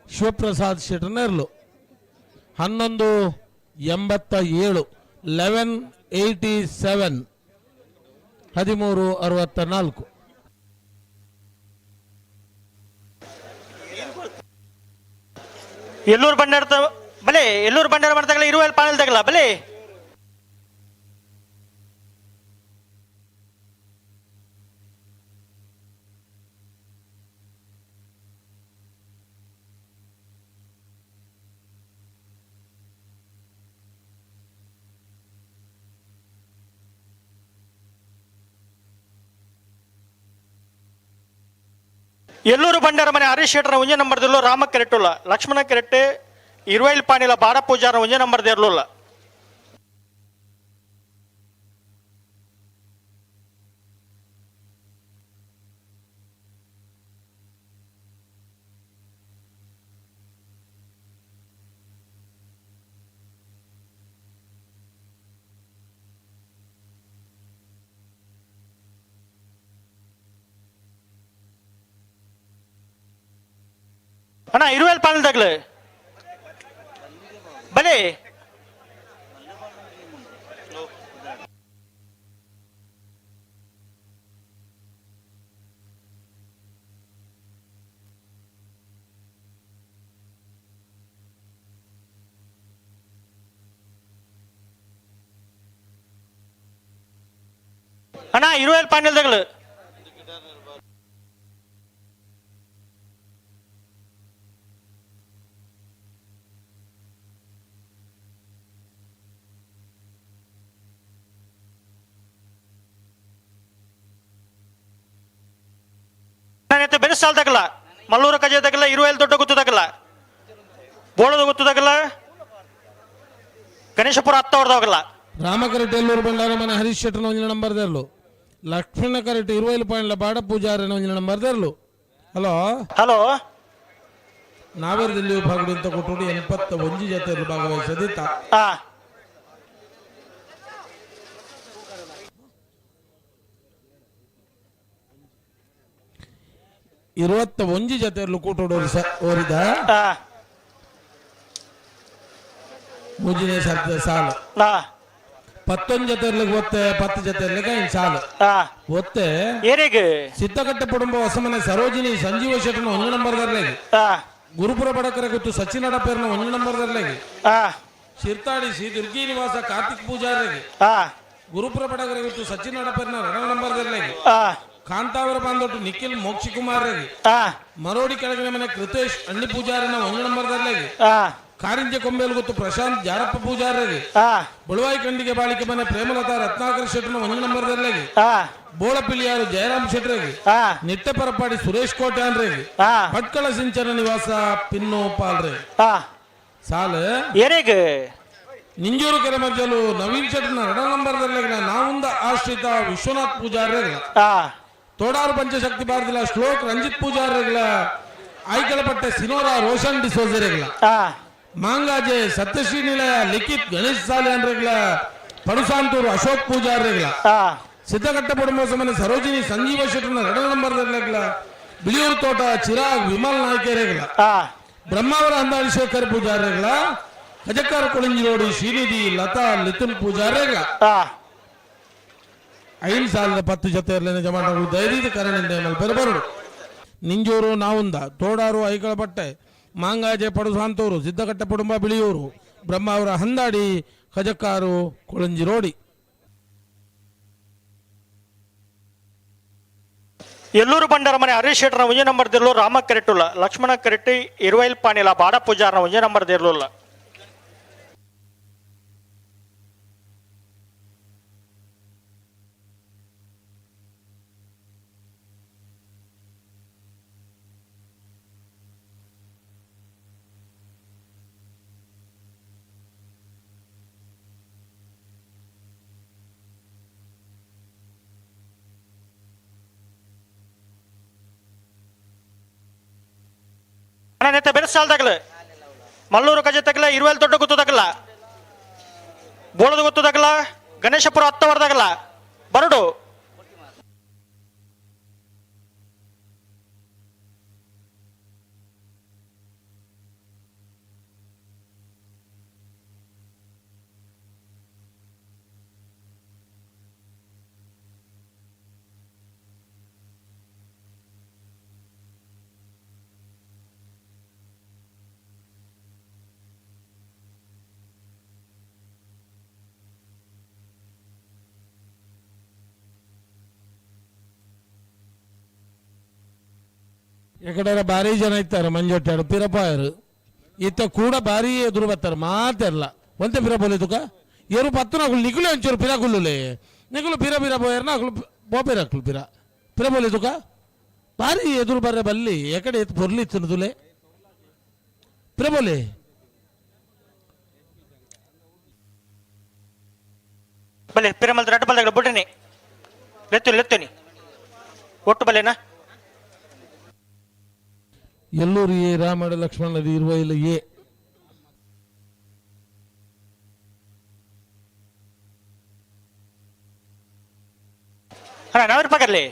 ಶಿವಪ್ರಸಾದ್ ಶೆಟ್ಟರ್ನೆರ್ಲು. 11:87 11:87 13:64. ಎಲ್ಲೂರು ಬಂಡಾರ ಬಲೆ ಎಲ್ಲೂರು ಬಂಡಾರ ಮಾಡ್ತಾಗಲ ಇರುವಲ್ಲಿ ಪಾಣಲ್ ತಗಲ ಬಲೆ. ಎಲ್ಲೂರು ಬಂಡಾರ ಮನೆ ಹರೀಶ್ ಶೆಟ್ಟರ ಒಂಜೆ ನಂಬರ್ ದಿಲ್ಲು ರಾಮ ಕೆರೆಟ್ಟುಲ್ಲ ಲಕ್ಷ್ಮಣ ಕೆರೆಟ್ಟೆ ಇರುವೈಲ್ ಪಾಣಿಲ ಬಾಡ ಪೂಜಾರ ಒಂಜೆ ನಂಬರ್ ದೇರ್ಲುಲ್ಲ. ಅಣ್ಣ ಇರುವೈಲ್ ಪಾಣಿಲ್ ತಗಲು ಬಲೆ. ಅಣ್ಣ ಇರುವೈಲ್ ಪಾಣಿಲ್ ತಗಲು. ಬೆರೆಸಾಲ್ ತಗಲ ಮಲ್ಲೂರು ಕಜೆ ತಗಲ ಇರುವೈಲ್ ದೊಡ್ಡ ಗುತ್ತು ತಗಲ ಬೋಳದ ಗುತ್ತು ತಗಲ ಗಣೇಶಪುರ ಹತ್ತವ್ರದೋಗಲ್ಲ. ರಾಮಕರೆಡ್ಡಿ ಎಲ್ಲೂರು ಬಂಡಾರ ಮನೆ ಹರೀಶ್ ಶೆಟ್ಟರ್ನ ಒಂಜಿನ ನಂಬರ್ ದೇರ್ಲು. ಲಕ್ಷ್ಮಣ ಕರೆಟ್ ಇರುವೈಲು ಪಾಯಿಂಟ್ಲ ಬಾಡ ಪೂಜಾರನ ಒಂಜಿ ನಂಬರ್ ದರ್ಲು. Hello hello. ನಾವೇರದಲ್ಲಿ ವಿಭಾಗಡು ಅಂತ ಕೊಟ್ಟು 81 ಜೊತೆಯಲ್ಲಿ ಭಾಗವಹಿಸದಿತ್ತ. 21 ಜೊತೆಯಲ್ಲಿ ಕೂಟೋಡು ಓರಿದ ಮೂಜಿನೇ ಸರ್ದ ಸಾಲು. ಪತ್ತೊಂದು ಜೊತೆ ಇರ್ಲಿಕ್ಕೆ ಒತ್ತೆ, 10 ಜೊತೆ ಇರ್ಲಿಕ್ಕೆ ಐದು ಸಾಲು ಒತ್ತೆ. ಏರಿಗೆ ಸಿದ್ದಕಟ್ಟೆ ಕುಟುಂಬ ಹೊಸಮನೆ ಸರೋಜಿನಿ ಸಂಜೀವ ಶೆಟ್ಟನ ಒಂದು ನಂಬರ್ ದರ್ಲೆಗೆ. ಗುರುಪುರ ಬಡಕರ ಗೊತ್ತು ಸಚಿನ್ ಅಡಪೇರ್ನ ಒಂದು ನಂಬರ್ ದರ್ಲೆಗೆ. ಶಿರ್ತಾಡಿ ಶ್ರೀ ದುರ್ಗಿ ನಿವಾಸ ಕಾರ್ತಿಕ್ ಪೂಜಾರಿಗೆ. ಗುರುಪುರ ಬಡಕರ ಗೊತ್ತು ಸಚಿನ್ ಅಡಪೇರ್ನ 2 ನಂಬರ್ ದರ್ಲೆಗೆ. ಕಾಂತಾವರ ಬಾಂದೊಟ್ಟು ನಿಖಿಲ್ ಮೋಕ್ಷಿಕುಮಾರ್ ಮರೋಡಿ ಕೆಳಗಿನ ಮನೆ ಕೃತೇಶ್ ಅಣ್ಣಿ ಪೂಜಾರಿನ 1 ನಂಬರ್ ದರ್ಲೆಗೆ. ಕಾರಿಂಜ ಕೊಂಬೇಲು ಗೊತ್ತು ಪ್ರಶಾಂತ್ ಜಾರಪ್ಪ ಪೂಜಾರಿಗೆ. ಬಳುವಾಯಿ ಖಂಡಿಗೆ ಬಾಳಿಕೆ ಮನೆ ಪ್ರೇಮಲತಾ ರತ್ನಾಕರ್ ಶೆಟ್ಟನ 1 ನಂಬರ್ ದರ್ಲೆಗೆ. ಬೋಳಪಿಲಿಯಾರು ಜಯರಾಮ್ ಶೆಟ್ಟರಿಗೆ. ನಿಟ್ಟೆ ಪರಪಾಡಿ ಸುರೇಶ್ ಕೋಟ್ಯಾನ್ರಿಗೆ. ಭಟ್ಕಳ ಸಿಂಚನ ನಿವಾಸ ಪಿನ್ನು ಪಾಲ್ರೆ ಸಾಲು. ಏರಿಗೆ ನಿಂಜೂರು ಕೆರೆಮಜ್ಜಲು ನವೀನ್ ಶೆಟ್ಟನ 2 ನಂಬರ್ ದರ್ಲೆಗೆ. ನಾವುಂದ ಆಶ್ರಿತ ವಿಶ್ವನಾಥ್ ಪೂಜಾರಿಗಳ. ತೋಡಾರು ಪಂಚಶಕ್ತಿ ಭಾರತಿಲ ಶ್ಲೋಕ್ ರಂಜಿತ್ ಪೂಜಾರಿಗಳ. ಆಯ್ಕಲಪಟ್ಟೆ ಸಿನೋರಾ ರೋಷನ್ ಡಿಸೋಜರಿಗಳ. ಮಾಂಗಾಜೆ ಸತ್ಯಶ್ರೀ ನಿಲಯ ಲಿಖಿತ್ ಗಣೇಶ್ ಸಾಲಿಯಾನ್ರಿಗಳ. ಪಡುಸಾಂತೂರು ಅಶೋಕ್ ಪೂಜಾರಿಗಳ. ಸಿದ್ದಘಟ್ಟ ಪಡುಮೋಸಮನೆ ಸರೋಜಿನಿ ಸಂಜೀವ ಶೆಟ್ಟನ 2 ನಂಬರ್ ದರ್ಲೆಗಳ. ಬಿಳಿಯೂರು ತೋಟ ಚಿರಾಗ್ ವಿಮಲ್ ನಾಯ್ಕೇರೆಗಳ. ಬ್ರಹ್ಮಾವರ ಅಂದಾಡಿ ಶೇಖರ್ ಪೂಜಾರಿಗಳ. ಕಜಕ್ಕಾರ ಕೊಳಿಂಜಿ ರೋಡಿ ಶ್ರೀನಿಧಿ ಲತಾ ಲಿತುನ್ ಪೂಜಾರಿಗಳ. 5 ಸಾಲದ 10 ಜೊತೆಯಲ್ಲೇ ಜಮಾಟಗಳು ಧೈರ್ಯದ ಕರಣಿಂದ ಬರಬರಡು. ನಿಂಜೂರು ನಾವುಂದ ತೋಡಾರು ಐಕಳಬಟ್ಟೆ ಮಾಂಗಾಜೆ ಪಡುಸಾಂತೂರು ಸಿದ್ದಕಟ್ಟೆ ಕುಟುಂಬ ಬಿಳಿಯೂರು ಬ್ರಹ್ಮಾವರ ಹಂದಾಡಿ ಕಜಕ್ಕಾರು ಕೊಳಂಜಿ ರೋಡಿ. ಎಲ್ಲೂರು ಬಂಡರ ಮನೆ ಹರೀಶ್ ಶೆಟ್ಟರ ಒಂಜಿ ನಂಬರ್ ದಿರ್ಲು ರಾಮ ಕರೆಟುಲ್ಲ ಲಕ್ಷ್ಮಣ ಕರೆಟ್ಟಿ ಇರುವೈಲ್ ಪಾಣಿಲ ಬಾಡ ಪೂಜಾರನ ಒಂಜಿ ನಂಬರ್ ದಿರ್ಲುಲ್ಲ. ನೆತ್ತ ಬೆರೆಸಾಲ್ದಾಗಲ ಮಲ್ಲೂರು ಕಜೆ ತಗಲ ಇರುವಲ್ ದೊಡ್ಡ ಗೊತ್ತು ತಗಲ ಬೋಳದ ಗೊತ್ತು ತಗಲ ಗಣೇಶಪುರ ಹತ್ತವರದಾಗಲ ಬರಡು. ಎಕಡೆರ ಭಾರಿ ಜನ ಇತ್ತಾರೆ ಮಂಜೊಟ್ಟಾಡು ಪಿರಪಾಯರು ಇತ್ತ ಕೂಡ ಭಾರಿ ಎದುರು ಬರ್ತಾರೆ ಮಾತೆಲ್ಲ ಒಂತೆ ಪಿರ ಬೋಲೆ ತುಕ ಏರು ಪತ್ತು ನಕುಲು ನಿಕುಲು ಒಂಚೂರು ಪಿರ ಕುಲ್ಲುಲೆ ನಿಕುಲು ಪಿರ ಪಿರ ಪೋಯರ್ನ ಅಕುಲು ಪೋಪೇರ ಅಕುಲು ಪಿರ ಪಿರ ಬೋಲೆ ತುಕ ಭಾರಿ ಎದುರು ಬರ್ರೆ ಬಲ್ಲಿ ಎಕಡೆ ಎತ್ತು ಪೊರ್ಲಿ ಇತ್ತು ತುಲೆ ಪಿರ ಬೋಲೆ. ಬಲೆ ಪಿರಮಲ್ ರಡ್ಡು ಬಲ್ದಾಗಲ ಬುಡ್ರಿನಿ ಲೆತ್ತು ಲೆತ್ತುನಿ ಒಟ್ಟು ಬಲ್ಲೆನಾ. ಎಲ್ಲೂರು ಎ ರಾಮಡ ಲಕ್ಷ್ಮಣ ಇರುವೈಲ ಎ. ಅಣ್ಣ ನಾವಿರ್ಪಾಕಲ್ಲಿ.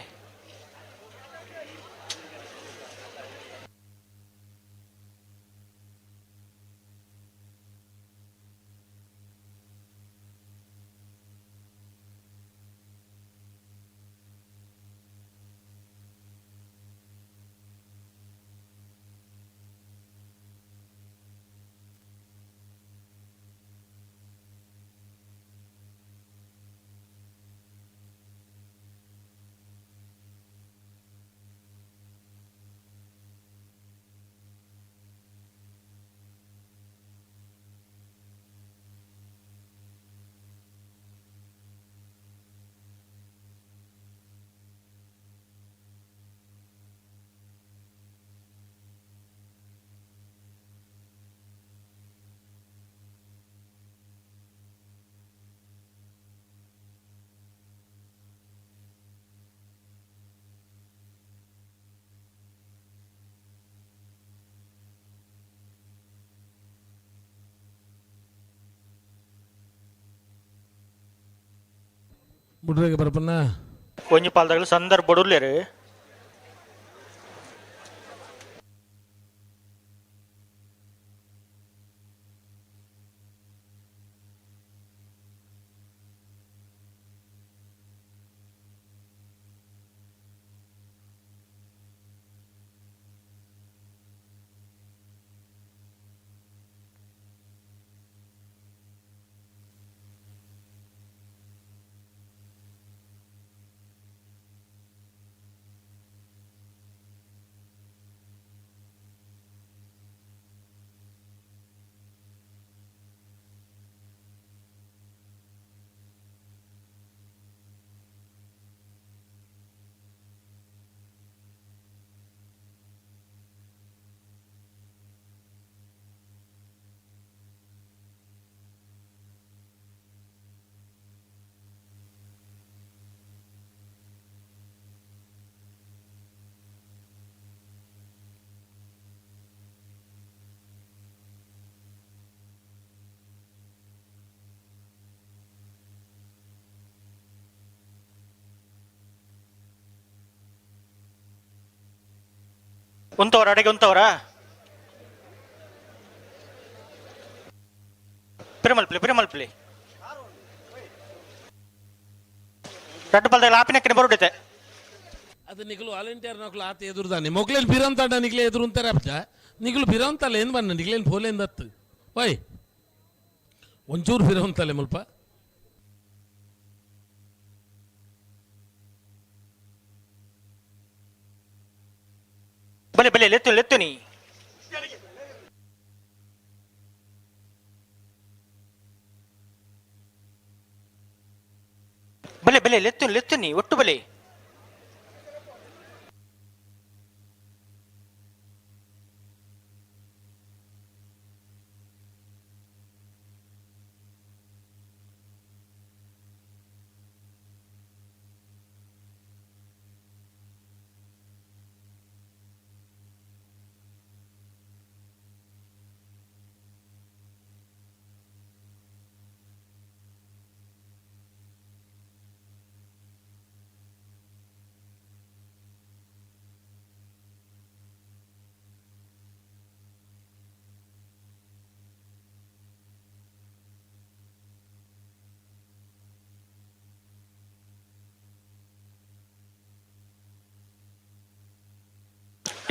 ಬುಡ್ರೆಗೆ ಬರ್ಪನ್ನ ಒಂಜಿ ಪಾಲ್ದಾಗಲು ಸಂದರ್ಭ ಬಡುಲ್ಲೇರು. ಉಂತವರ ಅಡಿಗೆ ಉಂತವರ ಪಿರಮಲ್ಪಲಿ ಪಿರಮಲ್ಪಲಿ ರಡ್ಡು ಪಲ್ದಾಗ ಆಪಿನಕ್ಕಿನ ಬರುಡಿತೆ. ಅದು ನಿಗಲು ವಾಲಂಟಿಯರ್ ನಕಲು ಆತ ಎದುರುದಾನೆ ಮೊಗ್ಲೇನು ಬಿರಂತಾಡ ನಿಗ್ಲೆ ಎದುರು ಅಂತಾರೆ ಅಪ್ಪ ನಿಗಲು ಬಿರಂತಲ್ಲ ಏನು ಬನ್ನ ನಿಗ್ಲೇನು ಫೋಲೇನ್ ದತ್ತು ಓಯ್ ಒಂಚೂರು ಬಿರಂತಲ್ಲ ಮುಲ್ಪ. ಬಲೆ ಬಲೆ ಲೆತ್ತು ಲೆತ್ತು ನೀ ಬಲೆ ಬಲೆ ಲೆತ್ತು ಲೆತ್ತು ನೀ ಒಟ್ಟು ಬಲೆ.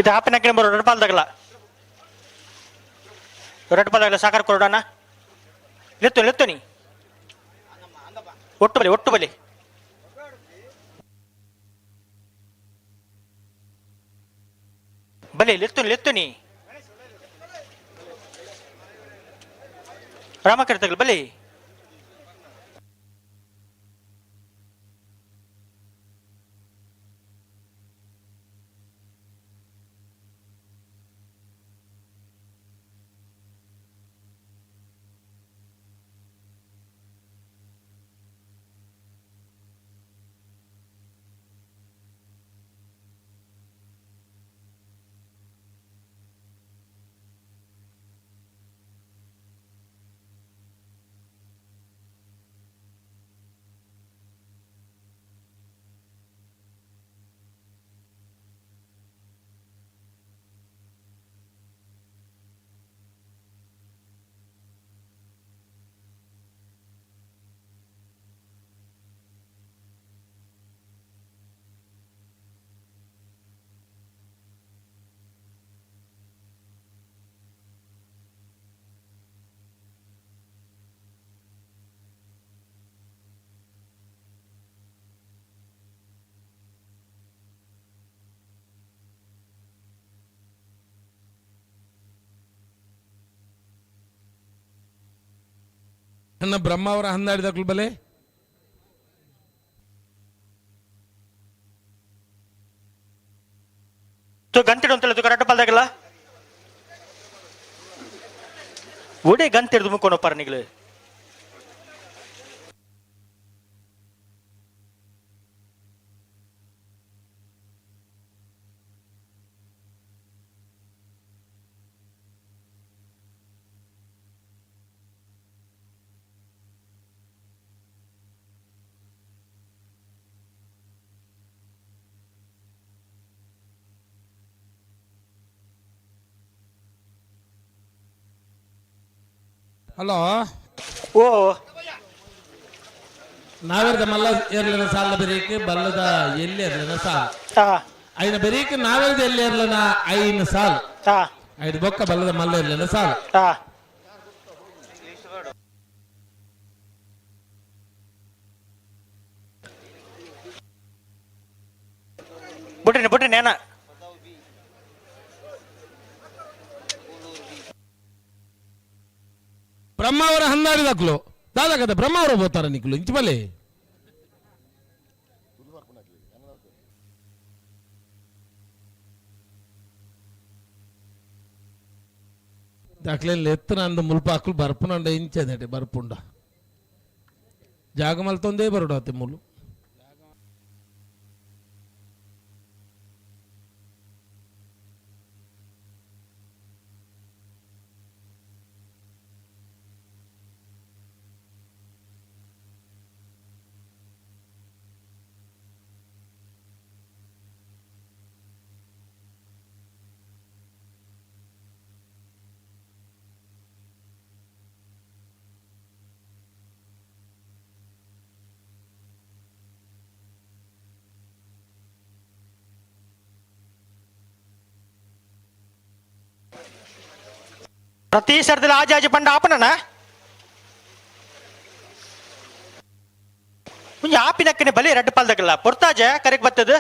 ಇದು ಆಪಿನಕ್ಕಿನ ಬರೋ ರಡ್ಡು ಪಾಲ್ದಾಗಲ್ಲ ರಡ್ಡು ಪಾಲ್ದಾಗಲ್ಲ ಸಾಕಾರ ಕೊಡೋಣ ಲೆತ್ತು ಲೆತ್ತು ನೀ ಒಟ್ಟು ಬಲಿ ಒಟ್ಟು ಬಲಿ. ಬಲಿ ಲೆತ್ತು ಲೆತ್ತು ನೀ ರಾಮಕೀರ್ತಗಳು ಬಲಿ. ಅಣ್ಣ ಬ್ರಹ್ಮ ಅವರ ಹಂದಾಡಿದ ಬಲೆ ಗಂತಿಡು ಅಂತಲ್ಲ ಕರೆಕ್ಟ್ ಪಲ್ದಾಗಲ್ಲ ಒಡೆ ಗಂತಿಡ್ದು ಮುಕ್ಕೊನಪ್ಪಾರ ನಿಗಳು. ಹಲೋ. ಓ ನಾವೆರ್ದ ಮಲ್ಲ ಎರ್ಲನ ಸಾಲ ಬೆರೀಕ್ ಬಲ್ಲದ ಎಲ್ಲಿ ಎರ್ಲನ ಸಾಲ್. ಐನ ಬೆರೀಕ್ ನಾವೆರ್ದ ಎಲ್ಲಿ ಎರ್ಲನ ಐನ ಸಾಲ್. ಐದು ಬೊಕ್ಕ ಬಲ್ಲದ ಮಲ್ಲ ಎರ್ಲನ ಸಾಲ್. ಬುಡ್ರಿ ಬುಡ್ರಿ ನೇನ. ಬ್ರಹ್ಮಾವರ ಹಂದಾಡಿದಕ್ಲು ದಾದಾ ಕತೆ ಬ್ರಹ್ಮಾವರ ಬೋತಾರ ನಿಕ್ಲು ಇಂಚ ಬಲೆ. ದಾಖಲೆ ಎತ್ತನ ಅಂದ ಮುಲ್ಪ ಅಕ್ಲು ಬರ್ಪುನಂಡ ಇಂಚದಡೆ ಬರ್ಪುಂಡ ಜಾಗ ಮಲ್ತೊಂದೇ ಬರುಡು ಅತ್ತೆ ಮುಲು. ಪ್ರತಿ ಸರ್ದಿಲ ಆಜಿ ಆಜಿ ಪಂಡ ಆಪನನ ಒಂಜಿ ಆಪಿನಕ್ಕನೆ ಬಲಿ ರಡ್ಡ್ ಪಾಲ್ದಗಲ್ಲ ಪೊರ್ತಾಜೆ ಕರೆಕ್ ಬತ್ತದ.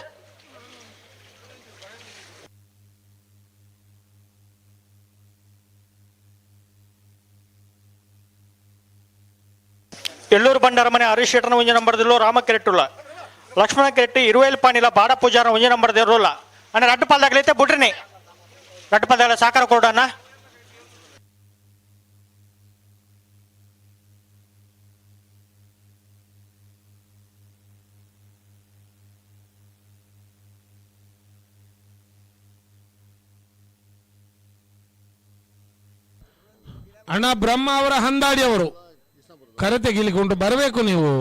ಎಲ್ಲೂರು ಬಂಡಾರ ಮನೆ ಹರೀಶ್ ಶೆಟ್ಟರ್ನ ಒಂಜಿ ನಂಬರ್ ದಿಲ್ಲೋ ರಾಮ ಕೆರೆಟ್ಟುಲ್ಲ ಲಕ್ಷ್ಮಣ ಕೆರೆಟ್ಟಿ ಇರುವೇಲ್ ಪಾಣಿಲ ಬಾಡ ಪೂಜಾರ ಒಂಜಿ ನಂಬರ್ ದಿರೋಲ್ಲ ಅಣ್ಣ. ರಡ್ಡ್ ಪಾಲ್ದಾಗಲೈತೆ ಬುಡ್ರಿನಿ ರಡ್ಡ್ ಪಾಲ್ದಾಗಲ ಸಾಕಾರ ಕೊಡೋಣ. ಅಣ್ಣ ಬ್ರಹ್ಮ ಅವರ ಹಂದಾಡಿ ಅವರು ಕರೆ ತೆಗಿಲಿಕ್ಕೆ ಬರಬೇಕು ನೀವು.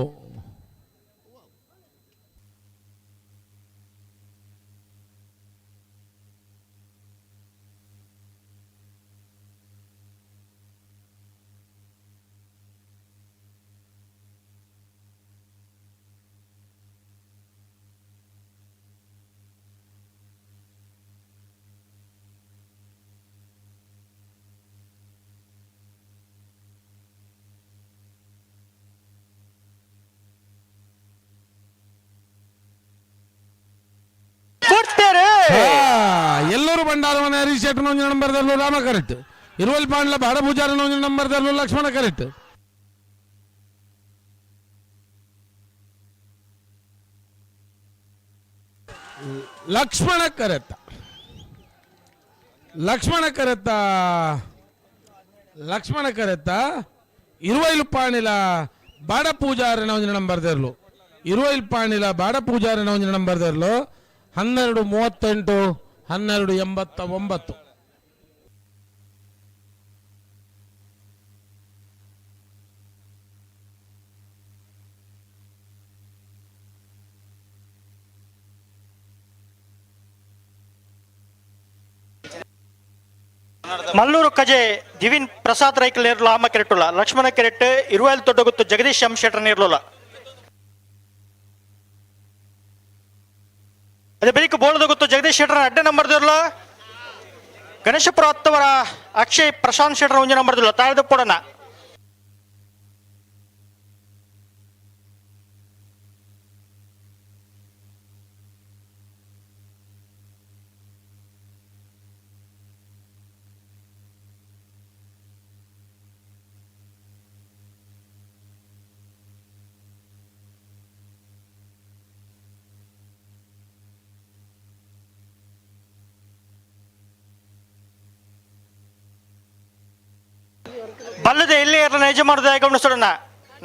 ಎಲ್ಲರೂ ಬಂಡಾರವನ ಹರೀಶ್ ಶೆಟ್ಟನ ಒಂದು ನಂಬರ್ ದಲ್ಲೂ ರಾಮ ಕರೆಕ್ಟ್, ಇರುವಲ್ ಪಾಂಡ್ಲ ಬಾಡ ಪೂಜಾರನ ಒಂದು ನಂಬರ್ ದಲ್ಲೂ ಲಕ್ಷ್ಮಣ ಕರೆಕ್ಟ್. ಲಕ್ಷ್ಮಣ ಕರೆತ್ತ, ಲಕ್ಷ್ಮಣ ಕರೆತ್ತ, ಲಕ್ಷ್ಮಣ ಕರೆತ್ತ ಇರುವೈಲು ಪಾಣಿಲ ಬಾಡ ಪೂಜಾರನ ಒಂದು ನಂಬರ್ ದರ್ಲು, ಇರುವೈಲು ಪಾಣಿಲ ಬಾಡ ಪೂಜಾರನ ಒಂದು ನಂಬರ್ ದರ್ಲು 12:38 12:89. ಮಲ್ಲೂರು ಕಜೆ ದಿವಿನ್ ಪ್ರಸಾದ್ ರೈಕಲ್ ನೇರ್ಲು ಆಮ ಕೆರೆಟ್ಟುಲ್ಲ ಲಕ್ಷ್ಮಣ ಕೆರೆಟ್ ಇರುವೈಲ್ ದೊಡ್ಡಗುತ್ತು ಜಗದೀಶ್ ಎಂ ಶೆಟ್ಟರ್ ನೇರ್ಲುಲ್ಲ. ಅದೇ ಬೆಳಿಗ್ಗೆ ಬೋಳದ ಗೊತ್ತು ಜಗದೀಶ್ ಶೆಟ್ಟರ್ ಅಡ್ಡ ನಂಬರ್ ದಿರ್ಲ ಗಣೇಶಪುರ ಹತ್ತವರ ಅಕ್ಷಯ್ ಪ್ರಶಾಂತ್ ಶೆಟ್ಟರ್ ಒಂಜಿ ನಂಬರ್ ದಿಲ್ಲ ತಾಳ್ದ ಪೊಡನ. ಬಲ್ಲದೆ ಎಲ್ಲಿ ಇರಲ ನೈಜ ಮಾಡೋದು ಗಮನಿಸೋಣ.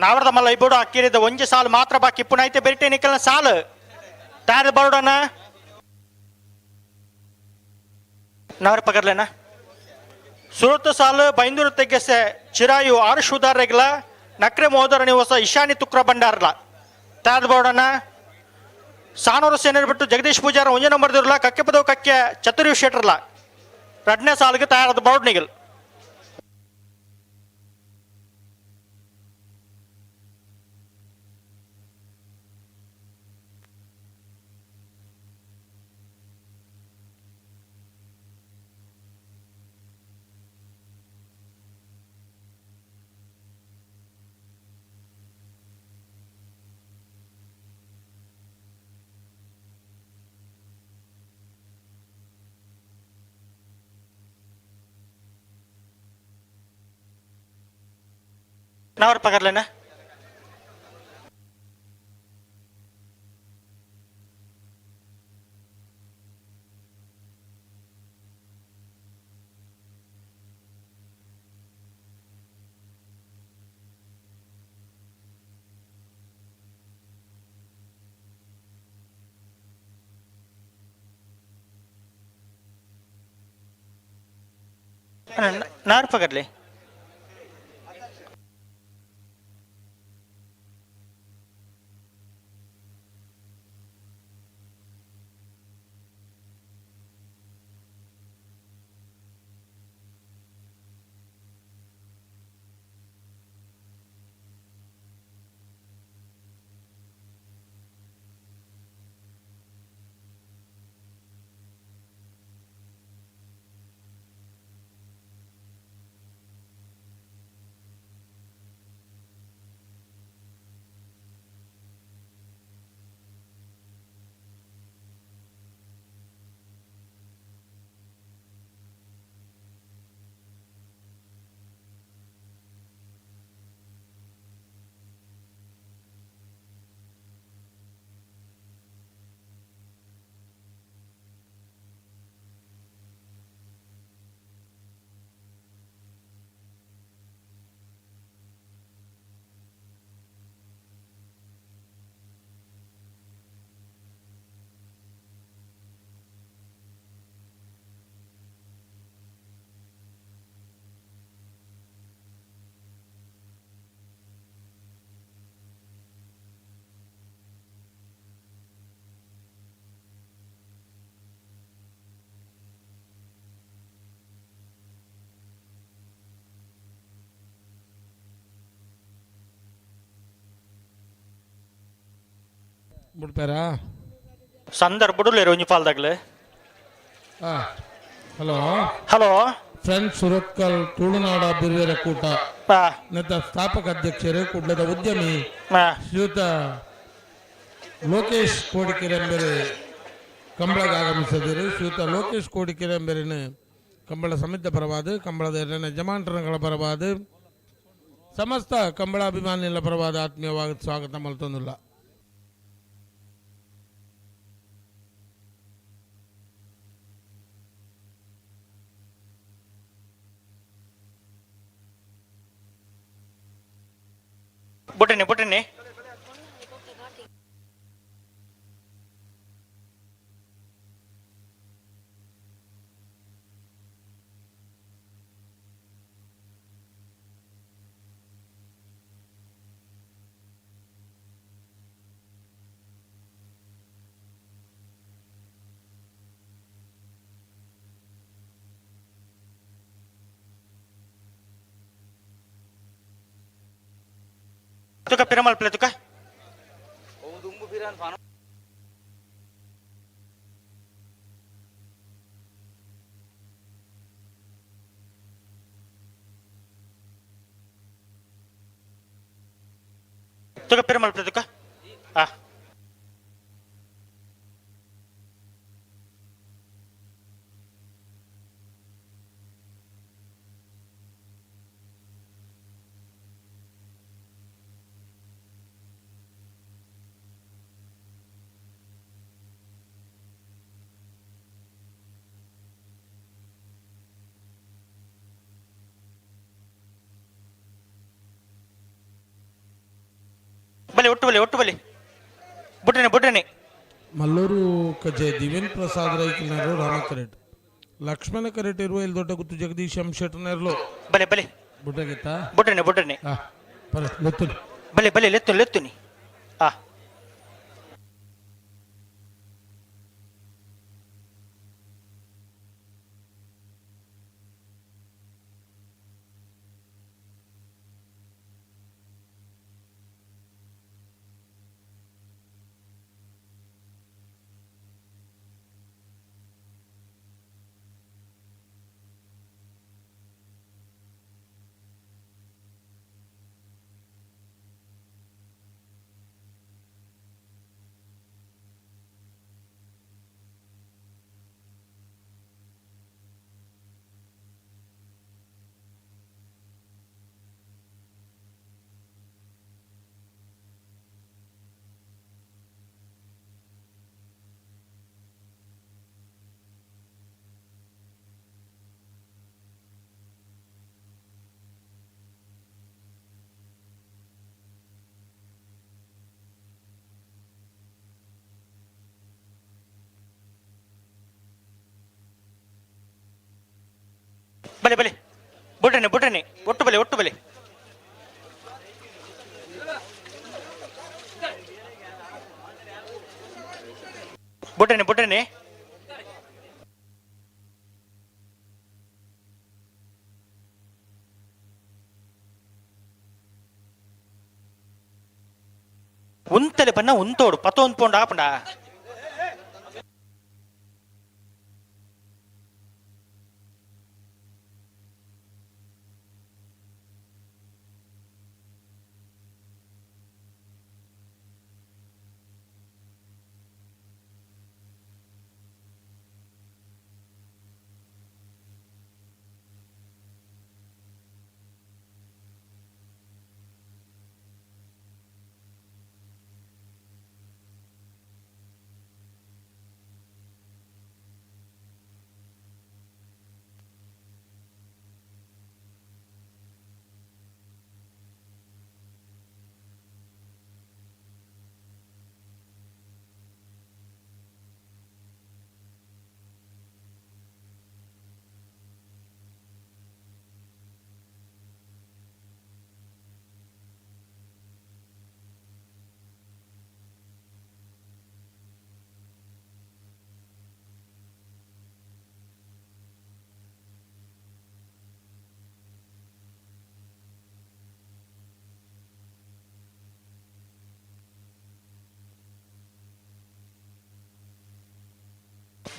ನಾವರದ ಮಲ್ಲ ಇಬ್ಬರು ಅಕ್ಕಿರಿದ ಒಂಜಿ ಸಾಲು ಮಾತ್ರ ಬಾಕಿ ಪುನಾಯ್ತೆ ಬೆರಿಟೆ ನಿಕ್ಕಲ್ನ ಸಾಲು ತಯಾರು ಬರೋಡಣ ನಾವರ ಪಗರ್ಲೇನ ಸುರತ ಸಾಲು ಬೈಂದೂರು ತೆಗ್ಗೆಸೆ ಚಿರಾಯು ಆರು ಶುದಾರೆಗ್ಲ ನಕ್ರೆ ಮೋದರ ನಿವಾಸ ಇಶಾನಿ ತುಕ್ರ ಭಂಡಾರ್ಲ ತಯಾರು ಬರೋಡಣ. ಸಾನೂರು ಸೇನರ್ ಬಿಟ್ಟು ಜಗದೀಶ್ ಪೂಜಾರ ಒಂಜಿ ನಂಬರ್ ದಿರ್ಲ ಕಕ್ಕೆ ಪದವು ಕಕ್ಕೆ ಚತುರಿ ಶೆಟ್ರಲ್ಲ ರಡ್ನೇ ಸಾಲಿಗೆ ತಯಾರದ ಬರೋಡ್ ನಿಗಲ್. ನಾವರ್ ಪಗರ್ಲೇನ. ನಾರ್ ಪಗರ್ಲೆ. ಬಿಡ್ತಾರಾ? ಸಂದರ್ಭ ಬುಡುಲೇರು ಒಂಜಿ ಪಾಲ್ದಾಗ್ಲೆ. Hello hello. ಫ್ರೆಂಡ್ಸ್ ಸುರತ್ಕಲ್ ತುಳುನಾಡ ಬಿರುವೆರ ಕೂಟ ನೆತ್ತ ಸ್ಥಾಪಕ ಅಧ್ಯಕ್ಷರು ಕುಡ್ಲದ ಉದ್ಯಮಿ ಶ್ರೀಯುತ ಲೋಕೇಶ್ ಕೋಡಿಕೆರೆಂಬೆರೆ ಕಂಬಳಗೆ ಆಗಮಿಸಿದರು. ಶ್ರೀಯುತ ಲೋಕೇಶ್ ಕೋಡಿಕೆರೆಂಬೆರಿನ ಕಂಬಳ ಸಮಿತಿ ಪರವಾದ, ಕಂಬಳದ ಎರಡನೇ ಜಮಾಂಟರಗಳ ಪರವಾದ, ಸಮಸ್ತ ಕಂಬಳ ಅಭಿಮಾನಿಗಳ ಪರವಾದ ಆತ್ಮೀಯವಾಗಿ ಸ್ವಾಗತ ಮಲ್ತೊಂದಿಲ್ಲ. ಬುಡ್ರಿನಿ ಬುಡ್ರಿನಿ. ತುಕ ಪಿರಮಲ್ ಪ್ಲೇ ತುಕ. ತುಕ ಪಿರಮಲ್ ಪ್ಲೇ ತುಕ. ಆ ಬಲಿ ಒಟ್ಟು ಬಲಿ ಒಟ್ಟು ಬಲಿ ಬುಡ್ರಿನಿ ಬುಡ್ರಿನಿ. ಮಲ್ಲೂರು ಕಜೆ ದಿವೇನ್ ಪ್ರಸಾದ್ ರೈಕಿನರು ರಾಮ ಕರೆಟ್, ಲಕ್ಷ್ಮಣ ಕರೆಟ್ ಇರುವ ಇಲ್ಲಿ ದೊಡ್ಡ ಗುತ್ತು ಜಗದೀಶ್ ಎಂ ಶೆಟ್ಟರ್ನರ್ಲು. ಬಲೆ ಬಲೆ ಬುಡ್ಡಗಿತ್ತ ಬುಡ್ರಿನಿ ಬುಡ್ರಿನಿ. ಲೆತ್ತು ಬಲೆ ಬಲೆ ಲೆತ್ತು ಲೆತ್ತುನಿ. ಆ ಬಲೆ ಬಲೆ ಬುಡ್ರನೆ ಬುಡ್ರನೆ ಒಟ್ಟು ಬಲೆ ಒಟ್ಟು ಬಲೆ. ಬುಡ್ರನೆ ಬುಡ್ರನೆ. ಉಂತಲೆ ಬನ್ನ ಉಂತೋಡು ಪತ್ತೊಂದು ಪೋಂಡ ಆಪಂಡ.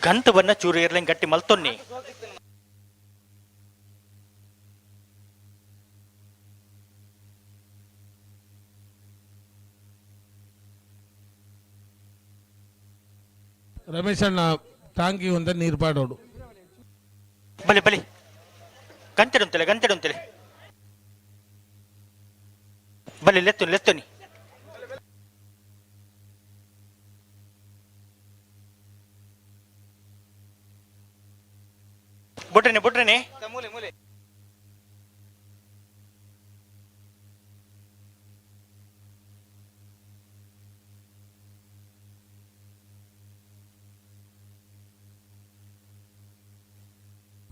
ಗಂಟು ಬನ್ನ ಚೂರು ಇರ್ಲಿಂಗ್ ಗಟ್ಟಿ ಮಲ್ತೊನ್ನಿ. ರಮೇಶ್ ಅಣ್ಣ ಟಾಂಕಿ ಒಂದ ನೀರು ಪಾಡೋಡು. ಬಲೆ ಬಲೆ ಗಂಟೆಡುಂತಲೆ ಗಂಟೆಡುಂತಲೆ ಬಲೆ ಲೆತ್ತುನಿ ಲೆತ್ತುನಿ. ಬುಡ್ರನೆ ಬುಡ್ರನೆ.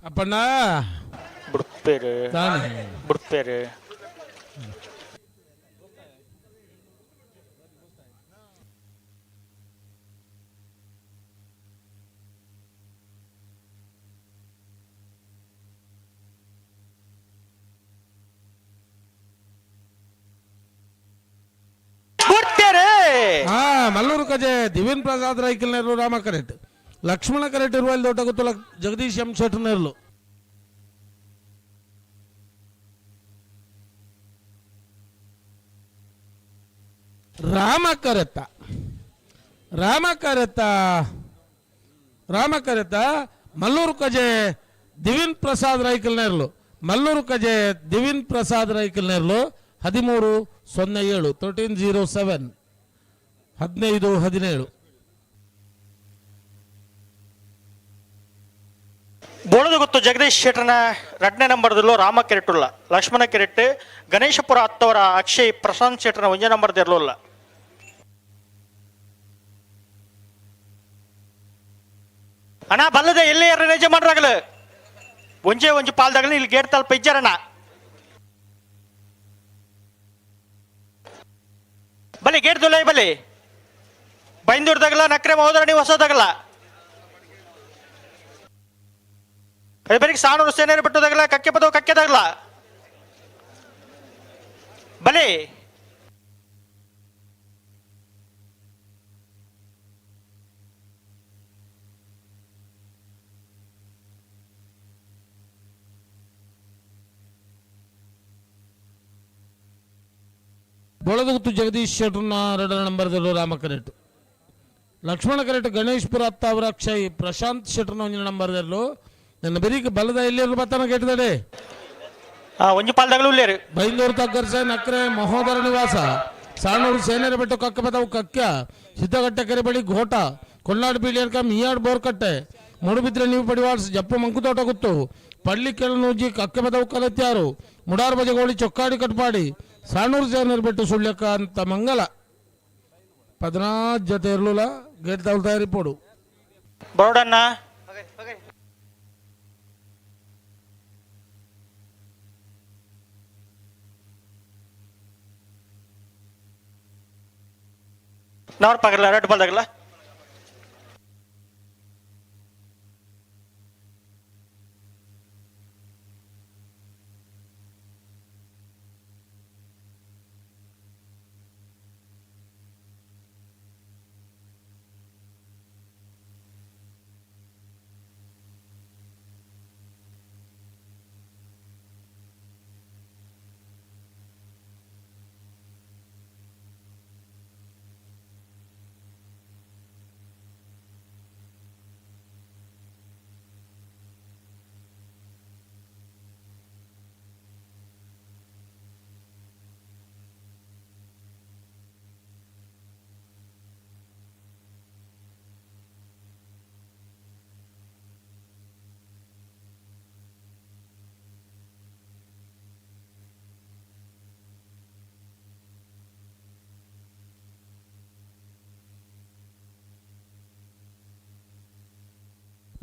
ಅಪ್ಪಣ್ಣ ಬುಡ್ಪೇರು ಬುಡ್ಪೇರು. ಮಲ್ಲೂರು ಕಜೆ ದಿವಿನ್ ಪ್ರಸಾದ್ ರೈಕಲ್ ನೆರಳು ರಾಮ ಕರೆಟ್ ಲಕ್ಷ್ಮಣ ಕರೆಟ್ ಇರುವ ದೊಡ್ಡ ಗೊತ್ತು ಜಗದೀಶ್ ಎಂ ಶೆಟ್ಟರ್ ನೆರಳು. ರಾಮ ಕರೆತ್ತ ರಾಮ ಕರೆತ್ತ ರಾಮ ಕರೆತ್ತ ಮಲ್ಲೂರು ಕಜೆ ದಿವಿನ್ ಪ್ರಸಾದ್ ರೈಕಲ್ ನೆರಳು ಮಲ್ಲೂರು ಕಜೆ ದಿವಿನ್ ಪ್ರಸಾದ್ ರೈಕಲ್ ನೆರಳು 13:07 13:07 15:17. ಬೋಳದ ಗೊತ್ತು ಜಗದೀಶ್ ಶೆಟ್ಟರ್ನ ಎರಡನೇ ನಂಬರ್ದಲ್ಲೂ ರಾಮ ಕೆರೆಟುಲ್ಲ ಲಕ್ಷ್ಮಣ ಕೆರೆಟ್ ಗಣೇಶಪುರ ಹತ್ತವರ ಅಕ್ಷಯ್ ಪ್ರಶಾಂತ್ ಶೆಟ್ಟರ್ನ ಒಂದೇ ನಂಬರ್ದ ಇರಲಿಲ್ಲ. ಅಣ್ಣ ಬಲ್ಲದೆ ಎಲ್ಲಿ ಯಾರು ನಿಜ ಮಾಡ್ರಾಗಲು ಒಂಜೇ ಒಂಜಿ ಪಾಲ್ದಾಗಲಿ ಇಲ್ಲಿ ಗೇಟ್ ತಲುಪ ಇಜ್ಜಾರಣ್ಣ. ಬಲಿ ಗೇಟ್ ದುಲೈ ಬಲಿ ಬೈಂದೂರ್ದಾಗಲ್ಲ ನಕ್ರೆ ಮಹೋದರಣಿ ಹೊಸದಾಗಲ್ಲ ಬೆಳಿಗ್ಗೆ ಸಾಣೂರು ಸೇನೇರು ಬಿಟ್ಟದಾಗಲ್ಲ ಕಕ್ಕೆ ಪದವು ಕಕ್ಕೆದಾಗಲ್ಲ ಬಲಿ. ಬೊಳದಗುತ್ತು ಜಗದೀಶ್ ಶೆಟ್ಟರ್ನ ಎರಡರ ನಂಬರ್ದಲ್ಲೂ ರಾಮ ಕರೆಟ್ ಲಕ್ಷ್ಮಣ ಕರೆಟ್ ಗಣೇಶ್ಪುರ ಅತ್ತಾವರ ಅಕ್ಷಯ್ ಪ್ರಶಾಂತ್ ಶೆಟ್ಟರ್ನ ಒಂದಿನ ನಂಬರ್ದಲ್ಲೂ ನನ್ನ ಬೆರಿಕೆ ಬಲದ ಎಲ್ಲಿರು ಬತ್ತಾನ ಕೇಟ್ಟಿದಡೆ. ಒಂಜಿ ಪಾಲ್ದಾಗಲೂ ಉಲ್ಲೇರು. ಬೈಂದೂರು ತಗ್ಗರ್ಸೆ ನಕ್ರೆ ಮಹೋದರ ನಿವಾಸ ಸಾಣೂರು ಸೇನರ ಬೆಟ್ಟು ಕಕ್ಕಬದವು ಕಕ್ಯ ಸಿದ್ದಗಟ್ಟೆ ಕೆರೆಬಳಿ ಘೋಟ ಕೊಲ್ನಾಡು ಬೀಳಿಯರ್ಕ ಮಿಯಾಡ್ ಬೋರ್ಕಟ್ಟೆ ಮೂಡುಬಿದ್ರೆ ನೀವು ಪಡಿವಾಡ್ಸ್ ಜಪ್ಪು ಮಂಕುತೋಟ ಗುತ್ತು ಪಳ್ಳಿ ಕೆಳನೂಜಿ ಕಕ್ಕೆಬದವು ಕಲತ್ಯಾರು ಮುಡಾರ್ ಬಜಗೋಳಿ ಚೊಕ್ಕಾಡಿ ಕಟ್ಪಾಡಿ ಸಾಣೂರು ಸೇನರ ಬೆಟ್ಟು ಸುಳ್ಯಕ್ಕ ಅಂತ ಮಂಗಲ 14 ಜೊತೆ ಇರಲಿಲ್ಲ ಗೇಟ್ ತಾವು ತಯಾರಿ ಪೋಡು. ಬರೋಡಣ್ಣ ನವರ್ ಪಗರ್ಲ ರೆಡ್ ಬಾಲ್ದಾಗಲ್ಲ.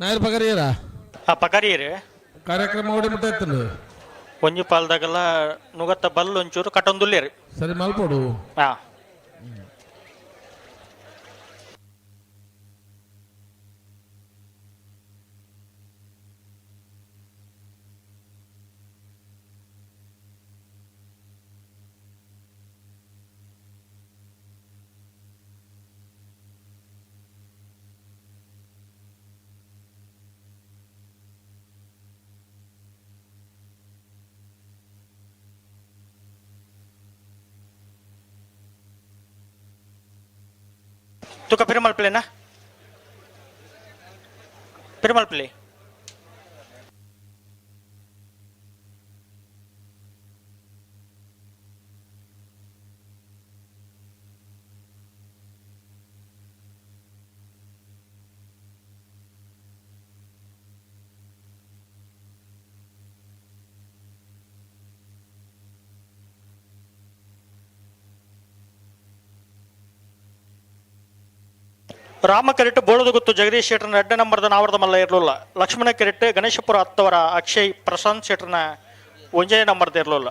ನಾಯರ್ ಪಗರಿಯರ ಆ ಪಗರಿಯರು ಕಾರ್ಯಕ್ರಮ ಓಡಿ ಮುಟ್ಟ ಒಂಜಿ ಪಾಲ್ದಾಗಲ್ಲ ನುಗತ್ತ ಬಲ್ಲು ಒಂಚೂರು ಕಟೊಂದುಲ್ಲೇರು. ಸರಿ ಮಲ್ಪೋಡು. ಹಾ ತುಕ ಪೆರುಮಾಳ್ ಪಿಳ್ಳೆನಾ? ಪೆರುಮಾಳ್ ಪಿಳ್ಳೆ. ರಾಮ ಕೆರೆಟ್ ಬೋಳದ ಗೊತ್ತು ಜಗದೀಶ್ ಶೆಟ್ಟರ್ನ ಎರಡನೇ ನಂಬರ್ದ ನಾವರದ ಮಲ್ಲ ಇರಲಿಲ್ಲ. ಲಕ್ಷ್ಮಣ ಕೆರೆಟ್ ಗಣೇಶಪುರ ಹತ್ತವರ ಅಕ್ಷಯ್ ಪ್ರಶಾಂತ್ ಶೆಟ್ಟರ್ನ ಒಂಜನೇ ನಂಬರ್ದ ಇರಲಿಲ್ಲ.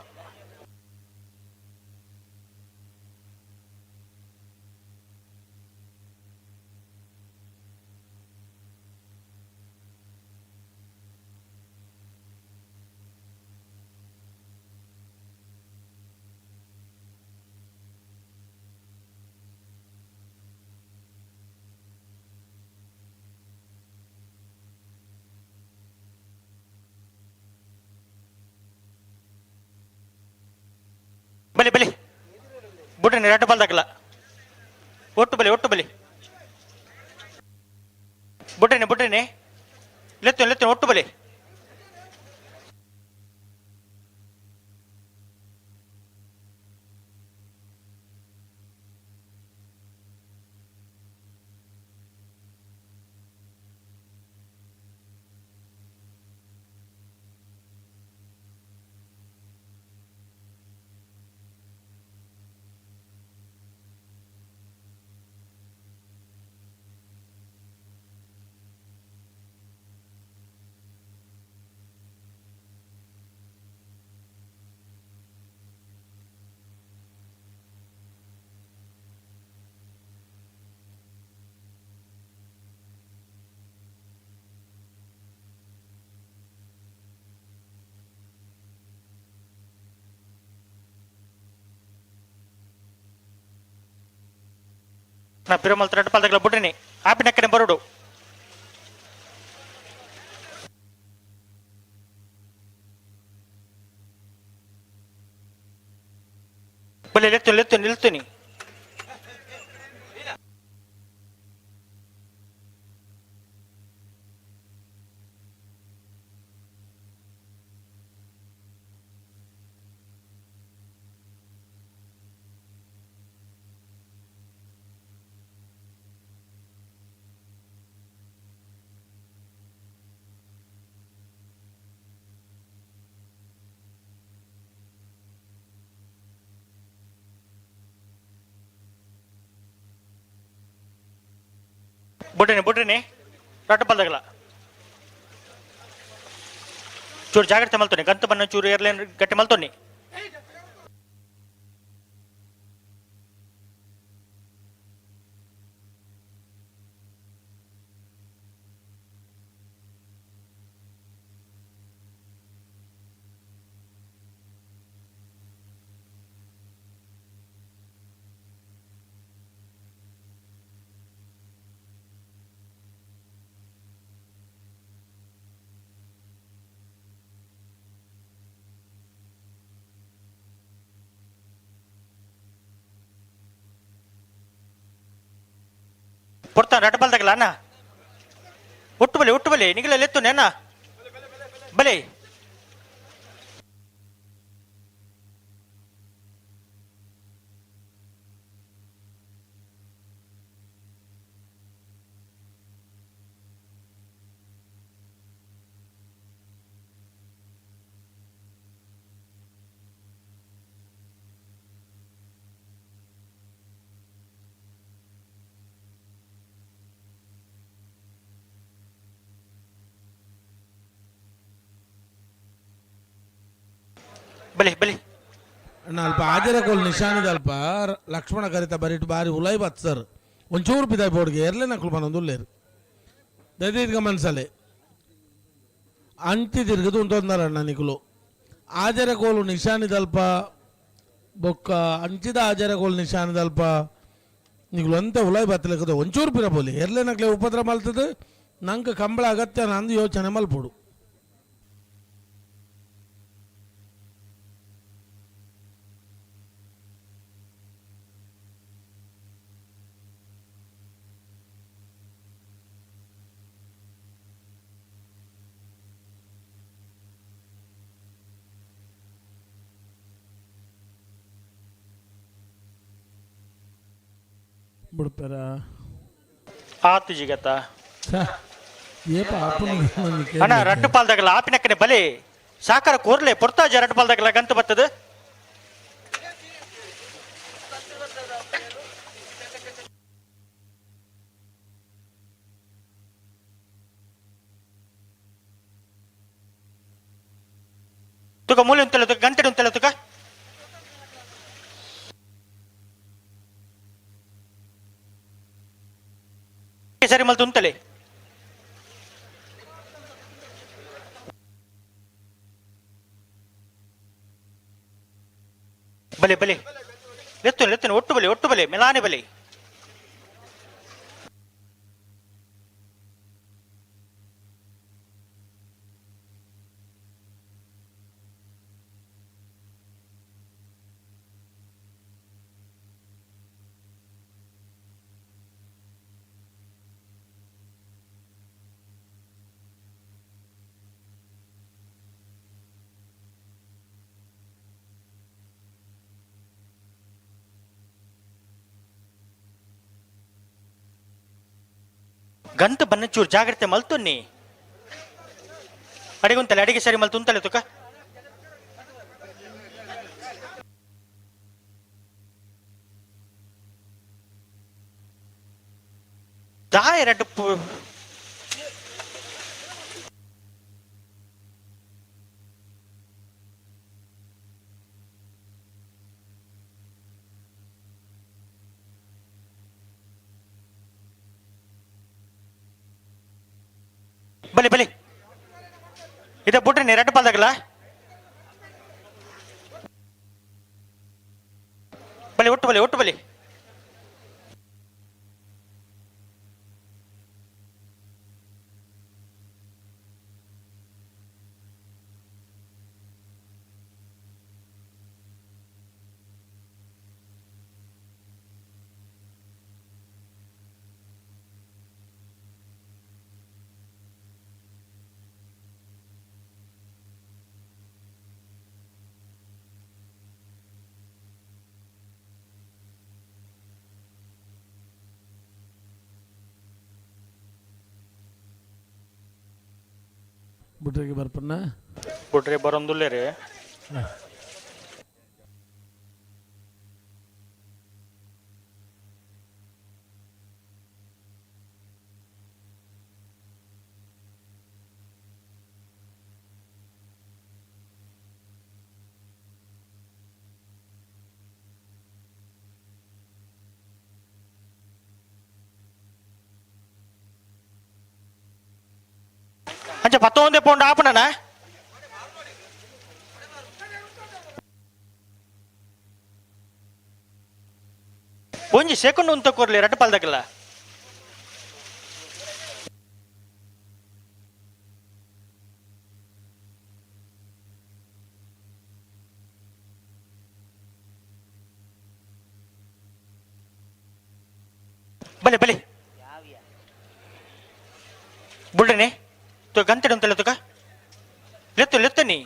ಬಲಿ ಬಲಿ ಬುಡ್ರಿ ಎರಡು ಬಾಲ್ದಾಗಲ್ಲ. ಒಟ್ಟು ಬಲಿ ಒಟ್ಟು ಬಲಿ ಬುಡ್ರಿನಿ ಬುಡ್ರಿನಿ ಲೆತ್ತು ಲೆತ್ತು ಒಟ್ಟು ಬಲಿ. ನಾ ಪಿರಮಲ್ ರೆಡ್ ಪಾಲ್ದಾಗಲ ಬುಡ್ರಿನಿ ಆಪಿನಕ್ಕನೆ ಬರೋಡು. ಬಲಿ ಲೆತ್ತು ಲೆತ್ತು ನಿಲ್ತೀನಿ. ಬುಡ್ರಿನಿ ಬುಡ್ರಿನಿ ರೊಟ್ಟ ಬಲ್ದಾಗಲ್ಲ. ಚೂರು ಜಾಗ್ರತೆ ಮಲ್ತೋನಿ, ಗಂತು ಬನ್ನ ಚೂರು ಏರ್ಲೈನ್ ಗಟ್ಟಿ ಮಲ್ತೋನಿ. ಪೊರ್ತ ರಡ್ಡ್ ಬಲ್ದಾಗಲ ಅಣ್ಣ. ಒಟ್ಟು ಬಲೆ ಒಟ್ಟು ಬಲೆ ನಿಗಲ ಲೆತ್ತು ನೇನ ಬಲೆ. ಬಲೆ ಬಲೆ ಅಣ್ಣ ಅಲ್ಪ ಆಜರಕೋಲ್ ನಿಶಾನದ ಅಲ್ಪ ಲಕ್ಷ್ಮಣ ಕರಿತ ಬರಿಟ್ ಬಾರಿ ಉಲೈ ಬತ್ ಸರ್ ಒಂಚೂರು ಪಿದಾಯ್ ಬೋರ್ಡ್ಗೆ ಎರ್ಲೆ ನಕ್ಲು ಬನ್ನೊಂದು ಉಲ್ಲೇರು ದಯದೀರ್ಘ ಮನ್ಸಲೆ ಅಂಚಿ ತಿರುಗದು ಉಂಟೊಂದಾರಣ್ಣ ನಿಕುಲು ಆಜರಕೋಲು ನಿಶಾನಿದಲ್ಪ ಬೊಕ್ಕ ಅಂಚಿದ ಆಜರಕೋಲು ನಿಶಾನಿದಲ್ಪ ನಿಕುಲು ಅಂತ ಉಲೈ ಬತ್ತಲೆಕ್ಕದ ಒಂಚೂರು ಪಿರ ಬೋಲಿ ಎರ್ಲೆ ನಕ್ಲೆ ಉಪದ್ರ ಮಲ್ತದ ನಂಗೆ ಕಂಬಳ ಅಗತ್ಯ ನಂದು ಯೋಚನೆ ಮಲ್ಪೋಡು. ಬುಡ್ಪೆರ ಆತು ಜಿಗತ ಏಪ ಆಪುನ ಅಣ್ಣ ರಡ್ಡು ಪಾಲ್ದಾಗಲ ಆಪಿನಕ್ಕನೆ ಬಲೆ ಸಾಕಾರ ಕೋರ್ಲೆ ಪೊರ್ತಾಜ ರಡ್ಡು ಪಾಲ್ದಾಗಲ ಗಂತು ಬರ್ತದೆ. ತುಕ ಮೂಲೆ ಉಂತಲ್ಲ ತುಕ ಗಂಟೆ ಉಂತಲ್ಲ ತುಕ ಸರಿ ಮಲ್ತು ಉಂತಲೆ. ಬಲೆ ಬಲೆ ಲೆತ್ತು ಲೆತ್ತನೆ ಒಟ್ಟು ಬಲೆ ಒಟ್ಟು ಬಲೆ ಮೆಲಾನೆ ಬಲೆ. ಗಂತು ಬನ್ನಚೂರು ಜಾಗ್ರತೆ ಮಲ್ತುನ್ನಿ ಅಡಿಗುಂತಲೆ ಅಡಿಗೆ ಸರಿ ಮಲ್ತುಂತಲೆ ತುಕ. ದಾಯ ರಡ್ಡು ಬಲೆ ಬಲೆ ಇದ ಬಿಟ್ರೆ ನೀ ರಡ್ಡು ಪಾಲ್ದಾಗಲ್ಲ ಬಲೆ ಒಟ್ಟು ಬಲೆ ಒಟ್ಟು ಬಲೆ. ಬುಟ್ರಿಗೆ ಬರ್ಪನ್ನ ಬುಟ್ರೆ ಬರೋಂದುಲ್ಲೆ ರೀ. ಅಂಚ ಪತ್ತೊಂದೇ ಪೋಂಡು ಆಪಣನ ಒಂಜಿ ಸೆಕೆಂಡ್ ಉಂತ ಕೊರ್ಲಿ ರಡ್ಡು ಪಾಲ್ದಾಗಲ್ಲ. ಬಲೆ ಬಲೆ ಬುಡ್ಡನೆ ತು ಗಂಟೆ ಉಂಟಲ್ಲ ತುಕ ಲೆತ್ತು ಲೆತ್ತು ನೀ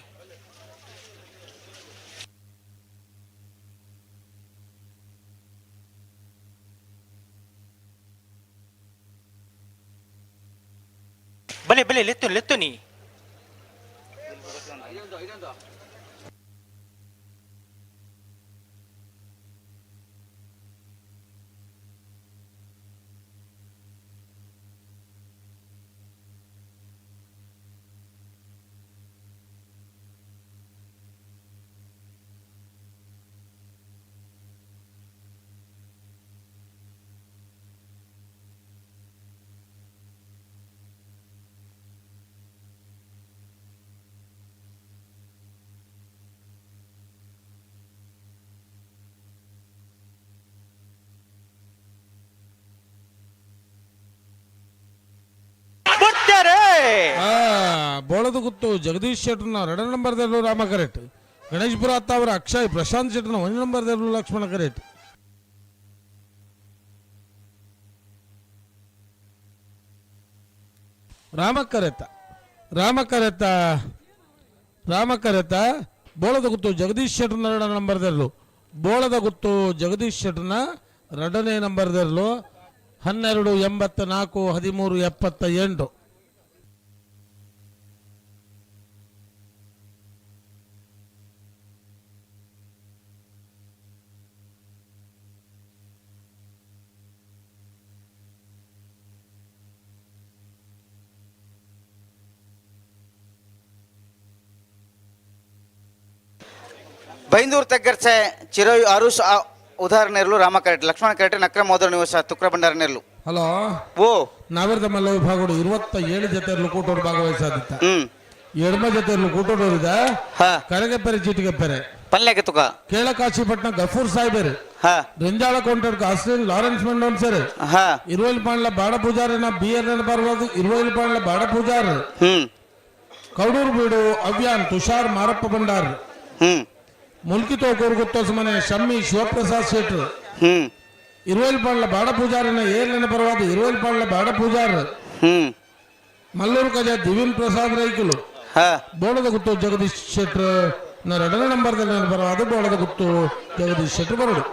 ಬಲೆ ಬಲೆ ಲೆತ್ತು ಲೆತ್ತು ನೀ ಬರ್ತಾರೆ ಬೋಳದ ಗುತ್ತು ಜಗದೀಶ್ ಶೆಟ್ಟರ್ನ ಎರಡನೇ ನಂಬರ್ ದೇರ್ಲು ರಾಮ ಕರೆಕ್ಟ್. ಗಣೇಶ್ಪುರ ಅತ್ತಾವರ ಅಕ್ಷಯ್ ಪ್ರಶಾಂತ್ ಶೆಟ್ಟರ್ನ 1 ನಂಬರ್ ದೇರ್ಲು ಲಕ್ಷ್ಮಣ ಕರೆಕ್ಟ್. ರಾಮ ಕರೆತ ರಾಮ ಕರೆತ ರಾಮ ಕರೆತ ಬೋಳದ ಗುತ್ತು ಜಗದೀಶ್ ಶೆಟ್ಟರ್ನ ಎರಡನೇ ನಂಬರ್ ದೇರ್ಲು. ಬೋಳದ ಗುತ್ತು ಜಗದೀಶ್ ಶೆಟ್ಟರ್ನ ಎರಡನೇ ನಂಬರ್ ದೇರ್ಲು. 12 84 13 78. ಬೈಂದೂರು ತಗ್ಗರ್ಸೆ ಚಿರೋಯ್ ಅರುಷ್ ಉದಾಹರಣೆರ್ಲು ರಾಮ ಕರೆಟ್ ಲಕ್ಷ್ಮಣ ಕರೆಟ್ ನಕ್ರ ಮೋದರ ನಿವಾಸ ತುಕ್ರ ಭಂಡಾರನೆರ್ಲು. ಹಲೋ ಓ ನಾವಿರದ ಮಲ್ಲ ವಿಭಾಗಡು 27 ಜೊತೆರ್ಲು ಕೂಟೋಡು ಭಾಗವಹಿಸಾದಿತ್ತ. ಎಡಮ ಜೊತೆರ್ಲು ಕೂಟೋಡು ಕರಗೆಪ್ಪೆರೆ ಚೀಟಿಗೆಪ್ಪೆರೆ ಪಲ್ಲೆಗೆ ತುಕ ಕೇಳಕಾಶಿಪಟ್ನ ಗಫೂರ್ ಸಾಹೇಬರು ರೆಂಜಾಳ ಕೌಂಟರ್ ಅಸ್ಲಿನ್ ಲಾರೆನ್ಸ್ ಮೆಂಡೋನ್ ಸರ್ ಇರುವೈಲ್ ಪಾಂಡ್ಲ ಬಾಡ ಪೂಜಾರನ ಬಿ ಎನ್ ಎನ್ ಬರ್ಬೋದು ಇರುವೈಲ್ ಪಾಂಡ್ಲ ಬಾಡ ಪೂಜಾರ್ ಕೌಡೂರು ಬೀಡು ಅವ್ಯಾನ್ ತುಷಾರ್ ಮಾರಪ್ಪ ಭಂಡಾರ್ ಮುಲ್ಕಿ ತೋಕೂರು ಗುತ್ತೋಸಮನೆ ಶಮ್ಮಿ ಶಿವಪ್ರಸಾದ್ ಶೆಟ್ರು ಇರುವೈಲ್ ಪಾಂಡ್ಲ ಬಾಡ ಪೂಜಾರನ ಏರ್ಲೆನ ಪರವಾದ ಇರುವೈಲ್ ಪಾಂಡ್ಲ ಬಾಡ ಪೂಜಾರ್ ಮಲ್ಲೂರು ಕಜ ದಿವಿನ್ ಪ್ರಸಾದ್ ರೈಕುಲು ಬೋಳದ ಗುತ್ತು ಜಗದೀಶ್ ಶೆಟ್ರು ಎರಡನೇ ನಂಬರ್ ಪರವಾದ ಬೋಳದ ಗುತ್ತು ಜಗದೀಶ್ ಶೆಟ್ರು ಬರೋಡು.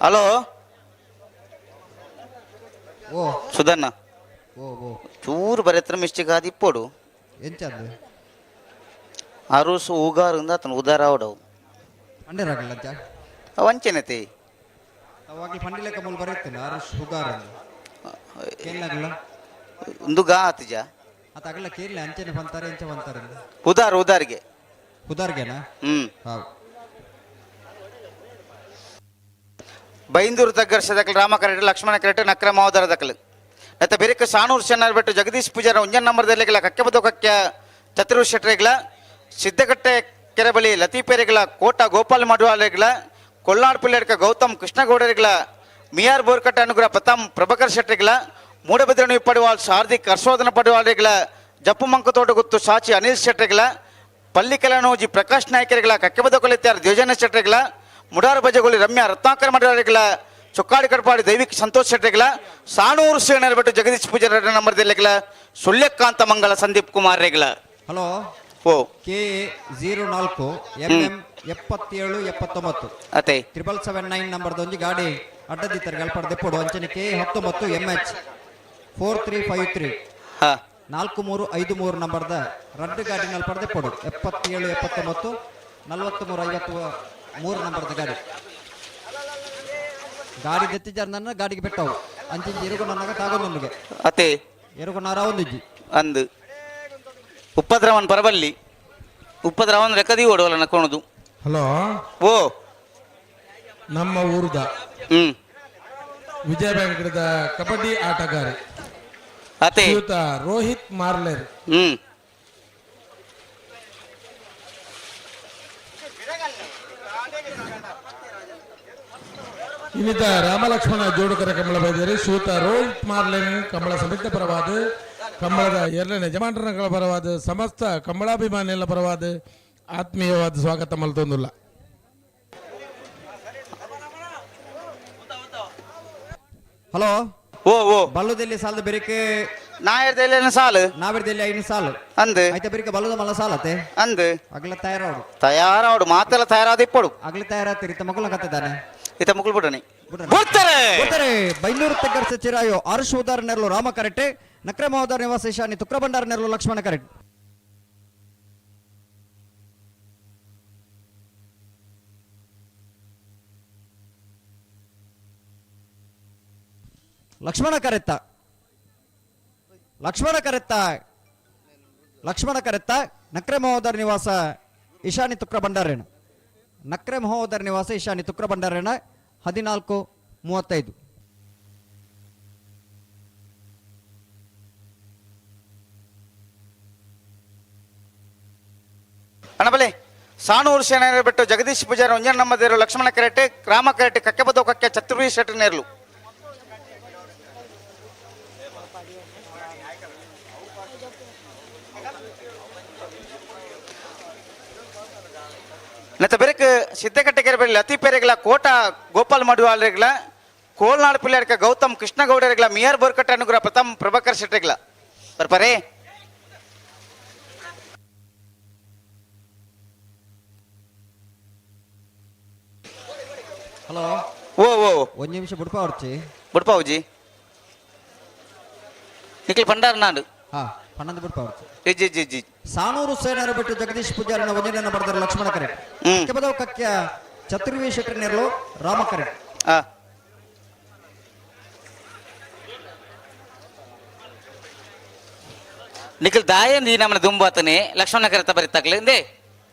ಹಲೋ ಓ ಸುಧನ್ನ ಓ ಓ ಚೂರು ಬರೆತ್ರ ಮಿಸ್ಟೇಕ್ ಆದ ಇಪ್ಪೋಡು ಎಂಚಂದು ಅರುಸು ಉಗಾರಿಂದ ಆತನ ಉದಾರ ಅವಡವು ಪಂಡಿರಾಗಲ್ಲ ಅಂಚ ವಂಚನೆತಿ ಅವಾಗಲಿ ಪಂಡಿ ಲೆಕ್ಕ ಮೂಲ ಬರೆಯುತ್ತೇನೆ ಅರುಷ್ ಹುಗಾರ್ ಅಂದು ಕೇಳಲಾಗಲ್ಲ ಒಂದು ಗಾ ಆತಿಜ ಆತ ಅಗಲ ಕೇಳಲಿ ಅಂಚನೆ ಬಂತಾರೆ ಎಂಚ ಬಂತಾರೆ ಉದಾರ್ ಉದಾರ್ಗೆ ಉದಾರ್ಗೆನಾ? ಹೌದು. ಬೈಂದೂರು ತಗ್ಗರ್ಷ ದಕ್ಕಲು ರಾಮ ಕರೆಟ್ ಲಕ್ಷ್ಮಣ ಕರೆಟ್ ನಕ್ರ ಮಾವದರ ದಕ್ಕಲು ಮತ್ತೆ ಬೇರೆಕ ಸಾನೂರು ಶೆನ್ನಾರ್ ಬೆಟ್ಟು ಜಗದೀಶ್ ಪೂಜಾರ ಒಂಜನ್ ನಂಬರ್ದಲ್ಲಿಗಳ ಕಕ್ಕೆಬದ ಕಕ್ಯ ಚತುರ್ ಶೆಟ್ರೆಗಳ ಸಿದ್ದಕಟ್ಟೆ ಕೆರೆಬಳಿ ಲತೀಪೇರೆಗಳ ಕೋಟ ಗೋಪಾಲ್ ಮಡುವಾಲೆಗಳ ಕೊಲ್ನಾಡ್ ಪಿಲ್ಲಡ್ಕ ಗೌತಮ್ ಕೃಷ್ಣಗೌಡರಿಗಳ ಮಿಯಾರ್ ಬೋರ್ಕಟ್ಟ ಅನುಗ್ರಹ ಪ್ರತಾಮ್ ಪ್ರಭಾಕರ್ ಶೆಟ್ರಿಗಳ ಮೂಡಬಿದ್ರನಿ ಪಡುವಾಳ್ ಹಾರ್ದಿಕ್ ಹರ್ಷವರ್ಧನ ಪಡುವಾಳಿಗಳ ಜಪ್ಪು ಮಂಕತೋಟ ಗುತ್ತು ಸಾಚಿ ಅನಿಲ್ ಶೆಟ್ರಿಗಳ ಪಲ್ಲಿಕಲನೋಜಿ ಪ್ರಕಾಶ್ ನಾಯ್ಕರಿಗಳ ಕಕ್ಕೆಬದ ಕೊಲೆತ್ಯಾರ ದ್ಯೋಜನ ಶೆಟ್ರಿಗಳ ಮುಡಾರ ಬಜಗೋಳಿ ರಮ್ಯಾ ರತ್ನಾಕರ ಮಡುವಾಳಿಗಳ ಚೊಕ್ಕಾಡಿ ಕಡಪಾಡಿ ದೈವಿಕ್ ಸಂತೋಷ್ ಶೆಟ್ಟಿಗಳ ಸಾಣೂರು ಶ್ರೀನರ್ ಬಿಟ್ಟು ಜಗದೀಶ್ ಪೂಜಾರಿ ನಂಬರ್ದಲ್ಲಿಗಳ ಸುಳ್ಯಕಾಂತ ಮಂಗಳ ಸಂದೀಪ್ ಕುಮಾರ್ ರೇಗಳ. ಹಲೋ ಓ ಕೆ 04 MM 77 79 ಅತೆ 7779 ನಂಬರ್ದೊಂಜಿ ಗಾಡಿ ಅಡ್ಡದಿತ್ತಾರೆ ಗಲ್ಪಡ ದೆಪ್ಪೊಡು ಅಂಚನೆ ಕೆ 19 MH 4353 4353 ನಂಬರ್ದ ರಡ್ಡು ಗಾಡಿ ನಲ್ಪಡ ದೆಪ್ಪೊಡು 77 79 43 53 ನಂಬರ್ದ ಗಾಡಿ ಗಾಡಿ ದೆತ್ತಿಜಾರ್ ನನ್ನ ಗಾಡಿಗೆ ಬೆಟ್ಟವು ಅಂಚಿಂಚಿ ಎರುಗು ನನ್ನಗ ತಾಗೊಂದೊಂದಿಗೆ ಅತೆ ಎರುಗು ನಾರ ಒಂದಿಜ್ಜಿ ಅಂದು ಉಪದ್ರವನ್ ಪರಬಲ್ಲಿ ಉಪದ್ರವನ್ ರೆಕ್ಕದಿ ಓಡುವಲ್ಲ ನಕ್ಕೊಣದು. ಹಲೋ ಓ ನಮ್ಮ ಊರ್ದ ವಿಜಯ ಬ್ಯಾಂಕ್ದ ಕಬಡ್ಡಿ ಆಟಗಾರ ಅತೆ ಶ್ರೀಯುತ ರೋಹಿತ್ ಮಾರ್ಲೇರ್. ಇನ್ನಿತ ರಾಮಲಕ್ಷ್ಮಣ ಜೋಡುಕರ ಕಮಲ ಬೈದೇರಿ ಶ್ರೀಯುತ ರೋಹಿತ್ ಮಾರ್ಲೇನ್ ಕಮಲ ಸಮಿತಿ ಪರವಾದ ಕಂಬಳದ ಎರಡನೇ ಯಜಮಾನರ ಪರವಾದ ಸಮಸ್ತ ಕಂಬಳಾಭಿಮಾನಿಗಳ ಪರವಾದ ಆತ್ಮೀಯವಾದ ಸ್ವಾಗತ ಮಲ್ತೊಂದುಲ್ಲ. ಹಲೋ. ಓ ಓ. ಬಲ್ಲುದೆಲ್ಲಿ ಸಾಲದ ಬೆರಿಕೆ. ನಾಯರ್ದೆಲ್ಲಿ ಸಾಲು. ನಾವಿರ್ದೆಲ್ಲಿ ಐನು ಸಾಲು. ಅಂದ್. ಐತ ಬೆರಿಕೆ ಬಲ್ಲದ ಮಲ್ಲ ಸಾಲತೆ. ಅಂದ್. ಅಗಲ ತಯಾರಾಡು. ತಯಾರಾಡು ಮಾತೆಲ್ಲ ತಯಾರಾದ ಇಪ್ಪಡು. ಅಗಲ ತಯಾರಾತಿರಿ ಇತ್ತ ಮಗುಲ ಕತ್ತಿದ್ದಾನೆ. ಇತ್ತ ಮುಗುಲ್ ಬಿಡಣಿ. ಬರ್ತಾರೆ. ಬರ್ತಾರೆ. ಬೈಂದೂರು ತೆಗ್ಗರ್ಸ ಚಿರಾಯು ಅರುಷ್ ಉದಾರ್ ನೆರಳು ರಾಮ ಕರೆಟೆ ನಕ್ರೆ ಮಹೋದರ್ ನಿವಾಸ ಈಶಾನಿ ತುಕ್ರ ಭಂಡಾರ ನೆರಳು ಲಕ್ಷ್ಮಣ ಕರೆಟ್. ಲಕ್ಷ್ಮಣ ಕರೆತ್ತ ಲಕ್ಷ್ಮಣ ಕರೆತ್ತ ಲಕ್ಷ್ಮಣ ಕರೆತ್ತ ನಕ್ರೆ ಮಹೋದರ್ ನಿವಾಸ ಈಶಾನಿ ತುಕ್ರ ಭಂಡಾರೇಣ ನಕ್ರೆ ಮಹೋದರ್ ನಿವಾಸ ಈಶಾನಿ ತುಕ್ರ ಭಂಡಾರೇಣ 14:35. ಅಣ್ಣಬಲೆ ಸಾಣೂರು ಸೇನೆ ಬಿಟ್ಟು ಜಗದೀಶ್ ಪೂಜಾರಿ ಒಂಜನ್ ನಮ್ಮದೇರು ಲಕ್ಷ್ಮಣ ಕರೆಟೆ ರಾಮ ಕರೆಟೆ ಕಕ್ಕೆಬದೋ ಕಕ್ಕೆ ಚತುರ್ವಿ ಶೆಟ್ಟರ್ ನೇರ್ಲು. ನೆತ್ತ ಬೆರಕ್ ಸಿದ್ದಕಟ್ಟೆ ಕೆರೆ ಅತಿ ಪೆರೆಗಳ ಕೋಟ ಗೋಪಾಲ್ ಮಡುವಾಳರಿಗಳ ಕೋಲ್ನಾಡು ಪಿಳ್ಯಾರ್ಕ ಗೌತಮ್ ಕೃಷ್ಣಗೌಡರಿಗಳ ಮಿಯರ್ ಬೋರ್ಕಟ್ಟೆ ಅನುಗ್ರಹ ಪ್ರಥಮ್ ಪ್ರಭಾಕರ್ ಶೆಟ್ಟರಿಗಳ ಬರ್ಪಾರೆ. ಹಲೋ. ಓ ಓ. ಒಂದು ನಿಮಿಷ ಬುಡ್ಪ ಹೊರ್ಚಿ. ಬುಡ್ಪ ಹೌಜಿ ನಿಖಿಲ್ ಭಂಡಾರ ನಾಡು. ಹಾ ಪನ್ನೊಂದು ಬುಡ್ಪ ಹೊರ್ಚಿ. G G G. Sanur ಸೇನರ ಬಿಟ್ಟು ಜಗದೀಶ್ ಪೂಜಾರಿನ ವಂಜನೆಯನ್ನು ಬರೆದರು ಲಕ್ಷ್ಮಣ ಕರೆ. ಕೆಬದವ್ ಕಕ್ಯ ಚತುರ್ವಿ ಶೆಟ್ಟರ್ ನೆರಳು ರಾಮ ಕರೆ. ನಿಖಿಲ್ ದಾಯ ನೀ ನಮ್ಮನ್ನ ದುಂಬಾತನೆ ಲಕ್ಷ್ಮಣ ಕರೆತ ಬರಿತಾಕ್ಲೆ ಎಂದೇ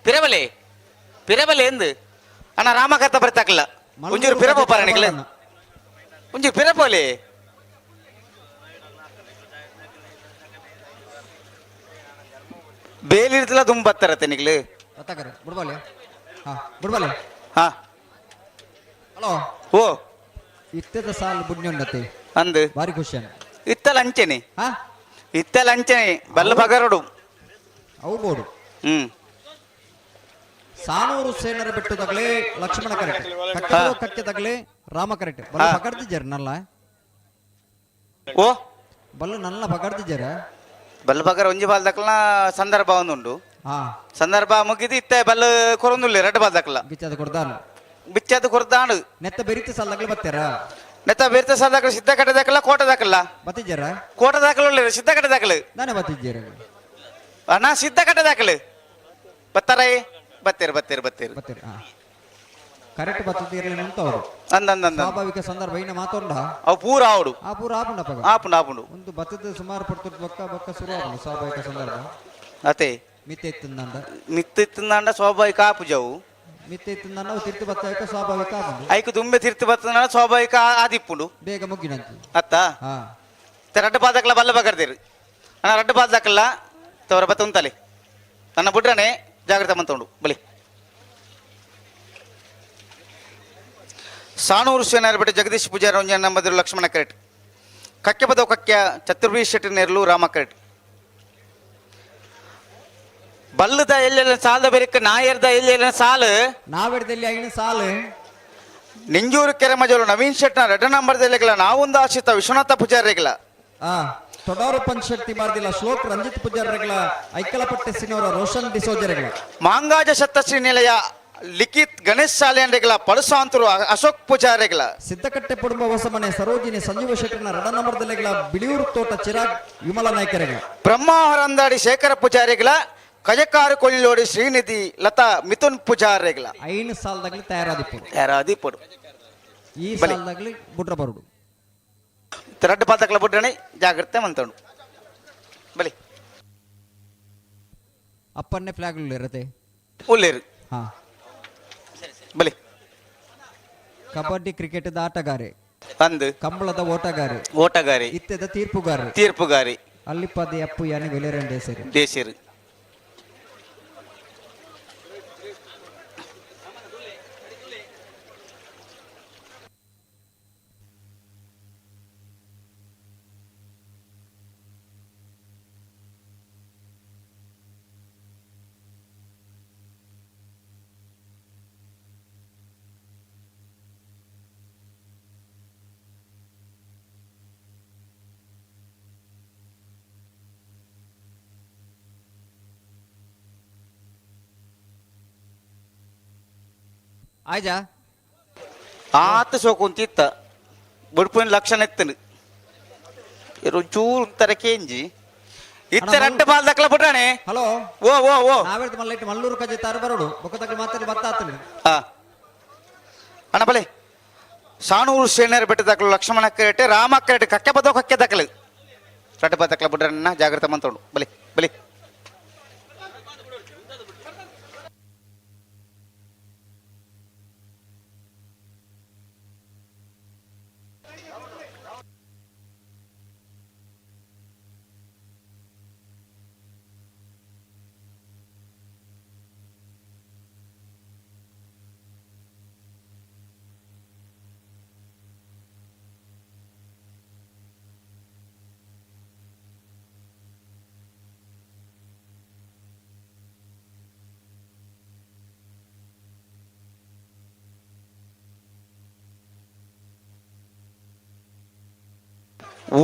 ಪಿರಬಲೆ ಪಿರಬಲೆ ಎಂದು ಅಣ್ಣ ರಾಮ ಕರೆತ ಬರಿತಾಕ್ಲ ಒಂಜೂರು ಪಿರಬೋಪಾರ ನಿಖಿಲ್ ಒಂಜೂರು ಪಿರಬೋಲೆ ಬೇಲಿರ್ತಲ ದುಂಬತ್ತಾರತ್ತೆ ನಿಖಿಲ್. ಗೊತ್ತಾಗರೆ ಬುಡ್ಬಾಲೆ. ಹಾ ಬುಡ್ಬಾಲೆ. ಹಾ. ಹಲೋ. ಓ. ಇತ್ತದ ಸಾಲು ಬುಡ್ನೊಂಡತೆ. ಅಂದು. ಭಾರಿ ಖುಷಿ ಇತ್ತಲ ಅಂಚೆನೆ. ಹಾ. ಇತ್ತಲ ಅಂಚೆನೆ ಬಲ್ಲ ಬಗರಡು. ಅವು ಬೋಡು. ಸಾನೂರು ಸೇನರ ಬಿಟ್ಟು ತಗಲೆ ಲಕ್ಷ್ಮಣ ಕರೆಕ್ಟ್ ಕಕ್ಕೆ ಕಕ್ಕೆ ತಗಲೆ ರಾಮ ಕರೆಕ್ಟ್ ಬಲ್ಲ ಪಕಡ್ತಿದ್ದಾರೆ ನಲ್ಲ. ಓ. ಬಲ್ಲ ನಲ್ಲ ಪಕಡ್ತಿದ್ದಾರೆ. ಬಲ್ಲ ಬಗರ ಒಂಜಿ ಬಾಲ್ ದಕ್ಕಲ್ನ ಸಂದರ್ಭ ಒಂದುಂಡು. ಹಾ. ಸಂದರ್ಭ ಮುಗಿದು ಇತ್ತೆ ಬಲ್ಲ ಕೊರೊಂದುಲ್ಲೆ ರಡ್ಡು ಬಾಲ್ ದಕ್ಕಲ. ಬಿಚ್ಚದ ಕೊಡ್ದಾನು. ಬಿಚ್ಚದ ಕೊರ್ದಾನು. ನೆತ್ತ ಬೆರಿತ ಸಲ್ಲಗ್ಲ ಬತ್ತೀರ. ನೆತ್ತ ಬೆರಿತ ಸಲ್ಲಗ್ಲ ಸಿದ್ಧ ಕಟ್ಟೆ ದಕ್ಕಲ ಕೋಟ ದಕ್ಕಲ. ಬತ್ತಿದ್ದೀರ? ಕೋಟ ದಾಖಲೆ ಉಳ್ಳೆ ಸಿದ್ಧ ಕಟ್ಟೆ ದಾಖಲೆ. ನಾನೇ ಬತ್ತಿದ್ದೀರ. ನಾ ಸಿದ್ಧ ಕಟ್ಟೆ ದಾಖಲೆ. ಬತ್ತಾರೇ ಬತ್ತೀರಿ ಬತ್ತೀರಿ ಬತ್ತೀರಿ. ಬತ್ತೀರಿ ಹಾ. ಕರೆಕ್ಟ್ ಬತ್ತಿದ್ದೀರಲಿ ಅಂತ ಅವರು. ಅಂದ ಅಂದ ಅಂದ. ಸ್ವಾಭಾವಿಕ ಸಂದರ್ಭ ಇನ್ನ ಮಾತೊಂಡ. ಅವು ಪೂರ ಆವಡು. ಆ ಪೂರ ಆಪುಂಡು ಅಪ್ಪಗ. ಆಪುಂಡು ಆಪುಂಡು. ಒಂದು ಬತ್ತದ ಸುಮಾರು ಪಡ್ತದ ಬೊಕ್ಕ ಬೊಕ್ಕ ಶುರು ಆಪುಂಡು ಸ್ವಾಭಾವಿಕ ಸಂದರ್ಭ. ಅತೆ. ಮಿತ್ತೆ ಇತ್ತಂದ. ಮಿತ್ತೆ ಇತ್ತಂದ ಸ್ವಾಭಾವಿಕ ಆಪುಜವು. ಮಿತ್ತೆ ಇತ್ತಂದ ಅವು ತಿರ್ತು ಬತ್ತಾಯಿಕ ಸ್ವಾಭಾವಿಕ ಆಪುಂಡು. ಐಕು ದುಂಬೆ ತಿರ್ತು ಬತ್ತಂದ ಸ್ವಾಭಾವಿಕ ಆದಿಪ್ಪುಂಡು. ಬೇಗ ಮುಗ್ಗಿನಂತೆ. ಅತ್ತ. ಹಾ. ರಡ್ಡು ಪಾದಕ್ಕಲ ಬಲ್ಲ ಬಗರ್ದಿರು. ಅಣ್ಣ ರಡ್ಡು ಪಾದಕ್ಕಲ್ಲ ತವರ ಬತ್ತ ಉಂತಲೆ. ನನ್ನ ಬುಡ್ರನೆ ಜಾಗ್ರತೆ ಮಂತುಂಡು ಬಲಿ. ಸಾಣೂರು ಸೇನಾರ ಬಿಟ್ಟು ಜಗದೀಶ್ ಪೂಜಾರಿ ಒಂಜಿ ನಂಬದಿರು ಲಕ್ಷ್ಮಣ ಕರೆಟ್ ಕಕ್ಕೆಪದವು ಕಕ್ಯ ಚತುರ್ವಿ ಶೆಟ್ಟಿ ನೆರಳು ರಾಮ ಕರೆಟ್ ಬಲ್ಲದ ಎಲ್ಲೆಲ್ಲ ಸಾಲದ ಬೆರಕ ನಾಯರ್ದ ಎಲ್ಲೆಲ್ಲ ಸಾಲು ನಾವೆಡ್ದಲ್ಲಿ ಐನು ಸಾಲು ನಿಂಜೂರು ಕೆರೆ ಮಜಲು ನವೀನ್ ಶೆಟ್ನ ರೆಡ್ ನಂಬರ್ ದೆಲೆಗಳ ನಾವೊಂದು ಆಶಿತ ವಿಶ್ವನಾಥ ಪೂಜಾರಿಗಳ ತೊಡಾರು ಪಂಚಶಕ್ತಿ ಬಾರ್ದಿಲ್ಲ ಶ್ಲೋಕ್ ರಂಜಿತ್ ಪೂಜಾರಿಗಳ ಐಕಲಪಟ್ಟೆ ಸಿನೋರ ರೋಷನ್ ಡಿಸೋಜರಿಗಳ ಮಾಂಗಾಜ ಸತ್ತಶ್ರೀ ನಿಲಯ ಲಿಖಿತ್ ಗಣೇಶ್ ಸಾಲಿಯನ್ರಿಗಳ ಪಡುಸಾಂತರು ಅಶೋಕ್ ಪೂಜಾರಿಗಳ ಸಿದ್ದಕಟ್ಟೆ ಕುಟುಂಬ ಹೊಸಮನೆ ಸರೋಜಿನಿ ಸಂಜೀವ ಶೆಟ್ಟರ್ನ ರಡ ನಂಬರ್ದಲ್ಲಿಗಳ ಬಿಳಿಯೂರು ತೋಟ ಚಿರಾಗ್ ವಿಮಲ ನಾಯ್ಕರಿಗಳ ಬ್ರಹ್ಮಹರಂದಾಡಿ ಶೇಖರ ಪೂಜಾರಿಗಳ ಕಜಕಾರು ಕೊಲ್ಲೋಡಿ ಶ್ರೀನಿಧಿ ಲತಾ ಮಿಥುನ್ ಪೂಜಾರಿಗಳ ಐನು ಸಾಲದಾಗಲಿ ತಯಾರಾದಿಪ್ಪುಡು ತಯಾರಾದಿಪ್ಪುಡು ಈ ಸಾಲದಾಗಲಿ ಬುಡ್ರ ಬರುಡು ರಡ್ಡು ಪಾತಕಲ ಬುಡ್ರನೆ ಜಾಗ್ರತೆ ಮಂತಂಡು ಬಲಿ ಅಪ್ಪನ್ನೇ ಫ್ಲಾಗ್ ಇರತ್ತೆ ಉಲ್ಲೇರು ಹಾ ಬಲಿ ಕಬಡ್ಡಿ ಕ್ರಿಕೆಟ್ ಆಟಗಾರೆ ಅಂದು ಕಂಬಳದ ಓಟಗಾರೆ ಓಟಗಾರಿ ಇತ್ತೆದ ತೀರ್ಪುಗಾರೆ ತೀರ್ಪುಗಾರಿ ಅಲ್ಲಿಪ್ಪದೆ ಅಪ್ಪು ಯಾನೆ ವೆಲೇರನ್ ದೇಸರು ದೇಶರು ಆಯ್ಜಾ ಆತ ಸೋಕುಂತಿತ್ತ ಬುಡ್ಪಿನ ಲಕ್ಷಣ ಎತ್ತನು ಒಂಚೂರು ತರ ಕೇಂಜಿ ಇತ್ತ ರಡ್ಡು ಬಾಲ್ ದಕ್ಲ ಬಿಟ್ರಾಣೆ. ಹಲೋ. ಓ ಓ ಓ. ನಾವೆಡ್ದು ಮಲ್ಲ ಇಟ್ಟು ಮಲ್ಲೂರು ಕಜೆ ತಾರು ಬರೋಡು ಬೊಕ್ಕ ಮಾತ್ರ ಬತ್ತ ಆತನು. ಹಾ ಅಣ್ಣ ಬಲೆ ಸಾಣೂರು ಸೇನರ್ ಬೆಟ್ಟ ದಾಖಲು ಲಕ್ಷ್ಮಣ ಕರೆಟೆ ರಾಮ ಕರೆಟೆ ಕಕ್ಕೆ ಬದೋ ಕಕ್ಕೆ ದಾಖಲು ರಡ್ಡು ಬಾಲ್ ದಕ್ಲ ಬಿಡ್ರಣ್ಣ ಜಾಗ್ರತೆ ಮಂತೋಡು ಬಲೆ ಬಲೆ.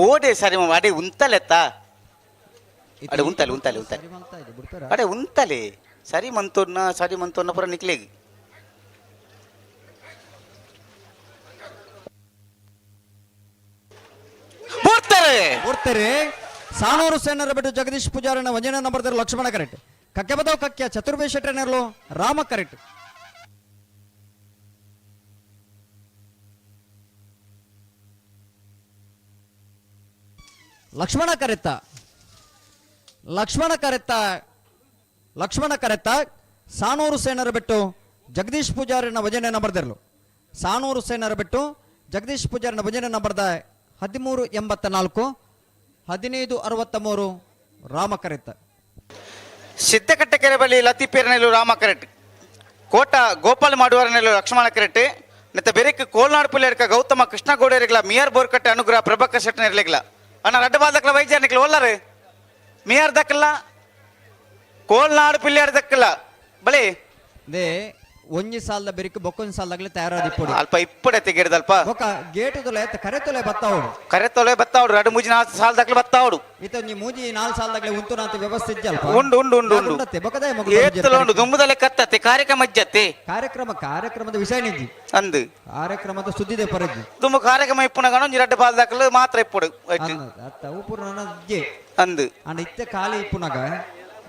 ಓಡೆ ಸರಿ ಅಡೆ ಉಂತಲೆತ್ತ ಅಡೆ ಉಂತಲೆ ಉಂತಲೆ ಉಂತಲೆ ಅಡೆ ಉಂತಲೆ ಸರಿ ಮಂತೋರ್ನ ಸರಿ ಮಂತೋರ್ನ ಪುರ ನಿಕ್ಲೇಗಿ ಬೋರ್ತಾರೆ ಬೋರ್ತಾರೆ. ಸಾನೂರು ಸೇನರ ಬಿಟ್ಟು ಜಗದೀಶ್ ಪೂಜಾರನ ವಂಜನ ನಂಬರ್ ಲಕ್ಷ್ಮಣ ಕರೆಕ್ಟ್ ಕಕ್ಕೆ ಬದವ್ ಕಕ್ಯ ಚತುರ್ವೇಶ ಟ್ರೈನರ್ಲು ರಾಮ ಕರೆಕ್ಟ್. ಲಕ್ಷ್ಮಣ ಕರೆತ್ತ ಲಕ್ಷ್ಮಣ ಕರೆತ್ತ ಲಕ್ಷ್ಮಣ ಕರೆತ್ತ ಸಾನೂರು ಸೇನರ ಬಿಟ್ಟು ಜಗದೀಶ್ ಪೂಜಾರಿನ ಭಜನೆ ನಂಬರ್ದಿರಲು ಸಾನೂರು ಸೇನರ ಬಿಟ್ಟು ಜಗದೀಶ್ ಪೂಜಾರಿನ ಭಜನೆ ನಂಬರ್ದ 1384 1563 ರಾಮ ಕರೆತ್ತ. ಸಿದ್ದಕಟ್ಟೆ ಕೆರೆ ಬಳಿ ಲತಿಪೇರನೆಲು ರಾಮ ಕರೆಟ್ ಕೋಟ ಗೋಪಾಲ್ ಮಾಡುವರನೆಲು ಲಕ್ಷ್ಮಣ ಕರೆಟ್ ನೆತ್ತ ಬೆರಿಕ್ ಕೋಲ್ನಾಡು ಪುಲ್ಲೇರ್ಕ ಗೌತಮ ಕೃಷ್ಣಗೌಡರಿಗ್ಲ ಮಿಯರ್ ಬೋರ್ಕಟ್ಟೆ ಅನುಗ್ರಹ ಪ್ರಭಾಕರ್ ಶೆಟ್ಟನಿರ್ಲಿಗ್ಲ ಅಣ್ಣ ರಡ್ಡ ಬಾದಕ್ಲ ವೈದ್ಯನಿಕ್ಲ ಒಲ್ಲರು ಮಿಯರ್ ದಕ್ಕಲ್ಲ ಕೋಲ್ನಾಡು ಪಿಲ್ಯಾರ್ ದಕ್ಕಲ್ಲ ಬಳಿ they ಒಂಜಿ ಸಾಲದ ಬೆರಿಕ್ ಬೊಕ್ಕೊಂಜಿ ಸಾಲದಾಗಲೇ ತಯಾರಾದಿಪ್ಪುಡು ಅಲ್ಪ ಇಪ್ಪಡೆ ತೆಗಿಡ್ದಲ್ಪ ಬೊಕ್ಕ ಗೇಟ್ ತುಲೆ ಕರೆ ತುಲೆ ಬತ್ತಾವಡು ಕರೆ ತೊಲೆ ಬತ್ತಾವಡು ರಡ್ಡು ಮೂಜಿ ನಾಲ್ ಸಾಲದಾಗ್ಲೆ ಬತ್ತಾವಡು ಇತ್ತ ಒಂಜಿ ಮೂಜಿ ನಾಲ್ ಸಾಲದಾಗಲೇ ಉಂತು ನಾಂತ ವ್ಯವಸ್ಥೆ ಇಜ್ಜಲ್ಪ ಉಂಡು ಉಂಡು ಉಂಡು ಉಂಡು ಉಂಡತ್ತೆ ಬೊಕ್ಕದೇ ಮಗು ಏತ್ತಲ ಉಂಡು ದುಂಬುದಲೆ ಕತ್ತತ್ತೆ ಕಾರ್ಯಕ್ರಮ ಇಜ್ಜತ್ತೆ ಕಾರ್ಯಕ್ರಮ ಕಾರ್ಯಕ್ರಮದ ವಿಷಯ ನಿಜ್ಜಿ ಅಂದು ಕಾರ್ಯಕ್ರಮದ ಸುದ್ದಿದೆ ಪರಜ್ಜಿ ದುಂಬು ಕಾರ್ಯಕ್ರಮ ಇಪ್ಪುನಗಣ ಒಂಜಿ ರಡ್ಡು ಬಾಲ್ ಮಾತ್ರ ಇಪ್ಪುಡು ಅತ್ತ ಉಪ್ಪುರು ನನ್ನ ಇಜ್ಜೆ ಅಂದು ಅಂಡ ಇತ್ತೆ ಖಾಲಿ ಇಪ್ಪುನಗ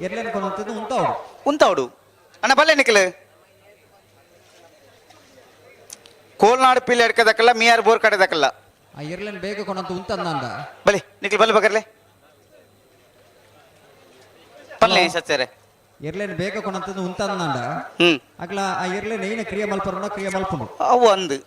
ಎರ್ಲೇನ್ ಕೊಂದಂತದ್ದು ಉಂತಾವಡು ಉಂತಾವಡು ಅಣ್ಣ ಬಲ್ಲೆ ನಿಖಲ್ ಕೋಲ್ನಾಡು ಪಿಲ್ಲೆ ಎಡ್ಕದಕ್ಕಲ್ಲ ಮಿಯಾರ್ ಬೋರ್ ಕಡೆದಕ್ಕಲ್ಲ ಆ ಎರ್ಲೇನ್ ಬೇಗ ಕೊಂಡಂತ ಉಂತಂದ ಬಲೆ ನಿಖಲ್ ಬಲ್ಲೆ ಬಗರ್ಲೆ ಪಲ್ಲೆ ಸಚ್ಚರೆ ಎರ್ಲೇನ್ ಬೇಗ ಕೊಂಡಂತದ್ದು ಉಂತಂದ ಅಗ್ಲ ಆ ಎರ್ಲೇನ್ ಏನ ಕ್ರಿಯೆ ಮಲ್ಪರುನ ಕ್ರಿಯೆ ಮಲ್ಪುನು ಅವು ಅಂದು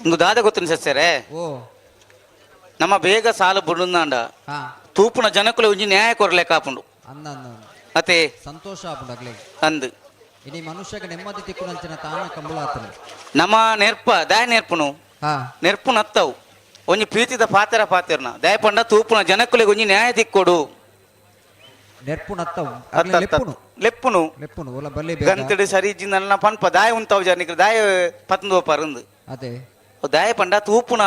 ಒಂದು ದಾದ ಗೊತ್ತಿನ ಸಚ್ಚರೆ ಓ ನಮ್ಮ ಬೇಗ ಸಾಲು ಬುಡುಂದಾಂಡ ತೂಪುನ ಜನಕುಲು ಒಂಜಿ ನ್ಯಾಯ ಕೊರಲೆ ಕಾಪುಂಡು ಅಂದ ಅಂದ ಅತೆ ಸಂತೋಷ ಆಪುಂಡು ಅಗ್ಲೆ ಅಂದು ಇನಿ ಮನುಷ್ಯಗೆ ನೆಮ್ಮದಿ ತಿಕ್ಕುನಂಚಿನ ತಾನ ಕಂಬಳ ಆತನ ನಮ್ಮ ನೆರ್ಪ ದಾಯ ನೆರ್ಪುನು ನೆರ್ಪು ನತ್ತವು ಒಂಜಿ ಪ್ರೀತಿದ ಪಾತೆರ ಪಾತೆರ್ನ ದಯಪಂಡ ತೂಪುನ ಜನಕುಲೆಗ್ ಒಂಜಿ ನ್ಯಾಯ ತಿಕ್ಕೊಡು ನೆರ್ಪು ನತ್ತವು ಲೆಪ್ಪುನು ಲೆಪ್ಪುನು ಲೆಪ್ಪುನು ಒಲ ಬಲ್ಲೆ ಗಂತಡು ಸರಿ ಜಿಂದನ್ನ ಪನ್ಪ ದಾಯ ಉಂತಾವು ಜನಿಕ್ ದಾಯ ಪತ್ತಂದು ಪರಂದು ಅದೇ ದಾಯ ಪಂಡ ತೂಪುನ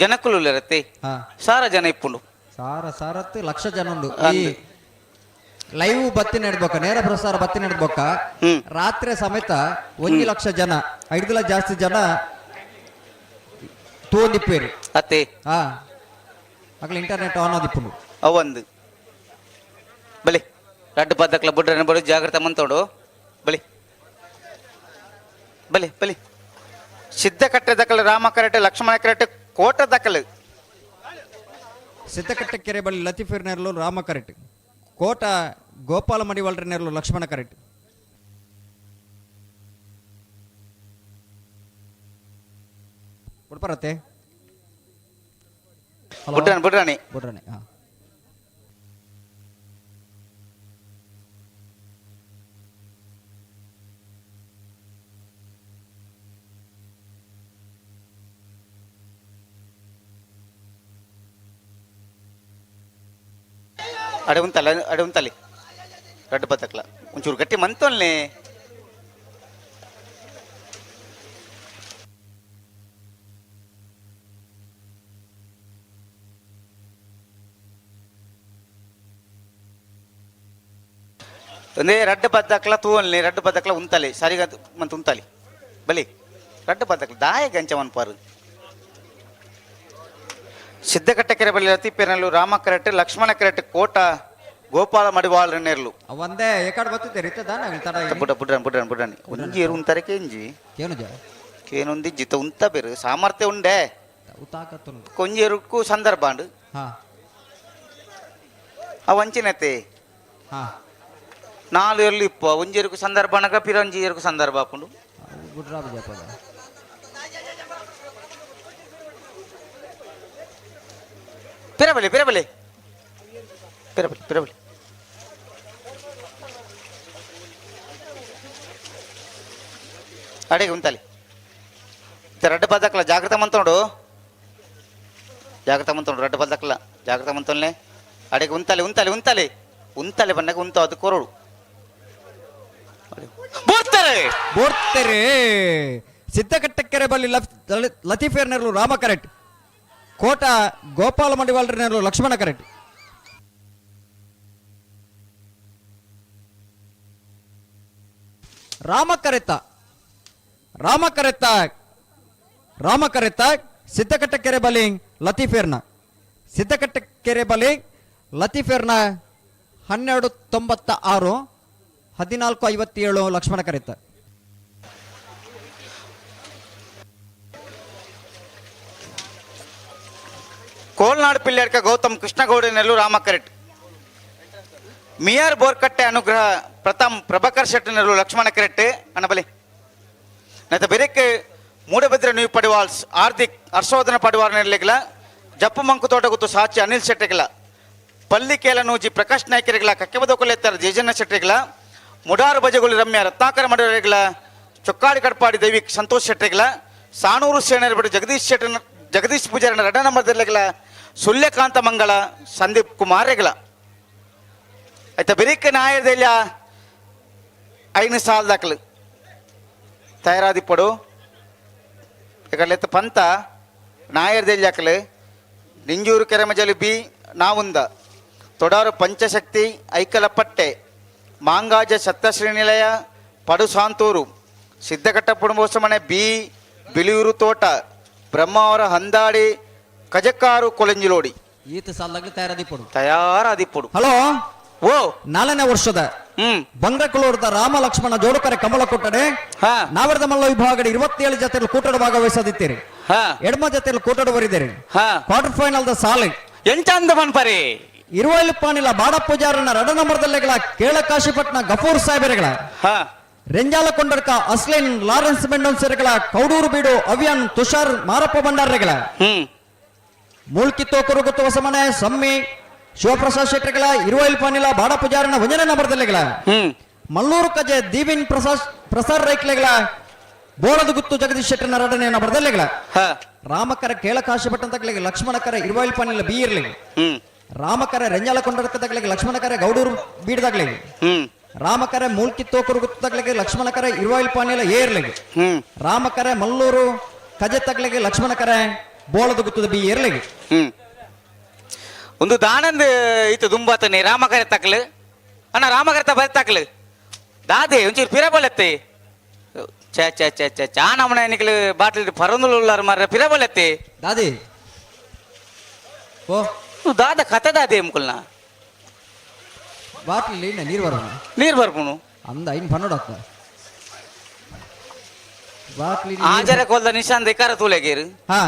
ಜನಕುಲು ರತ್ತೆ ಸಾರ ಜನ ಇಪ್ಪುಂಡು ಸಾರ ಸಾರತ್ತು ಲಕ್ಷ ಜನ ಉಂಡು ಈ ಲೈವ್ ಬತ್ತಿ ನಡ್ಬೇಕ ನೇರ ಪ್ರಸಾರ ಬತ್ತಿ ನಡ್ಬೇಕ ರಾತ್ರಿ ಸಮೇತ 1 ಲಕ್ಷ ಜನ ಐದುಲ ಜಾಸ್ತಿ ಜನ ತೂಂದಿಪ್ಪೇರು ಅತ್ತೆ ಹಾ ಅಗಲ ಇಂಟರ್ನೆಟ್ ಆನ್ ಆದಿಪ್ಪುಂಡು ಅವೊಂದು ಬಲಿ ರಡ್ಡು ಪದ್ದಕ್ಲ ಬುಡ್ರನ ಬಡು ಜಾಗ್ರತೆ ಮಂತೋಡು ಬಲಿ ಬಲಿ ಬಲಿ ಸಿದ್ಧಕಟ್ಟೆ ದಕ್ಕಲು ರಾಮ ಕರೆಟೆ ಲಕ್ಷ್ಮಣ ಕರೆಟೆ ಕೋಟ ದಕ್ಕಲು ಸಿದ್ದಕಟ್ಟೆ ಕೆರೆ ಬಳಿ ಲತೀಫಿರ್ ನೆರಳು ರಾಮ ಕರೆಟ್ ಕೋಟ ಗೋಪಾಲ ಮಡಿವಾಳ್ರ ನೆರಳು ಲಕ್ಷ್ಮಣ ಕರೆಟ್ ಬುಡ್ಪರತ್ತೆ ಬುಡ್ರಾಣಿ ಬುಡ್ರಾಣಿ ಬುಡ್ರಾಣಿ ಹಾ ಅಡೆ ಉಂತಲ್ಲ ಅಡೆ ಉಂತಲ್ಲಿ ರಡ್ಡು ಬತ್ತಕ್ಲ ಒಂಚೂರು ಗಟ್ಟಿ ಮಂತೊಲ್ನೆ ಒಂದೇ ರಡ್ಡ್ ಪದ್ದಕ್ಲ ತೂವಲ್ಲಿ ರಡ್ಡ್ ಪದ್ದಕ್ಲ ಉಂತಲೆ ಸರಿಗ ಮಂತ್ ಉಂತಲಿ ಬಲಿ ರಡ್ಡ್ ಪದ್ದಕ್ಲ ದಾಯ ಗಂಚ ಮನ್ಪಾರು ಸಿದ್ದಕಟ್ಟೆ ಕೆರೆ ಬಳಿ ಲತೀಪೇನಲ್ಲು ರಾಮ ಕರೆಟ್ ಲಕ್ಷ್ಮಣ ಕರೆಟ್ ಕೋಟ ಗೋಪಾಲ ಮಡಿವಾಳ ನೆರ್ಲು ಒಂದೇ ಏಕಾಡ್ ಬತ್ತಿದ್ದೆ ರೀತ ದಾನ ತಡ ಬುಡ ಬುಡ್ರನ್ ಬುಡ್ರನ್ ಬುಡ್ರನ್ ಒಂಜಿ ಎರು ಉಂತಾರೆ ಕೇಂಜಿ ಕೇನುಜ ಕೇನೊಂದಿ ಜಿತ ಉಂತ ಬೇರು ಸಾಮರ್ಥ್ಯ ಉಂಡೆ ಕೊಂಜಿ ಎರುಕ್ಕು ಸಂದರ್ಭ ಅಂಡು ಹಾ ಆ ವಂಚಿನತೆ ಹಾ ನಾಲು ಎರ್ಲು ಇಪ್ಪ ಒಂಜಿ ಎರುಕು ಸಂದರ್ಭ ಅನಗ ಪಿರೊಂಜಿ ಎರುಕು ಸಂದರ್ಭ ಹಾಕೊಂಡು ಗುಡ್ರಾ ಬಜಾಪದ ಪಿರಬಲಿ ಪಿರಬಲಿ ಪಿರಬಲಿ ಪಿರಬಲಿ ಅಡಿಗೆ ಉಂತಲಿ ರಡ್ಡು ಪದಕ್ಲ ಜಾಗ್ರತೆ ಮಂತೋಡು ಜಾಗ್ರತೆ ಮಂತೋಡು ರಡ್ಡು ಪದಕ್ಲ ಜಾಗ್ರತೆ ಮಂತೋನ್ಲೆ ಅಡಿಗೆ ಉಂತಲಿ ಉಂತಲಿ ಉಂತಲಿ ಉಂತಲೆ ಬನ್ನಗ ಉಂತ ಅದು ಕೊರಡು ಬೋರ್ತಾರೆ ಬೋರ್ತಾರೆ ಸಿದ್ದಕಟ್ಟೆಕೆರೆ ಬಳಿ ಲತೀಫೇರ್ ನೆರಳು ರಾಮ ಕರೆಕ್ಟ್ ಕೋಟ ಗೋಪಾಲ ಮಡಿವಾಳರ ನೆರಳು ಲಕ್ಷ್ಮಣ ಕರೆಕ್ಟ್ ರಾಮ ಕರೆತ ರಾಮ ಕರೆತ ರಾಮ ಕರೆತ ಸಿದ್ದಕಟ್ಟಕೆರೆ ಬಲಿ ಲತೀಫೇರ್ನ ಸಿದ್ದಕಟ್ಟಕೆರೆ ಬಲಿ ಲತೀಫೇರ್ನ 12.96 14.57 ಲಕ್ಷ್ಮಣ ಕರೆತ. ಕೋಲ್ನಾಡು ಪಿಲ್ಯಾಡ್ಕ ಗೌತಮ್ ಕೃಷ್ಣಗೌಡ ನೆಲ್ಲು ರಾಮ ಕರೆಟ್ ಮಿಯಾರ್ ಬೋರ್ಕಟ್ಟೆ ಅನುಗ್ರಹ ಪ್ರಥಮ್ ಪ್ರಭಾಕರ್ ಶೆಟ್ಟಿ ನೆಲ್ಲು ಲಕ್ಷ್ಮಣ ಕರೆಟ್ ಅಣ್ಣಬಲಿ ನೈತ ಬೆರೆಕ್ ಮೂಡಬಿದ್ರೆ ನ್ಯೂ ಪಡಿವಾಲ್ಸ್ ಹಾರ್ದಿಕ್ ಹರ್ಷವರ್ಧನ ಪಡಿವಾರ್ ನೆರಲಿಗಿಲ್ಲ ಜಪ್ಪು ಮಂಕು ತೋಟ ಗೊತ್ತು ಸಾಚಿ ಅನಿಲ್ ಶೆಟ್ಟಿಗಿಲ್ಲ ಪಲ್ಲಿಕೇಲ ನೂಜಿ ಪ್ರಕಾಶ್ ನಾಯ್ಕರಿಗಿಲ್ಲ ಕಕ್ಕೆಬದಕೊಲೆತ್ತರ ಜೇಜಣ್ಣ ಶೆಟ್ಟಿಗಿಲ್ಲ ಮುಡಾರು ಬಜಗುಳಿ ರಮ್ಯ ರತ್ನಾಕರ ಮಡಿವರಿಗಿಲ್ಲ ಚೊಕ್ಕಾಡಿ ಕಡ್ಪಾಡಿ ದೈವಿಕ್ ಸಂತೋಷ್ ಶೆಟ್ಟಿಗಿಲ್ಲ ಸಾಣೂರು ಸೇನರ್ ಬಿಡು ಜಗದೀಶ್ ಶೆಟ್ಟನ ಜಗದೀಶ್ ಪೂಜಾರನ ರಡ ನಂಬರ್ದಿರ್ಲಿಗಿಲ್ಲ ಸುಲ್ಯಕಾಂತ ಮಂಗಳ ಸಂದೀಪ್ ಕುಮಾರ್ ರೆಗಲ ಆಯ್ತಾ ಬೆರಿಕ್ ನಾಯರ್ದೆಲ್ಲ 5 ಸಾಲ ದಾಖಲು ತಯಾರಾದಿಪ್ಪಡು ಇಕಡ್ಲೆತ್ತ ಪಂತ ನಾಯರ್ದೆಲ್ಯಾಕಲು ನಿಂಜೂರು ಕೆರೆಮಜಲು ಬಿ ನಾವುಂದ ತೊಡಾರು ಪಂಚಶಕ್ತಿ ಐಕಲಪಟ್ಟೆ ಮಾಂಗಾಜ ಸಪ್ತಶ್ರೀನಿಲಯ ಪಡುಸಾಂತೂರು ಸಿದ್ದಘಟ್ಟ ಪುಣಬೋಸಮನೆ ಬಿ ಬಿಳಿಯೂರು ತೋಟ ಬ್ರಹ್ಮಾವರ ಹಂದಾಡಿ ಕಜಕ್ಕಾರು ಕೊಳಂಜಿಲೋಡಿ ಈತ ಸಾಲಾಗ್ಲಿ ತಯಾರಾದಿಪ್ಪಡು ತಯಾರಾದಿಪ್ಪಡು. ಹಲೋ ಓ 4ನೇ ವರ್ಷದ ಬಂಗ್ರಕುಳೂರದ ರಾಮ ಲಕ್ಷ್ಮಣ ಜೋಡುಕರೆ ಕಮಲ ಕೊಟ್ಟಡೆ ನಾವರದ ಮಲ್ಲ ವಿಭಾಗದ 27 ಜೊತೆಯಲ್ಲಿ ಕೂಟದ ಭಾಗವಹಿಸದಿತ್ತೀರಿ. ಎಡಮ ಜೊತೆಯಲ್ಲಿ ಕೂಟದ ಬರಿದ್ದೀರಿ. ಕ್ವಾರ್ಟರ್ ಫೈನಲ್ the ಸಾಲೆ ಎಂಚಂದ ಮನ್ಪರಿ ಇರುವೈಲು ಪಾನಿಲ ಬಾಡ ಪೂಜಾರನ ರಡ ನಂಬರ್ದಲ್ಲೆಗಳ ಕೇಳಕಾಶಿಪಟ್ನ ಗಫೂರ್ ಸಾಹೇಬರೆಗಳ ರೆಂಜಾಲ ಕೊಂಡರ್ಕ ಅಸ್ಲಿನ್ ಲಾರೆನ್ಸ್ ಮೆಂಡೋನ್ಸೆರೆಗಳ ಕೌಡೂರು ಬೀಡು ಅವ್ಯಾನ್ ತುಷಾರ್ ಮಾರಪ್ಪ ಭಂಡಾರರೆಗಳ ಮೂಲ್ಕಿ ತೋಕರು ಗೊತ್ತು ಹೊಸಮನೆ ಸಮ್ಮಿ ಶಿವಪ್ರಸಾದ್ ಶೆಟ್ಟರ್ಗಳ ಇರುವೈಲ್ ಪಾನಿಲ ಬಾಡ ಪೂಜಾರನ ವಂಜನೆ ನಂಬರ್ದಲ್ಲೆಗಳ ಮಲ್ಲೂರು ಕಜೆ ದೀವಿನ್ ಪ್ರಸಾದ್ ಪ್ರಸಾದ್ ರೈಕ್ಲೆಗಳ ಬೋಳದ ಗುತ್ತು ಜಗದೀಶ್ ಶೆಟ್ಟರ್ನ ರಡನೆ ನಂಬರ್ದಲ್ಲೆಗಳ ರಾಮಕರ ಕೇಳಕಾಶಿಪಟ್ಟಂತಗಳಿಗೆ ಲಕ್ಷ್ಮಣಕರ ಇರುವೈಲ್ ಪಾನಿಲ ಬಿ ಇರ್ಲಿ ರಾಮಕರ ರೆಂಜಾಲ ಕೊಂಡರ್ಕದಗಳಿಗೆ ಲಕ್ಷ್ಮಣಕರ ಗೌಡೂರು ಬೀಡದಾಗ್ಲಿಗೆ ರಾಮಕರ ಮೂಲ್ಕಿ ತೋಕರು ಗುತ್ತಗಳಿಗೆ ಲಕ್ಷ್ಮಣಕರ ಇರುವೈಲ್ ಪಾನಿಲ ಎ ಇರ್ಲಿಗೆ ರಾಮಕರ ಮಲ್ಲೂರು ಕಜೆ ತಗ್ಲಿಗೆ ಲಕ್ಷ್ಮಣಕರ ಬೋಳದ ಗುತ್ತದ ಬಿ ಇರ್ಲಿಗೆ. ಒಂದು ದಾನಂದ್ ಇತ್ತು ದುಂಬಾತನೆ ರಾಮಕರೆ ತಕ್ಲು ಅಣ್ಣ ರಾಮಕರೆ ಬರಿ ತಕ್ಲು ದಾದೆ ಒಂಚೂರು ಪಿರಬಲತ್ತೆ ಚೇ ಚೇ ಚೇ ಚೇ ಚಾ ನಮ್ಮನೆ ನಿಕ್ಲು ಬಾಟ್ಲಿ ಪರಂದುಲು ಉಳ್ಳಾರ ಮಾರ್ರೆ ಪಿರಬಲತ್ತೆ ದಾದಿ ಓ ದಾದ ಕತೆ ದಾದೆ ಮುಕುಲ್ನ ಬಾಟ್ಲಿ ನೀರು ಬರೋಣ ನೀರು ಬರ್ಪುನು ಅಂದ ಇನ್ ಪನ್ನೊಡತ್ತ ಬಾಟ್ಲಿ ಆಜರ ಕೊಲ್ದ ನಿಶಾಂತ್ ಇಕಾರ ತೂಲೆಗೇರು ಹಾ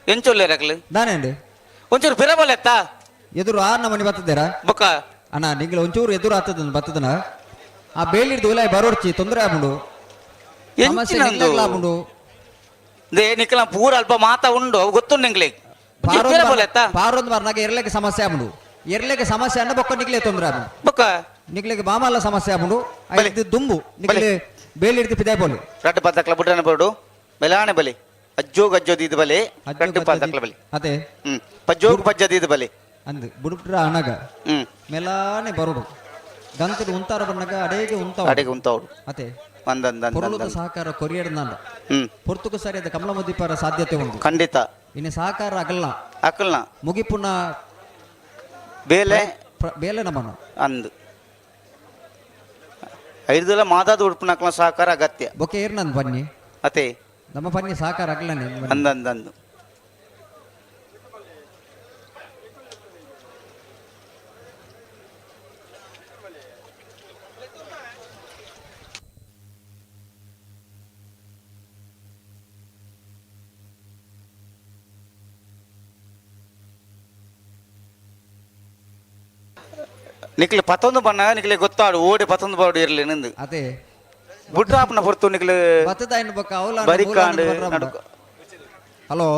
ಎಂಚೊಲ್ಲೆ ರಕ್ಲು ದಾನೇಂడి ಒಂಚೂರು ಪಿರಬಲೆತ್ತಾ ಎದುರು ಆರ್ ನಮನಿ ಬರ್ತದೇರಾ ಬೊಕ್ಕ ಅಣ್ಣ ನಿಂಗ್ಲ ಒಂಚೂರು ಎದುರು ಆತದ ಬರ್ತದನ ಆ ಬೇಲಿಡ್ದು ಉಲಾಯ್ ಬರೋರ್ಚಿ ತೊಂದರೆ ಆಪುಂಡು ಸಮಸ್ಯೆ ನಿಂಗ್ಲಾಗ್ಲ ಆಪುಂಡು they ನಿಕ್ಲ ಪೂರ ಅಲ್ಪ ಮಾತಾ ಉಂಡು ಅವು ಗೊತ್ತುಂಡು ನಿಂಗ್ಲೆ ಪಿರಬಲೆತ್ತಾ ಪಾರೊಂದು ಬಾರ್ನಾಗ ಎರ್ಲೆಗೆ ಸಮಸ್ಯೆ ಆಪುಂಡು ಎರ್ಲೆಗೆ ಸಮಸ್ಯೆ ಅನ್ನ ಬೊಕ್ಕ ನಿಕ್ಲೆ ತೊಂದರೆ ಆಪುಂಡು ಬೊಕ್ಕ ನಿಕ್ಲೆಗೆ ಬಾಮಲ್ಲ ಸಮಸ್ಯೆ ಆಪುಂಡು ಐದು ದುಂಬು ನಿಕ್ಲೆ ಬೇಲಿಡ್ದು ಪಿದಾಯ್ ಪೋಲಿ ರಡ್ಡು ಪದಕ್ಲ ಬುಡ್ರನ ಬೋಡು ಬೆಲಾಣೆ ಬಲಿ ಅಜ್ಜೋ ಗಜ್ಜೋ ದೀದ ಬಲೆ ರಡ್ಡು ಪದಕ್ಲ ಬಲಿ ಅದೇ ಪಜ್ಜೋಗ್ ಪಜ್ಜ ದೀದ ಬಲಿ ಅಂದ್ ಬುಡುಪ್ರ ಅನಗ ಮೆಲಾನೆ ಬರೋಡು ಗಂತದ ಉಂತಾರ ಬನ್ನಗ ಅಡೇಗೆ ಉಂತಾವ ಅಡೆಗೆ ಉಂತಾವಡು ಅದೇ ಒಂದೊಂದು ಪೊರುಳುದ ಸಹಕಾರ ಕೊರಿಯರ್ ನಾಂಡ ಪೊರ್ತುಕು ಸರಿಯಾದ ಕಮಲ ಮುದಿಪಾರ ಸಾಧ್ಯತೆ ಉಂಟು ಖಂಡಿತ ಇನ್ನು ಸಹಕಾರ ಅಗಲ್ನ ಅಕಲ್ನ ಮುಗಿಪುನ ಬೇಲೆ ಬೇಲೆ ನಮ್ಮನು ಅಂದು ಐದುಲ ಮಾದಾದ ಉಡುಪುನಕ್ಲ ಸಹಕಾರ ಅಗತ್ಯ. ಬೊಕೆ ಏರ್ ನಂದು ಬನ್ನಿ. ಅತೆ. ನಮ್ಮ ಬನ್ನಿ ಸಹಕಾರ ಆಗಲನೆ. ಅಂದಂದಂದು. ನಿಕ್ಲೆ ಪತ್ತೊಂದು ಬಣ್ಣ ನಿಕ್ಲೆ ಗೊತ್ತಾಡು ಓಡಿ ಪತ್ತೊಂದು ಬಾಡು ಇರಲಿ ನಿಂದು. ಅದೇ ಬುಡ್ರಾಪ್ನ ಹೊರತು ನಿಕ್ಲೆ ಬತ್ತದಾಯಿನ ಬೊಕ್ಕ ಅವಲ ಬರಿಕಾಂಡು ನಡುಕ. ಹಲೋ.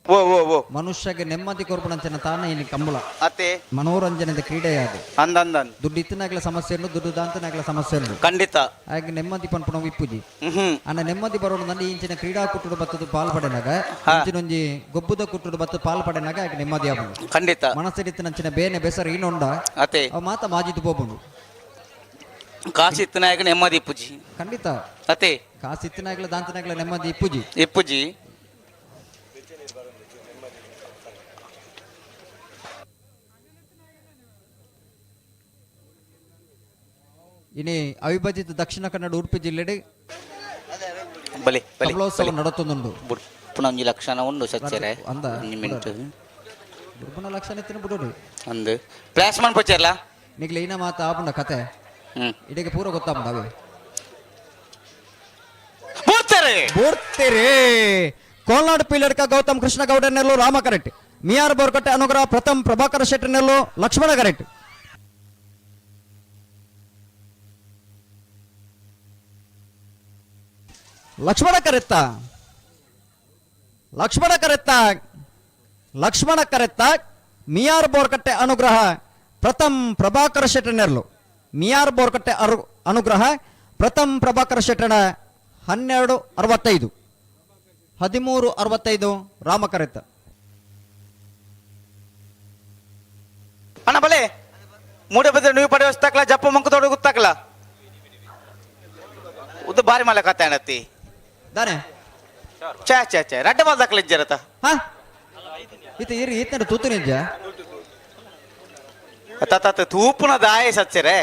ಓ ಓ ಓ. ಮನುಷ್ಯಗೆ ನೆಮ್ಮದಿ ಕೊರ್ಪಣಂಚಿನ ತಾನ ಇಲ್ಲಿ ಕಂಬಳ. ಅತೆ. ಮನೋರಂಜನೆದ ಕ್ರೀಡೆಯಾದ. ಅಂದಂದನ್. ದುಡ್ಡು ಇತ್ತನಾಗ್ಲ ಸಮಸ್ಯೆ ಉಂಡು, ದುಡ್ಡು ದಾಂತನಾಗ್ಲ ಸಮಸ್ಯೆ ಉಂಡು. ಖಂಡಿತ. ಹಾಗೆ ನೆಮ್ಮದಿ ಪನ್ಪುಣ ಇಪ್ಪುಜಿ. ಅನ್ನ ನೆಮ್ಮದಿ ಬರೋಣ ನಂದು ಇಂಚಿನ ಕ್ರೀಡಾ ಕುಟ್ಟುಡು ಬತ್ತದ ಪಾಲ್ ಪಡೆನಾಗ, ಇಂಚಿನೊಂಜಿ ಗೊಬ್ಬುದ ಕುಟ್ಟುಡು ಬತ್ತ ಪಾಲ್ ಪಡೆನಾಗ ಹಾಗೆ ನೆಮ್ಮದಿ ಆಪುಂಡು. ಖಂಡಿತ. ಮನಸ್ಸಿಡಿತ್ತಿನಂಚಿನ ಬೇನೆ ಬೆಸರು ಇನ್ನೊಂಡ. ಅತೆ. ಅವ ಮಾತ ಮಾಜಿದ್ದು ಪೋಪುಂಡು. ಕಾಸು ಇತ್ತನಾಗ ನೆಮ್ಮದಿ ಇಪ್ಪುಜಿ. ಖಂಡಿತ. ಅತೆ. ಕಾಸು ಇತ್ತನಾಗ್ಲ ದಾಂತನಾಗ್ಲ ನೆಮ್ಮದಿ ಇಪ್ಪುಜಿ. ಇಪ್ಪುಜಿ. ಇನಿ ಅವಿಭಜಿತ ದಕ್ಷಿಣ ಕನ್ನಡ ಉಡುಪಿ ಜಿಲ್ಲೆಡ್ ಬಲೆ, ಬಲೆ, ಕಮಲೋತ್ಸವ ಬಲೆ. ನಡತೊಂದುಂಡು. ಬುಡ್ಪುನ ಒಂಜಿ ಲಕ್ಷಣ ಉಂಡು ಸಚ್ಚರೆ. ಅಂದ. ಒಂಜಿ ಮಿನಿಟ್. ಬುಡ್ಪುನ ಲಕ್ಷಣ ಇತ್ತಿನ ಬುಡೋಡು. ಅಂದು. ಪ್ಲಾಸ್ ಮನ್ ಪೊಚ್ಚೆರ್ಲ? ನಿಗ್ಲೆ ಇನ ಮಾತ ಆಪುಂಡ ಕತೆ. ಇಡೆಗೆ ಪೂರ ಗೊತ್ತಾಪುಂಡ ಅವೇ. ಬೂರ್ತಾರೆ. ಬೂರ್ತಿರಿ. ಕೋಲ್ನಾಡು ಪೀಲಡ್ಕ ಗೌತಮ್ ಕೃಷ್ಣ ಗೌಡನೆಲ್ಲು ರಾಮ ಕರೆಕ್ಟ್. ಮಿಯಾರ್ ಬೋರ್ಕಟ್ಟೆ ಅನುಗ್ರಹ ಪ್ರಥಮ್ ಪ್ರಭಾಕರ ಶೆಟ್ಟರ್ನೆಲ್ಲು ಲಕ್ಷ್ಮಣ ಕರೆಕ್ಟ್. ಲಕ್ಷ್ಮಣ ಕರೆತ್ತ, ಲಕ್ಷ್ಮಣ ಕರೆತ್ತ, ಲಕ್ಷ್ಮಣ ಕರೆತ್ತ. ಮಿಯಾರ್ ಬೋರ್ಕಟ್ಟೆ ಅನುಗ್ರಹ ಪ್ರಥಮ್ ಪ್ರಭಾಕರ ಶೆಟ್ಟರ್ನೆಲ್ಲು. ಮಿಯಾರ್ ಬೋರ್ಕಟ್ಟೆ ಅನುಗ್ರಹ ಪ್ರಥಮ್ ಪ್ರಭಾಕರ ಶೆಟ್ಟಣ 12:65, 13:65 ರಾಮ ಕರೆತ್ತ. ಅಣ್ಣ ಬಲೆ ಮೂಡೆ ಬದ್ರೆ ನೀವು ಪಡೆಯುವ ಜಪ್ಪ ಮಂಕು ತೋಡು ಗೊತ್ತಾಕಲ ಉದ್ದ ಬಾರಿ ಮಲೆ ಕತೆ ಅಣ್ಣತ್ತಿ. ದಾನೆ. ಛೇ ಛೇ ಛೇ ರಡ್ಡ ಬಾಲ್ ದಾಖಲೆ ಇಜ್ಜರತ. ಹಾ? ಈತ ಇರಿ ಈತನ ತೂತು ನಿಜ. ಅತ್ತ ತೂಪುನ ದಾಯ ಸಚ್ಚರೆ.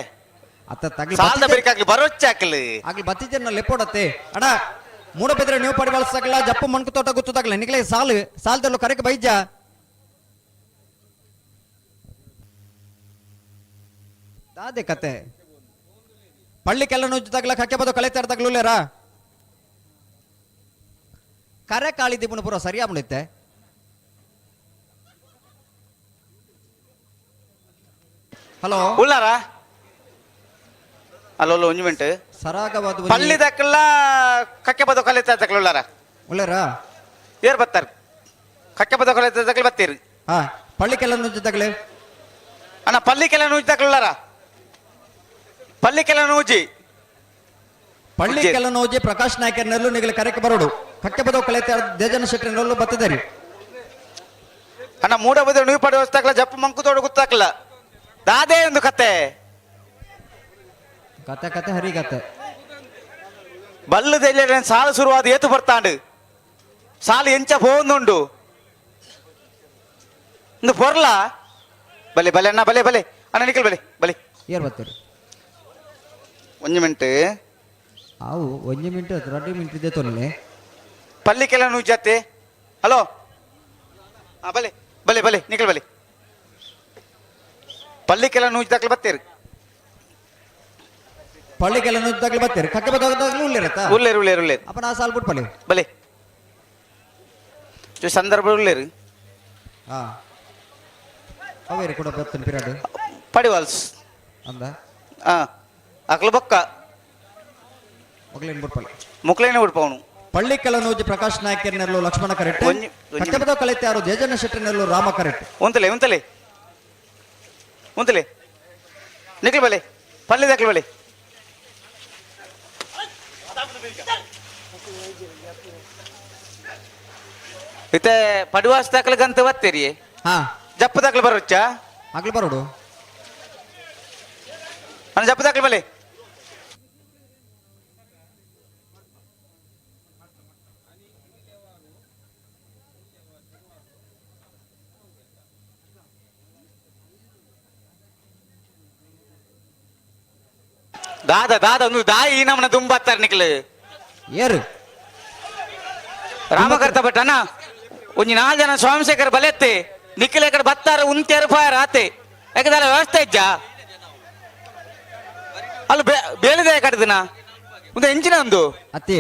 ಅತ್ತ ತಗ್ಲಿ ಸಾಲದ ಬೆರಿಕಾಗ್ಲಿ ಬರೋಚ್ಚ ಹಾಕಲಿ. ಆಗ್ಲಿ ಬತ್ತಿಜನ ಲೆಪ್ಪೋಡತ್ತೆ. ಅಣ್ಣ ಮೂಡಬಿದ್ರೆ ನೀವು ಪಡಿ ಬಳಸಕ್ಲ ಜಪ್ಪು ಮಣ್ಕು ತೋಟ ಗುತ್ತು ತಗ್ಲ ನಿಕ್ಲೆ ಸಾಲು ಸಾಲದಲ್ಲೂ ಕರೆಕ್ ಬೈಜ. ದಾದೆ ಕತೆ. ಪಳ್ಳಿಕೆಲ್ಲ ನುಜ್ಜು ತಗ್ಲ ಕಕ್ಕೆ ಬದು ಕಳೆ ತಗ್ಲುಲ್ಲೇರಾ. ಕರೆ ಕಾಳಿ ದಿಬ್ಬನ ಪೂರ ಸರಿಯಾಗ್ಬಿಡುತ್ತೆ. ಹಲೋ. ಉಳ್ಳಾರ? ಅಲ್ಲೋ ಅಲ್ಲೋ ಒಂಜಿ ಮಿನಿಟ್. ಸರಾಗವಾದ ಪಳ್ಳಿ ದಕ್ಕಲ್ಲ ಕಕ್ಕೆ ಬದು ಕಲೆ ತಗ್ಲ ಉಳ್ಳಾರ? ಉಳ್ಳಾರ? ಏರ್ ಬರ್ತಾರೆ? ಕಕ್ಕೆ ಬದು ಕಲೆ ತಗ್ಲ ಬರ್ತೀರಿ. ಹಾ, ಪಳ್ಳಿಕೆಲ್ಲ ನುಜ್ಜು ತಗ್ಲೆ. ಅಣ್ಣ ಪಳ್ಳಿಕೆಲ್ಲ ನುಜ್ಜು ತಗ್ಲ ಉಳ್ಳಾರ? ಪಳ್ಳಿಕೆಲ್ಲ ನೂಜಿ. ಪಳ್ಳಿಕೆಲ್ಲ ನೂಜಿ ಪ್ರಕಾಶ್ ನಾಯ್ಕರ್ನೆಲ್ಲು ನಿಗಲ ಕರೆಕ್ ಬರೋಡು. ಕಕ್ಕೆ ಬದೋ ಕಳೆ ದೇಜನ ಶೆಟ್ಟರ್ನೆಲ್ಲು ಬತ್ತದರಿ. ಅಣ್ಣ ಮೂಡ ಬದ ನೀವು ಪಡೆಯುವ ತಗ್ಲ ಜಪ್ಪ ಮಂಕು ತೋಡು ಗೊತ್ತಾಕಲ್ಲ. ದಾದೇ ಒಂದು ಕತೆ. ಕತೆ ಕತೆ ಹರಿ ಕತೆ. ಬಲ್ಲದೆಲ್ಲ ಸಾಲು ಶುರುವಾದ ಏತು ಬರ್ತಾಂಡು. ಸಾಲು ಎಂಚ ಪೋಂದುಂಡು. ಇಂದು ಪೊರ್ಲ. ಬಲೆ ಬಲೆ ಅಣ್ಣ ಬಲೆ ಬಲೆ ಅಣ್ಣ ನಿಖಲ್ ಬಲೆ ಬಲೆ. ಏರ್ ಬರ್ತೀರಿ? ಒಂಜಿ ಮಿನಿಟ್. ಅವು ಒಂಜಿ ಮಿನಿಟ್ 2 ಮಿನಿಟ್ ಇದೆ ತೊಲ್ಲೆ. ಪಲ್ಲಿಕೆಲ್ಲ ನೂಜತ್ತೆ. ಹಲೋ. ಹಾ ಬಲೆ ಬಲೆ ಬಲೆ ನಿಖಲ್ ಬಲೆ. ಪಲ್ಲಿಕೆಲ್ಲ ನೂಜ್ ದಾಖಲೆ ಬತ್ತೀರಿ. ಪಳ್ಳಿಕೆಲ್ಲ ನೂಜ್ ದಾಖಲೆ ಬತ್ತೀರಿ. ಕಕ್ಕೆ ಬದಾಗಲೂ ಉಳ್ಳೇರತ್ತ? ಉಳ್ಳೇರು ಉಳ್ಳೇರು ಉಳ್ಳೇರು. ಅಪ್ಪ ನಾ ಸಾಲ್ ಬಿಟ್ಟು ಪಳ್ಳಿ. ಬಲೆ. ಚು ಸಂದರ್ಭ ಉಳ್ಳೇರು. ಹಾ. ಅವೇರಿ ಕೂಡ ಬರ್ತೀನಿ ಪಿರಾಡು. ಪಡಿವಾಲ್ಸ್. ಅಂದ? ಹಾ. ಅಕ್ಲ ಬೊಕ್ಕ. ಮೊಗಲೇನು ಬಿಟ್ಪಳ್ಳಿ. ಮುಕ್ಲೇನೆ ಬಿಡ್ಪವನು. ಪಳ್ಳಿಕೆಲ್ಲ ನೂಜಿ ಪ್ರಕಾಶ್ ನಾಯ್ಕರ್ನೆಲ್ಲು ಲಕ್ಷ್ಮಣ ಕರೆಕ್ಟ್. ಒಂಜಿ ಕಕ್ಕೆ ಬದೋ ಕಲೆತೆ ಯಾರು ಜಯಜನ ಶೆಟ್ಟರ್ನೆಲ್ಲು ರಾಮ ಕರೆಕ್ಟ್. ಉಂತಲೆ ಉಂತಲೆ ಉಂತಲೆ ನಿಖಲ್ ಬಲೆ ಪಲ್ಲೆ ದಾಖಲೆ ಬಲೆ. ಇತ್ತೆ ಪಡುವಾಸ್ ದಾಖಲೆ ಗಂತ ಬತ್ತೀರಿ. ಹಾ. ಜಪ್ಪ ದಾಖಲೆ ಬರೋಚ್ಚ? ಆಗ್ಲಿ ಬರೋಡು. ಅಣ್ಣ ಜಪ್ಪ ದಾಖಲೆ ಬಲೆ. ದಾದ ದಾದ ಒಂದು ದಾಯಿ ನಮ್ಮನ ದುಂಬತ್ತಾರ ನಿಕ್ಲು. ಏರು? ರಾಮಕರ್ತ ಭಟ್ ಅಣ್ಣ, ಒಂಜಿ ನಾಲ್ ಜನ ಸ್ವಾಮಿಶೇಖರ್ ಬಲೆತ್ತೆ ನಿಕ್ಲೆ ಕಡೆ ಬತ್ತಾರ ಉಂತೇರು ಫಾಯರ್ ಆತೆ. ಯಾಕಂದ್ರೆ ವ್ಯವಸ್ಥೆ ಇಜ್ಜಾ? ಅಲ್ಲಿ ಬೇಲಿದೆ ಕಟ್ಟದಿನ ಒಂದು ಎಂಚಿನ ಒಂದು. ಅತ್ತಿ.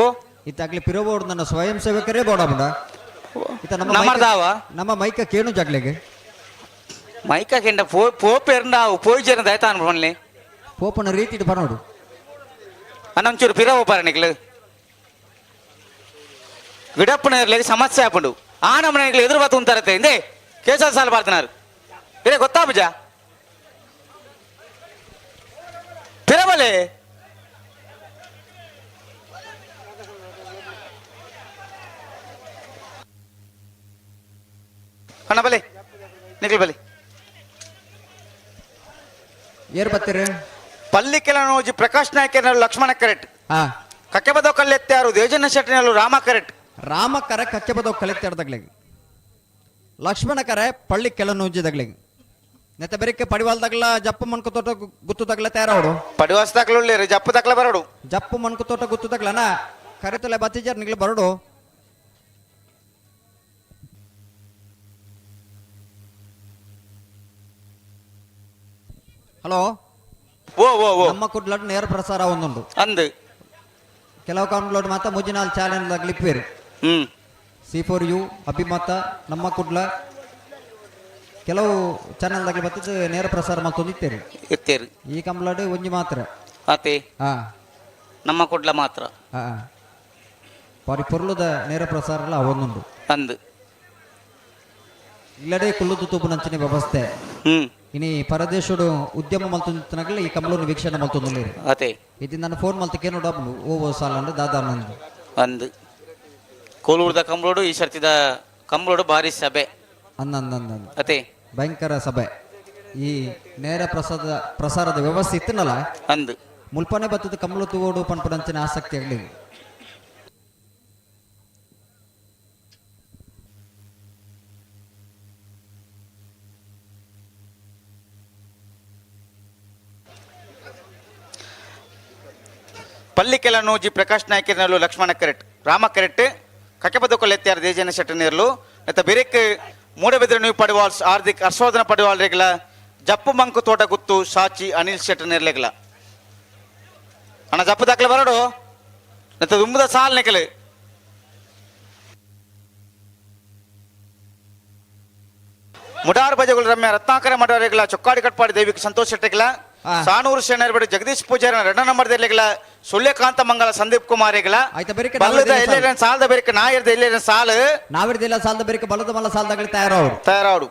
ಓ. ಇತ್ತಾಗ್ಲಿ ಪಿರೋ ಬೋರ್ಡ್ ನನ್ನ ಸ್ವಯಂ ಸೇವಕರೇ ಬೋಡ ಬಂಡ. ಇತ್ತ ನಮ್ಮ ನಮ್ಮರ್ದಾವ? ನಮ್ಮ ಮೈಕ ಕೇಣು ಜಾಗ್ಲೆಗೆ. ಮೈಕ ಕೆಂಡ ಪೋಪೇರ್ಂಡ ಪೋಯ್ಜನ ದಯತಾನ್ ಫೋನ್ಲಿ. ಪೋಪನ ರೀತಿ ಬರೋಡು. ಅಣ್ಣ, ಒಂಚೂರು ಪಿರ ಹೋಪಾರ ನಿಕ್ಲು. ಗಿಡಪ್ಪನ ಇರ್ಲಿಕ್ಕೆ ಸಮಸ್ಯೆ ಆಪುಂಡು. ಆ ನಮ್ಮನೆ ಎದುರು ಬತ್ತು ಉಂತಾರತ್ತೆ ಹಿಂದೆ ಕೇಸಲ್ ಸಾಲ ಬಾರ್ತಿನಾರು ಇರೇ ಗೊತ್ತಾ ಬುಜ ಪಿರಬಲೆ. ಅಣ್ಣ ಬಲೆ, ನಿಕ್ಲು ಬಲೆ. ಏರ್ ಬತ್ತೀರಿ? ಪಲ್ಲಿಕೆಲ ನೋಜಿ ಪ್ರಕಾಶ್ ನಾಯ್ಕನಲ್ಲೂ ಲಕ್ಷ್ಮಣ ಕರೆಕ್ಟ್. ಹಾ. ಕಕ್ಕೆಬದೋ ಕಲ್ಲೆತ್ತಾರು ದೇಜನ ಶೆಟ್ಟಿನಲ್ಲೂ ರಾಮ ಕರೆಕ್ಟ್. ರಾಮ ಕರೆ ಕಕ್ಕೆಬದೋ ಕಲೆತ್ತಾಡ್ದಾಗ್ಲಿಗೆ, ಲಕ್ಷ್ಮಣ ಕರೆ ಪಳ್ಳಿ ಕೆಲ ನೂಜಿದಾಗ್ಲಿಗೆ. ನೆತ್ತ ಬೆರಿಕೆ ಪಡಿವಾಲ್ದಾಗ್ಲ ಜಪ್ಪು ಮಣ್ಕು ತೋಟ ಗುತ್ತು ತಗ್ಲ ತಯಾರವಡು. ಪಡಿವಾಸ ದಾಖಲು ಜಪ್ಪು ದಾಖಲ ಬರೋಡು. ಜಪ್ಪು ಮಣ್ಕು ತೋಟ ಗುತ್ತು ತಗ್ಲನ ಕರೆತಲೆ ಬತ್ತಿಜಾರ್ ನಿಗ್ಲು ಬರೋಡು. ಹಲೋ. ಓ ಓ ಓ. ನಮ್ಮ ಕುಡ್ಲಡ್ ನೇರ ಪ್ರಸಾರ ಒಂದುಂಡು. ಅಂದು. ಕೆಲವು ಕೌಂಟ್ಲೋಡ್ ಮಾತ್ರ ಮುಜಿನಾಲ್ ಚಾಲೆಂಜ್ ಲಿಪ್ಪೇರು. C4U, ಅಭಿಮತ, ನಮ್ಮ ಕುಡ್ಲ ಕೆಲವು ಚಾನೆಲ್ ದಾಗ್ಲಿ ಬತ್ತದ ನೇರ ಪ್ರಸಾರ ಮಲ್ತೊಂದು ಇತ್ತೇರಿ. ಇತ್ತೇರಿ. ಈ ಕಂಬ್ಲಾಡ್ ಒಂಜಿ ಮಾತ್ರ. ಆತೆ. ಹಾ. ನಮ್ಮ ಕುಡ್ಲ ಮಾತ್ರ. ಹಾ, ಬಾರಿ ಪೊರ್ಲುದ ನೇರ ಪ್ರಸಾರ ಎಲ್ಲ ಒಂದುಂಡು. ಅಂದು. ಇಲ್ಲಡೆ ಕುಲ್ಲುದು ತೂಪುನಂಚಿನ ವ್ಯವಸ್ಥೆ. ಇನಿ ಪರದೇಶಡು ಉದ್ಯಮ ಮಲ್ತೊಂದಿತ್ತನಗಲ ಈ ಕಂಬ್ಲೂನು ವೀಕ್ಷಣೆ ಮಲ್ತೊಂದುಲ್ಲೇರು. ಅತೆ. ಇದು ನನ್ನ ಫೋನ್ ಮಲ್ತ ಕೇನೋಡು ಓ ಓ ಸಾಲ ಅಂದ್ರೆ ದಾದಾ ನಂದು. ಅಂದು. ಕೋಲೂರ್ದ ಕಂಬ್ಳೋಡು ಈ ಸರ್ತಿದ ಕಂಬ್ಳೋಡು ಭಾರಿ ಸಭೆ. ಅಂದ ಅಂದ ಅಂದ ಅಂದ. ಅತೆ. ಭಯಂಕರ ಸಭೆ. ಈ ನೇರ ಪ್ರಸಾರದ ವ್ಯವಸ್ಥೆ ಇತ್ತನಲ್ಲ. ಅಂದು. ಮುಲ್ಪನೆ ಬತ್ತದ ಕಂಬ್ಳು ತೂವೋಡು ಪನ್ಪುನಂಚಿನ ಆಸಕ್ತಿ ಆಗಲಿ. ಪಲ್ಲಿಕೆಲ ನೂಜಿ ಪ್ರಕಾಶ್ ನಾಯ್ಕನಲ್ಲೂ ಲಕ್ಷ್ಮಣ ಕರೆಕ್ಟ್, ರಾಮ ಕರೆಕ್ಟ್. ಕಕೆಪದಕೊಲ್ ಎತ್ತಾರ ದೇಜನ ಶೆಟ್ಟನೇರ್ಲು. ನೆತ್ತ ಬಿರಿಕ್ ಮೂಡಬಿದ್ರೆ ನೀವು ಪಡಿವಾಲ್ಸ್ ಹಾರ್ದಿಕ್ ಹರ್ಷವರ್ಧನ ಪಡಿವಾಲ್ ರೇಗಲ ಜಪ್ಪು ಮಂಕು ತೋಟ ಗುತ್ತು ಸಾಚಿ ಅನಿಲ್ ಶೆಟ್ಟನೇರ್ಲೆಗಲ. ಅಣ್ಣ, ಜಪ್ಪು ದಾಖಲೆ ಬರಡು. ನೆತ್ತ ದುಂಬುದ ಸಾಲ್ ನೆಕಲು. ಮುಡಾರ್ ಬಜೆಗಳು ರಮ್ಯ ರತ್ನಾಕರ ಮಡವರೆಗಳ ಚೊಕ್ಕಾಡಿ ಕಟ್ಪಾಡಿ ದೇವಿಗೆ ಸಂತೋಷ್ ಶೆಟ್ಟಿಗಳ. ಸಾನೂರು ಶೆಣರ್ಬೇಡಿ ಜಗದೀಶ್ ಪೂಜಾರಿ ಎರಡ ನಂಬರ್ ದೆರ್ಲೆಗಳ ಸುಳ್ಯಕಾಂತ ಮಂಗಲ ಸಂದೀಪ್ ಕುಮಾರ್ ಬೆರಿಕೆ ಬಲ್ಲದ ಎಲ್ಲೇನ ಸಾಲದ ಬೆರಿಕೆ ನಾಯರ್ದ ಎಲ್ಲೇನ ಸಾಲು. ನಾವಿರ್ದಿಲ್ಲ ಸಾಲದ ಬೆರಿಕೆ ಬಲ್ಲದ ಮಲ್ಲ ಸಾಲದಾಗಲಿ ತಯಾರವರು. ತಯಾರಾವಡು.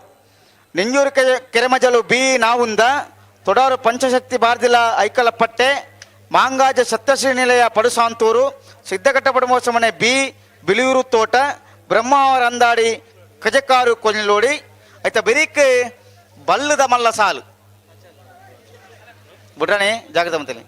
ನಿಂಜೂರು ಕೆರೆಮಜಲು ಬಿ ನಾವುಂದ ತೊಡಾರು ಪಂಚಶಕ್ತಿ ಬಾರ್ದಿಲ ಐಕಲ ಪಟ್ಟೆ ಮಾಂಗಾಜ ಸತ್ಯಶ್ರೀ ನಿಲಯ ಪಡುಸಾಂತೂರು ಸಿದ್ಧಘಟ್ಟ ಪಡುಮೋಸಮನೆ ಬಿ ಬಿಳಿಯೂರು ತೋಟ ಬ್ರಹ್ಮಾವರ ಅಂದಾಡಿ ಕಜಕಾರು ಕೊಲ್ಲೋಡಿ. ಆಯ್ತಾ ಬೆರಿಕ್ ಬಲ್ಲದ ಮಲ್ಲ ಸಾಲು ಬುಡ್ರಾಣಿ ಜಾಗ್ರತೆ ಮಂತಲಿ.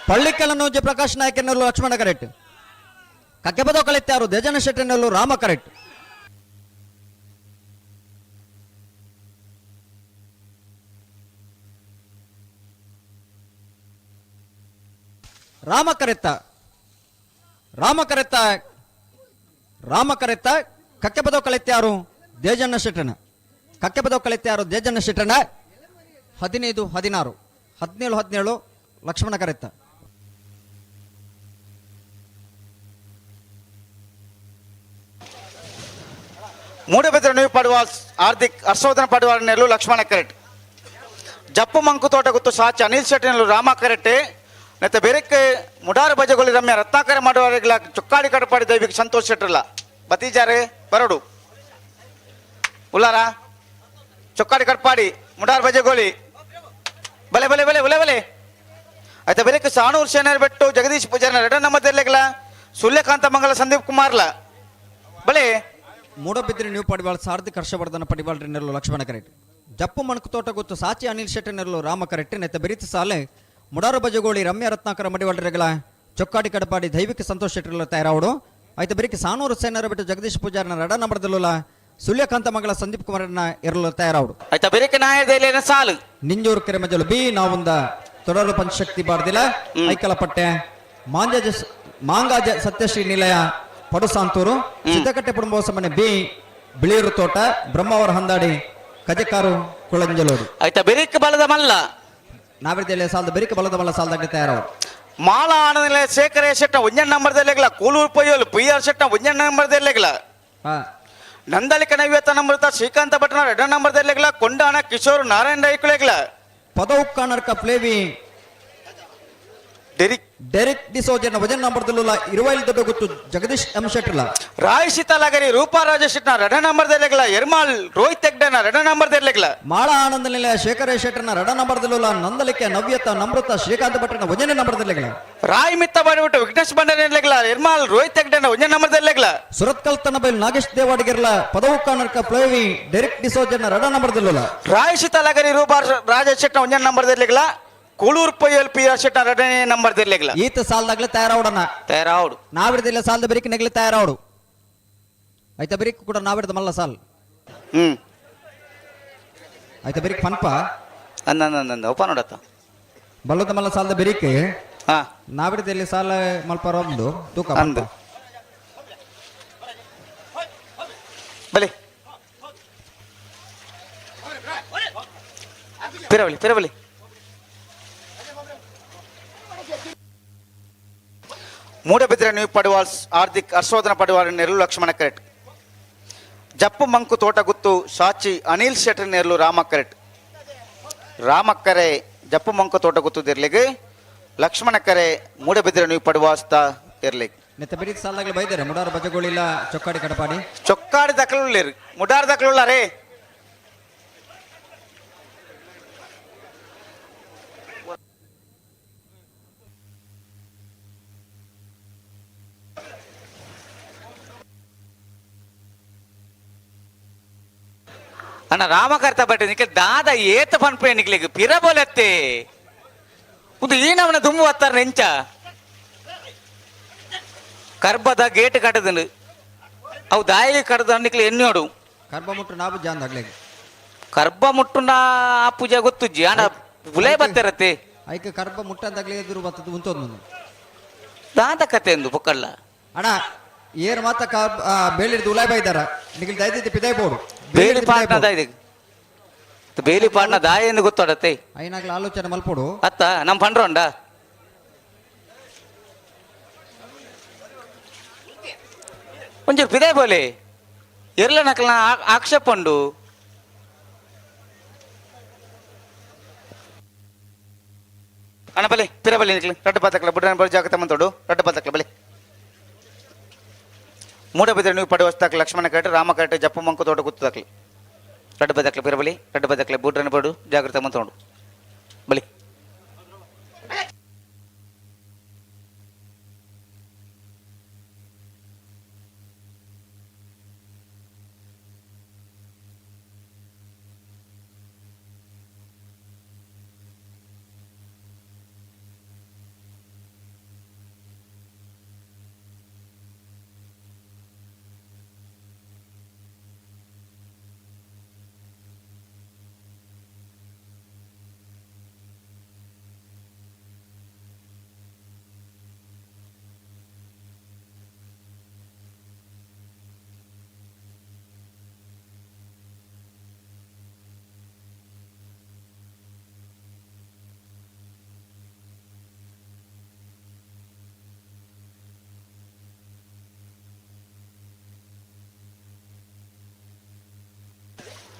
ಪಳ್ಳಿಕಲನ್ನು ಜಯಪ್ರಕಾಶ್ ನಾಯಕನಲ್ಲೂ ಲಕ್ಷ್ಮಣ ಕರೆಕ್ಟ್. ಕಕ್ಕೆಬದೋ ಕಳೆತ್ತಾರು ದೇಜನ ಶೆಟ್ಟನಲ್ಲೂ ರಾಮ ಕರೆಕ್ಟ್. ರಾಮಕರೆತ್ತ ರಾಮಕರೆತ್ತ ರಾಮಕರೆತ್ತ ಕಕ್ಕೆಪದವು ಕಳೆತ್ಯಾರು ದೇಜಣ್ಣ ಶೆಟ್ಟನ ಕಕ್ಕೆಪದವು ಕಳೆತ್ಯಾರು ದೇಜಣ್ಣ ಶೆಟ್ಟನ 15 16 17 17 ಲಕ್ಷ್ಮಣ ಕರೆತ್ತ. ಮೂಡಬೆದ್ರ ನೀವು ಪಡುವ ಹಾರ್ದಿಕ್ ಹರ್ಷವರ್ಧನ ಪಡುವಾರ್ ನೆಲ್ಲು ಲಕ್ಷ್ಮಣ ಕರೆಟ್ ಜಪ್ಪು ಮಂಕು ತೋಟ ಗುತ್ತು ಸಾಚಿ ಅನಿಲ್ ಶೆಟ್ಟಿ ನೆಲ್ಲು ರಾಮ ಕರೆಟ್ಟೆ ನೆತ್ತ ಬೇರೆಕ್ಕೆ ಮುಡಾರ ಬಜಗೊಳಿ ರಮ್ಯ ರತ್ನಾಕರ ಮಾಡುವವರೆಲ್ಲ ಚೊಕ್ಕಾಡಿ ಕಡಪಾಡಿ ದೈವಿಕ ಸಂತೋಷ್ ಶೆಟ್ಟರ್ಲ ಬತೀಜಾರೆ ಬರಡು ಉಲ್ಲಾರ ಚೊಕ್ಕಾಡಿ ಕಟ್ಪಾಡಿ ಮುಡಾರ ಬಜಗೋಳಿ ಬಲೆ ಬಲೆ ಬಲೆ ಬಲೆ ಬಲೆ ಆಯ್ತಾ ಬೇರೆಕ್ಕೆ ಸಾಣೂರು ಶೇನರ್ ಬೆಟ್ಟು ಜಗದೀಶ್ ಪೂಜಾರಿನ ಎರಡ ನಮ್ಮ ತೆರ್ಲೆಗ್ಲ ಸೂರ್ಯಕಾಂತ ಮಂಗಲ ಸಂದೀಪ್ ಕುಮಾರ್ಲ ಬಲೆ. ಮೂಡಬಿದ್ರೆ ನೀವು ಪಡಿವಾಳ್ ಸಾರ್ಧಿಕ ಹರ್ಷವರ್ಧನ ಪಡಿವಾಳ್ ನೆರಳು ಲಕ್ಷ್ಮಣ ಕರೆಟ್ ಜಪ್ಪು ಮಣಕು ತೋಟ ಗೊತ್ತು ಸಾಚಿ ಅನಿಲ್ ಶೆಟ್ಟಿ ನೆರಳು ರಾಮ ಕರೆಟ್ಟಿ ನೆತ್ತ ಬೆರಿತ ಸಾಲೆ ಮುಡಾರು ಬಜಗೋಳಿ ರಮ್ಯ ರತ್ನಾಕರ ಮಡಿವಾಳ್ರೆಗಳ ಚೊಕ್ಕಾಡಿ ಕಡಪಾಡಿ ದೈವಿಕ ಸಂತೋಷ್ ಶೆಟ್ಟಿರಲು ತಯಾರಾವಡು ಆಯ್ತು ಬೆರಿಕೆ ಸಾನೂರು ಸೇನರ ಬಿಟ್ಟು ಜಗದೀಶ್ ಪೂಜಾರನ ರಡ ನಂಬರ್ದಲ್ಲುಲ ಸೂರ್ಯಕಾಂತ ಮಂಗಳ ಸಂದೀಪ್ ಕುಮಾರನ ಎರಲು ತಯಾರಾವಡು ಆಯ್ತಾ ಬೆರಿಕೆ ನಾಯದೈಲೇನ ಸಾಲು. ನಿಂಜೂರು ಕೆರೆಮಜಲು ಬಿ ನಾವುಂದ ತೊಡರು ಪಂಚಶಕ್ತಿ ಬಾರ್ದಿಲ ಐಕಲಪಟ್ಟೆ ಮಾಂಜ ಮಾಂಗಾಜ ಸತ್ಯಶ್ರೀ ನಿಲಯ ಪಡುಸಾಂತೂರು ಸಿದ್ದಕಟ್ಟೆ ಕುಟುಂಬ ಬಿ ಬಿಳಿಯೂರು ತೋಟ ಬ್ರಹ್ಮಾವರ ಹಂದಾಡಿ ಕಜಕಾರು ಕುಳಂಜಲೋಡು. ಆಯ್ತಾ ಬೆರಿಕೆ ಬಲದ ಮಲ್ಲ ನಾವಿರ್ದೆಲ್ಲ ಸಾಲದ ಬೆರಿಕೆ ಬಲದ ಮಲ್ಲ ಸಾಲದಾಗ ತಯಾರವು. ಮಾಳ ಆನಂದ ಶೇಖರ ಶೆಟ್ಟ ಒಂಜನ್ ನಂಬರ್ದಲ್ಲೆಗ್ಲ ಕೂಲೂರು ಪೊಯ್ಯೋಲು ಪಿ ಆರ್ ಶೆಟ್ಟ ಒಂಜನ್ ನಂಬರ್ದಲ್ಲೆಗ್ಲ ನಂದಲಿಕ ನವ್ಯತ ನಮೃತ ಶ್ರೀಕಾಂತ ಭಟ್ನ ಎರಡ ನಂಬರ್ದಲ್ಲೆಗ್ಲ ಕೊಂಡಾಣ ಕಿಶೋರ್ ನಾರಾಯಣ ರೈಕುಲೆಗ್ಲ ಪದವು ಫ್ಲೇವಿ ಡೆರಿಕ್ ಡೆರಿಕ್ ಡಿಸೋಜನ ವಜನ್ ನಂಬರ್ದಲ್ಲ ಇರುವೈಲ್ ದೊಡ್ಡ ಗೊತ್ತು ಜಗದೀಶ್ ಎಂ ಶೆಟ್ಟರ್ಲ ರಾಯ್ ಸೀತಾಲಗರಿ ರೂಪಾ ರಾಜ ಶೆಟ್ನ ರಡ ನಂಬರ್ದಲ್ಲೆಗ್ಲ ಎರ್ಮಾಲ್ ರೋಹಿತ್ ಹೆಗ್ಡನ ರಡ ನಂಬರ್ದಲ್ಲೆಗ್ಲ ಮಾಳ ಆನಂದ ನಿಲಯ ಶೇಖರ ಶೆಟ್ಟರ್ನ ರಡ ನಂಬರ್ದಲ್ಲ ನಂದಲಿಕೆ ನವ್ಯತ ನಮೃತ ಶ್ರೀಕಾಂತ ಭಟ್ರನ ವಜನ ನಂಬರ್ದಲ್ಲೆಗ್ಲ ರಾಯ್ ಮಿತ್ತ ಬಾಡಿಬಿಟ್ಟು ವಿಘ್ನೇಶ್ ಬಂಡನೆಗ್ಲ ಎರ್ಮಾಲ್ ರೋಹಿತ್ ಹೆಗ್ಡನ ಒಂಜನ್ ನಂಬರ್ದಲ್ಲೆಗ್ಲ ಸುರತ್ಕಲ್ ತನ್ನ ಬೈಲ್ ನಾಗೇಶ್ ದೇವಾಡಿಗೆರ್ಲ ಪದವು ಕಾನರ್ಕ ಫ್ಲೇವಿ ಡೆರಿಕ್ ಡಿಸೋಜನ ರಡ ನಂಬರ್ದಲ್ಲ ರಾಯ್ ಸೀತಾಲಗರಿ ರೂಪಾ ರಾಜ ಶೆಟ್ನ ಒಂಜನ್ ನಂಬರ್ದಲ್ಲೆಗ್ಲ ಕೂಳೂರು ಪೊಯ್ಯೋಲ್ ಪಿ ಆರ್ ಶೆಟ್ನ ರಡನೇ ನಂಬರ್ದಲ್ಲೆಗ್ಲ ಈತ ಸಾಲದಾಗ್ಲೆ ತಯಾರಾವಡನ ತಯಾರಾವಡು ನಾವಿಡ್ದಿಲ್ಲ ಸಾಲದ ಬೆರಿಕೆ ನೆಗ್ಲಿ ತಯಾರಾವಡು ಆಯ್ತಾ ಬೆರಿಕ್ ಕೂಡ ನಾವಿಡ್ದ ಮಲ್ಲ ಸಾಲ್ ಆಯ್ತಾ ಬೆರಿಕ್ ಪನ್ಪ ಅಂದ ಒಪ್ಪ ನೋಡತ್ತ ಬಲ್ಲದ ಮಲ್ಲ ಸಾಲದ ಬೆರಿಕೆ ನಾವಿಡ್ದಲ್ಲಿ ಸಾಲ ಮಲ್ಪಾರ ಒಂದು ತೂಕ ಅಂದು ಬಲೆ ಪಿರವಳಿ ಪಿರವಳಿ ಮೂಡಬಿದ್ರೆ ನ್ಯೂ ಪಡುವಾಲ್ಸ್ ಹಾರ್ದಿಕ್ ಹರ್ಷವರ್ಧನ ಪಡುವಾಲ್ ನೆರಳು ಲಕ್ಷ್ಮಣ ಕರೆಟ್ ಜಪ್ಪು ಮಂಕು ತೋಟಗುತ್ತು ಸಾಚಿ ಅನಿಲ್ ಶೆಟ್ಟರ್ ನೆರಳು ರಾಮ ಕರೆಟ್ ರಾಮಕ್ಕರೆ ಜಪ್ಪು ಮಂಕು ತೋಟಗುತ್ತು ಇರ್ಲಿಗೆ ಲಕ್ಷ್ಮಣ ಕರೆ ಮೂಡಬಿದ್ರೆ ನ್ಯೂ ಪಡುವಾಸ್ತ ಇರ್ಲಿಗೆ ನೆತ್ತ ಬೆರಿಕ್ ಸಾಲದಾಗಲೇ ಬೈದಾರೆ ಮುಡಾರ ಬಜಗೋಳಿಲ್ಲ ಚೊಕ್ಕಾಡಿ ಕಡಪಾಡಿ ಚೊಕ್ಕಾಡಿ ದಕ್ಕಲುಳ್ಳೇರು ಮುಡಾರ ದಕ್ಕಲುಳ್ಳಾರೇ ಅಣ್ಣ ರಾಮಕರ್ತ ಭಟ್ ನಿಕ್ಕೆ ದಾದ ಏತ ಪನ್ಪೆ ನಿಕ್ಲಿಗೆ ಪಿರ ಬೋಲೆತ್ತೆ ಒಂದು ಈ ನವನ ದುಮ್ಮು ಹತ್ತಾರ ನೆಂಚ ಕರ್ಬದ ಗೇಟ್ ಕಟ್ಟದನು ಅವು ದಾಯಿ ಕಡದ ನಿಕ್ಲೆ ಎಣ್ಣೋಡು ಕರ್ಬ ಮುಟ್ಟು ನಾಬು ಜಾನ್ ದಾಗ್ಲೆ ಕರ್ಬ ಮುಟ್ಟು ನಾ ಆ ಪೂಜೆ ಗೊತ್ತುಜ್ಜಿ ಅಣ್ಣ ಬುಲೆ ಬತ್ತಿರತ್ತೆ ಐಕ ಕರ್ಬ ಮುಟ್ಟಂದಾಗ್ಲೇ ಎದುರು ಬತ್ತದ ಉಂತೊಂದು ದಾದ ಕತೆ ಎಂದು ಪೊಕ್ಕಲ್ಲ ಅಣ್ಣ ಏರ್ ಮಾತ ಬೇಲಿಡ್ದು ಉಲಾಯ್ ಬೈದಾರ ನಿಗಿಲ್ ದಯದಿದ್ದು ಪಿದಾಯ್ ಬೋಡು ಬೇಲಿ ಪಾಟ್ನ ದಾಯ್ದೆ ಬೇಲಿ ಪಾಟ್ನ ದಾಯ ಎಂದು ಗೊತ್ತಾಡತ್ತೆ ಐನಾಗ್ಲ ಆಲೋಚನೆ ಮಲ್ಪೋಡು ಅತ್ತ ನಮ್ಮ ಪಂಡ್ರೋಂಡ ಒಂಚೂರು ಪಿದಾಯ್ ಬೋಲೆ ಎರ್ಲ ನಕಲ್ನ ಆಕ್ಷೇಪ ಉಂಡು ಅಣ್ಣ ಬಲೆ ಪಿರ ಬಲೆ ನಿಕ್ಲಿ ರಡ್ಡ ಪಾತಕ್ಲ ಬುಡ್ಡನ ಬರೋ ಜಾಗತ ಮಂತೋಡು ರಡ್ಡ ಪಾತಕ್ಲ ಬಲೆ ಮೂಡಬಿದ್ರೆ ನೀವು ಪಡುವ ಲಕ್ಷ್ಮಣ ಕರೆಟ್ ರಾಮ ಕರೆಟ್ ಜಪ್ಪು ಮಂಕು ತೋಟ ಗುತ್ತದಾಕ್ಲಿ ರಡ್ಡ ಬದಕ್ಲೆ ಪಿರಬಲಿ ರಡ್ಡ ಬದಕ್ಲೆ ಬುಡ್ರನ ಬಡು ಜಾಗ್ರತೆ ಮಂತೋಡು ಬಲಿ.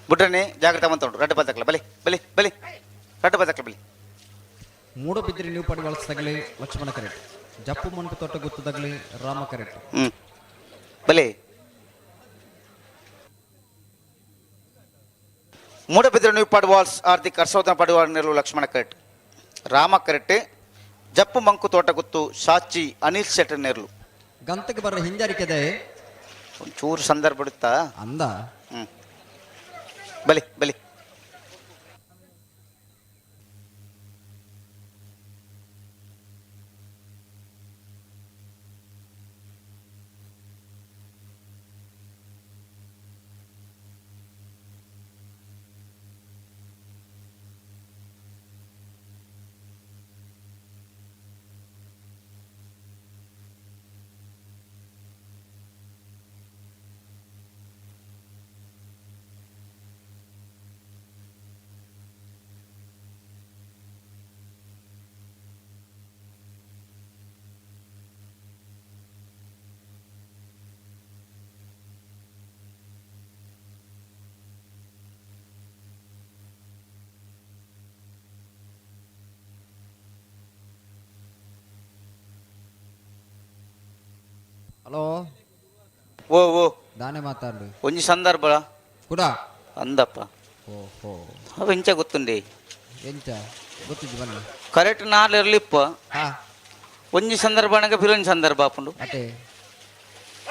ಬುಡ್ರನೆ ಜಾಗ್ರತೆ ಮಂತುಂಡು ರಡ್ಡು ಪದಕ್ಲ ಬಲಿ ಬಲಿ ಬಲಿ ರಡ್ಡು ಪದಕ್ಲ ಬಲಿ. ಮೂಡಬಿದ್ರಿ ನೀವು ಪಡಿ ಬಳಸತಗಲಿ ಲಕ್ಷ್ಮಣ ಕರೆಟ್, ಜಪ್ಪು ಮಂಟು ತೋಟ ಗುತ್ತದಗಲಿ ರಾಮ ಕರೆಟ್. ಬಲಿ. ಮೂಡಬಿದ್ರೆ ನೀವು ಪಡ್ವಾಲ್ಸ್ ಆರ್ದಿಕ್ ಹರ್ಷವರ್ಧನ ಪಡ್ವಾಲ್ ನೆರಳು ಲಕ್ಷ್ಮಣ ಕರೆಟ್, ರಾಮ ಕರೆಟ್, ಜಪ್ಪು ಮಂಕು ತೋಟ ಗುತ್ತು ಸಾಚಿ ಅನಿಲ್ ಶೆಟ್ಟರ್ ನೆರಳು. ಗಂತಕ್ಕೆ ಬರ ಹಿಂಜರಿಕೆದೆ ಒಂಚೂರು ಸಂದರ್ಭ ಬಿಡುತ್ತಾ ಅಂದ. ಬಲಿ ಬಲಿ. ಹಲೋ. ಓ ಓ ದಾನೆ ಮಾತಾಡು ಒಂಜಿ ಸಂದರ್ಭ ಕೂಡ ಅಂದಪ್ಪ. ಓಹೋ ಅವ ಎಂಚ ಗೊತ್ತುಂಡಿ? ಎಂಚ ಗೊತ್ತಿದ್ದು ಬನ್ನಿ. ಕರೆಕ್ಟ್ ನಾಲ್ ಇರ್ಲಿಪ್ಪ. ಒಂಜಿ ಸಂದರ್ಭ ಅನಗ ಫಿರೊಂಜಿ ಸಂದರ್ಭ ಆಪುಂಡು. ಅತೆ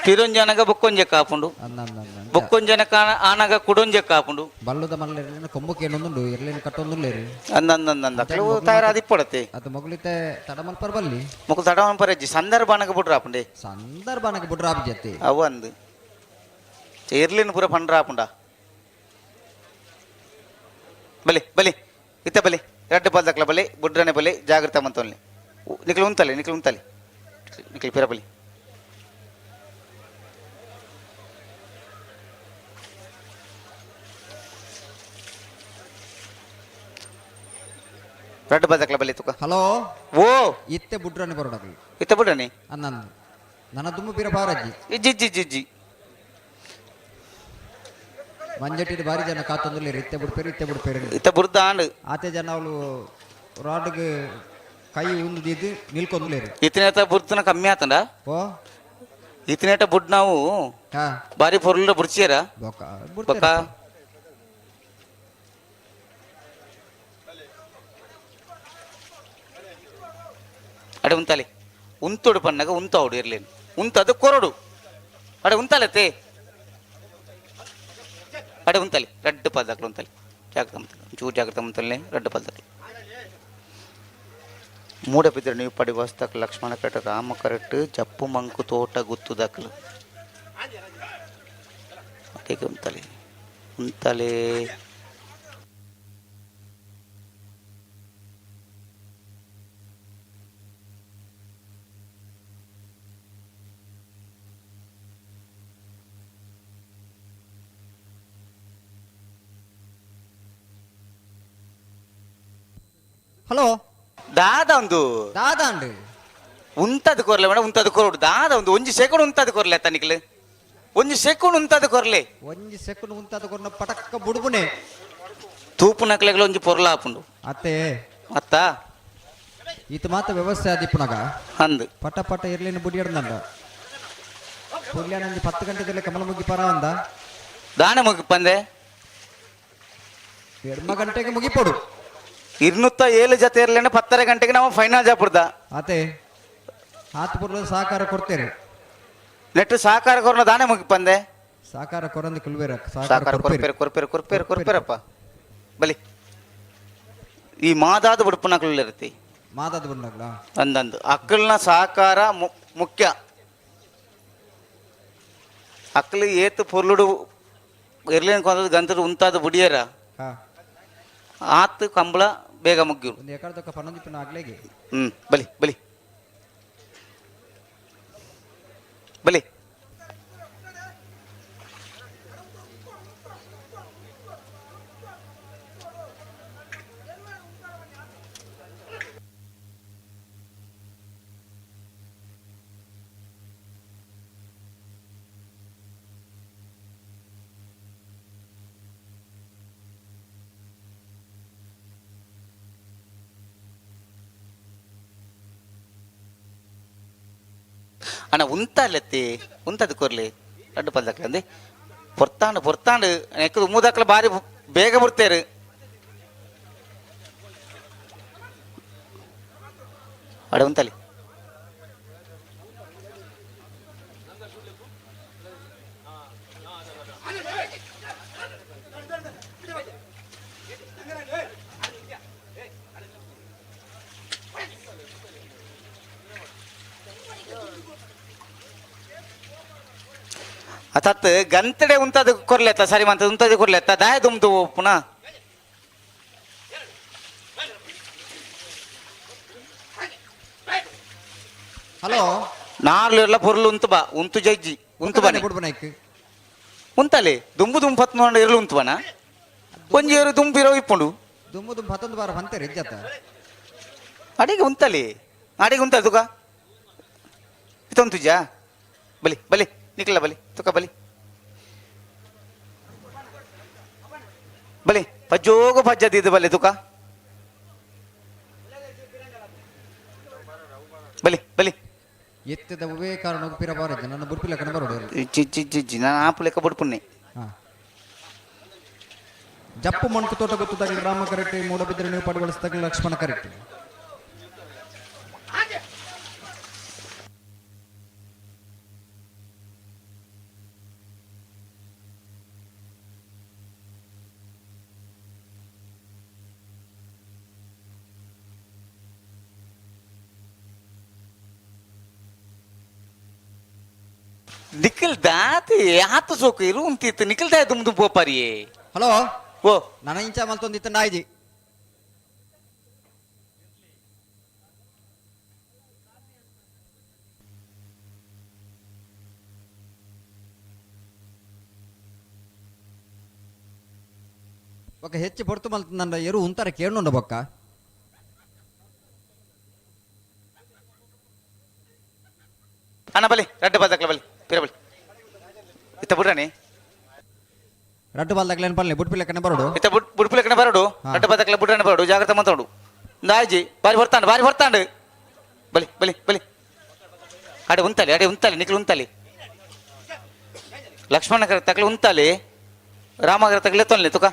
ಫಿರೊಂಜಿ ಅನಗ ಬೊಕ್ಕೊಂಜೆಕ್ಕ ಆಪುಂಡು. ಅಂದ ಅಂದ ಅಂದ. ಬೊಕ್ಕೊಂಜಿ ಅನಕ ಆನಗ ಕುಡೊಂಜೆಕ್ಕ ಆಪುಂಡು. ಬಲ್ಲುದ ಮಲ್ಲ ಎರ್ಲಿನ ಕೊಂಬು ಕೇನೊಂದುಂಡು ಎರ್ಲಿನ ಕಟ್ಟೊಂದುಲ್ಲೇರು. ಅಂದ ಅಂದ ಅಂದ ಅಂದ. ಅಕ್ಲು ತಯಾರಾದಿಪ್ಪಡತೆ. ಅದು ಮಗುಲಿತೆ ತಡಮಲ್ಪರ್ ಬಲ್ಲಿ. ಮೊಕುಲು ತಡಮಲ್ಪರ್ ಅಜ್ಜಿ ಸಂದರ್ಭ ಅನಗ ಬುಡ್ರ ಆಪುಂಡೆ. ಸಂದರ್ಭ ಅನಗ ಬುಡ್ರ ಆಪುಜತ್ತೆ. ಅವು ಅಂದು ಎರ್ಲಿನ ಪೂರ ಪಂಡ್ರ ಆಪುಂಡ. ಬಲಿ ಬಲಿ ಇತ್ತ ಬಲಿ ರಡ್ಡು ಪಾಲ್ದಕ್ಲ ಬಲಿ ಬುಡ್ರನೆ ಬಲಿ ಜಾಗ್ರತೆ ಮಂತೊನ್ಲಿ. ನಿಕ್ಲು ಉಂತಲೆ ನಿಕ್ಲು ಉಂತಲೆ ನಿಕ್ಲು ಪಿರ ಬಲಿ. ರಡ್ಡು ಪಾಲ್ದಕ್ಲ ಬಲಿ ತುಕ. ಹಲೋ. ಓ ಇತ್ತೆ ಬುಡ್ರನೆ ಬರೋಡಕ್ಲು. ಇತ್ತೆ ಬುಡ್ರನೆ ಅನ್ನಂದು ನನ್ನ ದುಮ್ಮು ಪಿರ ಬಾರಜ್ಜಿ. ಇಜ್ಜಿ ಇಜ್ಜಿ ಇಜ್ಜಿ ಇಜ್ಜಿ. ಮಂಜಟ್ಟಿಡ್ ಬಾರಿ ಜನ ಕಾತೊಂದುಲ್ಲೇರು ಇತ್ತೆ ಬುಡ್ಪೇರು ಇತ್ತೆ ಬುಡ್ಪೇರು. ಇತ್ತೆ ಬುಡ್ದ ಆಂಡ್. ಆತೆ ಜನ ಅವಳು ರಾಡ್ಗ್ ಕೈ ಉಂದು ದೀದ್ ನಿಲ್ಕೊಂದುಲ್ಲೇರು. ಇತ್ತಿನೇತ ಬುಡ್ತನ ಕಮ್ಮಿ ಆತಂಡ. ಓ ಇತ್ತಿನೇಟ ಬುಡ್ ನಾವು ಬಾರಿ ಪೊರ್ಲ ಬುಡ್ಚಿಯರ ಬೊಕ್ಕ ಬೊಕ್ಕ. ಅಡೆ ಉಂತಾಲೆ ಉಂತೋಡು ಪನ್ನಗ ಉಂತಾವಡು ಇರ್ಲೇನು ಉಂತದು ಕೊರಡು ಅಡೆ ಉಂತಾಲತ್ತೆ ಅಡೆ ಉಂತಾಲೆ ರಡ್ಡು ಪಾಲ್ದಾಕ್ಲು ಉಂತಾಲೆ ಜಾಗ್ರತೆ ಮಂತಲೆ ಚೂರು ಜಾಗ್ರತೆ ಮಂತಲೆ ರಡ್ಡು ಪಾಲ್ದಾಕ್ಲು. ಮೂಡಬಿದ್ರೆ ನೀವು ಪಡಿವಸ್ತಕ್ ಲಕ್ಷ್ಮಣ ಕರೆಟ್ ರಾಮ ಕರೆಟ್ ಜಪ್ಪು ಮಂಕು ತೋಟ ಗುತ್ತು ದಾಖಲು ಅದೇಗೆ ಉಂತಾಲೆ ಉಂತಾಲೆ. ಹಲೋ. ದಾದ ಒಂದು ದಾದ ಅಂಡು ಉಂತದ ಕೊರ್ಲೆ ಮೇಡಮ್ ಉಂತದ ಕೊರಡು ದಾದ ಒಂದು ಒಂಜಿ ಸೆಕೆಂಡ್ ಉಂತದ ಕೊರ್ಲೆ ತನಿಕ್ಲೆ ಒಂಜಿ ಸೆಕೆಂಡ್ ಉಂತದ ಕೊರ್ಲೆ ಒಂಜಿ ಸೆಕೆಂಡ್ ಉಂತದ ಕೊರ್ನ ಪಟಕ್ಕ ಬುಡುಬುನೆ ತೂಪು ನಕ್ಲೆಗಳ ಒಂಜಿ ಪೊರ್ಲ ಆಪುಂಡು ಅತ್ತೆ ಅತ್ತ ಈತ ಮಾತ ವ್ಯವಸ್ಥೆ ಆದಿಪ್ಪುನಗ ಅಂದು ಪಟ ಪಟ ಇರ್ಲಿನ ಬುಡಿಯಡ್ದಂಡ ಪುಲ್ಯಾನಂಜಿ 10 ಗಂಟೆದಲ್ಲೇ ಕಮಲ ಮುಗಿ ಪರ ಅಂದ ದಾನ ಮುಗಿಪಂದೆ ಎಡ್ಮ ಗಂಟೆಗೆ ಮುಗಿಪೊಡು 207 ಜೊತೆ ಇರ್ಲೇನೆ 10:30 ಗಂಟೆಗೆ ನಾವು ಫೈನಲ್ ಜಾಪುರ್ದ ಅತೆ ಆತ್ಪುರ್ಲ ಸಹಕಾರ ಕೊಡ್ತೇನೆ ನೆಟ್ಟು ಸಹಕಾರ ಕೊರ್ನ ದಾನೆ ಮುಗಿಪಂದೆ ಸಹಕಾರ ಕೊರಂದು ಕುಲ್ವೇರ ಸಹಕಾರ ಕೊರ್ಪೇರು ಕೊರ್ಪೇರು ಕೊರ್ಪೇರು ಕೊರ್ಪೇರಪ್ಪ ಬಲಿ ಈ ಮಾದಾದ ಬುಡುಪನಕುಲು ಇರುತ್ತೆ ಮಾದಾದ ಬುಡ್ನಕುಲ ಅಂದಂದು ಅಕ್ಕಲ್ನ ಸಹಕಾರ ಮುಖ್ಯ ಅಕ್ಕಲು ಏತು ಪೊರ್ಲುಡು ಇರ್ಲೇನು ಕೊಂದದ್ದು ಗಂತದ ಉಂತಾದ ಬುಡಿಯರ ಆತು ಕಂಬಳ ಬೇಗ ಮುಗ್ಗಿರು ಒಂದು ಎಕರೆ ಪನ್ನೊಂದು ಪಿನ ಆಗ್ಲೇಗೆ. ಬಲಿ ಬಲಿ ಬಲಿ. ಅಣ್ಣ ಉಂತಾಲೆತ್ತಿ ಉಂತದ ಕೊರ್ಲಿ ರಡ್ಡು ಪಲ್ದಕ್ಲೆ ಅಂದೆ ಪೊರ್ತಾಂಡು ಪೊರ್ತಾಂಡು ನೆಕ್ಕದು ಉಮ್ಮುದಕ್ಲೆ ಬಾರಿ ಬೇಗ ಬರ್ತೇರು ಅಡೆ ಉಂತಲಿ ಅತತ್ ಗಂತಡೆ ಉಂತದ ಕೊರ್ಲೆತ್ತ ಸರಿ ಮಂತ ಉಂತದ ಕೊರ್ಲೆತ್ತ ದಾಯ ದುಮ್ದು ಪುನಃ ಹಲೋ ನಾರ್ಲು ಎಲ್ಲ ಪೊರ್ಲು ಉಂತು ಬಾ ಉಂತು ಜಜ್ಜಿ ಉಂತು ಬನ್ನಿ ಉಂತಲೆ ದುಂಬು ದುಂಬು ಪತ್ ನೋಡ ಇರಲು ಉಂತು ಬನ ಒಂಜಿ ಏರು ದುಂಬಿರೋ ಇಪ್ಪುಂಡು ದುಂಬು ದುಂಬು ಹತ್ತೊಂದು ಬಾರ ಬಂತೇರಿ ಇಜ್ಜತ್ತ ಅಡಿಗೆ ಉಂತಲೆ ಅಡಿಗೆ ಉಂತಲೆ ತುಕ ಇತ್ತೊಂತುಜಾ ಬಲಿ ಬಲಿ ನಿಕ್ಲ ಬಲಿ ತುಕ ಬಲಿ ಬಲಿ ಪಜ್ಜೋಗು ಪಜ್ಜದಿದ್ದು ಬಲಿ ತುಕ ಬಲಿ ಬಲಿ ಎತ್ತದ ಒವೇ ಕಾರಣಕ್ಕೂ ಪಿರ ಬಾರಜ್ಜ ನನ್ನ ಬುಡ್ಪಿಲ ಕಣ ಬರೋಡು ಜಿ ಜಿ ಜಿ ಜಿ ನಾನು ಆಪು ಲೆಕ್ಕ ಬುಡ್ಪುನ್ನೆ. ಜಪ್ಪು ಮಣ್ಕು ತೋಟ ಗೊತ್ತದಾಗಲಿ ರಾಮ ಕರೆಕ್ಟ್, ಮೂಡಬಿದ್ರೆ ನೀವು ಪಡವಳಿಸಿದಾಗ ಲಕ್ಷ್ಮಣ ಕರೆಕ್ಟ್. ನಿಖಲ್ ದಾತಿ ಆತ ಸೋಕು ಇರು ಉಂತಿತ್ತು ನಿಖಲ್ ದಾಯ ದುಮ್ ದುಮ್ ಪೋಪಾರಿಯೇ. ಹಲೋ ಓ ನನ್ನ ಇಂಚ ಮಲ್ತೊಂದಿತ್ತು ನಾಯಿಜಿ. ಬೊಕ್ಕ ಹೆಚ್ಚು ಪೊರ್ತು ಮಲ್ತ ನನ್ನ ಎರು ಉಂತಾರೆ ಕೇಳುಂಡ ಬೊಕ್ಕ. ಅಣ್ಣ ಬಲಿ ರಡ್ಡು ಬದಕ್ಲ ಬಲಿ ಪಿರ ಬಲಿ ಇತ್ತ ಬುಡ್ರಾಣಿ ರಡ್ಡು ಬಾಲ್ದಾಗ್ಲೇನು ಪಲ್ಲೆ ಬುಡ್ಪಿಲೆ ಕಣೆ ಬರೋಡು ಇತ್ತ ಬುಡ್ ಬುಡ್ಪಿಲೆ ಕಣೆ ಬರೋಡು ರಡ್ಡು ಬದಕ್ಲ ಬುಡ್ರಾಣಿ ಬರೋಡು ಜಾಗ್ರತೆ ಮಾತಾಡು ದಾಜಿ ಬಾರಿ ಹೊರ್ತಾಂಡು ಬಾರಿ ಹೊರ್ತಾಂಡು ಬಲಿ ಬಲಿ ಬಲಿ ಅಡೆ ಉಂತಾಲಿ ಅಡೆ ಉಂತಾಲಿ ನಿಖಲ್ ಉಂತಾಲಿ ಲಕ್ಷ್ಮಣ ತಕ್ಲೆ ಉಂತಾಲಿ ರಾಮಗರ ತಕ್ಲೆ ತೊನ್ಲಿ ತುಕ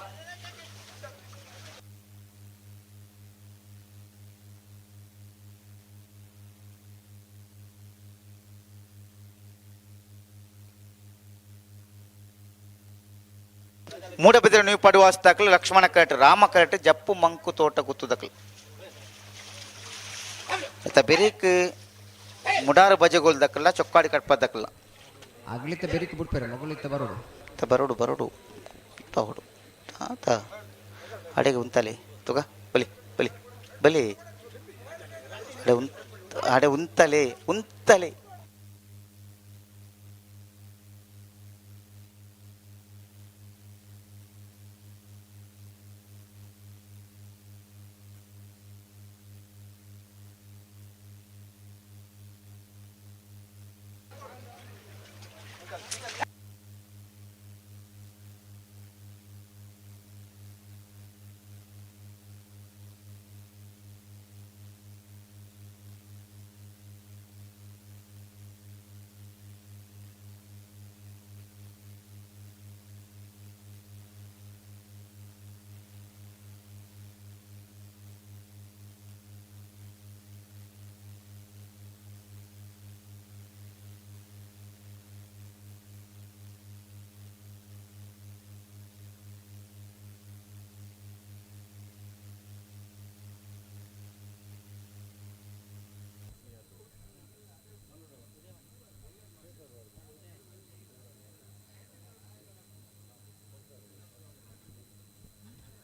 ಮೂಡಬಿದ್ರೆ ನೀವು ಪಡುವಾಸ್ತಾಕ್ಲು ಲಕ್ಷ್ಮಣ ಕರೆಟ್ ರಾಮ ಕರೆಟ್ ಜಪ್ಪು ಮಂಕು ತೋಟ ಗುತ್ತುದಕ್ಲು ಆತ ಬೆರಿಕ್ ಮುಡಾರು ಬಜೆಗೋಲ್ ದಕ್ಕಲ್ಲ ಚೊಕ್ಕಾಡಿ ಕಟ್ಪದಕ್ಕಲ್ಲ ಅಗ್ಲಿತ್ತ ಬೆರಿಕ್ ಬಿಡ್ಪೇರೆ ಮಗುಲಿತ್ತ ಬರೋಡು ತ ಬರೋಡು ಬರೋಡು ತಗೋಡು ತಾತ ಅಡೆಗೆ ಉಂತಲೆ ತುಗ ಬಲಿ ಬಲಿ ಬಲಿ ಅಡೆ ಉಂತ ಅಡೆ ಉಂತಲೆ ಉಂತಲೆ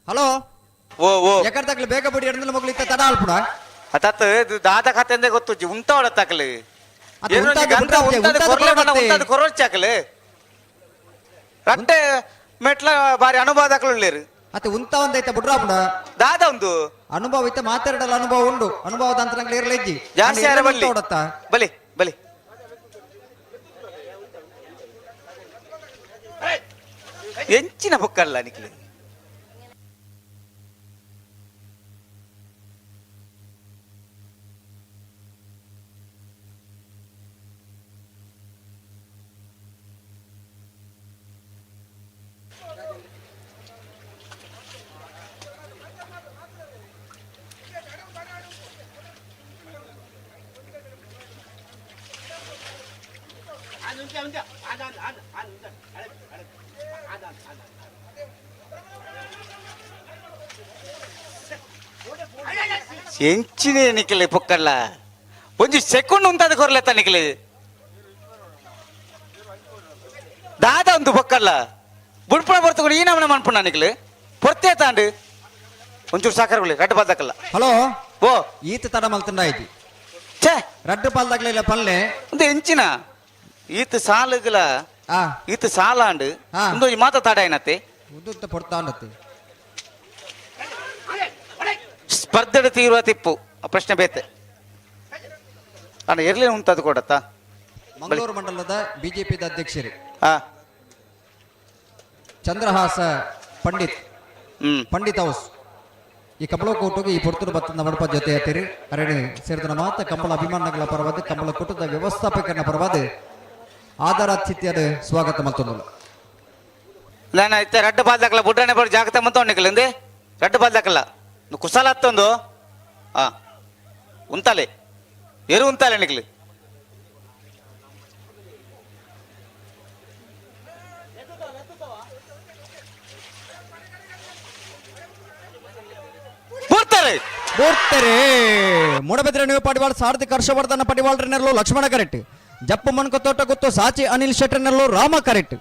ಹಲೋ ಓ ಓ ಎಕಡೆ ತಕ್ಲೆ ಬೇಗ ಬಿಡಿ ಎಡ್ದಲ ಮಗಳು ಇತ್ತ ತಡ ಅಲ್ಪುಡ ಅತಾತ್ ಇದು ದಾದ ಖಾತೆ ಅಂದೆ ಗೊತ್ತು ಉಂತಾವಳ ತಕ್ಲೆ ಅದು ಉಂತಾದ ಬಿಟ್ರೆ ಉಂತಾದ ಕೊರೊಚ್ಚೆ. ಉಂತಾದ ಕೊರೊಚ್ಚಾಕಲೆ ರಟ್ಟೆ ಮೆಟ್ಲ ಬಾರಿ ಅನುಭವ ದಾಖಲು ಅತ್ತೆ ಉಂತ ಒಂದೈತೆ ಬಿಡ್ರಾಪುಡ ದಾದ ಒಂದು ಅನುಭವ ಇತ್ತ ಮಾತಾಡಲ್ಲ ಅನುಭವ ಉಂಡು ಅನುಭವದ ಅಂತ ನಂಗೆ ಇರಲಿಜ್ಜಿ ಜಾಸ್ತಿ ಯಾರ ಬಲ್ಲಿ ಬಲಿ ಬಲಿ ಎಂಚಿನ ಬುಕ್ಕಲ್ಲ ನಿಕ್ಲೆ ಎಂಚಿನೇ ನಿಕ್ಲೆ ಪೊಕ್ಕಲ್ಲ ಒಂಜಿ ಸೆಕೆಂಡ್ ಉಂತಾದ ಕೊರ್ಲೆತ್ತ ನಿಕ್ಲೆ ದಾದ ಒಂದು ಪೊಕ್ಕಲ್ಲ ಬುಡ್ಪಣ ಬರ್ತಕೊಂಡು ಈ ನಮನೆ ಮನ್ಪುಣ ನಿಕ್ಲೆ ಪೊರ್ತೆ ತಾಂಡು ಒಂಚೂರು ಸಾಕರ್ಗುಳಿ ರಡ್ಡು ಬಾದಕಲ್ಲ. ಹಲೋ. ಓ. ಈತ ತಡ ಮಲ್ತಂಡ ಆಯ್ತು. ಛೇ. ರಡ್ಡು ಪಾಲ್ದಾಗ್ಲಿಲ್ಲ ಪಲ್ಲೆ. ಒಂದು ಎಂಚಿನ ಈತ ಸಾಲುಗಳ ಈತ ಸಾಲಾಂಡು ಒಂದು ಈ ಮಾತ ತಾಡ ಏನತ್ತೆ. ಉದ್ದುತ್ತ ಪೊರ್ತಾಂಡತ್ತೆ. ಸ್ಪರ್ಧೆ ತೀರುವ ತಿಪ್ಪು ಆ ಪ್ರಶ್ನೆ ಬೇತೆ ಅಣ್ಣ ಎರ್ಲಿ ಉಂಟದು ಕೊಡತ್ತಾ. ಮಂಗಳೂರು ಮಂಡಲದ ಬಿಜೆಪಿದ ಅಧ್ಯಕ್ಷರು ಚಂದ್ರಹಾಸ ಪಂಡಿತ್ ಪಂಡಿತ್ ಹೌಸ್ ಈ ಕಂಬಳ ಕೂಟಗೆ ಈ ಪೊರ್ತುಡು ಬತ್ತದ ಮಡಪ ಜೊತೆ ಆತೀರಿ ಅರಣಿ ಸೇರಿದ ಮಾತ ಕಂಬಳ ಅಭಿಮಾನಿಗಳ ಪರವಾದ ಕಂಬಳ ಕೂಟದ ವ್ಯವಸ್ಥಾಪಕನ ಪರವಾದ ಆದರಾತಿಥ್ಯದ ಸ್ವಾಗತ ಮಲ್ತೊಂದು. ನಾನು ಇತ್ತೆ ರಡ್ಡು ಬಾಲ್ದಾಕಲ್ಲ ಬುಡ್ಡಾಣೆ ಬರೋ ಜಾಗತ ಮಂತ ಉಂಡಿಕಲ್ಲ ರಡ್ಡು ಬಾಲ್ದಾಕಲ್ಲ ಕುಸಾಲ ಹತ್ತೊಂದು ಉಂತಾಲೆ ಎರು ಉಂತಾಲೆ ನಿಕ್ಲು. ಬೂರ್ತಾರೆ ಬೂರ್ತಾರೆ ಮೂಡಬಿದ್ರೆ ನೀವು ಪಡಿವಾಳ ಸಾರ್ಥಿಕ ಹರ್ಷವರ್ಧನ ಪಡಿವಾಳ್ರನೆಲ್ಲೋ ಲಕ್ಷ್ಮಣ ಕರೆಕ್ಟ್ ಜಪ್ಪು ಮಣ್ಕ ತೋಟ ಗೊತ್ತು ಸಾಚಿ ಅನಿಲ್ ಶೆಟ್ಟರ್ನೆಲ್ಲೋ ರಾಮ ಕರೆಕ್ಟ್.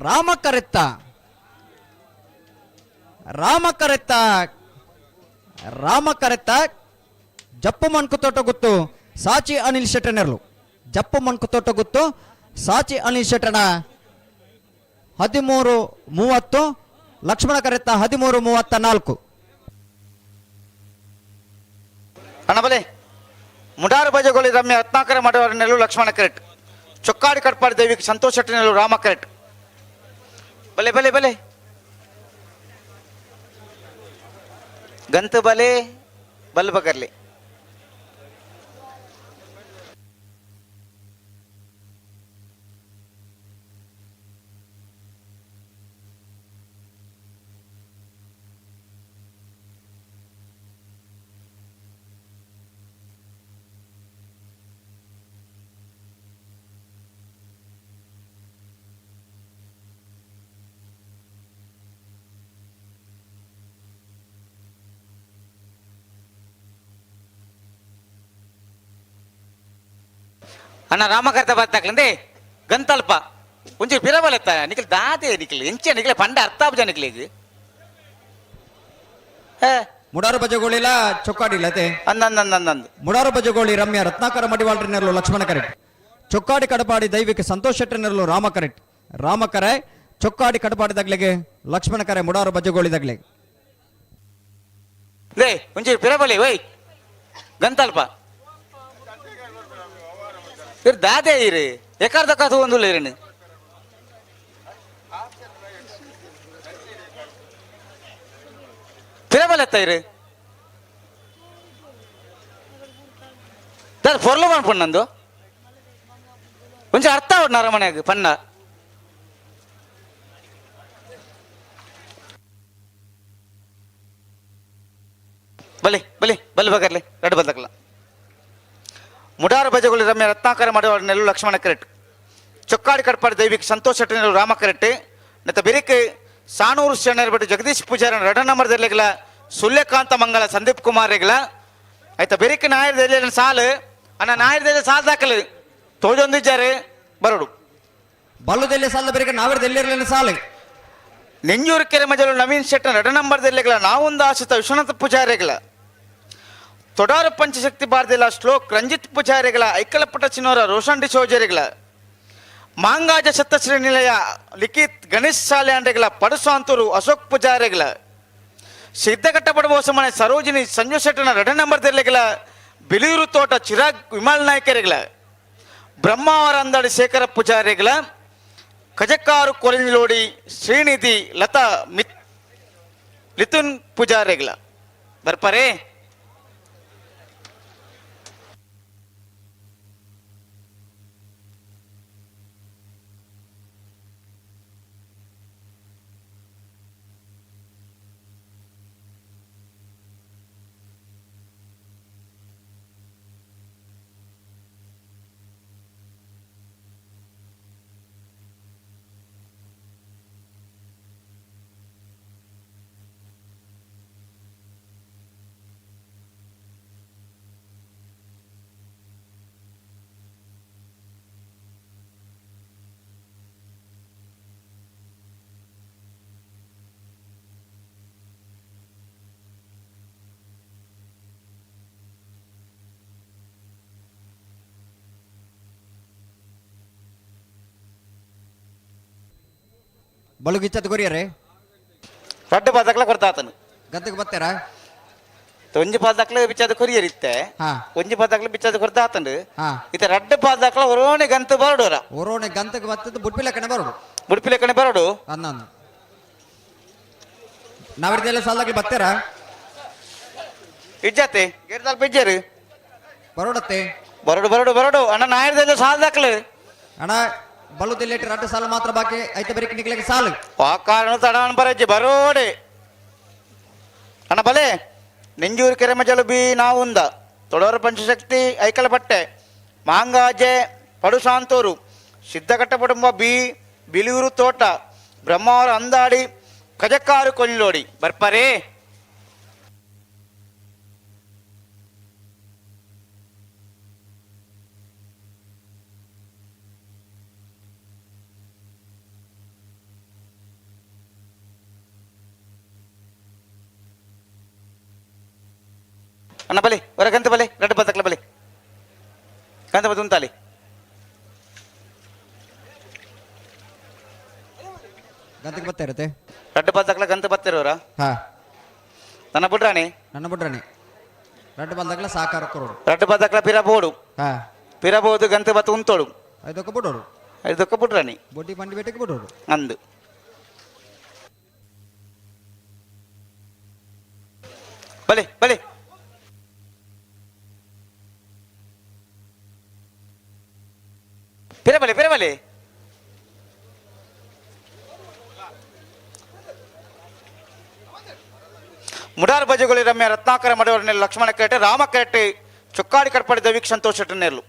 ರಾಮ ಕರೆತ್ತ ರಾಮ ಕರೆತ್ತ ರಾಮ ಕರೆತ್ತ ಜಪ್ಪು ಮಣ್ಕು ತೋಟ ಗೊತ್ತು ಸಾಚಿ ಅನಿಲ್ ಶೆಟ್ಟರ್ನೆರ್ಲು ಜಪ್ಪು ಮಣ್ಕು ತೋಟ ಗೊತ್ತು ಸಾಚಿ ಅನಿಲ್ ಶೆಟ್ಟಣ 13:30 ಲಕ್ಷ್ಮಣ ಕರೆತ್ತ 13:34. ಅಣ್ಣ ಬಲೆ ಮುಡಾರು ಬಜಗೋಳಿ ರಮ್ಯ ರತ್ನಾಕರ ಮಾಡುವರ ನೆಲು ಲಕ್ಷ್ಮಣ ಕರೆಕ್ಟ್ ಚೊಕ್ಕಾಡಿ ಕಟ್ಪಾಡಿ ದೇವಿಗೆ ಸಂತೋಷ್ ಶೆಟ್ಟಿ ನೆಲು ರಾಮ ಕರೆಕ್ಟ್. ಬಲೆ ಬಲೆ ಬಲೆ ಗಂತು ಬಲೆ ಬಲ್ ಬಗರ್ಲಿ. ಅಣ್ಣ ರಾಮಕರ್ತ ಬತ್ತಾಕ್ಲಂದೆ ಗಂತಲ್ಪ ಒಂಚೂರು ಪಿರಬಲೆತ್ತ ನಿಖಿಲ್ ದಾದೆ ನಿಖಿಲ್ ಎಂಚೆ ನಿಖಿಲ ಪಂಡ ಅರ್ಥ ನಿಖಿಲ್ ಮುಡಾರು ಬಜಗೋಳಿಲ ಚೊಕ್ಕಾಡಿಲ್ಲ ಅತೆ. ಅಂದಂದಂದಂದಂದು. ಮುಡಾರು ಬಜಗೋಳಿ ರಮ್ಯ ರತ್ನಾಕರ ಮಡಿವಾಳ್ರನೆರ್ಲು ಲಕ್ಷ್ಮಣ ಕರೆಕ್ಟ್ ಚೊಕ್ಕಾಡಿ ಕಡಪಾಡಿ ದೈವಿಕ ಸಂತೋಷ್ ಶೆಟ್ಟರ್ನೆರ್ಲು ರಾಮ ಕರೆಕ್ಟ್ ರಾಮ ಕರೆ ಚೊಕ್ಕಾಡಿ ಕಡಪಾಡಿ ದಗ್ಲೆಗೆ ಲಕ್ಷ್ಮಣ ಕರೆ ಮುಡಾರು ಬಜಗೋಳಿ ದಗ್ಲೆ. ಲೇ ಒಂಚೂರು ಪಿರಬಲಿ ಒಯ್ ಗಂತಲ್ಪ ಇರ್ ದಾದೆ ಇರಿ ಎಕಾರ್ದ ಕಥೆ ಒಂದು ಇರಣ್ಣು. ಪಿರಬಲೆತ್ತ ಇರು ದಾದ ಪೊರ್ಲು ಮನ್ಪುಂಡು ನಂದು ಒಂಚೂರು ಅರ್ಥ ಆವಡ್ ನರಮನೆಗ್ ಪನ್ನ. ಬಲೆ ಬಲೆ ಬಲೆ ಬಗರ್ಲೆ ರಡ್ಡು ಬದಕಲ್ಲ ಮುಡಾರ ಬಜಗುಳಿ ರಮ್ಯ ರತ್ನಾಕರ ಮಾಡುವ ನೆಲ್ಲು ಲಕ್ಷ್ಮಣ ಕರೆಕ್ಟ್ ಚೊಕ್ಕಾಡಿ ಕಟ್ಪಾಡಿ ದೈವಿಕ ಸಂತೋಷ್ ಶೆಟ್ಟಿ ನೆಲ್ಲು ರಾಮ ಕರೆಕ್ಟ್ ನೆತ್ತ ಬಿರಿಕ್ ಸಾಣೂರು ಶರಣರ್ ಜಗದೀಶ್ ಪೂಜಾರ ರಡ ನಂಬರ್ ದೆರ್ಲೆಗ್ಲ ಸೂರ್ಯಕಾಂತ ಮಂಗಳ ಸಂದೀಪ್ ಕುಮಾರ್ ರೆಗ್ಲ ಆಯ್ತಾ ಬೆರಿಕ್ ನಾಯರ್ ದೆರ್ಲೆ ಸಾಲು ಅಣ್ಣ ನಾಯರ್ ದೆರ್ಲೆ ಸಾಲ್ ದಾಖಲು ತೋಜೊಂದಿದ್ದಾರೆ ಬರೋಡು. ಬಲ್ಲುದೆಲ್ಲೆ ಸಾಲ ಬೆರಿಕ ನಾವೇರ್ದೆಲ್ಲಿರಲಿಲ್ಲ ಸಾಲು. ನೆಂಜೂರು ಕೆರೆ ಮಜಲು ನವೀನ್ ಶೆಟ್ಟರ್ ರಡ ನಂಬರ್ ದೆರ್ಲೆಗ್ಲ ನಾವೊಂದು ಆಶಿತ ವಿಶ್ವನಾಥ ಪೂಜಾರಿಗಳ ತೊಡಾರು ಪಂಚಶಕ್ತಿ ಬಾರ್ದಿಲ್ಲ ಶ್ಲೋಕ್ ರಂಜಿತ್ ಪೂಜಾರಿಗಳ ಐಕಲಪಟ್ಟ ಚಿನ್ನೋರ ರೋಷನ್ ಡಿಸೋಜರಿಗಳ ಮಾಂಗಾಜ ಸಪ್ತಶ್ರೀ ನಿಲಯ ಲಿಖಿತ್ ಗಣೇಶ್ ಸಾಲ್ಯಾಂಡ್ರೆಗಳ ಪಡುಸಾಂತೂರು ಅಶೋಕ್ ಪೂಜಾರಿಗಳ ಸಿದ್ಧಘಟ್ಟ ಬಡಬೋಸಮನೆ ಸರೋಜಿನಿ ಸಂಜು ಶೆಟ್ಟನ ರಡ ನಂಬರ್ ದೆರ್ಲೆಗಳ ಬಿಳಿಯೂರು ತೋಟ ಚಿರಾಗ್ ವಿಮಲ್ ನಾಯ್ಕರಿಗಳ ಬ್ರಹ್ಮಾವರ ಅಂದಡಿ ಶೇಖರ ಪೂಜಾರಿಗಳ ಕಜಕ್ಕಾರು ಕೊರಂಜಲೋಡಿ ಶ್ರೀನಿಧಿ ಲತಾ ಮಿತ್ ಲಿತುನ್ ಪೂಜಾರಿಗಳ ಬರ್ಪಾರೆ. ಬಲುಗಿಚ್ಚದ ಕೊರಿಯರೆ ರಡ್ಡ್ ಪಾದಕ್ಲ ಕೊರ್ತಾತನು ಗದ್ದಕ್ಕೆ ಬತ್ತೇರಾ ಒಂಜಿ ಪಾದಕ್ಲ ಬಿಚ್ಚಾದ ಕೊರಿಯರ್ ಇತ್ತೆ ಒಂಜಿ ಪಾದಕ್ಲ ಬಿಚ್ಚಾದ ಕೊರ್ತಾತಂಡು ಇತ್ತ ರಡ್ಡ್ ಪಾದಕ್ಲ ಒರೋಣೆ ಗಂತು ಬರಡೋರ ಒರೋಣೆ ಗಂತಕ್ಕೆ ಬತ್ತದ ಬುಡ್ಪಿಲಕ್ಕನೆ ಬರೋಡು ಬುಡ್ಪಿಲಕ್ಕನೆ ಬರೋಡು ಅನ್ನೊಂದು ನಾವಿರ್ದೆಲ್ಲ ಸಾಲಾಗಿ ಬತ್ತೇರಾ ಇಜ್ಜಾತೆ ಗೇರ್ದಾಲ್ ಬಿಜ್ಜರು ಬರೋಡತ್ತೆ ಬರೋಡು ಬರೋಡು ಬರೋಡು ಅಣ್ಣ ನಾಯರ್ದೆಲ್ಲ ಸಾಲ್ ದಾಖಲೆ ಅಣ್ಣ ಬಲುದಿಲ್ಲೇಟ್ ರಡ್ಡು ಸಾಲು ಮಾತ್ರ ಬಾಕಿ ಐತೆ ಬರೀ ನಿಕ್ಲಿಕ್ಕೆ ಸಾಲು ಆ ಕಾರಣ ತಡವನ್ ಬರಜ್ಜಿ ಬರೋಡೆ ಅಣ್ಣ ಬಲೆ ನೆಂಜೂರು ಕೆರೆಮಜಲು ಬಿ ನಾವುಂದ ತೊಡೋರ ಪಂಚಶಕ್ತಿ ಐಕಲಪಟ್ಟೆ ಮಾಂಗಾಜೆ ಪಡುಸಾಂತೂರು ಸಿದ್ಧಕಟ್ಟ ಕುಟುಂಬ ಬಿ ಬಿಳಿಯೂರು ತೋಟ ಬ್ರಹ್ಮಾವರ ಅಂದಾಡಿ ಕಜಕ್ಕಾರು ಕೊಲ್ಲೋಡಿ ಬರ್ಪಾರೇ. ಅಣ್ಣ ಬಲೆ ಹೊರ ಗಂತ ಬಲೆ ರಡ್ಡು ಬತ್ತಕ್ಲ ಬಲೆ ಗಂತ ಬತ್ತು ಉಂತಾಲಿ ಗಂತಕ್ಕೆ ಬತ್ತ ಇರುತ್ತೆ ರಡ್ಡು ಬತ್ತಕ್ಲ ಗಂತ ಬತ್ತಿರೋರ ಹಾ ನನ್ನ ಬುಡ್ರಾಣಿ ನನ್ನ ಬುಡ್ರಾಣಿ ರಡ್ಡು ಬಂದಾಗಲ ಸಾಕಾರ ಕೊರೋಡು ರಡ್ಡು ಬತ್ತಕ್ಲ ಪಿರಬೋಡು ಹಾ ಪಿರಬೋದು ಗಂತ ಬತ್ತು ಉಂತೋಡು ಐದಕ್ಕ ಬಿಡೋಡು ಐದಕ್ಕ ಬುಡ್ರಾಣಿ ಬೊಡ್ಡಿ ಬಂಡಿ ಬೇಟೆಗೆ ಬಿಡೋಡು ಅಂದು ಬಲೆ ಬಲೆ ಪಿರಬಲೆ ಪಿರಬಲೆ ಮುಡಾರ್ ಬಜೆಗಳು ರಮ್ಯ ರತ್ನಾಕರ ಮಡವರನೆಲ್ಲ ಲಕ್ಷ್ಮಣ ಕೆರೆಟೆ ರಾಮ ಕೆರೆಟೆ ಚೊಕ್ಕಾಡಿ ಕಟ್ಪಡಿದ ವೀಕ್ಷ ಸಂತೋಷ ನೆಲ್ಲು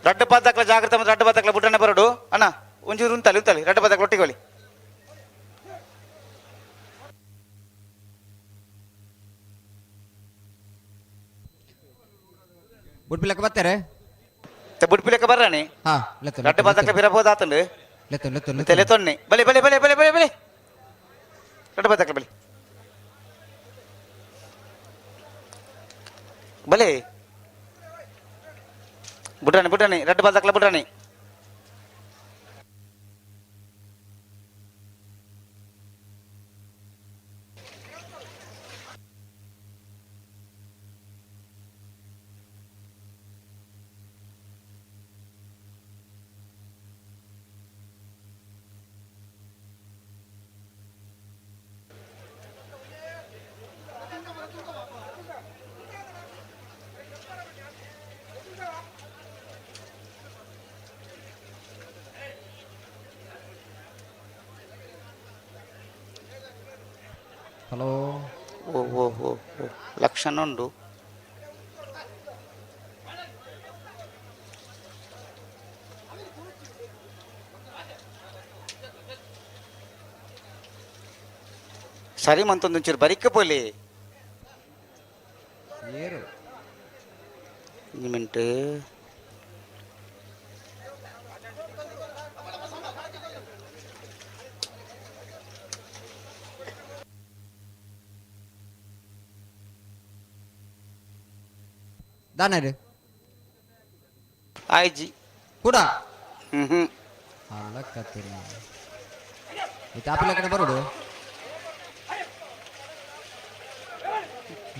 ರಡ್ಡ ಪಾದಕ್ಲ ಜಾಗ್ರತೆ ಮತ್ತು ರಡ್ಡ ಪಾದಕ್ಲ ಬುಡ್ಡನೆ ಬರೋಡು ಅಣ್ಣ ಒಂಚೂರು ಉಂತಲಿ ಉಂತಲಿ ರಡ್ಡ ಪಾದಕ್ಲ ಒಟ್ಟಿಗೆ ಬಲಿ ಬುಡ್ಪಿಲಕ್ಕ ಬರ್ತಾರೆ ಬುಡ್ಪಿಲಕ್ಕ ಬರ್ರಾಣಿ ಹಾ ರಡ್ಡ ಪಾದಕ್ಲ ಪಿರಬೋದಾತಂಡು ಲೆತ್ತು ಲೆತ್ತು ತಲೆ ತೊನ್ನೆ ಬಲೆ ಬಲೆ ಬಲೆ ಬಲೆ ಬಲೆ ಬಲೆ ರಡ್ಡ ಪಾದಕ್ಲ ಬಲೆ ಬಲೆ ಬುಡ್ರಾಣಿ ಬುಡ್ರಾಣಿ ರಡ್ಡ ಪಾದಕ್ಲ ಬುಡ್ರಾಣಿ ಹಲೋ ಓ ಓ ಓ ಓ ಲಕ್ಷಣ ಉಂಡು ಸರಿ ಮಂತೊಂದು ಒಂಚೂರು ಬರಿಕ ಪೋಲಿ ಏರು ಮಿಂಟ್ ದಾನರು ಆಯ್ಜಿ ಕೂಡ ಹ್ಮ್ ಹ್ಮ್ ಅಲ್ಲಕತ್ತೀನಿ ಈ ಟಾಪಿಲ ಕಡೆ ಬರೋಡು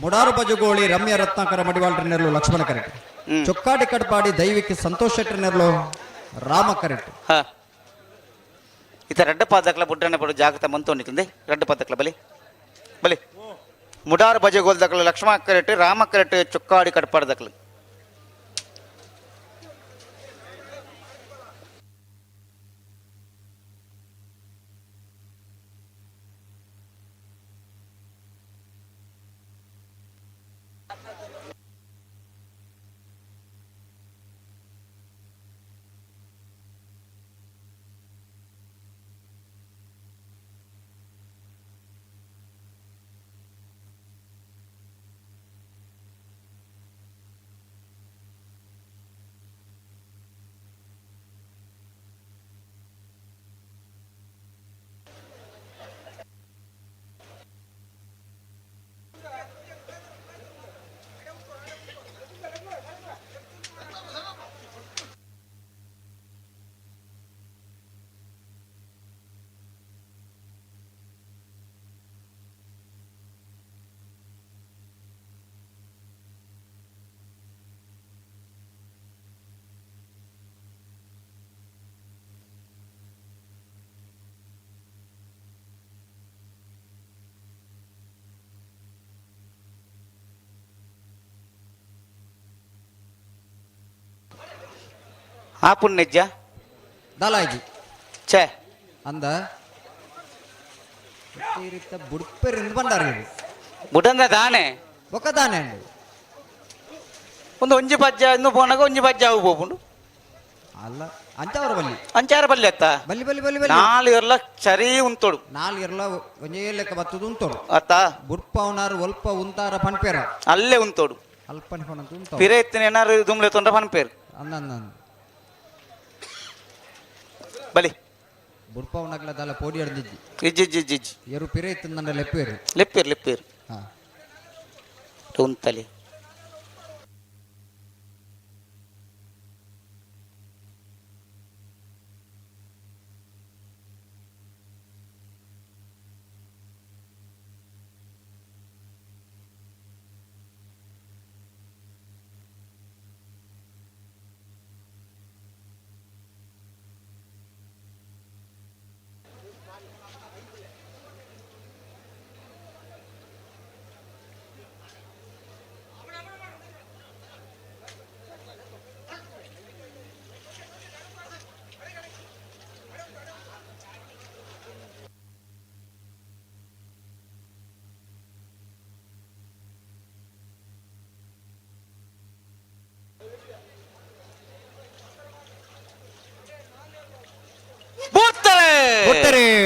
ಮುಡಾರು ಬಜುಗೋಳಿ ರಮ್ಯ ರತ್ನಾಕರ ಮಡಿವಾಳ್ರ ನೆರಳು ಲಕ್ಷ್ಮಣ ಕರೆಕ್ಟ್ ಚೊಕ್ಕಾಡಿ ಕಡ್ಪಾಡಿ ದೈವಿಕ ಸಂತೋಷ್ ಶೆಟ್ಟರ್ ನೆರಳು ರಾಮ ಕರೆಕ್ಟ್ ಹಾ ಇತ ರಡ್ಡ ಪಾದಕ್ಲ ಬುಡ್ಡನೆ ಪಡು ಜಾಗೃತ ಮಂತೋನಿಕ್ಕಿಂದೆ ರಡ್ಡ ಪಾದಕ್ಲ ಬಲಿ ಬಲಿ ಮುಡಾರು ಬಜೆಗೋಲ್ ದಕ್ಲ ಲಕ್ಷ್ಮಣ ಕರೆಕ್ಟ್ ರಾಮ ಕರೆಕ್ಟ್ ಚೊಕ್ಕಾಡಿ ಕಡ್ಪಾಡಿ ದಕ್ಲು ಆಪುನ್ ನೆಜ್ಜ ದಾಲಾಜಿ ಛೇ ಅಂದ ಬುಡ್ಪೆರಿಂದ ಬಂದಾರ ಬುಡಂದ ದಾನೆ ಬೊಕ್ಕ ದಾನೆ ಒಂದು ಒಂಜಿ ಪಜ್ಜ ಇನ್ನು ಪೋನಾಗ ಒಂಜಿ ಪಜ್ಜ ಆವು ಪೋಪುಂಡು ಅಲ್ಲ ಅಂಚಾವರ ಬಲ್ಲಿ ಅಂಚಾರ ಬಲ್ಲಿ ಅತ್ತ ಬಲ್ಲಿ ಬಲ್ಲಿ ಬಲ್ಲಿ ಬಲ್ಲಿ ನಾಲ್ ಇರ್ಲ ಸರಿ ಉಂತೋಡು ನಾಲ್ ಇರ್ಲ ಒಂಜೇ ಲೆಕ್ಕ ಬತ್ತದು ಉಂತೋಡು ಅತ್ತ ಬುಡ್ಪವನಾರು ಒಲ್ಪ ಉಂತಾರ ಪನ್ಪೇರ ಅಲ್ಲೇ ಉಂತೋಡು ಅಲ್ಪ ಉಂತ ಪಿರೆ ಇತ್ತಿನ ಏನಾರು ದುಮ್ಲೆ ತೊಂದ್ರ ಪನ್ಪೇರು ಅಂದ ಅಂದ ಬಲಿ ಬುಡ್ಪವನಗ್ಲ ದಾಲ ಪೋಡಿ ಅಡ್ದಿಜ್ಜಿ ಇಜ್ಜಿ ಇಜ್ಜಿ ಇಜ್ಜಿ ಇಜ್ಜಿ ಎರು ಪಿರೆ ಇತ್ತಂದ ಲೆಪ್ಪೇರು ಲೆಪ್ಪೇರು ಲೆಪ್ಪೇರು ಹಾ ಉಂತಲಿ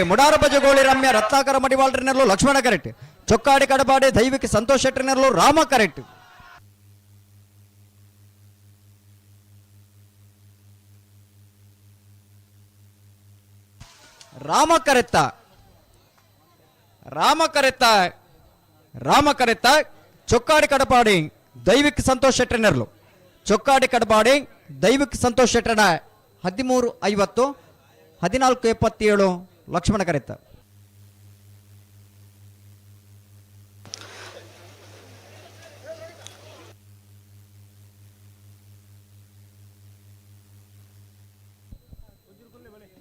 ಮುಡಾರ ಬಜಗೋಳಿ ರಮ್ಯ ರತ್ನಾಕರ ಮಡಿವಾಳ್ರನೆಲ್ಲೋ ಲಕ್ಷ್ಮಣ ಕರೆಕ್ಟ್ ಚೊಕ್ಕಾಡಿ ಕಡಪಾಡಿ ದೈವಿಕ ಸಂತೋಷ್ ಶೆಟ್ಟರ್ನೆಲ್ಲೋ ರಾಮ ಕರೆಕ್ಟ್ ರಾಮ ಕರೆತ್ತ ರಾಮ ಕರೆತ್ತ ರಾಮ ಕರೆತ್ತ ಚೊಕ್ಕಾಡಿ ಕಡಪಾಡಿ ದೈವಿಕ ಸಂತೋಷ್ ಶೆಟ್ಟರ್ನೆರ್ಲು ಚೊಕ್ಕಾಡಿ ಕಡಪಾಡಿ ದೈವಿಕ ಸಂತೋಷ್ ಶೆಟ್ಟರ್ನ 13:50 14:77 ಲಕ್ಷ್ಮಣ ಕರೆತ್ತ.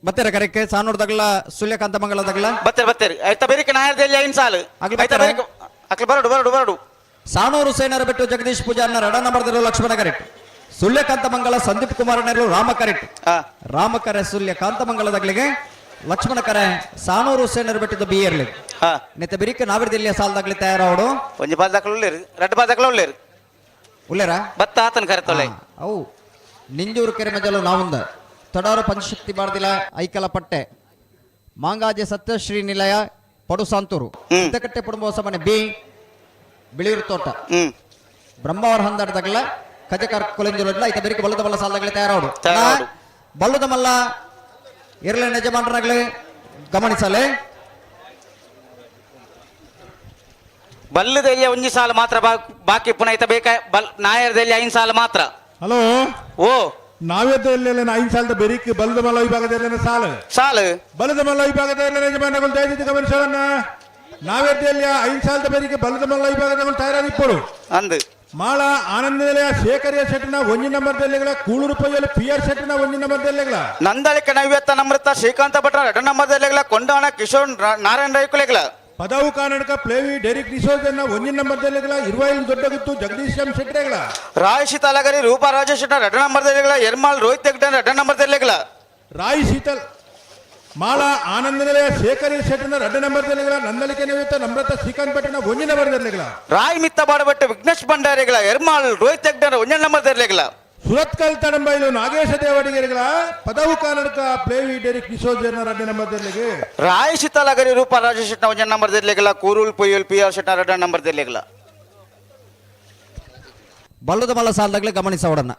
ಬತ್ತೀರ ಕರೆಕ್ಕೆ ಸಾನೂರ್ ದಗ್ಲ ಸೂರ್ಯಕಾಂತ ಮಂಗಲ ದಗ್ಲ ಬತ್ತೀರಿ ಬತ್ತೀರಿ ಆಯ್ತಾ ಬೇರೆ ನಾಯರ್ದಲ್ಲಿ ಐನ್ ಸಾಲು ಆಯ್ತಾ ಬೇರೆ ಅಕ್ಲ ಬರಡು ಬರಡು ಬರಡು. ಸಾನೂರು ಸೇನರ ಬಿಟ್ಟು ಜಗದೀಶ್ ಪೂಜಾರ್ನ ರಡ ನಂಬರ್ದಿರೋ ಲಕ್ಷ್ಮಣ ಕರೆಕ್ಟ್. ಸೂರ್ಯಕಾಂತ ಮಂಗಲ ಸಂದೀಪ್ ಕುಮಾರ್ ನೆರಳು ರಾಮ ಕರೆಕ್ಟ್. ರಾಮ ಕರೆ ಸೂರ್ಯಕಾಂತ ಮಂಗಲದಗ್ಲಿಗೆ ಲಕ್ಷ್ಮಣ ಕರೆ ಸಾನೂರು ಸೇನರು ಬಿಟ್ಟಿದ್ದು ಬಿ ಇರ್ಲಿ ನೆತ್ತ ಬಿರಿಕ ನಾವಿರ್ದಿಲ್ಲ ಸಾಲದಾಗ್ಲಿ ತಯಾರಾವಡು ಒಂಜಿ ಪಾದಕಲು ಉಳ್ಳೇರು ರಡ್ಡು ಪಾದಕಲು ಉಳ್ಳೇರು ಉಳ್ಳೇರ ಬತ್ತ ಆತನ ಕರೆ ತೊಲೆ ಅವು ನಿಂಜೂರು ಕೆರೆ ಮಜಲು ನಾವುಂದ ತೊಡಾರು ಪಂಚಶಕ್ತಿ ಬಾರ್ದಿಲ ಐಕಲ ಪಟ್ಟೆ ಮಾಂಗಾಜೆ ಸತ್ಯಶ್ರೀ ನಿಲಯ ಪಡುಸಾಂತೂರು ಸಿದ್ದಕಟ್ಟೆ ಪಡುಂಬ ಮನೆ ಬಿ ಬಿಳಿಯೂರು ತೋಟ ಬ್ರಹ್ಮಾವರ ಹಂದಾಡ್ದಾಗಲ ಕಜಕರ್ ಕೊಲೆಂಜುಲ ಐತ ಬೆರಿಕೆ ಬಲ್ಲದ ಬಲ್ಲ ಸಾಲದಾಗಲಿ ತಯಾರಾವಡು ಬಲ್ಲದ ಮಲ್ಲ ಇರಲಿ ಯಜಮಾನರಾಗಲಿ ಗಮನಿಸಲೆ ಬಲ್ಲದೆಲ್ಲ ಒಂಜಿ ಸಾಲ ಮಾತ್ರ ಬಾಕಿ ಪುನಃ ಐತ ಬೇಕ ಬಲ್ ನಾಯರದಲ್ಲಿ ಐದು ಸಾಲ ಮಾತ್ರ. ಹಲೋ ಓ ನಾವ್ಯದಲ್ಲಿ ಐದು ಸಾಲದ ಬೆರಿಕ್ ಬಲ್ಲದ ಮಲ್ಲ ವಿಭಾಗದಲ್ಲಿ ಸಾಲು ಸಾಲು ಬಲ್ಲದ ಮಲ್ಲ ವಿಭಾಗದಲ್ಲಿ ಯಜಮಾನಗಳು ದಯವಿಟ್ಟು ಗಮನಿಸೋಣ. ನಾವ್ಯದಲ್ಲಿ ಐದು ಸಾಲದ ಬೆರಿಕೆ ಬಲ್ಲದ ಮಲ್ಲ ವಿಭಾಗದ ತಯಾರಾಗಿಪ್ಪರು ಅಂದು ಮಾಳ ಆನಂದ ನಿಲಯ ಶೇಖರಿಯ ಶೆಟ್ಟಿನ ಒಂಜಿ ನಂಬರ್ ದೆಲ್ಲೆಗಳ ಕೂಳೂರು ಪೊಯ್ಯಲು ಪಿ ಆರ್ ಶೆಟ್ಟಿನ ಒಂಜಿ ನಂಬರ್ ದೆಲ್ಲೆಗಳ ನಂದಳಿಕ ನವ್ಯತ್ತ ನಮೃತ ಶ್ರೀಕಾಂತ ಭಟ್ರ ಎರಡು ನಂಬರ್ ದೆಲ್ಲೆಗಳ ಕೊಂಡಾಣ ಕಿಶೋರ್ ನಾರಾಯಣ ರೈಕುಲೆಗಳ ಪದವು ಕರ್ನಾಟಕ ಪ್ಲೇವಿ ಡೆರಿಕ್ ಡಿಸೋಜನ್ನ ಒಂಜಿ ನಂಬರ್ ದೆಲ್ಲೆಗಳ ಇರುವೈಲು ದೊಡ್ಡಗುತ್ತು ಜಗದೀಶ್ ಎಂ ಶೆಟ್ಟರೆಗಳ ರಾಯ್ ಶೀತಲಗರಿ ರೂಪಾ ರಾಜೇಶ್ ಶೆಟ್ಟರ್ ಎರಡು ನಂಬರ್ ದೆಲ್ಲೆಗಳ ಎರ್ಮಾಲ್ ರೋಹಿತ್ ಹೆಗ್ಡೆ ಎರಡು ನಂಬರ್ ದೆಲ್ಲೆಗಳ ರಾಯ್ ಶೀತಲ್ ಮಾಳ ಆನಂದ ನಿಲಯ ಶೇಖರಿ ಶೆಟ್ಟಿನ ಎರಡು ನಂಬರ್ ದೆಲ್ಲೆಗಳ ನಂದಳಿಕೆ ನವ್ಯತ್ತ ನಮ್ರತ ಶ್ರೀಕಾಂತ್ ಭಟ್ಟನ ಒಂಜಿ ನಂಬರ್ ದೆಲ್ಲೆಗಳ ರಾಯ್ ಮಿತ್ತ ಬಾಡಬಟ್ಟೆ ವಿಘ್ನೇಶ್ ಭಂಡಾರಿಗಳ ಎರ್ಮಾಲ್ ರೋಹಿತ್ ಹೆಗ್ಡೆ ಒಂಜಿ ನಂಬರ್ ದೆಲ್ಲೆಗಳ ಸುರತ್ಕಲ್ ತಡಂಬೈಲು ನಾಗೇಶ ದೇವಡಿಗೆರೆಗಳ ಪದವು ಕರ್ನಾಟಕ ಪ್ಲೇವಿ ಡೆರಿಕ್ ಡಿಸೋಜರ್ನ ಎರಡು ನಂಬರ್ ದೆಲ್ಲೆಗೆ ರಾಯ್ ಶೀತಲಗರಿ ರೂಪಾ ರಾಜೇಶ್ ಶೆಟ್ಟಿನ ಒಂಜಿ ನಂಬರ್ ದೆಲ್ಲೆಗಳ ಕೂರೂಲ್ ಪೊಯ್ಯಲ್ ಪಿ ಆರ್ ಶೆಟ್ಟಿನ ಎರಡು ನಂಬರ್ ದೆಲ್ಲೆಗಳ ಬಲ್ಲದ ಮಲ್ಲ ಸಾಲದಾಗಲೇ ಗಮನಿಸೋಡನ್ನ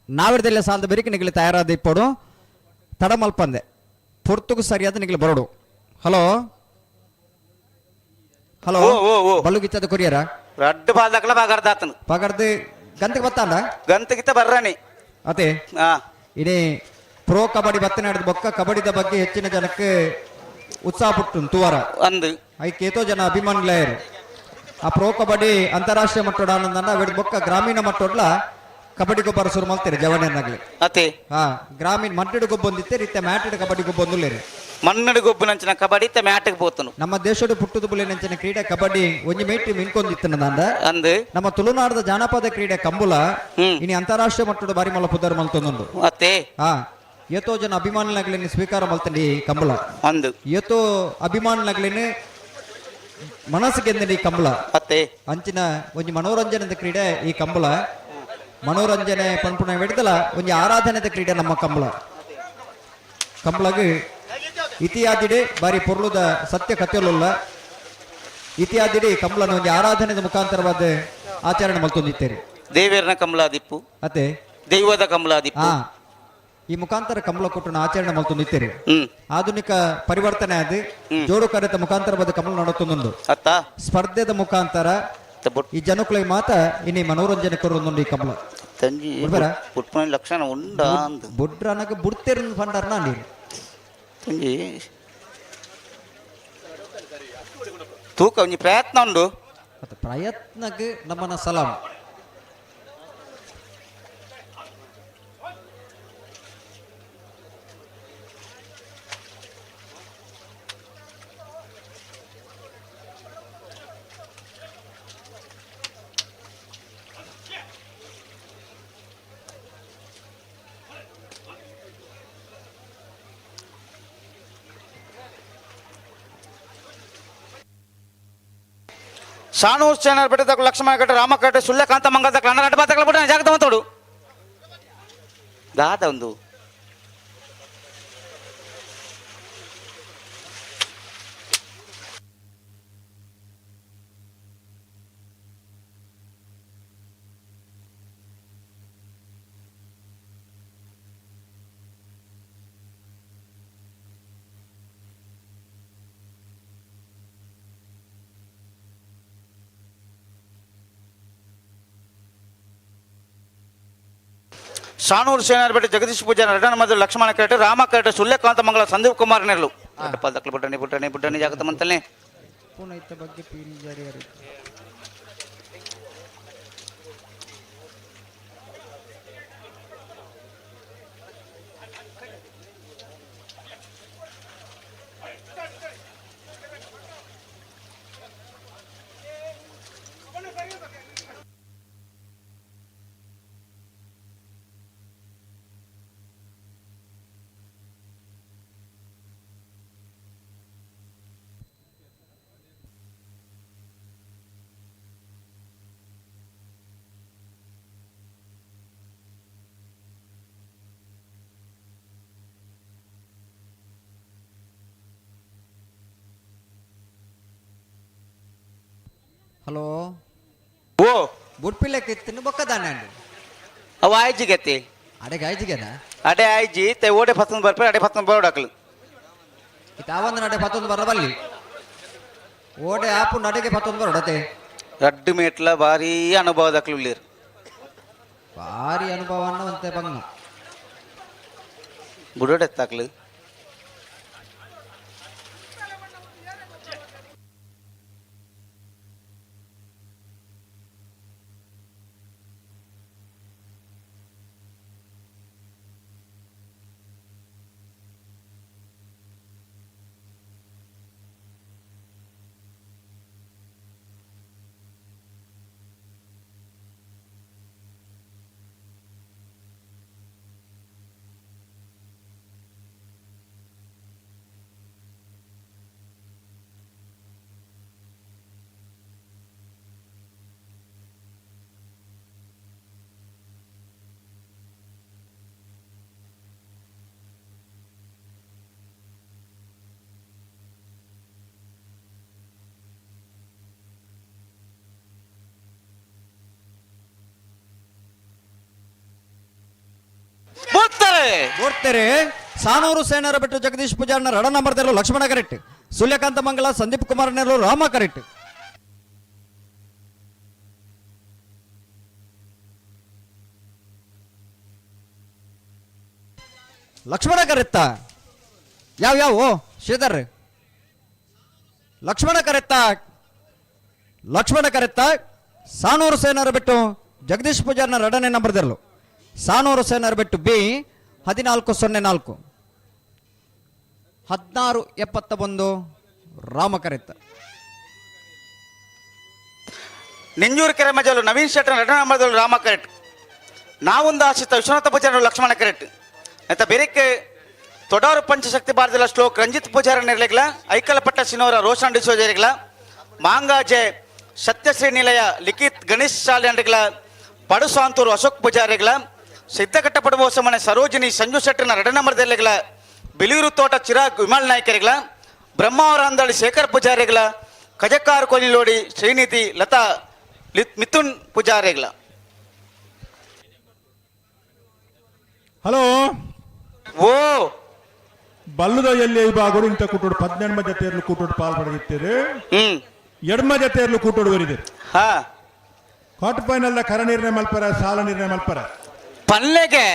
ನಾವಿರ್ದೆಲ್ಲ ಸಾಲದ ಬೆರಿಕೆ ನಿಗಲಿ ತಯಾರಾದ ಇಪ್ಪಡು ತಡಮಲ್ಪಂದೆ ಪೊರ್ತುಗು ಸರಿಯಾದ ನಿಗಲಿ ಬರೋಡು. ಹಲೋ ಹಲೋ ಬಲ್ಲುಗಿತ್ತದ ಕೊರಿಯರ ರಡ್ಡು ಬಾಲ್ದಕ್ಲ ಪಗರ್ದಾತನು ಪಗರ್ದು ಗಂತಿಗೆ ಬತ್ತಾಂಡ ಗಂತಗಿತ್ತ ಬರ್ರಾಣಿ ಅದೇ ಇಡೀ ಪ್ರೋ ಕಬಡ್ಡಿ ಬತ್ತನೆ ಹಿಡಿದು ಬೊಕ್ಕ ಕಬಡ್ಡಿದ ಬಗ್ಗೆ ಹೆಚ್ಚಿನ ಜನಕ್ಕೆ ಉತ್ಸಾಹ ಪುಟ್ಟು ತುವಾರ ಅಂದು ಐಕೇತೋ ಜನ ಅಭಿಮಾನಿಗಳಾಯರು. ಆ ಪ್ರೋ ಕಬಡ್ಡಿ ಅಂತಾರಾಷ್ಟ್ರೀಯ ಮಟ್ಟೋಡ ಆನಂದನ್ನ ಅವಿಡ್ ಬೊಕ್ಕ ಗ್ರಾಮೀಣ ಮಟ್ಟೋಡ್ಲ ಕಬಡ್ಡಿ ಗೊಬ್ಬರ ಶುರು ಮಾಡ್ತಾರೆ ಜವನಿಯನ್ನಾಗ್ಲಿ. ಅತೆ ಹಾ ಗ್ರಾಮೀಣ ಮಟ್ಟಡ್ ಗೊಬ್ಬೊಂದಿತ್ತೆ ರೀತಿ ಮ್ಯಾಟೆಡ್ ಕಬಡ್ಡಿ ಗೊಬ್ಬೊಂದುಲ್ಲೇರಿ. ಮಣ್ಣಡು ಗೊಬ್ಬು ನಂಚಿನ ಕಬಡ್ಡಿ ಇತ್ತೆ ಮ್ಯಾಟ್ಗೆ ಪೋತನು. ನಮ್ಮ ದೇಶದ ಪುಟ್ಟದ ಬುಲೆ ನಂಚಿನ ಕ್ರೀಡೆ ಕಬಡ್ಡಿ ಒಂಜಿ ಮೇಟಿ ಮಿನ್ಕೊಂದಿತ್ತನದಾಂದ ಅಂದ್ ನಮ್ಮ ತುಳುನಾಡದ ಜಾನಪದ ಕ್ರೀಡೆ ಕಂಬುಲ ಇನಿ ಅಂತಾರಾಷ್ಟ್ರೀಯ ಮಟ್ಟದ ಬಾರಿ ಮಲ್ಲ ಪುದರ್ ಮಲ್ತೊಂದುಂಡು. ಅತ್ತೆ ಹಾ ಏತೋ ಜನ ಅಭಿಮಾನಿಗಳನ್ನ ಸ್ವೀಕಾರ ಮಲ್ತಂಡಿ ಕಂಬಳ. ಅಂದು ಏತೋ ಅಭಿಮಾನಿಗಳನ್ನ ಮನಸ್ಸಿಗೆಂದಡಿ ಕಂಬಳ. ಅತ್ತೆ ಅಂಚಿನ ಒಂಜಿ ಮನೋರಂಜನೆದ ಕ್ರೀಡೆ ಈ ಕಂಬಳ. ಮನೋರಂಜನೆ ಪನ್ಪುನ ಹಿಡ್ದಲ ಒಂಜಿ ಆರಾಧನೆದ ಕ್ರೀಡೆ ನಮ್ಮ ಕಂಬಳ. ಕಂಬಳಗ್ ಇತಿಹಾದಿಡೆ ಬಾರಿ ಪೊರ್ಲುದ ಸತ್ಯ ಕಥೆಲುಲ್ಲ ಇತಿಹಾದಿಡೆ ಕಂಬಳನ ಒಂಜಿ ಆರಾಧನೆದ ಮುಖಾಂತರವಾದ ಆಚರಣೆ ಮಲ್ತೊಂದಿತ್ತೇರಿ. ದೇವೇರ್ನ ಕಂಬಳಾದಿಪ್ಪು ಅತ್ತೆ ದೈವದ ಕಂಬಳಾದಿಪ್ಪು. ಈ ಮುಖಾಂತರ ಕಂಬಳ ಕೊಟ್ಟನ ಆಚರಣೆ ಮಲ್ತೊಂದಿತ್ತೇರಿ. ಆಧುನಿಕ ಪರಿವರ್ತನೆ ಅದು ಜೋಡು ಕಾರ್ಯದ ಮುಖಾಂತರವಾದ ಕಂಬಳ ನಡತೊಂದುಂಡು. ಅತ್ತ ಸ್ಪರ್ಧೆದ ಮುಖಾಂತರ ಈ ಜನಕುಲಿಗೆ ಮಾತ ಇನಿ ಮನೋರಂಜನೆ ಕೊರೊಂದುಂಡು ಈ ಕಂಬಳ. ತಂಜಿ ಪುಟ್ಪನ ಲಕ್ಷಣ ಉಂಡ ಅಂದ್ ಬುಡ್ರನಗ ಬುಡ್ತೇರು ಪಂಡರ್ನ ನೀರು ತಂಜಿ ತೂಕ ಒಂಜಿ ಪ್ರಯತ್ನ ಉಂಡು. ಮತ್ತೆ ಪ್ರಯತ್ನಕ್ಕೆ ನಮ್ಮನ ಸಲಾಂ. ಸಾಣೂರ್ ಸೇನರ್ ಬೆಟ್ಟದ ಲಕ್ಷ್ಮಣ ಕಟ್ಟೆ ರಾಮ ಕಟ್ಟೆ ಸುಳ್ಯಕಾಂತ ಮಂಗದ ಕನ್ನಡ ಬಾತಗಳ ಬಿಡ ಜಾಗದ ಮಾತಾಡು ದಾದ ಒಂದು ಸಾಣೂರು ಸೇನಾರ್ಪೇಟೆ ಜಗದೀಶ್ ಪೂಜಾರಿ ರಡನ ಮಧು ಲಕ್ಷ್ಮಣ ಕರೆಟೆ ರಾಮ ಕರೆಟೆ ಸುಳ್ಯಕಾಂತ ಮಂಗಳ ಸಂದೀಪ್ ಕುಮಾರ್ ನೆರಳು ದಕ್ಕಲು ಬುಡ್ಡಣಿ ಬುಡ್ಡಣಿ ಬುಡ್ಡಣಿ ಜಾಗತ ಮಂತಲ್ನೇ ಪುನಃ ಬಗ್ಗೆ ಪೀಲ್ ಜಾರಿ. ಹಲೋ ಓ ಬುಡ್ಪಿಲ್ಲಕ್ಕೆ ಇತ್ತಿನ ಬೊಕ್ಕದಾನೆ ಅಂడి. ಅವು ಆಯ್ಜಿಗತಿ ಅಡೆಗೆ ಆಯ್ಜಿಗೆನಾ? ಅಡೆ ಆಯ್ಜಿ ತೆ ಓಡೆ ಪತ್ತೊಂದು ಬರ್ಪೆ ಅಡೆ ಪತ್ತೊಂದು ಬರೋಡಕ್ಲು ತಾವಂದು ನಡೆ ಪತ್ತೊಂದು ಬರ ಬಲ್ಲಿ ಓಡೆ ಆಪು ನಡೆಗೆ ಪತ್ತೊಂದು ಬರೋಡತೆ. ರಡ್ಡು ಮೇಟ್ಲ ಭಾರಿ ಅನುಭವದಕ್ಲು ಉಳ್ಳೇರು. ಭಾರಿ ಅನುಭವ ಅನ್ನವಂತೆ ಬಂಗ ಬುಡೋಡೆತ್ತಾಕ್ಲು ಓಡ್ತಾರೆ. ಸಾನೂರು ಸೇನರ ಬಿಟ್ಟು ಜಗದೀಶ್ ಪೂಜಾರ್ನ ರಡ ನಂಬರ್ ಲಕ್ಷ್ಮಣ ಕರೆಕ್ಟ್, ಸೂರ್ಯಕಾಂತ ಮಂಗಲ ಸಂದೀಪ್ ಕುಮಾರ್ ನೆರಳು ರಾಮ ಕರೆಕ್ಟ್. ಲಕ್ಷ್ಮಣ ಕರೆತ್ತ ಯಾವ ಯಾವ ಶ್ರೀಧರ್ ಲಕ್ಷ್ಮಣ ಕರೆತ್ತ ಲಕ್ಷ್ಮಣ ಕರೆತ್ತ ಸಾನೂರು ಸೇನರ ಬಿಟ್ಟು ಜಗದೀಶ್ ಪೂಜಾರ್ನ ಎರಡನೇ ನಂಬರ್ದಲ್ಲೂ ಸಾನೂರು ಸೇನರ ಬಿಟ್ಟು ಬಿ 1404 16-71 ರಾಮಕರೆತ್ತ. ನಿಂಜೂರು ಕೆರೆ ಮಜಲು ನವೀನ್ ಶೆಟ್ಟರ್ ಎರಡನೇ ನಂಬರ್ದಲ್ಲೂ ರಾಮ ಕರೆಟ್. ನಾವೊಂದು ಆಶಿತ ವಿಶ್ವನಾಥ ಪೂಜಾರಿ ಲಕ್ಷ್ಮಣ ಕರೆಟ್. ಆಯ್ತಾ ಬೇರೆಕ್ಕೆ ತೊಡಾರು ಪಂಚಶಕ್ತಿ ಭಾರತದ ಶ್ಲೋಕ್ ರಂಜಿತ್ ಪೂಜಾರ ನಿರ್ಲೆಗ್ಲ, ಐಕಲಪಟ್ಟ ಸಿನೋರ ರೋಷನ್ ಡಿಸೋಜರಿಗ್ಲ, ಮಾಂಗಾಜೆ ಸತ್ಯಶ್ರೀ ನಿಲಯ ಲಿಖಿತ್ ಗಣೇಶ್ ಶಾಲೆ ಪಡುಸಾಂತೂರು ಅಶೋಕ್ ಪೂಜಾರಿಗಳ, ಸಿದ್ದಘಟ್ಟ ಪಡುವಸಮನೆ ಸರೋಜಿನಿ ಸಂಜು ಶೆಟ್ಟರ್ನ ಎರಡನೇ ನಂಬರ್ದಲ್ಲಿಗಳ, ಬಿಳಿಯೂರು ತೋಟ ಚಿರಾಗ್ ವಿಮಲ್ ನಾಯ್ಕರಿಗಳ, ಬ್ರಹ್ಮಾವರ ಅಂದಳಿ ಶೇಖರ್ ಪೂಜಾರಿಗಳ, ಕಜಕ್ಕಾರು ಕೊಲಿಲೋಡಿ ಶ್ರೀನಿಧಿ ಲತಾ ಮಿಥುನ್ ಪೂಜಾರಿಗಳ. ಹಲೋ ಓ ಬಲ್ಲದ ಎಲ್ಲಿ ವಿಭಾಗಗಳು ಇಂಥ ಕೂಟೋಡು 18 ಜೊತೆಯಲ್ಲೂ ಕೂಟೋಡು ಪಾಲ್ ಪಡೆದಿದ್ದೀರಿ. ಎಡ್ಮ ಜೊತೆಯಲ್ಲೂ ಕೂಟೋಡು ಬರಿದೆ. ಕ್ವಾರ್ಟರ್ ಫೈನಲ್ ಕರ ನಿರ್ಣಯ ಮಲ್ಪರ ಸಾಲ ನಿರ್ಣಯ ಮಲ್ಪರ ಪಲ್ಲೆಗೆ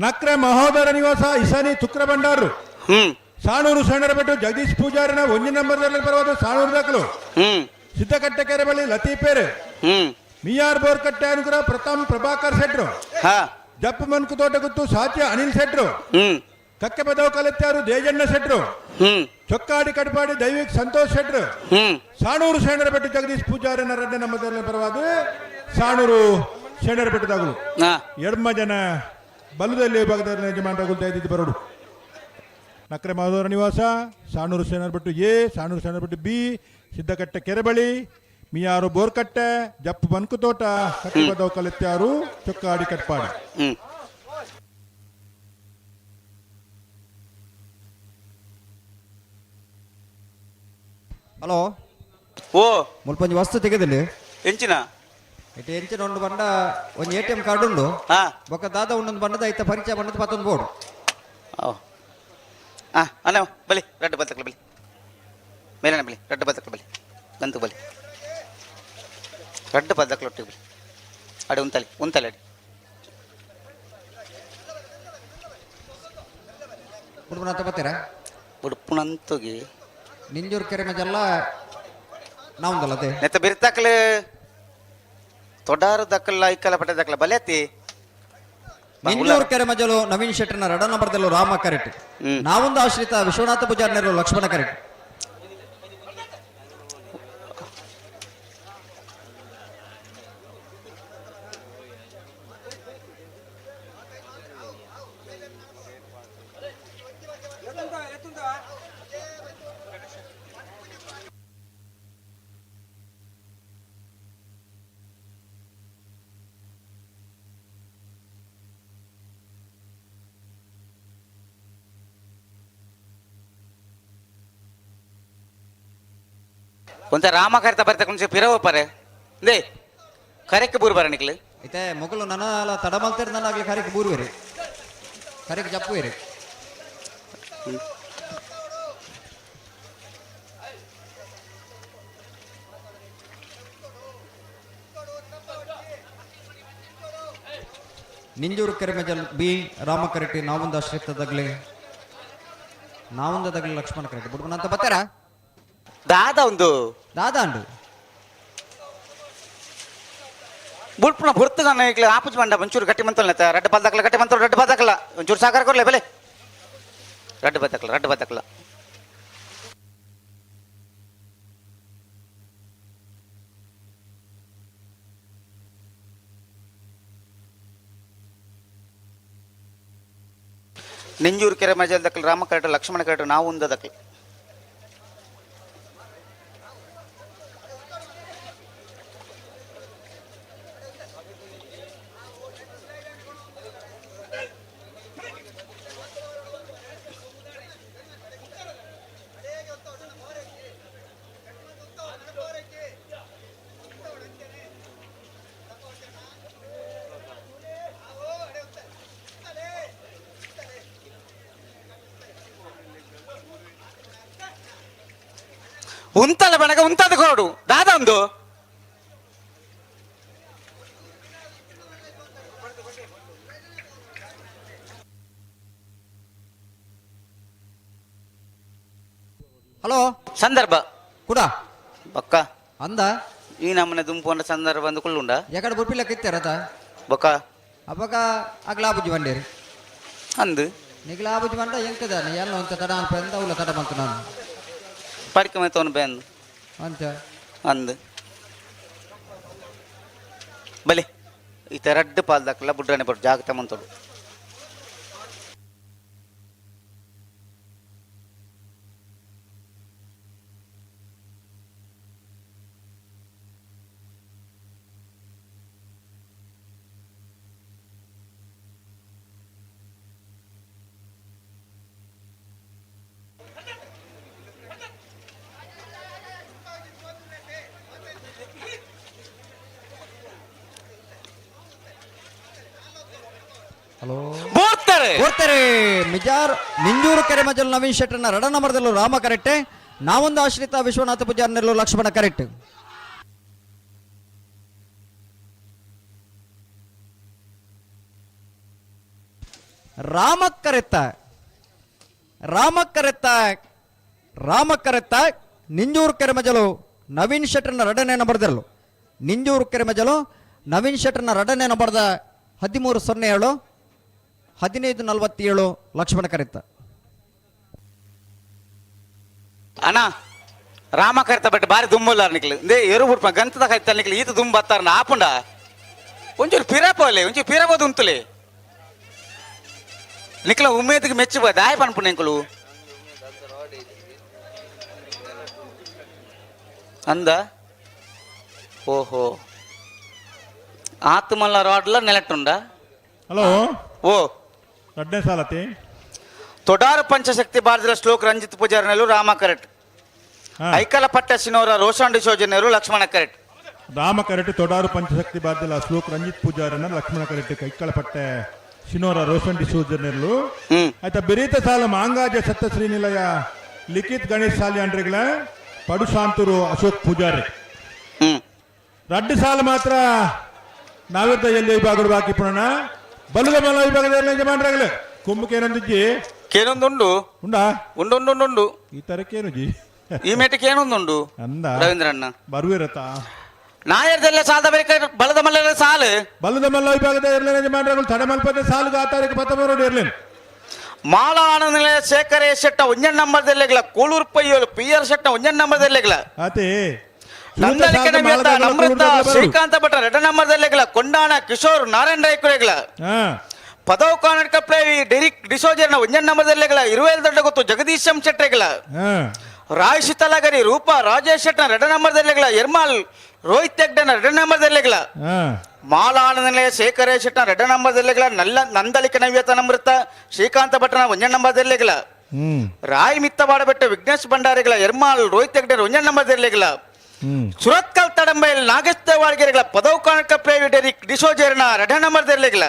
ನಕ್ರೆ ಮಹೋದರ ನಿವಾಸ ಇಸಾನಿ ತುಕ್ರ ಭಂಡಾರು ಸಾಣೂರು ಸಣ್ಣರಬೆಟ್ಟು ಜಗದೀಶ್ ಪೂಜಾರಿನ 1 ನಂಬರ್ದಲ್ಲಿ ಬರುವುದು ಸಾಣೂರು ದಾಖಲು. ಸಿದ್ದಕಟ್ಟೆ ಕೆರೆ ಬಳಿ ಲತೀಪೇರು ಮಿಯಾರ್ ಬೋರ್ಕಟ್ಟೆ ಅನುಗ್ರಹ ಪ್ರಥಮ್ ಪ್ರಭಾಕರ್ ಶೆಟ್ರು, ಜಪ್ಪು ಮನ್ಕು ತೋಟ ಗುತ್ತು ಸಾತ್ಯ ಅನಿಲ್ ಶೆಟ್ರು, ಕಕ್ಕೆ ಬದವು ಕಲತ್ಯಾರು ದೇಜಣ್ಣ ಶೆಟ್ರು, ಚೊಕ್ಕಾಡಿ ಕಟಪಾಡಿ ದೈವಿಕ್ ಸಂತೋಷ್ ಶೆಟ್ರು, ಸಾಣೂರು ಶೇಣರಬೆಟ್ಟು ಜಗದೀಶ್ ಪೂಜಾರಿನ 2 ನಂಬರ್ದಲ್ಲಿ ಬರವಾದ ಸಾಣೂರು ಶೇಣರಬೆಟ್ಟದಾಗಲು. ಎಡ್ಮ ಜನ ಬಲದಲ್ಲಿ ವಿಭಾಗದ ಯಜಮಾನರಾಗುತ್ತಾ ಇದ್ದಿದ್ದು ಬರೋಡು. ನಕ್ರೆ ಮಾಧವರ ನಿವಾಸ ಸಾಣೂರು ಶೇಣರಬೆಟ್ಟು ಎ, ಸಾಣೂರು ಶೇಣರಬೆಟ್ಟು ಬಿ, ಸಿದ್ದಕಟ್ಟೆ ಕೆರೆಬಳಿ, ಮಿಯಾರು ಬೋರ್ಕಟ್ಟೆ, ಜಪ್ಪು ಬನ್ಕುತೋಟ, ಕಟ್ಟಿಬದವು ಕಲತ್ಯಾರು ಚೊಕ್ಕಾಡಿ ಕಟ್ಪಾಡಿ. ಹಲೋ ಓ ಮುಲ್ಪ ಒಂಜಿ ವಸ್ತು ತೆಗೆದಿಲ್ಲ ಎಂಚಿನ ಇಟ್ಟು ಎಂಚಿನ ಒಂದು ಬಂಡ ಒಂಜಿ ಎ.ಟಿ.ಎಂ ಕಾರ್ಡ್ ಉಂಡು ಬೊಕ್ಕ ದಾದ ಉಂಡೊಂದು ಬಂಡದ ಐತ ಪರಿಚಯ ಬಂಡದ ಪತ್ತೊಂದು ಬೋರ್ಡ್. ಅಣ್ಣ ಬಲಿ ರಡ್ಡು ಬತ್ತಕ್ಲ ಬಲಿ ಮೇಲಣ್ಣ ಬಲಿ ರಡ್ಡು ಬತ್ತಕ್ಲ ಬಲಿ ಗಂತು ಬಲಿ ರಡ್ಡು ಬತ್ತಕ್ಲ ಒಟ್ಟಿಗೆ ಬಲಿ ಅಡಿ ಉಂತಲಿ ಉಂತಲಿ ಅಡಿ. ಉಡುಪುನಂತ ಬತ್ತೀರಾ? ಉಡುಪುನಂತುಗೆ ನಿಂಜೂರು ಕೆರೆ ಮಜಲ್ಲ ನಾವುಂದಲ್ಲ ಅದೇ ನೆತ್ತ ಬಿರ್ತಾಕ್ಲೆ ತೊಡಾರು ದಕ್ಕಲ್ಲ ಐಕಲ ಪಟ್ಟ ದಕ್ಕಲ ಬಲೆ ಅತ್ತಿ. ನಿಂಜೂರು ಕೆರೆ ಮಜಲು ನವೀನ್ ಶೆಟ್ಟರ್ನ 2 ನಂಬರ್ದಲ್ಲೂ ರಾಮ ಕರೆಟ್. ನಾವೊಂದು ಆಶ್ರಿತ ವಿಶ್ವನಾಥ ಪೂಜಾರಿನರು ಲಕ್ಷ್ಮಣ ಕರೆಟ್. ಒಂತ ರಾಮ ಕರಿತ ಬರ್ತ ಕೊಂಚ ಪಿರವ ಪರೆ they ಕರೆಕ್ಕೆ ಬೂರು ಬರ ನಿಕ್ಲು. ಐತೆ ಮೊಗಲು ನನ್ನ ತಡ ಮಲ್ತೇರ್ ನನ್ನ ಆಗ್ಲಿ ಕರೆಕ್ಕೆ ಬೂರುವೆರಿ ಕರೆಕ್ಕೆ ಜಪ್ಪುವೆರಿ. ನಿಂಜೂರು ಕೆರೆಮಜಲ್ ಬಿ ರಾಮ ಕರೆಟ್ಟಿ ನಾವೊಂದು ಆಶ್ರಿತ ದಗ್ಲಿ ನಾವೊಂದು ದಗ್ಲಿ ಲಕ್ಷ್ಮಣ ಕರೆಟ್ಟಿ ಬುಡ್ಬನಂತ ಬತ್ತಾರ ದಾದ ಒಂದು ದಾದ ಅಂಡು ಬುಡ್ಪುನ ಬುರ್ತುಗನ್ನ ಈಗಲೇ ಆಪುಜ್ ಬಂಡ ಒಂಚೂರು ಗಟ್ಟಿ ಮಂತಲ್ ನೆತ್ತ ರಡ್ಡು ಬಲ್ದಕ್ಲ ಗಟ್ಟಿ ಮಂತಲ್ ರಡ್ಡು ಬದಕ್ಲ ಒಂಚೂರು ಸಾಕಾರ ಕೊರ್ಲೆ ಬೆಲೆ ರಡ್ಡು ಬದಕ್ಲ ರಡ್ಡು ಬದಕ್ಲ. ನಿಂಜೂರು ಕೆರೆ ಮಜಲ್ ದಕ್ಲ ರಾಮ ಕರೆಟು ಲಕ್ಷ್ಮಣ ಕರೆಟು ನಾವು ಉಂದ ದಕ್ಲ. ಉಂತಲ ಬಣಗ ಉಂತಾದ ಕೊರಡು ದಾದ ಒಂದು ಹಲೋ ಸಂದರ್ಭ ಕುಡ ಬಕ್ಕ ಅಂದ ಈ ನಮ್ಮನೆ ದುಂಪು ಅಂಡ ಸಂದರ್ಭ ಅಂದು ಕುಳ್ಳುಂಡ ಯಾಕಡೆ ಬುರ್ಪಿಲ್ಲ ಕಿತ್ತಾರತ ಬೊಕ್ಕ ಅಪ್ಪಗ ಅಗ್ಲಾ ಬುಜ್ಜಿ ಬಂಡೇರಿ ಅಂದು ನಿಗಲ ಆಬುಜಿ ಬಂಡ ಎಂಕದಾನೆ ಎಲ್ಲ ಒಂತ ತಡ ಅನ್ಪಂದ ಉಲ್ಲ ತಡ ಬಂತು ನಾನು ಪಡಿಕೆ ತೋನ್ ಬೇಂದು ಅಂಚ ಅಂದ್ ಬಲೆ ಈತ ರಡ್ಡು ಪಾಲ್ದಾಕಲ್ಲ ಬುಡ್ರಾಣಿ ಬರು ಜಾಗತ ಮಂತೋಡು. ಹಲೋ ಬೋರ್ತಾರೆ ಬೋರ್ತಾರೆ ಮಿಜಾರ್ ನಿಂಜೂರು ಕೆರೆ ಮಜಲ್ ನವೀನ್ ಶೆಟ್ಟರ್ನ ರಡ ನಂಬರ್ದಲ್ಲೂ ರಾಮ ಕರೆಕ್ಟೆ, ನಾವೊಂದು ಆಶ್ರಿತ ವಿಶ್ವನಾಥ ಪೂಜಾರ್ನೆಲ್ಲೂ ಲಕ್ಷ್ಮಣ ಕರೆಕ್ಟ್. ರಾಮ ಕರೆತ್ತ ರಾಮ ಕರೆತ್ತ ರಾಮ ಕರೆತ್ತ ನಿಂಜೂರು ಕೆರೆ ಮಜಲು ನವೀನ್ ಶೆಟ್ಟರ್ನ ರಡನೆ ನಂಬರ್ದಲ್ಲೂ ನಿಂಜೂರು ಕೆರೆ ಮಜಲು ನವೀನ್ ಶೆಟ್ಟರ್ನ ರಡನೆ ನಂಬರ್ದ 13:07 15:47 ಲಕ್ಷ್ಮಣ ಕರೆತ್ತ. ಅಣ್ಣ ರಾಮ ಕರೆತ ಬಟ್ ಬಾರಿ ದುಮ್ಮಲ್ಲ ನಿಕ್ಲು they ಎರು ಬುಡ್ಪ ಗಂತದ ಕಾಯ್ತ ನಿಕ್ಲು ಈತ ದುಂಬ ಬತ್ತಾರನ ಆಪುಂಡ ಒಂಚೂರು ಪಿರಪೋಲೆ ಒಂಚೂರು ಪಿರಬೋದು ಉಂತುಲೆ ನಿಕ್ಲ ಉಮೇದಿಗೆ ಮೆಚ್ಚು ದಾಯ ಪನ್ಪು ನಿಂಕುಲು ಅಂದ ಓಹೋ ಆತ್ಮಲ್ಲ ರಾಡ್ಲ ನೆಲಟ್ಟುಂಡ. ಹಲೋ ಓ ರಡ್ನೇ ಸಾಲತಿ ತೊಡಾರು ಪಂಚಶಕ್ತಿ ಭಾರತದ ಶ್ಲೋಕ್ ರಂಜಿತ್ ಪೂಜಾರಿನಲ್ಲೂ ರಾಮ ಕರೆಕ್ಟ್, ಐಕಲ ಪಟ್ಟ ಸಿನೋರ ರೋಷನ್ ಡಿಸೋಜನರು ಲಕ್ಷ್ಮಣ ಕರೆಕ್ಟ್. ರಾಮ ಕರೆಕ್ಟ್ ತೊಡಾರು ಪಂಚಶಕ್ತಿ ಭಾರತದ ಶ್ಲೋಕ್ ರಂಜಿತ್ ಪೂಜಾರನ ಲಕ್ಷ್ಮಣ ಕರೆಕ್ಟ್ ಕೈಕಳ ಪಟ್ಟೆ ಸಿನೋರ ರೋಷನ್ ಡಿಸೋಜನರ್ಲು. ಆಯ್ತಾ ಬಿರೀತ ಸಾಲ ಮಾಂಗಾಜ ಸತ್ತ ಶ್ರೀನಿಲಯ ಲಿಖಿತ್ ಗಣೇಶ್ ಸಾಲಿ ಅಂಡ್ರಿಗಳ ಪಡುಶಾಂತೂರು ಅಶೋಕ್ ಪೂಜಾರಿ. ರಡ್ಡು ಸಾಲ ಮಾತ್ರ ನಾವಿರ್ದ ಎಲ್ಲಿ ವಿಭಾಗಗಳು ಬಾಕಿ ಪುಣನ ಬಲುದ ಮಲ್ಲ ವಿಭಾಗದ ಯಜಮಾನ್ರಾಗಲೇ ಕುಂಭಕ್ಕೇನೊಂದಿಜ್ಜಿ ಕೇನೊಂದುಂಡು ಉಂಡಾ ಉಂಡು ಉಂಡು ಉಂಡು ಉಂಡು ಈ ತರಕ್ಕೇನು ಜಿ ಈ ಮೇಟಕ್ಕೆ ಏನೊಂದುಂಡು ಅಂದ ರವೀಂದ್ರಣ್ಣ ಬರುವಿರತ ನಾಯರ್ದೆಲ್ಲ ಸಾಲದ ಬೇಕ ಬಲದ ಮಲ್ಲ ಸಾಲು ಬಲದ ಮಲ್ಲ ವಿಭಾಗದ ಇರ್ಲೇನ ಯಜಮಾನ್ರಾಗಲು ತಡಮಲ್ಪದ ಸಾಲು ಆತಾರಕ್ಕೆ ಪತ್ತಮರೋಡು ಇರ್ಲೇನು ಮಾಲ ಆನಂದ ಶೇಖರ ಶೆಟ್ಟ ಒಂಜನ್ ನಂಬರ್ದೆಲ್ಲೆಗ್ಲ ಕೂಳೂರು ಪಯ್ಯೋಲು ಪಿ ಆರ್ ಶೆಟ್ಟ ಒಂಜನ್ ನಂಬರ್ದೆಲ್ಲೆಗ್ಲ ಆತೆ ನಂದಲಿಕೆ ನವ್ಯತ ನಮ್ರತ ಶ್ರೀಕಾಂತ ಭಟ್ಟ ಎರಡ ನಂಬರ್ದೆಲ್ಲೆಗ್ಲ ಕೊಂಡಾಣ ಕಿಶೋರ್ ನಾರಾಯಣ ರಾಯ್ಕುರೆಗ್ಲ ಪದವ್ ಕರ್ನಾಟಕ ಪ್ಲೇವಿ ಡೆರಿಕ್ ಡಿಸೋಜರ್ನ ಒಂಜನ್ ನಂಬರ್ದೆಲ್ಲೆಗ್ಲ ಇರುವೇಲ್ ದೊಡ್ಡ ಗೊತ್ತು ಜಗದೀಶ್ ಎಂ ಶೆಟ್ಟರೆಗ್ಲ ರಾಯ್ ಶೀತಲಗರಿ ರೂಪಾ ರಾಜೇಶ್ ಶೆಟ್ಟನ ಎರಡ ನಂಬರ್ದೆಲ್ಲೆಗ್ಲ ಎರ್ಮಾಲ್ ರೋಹಿತ್ ಹೆಗ್ಡನ ಎರಡ ನಂಬರ್ದೆಲ್ಲೆಗ್ಲ ಮಾಲಾನಂದನಿಲಯ ಶೇಖರ ಶೆಟ್ಟನ ಎರಡ ನಂಬರ್ದೆಲ್ಲೆಗ್ಲ ನಲ್ಲ ನಂದಲಿಕ ನವ್ಯತ ನಮೃತ ಶ್ರೀಕಾಂತ ಭಟ್ಟನ ಒಂಜನ್ ನಂಬರ್ದೆಲ್ಲೆಗ್ಲ ರಾಯ್ ಮಿತ್ತವಾಡಬೆಟ್ಟ ವಿಘ್ನೇಶ್ ಭಂಡಾರಿಗಳ ಎರ್ಮಾಲ್ ರೋಹಿತ್ ಹೆಗ್ಡೆ ಒಂಜನ್ ನಂಬರ್ದೆಲ್ಲೆಗ್ಲ ಸುರತ್ಕಲ್ ತಡಂಬೈಲ್ ನಾಗೇಶ್ ವಾಳ್ಗೆರೆಗಳ ಪದವ್ ಕರ್ನಾಟಕ ಪ್ಲೇವಿ ಡೆರಿಕ್ ಡಿಸೋಜರ್ನ ಎರಡ ನಂಬರ್ದೆಲ್ಲೆಗ್ಲ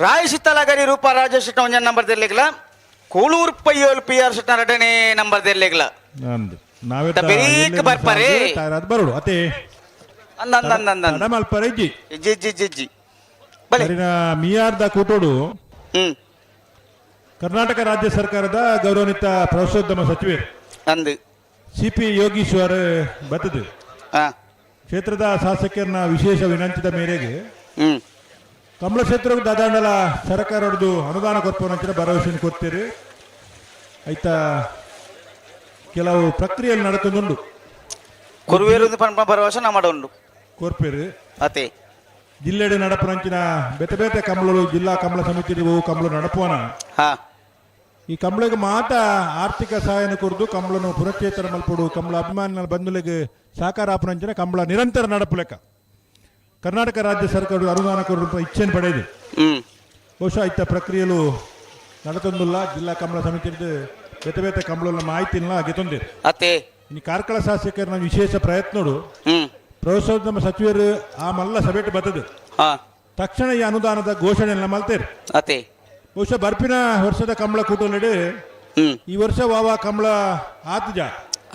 ರಾಯ್ ಶೀತಲಗರಿ ರೂಪಾ ರಾಜೇಶ್ ಶೆಟ್ಟನ ಒಂಜನ್ ನಂಬರ್ದೆಲ್ಲೆಗ್ಲ ಕೂಳೂರು ಪಯ್ಯೋಲ್ ಪಿ ಆರ್ ಶೆಟ್ಟನ ಎರಡನೇ ನಂಬರ್ದೆಲ್ಲೆಗ್ಲ ಬರ್ಪಾರೆ ಬರೋಡು ಅತೆ ಅಂದ ಅಂದ ಅಂದ ಅಂದ ತಡಮಲ್ಪರ ಇಜ್ಜಿ ಇಜ್ಜಿ ಇಜ್ಜಿ ಇಜ್ಜಿ ಮಿಯಾರ್ದ ಕೂಟೋಡು ಕರ್ನಾಟಕ ರಾಜ್ಯ ಸರ್ಕಾರದ ಗೌರವಾನ್ವಿತ ಪ್ರವಾಸೋದ್ಯಮ ಸಚಿವರು ಅಂದು ಸಿ ಪಿ ಯೋಗೀಶ್ವರ್ ಬತ್ತದು ಕ್ಷೇತ್ರದ ಶಾಸಕರನ್ನ ವಿಶೇಷ ವಿನಂತಿದ ಮೇರೆಗೆ ಕಮಲ ಕ್ಷೇತ್ರಕ್ಕೆ ದಾದಾಂಡಲ ಸರ್ಕಾರದ್ದು ಅನುದಾನ ಕೊರ್ಪೋನಂಚಿನ ಭರವಸೆಯನ್ನು ಕೊಡ್ತೀರಿ. ಆಯ್ತಾ ಕೆಲವು ಪ್ರಕ್ರಿಯೆಯಲ್ಲಿ ನಡತೊಂದುಂಡು ಕೊರುವೇರು ಭರವಸೆ ಮಾಡೋಂಡು ಕೊರ್ಪೇರು ಅತೆ ಜಿಲ್ಲೆಡೆ ನಡಪನಂಚಿನ ಬೇತೆ ಬೇತೆ ಕಮಲರು ಜಿಲ್ಲಾ ಕಮಲ ಸಮಿತಿ ಕಮಲ ನಡಪುವನ ಈ ಕಮಲಗೆ ಮಾತ ಆರ್ಥಿಕ ಸಹಾಯನ ಕೊರ್ದು ಕಮಲನು ಪುನಶ್ಚೇತನ ಮಲ್ಪಡು ಕಮಲ ಅಭಿಮಾನಿಗಳ ಬಂಧುಲಿಗೆ ಸಹಕಾರ ಆಪನಂಚಿನ ಕಮಲ ನಿರಂತರ ನಡಪುಲೆಕ ಕರ್ನಾಟಕ ರಾಜ್ಯ ಸರ್ಕಾರ ಅನುದಾನ ಕೊಡುವ ಇಚ್ಛೆಯನ್ನು ಪಡೆಯಿದೆ. ಬಹುಶಃ ಇತ್ತ ಪ್ರಕ್ರಿಯೆಲು ನಡತೊಂದುಲ್ಲ ಜಿಲ್ಲಾ ಕಮಲ ಸಮಿತಿ ಬೇತೆ ಬೇತೆ ಕಮಲ ಮಾಹಿತಿನ ಗೆತೊಂದಿರು ಅತೆ ಇನ್ನು ಕಾರ್ಕಳ ಶಾಸಕರ ವಿಶೇಷ ಪ್ರಯತ್ನಡು ಪ್ರವಾಸೋದ್ಯಮ ಸಚಿವರು ಆ ಮಲ್ಲ ಸಭೆಟ್ ಬರ್ತದೆ ತಕ್ಷಣ ಈ ಅನುದಾನದ ಘೋಷಣೆಯನ್ನ ಮಲ್ತೇರು. ಅತೆ ಬಹುಶಃ ಬರ್ಪಿನ ವರ್ಷದ ಕಮಲ ಕೂಟಲಿಡು ಈ ವರ್ಷ ವಾವಾ ಕಮಲ ಆತಜ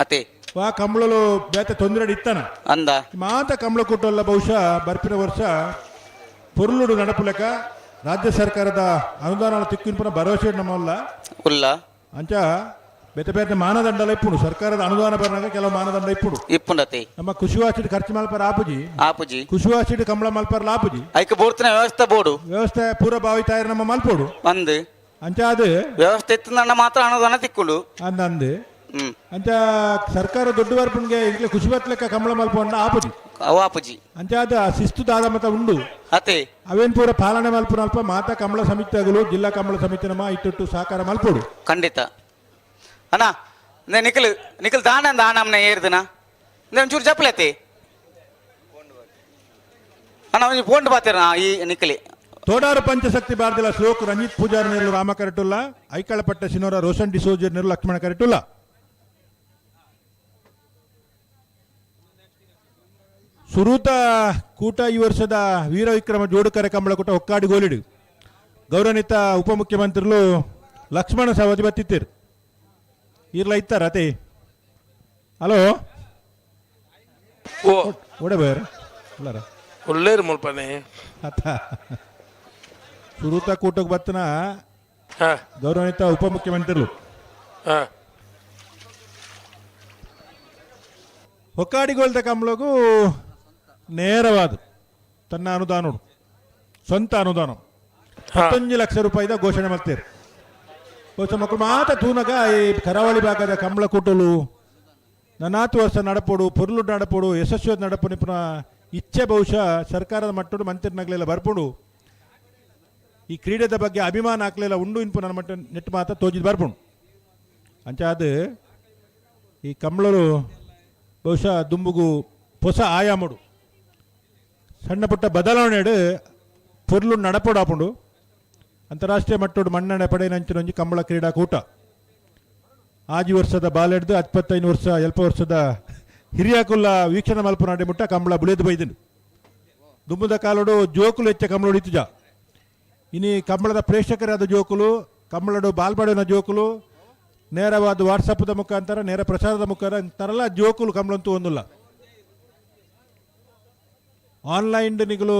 ಅತೆ ವಾ ಕಮಲಲು ಬೇತೆ ತೊಂದರೆ ಇತ್ತನ ಅಂದ ಮಾತ ಕಮಲ ಕೂಟಲ್ಲ ಬಹುಶಃ ಬರ್ಪಿನ ವರ್ಷ ಪೊರುಳುಡು ನಡಪುಲಕ ರಾಜ್ಯ ಸರ್ಕಾರದ ಅನುದಾನ ತಿಕ್ಕಿನ ಭರವಸೆ ನಮ್ಮಲ್ಲ ಉಲ್ಲ ಅಂಚ ಬೇತೆ ಬೇತೆ ಮಾನದಂಡ ಇಪ್ಪುಡು ಸರ್ಕಾರದ ಅನುದಾನ ಬರನಾಗ ಕೆಲವು ಮಾನದಂಡ ಇಪ್ಪುಡು ಇಪ್ಪುಂಡತಿ ನಮ್ಮ ಕುಶುವಾಸಿಡ್ ಖರ್ಚು ಮಲ್ಪರ ಆಪುಜಿ ಆಪುಜಿ ಕುಶುವಾಸಿಡ್ ಕಮಲ ಮಲ್ಪರ ಆಪುಜಿ ಐಕ ಬೋರ್ತಿನ ವ್ಯವಸ್ಥೆ ಬೋರ್ಡು ವ್ಯವಸ್ಥೆ ಪೂರ್ವ ಭಾವಿ ತಾಯರ್ ನಮ್ಮ ಮಲ್ಪೋಡು ಅಂದ್ ಅಂಚಾದ ವ್ಯವಸ್ಥೆ ಇತ್ತಂಡ ಮಾತ್ರ ಅನುದಾನ ತಿಕ್ಕುಂಡು ಅಂದಂದು ಅಂಚ ಸರ್ಕಾರ ದೊಡ್ಡ ಬರ್ಪುನ್ಗೆ ಇಂಕ್ಲೆ ಖುಷಿ ಬತ್ಲೆಕ್ಕ ಕಂಬಳ ಮಲ್ಪೊಂಡ ಆಪುಜಿ. ಅವು ಆಪುಜಿ. ಅಂಚಾದ ಶಿಸ್ತು ದಾದ ಮತ ಉಂಡು. ಅತೆ ಅವೇನ್ ಪೂರ ಪಾಲನೆ ಮಲ್ಪುನ ಅಲ್ಪ ಮಾತಾ ಕಂಬಳ ಸಮಿತಿಗಳು ಜಿಲ್ಲಾ ಕಂಬಳ ಸಮಿತಿ ನಮ್ಮ ಇಟ್ಟಿಟ್ಟು ಸಹಕಾರ ಮಲ್ಪೊಡು. ಖಂಡಿತ ಅಣ್ಣ. ನಿಖಲ್ ನಿಖಲ್ ದಾನ ದಾನಮ್ನ ಏರ್ದನ ಒಂಚೂರು ಜಪ್ಪಲತಿ ಅಣ್ಣ, ಒಂಜಿ ಫೋನ್ ಬಾತೀರ ಈ ನಿಖಲಿ. ತೋಡಾರು ಪಂಚಶಕ್ತಿ ಬಾರ್ದಿಲ ಶ್ಲೋಕ್ ರಂಜಿತ್ ಪೂಜಾರಿ ನೆರಳು ರಾಮ ಕರೆಟುಲ್ಲ, ಐಕಳಪಟ್ಟ ಸಿನೋರ ರೋಷನ್ ಡಿಸೋಜರ್ ನೆರಳು ಲಕ್ಷ್ಮಣ ಕರೆಟುಲ್ಲ. ಸುರೂತ ಕೂಟ ಈ ವರ್ಷದ ವೀರ ವಿಕ್ರಮ ಜೋಡುಕರೆ ಕಂಬಳಕೂಟ ಒಕ್ಕಾಡಿ ಗೋಲಿಡು ಗೌರವಾನ್ವಿತ ಉಪಮುಖ್ಯಮಂತ್ರಿಗಳು ಲಕ್ಷ್ಮಣ ಸವದಿ ಬತ್ತಿತ್ತೀರು ಇರ್ಲ ಇತ್ತಾರ ಅತೆ. ಹಲೋ ಓ ಓಡೆ ಬೇರೆ ಉಳ್ಳಾರ ಉಳ್ಳೇರು ಮುಲ್ಪನೆ ಅತ್ತ ಸುರೂತ ಕೂಟಕ್ಕೆ ಬತ್ತನ ಗೌರವಾನ್ವಿತ ಉಪಮುಖ್ಯಮಂತ್ರಿಗಳು ಹೊಕ್ಕಾಡಿಗೋಲ್ದ ಕಂಬಳಗೂ ನೇರವಾದ ತನ್ನ ಅನುದಾನ ಸ್ವಂತ ಅನುದಾನ 19 ಲಕ್ಷ ರೂಪಾಯಿದ ಘೋಷಣೆ ಮಾಡ್ತೀರಿ. ಬಹುಶಃ ಮಕ್ಕಳು ಮಾತ ತೂನಗ ಈ ಕರಾವಳಿ ಭಾಗದ ಕಂಬಳ ಕೂಟಲು ನನಾತು ವರ್ಷ ನಡಪೋಡು ಪೊರ್ಲು ನಡಪೋಡು ಯಶಸ್ವಿ ನಡಪು ನಿಪುಣ ಇಚ್ಛೆ ಬಹುಶಃ ಸರ್ಕಾರದ ಮಟ್ಟಡು ಮಂತ್ರಿನಗಲೆಲ್ಲ ಬರ್ಪುಂಡು ಈ ಕ್ರೀಡೆದ ಬಗ್ಗೆ ಅಭಿಮಾನ ಹಾಕ್ಲಿಲ್ಲ ಉಂಡು ಇನ್ಪು ನನ್ನ ಮಟ್ಟ ನೆಟ್ಟು ಮಾತ ತೋಜಿದ್ ಬರ್ಪುಂಡು. ಅಂಚಾದ ಈ ಕಂಬಳರು ಬಹುಶಃ ದುಂಬುಗು ಹೊಸ ಆಯಾಮಡು ಸಣ್ಣ ಪುಟ್ಟ ಬದಲಾವಣೆ ಪೊರ್ಲು ನಡಪೋಡು ಆಪುಂಡು. ಅಂತಾರಾಷ್ಟ್ರೀಯ ಮಟ್ಟೋಡು ಮನ್ನಣೆ ಪಡೆಯನಂಚಿನೊಂಜಿ ಕಂಬಳ ಕ್ರೀಡಾಕೂಟ ಆಜಿ ವರ್ಷದ ಬಾಲೆಡ್ದು 25 ವರ್ಷ ಎಲ್ಪ ವರ್ಷದ ಹಿರಿಯಾಕುಲ್ಲ ವೀಕ್ಷಣೆ ಮಲ್ಪು ಮುಟ್ಟ ಕಂಬಳ ಬುಳಿದು ಬೈದಿನಿ. ದುಂಬುದ ಕಾಲೋಡು ಜೋಕುಲು ಹೆಚ್ಚ ಕಂಬಳೋಡು ಇತ್ತುಜ. ಇನಿ ಕಂಬಳದ ಪ್ರೇಕ್ಷಕರಾದ ಜೋಕುಲು ಕಂಬಳಡು ಬಾಲ್ಬಡಿನ ಜೋಕುಲು ನೇರವಾದ ವಾಟ್ಸಪ್ದ ಮುಖಾಂತರ ನೇರ ಪ್ರಸಾರದ ಮುಖಾಂತರ ಜೋಕುಲು ಕಂಬಳಂತೂ ಒಂದಿಲ್ಲ. ಆನ್ಲೈನ್ ನಿಗಲು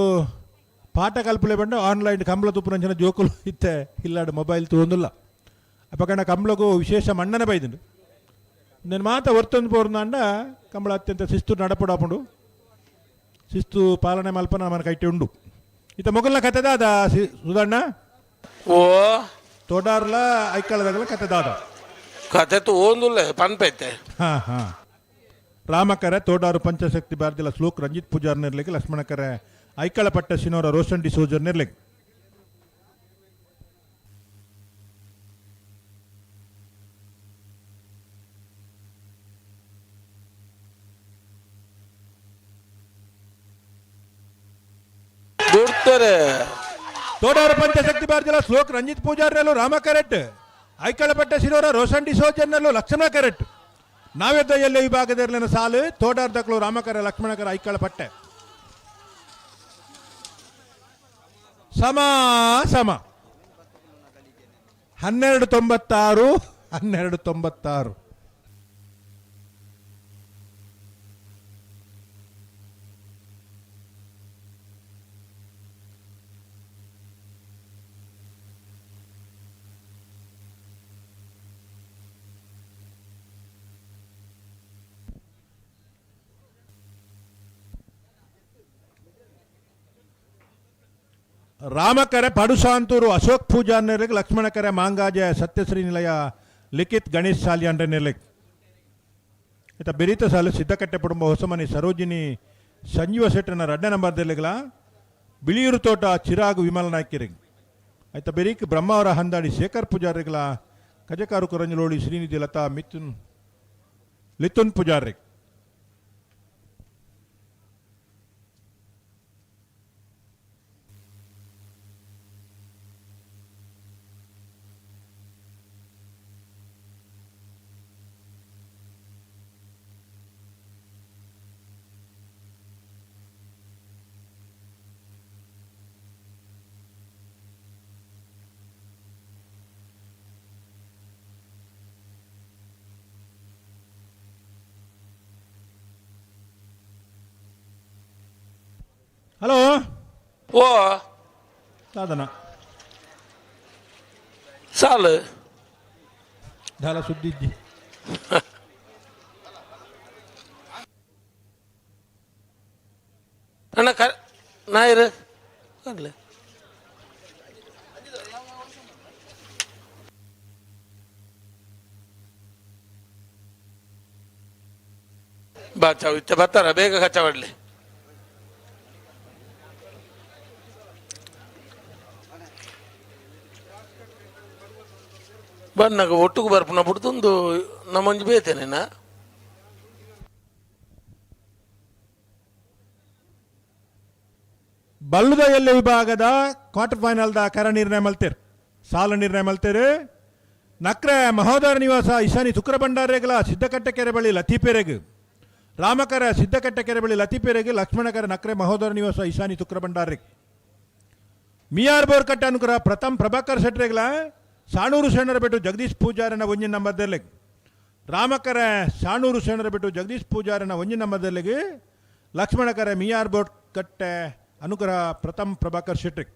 ಪಾಠ ಕಲ್ಪಲೆ ಬಂಡ ಆನ್ಲೈನ್ ಕಂಬಳ ತುಪ್ಪುನಂಚಿನ ಜೋಕುಲು ಇತ್ತೆ ಇಲ್ಲಾಡು ಮೊಬೈಲ್ ತೂಂದಿಲ್ಲ. ಅಪಕಂಡ ಕಂಬಳಗೂ ವಿಶೇಷ ಮನ್ನಣೆ ಬೈದುಂಡು. నేను ಮಾತ ಒರ್ತೊಂದು ಪೋರ್ನಾಂಡ ಕಂಬಳ ಅತ್ಯಂತ ಶಿಸ್ತು ನಡಪುಡಾಪುಂಡು ಶಿಸ್ತು ಪಾಲನೆ ಮಲ್ಪನ మన ಕೈಟೆ ಉಂಡು. ಇತ್ತ ಮೊಗಲ್ನ ಕತೆ ದಾದ ಸುಧಣ್ಣ? ಓ ತೋಡಾರ್ಲ ಐಕಳದಾಗಲ ಕತೆ ದಾದ ಕತೆ ಓಂದುಲ್ಲ ಪನ್ಪೈತೆ. ಹಾ ಹಾ ರಾಮಕರೆ ತೋಡಾರು ಪಂಚಶಕ್ತಿ ಬಾರ್ದಿಲ ಶ್ಲೋಕ್ ರಂಜಿತ್ ಪೂಜಾರ್ ನಿರ್ಲಿಕ್ಕೆ ಲಕ್ಷ್ಮಣಕರೆ ಐಕಳಪಟ್ಟ ಸಿನೋರ ರೋಷನ್ ಡಿಸೋಜರ್ ನಿರ್ಲಿಕ್ಕೆ. ದುಡ್ತಾರೆ ತೋಡಾರು ಪಂಚಶಕ್ತಿ ಬಾರ್ದಿಲ ಶ್ಲೋಕ್ ರಂಜಿತ್ ಪೂಜಾರ್ನಲ್ಲೂ ರಾಮ ಕರೆಟ್ ಐಕಳಪಟ್ಟ ಸಿನೋರ ರೋಷನ್ ಡಿಸೋಜರ್ನಲ್ಲೂ ಲಕ್ಷ್ಮಣ ಕರೆಟ್. ನಾವೆದ್ದ ಎಲ್ಲ ವಿಭಾಗದಲ್ಲಿ ಸಾಲು ತೋಡಾರ್ ದಕ್ಲು ರಾಮಕರ ಲಕ್ಷ್ಮಣಕರ ಐಕಳಪಟ್ಟೆ ಸಮ ಸಮ 12.96 12.96. ರಾಮಕರೆ ಪಡುಸಾಂತೂರು ಅಶೋಕ್ ಪೂಜಾರ್ ನೆರಳಿಗೆ ಲಕ್ಷ್ಮಣಕರೆ ಮಾಂಗಾಜ ಸತ್ಯಶ್ರೀ ನಿಲಯ ಲಿಖಿತ್ ಗಣೇಶ್ ಸಾಲಿಯಾಂಡ್ರೆ ನೆರಳಿಗೆ. ಈತ ಬೆರೀತ ಸಾಲು ಸಿದ್ದಕಟ್ಟೆ ಕುಟುಂಬ ಹೊಸಮನಿ ಸರೋಜಿನಿ ಸಂಜೀವ ಶೆಟ್ಟನ ರಡ್ಡ ನಂಬರ್ ದೆರ್ಲಿಗ್ಲ ಬಿಳಿಯೂರು ತೋಟ ಚಿರಾಗು ವಿಮಲ ನಾಯ್ಕರಿಗೆ. ಆಯ್ತಾ ಬೆರೀಕ್ ಬ್ರಹ್ಮಾವರ ಹಂದಾಡಿ ಶೇಖರ್ ಪೂಜಾರಿಗಳ ಕಜಕಾರು ಕೊರಂಜಲೋಳಿ ಶ್ರೀನಿಧಿ ಲತಾ ಮಿಥುನ್ ಲಿಥುನ್ ಪೂಜಾರಿ. ಹಲೋ ಓ ಸಾಧನ ಸಾಲು ದಾಲ ಸುದ್ದಿಜ್ಜಿ. ಅಣ್ಣ ಕ ನಾಯರು ಅಲ್ಲ. ಬಾಚಾವ್ ಇತ್ತೆ ಬರ್ತಾರ ಬೇಗ ಕಚ್ಚವಾಡ್ಲಿ. ಬನ್ನಾಗ ಒಟ್ಟುಗು ಬರ್ಪುನ ಬಿಡ್ತೊಂದು ನಮ್ಮೊಂಜಿ ಬೇತೇನೇನಾ? ಬಲ್ಲುದ ಎಲ್ಲೆ ವಿಭಾಗದ ಕ್ವಾರ್ಟರ್ ಫೈನಲ್ದ ಕರ ನಿರ್ಣಯ ಮಲ್ತೇರ್, ಸಾಲ ನಿರ್ಣಯ ಮಲ್ತೇರು. ನಕ್ರೆ ಮಹೋದರ ನಿವಾಸ ಇಶಾನಿ ತುಕ್ರ ಭಂಡಾರೇಗಲ ಸಿದ್ದಕಟ್ಟೆ ಕೆರೆ ಬಳಿ ಲತೀಪೆರೆಗ್, ರಾಮಕರ ಸಿದ್ದಕಟ್ಟೆ ಕೆರೆ ಬಳಿ ಲತೀಪೆರೆಗ್, ಲಕ್ಷ್ಮಣಕರ ನಕ್ರೆ ಮಹೋದರ ನಿವಾಸ ಇಶಾನಿ ತುಕ್ರ ಭಂಡಾರೆಗ್. ಮಿಯಾರ್ ಬೋರ್ಕಟ್ಟೆ ಅನುಕರ ಪ್ರಥಮ್ ಪ್ರಭಾಕರ್ ಶೆಟ್ರೆಗ್ಲ ಸಾಣೂರು ಶರಣರ ಬಿಟ್ಟು ಜಗದೀಶ್ ಪೂಜಾರನ ಒಂಜಿನ ನಂಬರ್ದೆರ್ಲೆಗ್, ರಾಮಕರ ಸಾಣೂರು ಶರಣರ ಬಿಟ್ಟು ಜಗದೀಶ್ ಪೂಜಾರನ ಒಂಜಿನ ನಂಬರ್ದೆರ್ಲೆಗ್, ಲಕ್ಷ್ಮಣಕರ ಮಿಯಾರ್ ಬೋರ್ಕಟ್ಟೆ ಅನುಗ್ರಹ ಪ್ರಥಮ್ ಪ್ರಭಾಕರ್ ಶೆಟ್ರಿಗೆ.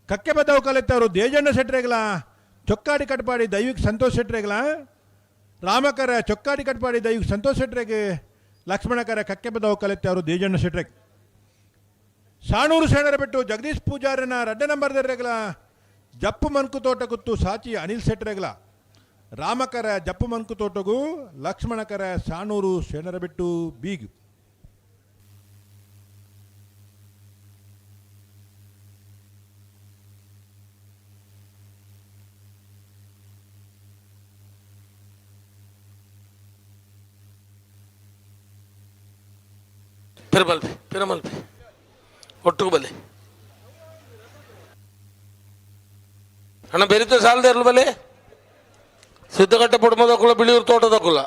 ಕಕ್ಕೆ ಬದ್ದವು ಕಲಿತವರು ದೇಜಣ್ಣ ಶೆಟ್ರೆಗ್ಲ ಚೊಕ್ಕಾಡಿ ಕಟ್ಪಾಡಿ ದೈವಿಕ್ ಸಂತೋಷ್ ಶೆಟ್ರೆಗ್ಲ, ರಾಮಕರ ಚೊಕ್ಕಾಡಿ ಕಟ್ಪಾಡಿ ದೈವಿಕ್ ಸಂತೋಷ್ ಶೆಟ್ರೆಗೆ, ಲಕ್ಷ್ಮಣಕರ ಕಕ್ಕೆ ಬದ್ದವು ಕಲಿತವರು ದೇಜಣ್ಣ ಶೆಟ್ರೆಗ್. ಸಾಣೂರು ಶರಣರ ಬಿಟ್ಟು ಜಗದೀಶ್ ಪೂಜಾರನ ರಡ್ಡ ನಂಬರ್ದೆರ್ರೆಗ್ಲ ಜಪ್ಪು ಮನ್ಕು ತೋಟ ಗುತ್ತು ಸಾಚಿ ಅನಿಲ್ ಶೆಟ್ರೆಗ್ಲ, ರಾಮಕರ ಜಪ್ಪು ಮನ್ಕು ತೋಟಗೂ, ಲಕ್ಷ್ಮಣಕರ ಸಾಣೂರು ಶರಣರ ಬಿಟ್ಟು ಬೀಗ್. ಪಿರಮಲ್ಪಿ ಪಿರಮಲ್ಪಿ ಒಟ್ಟುಗು ಬಲೆ ಅಣ್ಣ ಬೆರಿತ ಸಾಲದ ಇರಲು ಬಲೆ ಸಿದ್ದಗಟ್ಟೆ ಪುಡ್ಮದಕ್ಕುಲ ಬಿಳಿಯೂರು ತೋಟದಕ್ಕುಲ.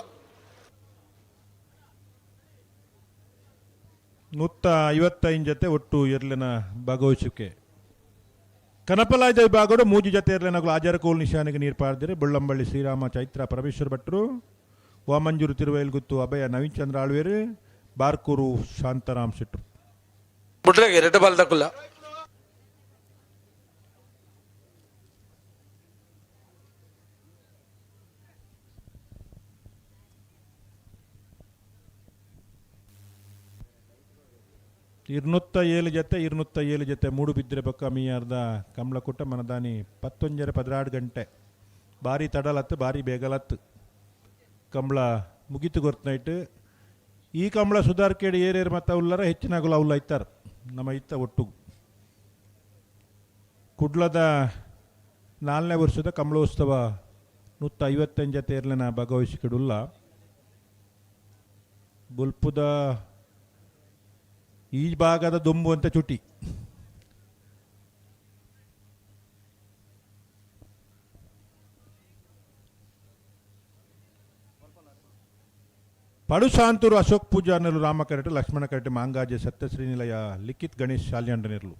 155 ಜೊತೆ ಒಟ್ಟು ಎರ್ಲಿನ ಭಾಗವಹಿಸುವಿಕೆ. ಕನಪಲಾಯ್ದ ವಿಭಾಗಡು ಮೂಜಿ ಜೊತೆ ಎರ್ಲಿನಗಳು ಆಜರಕೋಲ್ ನಿಶಾನಿಗೆ ನೀರು ಪಾರ್ದಿರಿ. ಬೊಳ್ಳಂಬಳ್ಳಿ ಶ್ರೀರಾಮ ಚೈತ್ರ ಪರಮೇಶ್ವರ ಭಟ್ರು, ವಾಮಂಜೂರು ತಿರುವೈಲ್ಗುತ್ತು ಅಭಯ ನವೀನ್ ಚಂದ್ರ ಆಳ್ವೇರು, ಬಾರ್ಕೂರು ಶಾಂತಾರಾಮ್ ಶೆಟ್ರು. ಬುಡ್ರೆಗೆ ರೆಡ್ಡ ಬಾಲ್ದಕ್ಕುಲ. 207 ಜೊತೆ 207 ಜೊತೆ ಮೂಡುಬಿದ್ರೆ ಬೊಕ್ಕ ಮೀಯಾರ್ದ ಕಮಲಕುಟ್ಟ ಮನದಾನಿ ಪತ್ತೊಂಜರೆ 12 ಗಂಟೆ ಬಾರಿ ತಡಲತ್ತು ಬಾರಿ ಬೇಗಲತ್ತು ಕಂಬಳ ಮುಗಿತು ಗೊತ್ತನೈಟ್. ಈ ಕಂಬಳ ಸುಧಾರ್ಕೇಡಿ ಏರೇರು ಮತ್ತು ಉಲ್ಲರ ಹೆಚ್ಚಿನಾಗಲು ಅವಲ್ಲ ಇತ್ತಾರೆ ನಮ್ಮ ಇತ್ತ ಒಟ್ಟು. ಕುಡ್ಲದ 4ನೇ ವರ್ಷದ ಕಂಬಳೋತ್ಸವ 155 ಜೊತೆ ಎರ್ಲಿನ ಭಾಗವಹಿಸಿಕೊಡುಲ್ಲ. ಬೊಲ್ಪುದ ಈ ಭಾಗದ ದೊಂಬು ಅಂತ ಚುಟಿ. ಪಡುಸಾಂತೂರು ಅಶೋಕ್ ಪೂಜಾರ್ನಲು ರಾಮ ಕರೆಟು ಲಕ್ಷ್ಮಣ ಕರೆಟು ಮಾಂಗಾಜೆ ಸತ್ಯಶ್ರೀ ನಿಲಯ ಲಿಖಿತ್ ಗಣೇಶ್ ಶಾಲ್ಯಾಂಡನಿರ್ಲು.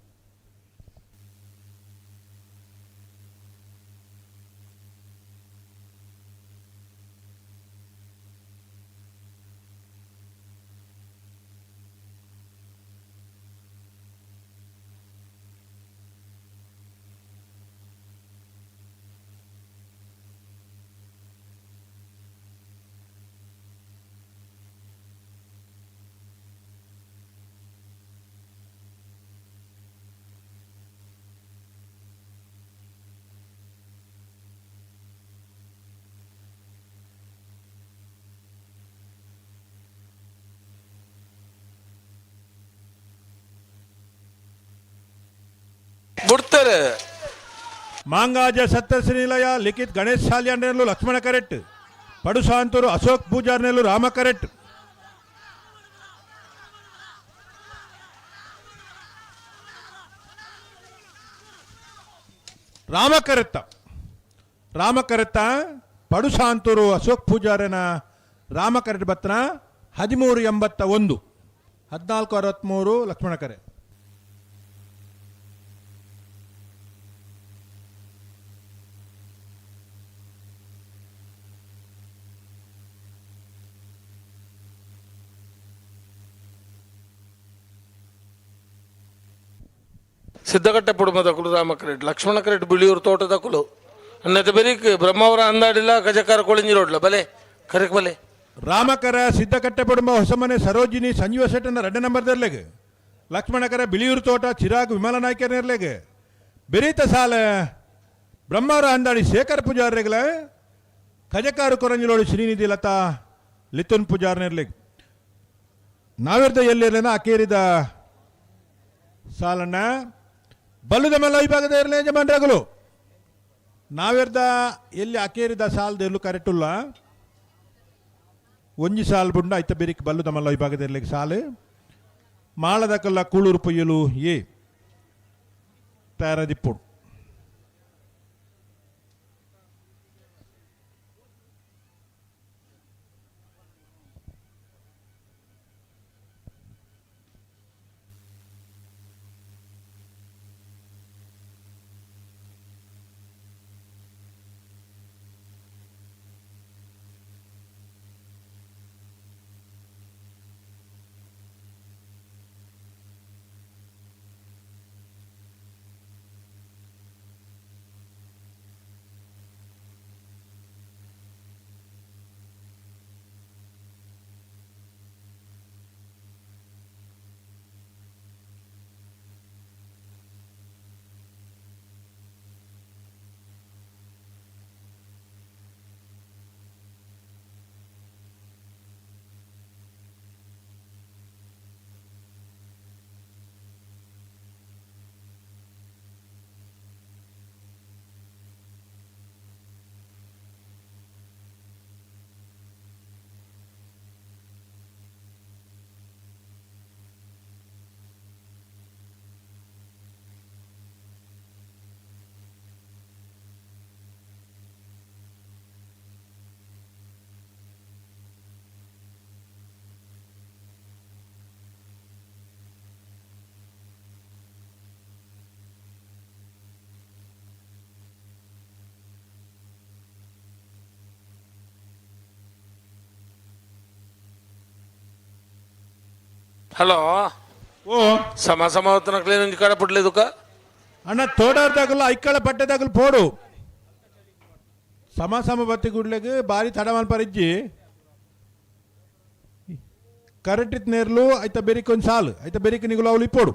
ಬಿಡ್ತಾರೆ. ಮಾಂಗಾಜ ಸತ್ಯಶ್ರೀ ನಿಲಯ ಲಿಖಿತ್ ಗಣೇಶ್ ಶಾಲ್ಯಾಂಡನೆಲ್ಲು ಲಕ್ಷ್ಮಣ ಕರೆಟ್, ಪಡುಸಾಂತೂರು ಅಶೋಕ್ ಪೂಜಾರ್ನೆಲ್ಲು ರಾಮ ಕರೆಟ್. ರಾಮ ಕರೆತ್ತ ರಾಮ ಕರೆತ್ತ ಪಡುಸಾಂತೂರು ಅಶೋಕ್ ಪೂಜಾರನ ರಾಮ ಕರೆಟ್ ಬತ್ನ 1381 1463 ಲಕ್ಷ್ಮಣ ಕರೆ. ಸಿದ್ದಕಟ್ಟೆ ಪುಡುಮದಕುಲು ರಾಮ ಕರೆಟ್ ಲಕ್ಷ್ಮಣ ಕರೆಟ್ ಬಿಳಿಯೂರು ತೋಟದಕುಲು ಅನ್ನತೆ ಬೆರಿಕ್ ಬ್ರಹ್ಮಾವರ ಅಂದಾಡಿಲ್ಲ ಗಜಕಾರ ಕೊಳಿಂಜಿ ರೋಡ್ಲ ಬಲೆ ಕರೆಕ್ ಬಲೆ. ರಾಮಕರ ಸಿದ್ದಕಟ್ಟೆ ಪುಡುಂಬ ಹೊಸಮನೆ ಸರೋಜಿನಿ ಸಂಜೀವ ಶೆಟ್ಟನ 2 ನಂಬರ್ದರ್ಲೆಗ್, ಲಕ್ಷ್ಮಣಕರ ಬಿಳಿಯೂರು ತೋಟ ಚಿರಾಗ್ ವಿಮಲ ನಾಯ್ಕರ್ನೆರ್ಲೆಗ್, ಬೆರೀತ ಸಾಲ ಬ್ರಹ್ಮಾವರ ಅಂದಾಡಿ ಶೇಖರ್ ಪೂಜಾರ್ರೆಗ್ಲ, ಕಜಕಾರು ಕೊರಂಜಿಲೋಡಿ ಶ್ರೀನಿಧಿ ಲತಾ ಲಿತುನ್ ಪೂಜಾರ್ನೆರ್ಲೆಗ್. ನಾವಿರ್ದ ಎಲ್ಲಿರಲಿನ ಅಕೇರಿದ ಸಾಲಣ್ಣ ಬಲ್ಲುದ ಮಲ್ಲ ವಿಭಾಗದ ಇರಲಿ ಯಜಮಾನ್ರಗಳು ನಾವಿರ್ದ ಎಲ್ಲಿ ಅಕೇರಿದ ಸಾಲದ ಎಲ್ಲೂ ಕರೆಕ್ಟುಲ್ಲ ಒಂಜಿ ಸಾಲ್ ಬುಂಡ ಐತ ಬೆರಿಕ್ ಬಲ್ಲುದ ಮಲ್ಲ ವಿಭಾಗದ ಇರ್ಲಿಕ್ಕೆ ಸಾಲು ಮಾಳದಕಲ್ಲ ಕೂಳೂರು ಪೊಯ್ಯಲು ಏ ತಯಾರದಿಪ್ಪುಡು. ಹಲೋ. ಓ ಸಮ ಸಮ ಹೊತ್ತನಕ್ಲೆ ಒಂಜಿ ಕಡೆ ಪುಡ್ಲಿದುಕ ಅಣ್ಣ ತೋಡಾರ್ದಾಗಲ್ಲ ಐಕ್ಕಳ ಪಟ್ಟೆದಾಗಲು ಪೋಡು ಸಮ ಸಮ ಬತ್ತಿ ಗುಡ್ಲೆಗ್ ಬಾರಿ ತಡ ಮಲ್ಪರಿಜ್ಜಿ ಕರೆಕ್ಟ್ ನೇರ್ಲು ಐತ ಬೆರಿಕ್ ಒಂದು ಸಾಲು ಐತ ಬೆರಿಕ್ ನಿಗುಲು ಅವಳು ಇಪ್ಪೋಡು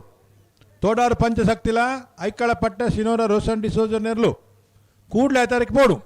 ತೋಡಾರು ಪಂಚಶಕ್ತಿಲ ಐಕ್ಕಳ ಪಟ್ಟ ಸಿನೋರ ರೋಷನ್ ಡಿಸೋಜ ನೇರ್ಲು ಕೂಡ್ಲೆ ಐತಾರಕ್ಕೆ ಪೋಡು.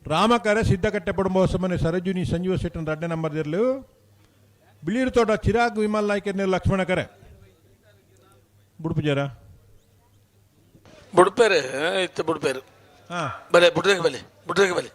ರಾಮಕರೆ ಸಿದ್ದಕಟ್ಟೆ ಪಡುಂಬ ಸರಜುನಿ ಸಂಜೀವ ಶೆಟ್ಟನ್ ರಡ್ಡೆ ನಂಬರ್ ಇರಲು ಬಿಳಿರು ತೋಟ ಚಿರಾಗ್ ವಿಮಲ್ ನಾಯ್ಕರ್ ಲಕ್ಷ್ಮಣ ಕರೆ ಬುಡುಪುಜಾರ ಬುಡುಪೇರು ಇತ್ತು ಬುಡುಪೇರು ಬಲೆ ಬುಡ್ರೆಗೆ ಬಲೆ ಬುಡ್ರೆಗೆ ಬಲೆ.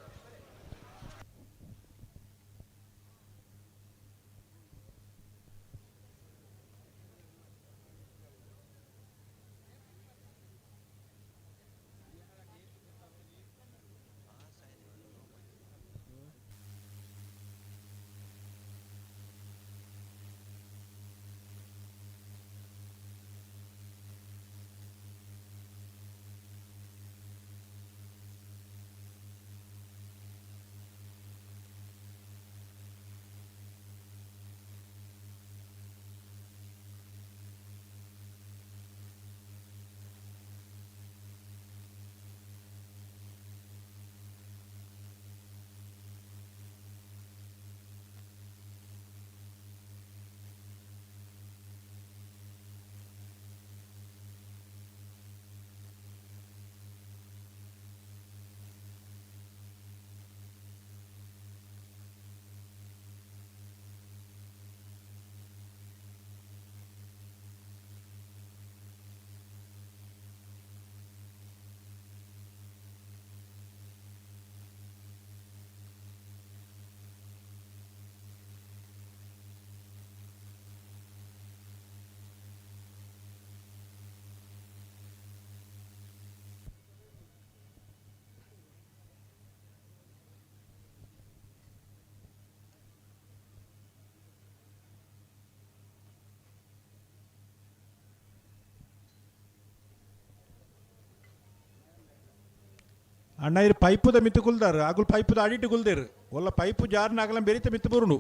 ಅಣ್ಣ ಇರು ಪೈಪುದ ಮಿತ್ತು ಕುಲ್ದಾರು ಅಗುಲ್ ಪೈಪುದ ಅಡಿಟ್ಟು ಕುಲ್ದೇರು ಒಲ್ಲ ಪೈಪು ಜಾರ್ನ ಆಗಲ ಬೆರಿತ ಮಿತ್ತು ಬರುಣು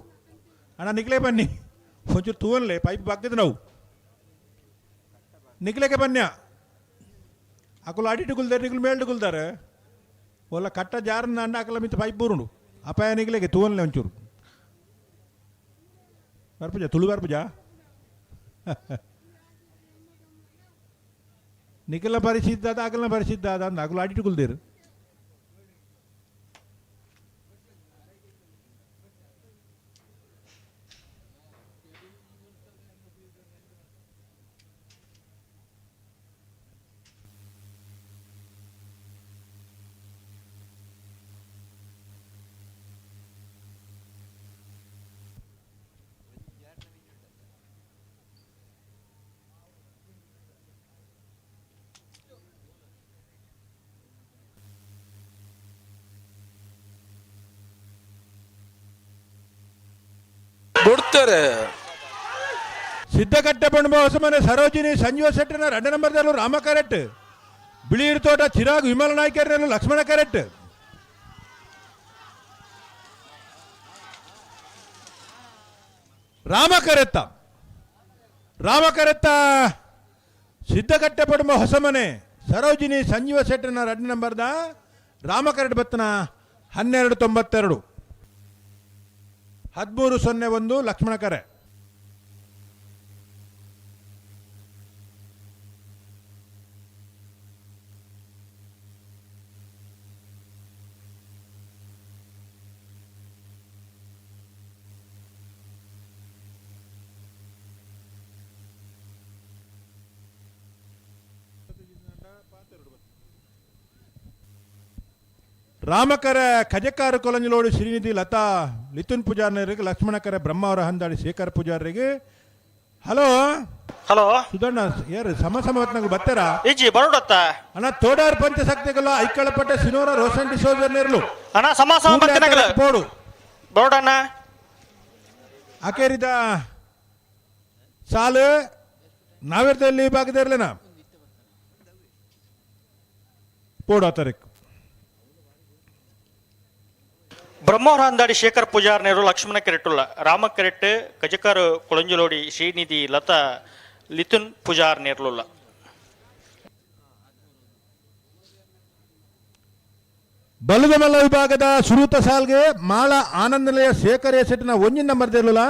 ಅಣ್ಣ ನಿಕ್ಲೇ ಬನ್ನಿ ಒಂಚೂರು ತೂವನ್ಲೆ ಪೈಪ್ ಬಗ್ಗದ ನಾವು ನಿಕ್ಲೇಕೆ ಬನ್ಯ ಅಕುಲು ಅಡಿಟ್ಟು ಕುಲ್ದಾರೆ ನಿಗುಲು ಮೇಲ್ಡು ಕುಲ್ದಾರೆ ಒಲ್ಲ ಕಟ್ಟ ಜಾರನ್ನ ಅಣ್ಣ ಹಾಕಲ ಮಿತ್ತು ಪೈಪ್ ಬರುಣು ಅಪಾಯ ನಿಕ್ಲೇಗೆ ತೂವನ್ಲೆ ಒಂಚೂರು ಬರ್ಪುಜ ತುಳು ಬರ್ಪುಜ ನಿಖಲ ಪರಿಸಿದ್ದ ಅಗಲ್ನ ಪರಿಸಿದ್ದ ಅದ ಅಗುಲು ಅಡಿಟ್ಟು ಕುಲ್ದೇರು. ಬಿಡ್ತಾರೆ. ಸಿದ್ದಕಟ್ಟೆ ಪಂಡುಮ ಹೊಸಮನೆ ಸರೋಜಿನಿ ಸಂಜೀವ ಶೆಟ್ಟಿನ 2 ನಂಬರ್ದಲ್ಲೂ ರಾಮ ಕರೆಟ್, ಬಿಳಿಯಿರು ತೋಟ ಚಿರಾಗ್ ವಿಮಲ ನಾಯ್ಕರಲ್ಲೂ ಲಕ್ಷ್ಮಣ ಕರೆಟ್. ರಾಮ ಕರೆತ್ತ ರಾಮ ಕರೆತ್ತ ಸಿದ್ದಕಟ್ಟೆ ಪಡುಂಬ ಹೊಸಮನೆ ಸರೋಜಿನಿ ಸಂಜೀವ ಶೆಟ್ಟಿನ 2 ನಂಬರ್ದ ರಾಮ ಕರೆಟ್ ಬತ್ತನ 12.92 13.01 ಲಕ್ಷ್ಮಣ ಕರೆ. ರಾಮಕರ ಖಜಕಾರ ಕೊಲಂಜಲೋಡು ಶ್ರೀನಿಧಿ ಲತಾ ಲಿತುನ್ ಪೂಜಾರರಿಗೆ, ಲಕ್ಷ್ಮಣಕರ ಬ್ರಹ್ಮಾವರ ಹಂದಾಡಿ ಶೇಖರ್ ಪೂಜಾರರಿಗೆ. ಹಲೋ ಹಲೋ ಸುಧಣ್ಣ, ಯಾರು ಸಮ ಸಮವತ್ನಾಗ ಬರ್ತಾರ? ಇಜ್ಜಿ ಬರೋಡತ್ತ ಅಣ್ಣ ತೋಡಾರ್ ಪಂಚಶಕ್ತಿಗಳ ಐಕಳಪಟ್ಟೆ ಸಿನೋರ ರೋಷನ್ ಡಿಸೋಜರ್ ನೇರ್ಲು. ಅಣ್ಣ ಸಮ ಸಮ ಬತ್ತಿನಗಲ ಪೋಡು ಬರೋಡಣ್ಣ. ಅಕೇರಿದ ಸಾಲು ನಾವಿರ್ತಲ್ಲಿ ಭಾಗದಿರ್ಲೇನಾ ಪೋಡು ಆತರಿಕ್. ಬ್ರಹ್ಮವರ ಅಂದಾಡಿ ಶೇಖರ್ ಪೂಜಾರ್ ನೇರು ಲಕ್ಷ್ಮಣ ಕೆರೆಟುಲ್ಲ ರಾಮ ಕೆರೆಟ್ ಕಜಕರ್ ಕೊಳಂಜಲೋಡಿ ಶ್ರೀನಿಧಿ ಲತಾ ಲಿತುನ್ ಪೂಜಾರ್ ನೇರ್ಲುಲ್ಲ. ಬಲುಗಮಲ್ಲ ವಿಭಾಗದ ಸುರೂತ ಸಾಲ್ಗೆ ಮಾಳ ಆನಂದಲಯ ಶೇಖರ್ ಸೆಟ್ನ ಒಂಜಿನ ನಂಬರ್ ದಿರಲಿಲ್ಲ,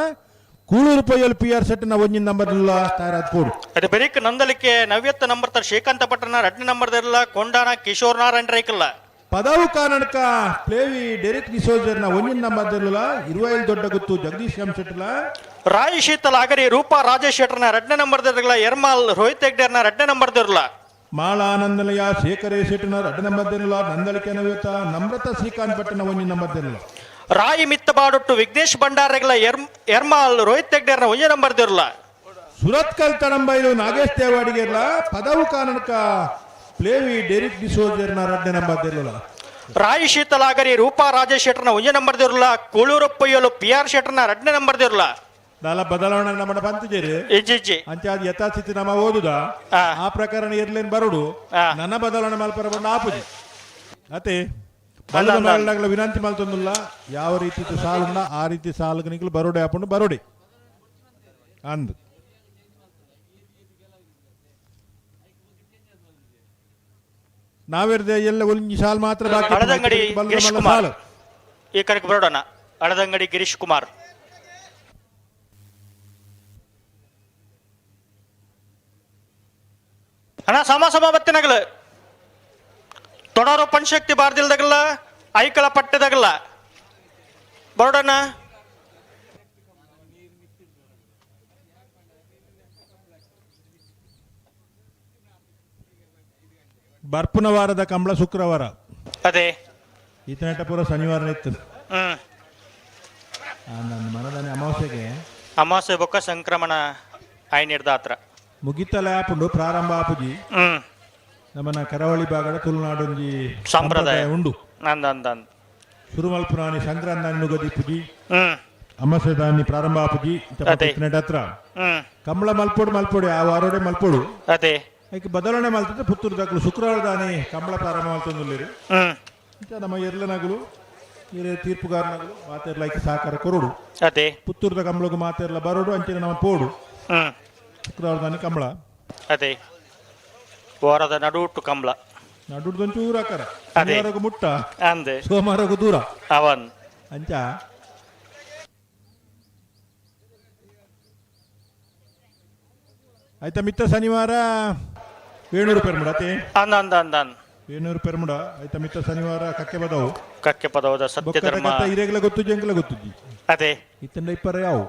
ಕೂಳೂರು ಪೊಯ್ಯಲ್ ಪಿ ಆರ್ ಸೆಟ್ನ ಒಂಜಿನ ನಂಬರ್ ದಿರಲಿಲ್ಲ ತಯಾರಾದ ಪೋಡು. ಅದು ಬೆರಿಕ್ ನಂದಲಿಕೆ ನವ್ಯತ್ತ ನಂಬರ್ ತರ ಶ್ರೀಕಾಂತ ಪಟ್ಟಣ 2 ನಂಬರ್ ದಿರಲಿಲ್ಲ, ಕೊಂಡಾನ ಕಿಶೋರ್ ನಾರಾಯಣ ರೈಕಲ್ಲ. ಪದವು ಕಾರಣಕ ಪ್ಲೇವಿ ಡೆರಿಕ್ ಡಿಸೋಜರ್ನ ಒಂಜಿನ ನಂಬರ್ ದಿರಲಿಲ್ಲ, ಇರುವೈಲ್ ದೊಡ್ಡ ಗುತ್ತು ಜಗದೀಶ್ ಎಂ ಶೆಟ್ಟಲ. ರಾಯಿ ಶೀತಲ್ ಆಗರಿ ರೂಪಾ ರಾಜೇಶ್ ಶೆಟ್ಟರ್ನ 2 ನಂಬರ್ ದಿರಲಿಲ್ಲ, ಎರ್ಮಾಲ್ ರೋಹಿತ್ ಹೆಗ್ಡೇರ್ನ 2 ನಂಬರ್ ದಿರಲಿಲ್ಲ. ಮಾಳ ಆನಂದಲಯ ಶೇಖರೇ ಶೆಟ್ಟನ 2 ನಂಬರ್ ದಿರಲಿಲ್ಲ, ನಂದಳಿಕೆ ನವ್ಯತ ನಮ್ರತ ಶ್ರೀಕಾಂತ್ ಭಟ್ಟನ 1 ನಂಬರ್ ದಿರಲಿಲ್ಲ. ರಾಯಿ ಮಿತ್ತಬಾಡೊಟ್ಟು ವಿಘ್ನೇಶ್ ಭಂಡಾರಗಳ ಎರ್ಮಾಲ್ ರೋಹಿತ್ ಹೆಗ್ಡೇರ್ನ 1 ನಂಬರ್ ದಿರಲಿಲ್ಲ. ಸುರತ್ಕಲ್ ತಡಂಬೈಲು ನಾಗೇಶ್ ದೇವಾಡಿಗೆರ್ಲ ಪದವು ಕಾರಣಕ ಪ್ಲೇವಿ ಡೆರಿಕ್ ಡಿಸೋಜರ್ನ 2 ನಂಬರ್ ದಿರಲಿಲ್ಲ. ರಾಯಿ ಶೀತಲಾಗರಿ ರೂಪಾ ರಾಜೇಶ್ ಶೆಟ್ಟರ್ನ 1 ನಂಬರ್ ದಿರಲಿಲ್ಲ, ಕೂಳೂರಪ್ಪಯ್ಯಲು ಪಿ ಆರ್ ಶೆಟ್ಟರ್ನ 2 ನಂಬರ್ ದಿರಲಿಲ್ಲ. ದಾಲ ಬದಲಾವಣೆ ನಮ್ಮ ಪಂತಜೇರಿ ಇಜ್ಜಿ ಅಂಚೆ ಅದು ಯಥಾಸ್ಥಿತಿ ನಮ್ಮ ಓದುದ ಆ ಪ್ರಕರಣ ಇರ್ಲೇನ್ ಬರುಡು ನನ್ನ ಬದಲಾವಣೆ ಮಲ್ಪರ ಬಂದು ಆಪುಜಿ ಅತೆ ಬದಲಾವಣೆ ವಿನಂತಿ ಮಲ್ತೊಂದಿಲ್ಲ. ಯಾವ ರೀತಿ ಸಾಲುಂಡ ಆ ರೀತಿ ಸಾಲುಗನಿಗಳು ನಿಕ್ಲು ಬರೋಡೆ ಆಪುಂಡು ಬರೋಡಿ ಅಂದ್. ನಾವಿರ್ದೆ ಎಲ್ಲ ಒಂಜಿ ಸಾಲು ಮಾತ್ರ ಬಾಕಿ. ಹಳದಂಗಡಿ ಗಿರೀಶ್ ಕುಮಾರ್ ಈ ಕಡೆಗೆ ಬರೋಣ. ಹಳದಂಗಡಿ ಗಿರೀಶ್ ಕುಮಾರ್ ಅಣ್ಣ ಸಮ ಸಮ ಬತ್ತಿನಗಲು ತೊಡರು ಪಂಚಶಕ್ತಿ ಬಾರ್ದಿಲ್ದಾಗಲ್ಲ ಐಕಳ ಪಟ್ಟದಾಗಲ್ಲ ಬರೋಡಣ್ಣ. ಬರ್ಪುನ ವಾರದ ಕಂಬಳ ಶುಕ್ರವಾರ ಅದೇ ಈತನಟ ಪೂರ ಶನಿವಾರ ಇತ್ತು. ನನ್ನ ಮನದಾನೆ ಅಮಾವಾಸ್ಯೆಗೆ ಅಮಾವಾಸ್ಯೆ ಬೊಕ್ಕ ಸಂಕ್ರಮಣ ಐನಿರ್ದ ಹತ್ರ ಮುಗಿತಲೆ ಆಪುಂಡು ಪ್ರಾರಂಭ ಆಪುಜಿ. ನಮ್ಮನ ಕರಾವಳಿ ಭಾಗದ ತುಳುನಾಡೊಂಜಿ ಸಂಪ್ರದಾಯ ಉಂಡು. ಸುರುಮಲ್ಪುನಾನಿ ಸಂಕ್ರಾಂತಿ ನುಗದಿ ಪುಜಿ ಅಮಾವಾಸ್ಯೆ ದಾನಿ ಪ್ರಾರಂಭ ಆಪುಜಿ ಹತ್ರ ಕಂಬಳ ಮಲ್ಪೋಡು ಮಲ್ಪೋಡಿ ಆ ವಾರೋಡೆ ಮಲ್ಪೋಡು ಅದೇ ಐಕ್ ಬದಲಾವಣೆ ಮಲ್ತದೆ ಪುತ್ತೂರು ದಾಖಲು ಶುಕ್ರವಾರ ದಾನಿ ಕಂಬಳ ಪ್ರಾರಂಭ ಮಲ್ತೊಂದುಲ್ಲೇರು. ಇಂಚ ನಮ್ಮ ಎರ್ಲನಗುಲು ಇರೆ ತೀರ್ಪುಗಾರನಗುಲು ಮಾತೆರ್ಲ ಐಕ್ ಸಹಕಾರ ಕೊರಡು. ಅದೇ ಪುತ್ತೂರ್ದ ಕಂಬಳಗು ಮಾತೆರ್ಲ ಬರೋಡು ಅಂಚಿನ ನಮ್ಮ ಪೋಡು. ಶುಕ್ರವಾರದಾನಿ ಕಂಬಳ. ಅದೇ ವಾರದ ನಡುಟು ಕಂಬಳ. ನಡುಡ್ದೊಂಚೂರು ಆಕಾರ. ಅದೇ. ಶನಿವಾರಗು ಮುಟ್ಟ. ಅಂದೆ. ಸೋಮವಾರಗು ದೂರ. ಅವನ್. ಅಂಚ ಆಯ್ತಾ ಮಿತ್ತ ಶನಿವಾರ ವೇಣೂರು ಪೆರ್ಮುಡ ಅತೆ. ಅಂದ ಅಂದ ಅಂದ ಅಂದ. ವೇಣೂರು ಪೆರ್ಮುಡ ಆಯ್ತಾ ಮಿತ್ತ ಶನಿವಾರ ಕಕ್ಕೆ ಬದವು. ಕಕ್ಕೆ ಪದವದ ಸತ್ಯ ಧರ್ಮ. ಇರೆಗ್ಲ ಗೊತ್ತುಜ್ಜಿ ಎಂಕ್ಲ ಗೊತ್ತುಜ್ಜಿ. ಅದೇ. ಇತ್ತಂಡ ಇಪ್ಪರ ಯಾವು.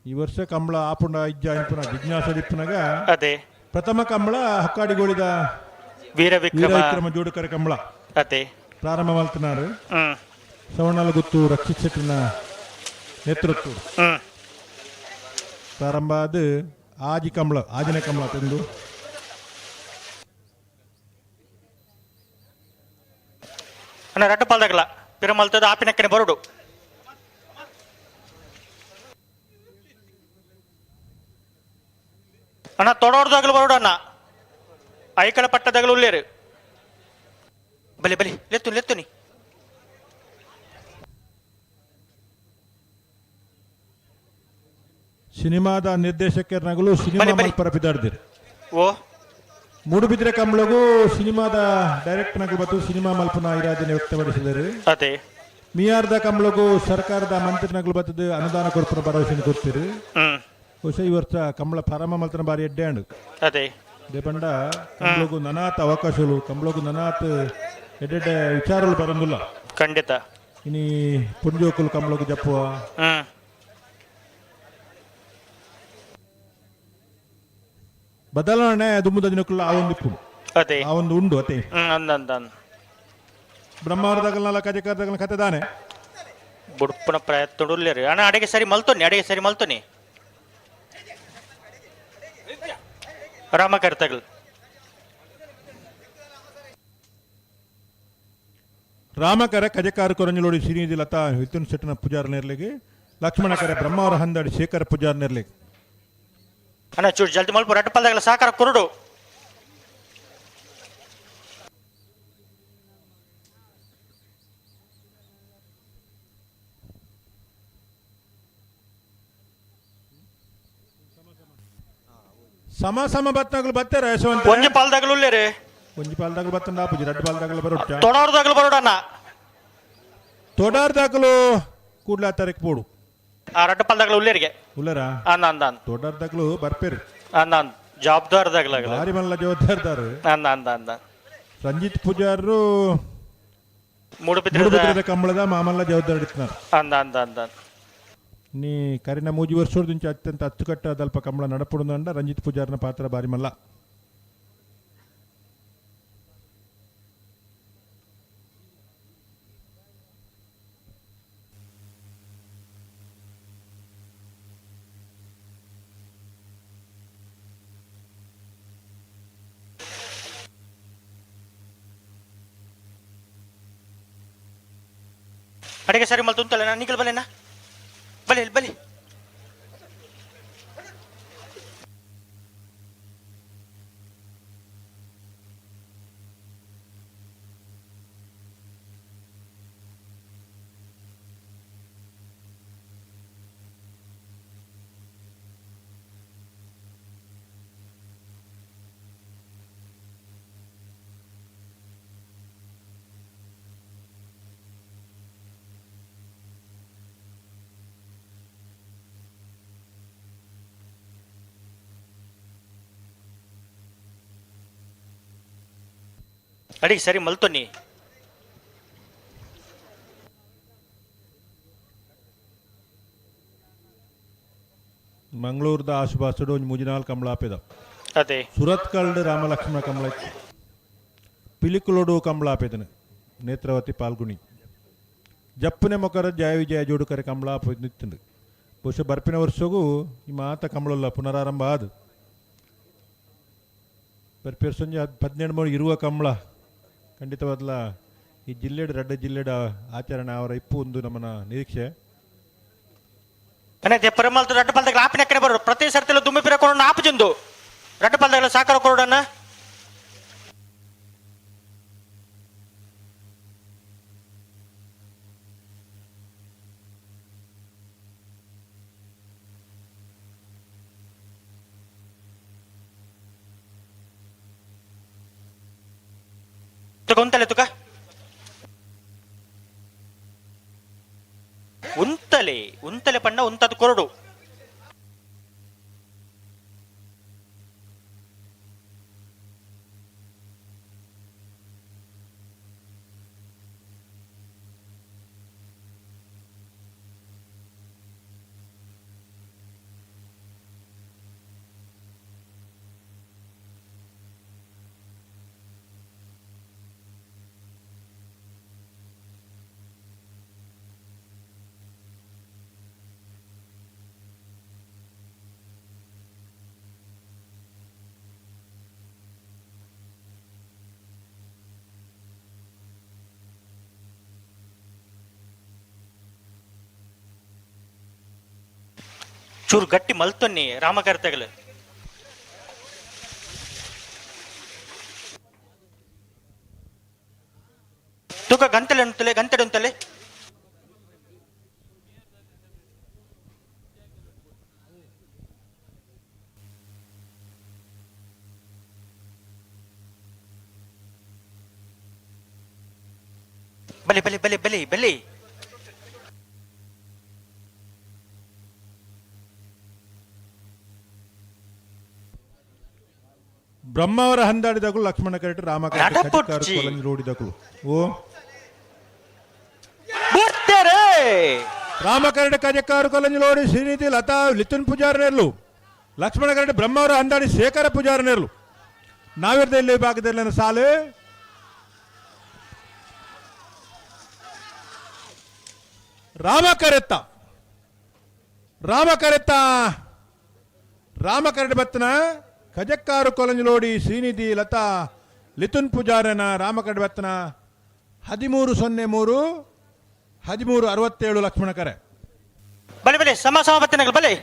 ಈ ವರ್ಷ ಕಂಬಳ ಆಪುಂಡ ಇಜ್ಜ ಇಪ್ಪುನ ಜಿಜ್ಞಾಸ ಇಪ್ಪುನಾಗ. ಅದೇ. ಪ್ರಥಮ ಕಂಬಳ ಹಕ್ಕಾಡಿಗೋಳಿದ ವೀರ ವಿಕ್ರಮ. ವೀರವಿಕ್ರಮ ಜೋಡುಕರ ಕಂಬಳ. ಅದೇ. ಪ್ರಾರಂಭ ಮಲ್ತನಾರು. ಸವಣಾಲ ಗುತ್ತು ರಕ್ಷಿತ್ ಶೆಟ್ಟಿನ ನೇತೃತ್ವ. ಪ್ರಾರಂಭ ಅದು ಆಜಿ ಕಂಬಳ ಆಜಿನ ಕಂಬಳ ತಂದು. ಅಣ್ಣ ರಡ್ಡು ಪಾಲ್ದಾಗಲ ಪಿರಮಲ್ತದ ಆಪಿನಕ್ಕನೆ ಬರುಡು. ಅಣ್ಣ ತೊಡೋರ್ದಾಗಲು ಬರುಡು ಅಣ್ಣ ಐಕಳ ಪಟ್ಟದಾಗಲು ಉಲ್ಲೇರು. ಬಲಿ ಬಲಿ ಲೆತ್ತು ಲೆತ್ತುನಿ. ಸಿನಿಮಾದ ನಿರ್ದೇಶಕರನಗಲು ಸಿನಿಮಾ ಮಲ್ಪರ ಪಿದಾಡ್ದಿರು. ಓ ಮೂಡುಬಿದ್ರೆ ಕಂಬಳಗೂ ಸಿನಿಮಾದ ಡೈರೆಕ್ಟರ್ ನಗಲು ಬತ್ತು ಸಿನಿಮಾ ಮಲ್ಪನ ಇರಾದನೆ ವ್ಯಕ್ತಪಡಿಸಿದರು. ಅದೇ. ಮಿಯಾರ್ದ ಕಂಬಳಗೂ ಸರ್ಕಾರದ ಮಂತ್ರಿ ನಗಲು ಬತ್ತದ ಅನುದಾನ ಕೊರ್ಪುನ ಭರವಸೆಯನ್ನು ಕೊಡ್ತೀರಿ. ಬಹುಶಃ ಈ ವರ್ಷ ಕಂಬಳ ಪ್ರಾರಂಭ ಮಲ್ತನ ಬಾರಿ ಎಡ್ಡೆ ಅಂಡು. ಅದೇ. ದೇಪಂಡ ಕಂಬಳಗೂ ನನಾತ್ ಅವಕಾಶಗಳು ಕಂಬಳಗೂ ನನಾತ್ ಎಡ್ಡೆಡ್ಡೆ ವಿಚಾರಗಳು ಬರಂದಿಲ್ಲ. ಖಂಡಿತ. ಇನಿ ಪುಂಜೋಕುಲು ಕಂಬಳಗೂ ಜಪ್ಪುವ. ಬದಲಾವಣೆ ದುಮ್ಮದ ದಿನಕ್ಕಲ್ಲ ಆ ಒಂದು ಇಪ್ಪು. ಅದೇ. ಆ ಒಂದು ಉಂಡು ಅತೆ. ಅಂದ ಅಂದ ಅಂದ. ಬ್ರಹ್ಮಾವರದಾಗಲ್ನೆಲ್ಲ ಕಜಕಾರದಾಗಲ್ಲ ಕತೆ ದಾನೆ. ಬುಡ್ಪುನ ಪ್ರಯತ್ನ ಉಲ್ಲೇರು ಅಣ್ಣ ಅಡಿಗೆ ಸರಿ ಮಲ್ತೋನಿ ಅಡಿಗೆ ಸರಿ ಮಲ್ತೋನಿ. ರಾಮಕರ್ತಗಲ್. ರಾಮಕರ ಕಜಕಾರ ಕೊರಂಜಲೋಡಿ ಶ್ರೀನಿಧಿ ಲತಾ ಹಿತುನ್ ಶೆಟ್ಟನ ಪೂಜಾರ ನೇರ್ಲಿಗೆ ಲಕ್ಷ್ಮಣಕರೆ ಬ್ರಹ್ಮಾವರ ಹಂದಡಿ ಶೇಖರ ಪೂಜಾರ ನೇರ್ಲಿಗೆ. ಅಣ್ಣ ಚೂರು ಜಲ್ದಿ ಮಲ್ಪ ರಡ್ಡು ಪಾಲ್ದಾಗಲ ಸಾಕಾರ ಕುರುಡು. ಸಮ ಸಮ ಬತ್ನಾಗಲು ಬತ್ತಾರೆ ಯಶವಂತ. ಒಂಜಿ ಪಾಲ್ದಾಗಲು ಉಲ್ಲೇರು. ಒಂಜಿ ಪಾಲ್ದಾಗಲು ಬತ್ತಂಡ ಆಪುಜಿ ರಡ್ಡು ಪಾಲ್ದಾಗಲು ಬರೋಟ. ತೊಡೋರ್ದಾಗಲು ಬರೋಡಣ್ಣ. ತೊಡಾರ್ದಾಗಲು ಕೂಡ್ಲ ತಾರೀಕು ಪೋಡು. ಆ ರಡ್ಡು ಪಾಲ್ದಾಗಲು ಉಲ್ಲೇರಿಗೆ. ಉಲ್ಲರ? ಅಂದ ಅಂದ ಅಂದ. ತೊಡಾರ್ದಾಗಲು ಬರ್ಪೇರು. ಅಂದ ಅಂದ. ಜವಾಬ್ದಾರದಾಗಲಾಗಲ. ಭಾರಿ ಮಲ್ಲ ಜವಾಬ್ದಾರದಾರು. ಅಂದ ಅಂದ ಅಂದ. ರಂಜಿತ್ ಪೂಜಾರರು ಮೂಡುಬಿದ್ರದ ಮೂಡುಬಿದ್ರದ ಕಂಬಳದ ಮಾಮಲ್ಲ ಜವಾಬ್ದಾರಿ ಇಡ್ತಿನಾರು. ಅಂದ ಅಂದ ಅಂದ. ನೀ ಕರಿನ ಮೂಜಿ ವರ್ಷದಿಂದ ಅತ್ಯಂತ ಅಚ್ಚುಕಟ್ಟಾದಲ್ಪ ಕಂಬಳ ನಡಪುಡುಂಡ ರಂಜಿತ್ ಪೂಜಾರನ ಪಾತ್ರ ಬಾರಿ ಮಲ್ಲ. ಅಡಿಗೆ ಸರಿ ಮಲ್ತುಂತಲ್ಲ ನಾನು ನಿಖಲ್ ಬಲೆನಾ ಬಲೆ ಬಲೆ. ಅಡಿಗೆ ಸರಿ ಮಲ್ತೊನ್ನಿ. ಮಂಗಳೂರದ ಆಸುಪಾಸುಡು ಒಂಜಿ ಮೂಜಿನಾಲ್ ಕಂಬಳ ಆಪೆದ. ಅದೇ. ಸುರತ್ಕಲ್ಡ್ ರಾಮಲಕ್ಷ್ಮಣ ಕಂಬಳ ಪಿಲಿಕುಲೋಡು ಕಂಬಳ ಆಪೆದನು ನೇತ್ರಾವತಿ ಪಾಲ್ಗುಣಿ ಜಪ್ಪನೆ ಮೊಕರ ಜಯ ವಿಜಯ ಜೋಡುಕರೆ ಕಂಬಳ ನಿತ್ತುಂಡು. ಬಹುಶಃ ಬರ್ಪಿನ ವರ್ಷಗೂ ಈ ಮಾತ ಕಂಬಳಲ್ಲ ಪುನರಾರಂಭ ಆದು ಬರ್ಪಿ ವರ್ಷ 18 ಮೂರು ಇರುವ ಕಂಬಳ ಖಂಡಿತವಾದ್ಲ ಈ ಜಿಲ್ಲೆಡ್ ರಡ್ಡ ಜಿಲ್ಲೆಡ ಆಚರಣೆ ಅವರ ಇಪ್ಪು ಒಂದು ನಮ್ಮನ ನಿರೀಕ್ಷೆ. ಅನೇ ಪರಮಲ್ತು ರಡ್ಡು ಪಲ್ದಗಳ ಆಪಿನಕ್ಕನೆ ಬರೋಡು. ಪ್ರತಿ ಸರ್ತಿಲು ದುಮ್ಮಿ ಪಿರ ಕೊರೊಂಡು ಆಪುಜುಂದು ರಡ್ಡು ಪಲ್ದಗಳ ಸಾಕಾರ ಕೊರೊಡನ್ನ. ತುಕ ಉಂತಲೆ ತುಕ ಉಂತಲೆ ಉಂತಲೆ ಪಣ್ಣ ಉಂತದ ಕೊರಡು. ಚೂರು ಗಟ್ಟಿ ಮಲ್ತೊನ್ನಿ ರಾಮಕರ್ತಗಳು. ತುಕ ಗಂಟಲೆ ಉಂತಲೆ ಗಂಟೆ ಉಂತಲೆ. ಬಲಿ ಬಲಿ ಬಲಿ ಬಲಿ ಬಲಿ. ಬ್ರಹ್ಮಾವರ ಹಂದಾಡಿದಗಳು ಲಕ್ಷ್ಮಣ ಕರೆಟ್ ರಾಮ ನಡಪೊಡ್ಚಿ. ರೋಡಿದಗಳು ಓ ಬುಡ್ತೇರೆ. ರಾಮ ಕರಡೆ ಕಜಕ್ಕಾರು ಕೊಲಂಜಿ ಲೋಡಿ ಶ್ರೀನಿಧಿ ಲತಾ ಲಿತುನ್ ಪೂಜಾರನೆರ್ಲು ಲಕ್ಷ್ಮಣ ಕರಡೆ ಬ್ರಹ್ಮಾವರ ಹಂದಾಡಿ ಶೇಖರ ಪೂಜಾರನೆರ್ಲು ನಾವಿರ್ದ ಇಲ್ಲಿ ವಿಭಾಗದಲ್ಲಿ ಸಾಲು ರಾಮ ಕರೆತ್ತ ರಾಮ ಕರೆತ್ತ ರಾಮ ಕರಡೆ ಬತ್ತನ ಕಜಕ್ಕಾರು ಕೊಲಂಜಲೋಡಿ ಶ್ರೀನಿಧಿ ಲತಾ ಲಿತುನ್ ಪೂಜಾರನ ರಾಮ ಕರಡೆ ಬತ್ತನ 13:03 13:67 ಲಕ್ಷ್ಮಣ ಕರೆ. ಬಲೆ ಬಲೆ ಸಮ ಸಮ ಬತ್ತಿನಗಳು ಬಲೆ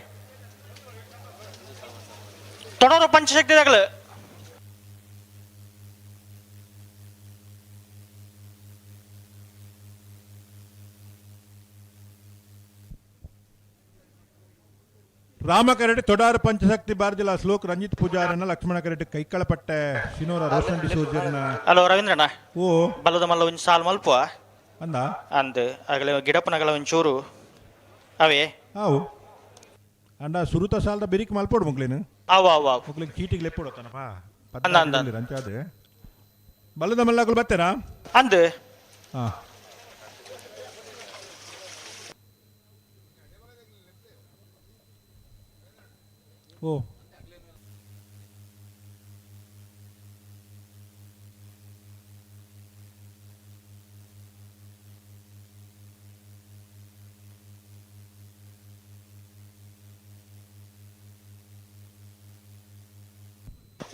ತೊಡೋರು ಪಂಚಶಕ್ತಿದಾಗಲು. ರಾಮ ಕರಡೆ ತೊಡಾರು ಪಂಚಶಕ್ತಿ ಬಾರ್ದಿಲ ಶ್ಲೋಕ್ ರಂಜಿತ್ ಪೂಜಾರನ ಲಕ್ಷ್ಮಣ ಕರಡೆ ಕೈಕಳಪಟ್ಟೆ ಶಿನೋರ ರೋಷನ್ ಡಿಸೋಜರ್ನ. ಹಲೋ ರವೀಂದ್ರಣ್ಣ. ಓ ಬಲದ ಮಲ್ಲ ಒಂಜಿ ಸಾಲ್ ಮಲ್ಪ ಅಂದ ಅಂದ್ ಆಗಲೇ ಗಿಡಪ್ಪನಗಲ ಒಂಚೂರು ಅವೇ ಆವು ಅಂಡ ಸುರುತ ಸಾಲದ ಬಿರಿಕ್ ಮಲ್ಪೋಡು ಮುಗ್ಲೇನು ಅವು ಅವು ಅವು ಮುಗ್ಲಿಗೆ ಚೀಟಿಗೆ ಲೆಪ್ಪೋಡತ್ತನಪ್ಪ. ಅಂದ, ಅಂದ. ಅಂಚಾದೆ ಬಲದ ಮಲ್ಲಗಳು ಬರ್ತೀರಾ ಅಂದ್ ಹಾ. ಓ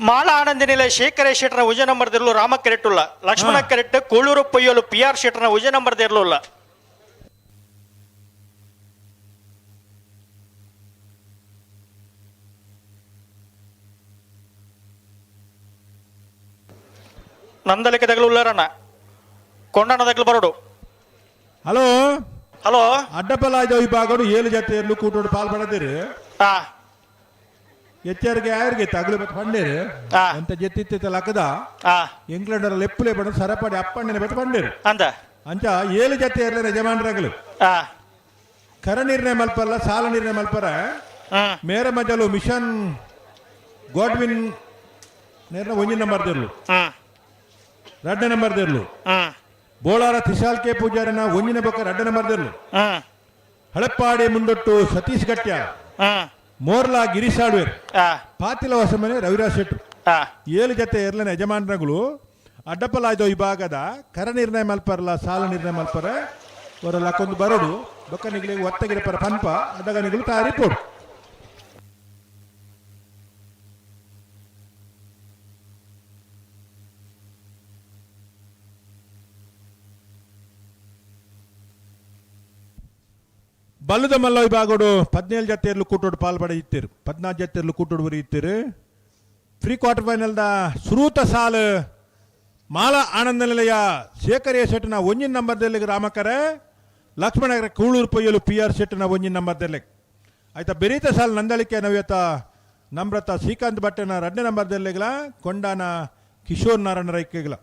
ಮಾಳ ಆನಂದ ನಿಲಯ ಶೇಖರ ಶೆಟ್ಟರ ಉಜ ನಂಬರ್ ದಿರ್ಲು ರಾಮ ಕೆರೆಟ್ಟುಲ್ಲ ಲಕ್ಷ್ಮಣ ಕೆರೆಟ್ ಕೂಳೂರು ಪೊಯ್ಯೋಲು ಪಿ ಆರ್ ಶೆಟ್ಟರ್ನ ಉಜ ನಂಬರ್ ದಿರ್ಲುಲ್ಲ. ನಂದಲಿಕೆ ತಗಲು ಉಳ್ಳರಣ್ಣ ಕೊಂಡಣ್ಣ ತಗಲು ಬರೋಡು. ಹಲೋ ಹಲೋ ಅಡ್ಡಪಲಾಯ್ದ ವಿಭಾಗಡು 7 ಜತೆಯಲ್ಲೂ ಕೂಟೋಡು ಪಾಲ್ ಪಡೆದಿರಿ. ಎಚ್ಚರಿಕೆ ಯಾರಿಗೆ ತಗಲು ಬತ್ ಪಂಡೇರು ಅಂತ ಜೆತ್ತಿತ್ತ ಲಕ್ಕದ ಇಂಗ್ಲೆಂಡರ ಲೆಪ್ಪುಲೆ ಬಡ ಸರಪಡಿ ಅಪ್ಪಣ್ಣನೆ ಬೆತ್ತ ಪಂಡೇರು ಅಂದ ಅಂಚ 7 ಜತೆಯಲ್ಲ ಯಜಮಾನರಾಗಲು ಕರ ನಿರ್ಣಯ ಮಲ್ಪಲ್ಲ ಸಾಲ ನಿರ್ಣಯ ಮಲ್ಪರ ಮೇರ ಮಜಲು ಮಿಷನ್ ಗಾಡ್ವಿನ್ ನೇರ್ನ ಒಂಜಿ ನಂಬರ್ ದಿರ್ಲು ರಡ್ಡ ನಂಬರ್ ದಿರ್ಲು ಬೋಳಾರ ತಿಶಾಲ್ ಕೆ ಪೂಜಾರನ ಒಂಜಿನ ಬೊಕ್ಕ ರಡ್ಡ ನಂಬರ್ ದಿರ್ಲು ಹಳಪ್ಪಾಡಿ ಮುಂದೊಟ್ಟು ಸತೀಶ್ ಗಟ್ಯ ಮೋರ್ಲಾ ಗಿರೀಶಾಡ್ವೇರ್ ಪಾತಿಲ ಹೊಸಮನೆ ರವಿರಾಜ್ ಶೆಟ್ರು 7 ಜತೆ ಎರ್ಲನ ಯಜಮಾನರುಗಳು ಅಡ್ಡಪಲಾಯ್ದ ವಿಭಾಗದ ಕರ ನಿರ್ಣಯ ಮಲ್ಪರಲ್ಲ ಸಾಲ ನಿರ್ಣಯ ಮಲ್ಪರ ಅವರ ಲಕ್ಕೊಂದು ಬರಡು ಬೊಕ್ಕನಿಗಳಿಗೆ ಒತ್ತಗಿರಪರ ಪನ್ಪ ಅಡ್ಡಗನಿಗಳು ತಯಾರಿ ಪೋಡು. ಬಲ್ಲದ ಮಲ್ಲ ವಿಭಾಗಡು 17 ಜತೆಯರ್ಲು ಕೂಟೋಡು ಪಾಲ್ಪಡೆ ಇತ್ತೀರು 14 ಜತೆಯರ್ಲು ಕೂಟೋಡು ಬರಿ ಇತ್ತೀರು. ಪ್ರೀ ಕ್ವಾರ್ಟರ್ ಫೈನಲ್ದ ಸುರೂತ ಸಾಲು ಮಾಲ ಆನಂದ ನಿಲಯ ಶೇಖರ್ ಶೆಟ್ಟನ ಒಂಜಿನ ನಂಬರ್ದಲ್ಲಿ ರಾಮಕರೆ ಲಕ್ಷ್ಮಣಗರ ಕೂಳೂರು ಪೊಯ್ಯಲು ಪಿ ಆರ್ ಶೆಟ್ಟನ ಒಂಜಿನ ನಂಬರ್ದಲ್ಲಿ ಆಯ್ತಾ. ಬೆರೀತ ಸಾಲು ನಂದಳಿಕೆ ನವ್ಯತ ನಮ್ರತ ಶ್ರೀಕಾಂತ್ ಭಟ್ಟನ ಎರಡನೇ ನಂಬರ್ದಲ್ಲಿಗಳ ಕೊಂಡಾನ ಕಿಶೋರ್ ನಾರಾಯಣ ರೈಕೆಗಳ.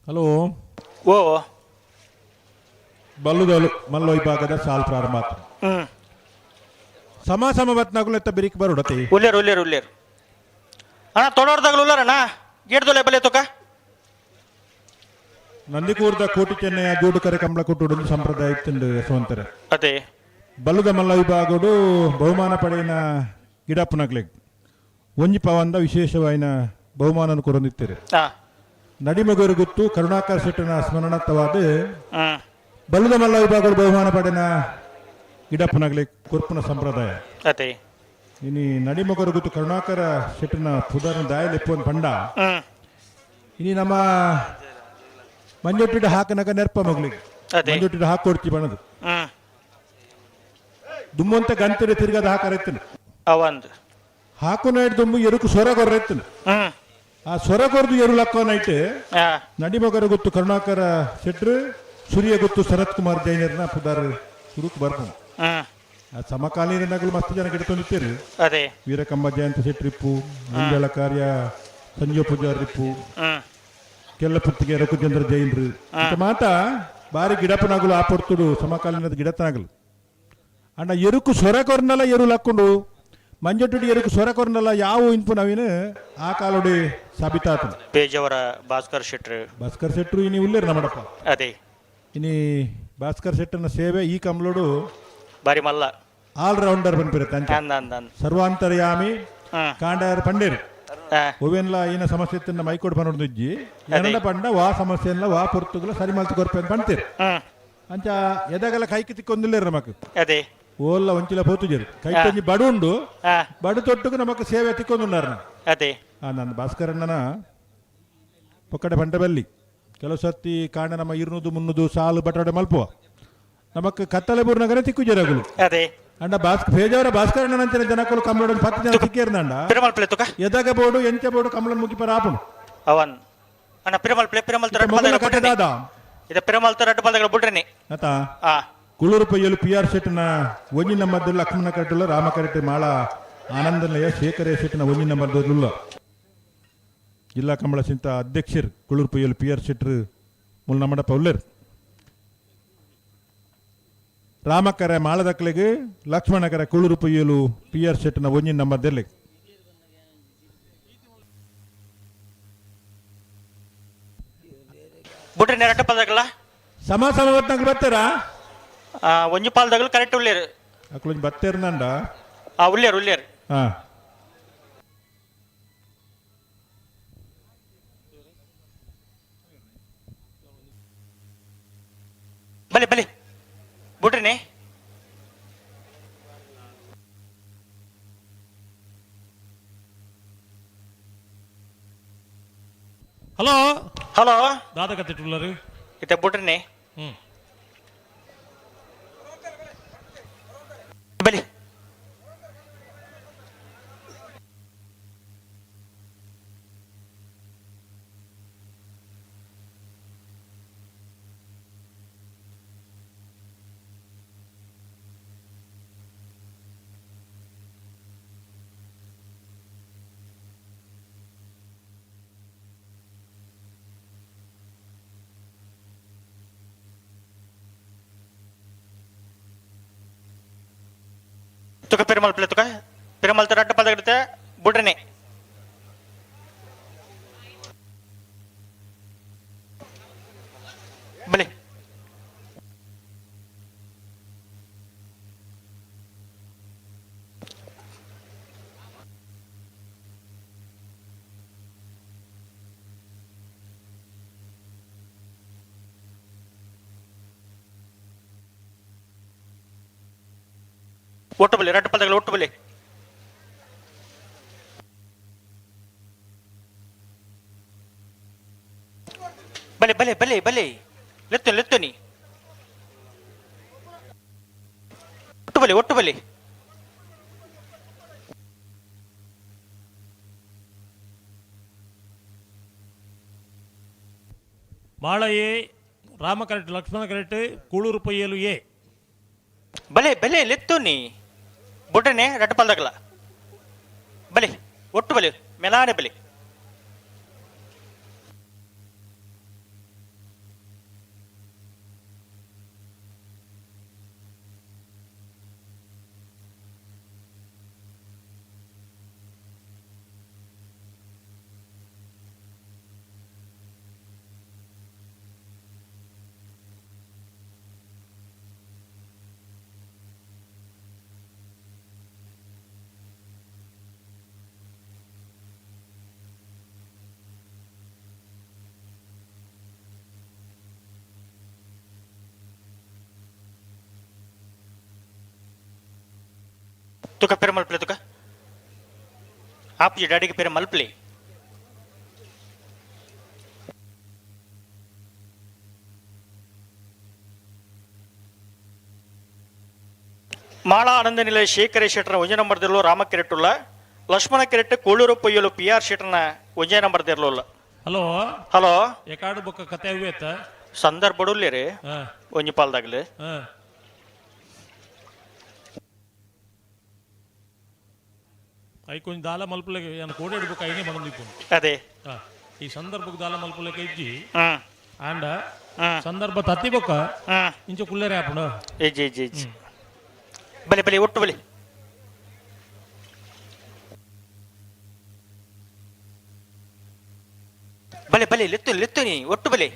ಹಲೋ ಓ ಬಲ್ಲುದಲು ಮಲ್ಲ ವಿಭಾಗದ ಸಾಲ್ ಪ್ರಾರಂಭ ಆತ. ಸಮ ಸಮ ಬತ್ನಾಗುಲೆತ್ತ ಬಿರಿಕ್ ಬರುಡತಿ ಉಲ್ಲೇರು ಉಲ್ಲೇರು ಉಲ್ಲೇರು ಅಣ್ಣ ತೊಡೋರ್ದಾಗಲು ಉಲ್ಲಾರಣ್ಣ ಗೇಡ್ದೊಲೆ ಬಲೆ ತುಕ. ನಂದಿಕೂರ್ದ ಕೋಟಿ ಚೆನ್ನಯ್ಯ ಜೋಡುಕರೆ ಕಂಬಳ ಕೊಟ್ಟುಡು ಸಂಪ್ರದಾಯ ಇತ್ತುಂಡು ಯಶವಂತರ. ಅದೇ ಬಲ್ಲುದ ಮಲ್ಲ ವಿಭಾಗಡು ಬಹುಮಾನ ಪಡೆಯಿನ ಗಿಡಪ್ಪನಗ್ಲೆಗ್ ಒಂಜಿ ಪವಂದ ವಿಶೇಷವಾಯಿನ ಬಹುಮಾನ ಕೊರೊಂದಿತ್ತೀರಿ. ನಡಿಮಗರು ಗುತ್ತು ಕರುಣಾಕರ್ ಶೆಟ್ಟನ ಸ್ಮರಣಾರ್ಥವಾದ ಬಲ್ಲದ ಮಲ್ಲ ವಿಭಾಗಡು ಬಹುಮಾನ ಪಡೆನ ಗಿಡಪ್ಪನಗ್ಲೆ ಕೊರ್ಪುನ ಸಂಪ್ರದಾಯ. ಅದೇ ಇನಿ ನಡಿಮಗರು ಗುತ್ತು ಕರುಣಾಕರ ಶೆಟ್ಟನ ಪುದರ್ನ ದಾಯಲೆಪ್ಪು ಪಂಡ ಇನಿ ನಮ್ಮ ಮಂಜೊಟ್ಟಿಡ ಹಾಕನಕ ನೆರ್ಪ ಮಗಳಿಗೆ ಮಂಜೊಟ್ಟಿಡ ಹಾಕೊಡ್ತಿ ಬಣದು ದುಮ್ಮಂತ ಗಂತಿಡೆ ತಿರ್ಗದ ಹಾಕರೆತ್ತನು ಅವಂದು ಹಾಕು ನೈಟ್ ದುಮ್ಮು ಎರುಕು ಸೊರ ಕೊರ್ರೆತ್ತನು ಆ ಸೊರ ಕೊರ್ದು ಎರು ಲಕ್ಕೋ ನೈಟ್ ನಡಿಮಗರ ಗೊತ್ತು ಕರುಣಾಕರ ಶೆಟ್ರು ಸೂರ್ಯ ಗೊತ್ತು ಶರತ್ ಕುಮಾರ್ ಜೈನರ್ನ ಪುದಾರ್ ಸುರುಕ್ ಬರ್ಪು. ಆ ಸಮಕಾಲೀನ ನಗಲು ಮಸ್ತ್ ಜನ ಗಿಡತೊಂದಿತ್ತೀರು. ಅದೇ ವೀರಕಂಬ ಜಯಂತ ಶೆಟ್ರಿಪ್ಪು ಮಂಜಳ ಕಾರ್ಯ ಸಂಜೀವ ಪೂಜಾರಿಪ್ಪು ಕೆಲ್ಲಪುತ್ತಿಗೆ ರಘುಚಂದ್ರ ಜೈನ್ರು ಇಂತ ಮಾತ ಬಾರಿ ಗಿಡಪನಾಗಲು ಆ ಪೊರ್ತುಡು ಸಮಕಾಲೀನದ ಗಿಡತನಾಗಲು. ಅಣ್ಣ ಎರುಕು ಸೊರ ಕೊರ್ನಲ್ಲ ಎರು ಲಕ್ಕೊಂಡು ಮಂಜೊಟ್ಟು ಎರುಕು ಸೊರ ಕೊರ್ನಲ್ಲ ಯಾವ ಇನ್ಪು ನವೀನ ಆ ಕಾಲೋಡಿ ಸಾಬೀತಾತನು. ಪೇಜವರ ಭಾಸ್ಕರ್ ಶೆಟ್ರು ಭಾಸ್ಕರ್ ಶೆಟ್ರು ಇನಿ ಉಲ್ಲೇರು ನಮ್ಮಡಪ್ಪ. ಅದೇ ಇನಿ ಭಾಸ್ಕರ್ ಶೆಟ್ಟನ ಸೇವೆ ಈ ಕಮ್ಲೋಡು ಬಾರಿ ಮಲ್ಲ ಆಲ್ ರೌಂಡರ್ ಬಂದ್ಪಿರತ್ತೆ ಅಂಚ ಸರ್ವಾಂತರ್ಯಾಮಿ ಕಾಂಡಾರ ಪಂಡೇರು ಒವೆನ್ಲ ಏನ ಸಮಸ್ಯೆ ಇತ್ತನ್ನ ಮೈಕೋಡ್ ಪನೊಡ್ದು ಇಜ್ಜಿ ಏನನ್ನ ಪಂಡ ವಾ ಸಮಸ್ಯೆಲ್ಲ ವಾ ಪೊರ್ತುಗಳ ಸರಿ ಮಲ್ತು ಕೊರ್ಪೆ ಅಂತ ಪಂತೀರು. ಅಂಚ ಎದಗಲ ಕೈకి ತಿಕ್ಕೊಂದಿಲ್ಲೇರು ನಮಕ್ ಅದೇ ಓಲ್ಲ ಒಂಚಿಲ ಪೋತುಜರು ಕೈಕೊಂಜಿ ಬಡು ಉಂಡು ಬಡು ತೊಟ್ಟುకు ನಮಕ್ ಸೇವೆ ತಿಕ್ಕೊಂದುన్నారు. ಅದೇ ನನ್ನ ಭಾಸ್ಕರಣ್ಣನ ಪೊಕ್ಕಡೆ ಪಂಟ ಬಲ್ಲಿ ಕೆಲವು ಸರ್ತಿ ಕಾಂಡ ನಮ್ಮ 200 300 ಸಾಲು ಬಟಾಟೆ ಮಲ್ಪುವ ನಮಕ್ ಕತ್ತಲೆ ಬೂರ್ನಗರೆ ತಿಕ್ಕು ಜರಗುಲು. ಅದೇ ಅಂಡ ಬೇಜಾರ ಭಾಸ್ಕರಣ್ಣನಂಚಿನ ಜನಕುಲು ಕಮಲೋಡು 10 ಜನ ಸಿಕ್ಕಿರ್ನಂಡ ಪಿರಮಲ್ ಪ್ಲೇ ತುಕ ಎದಾಗ ಬೋರ್ಡು ಎಂಚ ಬೋರ್ಡು ಕಮಲನ್ ಮುಗಿಪರ ಆಪುನು ಅವನ್ ಅಣ್ಣ ಪಿರಮಲ್ ಪ್ಲೇ ಪಿರಮಲ್ ತರ ಮೊದಲ ಕಟ್ಟದಾದ ಇದು ಪಿರಮಲ್ ತರ ರಡ್ಡು ಪಲ್ದಗಳ ಬುಡ್ರಿನಿ ಅತ ಕುಳೂರು ಪಯ್ಯಲು ಪಿ ಆರ್ ಶೆಟ್ಟನ ಒಂಜಿ ನಂಬರ್ ಲಕ್ಷ್ಮಣ ಕರೆಟುಲ್ಲ ರಾಮ ಕರೆಟು ಮಾಳ ಆನಂದನಯ ಶೇಖರ ಶೆಟ್ಟನ ಒಂಜಿ ನಂಬರ್ ಜಿಲ್ಲಾ ಕಂಬಳ ಸಿಂತ ಅಧ್ಯಕ್ಷರು ಕುಳೂರು ಪಯ್ಯಲು ಪಿ ಆರ್ ಶೆಟ್ಟರು ಮುಲ್ ನಮ್ಮಡಪ್ಪ ಉಲ್ಲೇರು. ರಾಮಕರೆ ಮಾಳದಕ್ಲೆಗ್ ಲಕ್ಷ್ಮಣಕರೆ ಕುಳೂರು ಪಯ್ಯಲು ಪಿ ಆರ್ ಶೆಟ್ಟನ ಒಂಜಿ ನಂಬರ್ ದೆರ್ಲೆ. ಬುಡ್ರಿನಿ ರಡ್ಡು ಪಲ್ದಗಳ ಸಮ ಸಮ ಬತ್ನಾಗ್ಲು ಬತ್ತೀರಾ ಒಂಜಿ ಪಾಲ್ದಗಳು ಕರೆಕ್ಟ್ ಉಲ್ಲೇರು ಅಕ್ಲೊಂಜಿ ಬತ್ತೇರ್ನಂಡ ಉಲ್ಲೇರು ಉಲ್ಲೇರು. ಹಾ ಬಲೆ ಬಲೆ ಬುಡ್ರಿನಿ. ಹಲೋ ಹಲೋ ದಾದ ಕತ್ತಿಟ್ಟುಲ್ಲರು ಇತ್ತೆ ಬುಡ್ರಿನಿ. ಬಲಿ ತುಕ ಪೆರುಮಲ್ ಪ್ಲೇ ತುಕ ಪೆರುಮಲ್ ತರ ರಡ್ಡು ಪಲ್ದಗಡಿತೆ ಬುಡ್ರಿನಿ. ಬಲಿ ಒಟ್ಟು ಬಲಿ ರಡ್ಡು ಪಲ್ದಗಳ ಒಟ್ಟು ಬಲಿ. ಬಲೆ ಬಲೆ ಬಲೆ ಬಲೆ ಲೆತ್ತು ಲೆತ್ತು ನೀ ಒಟ್ಟು ಬಲೆ ಒಟ್ಟು ಬಲೆ. Mala A, Rama correct, Lakshmana correct, Kulur Poyyalu A. ಬಲೆ ಬಲೆ ಲೆತ್ತು ನೀ ಬುಡನೆ ರಡ್ಡು ಪಲ್ದಗಲ ಬಲೆ ಒಟ್ಟು ಬಲೆ ಮೆಲಾನೆ ಬಲೆ. ತುಕ ಪೇರು ಮಲ್ಪಲೆ ತುಕ ಆಪುಜಿ ಡ್ಯಾಡಿಗೆ ಪೇರು ಮಲ್ಪಲೆ. ಮಾಳಾ ಆನಂದ ನಿಲಯ ಶೇಖರ ಶೆಟ್ಟರ ಒಂಜೇ ನಂಬರ್ ದಿರ್ಲು ರಾಮ ಕೆರೆಟ್ಟುಲ್ಲ ಲಕ್ಷ್ಮಣ ಕೆರೆಟ್ ಕೋಳೂರು ಪೊಯ್ಯಲು ಪಿ ಆರ್ ಶೆಟ್ಟರ್ನ ಒಂಜೇ ನಂಬರ್ ದಿರ್ಲುಲ್ಲ. ಹಲೋ ಹಲೋ ಎಕಾಡು ಬೊಕ್ಕ ಕತೆ ಅವೇತ ಸಂದರ್ಭ ರೀ ಒಂಜಿ ಪಾಲ್ದಾಗ್ಲಿ. ಐಕೊಂಜಿ ದಾಲ ಮಲ್ಪುಲೆಗೆ ಯಾನ್ ಕೋಡೆಡ್ ಬೊಕ್ಕ ಐನೇ ಬನೊಂದಿಪ್ಪುಂಡು. ಅದೇ ಈ ಸಂದರ್ಭಕ್ಕೆ ದಾಲ ಮಲ್ಪುಲೆಗೆ ಇಜ್ಜಿ ಆಂಡ ಸಂದರ್ಭ ತತ್ತಿ ಬೊಕ್ಕ ಇಂಚ ಕುಲ್ಲೆರೆ ಆಪುಂಡು. ಇಜ್ಜಿ ಇಜ್ಜಿ ಇಜ್ಜಿ ಬಲೆ ಬಲೆ ಒಟ್ಟು ಬಲೆ. ಬಲೆ ಬಲೆ ಲೆತ್ತು ಲೆತ್ತು ನೀ ಒಟ್ಟು ಬಲೆ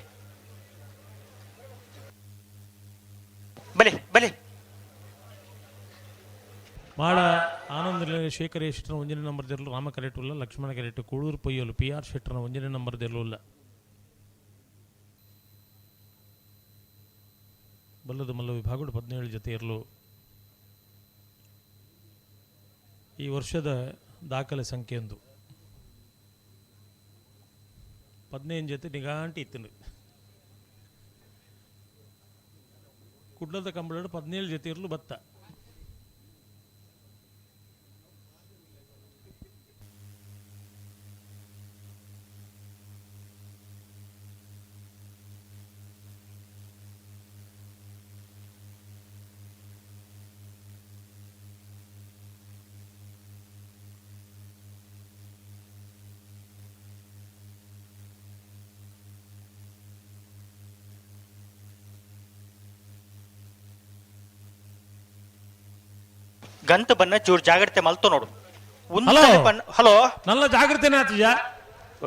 ಬಲೆ ಬಲೆ. ಮಾಡ ಆನಂದ ಶೇಖರ ಶೆಟ್ಟರ ಒಂಜನೇ ನಂಬರ್ ದಿರ್ಲು ರಾಮ ಕರೆಟ್ ಉಲ್ಲ ಲಕ್ಷ್ಮಣ ಕರೆಟ್ ಕೂಳೂರು ಪೊಯ್ಯಲು ಪಿ ಆರ್ ಶೆಟ್ಟರನ ಒಂಜನೇ ನಂಬರ್ ದಿರ್ಲು ಉಲ್ಲ. ಬಲ್ಲದ ಮಲ್ಲ ವಿಭಾಗಡು 17 ಜೊತೆ ಇರಲು ಈ ವರ್ಷದ ದಾಖಲೆ ಸಂಖ್ಯೆಯೊಂದು 15 ಜೊತೆ ನಿಗಾಂಟಿ ಇತ್ತು. ಕುಡ್ಲದ ಕಂಬಳಡು 17 ಜೊತೆ ಇರಲು ಬತ್ತ. ಗಂತ ಬನ್ನ ಚೂರು ಜಾಗ್ರತೆ ಮಲ್ತು ನೋಡು. ಹಲೋ. ಹಲೋ ನಲ್ಲ ಜಾಗ್ರತೆನೇ ಆತಿಜ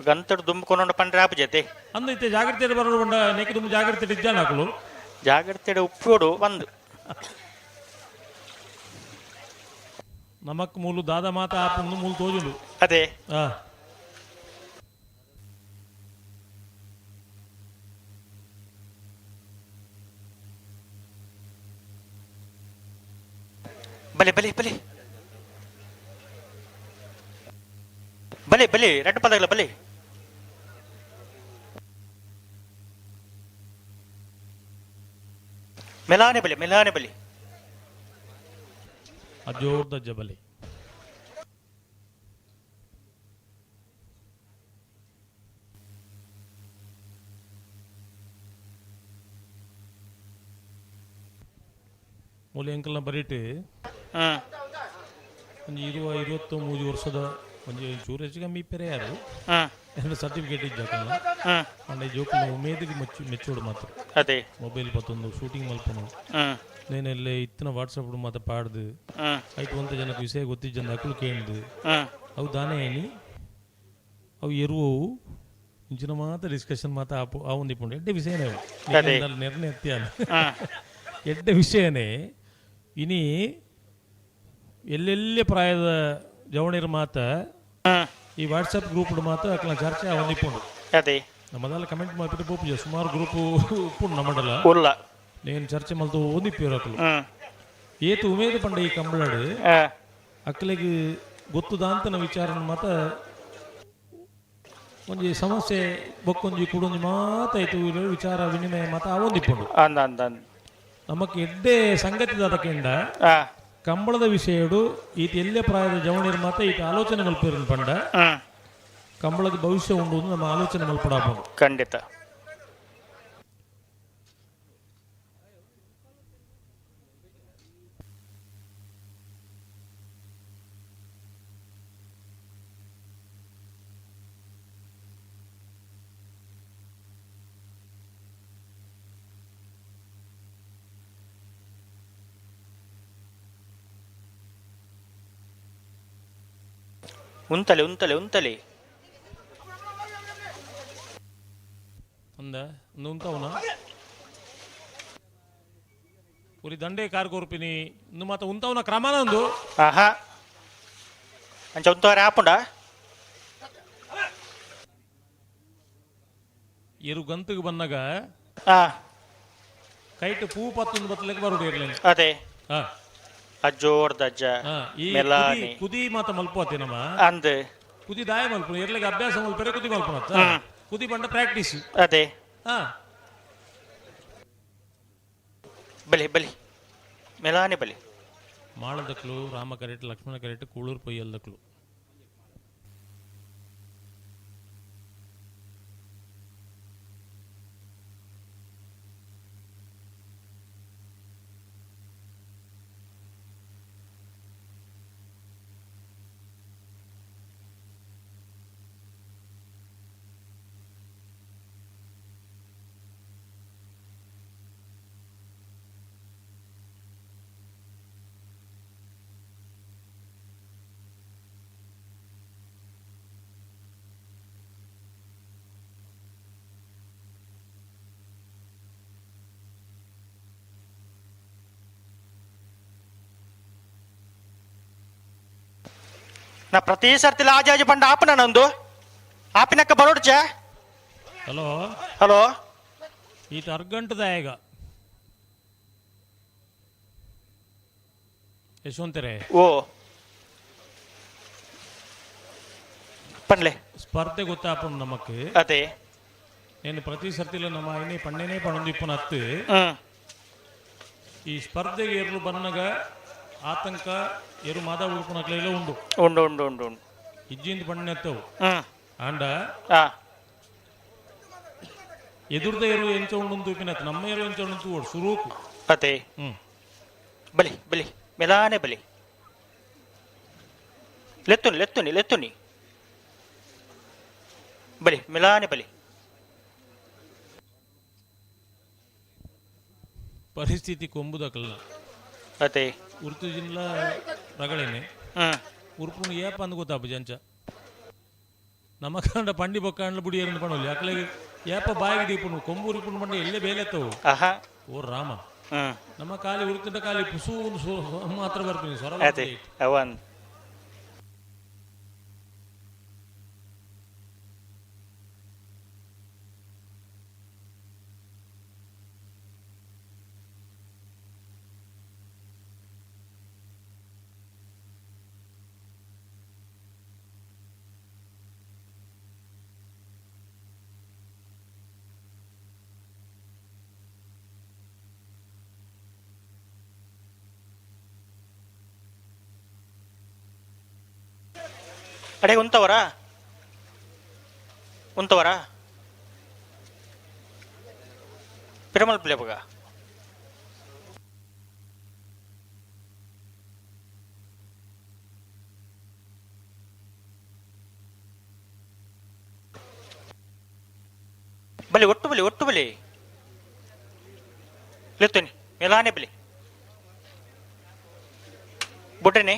ಗಂತಡು ದುಂಬ್ಕೊಂಡು ಪಂಡ್ರೆ ಆಪ ಜೊತೆ ಅಂದೈತೆ ಜಾಗ್ರತೆ ಬರೋಡು ಬಂಡ ನೆಕ್ ದುಂಬು ಜಾಗ್ರತೆ ಇದ್ದಾನ ಹಾಕಲು ಜಾಗ್ರತೆ ಉಪ್ಪೋಡು ಒಂದು ನಮಕ್ ಮೂಲು ದಾದ ಮಾತ ಆಪುಂದು ಮೂಲು ತೋಜುಂಡು. ಅದೇ ಬಲೆ ಬಲೆ ಬಲೆ ಬಲೆ ಬಲೆ ರಡ್ಡು ಪದಗಳ ಬಲೆ. ಮೆಲಾನೆ ಬಲೆ ಮೆಲಾನೆ ಬಲೆ ಅಜೋರ್ದ ಬಲೆ. ಮೂಲೆ ಅಂಕಲ್ನ ಬರೀಟು ಒಂಜಿ 23 ವರ್ಷದ ಒಂಜಿ ಚೂರು ಹೆಚ್ಚು ಕಮ್ಮಿ ಪೆರೆ ಯಾರು ಎರಡು ಸರ್ಟಿಫಿಕೇಟ್ ಇಜ್ಜಾಕಲ್ಲ ಅಂಡ ಜೋಕುಲ್ನ ಉಮೇದಿಗೆ ಮೆಚ್ಚೋಡು ಮಾತ್ರ. ಅದೇ ಮೊಬೈಲ್ ಪತ್ತೊಂದು ಶೂಟಿಂಗ್ ಮಲ್ಪನು ನೇನೆಲ್ಲ ಇತ್ತಿನ ವಾಟ್ಸಪ್ ಮಾತ್ರ ಪಾಡ್ದು ಐಟ್ ಒಂತ ಜನಕ್ಕೆ ವಿಷಯ ಗೊತ್ತಿಜ್ಜಂದ ಅಕುಲು ಕೇಳ್ದು ಅವು ದಾನೆ ಏನಿ ಅವು ಎರುವವು ಇಂಚಿನ ಮಾತ್ರ ಡಿಸ್ಕಷನ್ ಮಾತ್ರ ಆಪು ಆ ಒಂದು ಇಪ್ಪುಂಡು ಎಡ್ಡೆ ವಿಷಯನೇ ಅವು ನಿರ್ಣಯ ಎತ್ತಿಯಾನ ಎಡ್ಡೆ ವಿಷಯನೇ. ಇನಿ ಎಲ್ಲೆಲ್ಲಿ ಪ್ರಾಯದ ಜವಣಿರ ಮಾತ ಈ ವಾಟ್ಸಪ್ ಗ್ರೂಪ್ ಮಾತ್ರ ಅಕ್ಲ ಚರ್ಚೆ ಒಂದಿಪ್ಪುಂಡು. ಅದೇ ನಮ್ಮದೆಲ್ಲ ಕಮೆಂಟ್ ಮಾಡ್ಬಿಟ್ಟು ಪೋಪುಜ ಸುಮಾರು ಗ್ರೂಪ್ ಉಪ್ಪುಂಡು ನಮ್ಮಡಲ ಉಲ್ಲ నేను ಚರ್ಚೆ ಮಲ್ತು ಓದಿಪ್ಪಿರು ಅಕ್ಲು ಏತು ಉಮೇದು ಪಂಡ ಈ ಕಂಬಳಡು ಅಕ್ಲೆಗ್ ಗೊತ್ತುದಾಂತನ ವಿಚಾರನ ಮಾತ ಒಂಜಿ ಸಮಸ್ಯೆ ಬೊಕ್ಕೊಂಜಿ ಕುಡೊಂಜಿ ಮಾತಾಯ್ತು ವಿಚಾರ ವಿನಿಮಯ ಮಾತ ಆವೊಂದಿಪ್ಪುಂಡು. ಅಂದ ಅಂದ ಅಂದ. ನಮಕ್ ಎಡ್ಡೆ ಸಂಗತಿ ದಾದಕೆಂಡ ಕಂಬಳದ ವಿಷಯಡು ಈತ ಎಲ್ಲೆ ಪ್ರಾಯದ ಜವಣಿಯರು ಮಾತ ಈತ ಆಲೋಚನೆ ಮಲ್ಪಿರ ಪಂಡ ಕಂಬಳದ ಭವಿಷ್ಯ ಉಂಡು ನಮ್ಮ ಆಲೋಚನೆ ಮಲ್ಪಡಾಪುಂಡು. ಖಂಡಿತ. ಉಂತಲೆ ಉಂತಲೆ ಉಂತಲೆ ಅಂದ ಉಂತವನ ಪುರಿ ದಂಡೆ ಕಾರ್ ಕೊರ್ಪಿನಿ ಇಂದು ಮಾತ ಉಂತವನ ಕ್ರಮನ ಒಂದು. ಆಹಾ ಅಂಚ ಉಂತವರೆ ಆಪುಂಡ ಎರು ಗಂತಗೆ ಬಂದಾಗ ಕೈಟ್ ಪೂ ಪತ್ತೊಂದು ಬತ್ತಲಕ್ಕೆ ಬರೋಡು ಇರ್ಲಿ. ಅದೇ ಅಜ್ಜೋರ್ದ ಅಜ್ಜ ಮೆಲಾನಿ ಕುದಿ ಮಾತ ಮಲ್ಪೋತಿ ನಮ್ಮ ಅಂದ್ ಕುದಿ ದಾಯ ಮಲ್ಪು ಎರ್ಲಿಗೆ ಅಭ್ಯಾಸ ಮಲ್ಪರೆ ಕುದಿ ಮಲ್ಪುನ ಕುದಿ ಬಂಡ ಪ್ರಾಕ್ಟೀಸ್. ಅದೇ ಬಲಿ ಬಲಿ ಮೆಲಾನಿ ಬಲಿ ಮಾಳದಕ್ಲು ರಾಮ ಕರೆಟ್ ಲಕ್ಷ್ಮಣ ಕರೆಟ್ ಕೂಳೂರು ಪೊಯ್ಯಲ್ದಕ್ಲು. ನಾ ಪ್ರತಿ ಸರ್ತಿ ಆಜಾಜಿ ಬಂಡ ಆಪನ ನಂದು ಆಪಿನಕ್ಕ ಬರೋಡ್ಚ. ಹಲೋ ಹಲೋ ಈತ ಅರ್ಗಂಟದ ಈಗ ಯಶವಂತರೇ. ಓ ಪನ್ಲೆ ಸ್ಪರ್ಧೆ ಗೊತ್ತಾಪುಂಡು ನಮಕ್. ಅದೇ నేను ಪ್ರತಿ ಸರ್ತಿಲ ನಮ್ಮ ಐನೇ ಪಣ್ಣೇನೇ ಪಣೊಂದು ಇಪ್ಪುನ ಅತ್ತು ಈ ಸ್ಪರ್ಧೆಗೆ ಎರ್ಲು ಬನ್ನಗ ಆತಂಕ ಎರು ಮಾದ ಉಡುಪುನಕ್ಲೆಲ್ಲ ಉಂಡು ಉಂಡು ಉಂಡು ಉಂಡು ಉಂಡು ಇಜ್ಜಿಂದ ಪಣ್ಣೆತ್ತವು ಆಂಡ ಎದುರ್ದ ಎರು ಎಂಚ ಉಂಡು ತೂಪಿನತ್ತು ನಮ್ಮ ಎರು ಎಂಚ ಉಂಡು ತೂವೋಡು ಸುರೂಕು. ಅದೇ ಬಲಿ ಬಲಿ ಮೆಲಾನೆ ಬಲಿ ಲೆತ್ತುನಿ ಲೆತ್ತುನಿ ಲೆತ್ತುನಿ ಬಲಿ ಮೆಲಾನೆ ಬಲಿ. ಪರಿಸ್ಥಿತಿ ಕೊಂಬುದಕಲ್ಲ. ಅದೇ ಉರ್ತು ಜಿನ್ಲ ರಗಳೇನೆ ಉರ್ಪುನು ಏಪ ಅಂದ್ ಗೊತ್ತಾಪು ಜಂಚ ನಮ್ಮ ಕಂಡ ಪಂಡಿ ಬೊಕ್ಕಂಡ್ಲ ಬುಡಿಯರನ್ನು ಪಣೋಲಿ ಅಕ್ಲೆಗೆ ಏಪ ಬಾಯಿಗೆ ದೀಪುನು ಕೊಂಬು ಉರಿಪುನು ಪಂಡ ಎಲ್ಲೇ ಬೇಲೆತ್ತವು. ಓ ರಾಮ ನಮ್ಮ ಖಾಲಿ ಉರುತಿನ ಖಾಲಿ ಪುಸು ಮಾತ್ರ ಬರ್ತೀನಿ ಸ್ವರ. ಅವನ್ ಅಡೆ ಉಂತವರಾ ಉಂತವರಾ ಪಿರಮಲ್ ಪ್ಲೇಬಗ ಬಲಿ ಒಟ್ಟು ಬಲಿ ಒಟ್ಟು ಬಲಿ ಲೆತ್ತುನಿ ಮೆಲಾನೆ ಬಲಿ ಬುಡ್ರೆನೆ.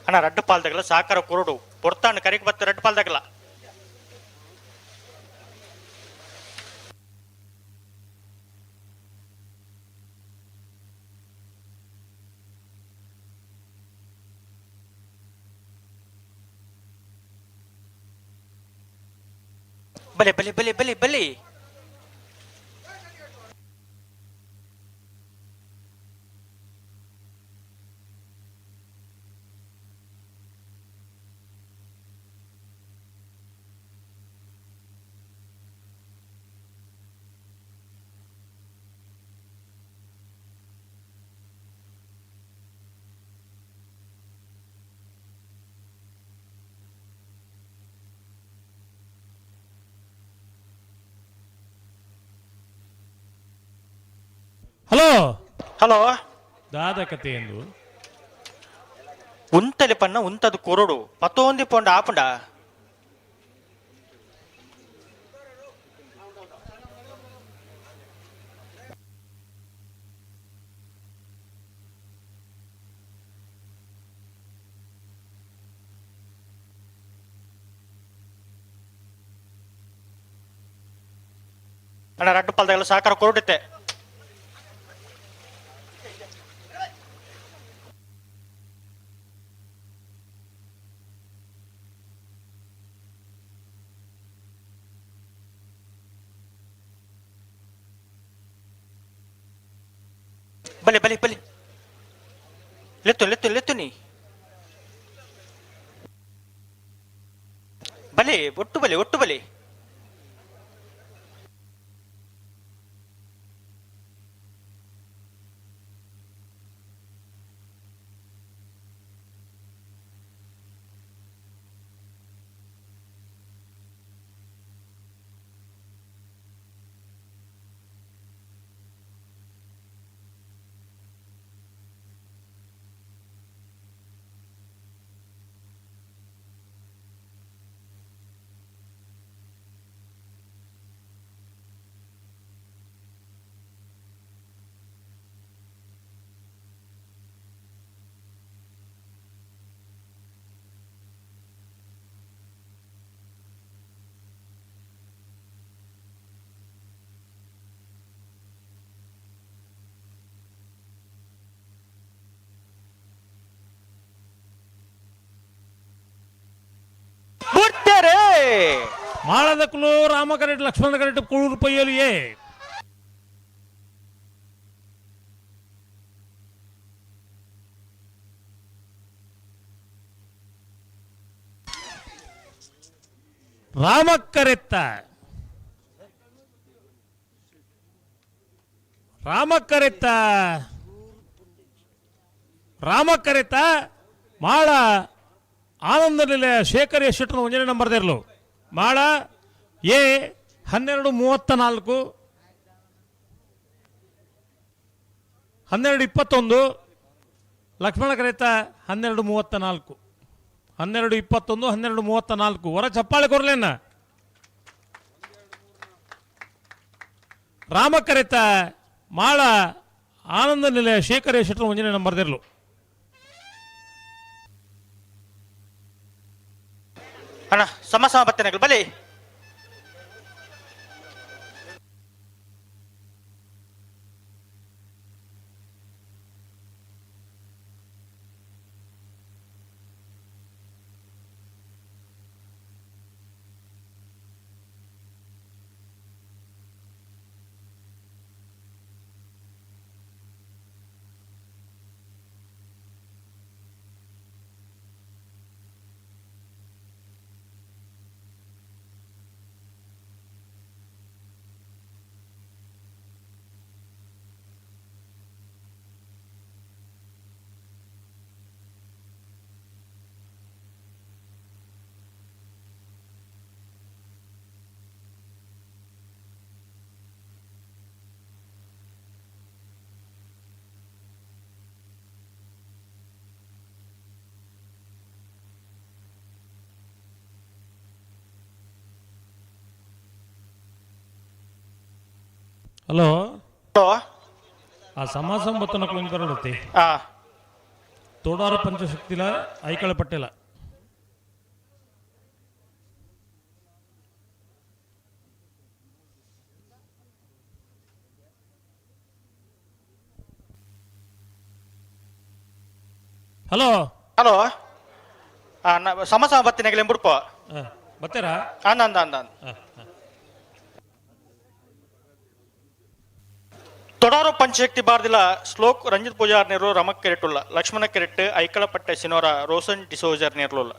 ಅಣ್ಣ ರಡ್ಡು ಪಾಲ್ದಾಗಲ ಸಾಕಾರ ಕುರುಡು ಪೊರ್ತಾಂಡ್ ಕರಿಕ್ ಬತ್ತು ರಡ್ಡು ಪಾಲ್ದಾಗಲ. ಬಲೆ ಬಲೆ ಬಲೆ ಬಲೆ ಬಲೆ. ಹಲೋ ಹಲೋ ದಾದ ಕತೆ ಎಂದು ಉಂತಲೆ ಪನ್ನ ಉಂತದು ಕೊರಡು ಪತ್ತೊಂದಿ ಪೊಂಡ ಆಪುಂಡ. ಅಣ್ಣ ರಡ್ಡು ಪಾಲ್ದಾಗಲ ಸಾಕಾರ ಕೊರಡುತ್ತೆ. ಬಲೆ ಬಲೆ ಬಲೆ ಲೆತ್ತು ಲೆತ್ತು ಲೆತ್ತು ನೀ ಬಲೆ ಒಟ್ಟು ಬಲೆ ಒಟ್ಟು ಬಲೆ. ಮಾಳದಕ್ಕಲು ರಾಮ ಕರೆಟ್ ಲಕ್ಷ್ಮಣ ಕರೆಟ್ ಕೂಳೂರು ಪೈಯಲು ಎ ರಾಮಕ್ಕರೆತ್ತ ರಾಮಕ್ಕರೆತ್ತ ರಾಮಕ್ಕರೆತ್ತ ಮಾಳ ಆನಂದ ನಿಲಯ ಶೇಖರ್ ಎಸ್ ಒಂದನೇ ನಂಬರ್ ಇರಲು ಮಾಳ ಎ 12:34 12:21 ಲಕ್ಷ್ಮಣ ಕರೆತ 12:34 12:21 12:34 ಹೊರ ಚಪ್ಪಾಳೆ ಕೊರ್ಲೇನ. ರಾಮ ಕರೆತ ಮಾಳ ಆನಂದ ನಿಲಯ ಶೇಖರ್ ಎಸ್ ಒಂದನೇ ನಂಬರ್ ಇರಲು. ಅಣ್ಣ ಸಮ ಸಮ ಬರ್ತೇನೆ ಬಲಿ. ಹಲೋ ಹಲೋ ಆ ಸಮಾಸಂಬತ್ತನ ಕುಂದ್ ಬರಡುತ್ತೆ. ತೋಡಾರ ಪಂಚಶಕ್ತಿಲ ಐಕಳ ಪಟ್ಟೆಲ. ಹಲೋ ಹಲೋ, ಸಮ ಸಮ ಬತ್ತಿನಗಲೆ ಬುಡ್ಪ. ಬತ್ತೀರಾ? ಅಂದ ಅಂದ ಅಂದ. ತೊಡಾರು ಪಂಚಶಕ್ತಿ ಬಾರ್ದಿಲ ಶ್ಲೋಕ್ ರಂಜಿತ್ ಪೂಜಾರ್ ನೀರು ರಮಕ್ ಕೆರೆಟುಲ್ಲ, ಲಕ್ಷ್ಮಣ ಕೆರೆಟ್ ಐಕಳಪಟ್ಟೆ ಸಿನೋರ ರೋಸನ್ ಡಿಸೋಜರ್ ನೀರ್ಲುಲ್ಲ.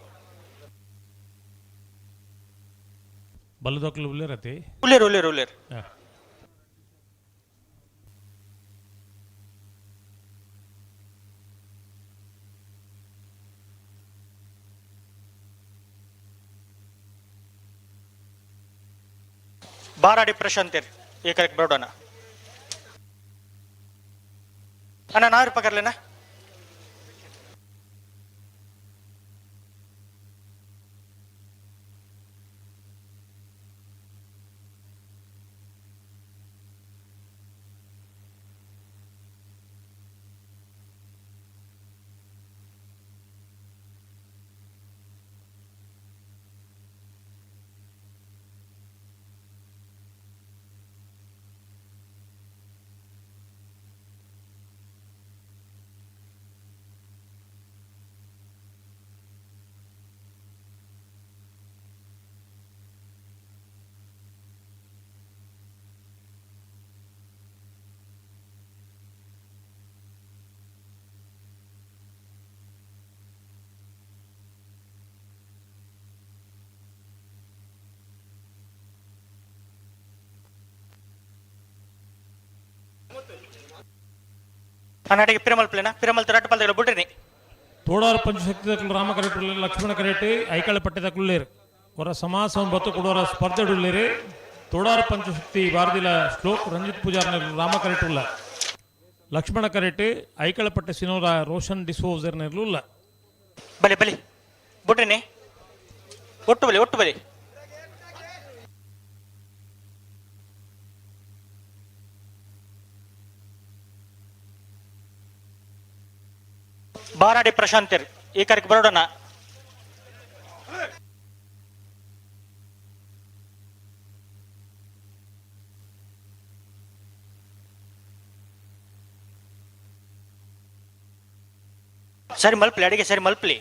ಬಲ್ಲದೊಕ್ಲು ಉಲ್ಲೇರತಿ? ಉಲ್ಲೇರು ಉಲ್ಲೇರು ಉಲ್ಲೇರು. ಬಾರಾಡಿ ಪ್ರಶಾಂತ್ ಈ ಕರೆಕ್ಟ್ ಬರೋಣ ಅಣ್ಣ, ನಾವ್ ಪಕರ್ಲೇನಾ? ಅನ್ನಾಟಿಗೆ ಪಿರಮಲ್ ಪ್ಲೇನಾ ಪಿರಮಲ್ ತರಾಟ ಪಲ್ದಗಳು ಬಿಡ್ರಿ. ತೋಡಾರ ಪಂಚಶಕ್ತಿ ದಕ್ಕಲು ರಾಮ ಕರೆಟ್, ಲಕ್ಷ್ಮಣ ಕರೆಟ್ ಐಕಳ ಪಟ್ಟೆ ದಕ್ಕುಳ್ಳೇರು ಹೊರ ಸಮಾಸ ಬತ್ತು ಕೊಡೋರ ಸ್ಪರ್ಧೆ ಉಳ್ಳೇರಿ. ತೋಡಾರ ಪಂಚಶಕ್ತಿ ಬಾರದಿಲ ಶ್ಲೋಕ್ ರಂಜಿತ್ ಪೂಜಾರ್ ರಾಮ ಕರೆಟ್ ಉಲ್ಲ, ಲಕ್ಷ್ಮಣ ಕರೆಟ್ ಐಕಳ ಪಟ್ಟೆ ಸಿನೋರ ರೋಷನ್ ಡಿಸೋಜರ್ ಉಲ್ಲ. ಬಲಿ ಬಲಿ ಬಿಡ್ರಿ, ಒಟ್ಟು ಬಲಿ ಒಟ್ಟು ಬಲಿ. ಬಾರಾಡಿ ಪ್ರಶಾಂತರ್ ಈ ಕರೆಕ್ ಬರೋಡಣ. ಸರಿ ಮಲ್ಪಲಿ, ಅಡಿಗೆ ಸರಿ ಮಲ್ಪಲಿ.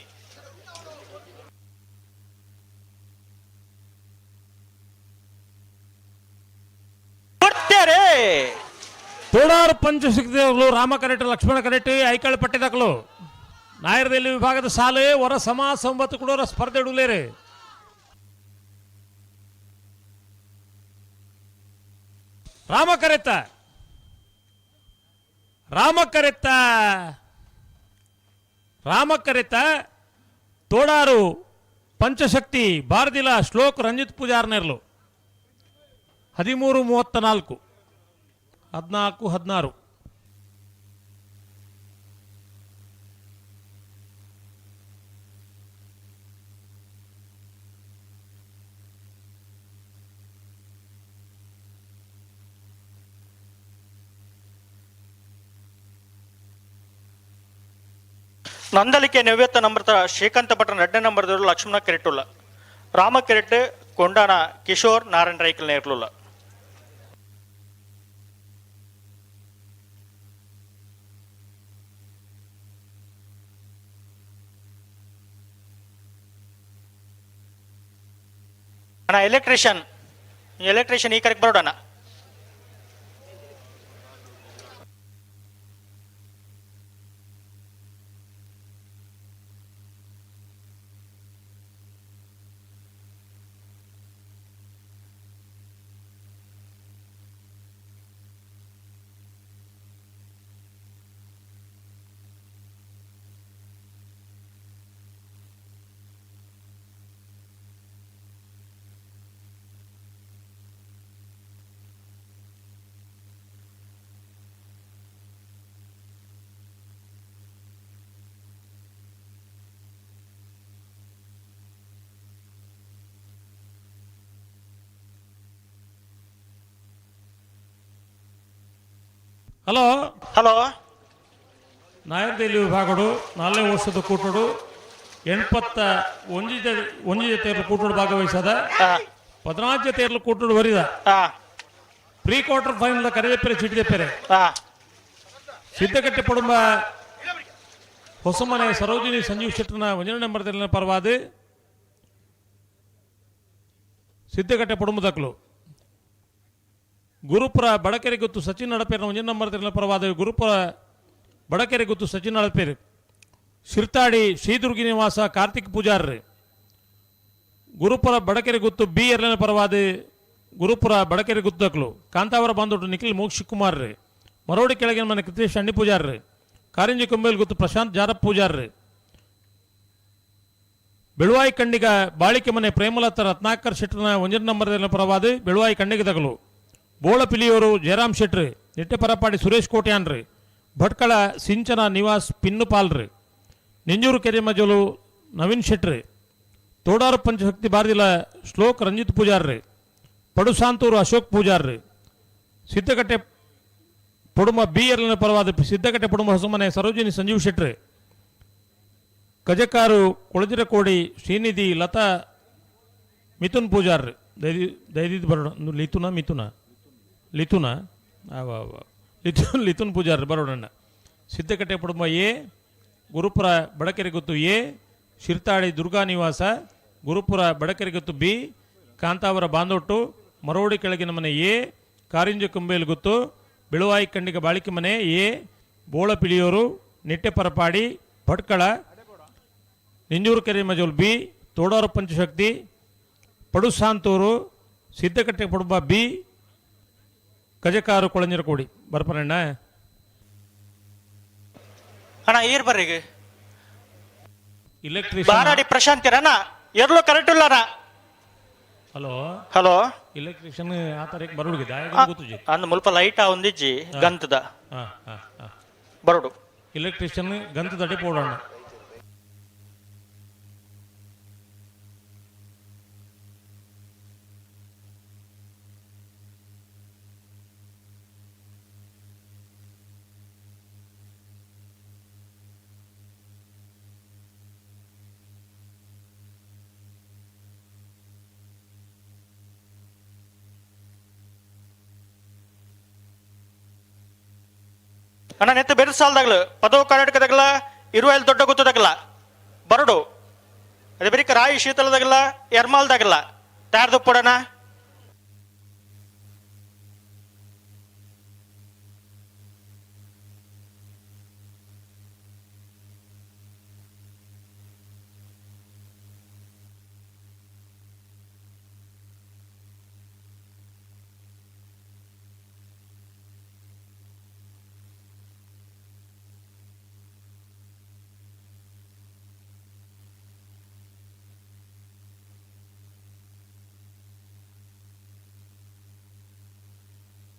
ಕೊಡ್ತಾರೆ. ತೋಡಾರು ಪಂಚಶಕ್ತಿ ರಾಮ ಕರೆಟ್, ಲಕ್ಷ್ಮಣ ಕರೆಟ್ ಐಕಳ ಪಟ್ಟೆ ದಾಖಲು. ನಾಯರದಲ್ಲಿ ವಿಭಾಗದ ಸಾಲೆ ಹೊರ ಸಮ ಸಂಬತ್ತು ಕೊಡೋರ ಸ್ಪರ್ಧೆ ಉಳ್ಳೇರಿ. ರಾಮ ಕರೆತ್ತ ರಾಮ ಕರೆತ್ತ ರಾಮ ಕರೆತ್ತ ತೋಡಾರು ಪಂಚಶಕ್ತಿ ಬಾರದಿಲ ಶ್ಲೋಕ್ ರಂಜಿತ್ ಪೂಜಾರ್ನೆರ್ಲು 13:34 14:16. ನಂದಲಿಕೆ ನವ್ಯತ್ತ ನಂಬರ್ ಶ್ರೀಕಾಂತ ಭಟ್ರ ಎರಡನೇ ನಂಬರ್ ಲಕ್ಷ್ಮಣ ಕೆರೆಟುಲ್ಲ, ರಾಮ ಕೆರೆಟ್ ಕೊಂಡಾಣ ಕಿಶೋರ್ ನಾರಾಯಣ ರೈಕಲ್ ನೇರ್ಲುಲ್ಲ. ಅಣ್ಣ ಎಲೆಕ್ಟ್ರಿಷಿಯನ್ ಎಲೆಕ್ಟ್ರಿಷಿಯನ್ ಈ ಕರೆಕ್ಟ್ ಬರೋಣ. ಹಲೋ ಹಲೋ, ನಾಯರ್ದೆಲ್ಲಿ ವಿಭಾಗಡು ನಾಲ್ನೇ ವರ್ಷದ ಕೂಟಡು 81 ಒಂಜಿ ಜೊತೆ ಕೂಟಡು ಭಾಗವಹಿಸದ 14 ಜೊತೆ ಕೂಟಡು ವರಿದ ಪ್ರೀ ಕ್ವಾರ್ಟರ್ ಫೈನಲ್ ಕರೆದೆಪ್ಪೆರೆ ಚಿಟಿದೆಪ್ಪೆರೆ ಸಿದ್ದಕಟ್ಟೆ ಪಡುಂಬ ಹೊಸಮನೆ ಸರೋಜಿನಿ ಸಂಜೀವ್ ಶೆಟ್ಟರ್ನ ಒಂಜನೇ ನಂಬರ್ ಪರವಾದ ಸಿದ್ದಕಟ್ಟೆ ಪಡುಂಬದಕ್ಲು ಗುರುಪುರ ಬಡಕೆರೆ ಗುತ್ತು ಸಚಿನ್ ನಡಪೇರಿನ ಒಂಜನೇ ನಂಬರ್ ಪರವಾದ ಗುರುಪುರ ಬಡಕೆರೆ ಗುತ್ತು ಸಚಿನ್ ನಡಪೇರು ಶಿರ್ತಾಡಿ ಶ್ರೀದುರ್ಗಿ ನಿವಾಸ ಕಾರ್ತಿಕ್ ಪೂಜಾರ್ರು ಗುರುಪುರ ಬಡಕೆರೆ ಗುತ್ತು ಬಿ ಎರಡನೇ ಪರವಾದ ಗುರುಪುರ ಬಡಕೆರೆ ಗುತ್ತಕ್ಲು ಕಾಂತಾವರ ಬಂದೊಟ್ಟು ನಿಖಿಲ್ ಮೋಕ್ಷ ಕುಮಾರ್ ಮರೋಡಿ ಕೆಳಗಿನ ಮನೆ ಕೃತೇಶ್ ಅಣ್ಣಿ ಪೂಜಾರ್ರು ಕಾರಿಂಜಿ ಕೊಂಬೇಲ್ ಗುತ್ತು ಪ್ರಶಾಂತ್ ಜಾರಪ್ಪ ಪೂಜಾರ್ರು ಬೆಳುವಾಯಿ ಕಂಡಿಗ ಬಾಳಿಕೆ ಮನೆ ಪ್ರೇಮಲತಾ ರತ್ನಾಕರ್ ಶೆಟ್ಟರ್ನ ಒಂಜನೇ ನಂಬರ್ ಪರವಾದ ಬೆಳುವಾಯಿ ಕಂಡಿಗ ತಗಲು ಬೋಳ ಪಿಲಿಯವರು ಜಯರಾಮ್ ಶೆಟ್ರು ನಿಟ್ಟೆಪರಪಾಡಿ ಸುರೇಶ್ ಕೋಟ್ಯಾನ್ರು ಭಟ್ಕಳ ಸಿಂಚನ ನಿವಾಸ್ ಪಿನ್ನುಪಾಲ್ರು ನಿಂಜೂರು ಕೆರೆಮಜಲು ನವೀನ್ ಶೆಟ್ರು ತೋಡಾರು ಪಂಚಶಕ್ತಿ ಬಾರದಿಲ ಶ್ಲೋಕ್ ರಂಜಿತ್ ಪೂಜಾರ್ರು ಪಡುಸಾಂತೂರು ಅಶೋಕ್ ಪೂಜಾರ್ರು ಸಿದ್ದಕಟ್ಟೆ ಪೊಡುಮ ಬಿ ಎರಡನೇ ಪರವಾದ ಸಿದ್ದಕಟ್ಟೆ ಪೊಡುಮ ಹೊಸಮನೆ ಸರೋಜಿನಿ ಸಂಜೀವ್ ಶೆಟ್ರು ಕಜಕಾರು ಕೊಳಜಿರಕೋಡಿ ಶ್ರೀನಿಧಿ ಲತಾ ಮಿಥುನ್ ಪೂಜಾರ್ ದೈದಿ ದೈದಿದ್ ಬರೋಣ ಲಿತುನ ಮಿಥುನ ಲಿತುನ ಲಿಥುನ್ ಲಿಥುನ್ ಪೂಜಾರ್ ಬರೋಣ. ಸಿದ್ದಕಟ್ಟೆ ಪೊಡುಂಬ ಎ, ಗುರುಪುರ ಬಡಕೆರೆ ಗುತ್ತು ಎ, ಶಿರ್ತಾಡಿ ದುರ್ಗಾ ನಿವಾಸ, ಗುರುಪುರ ಬಡಕೆರೆ ಗುತ್ತು ಬಿ, ಕಾಂತಾವರ ಬಾಂದೊಟ್ಟು, ಮರೋಡಿ ಕೆಳಗಿನ ಮನೆ ಎ, ಕಾರಿಂಜ ಕುಂಬೇಲ್ ಗುತ್ತು, ಬೆಳುವಾಯಿ ಕಂಡಿಗ ಬಾಳಿಕೆ ಮನೆ ಎ, ಬೋಳ ಪಿಳಿಯೂರು, ನಿಟ್ಟೆಪರಪಾಡಿ, ಭಟ್ಕಳ, ನಿಂಜೂರು ಕೆರೆ ಮಜೋಲ್ ಬಿ, ತೋಡಾರು ಪಂಚಶಕ್ತಿ, ಪಡುಸಾಂತೂರು, ಸಿದ್ದಕಟ್ಟೆ ಪಡುಂಬ ಬಿ, ಕಜಕಾರು ಕೊಳಂಜರಕೋಡಿ. ಬರ್ಪನಣ್ಣ ಅಣ್ಣ ಈರ್ ಬರ್ರಿಗೆ ಇಲೆಕ್ಟ್ರಿಷಿಯನ್ ಬಾರಾಡಿ ಪ್ರಶಾಂತಿರಣ್ಣ ಎರ್ಲು ಕರೆಕ್ಟ್ ಇಲ್ಲ ಅಣ್ಣ. ಹಲೋ ಹಲೋ ಇಲೆಕ್ಟ್ರಿಷಿಯನ್ ಆ ತಾರೀಕು ಬರೋಡುಗೆ ಗೊತ್ತುಜಿ ಅಂದ್ ಮುಲ್ಪ ಲೈಟ್ ಒಂದಿಜ್ಜಿ ಗಂತದ ಹಾ ಹಾ ಹಾ ಬರೋಡು ಇಲೆಕ್ಟ್ರಿಷಿಯನ್ ಗಂತದಡಿ ಪೋಡೋಣ. ಅಣ್ಣ ನೆತ್ತ ಬೇರೆ ಸಾಲದಾಗ್ಲು ಪದವು ಕರ್ನಾಟಕದಾಗಲ ಇರುವಲ್ಲಿ ದೊಡ್ಡ ಗುತ್ತದಾಗಲ ಬರಡು ಅದೇ ಬರೀ ರಾಯಿ ಶೀತಲದಾಗಲ್ಲ ಎರ್ಮಾಲ್ದಾಗಲ್ಲ ತಯಾರ್ದು ಪಡೋಣ.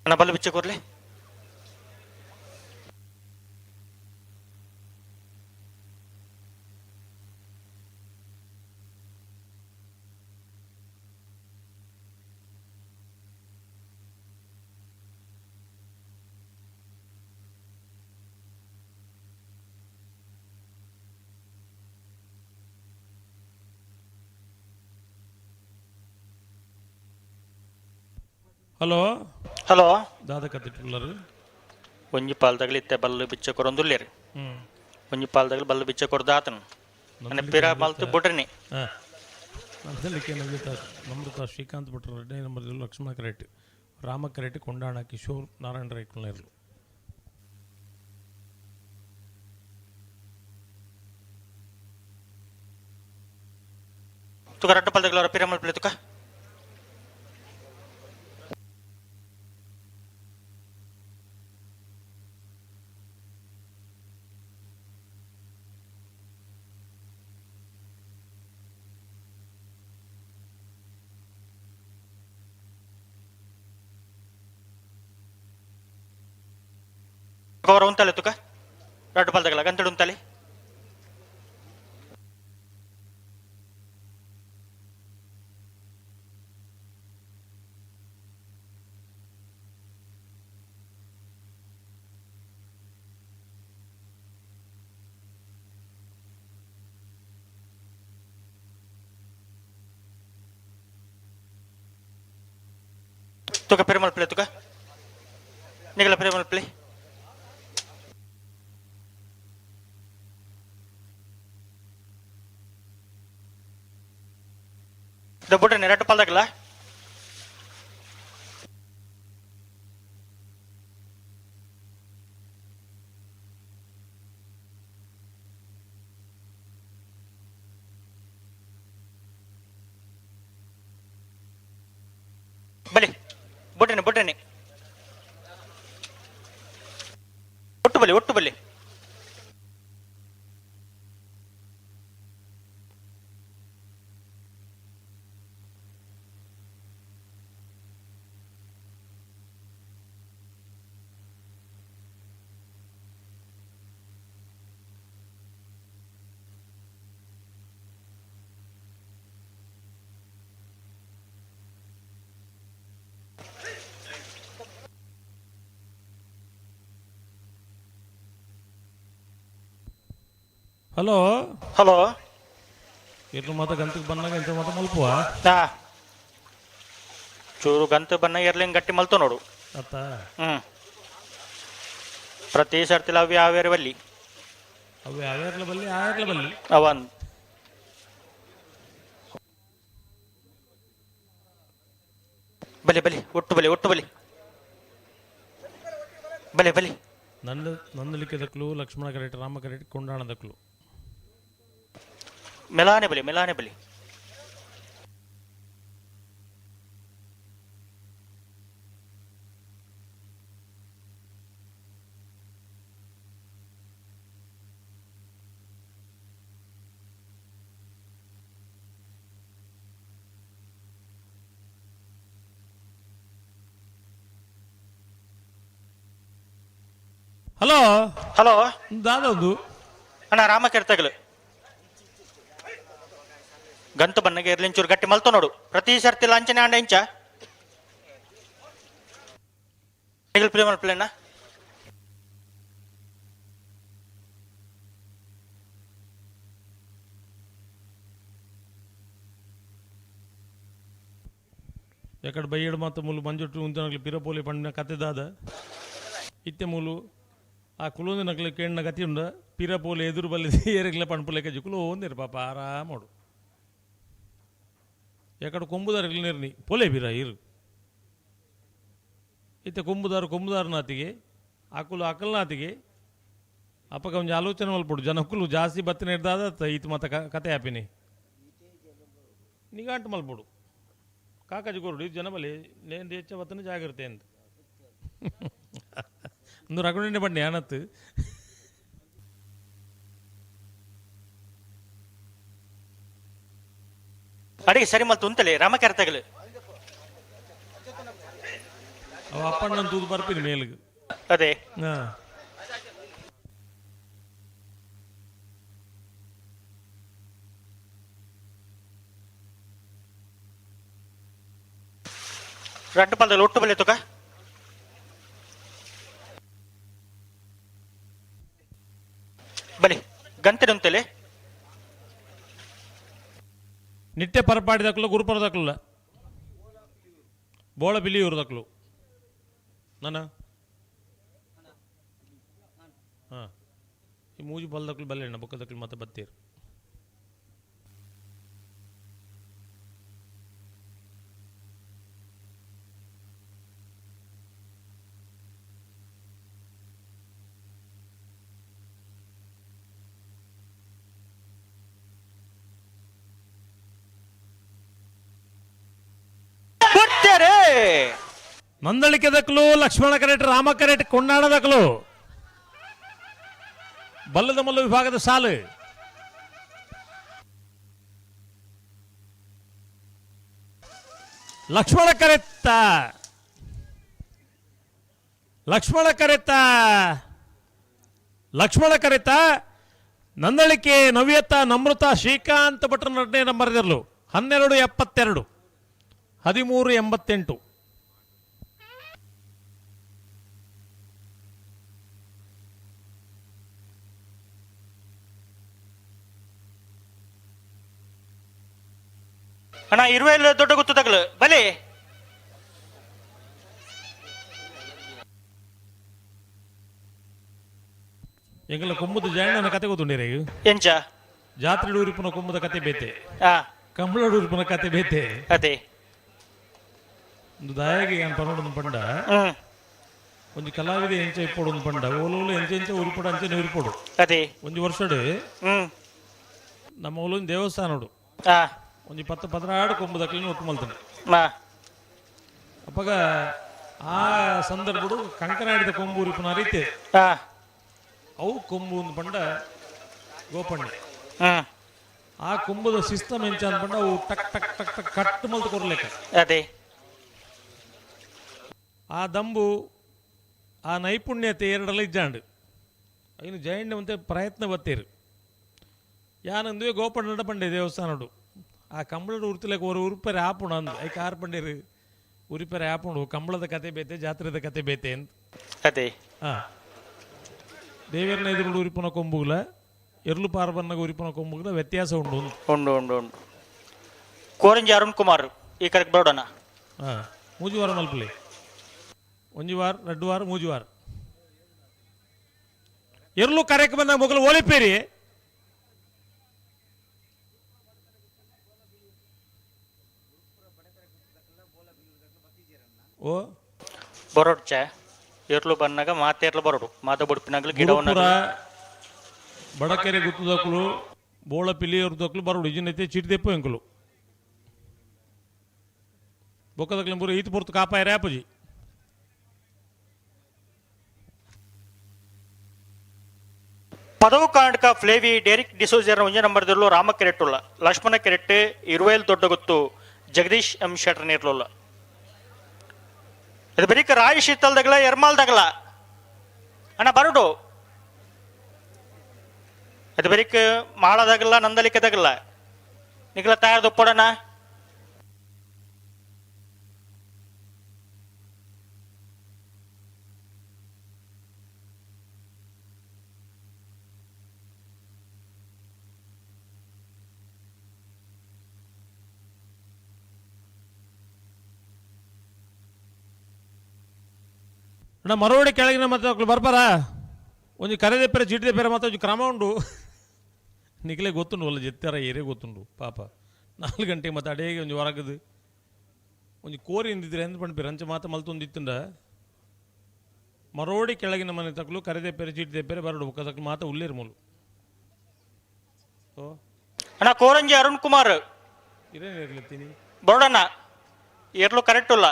ಅಣ್ಣ ಬಲ್ಲು ಬಿಚ್ಚ ಕೊರ್ಲಿ. ಹಲೋ ಹಲೋ ದಾದ ಕತ್ತಿಟ್ಟುಲ್ಲರು ಒಂಜಿ ಪಾಲ್ದಾಗಲಿ ಇತ್ತೆ ಬಲ್ಲು ಬಿಚ್ಚ ಕೊರೊಂದುಲ್ಲೇರು. ಒಂಜಿ ಪಾಲ್ದಾಗಲಿ ಬಲ್ಲು ಬಿಚ್ಚ ಕೊರ್ದು ಆತನು ಅನೆ ಪಿರ ಮಲ್ತು ಬುಡ್ರಿನಿ. ನಂದಲಿಕ್ಕೆ ನಮ್ರತಾ ನಮ್ರತಾ ಶ್ರೀಕಾಂತ್ ಭಟ್ರು ಎರಡನೇ ನಂಬರ್ ಲಕ್ಷ್ಮಣ ಕರೆಟ್ ರಾಮ ಕರೆಟ್ ಕೊಂಡಾಣ ಕಿಶೋರ್ ನಾರಾಯಣ ರೈ ಕುಳ್ನೇರ್ಲು. ತುಕ ರಡ್ಡು ಪಾಲ್ದಾಗಲಿ ಅವರ ಪಿರ ಮಲ್ಪಲೆ ತುಕ. ಅವರ ಉಂತಲೆ ತುಕ ರಡ್ಡು ಪಾಲ್ದಾಗಲ ಗಂತಡು ಉಂತಲೆ. ತುಕ ಪೆರುಮಲ್ ಪ್ಲೇ ತುಕ ನಿಗಲ ಪೆರುಮಲ್ ಪ್ಲೇ ದಬ್ಬುಡ್ರೆ ನೆರಟು ಪಾಲ್ದಾಗಲ್ಲ. ಬಲಿ ಬುಡ್ರನೆ ಬುಡ್ರನೆ ಒಟ್ಟು ಬಲಿ ಒಟ್ಟು ಬಲಿ. ಹಲೋ ಹಲೋ ಇರ್ಲು ಮಾತ ಗಂತಕ್ಕೆ ಬಂದಾಗ ಇಂಥ ಮಾತ ಮಲ್ಪುವ. ಚೂರು ಗಂತ ಬನ್ನ ಎರ್ಲಿಂಗ್ ಗಟ್ಟಿ ಮಲ್ತು ನೋಡು. ಅತ್ತ. ಪ್ರತಿ ಸರ್ತಿಲ ಅವು ಯಾವ್ಯಾರ ಬಲ್ಲಿ. ಅವು ಯಾವ್ಯಾರ್ಲ ಬಲ್ಲಿ ಆಯಾರ್ಲ ಬಲ್ಲಿ. ಅವನ್ ಬಲಿ ಬಲಿ ಒಟ್ಟು ಬಲಿ ಒಟ್ಟು ಬಲಿ ಬಲಿ ಬಲಿ. ನಂದ ನಂದಲಿಕ್ಕೆ ದಕ್ಲು ಲಕ್ಷ್ಮಣ ಕರೆಟ್ ರಾಮ ಕರೆಟ್ ಕೊಂಡಾಣ ದಕ್ಲು. ಮೆಲಾನೆ ಬಲಿ ಮೆಲಾನೆ ಬಲಿ. ಹಲೋ ಹಲೋ ದಾದೊಂದು ಅಣ್ಣ ರಾಮ ಕೆರ್ತಗಲು ಗಂತು ಬನ್ನಗೆ ಇರ್ಲಿಂಚೂರು ಗಟ್ಟಿ ಮಲ್ತು ನೋಡು. ಪ್ರತಿ ಸರ್ತಿ ಲಾಂಛನ ಅಂಡ ಇಂಚ ಪ್ಲೇನ. ಎಕಡೆ ಬೈಯಡು ಮಾತ ಮೂಲು ಮಂಜುಟ್ಟು ಉಂತನಗ್ಲಿ ಪಿರಪೋಲಿ ಪಂಡಿನ ಕತೆ ದಾದ ಇತ್ತೆ ಮೂಲು ಆ ಕುಲೊಂದು ನಕ್ಲೆ ಕೇಂದ್ರ ಗತಿ ಉಂಡ ಪಿರಪೋಲಿ ಎದುರು ಬಲ್ಲಿ ಏರಿಗ್ಲೆ ಪಣ್ಪುಲೆಕ ಜುಕುಲು ಒಂದಿರು ಪಾಪ ಆರಾಮೋಡು. ಎಕಡೆ ಕೊಂಬುದಾರ ನೀರ್ನಿ ಪೋಲೆ ಬಿರ ಇರು ಇತ್ತೆ ಕೊಂಬುದಾರು ಕೊಂಬುದಾರು ನಾತಿಗೆ ಅಕುಲು ಅಕಲ್ನಾತಿಗೆ ಅಪ್ಪಕ ಒಂಜಿ ಆಲೋಚನೆ ಮಲ್ಪೊಡು ಜನಕ್ಕುಲು ಜಾಸ್ತಿ ಬತ್ತಿನ ಹಿಡ್ದಾದ ಈತ ಮತ ಕತೆ ಆಪಿನಿ ನಿಗಾಂಟು ಮಲ್ಪೊಡು ಕಾಕಾಜಿ ಕೊರಡು ಇದು ಜನ ಬಲಿ ನೇನು ಹೆಚ್ಚ ಬತ್ತನ ಜಾಗ್ರತೆ ಅಂತ ಒಂದು ರಘುಣೆ ಬಣ್ಣೆ ಅನತ್ತು. ಅಡಿಗೆ ಸರಿ ಮಲ್ತು ಉಂತಲೆ ರಾಮ ಕೆರ್ತಗಲು. ಅವ ಅಪ್ಪಣ್ಣನ ತೂದು ಬರ್ಪಿನಿ ಮೇಲ್ಗೆ. ಅದೇ. ರಡ್ಡು ಪಲ್ದಲ್ಲಿ ಒಟ್ಟು ಬಲೆ ತುಕ. ಬಲಿ ಗಂತೆ ನಿತ್ಯ ಪರಪಾಡಿ ದಕ್ಲು ಗುರುಪರ ದಕ್ಲು ಬೋಳ ಬಿಲಿಯೂರು ದಕ್ಲು ನನ್ನ ಹಾಂ ಈ ಮೂಜಿ ಬಲ್ ದಕ್ಲು ಬಲ್ಲೆಣ್ಣ ಬೊಕ್ಕ ದಕ್ಲು ಮತ್ತೆ ಬತ್ತೀರು. ನಂದಳಿಕೆ ದಕ್ಲು ಲಕ್ಷ್ಮಣ ಕರೆಟ್ ರಾಮ ಕರೆಟ್ ಕೊಂಡಾಣ ದಕ್ಲು ಬಲ್ಲದ ಮಲ್ಲ ವಿಭಾಗದ ಸಾಲು. ಲಕ್ಷ್ಮಣ ಕರೆತ್ತ ಲಕ್ಷ್ಮಣ ಕರೆತ್ತ ಲಕ್ಷ್ಮಣ ಕರೆತ್ತ ನಂದಳಿಕೆ ನವ್ಯತ ನಮೃತ ಶ್ರೀಕಾಂತ ಭಟ್ರ ನಟನೆ ನಂಬರ್ದಿರಲು 12:72 13:88. ಅಣ್ಣ ಇರುವೆಲ್ಲ ದೊಡ್ಡ ಗುತ್ತು ತಗಲು ಬಲಿ. ಎಂಗಲ ಕೊಂಬುದ ಜಾಯಣ್ಣನ ಕತೆ ಗೊತ್ತುಂಡೇರೆ. ಎಂಚ ಜಾತ್ರೆ ಉರಿಪುನ ಕೊಂಬುದ ಕತೆ ಬೇತೆ, ಕಂಬಳಡು ಉರಿಪುನ ಕತೆ ಬೇತೆ. ಅದೇ ಒಂದು ದಾಯಗೆ ಏನು ಪನೋಡೊಂದು ಪಂಡ, ಒಂಜಿ ಕಲಾವಿದ ಎಂಚ ಇಪ್ಪೊಡು ಒಂದು ಪಂಡ, ಓಲೋಲು ಎಂಚ ಎಂಚ ಉರಿಪೊಡು ಅಂಚನೆ ಉರಿಪೊಡು. ಅದೇ ಒಂಜಿ ವರ್ಷಡು ನಮ್ಮ ಓಲೊಂದು ದೇವಸ್ಥಾನಡು ಒಂಜಿ 10 16 ಕೊಂಬುದಕ್ಲಿನ ಒಟ್ಟು ಮಲ್ತಂಡು. ಅಪ್ಪಗ ಆ ಸಂದರ್ಭಡು ಕಂಕನಾಡಿದ ಕೊಂಬು ಉರಿಪುನ ರೀತಿ ಅವು ಕೊಂಬು ಒಂದು ಪಂಡ ಗೋಪಣ್ಣೆ. ಆ ಕೊಂಬುದ ಸಿಸ್ಟಮ್ ಎಂಚ ಅಂದ್ಪಂಡ ಅವು ಟಕ್ ಟಕ್ ಟಕ್ ಟಕ್ ಕಟ್ ಮಲ್ತು ಕೊರ್ಲೇಕ. ಅದೇ ಆ ದಂಬು ಆ ನೈಪುಣ್ಯತೆ ಎರಡಲ್ಲ ಇಜ್ಜಾಂಡು ಐನು ಜೈಂಡ ಮಂತೆ ಪ್ರಯತ್ನ ಬತ್ತೀರು. ಯಾನಂದುವೆ ಗೋಪಣ್ಣ ಪಂಡೆ ದೇವಸ್ಥಾನಡು ಆ ಕಂಬಳದ ಉರ್ತಿಲಕ್ಕೆ ஒரு ಉರುಪರೆ ಆಪುಣ ಅಂದು I car ಪಂಡೇರು ಉರಿಪರೆ ಆಪುಂಡು. ಕಂಬಳದ ಕತೆ ಬೇತೆ, ಜಾತ್ರೆದ ಕತೆ ಬೇತೆ ಅಂತ. ಅದೇ ಹಾಂ ದೇವೇರ್ನ ಎದುರು ಉರಿಪುನ ಕೊಂಬುಗ್ಲ ಎರ್ಲು ಪಾರ್ಬನ್ನಾಗ ಉರಿಪುನ ಕೊಂಬುಗ್ಲ ವ್ಯತ್ಯಾಸ ಉಂಡು ಉಂಡು ಉಂಡು ಉಂಡು. ಕೋರಂಜಿ ಅರುಣ್ ಕುಮಾರ್ ಈ ಕರೆಕ್ಟ್ ಬೇಡೋಣ. ಹಾಂ ಮೂಜಿ ವಾರ ಮಲ್ಪಲೆ, ಒಂಜಿ ವಾರ 2 ವಾರ 3 ವಾರ ಎರ್ಲು ಕರೆಕ್ ಬಂದಾಗ ಮೊಗಲು ಓಲಿಪೇರಿ. ಓ ಬರೋಡ್ ಚ ಎರ್ಲು ಬಂದಾಗ ಮಾತೇರ್ಲು ಬರೋಡು ಮಾತ ಬುಡ್ಪಿನಾಗ್ಲು ಗಿಡವನ್ನ ಬಡಕೆರೆ ಗುತ್ತದಕ್ಕಲು ಬೋಳ ಪಿಲಿಯವ್ರದಕ್ಕಲು ಬರೋಡು ಇಜಿನೈತೆ ಚಿಟಿದೆಪ್ಪು ಎಂಕುಲು ಬೊಕ್ಕದಕ್ಲು ಬೂರ ಈತ ಪೊರ್ತು ಕಾಪಾಯರೆ ಆಪುಜಿ. ಪದವು ಕರ್ನಾಟಕ ಫ್ಲೇವಿ ಡೇರಿಕ್ ಡಿಸೋಜರ್ ಒಂಜೆ ನಂಬರ್ದಿರ್ಲು ರಾಮ ಕೆರೆಟ್ಟುಲ್ಲ ಲಕ್ಷ್ಮಣ ಕೆರೆಟ್ ಇರುವೇಲ್ ದೊಡ್ಡಗುತ್ತು ಜಗದೀಶ್ ಎಂ ಶೆಟ್ರ್ ನೀರ್ಲುಲ್ಲ. ಅದು ಬರೀಕ ರಾಯಿ ಶೀತಲ್ದಗಲ ಎರ್ಮಾಲ್ದಗಲ ಅಣ್ಣ ಬರುಡು. ಅದು ಬರೀಕ ಮಾಳದಾಗಲ್ಲ ನಂದಲಿಕದಾಗಲ್ಲ ನಿಗಲ ತಯಾರದು ಪೊಡಣ. ಅಣ್ಣ ಮರೋಡಿ ಕೆಳಗಿನ ಮತ್ತೆ ಬರ್ಪಾರ ಒಂಜಿ ಕರೆದೆ ಪೇರೆ ಚೀಟಿದೆ ಪೇರೆ ಮತ್ತೆ ಒಂಜಿ ಕ್ರಮ ಉಂಡು ನಿಖಲೇ ಗೊತ್ತುಂಡು ಒಲ್ಲ ಜೆತ್ತಾರ ಏರೇ ಗೊತ್ತುಂಡು ಪಾಪ. 4 ಗಂಟೆ ಮತ್ತೆ ಅಡೇಗೆ ಒಂಜಿ ಹೊರಗದು ಒಂಜಿ ಕೋರಿ ಇಂದಿದ್ರೆ ಎಂತ ಪಂಡ್ಪೇರು ಅಂಚೆ ಮಾತ ಮಲ್ತೊಂದು ಇತ್ತುಂಡ. ಮರೋಡಿ ಕೆಳಗಿನ ಮನೆ ತಕ್ಕಲು ಕರೆದೆ ಪೇರೆ ಚೀಟಿದೆ ಪೇರೆ ಬರಡು ಬೊಕ್ಕ ತಕ್ಕಲು ಮಾತ ಉಲ್ಲೇರು ಮೂಲು. ಓ ಅಣ್ಣ ಕೋರಂಜಿ ಅರುಣ್ ಕುಮಾರ್ ಇರೇನು ಬರೋಡಣ್ಣ ಎರ್ಲು ಕರೆಕ್ಟ್ ಉಲ್ಲ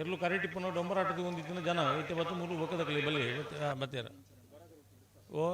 ಎರ್ಲು ಕರೆಕ್ಟ್ ಇಪ್ಪನ ಡೊಂಬರಾಟದ ಒಂದು ಇತ್ತಿನ ಜನ ಐತೆ ಬತ್ತು ಮೂರು ಬೊಕ್ಕದಕ್ಕಲಿ ಬಲ್ಲಿ ಬತ್ತೇರ. ಓ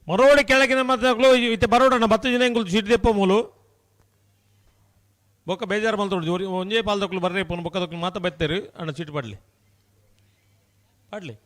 ಮರೋಡಿ ಕೆಳಗಿನ ಮಕ್ಕಳು ಇತ್ತೆ ಬರೋಡಣ್ಣ 10 ಜನ ಎಂಕುಲು ಚೀಟಿ ದೆಪ್ಪ ಮೂಲು ಬೊಕ್ಕ ಬೇಜಾರು ಮಲ್ತೋಡು ಒಂಜೇ ಪಾಲ್ದಕ್ಕಲು ಬರ್ರೆ ಪೋನು ಬೊಕ್ಕದಕ್ಕಲು ಮಾತ ಬತ್ತೇರು ಅಣ್ಣ ಚೀಟಿ ಪಾಡ್ಲಿ ಪಾಡ್ಲಿ.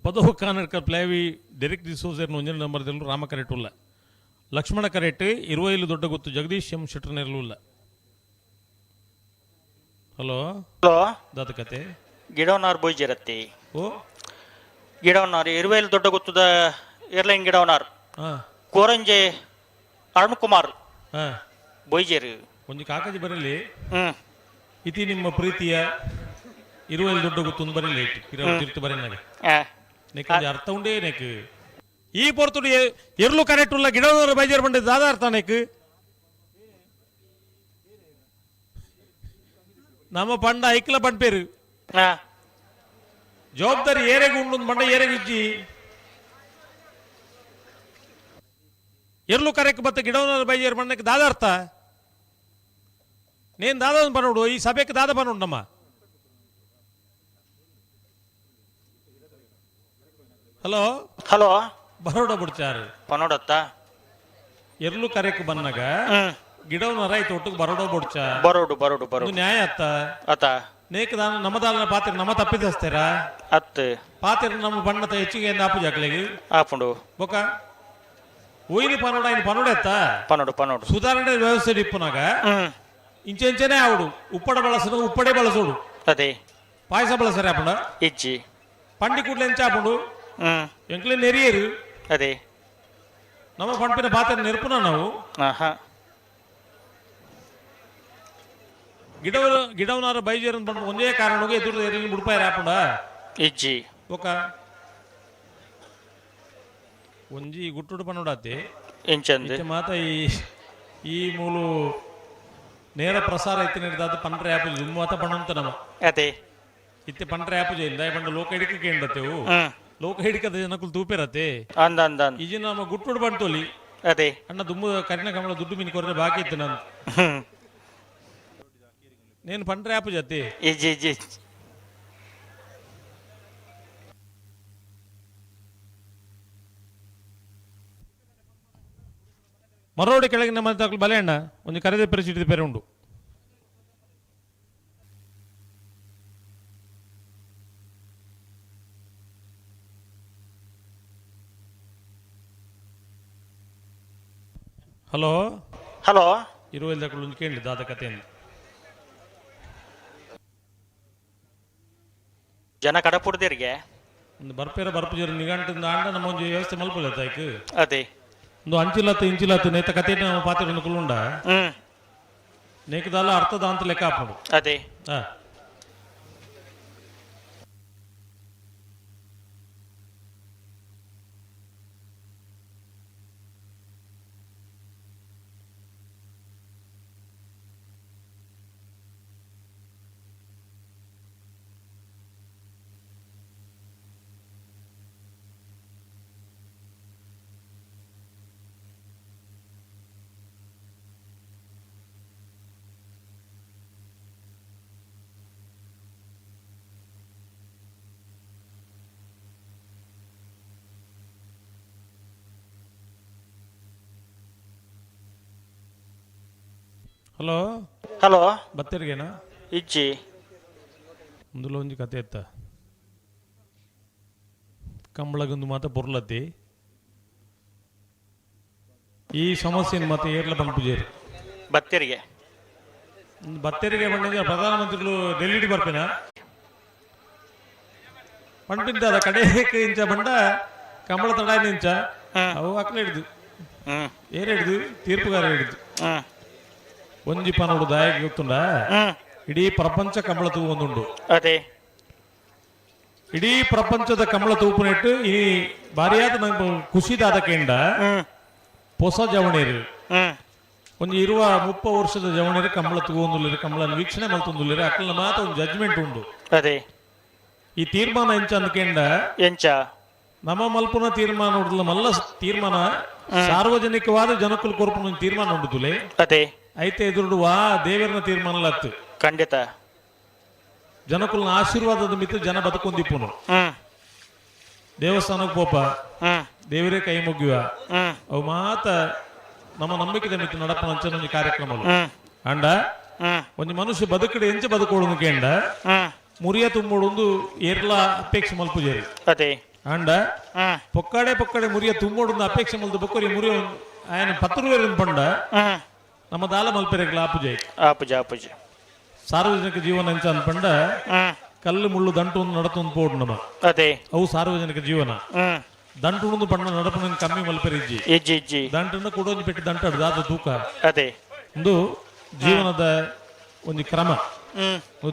ಪದವು ಕಾನರ್ಕ ಪ್ಲೇವಿ ಡೆರಿಕ್ ಡಿಸೋಜರ್ನ ಒಂಜನೇ ನಂಬರ್ ರಾಮ ಕರೆಟ್ ಉಲ್ಲ ಲಕ್ಷ್ಮಣ ಕರೆಟ್ ಇರುವೈಲು ದೊಡ್ಡ ಗೊತ್ತು ಜಗದೀಶ್ ಎಂ ಶೆಟ್ಟರ್ನೆರ್ಲು ಉಲ್ಲ. ಹಲೋ ಹಲೋ ದಾತ ಕತೆ ಗಿಡವನಾರ್ ಬೋಯ್ಜಿರತ್ತಿ. ಓ ಗಿಡವನಾರ್ ಇರುವೈಲು ದೊಡ್ಡ ಗೊತ್ತದ ಏರ್ಲೈನ್ ಗಿಡವನಾರ್ ಕೋರಂಜೆ ಅರುಣ್ ಕುಮಾರ್ ಬೋಯ್ಜೇರು ಒಂಜಿ ಕಾಕಜಿ ಬರಲಿ. ಇತಿ ನಿಮ್ಮ ಪ್ರೀತಿಯ ಇರುವಲ್ಲಿ ದೊಡ್ಡ ಗೊತ್ತು ಬರೀ ಲೇಟ್ ತಿರ್ತು ಬರೀನಾಗ ನೆಕ್ ಅರ್ಥ ಉಂಡೇ ನೆಕ್ ಈ ಪೊರ್ತುಡು ಎರ್ಲು ಕರೆಕ್ಟ್ ಉಲ್ಲ ಗಿಡದವರು ಬೈಜಾರ್ ಬಂಡ ದಾದ ಅರ್ಥ ನೆಕ್ ನಮ್ಮ ಪಂಡ ಐಕ್ಲ ಪಂಡ್ಪೇರು ಜವಾಬ್ದಾರಿ ಏರೆಗೆ ಉಂಡು ಬಂಡ ಏರೆಗೆ ಇಜ್ಜಿ ಎರ್ಲು ಕರೆಕ್ ಬತ್ತ ಗಿಡವನ ಬೈಜಾರ್ ಬಂಡಕ್ಕೆ ದಾದ ಅರ್ಥ ನೇನು ದಾದ ಪನೋಡು ಈ ಸಭೆಗೆ ದಾದ ಪನೋಡು ನಮ್ಮ ಹಲೋ ಹಲೋ ಬರೋಡ ಬುಡ್ಚಾರು ಪನೋಡತ್ತ ಎರ್ಲು ಕರೆಕ್ ಬನ್ನಾಗ ಗಿಡವನ ರೈತ ಒಟ್ಟಿಗೆ ಬರೋಡ ಬುಡ್ಚ ಬರೋಡು ಬರೋಡು ಬರೋಡು ನ್ಯಾಯ ಅತ್ತ ಅತ್ತ ನೇಕ್ ದಾನ ನಮ್ಮದಾಲ ಪಾತ್ರ ನಮ್ಮ ತಪ್ಪಿದಸ್ತೀರ ಅತ್ತು ಪಾತ್ರ ನಮ್ಮ ಬಣ್ಣದ ಹೆಚ್ಚಿಗೆ ಆಪು ಜಾಕ್ಲೆಗೆ ಆಪುಂಡು ಬೊಕ ಓಯ್ನಿ ಪನೋಡ ఆయన ಪನೋಡೆ ಅತ್ತ ಪನೋಡು ಪನೋಡು ಸುಧಾರಣೆ ವ್ಯವಸ್ಥೆ ಇಪ್ಪನಾಗ ಇಂಚೆಂಚನೆ ಆವಡು ಉಪ್ಪಡ ಬಳಸಡು ಉಪ್ಪಡೆ ಬಳಸೋಡು ಅದೇ ಪಾಯಸ ಬಳಸರೆ ಆಪುಂಡ ಇಜ್ಜಿ ಪಂಡಿ ಕೂಡ್ಲೆ ಎಂಚ ಆಪುಂಡು ಎಂಕ್ಲೆ ನೆರಿಯರು ಅದೇ ನಮ್ಮ ಪಂಪಿನ ಪಾತ್ರ ನೆರ್ಪುನ ನಾವು ಗಿಡವ ಗಿಡವನಾರ ಬೈಜೇರ್ ಪಂಪ ಒಂದೇ ಕಾರಣಕ್ಕೆ ಎದುರು ಎಲ್ಲಿ ಮುಡುಪಾಯರ ಆಪುಂಡ ಇಜ್ಜಿ ఒక ಒಂಜಿ ಗುಟ್ಟುಡು ಪನೋಡಾತಿ ಎಂಚಂದ್ ಮಾತ ಈ ಈ ಮೂಲು ನೇರ ಪ್ರಸಾರ ಐತಿ ನೀಡ್ದಾದ ಪಂಡ್ರೆ ಆಪು ದುಮ್ಮಾತ ಪಣ್ಣಂತ ನಮ್ಮ ಅದೇ ಇತ್ತೆ ಪಂಡ್ರೆ ಆಪು ಜೈಂದ ಪಂಡ ಲೋಕ ಹಿಡಿಕ ಕೇಂದ್ರತೆವು ಲೋಕ ಹಿಡಿಕದ ಜನಕುಲು ತೂಪೆರತೆ ಅಂದ ಅಂದ ಈಜಿನ ನಮ್ಮ ಗುಟ್ಟುಡು ಬಂತೋಲಿ ಅದೇ ಅಣ್ಣ ದುಮ್ಮು ಕರಿನ ಕಮಲ ದುಡ್ಡು ಮೀನು ಕೊರ್ರೆ ಬಾಕಿ ಇತ್ತು ನಾನು నేను పంట ಆಪು ಜತಿ ಇಜ್ಜಿ ಇಜ್ಜಿ ಮರೋಡಿ ಕೆಳಗಿನ ಮನೆ ಬಲೆ ಅಣ್ಣ ಒಂದು ಕರೆದೆ ಪರಿಸ್ಥಿತಿ ಬೇರೆ ಉಂಡು ಹಲೋ ಹಲೋ ಇರುವಲ್ಲಿ ಒಂದು ಕೇಳಿ ದಾದ ಕಥೆಯನ್ನು ಜನ ಕಡಪುಡ್ದಿರಿಗೆ ಒಂದು ಬರ್ಪೇರ ಬರ್ಪು ಜರ ನಿಘಂಟಿಂದ ಆಂಡ ನಮ್ಮ ಒಂದು ವ್ಯವಸ್ಥೆ ಮಲ್ಪಲ್ಲ ತಾಯ್ಕು ಅದೇ ಒಂದು ಅಂಚಿಲತ್ತು ಇಂಚಿಲತ್ತು ನೇತ ಕತೆ ನಮ್ಮ ಪಾತ್ರ ಒಂದು ಕುಲ್ಲುಂಡ ನೇಕದಾಲ ಅರ್ಥದ ಅಂತ ಲೆಕ್ಕ ಹಾಪುಡು ಅದೇ ಹಾ ಹಲೋ ಹಲೋ ಬತ್ತೇರಿಗೆನಾ ಇಜ್ಜಿ ಮುಂದುಲ ಒಂಜಿ ಕತೆ ಎತ್ತ ಕಂಬಳಗೊಂದು ಮಾತ ಪೊರ್ಲತ್ತಿ ಈ ಸಮಸ್ಯೆನ ಮತ್ತೆ ಏರ್ಲ ಪಂಪುಜೇರು ಬತ್ತೇರಿಗೆ ಬತ್ತೇರಿಗೆ ಬಂದ ಪ್ರಧಾನಮಂತ್ರಿಗಳು ಡೆಲ್ಲಿಗೆ ಬರ್ಪೇನ ಪಂಪಿಂದ ಅದ ಕಡೆ ಇಂಚ ಬಂಡ ಕಂಬಳ ತಡ ಇಂಚ ಅವು ಅಕ್ಲೆ ಹಿಡ್ದು ಏರ್ ಹಿಡ್ದು ತೀರ್ಪುಗಾರ ಹಿಡ್ದು ಒಂಜಿ ಪನೋಡು ದಾಯಕ ಗೊತ್ತುಂಡ ಇಡೀ ಪ್ರಪಂಚ ಕಮಲ ತೂವೊಂದುಂಡು ಅದೇ ಇಡೀ ಪ್ರಪಂಚದ ಕಮಲ ತೂಪುನೆಟ್ಟು ಈ ಬಾರಿಯಾದ ನಂಗೆ ಖುಷಿದಾದ ಕೇಂಡ ಹೊಸ ಜವಣೇರು ಒಂಜಿ ಇರುವ 30 ವರ್ಷದ ಜವಣೇರು ಕಮಲ ತೂವೊಂದುಲ್ಲೇರು ಕಮಲನ ವೀಕ್ಷಣೆ ಮಲ್ತೊಂದುಲ್ಲೇರು ಅಕ್ಕಲ್ನ ಮಾತ ಒಂದು ಜಡ್ಜ್ಮೆಂಟ್ ಉಂಡು ಅದೇ ಈ ತೀರ್ಮಾನ ಎಂಚ ಅಂದ್ಕೇಂಡ ಎಂಚ ನಮ್ಮ ಮಲ್ಪುನ ತೀರ್ಮಾನ ಉಂಡುಲ್ಲ ಮಲ್ಲ ತೀರ್ಮಾನ ಸಾರ್ವಜನಿಕವಾದ ಜನಕುಲ್ ಕೊರ್ಪುನ ತೀರ್ಮಾನ ಉಂಡುದುಲೆ ಅದೇ ಐತೆ ಎದುರುಡು ವಾ ದೇವರನ ತೀರ್ಮಾನ ಲತ್ತು ಖಂಡಿತ ಜನಕುಲ್ನ ಆಶೀರ್ವಾದದ ಮಿತ್ತು ಜನ ಬದುಕೊಂದಿಪ್ಪುನು ದೇವಸ್ಥಾನಕ್ಕೆ ಪೋಪ ದೇವರೇ ಕೈ ಮುಗಿಯುವ ಅವು ಮಾತ ನಮ್ಮ ನಂಬಿಕೆದ ಮಿತ್ತು ನಡಪನ ಅಂಚನ ಒಂಜಿ ಕಾರ್ಯಕ್ರಮలు ಅಂಡ ಒಂಜಿ ಮನುಷ್ಯ ಬದುಕಡೆ ಎಂಚ ಬದುಕೋಡು ಕೇಂಡ ಮುರಿಯ ತುಂಬೋಡು ಏರ್ಲ ಅಪೇಕ್ಷೆ ಮಲ್ಪುಜೇರಿ ಅದೇ ಅಂಡ ಪೊಕ್ಕಡೆ ಪೊಕ್ಕಡೆ ಮುರಿಯ ತುಂಬೋಡು ಅಪೇಕ್ಷೆ ಮಲ್ದು ಬೊಕ್ಕರಿ ಮುರಿಯ ఆయన ಪತ್ರುವೇರು ಪಂಡ ನಮ್ಮ ದಾಲ ಮಲ್ಪೆರೆಗ್ಲ ಆಪುಜೆ ಆಪುಜೆ ಆಪುಜೆ ಸಾರ್ವಜನಿಕ ಜೀವನ ಎಂಚ ಅನ್ಪಂಡ ಕಲ್ಲು ಮುಳ್ಳು ದಂಟು ಒಂದು ನಡತೊಂದು ಪೋಡು ನಮ್ಮ ಅದೇ ಅವು ಸಾರ್ವಜನಿಕ ಜೀವನ ದಂಟು ಉಂದು ಪಣ್ಣ ನಡಪನ ಕಮ್ಮಿ ಮಲ್ಪೆರೆ ಇಜ್ಜಿ ಇಜ್ಜಿ ಇಜ್ಜಿ ದಂಟನ್ನು ಕೂಡೊಂದು ಪೆಟ್ಟು ದಂಟು ದಾದ ತೂಕ ಅದೇ ಒಂದು ಜೀವನದ ಒಂದು ಕ್ರಮ.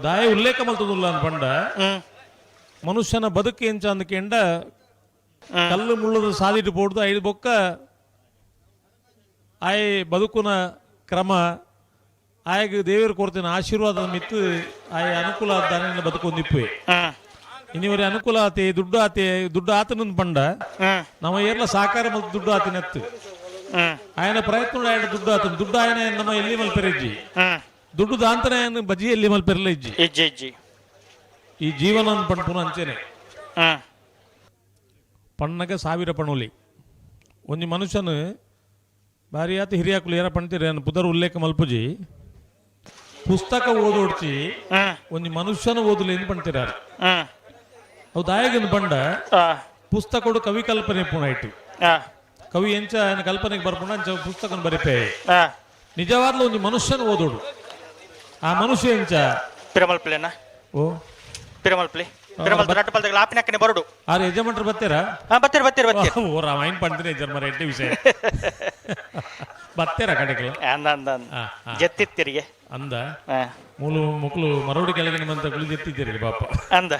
ದಾಯ ಉಲ್ಲೇಖ ಮಲ್ತದುಲ್ಲ ಪಂಡ ಮನುಷ್ಯನ ಬದುಕು ಎಂಚ ಅಂದಕೆಂಡ ಕಲ್ಲು ಮುಳ್ಳುದ ಸಾದಿಟ್ಟು ಪೋಡ್ದು ಐದು ಬೊಕ್ಕ ಆಯ್ ಬದುಕುನ ಕ್ರಮ ಆಯಗ್ ದೇವರು ಕೊಡ್ತಿನ ಆಶೀರ್ವಾದ ಮಿತ್ತು ಆಯ್ ಅನುಕೂಲ ದಾನ ಬದುಕೊಂದಿಪ್ಪೆ. ಇನ್ನಿವರೆ ಅನುಕೂಲ ಆತೆ ದುಡ್ಡು ಆತೆ ದುಡ್ಡು ಆತನ ಪಂಡ ನಮ್ಮ ಏರ್ಲ ಸಾಕಾರ ಮತ್ತು ದುಡ್ಡು ಆತಿನತ್ತು ఆయన ಪ್ರಯತ್ನ ఆయన ದುಡ್ಡು ಆತನ ದುಡ್ಡು ఆయన ನಮ್ಮ ಎಲ್ಲಿ ಮಲ್ಪೆರೆಜ್ಜಿ ದುಡ್ಡು ದಾಂತನೆ ఆయన ಬಜ್ಜಿ ಎಲ್ಲಿ ಮಲ್ಪೆರಲ ಇಜ್ಜಿ. ಇಜ್ಜಿ ಇಜ್ಜಿ. ಈ ಜೀವನ ಪಣ್ಪುನ ಅಂಚೆನೆ ಪಣ್ಣಗ ಸಾವಿರ ಪಣೋಲಿ ಒಂಜಿ ಮನುಷ್ಯನು ಬಾರಿ ಆತ ಹಿರಿಯಾಕುಲು ಏರ ಪಣ್ತೀರ ಪುದರ್ ಉಲ್ಲೇಖ ಮಲ್ಪುಜಿ ಪುಸ್ತಕ ಓದೋಡ್ಚಿ ಒಂಜಿ ಮನುಷ್ಯನ ಓದಲೇನು ಪಣ್ತಿರಾರು. ಅವು ದಾಯಗನ ಪಂಡ ಪುಸ್ತಕಡು ಕವಿ ಕಲ್ಪನೆ ಪುಣಾಯ್ತು ಕವಿ ಎಂಚ ఆయన ಕಲ್ಪನೆಗೆ ಬರ್ಪುಣ ಅಂಚ ಪುಸ್ತಕನ ಬರಿಪೆ. ನಿಜವಾದ್ಲು ಒಂಜಿ ಮನುಷ್ಯನ ಓದೋಡು ಆ ಮನುಷ್ಯ ಎಂಚ ಪಿರಮಲ್ಪ್ಲೇನ ಓ ಪಿರಮಲ್ಪ್ಲೆ ಪಿರಮಲ್ ರಡ್ಡು ಪಲ್ದಗಳ ಆಪಿನಕ್ಕನೆ ಬರುಡು. ಆರು ಯಜಮಾನ್ರು ಬತ್ತೀರಾ? ಬತ್ತೀರ ಬತ್ತೀರ ಬತ್ತೀರ. ಓ ರಾಮಾಯಣ ಪಂಡಿನ ಯಜಮಾನ ಎಡ್ಡೆ ವಿಷಯ ಬತ್ತೀರ ಕಡೆಗಲ ಅಂದ ಅಂದ ಜತ್ತಿತ್ತಿರಿಗೆ ಅಂದ ಮೂಲು ಮುಕ್ಲು ಮರೋಡಿ ಕೆಳಗಿನ ಮಂತ ಕುಳಿ ಜೆತ್ತಿದ್ದೀರಿ ಬಾಪ ಅಂದ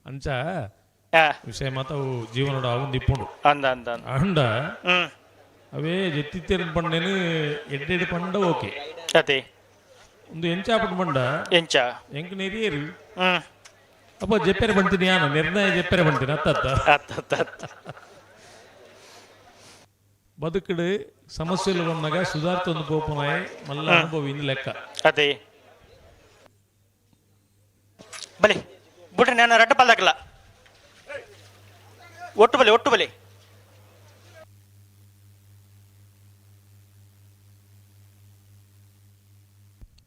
ಅಂಚ ವಿಷಯ ಮಾತ ಅವು ಜೀವನದ ಅವು ದಿಪ್ಪುಂಡು ಅಂದ ಅಂದ ಅಂಡ ಅವೇ ಜೆತ್ತಿತ್ತೀರ ಪಂಡೇನು ಎಡ್ಡೆಡ್ ಪಂಡ ಓಕೆ ಅದೇ ಒಂದು ಎಂಚಾಪುಂಡು ಪಂಡ ಎಂಚ ಎಂಕ್ ನೆರಿಯರು ಅಪ್ಪ ಜೆಪ್ಪೆರೆ ಬಂತೀನಿ ಯಾನು ನಿರ್ಣಯ ಜೆಪ್ಪೆರೆ ಬಂತೀನಿ ಅತ್ತ ಅತ್ತ ಅತ್ತ ಬದುಕಡು ಸಮಸ್ಯೆలు ಬಂದಾಗ ಸುಧಾರ್ತೊಂದು ಪೋಪುನಾಯ್ ಮಲ್ಲ ಅನುಭವ ಇಂದು ಲೆಕ್ಕ. ಅದೇ ಬಲಿ ಬುಡ್ರಿ ನಾನು ರಡ್ಡು ಪಲ್ದಾಕಲ್ಲ ಒಟ್ಟು ಬಲಿ ಒಟ್ಟು ಬಲಿ.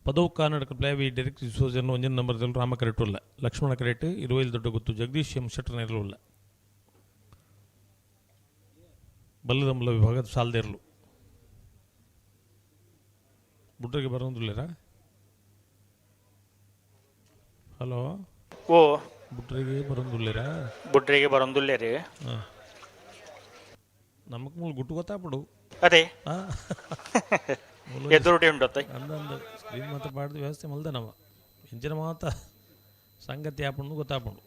ಪದವು ಕರ್ನಾಟಕ ಪ್ಲೇವಿ ಡೈರೆಕ್ಟ್ ಡಿಸೋಜನ್ ಒಂಜಿನ ನಂಬರ್ ರಾಮ ಕರೆಕ್ಟ್ ಉಲ್ಲ ಲಕ್ಷ್ಮಣ ಕರೆಕ್ಟ್ ಇರುವೈಲ್ ದೊಡ್ಡ ಗೊತ್ತು ಜಗದೀಶ್ ಎಂ ಶೆಟ್ಟರ್ ನೆರಳು ಬಲ್ಲದಂಬಲ ವಿಭಾಗದ ಸಾಲದೇರ್ಲು ಬುಡ್ರಿಗೆ ಬರೋದಿಲ್ಲರಾ? ಹಲೋ ಓ ಬುಡ್ರಿಗೆ ಬರೋದಿಲ್ಲರಾ? ಬುಡ್ರಿಗೆ ಬರೋದಿಲ್ಲ ರೀ. ನಮಕ್ ಮೂಲ ಗುಟ್ಟು ಗೊತ್ತಾಪಡು. ಅದೇ ಎದುರುಡಿ ಉಂಟು ಅಂದ ಅಂದ ಸ್ಕ್ರೀನ್ ಮಾತ್ರ ಪಾಡ್ದು ವ್ಯವಸ್ಥೆ ಮಲ್ದ ನಮ್ಮ ಎಂಚಿನ ಮಾತ ಸಂಗತಿ ಆಪುಂಡು ಗೊತ್ತಾಪುಂಡು.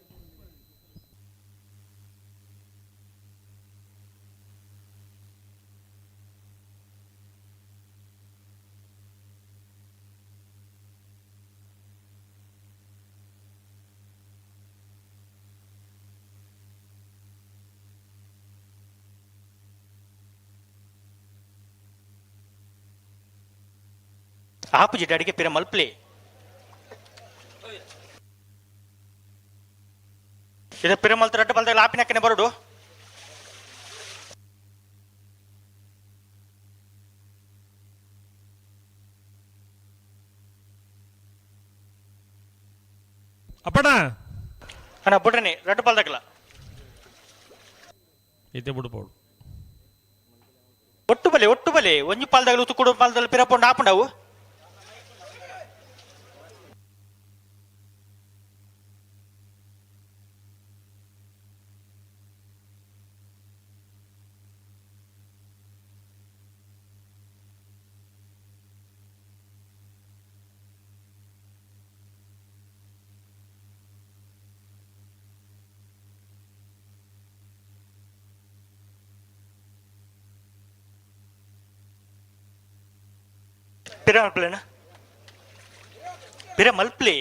ಆಪುಜಿ ಅಡಿಗೆ ಪಿರ ಮಲ್ಪ್ಲಿ ಇದು ಪಿರ ಮಲ್ತ ರಡ್ಡು ಬಲ್ದಾಗ ಆಪಿನಕ್ಕನೆ ಬರುಡು. ಅಪ್ಪಣ ಅಣ್ಣ ಬುಡ್ರನಿ ರಡ್ಡು ಬಲ್ದಾಗಲ ಇತ್ತೆ ಬುಡ್ಪೋಡು ಒಟ್ಟು ಬಲೆ ಒಟ್ಟು ಬಲೆ ಒಂಜಿ ಪಾಲ್ದಾಗಲು ತುಕ್ಕುಡು ಪಾಲ್ದಲ್ಲಿ ಪಿರಪೊಂಡು ಆಪುಂಡವು. ಪಿರ ಮಲ್ಪ್ಲೇನ ಪಿರ ಮಲ್ಪ್ಲಿ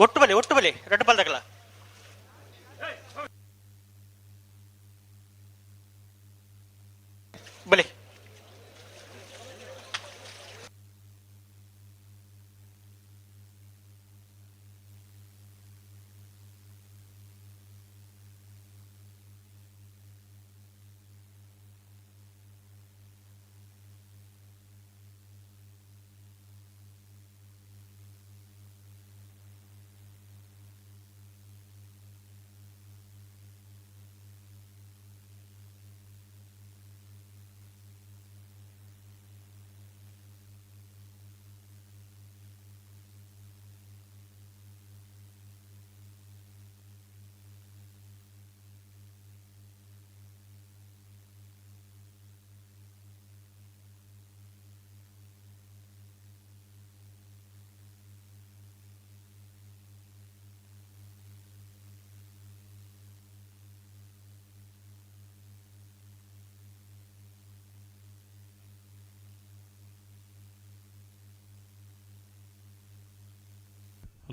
ಒಟ್ಟು ಬಲೆ ಒಟ್ಟು ಬಲೆ ರಡ್ಡು ಬಲ್ದಾಗಲ ಬಲೆ.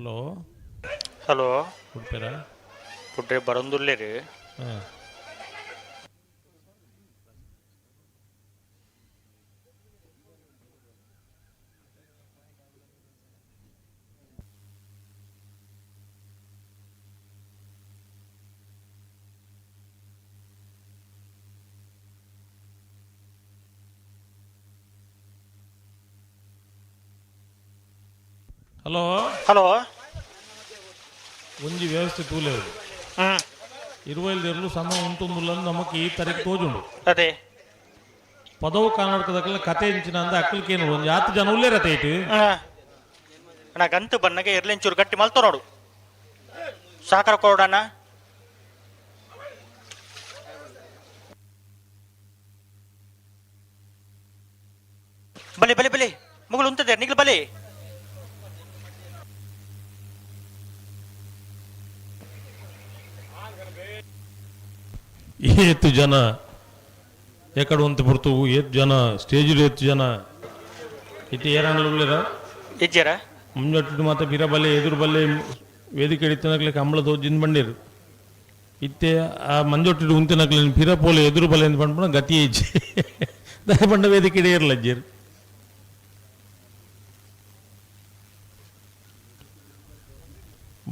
ಹಲೋ ಹಲೋ ಉಡುಪಿರ ಪುಡ್ರೆ ಬರಂದುಲ್ಲೇರಿ. ಹಾಂ. ಹಲೋ ಹಲೋ ಒಂಜಿ ವ್ಯವಸ್ಥೆ ತೂಲೇವು ಇರುವೈಲ್ದಿರಲು ಸಮ ಉಂಟುಂದುಲ್ಲಂದು ನಮಕ್ ಈ ತಾರೀಕು ತೋಜುಂಡು. ಅದೇ ಪದವು ಕರ್ನಾಟಕದಕ್ಕೆಲ್ಲ ಕತೆ ಇಂಚಿನ ಅಂದ ಅಕ್ಕಲ್ಕೇನು ಒಂಜಿ ಆತು ಜನ ಉಲ್ಲೇರ ತೈಟ್. ಅಣ್ಣ ಗಂತು ಬನ್ನಗೆ ಇರ್ಲಿಂಚೂರು ಗಟ್ಟಿ ಮಲ್ತೋ ನೋಡು ಸಾಕರ ಕೊಡೋಣ. ಬಲಿ ಬಲಿ ಬಲಿ ಮುಗುಳು ಉಂತದೆ ನಿಗ್ಲು ಬಲಿ. ಏತು ಜನ ಎಕಡೆ ಉಂತು ಪುರ್ತು ಏತು ಜನ ಸ್ಟೇಜ್ ಏತು ಜನ ಇತ್ತೆ ಏರಾಂಡ್ಲ ಉಲ್ಲೇರ ಇಜ್ಜರ ಮುಂಜೊಟ್ಟು ಮಾತ ಬಿರ ಬಲ್ಲೆ ಎದುರು ಬಲ್ಲೆ ವೇದಿಕೆ ಇತ್ತಿನಕ್ಲೆ ಕಂಬಳ ತೋಜಿಂದ ಬಂಡೀರು ಇತ್ತೆ ಆ ಮಂಜೊಟ್ಟು ಉಂತಿನಕ್ಲೆ ಪಿರ ಪೋಲೆ ಎದುರು ಬಲ್ಲೆ ಎಂದು ಪಂಡ್ಪುನ ಗತಿ ಇಜ್ಜಿ ದಾಯ ಬಂಡ ವೇದಿಕೆ ಇರಲ್ಲ ಅಜ್ಜಿರು.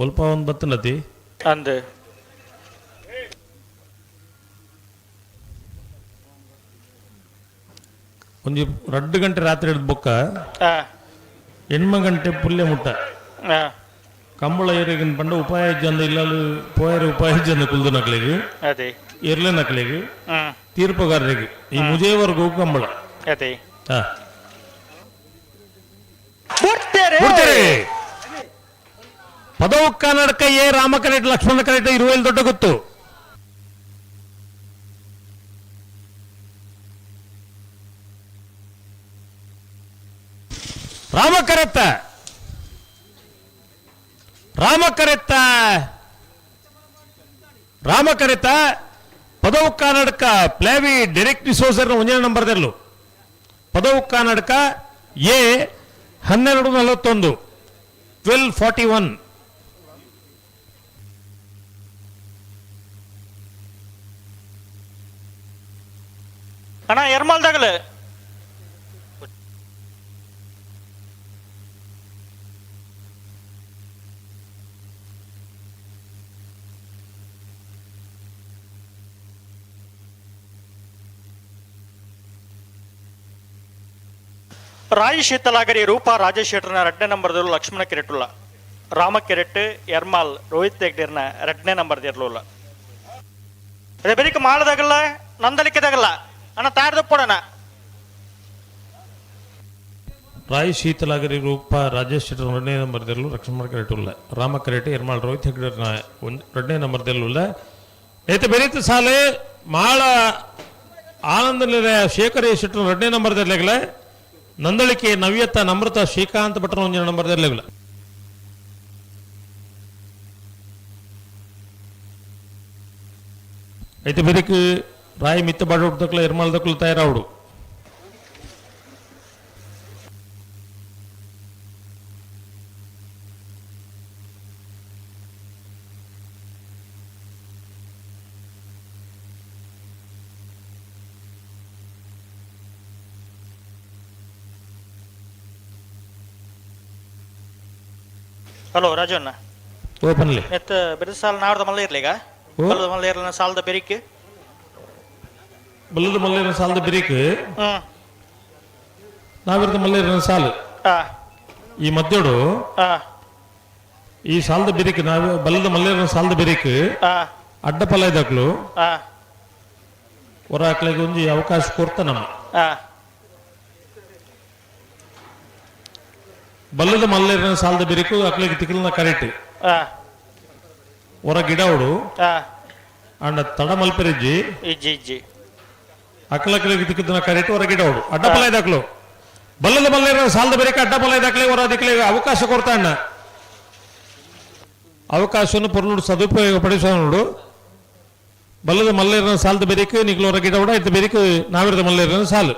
ಬೊಲ್ಪ ಒಂದು ಬತ್ತನತಿ ಅಂದ್ ಒಂಜಿ 2 ಗಂಟೆ ರಾತ್ರಿ ಹಿಡಿದು ಬೊಕ್ಕ ಎಣ್ಮ ಗಂಟೆ ಪುಲ್ಯ ಮುಟ್ಟ ಕಂಬಳ ಏರಿಗಿನ ಪಂಡ ಉಪಾಯ ಜಂದ ಇಲ್ಲಲು ಪೋಯರ ಉಪಾಯ ಜಂದ ಕುಲ್ದು ನಕ್ಲಿಗೆ ಅದೇ ಎರ್ಲೆ ನಕ್ಲಿಗೆ ತೀರ್ಪುಗಾರರಿಗೆ ಈ ಮುಜೇವರೆಗೂ ಕಂಬಳ. ಅದೇ ಹಾ. ಬಿಡ್ತೇರೆ. ಪದವು ಕನ್ನಡಕ ಎ ರಾಮ ಕರೆಟ್ ಲಕ್ಷ್ಮಣ ಕರೆಟ್ ಇರುವೆಲ್ ದೊಡ್ಡ ಗೊತ್ತು. ರಾಮ ಕರೆತ್ತ ರಾಮ ಕರೆತ್ತ ರಾಮ ಕರೆತ್ತ ಪದವು ಕರ್ನಾಟಕ ಪ್ಲಾವಿ ಡೈರೆಕ್ಟ್ ಡಿಸೋಸರ್ ಒಂದನೇ ನಂಬರ್ ದೆರ್ಲು ಪದವು ಕರ್ನಾಟಕ ಎ 1241 1241. ಅಣ್ಣ ಎರ್ಮಾಲ್ದಾಗಲ ರಾಯಿ ಶೀತಲಾಗರಿ ರೂಪಾ ರಾಜೇಶ್ ಶೆಟ್ಟರ್ನ ಎರಡನೇ ನಂಬರ್ದವರು ಲಕ್ಷ್ಮಣ ಕೆರೆಟುಲ್ಲ ರಾಮ ಕೆರೆಟ್ ಎರ್ಮಾಲ್ ರೋಹಿತ್ ಹೆಗ್ಡೇರ್ನ ಎರಡನೇ ನಂಬರ್ದಿರ್ಲುಲ್ಲ. ಅದೇ ಬೆರಿಕ ಮಾಡದಾಗಲ್ಲ ನಂದಲಿಕ್ಕದಾಗಲ್ಲ ಅಣ್ಣ ತಾರ್ದ ಪೋಡಣ. ರಾಯಿ ಶೀತಲಾಗರಿ ರೂಪಾ ರಾಜೇಶ್ ಶೆಟ್ಟರ್ ಎರಡನೇ ನಂಬರ್ದಿರಲು ಲಕ್ಷ್ಮಣ ಕೆರೆಟುಲ್ಲ ರಾಮ ಕೆರೆಟ್ ಎರ್ಮಾಲ್ ರೋಹಿತ್ ಹೆಗ್ಡೇರ್ನ ಒಂದು ಎರಡನೇ ನಂಬರ್ದಿರ್ಲುಲ್ಲ. ಏತ ಬೆರೀತ ಸಾಲೆ ಮಾಳ ಆನಂದ ಶೇಖರ ಶೆಟ್ಟರ್ ಎರಡನೇ ನಂಬರ್ದಿರ್ಲಾಗಲ ನಂದಳಿಕೆ ನವ್ಯತ ನಮ್ರತ ಶ್ರೀಕಾಂತ್ ಭಟ್ರ ಒಂಜಿನ ನಂಬರ್ ಇರಲಿಲ್ಲ. అయితే ಬೆರಿಕ್ ರಾಯಿ ಮಿತ್ತ ಬಾಡೋಡ್ದಕ್ಲ ಎರ್ಮಾಲ್ದಕ್ಲು ತಯಾರಾవుడు. ಹಲೋ ರಾಜು ಅಣ್ಣ. ಓಪನ್ಲಿ ಎತ್ತ ಬೆದ ಸಾಲ ನಾಡ್ದ ಮಲ್ಲ ಇರ್ಲಿ ಈಗ ಬಲ್ಲದ ಮಲ್ಲ ಇರ್ಲ ಸಾಲದ ಬೆರಿಕ್ ಬಲ್ಲದ ಮಲ್ಲೇರ ಸಾಲದ ಬೆರಿಕ್ ನಾವಿರದ ಮಲ್ಲೇರ ಸಾಲು ಈ ಮಧ್ಯೋಡು ಈ ಸಾಲದ ಬೆರಿಕ್ ನಾವ್ ಬಲ್ಲದ ಮಲ್ಲೇರ ಸಾಲದ ಬೆರಿಕ್ ಅಡ್ಡ ಪಲ್ಲ ಇದಾಕ್ಲು ಹೊರ ಹಾಕ್ಲಿಕ್ಕೆ ಒಂಜಿ ಅವಕಾಶ ಕೊಡ್ತ ನಮ್ಮ ಬಲ್ಲದ ಮಲ್ಲೇರ ಸಾಲದ ಬೆರಿಕು ಅಕ್ಲಿಗೆ ತಿಕ್ಕಲ್ನ ಕರೆಕ್ಟ್ ಹೊರ ಗಿಡ ಅವಡು ಅಂಡ ತಡ ಮಲ್ಪೆರಿಜ್ಜಿ ಇಜ್ಜಿ ಇಜ್ಜಿ ಅಕ್ಲಕ್ಲಿಗೆ ತಿಕ್ಕದನ ಕರೆಕ್ಟ್ ಹೊರ ಗಿಡ ಅವಡು ಅಡ್ಡ ಪಲ್ಲ ಇದಾಕ್ಲು ಬಲ್ಲದ ಮಲ್ಲೇರ ಸಾಲದ ಬೆರಿಕ ಅಡ್ಡ ಪಲ್ಲ ಇದಾಕ್ಲಿ ಹೊರ ದಿಕ್ಲಿ ಅವಕಾಶ ಕೊಡ್ತಾ ಅಣ್ಣ ಅವಕಾಶವನ್ನು ಪೊರ್ಲುಡು ಸದುಪಯೋಗ ಪಡಿಸೋ ನೋಡು ಬಲ್ಲದ ಮಲ್ಲೇರ ಸಾಲದ ಬೆರಿಕ್ ನಿಕ್ಲು ಹೊರ ಗಿಡ ಅವಡ ಇತ್ತ ಬೆರಿಕ್ ನಾವಿರದ ಮಲ್ಲೇರ ಸಾಲು.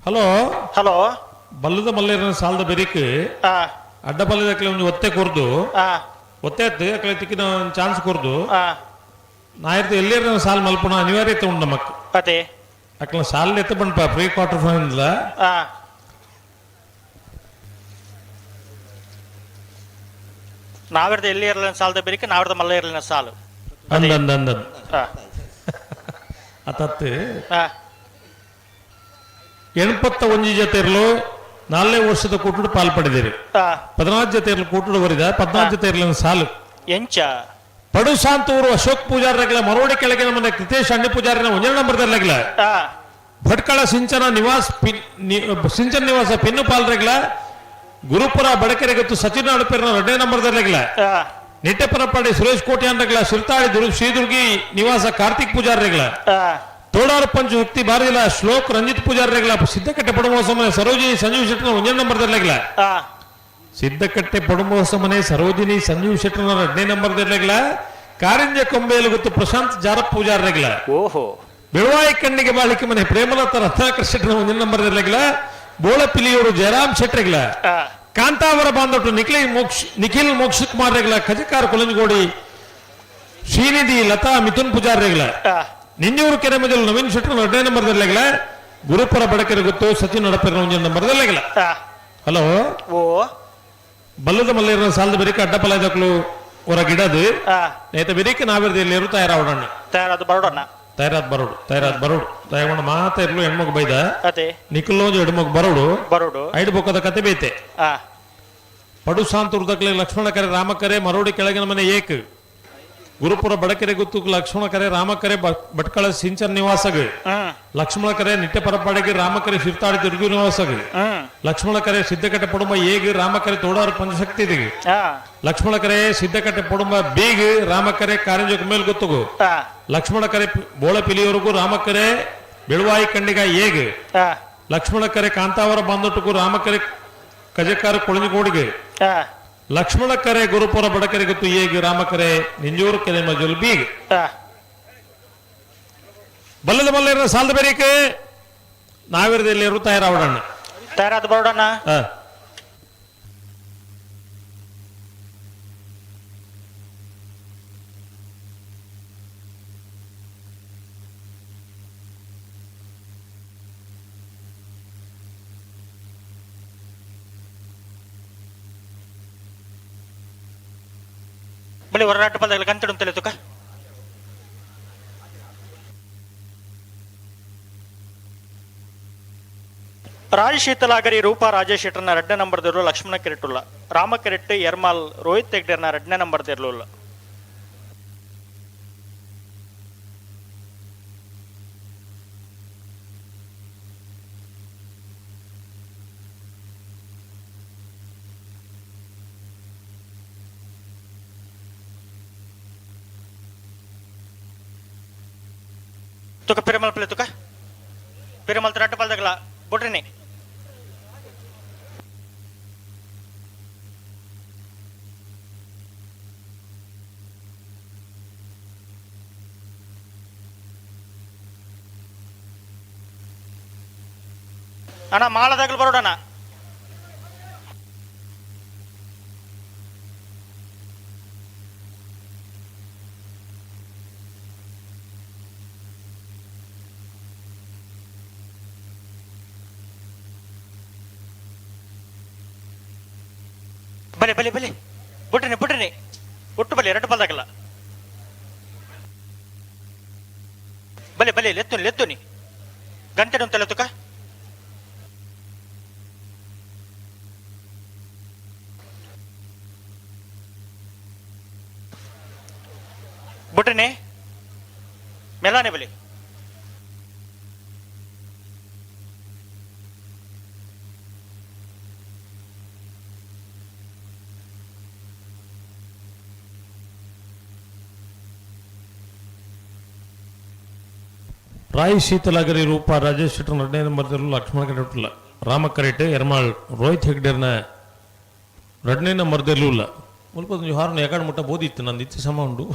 ಹಲೋ ಹಲೋ ಬಲ್ಲದ ಮಲ್ಲೇರನ ಸಾಲದ ಬೆರಿಕ್ ಅಡ್ಡ ಬಲ್ಲದ ಅಕ್ಲೆ ಒಂಜಿ ಒತ್ತೆ ಕೊರ್ದು ಒತ್ತೆ ಆತ್ ಅಕ್ಲೆ ತಿಕ್ಕಿನ ಒಂಜಿ ಚಾನ್ಸ್ ಕೊರ್ದು ನಾಯಿರ್ದು ಎಲ್ಲೇರ ಸಾಲ್ ಮಲ್ಪುಣ ಅನಿವಾರ್ಯತೆ ಉಂಡು ನಮಕ್ ಅದೇ ಅಕ್ಲ ಸಾಲ್ ಎತ್ತ ಬಂಡ್ಪ ಪ್ರೀ ಕ್ವಾರ್ಟರ್ ಫೈನಲ್ ನಾವಿರ್ದ ಎಲ್ಲಿ ಇರಲಿಲ್ಲ ಸಾಲದ ಬೆರಿಕೆ ನಾವಿರ್ದ ಮಲ್ಲ ಇರಲಿಲ್ಲ ಸಾಲು ಅಂದ ಅಂದ ಅಂದ ಅತತ್ತು 81 ಜೊತೆ ಇರಲು 4 ವರ್ಷದ ಕೂಟಡು ಪಾಲ್ ಪಡೆದಿರಿ 14 ಜೊತೆ ಇರಲು ಕೂಟಡು ಬರಿದ 14 ಜೊತೆ ಇರಲಿನ ಸಾಲು ಎಂಚ ಪಡು ಸಾಂತೂರು ಅಶೋಕ್ ಪೂಜಾರಿ ರಗಲ ಮರೋಡಿ ಕೆಳಗಿನ ಮನೆ ಕೃತೇಶ್ ಅಣ್ಣಿ ಪೂಜಾರಿನ ಒಂಜೇ ನಂಬರ್ ದರ್ಲಗಲ ಭಟ್ಕಳ ಸಿಂಚನ ನಿವಾಸ್ ಸಿಂಚನ ನಿವಾಸ ಪಿನ್ನು ಪಾಲ್ ರಗಲ ಗುರುಪುರ ಬಡಕೆರೆ ಗೊತ್ತು ಸಚಿನ್ ಅಡಪೇರಿನ ಎರಡನೇ ನಂಬರ್ ದರ್ಲಗಲ ನಿಟ್ಟೆಪರಪಾಡಿ ಸುರೇಶ್ ಕೋಟ್ಯಾನ್ ರಗಲ ಶಿರ್ತಾಳಿ ಶ್ರೀದುರ್ಗಿ ನಿವಾಸ ಕಾರ್ತಿಕ್ ಪೂಜಾರಿ ರಗಲ ತೋಡಾರು ಪಂಚಶಕ್ತಿ ಬಾರಿಲ ಶ್ಲೋಕ್ ರಂಜಿತ್ ಪೂಜಾರಿ ರಗಲ ಸಿದ್ದಕಟ್ಟೆ ಪಡುಮೋಸ ಮನೆ ಸರೋಜಿನಿ ಸಂಜೀವ್ ಶೆಟ್ಟನ ಒಂಜೇ ನಂಬರ್ ದರ್ಲಗಲ ಸಿದ್ದಕಟ್ಟೆ ಪಡುಮೋಸ ಮನೆ ಸರೋಜಿನಿ ಸಂಜೀವ್ ಶೆಟ್ಟನ ಎರಡನೇ ನಂಬರ್ ದರ್ಲಗಲ ಕಾರಿಂಜ ಕೊಂಬೆಯಲ್ಲಿ ಗೊತ್ತು ಪ್ರಶಾಂತ್ ಜಾರಪ್ ಪೂಜಾರಿ ರಗಲ ಓಹೋ ಬೆಳವಾಯಿ ಕಣ್ಣಿಗೆ ಬಾಳಿಕೆ ಮನೆ ಪ್ರೇಮಲತಾ ರತ್ನಾಕರ್ ಶೆಟ್ಟನ ಒಂದೇ ನಂಬರ್ ದರ್ಲಗಲ ಬೋಳಪಿಲಿಯವರು ಜಯರಾಮ್ ಶೆಟ್ಟರೆಗಲ ಕಾಂತಾವರ ಬಾಂಧವಟು ನಿಖಿಲ್ ಮೋಕ್ಷ ಕುಮಾರ್ ರೆಗ್ಲ ಖಜಕಾರ ಕೊಲಂಜಗೋಡಿ ಶ್ರೀನಿಧಿ ಲತಾ ಮಿಥುನ್ ಪೂಜಾರ್ ರೆಗ್ಲ ನಿಂಜೂರು ಕೆರೆ ಮಜಲು ನವೀನ್ ಶೆಟ್ಟರ್ ಎರಡನೇ ನಂಬರ್ ದರ್ಲಗಲ ಗುರುಪುರ ಬಡಕೆರೆ ಗೊತ್ತು ಸಚಿನ್ ನಡಪೆರ ಒಂದೇ ನಂಬರ್ ದರ್ಲಗಲ ಹಲೋ ಓ ಬಲ್ಲದ ಮಲ್ಲೇರ ಸಾಲದ ಬೆರಿಕ ಅಡ್ಡಪಲ ಇದಕ್ಲು ಹೊರ ಗಿಡದು ನೇತ ಬೆರಿಕ ನಾವಿರ್ದ ಎಲ್ಲಿರು ತಯಾರಾವಡಣ್ಣ ತಯಾರಾದ ಬರೋಡಣ್ಣ ತಯಾರಾದ ಬರೋಡು ತಯಾರಾದ ಬರೋಡು ತಯಾರಗೊಂಡ ಮಾತ ಇರ್ಲು ಹೆಣ್ಮಗು ಬೈದ ಅದೇ ನಿಖಿಲ್ ಹೆಣ್ಮಗು ಬರೋಡು ಬರೋಡು ಐಡು ಬೊಕ್ಕದ ಕತೆ ಬೈತೆ ಪಡು ಶಾಂತುರ್ದಕ್ಲೆ ಲಕ್ಷ್ಮಣ ಕರೆ ರಾಮಕರೆ ಮರೋಡಿ ಕೆಳಗಿನ ಮನೆ ಏಕ್ ಗುರುಪುರ ಬಡಕೆರೆ ಗುತ್ತು ಲಕ್ಷ್ಮಣ ಕರೆ ರಾಮಕರೆ ಭಟ್ಕಳ ಸಿಂಚನ್ ನಿವಾಸಗ ಲಕ್ಷ್ಮಣ ಕರೆ ನಿಟ್ಟೆ ಪರಪಾಡಿಗೆ ರಾಮಕರೆ ಶಿರ್ತಾಡಿ ದುರ್ಗಿ ನಿವಾಸಗ ಲಕ್ಷ್ಮಣ ಕರೆ ಸಿದ್ದಕಟ್ಟೆ ಪಡುಂಬ ಏಗ್ ರಾಮಕರೆ ತೋಡಾರು ಪಂಚಶಕ್ತಿ ದಿಗ್ ಲಕ್ಷ್ಮಣ ಕರೆ ಸಿದ್ದಕಟ್ಟೆ ಪಡುಂಬ ಬೀಗ್ ರಾಮಕರೆ ಕಾರಂಜ ಮೇಲ್ ಗೊತ್ತುಗು ಲಕ್ಷ್ಮಣ ಕರೆ ಬೋಳಪಿಲಿಯವರೆಗೂ ರಾಮಕರೆ ಬೆಳುವಾಯಿ ಕಣ್ಣಿಗ ಏಗ್ ಲಕ್ಷ್ಮಣ ಕರೆ ಕಾಂತಾವರ ಬಾಂಧವಟಕ್ಕೂ ರಾಮಕರೆ ಕಜಕಾರ ಕೊಳಂಜಗೋಡಿಗೆ ಲಕ್ಷ್ಮಣ ಕರೆ ಗುರುಪುರ ಬಡಕರೆ ಗೊತ್ತು ಏಗ್ ರಾಮಕರೆ ನಿಂಜೂರು ಕೆರೆ ಮಜುಲ್ ಬೀಗ್ ಬಲ್ಲದ ಮಲ್ಲೇರ ಸಾಲದ ಬೇರಿಕೆ ನಾವಿರದಲ್ಲಿ ತಯಾರಾವಡಣ್ಣ ತಯಾರಾದ ಬರೋಡಣ್ಣ ಬಳಿ ಹೊರನಾಟ ಪದಗಳು ಕಂತಡು ಅಂತ ತುಕ ರಾಜಶೀತಲಾಗರಿ ರೂಪಾ ರಾಜೇಶ್ ಶೆಟ್ಟರ್ನ ಎರಡನೇ ನಂಬರ್ ದಿರ್ಲು ಲಕ್ಷ್ಮಣ ಕೆರೆಟುಲ್ಲ ರಾಮ ಕೆರೆಟ್ ಎರ್ಮಾಲ್ ರೋಹಿತ್ ಹೆಗ್ಡೆರ್ನ ಎರಡನೇ ನಂಬರ್ ದಿರ್ಲುಲ್ಲ ತುಕ ಪಿರಮಲ್ ಪ್ಲೇ ತುಕ ಪಿರಮಲ್ ತರಾಟ ಪಲ್ದಗಲ ಬುಡ್ರಿನಿ ಅಣ್ಣ ಮಾಳದಾಗಲು ಬರೋಡಣ್ಣ ಬಲೆ ಬಲೆ ಬಲೆ ಬುಡ್ರಿನಿ ಬುಡ್ರಿನಿ ಒಟ್ಟು ಬಲೆ ಎರಡು ಬಲ್ದಾಗಲ್ಲ ಬಲೆ ಬಲೆ ಲೆತ್ತುನಿ ಲೆತ್ತುನಿ ಗಂಟೆ ಉಂಟಲ್ಲ ತುಕ ಬುಡ್ರಿನಿ ಮೆಲಾನೆ ಬಲೆ ರಾಯ್ ಶೀತಲಾಗರಿ ರೂಪ ರಾಜೇಶ್ ಶೆಟ್ಟರ್ ಎರಡನೇ ನಂಬರ್ ಲಕ್ಷ್ಮಣ ಕರೆಟುಲ್ಲ ರಾಮ ಕರೆಟ್ ಎರ್ಮಾಳ್ ರೋಹಿತ್ ಹೆಗ್ಡೆರ್ನ ಎರಡನೇ ನಂಬರ್ ಇಲ್ಲ ಮುಲ್ಪ ಹಾರನ್ ಎಕಡೆ ಮುಟ್ಟ ಬೋದಿತ್ತು ನಂದು ಇತ್ತು ಸಮ ಉಂಡು.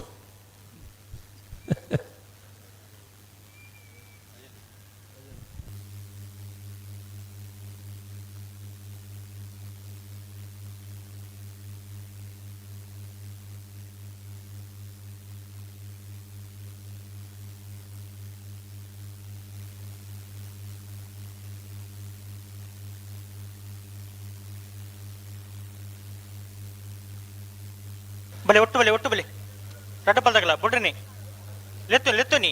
ಬಲೆ ಒಟ್ಟು ಬಲೆ ಒಟ್ಟು ಬಲೆ ರಡ್ಡ ಪಲ್ದಾಗಲ ಬುಡ್ರಿನಿ ಲೆತ್ತು ಲೆತ್ತು ನೀ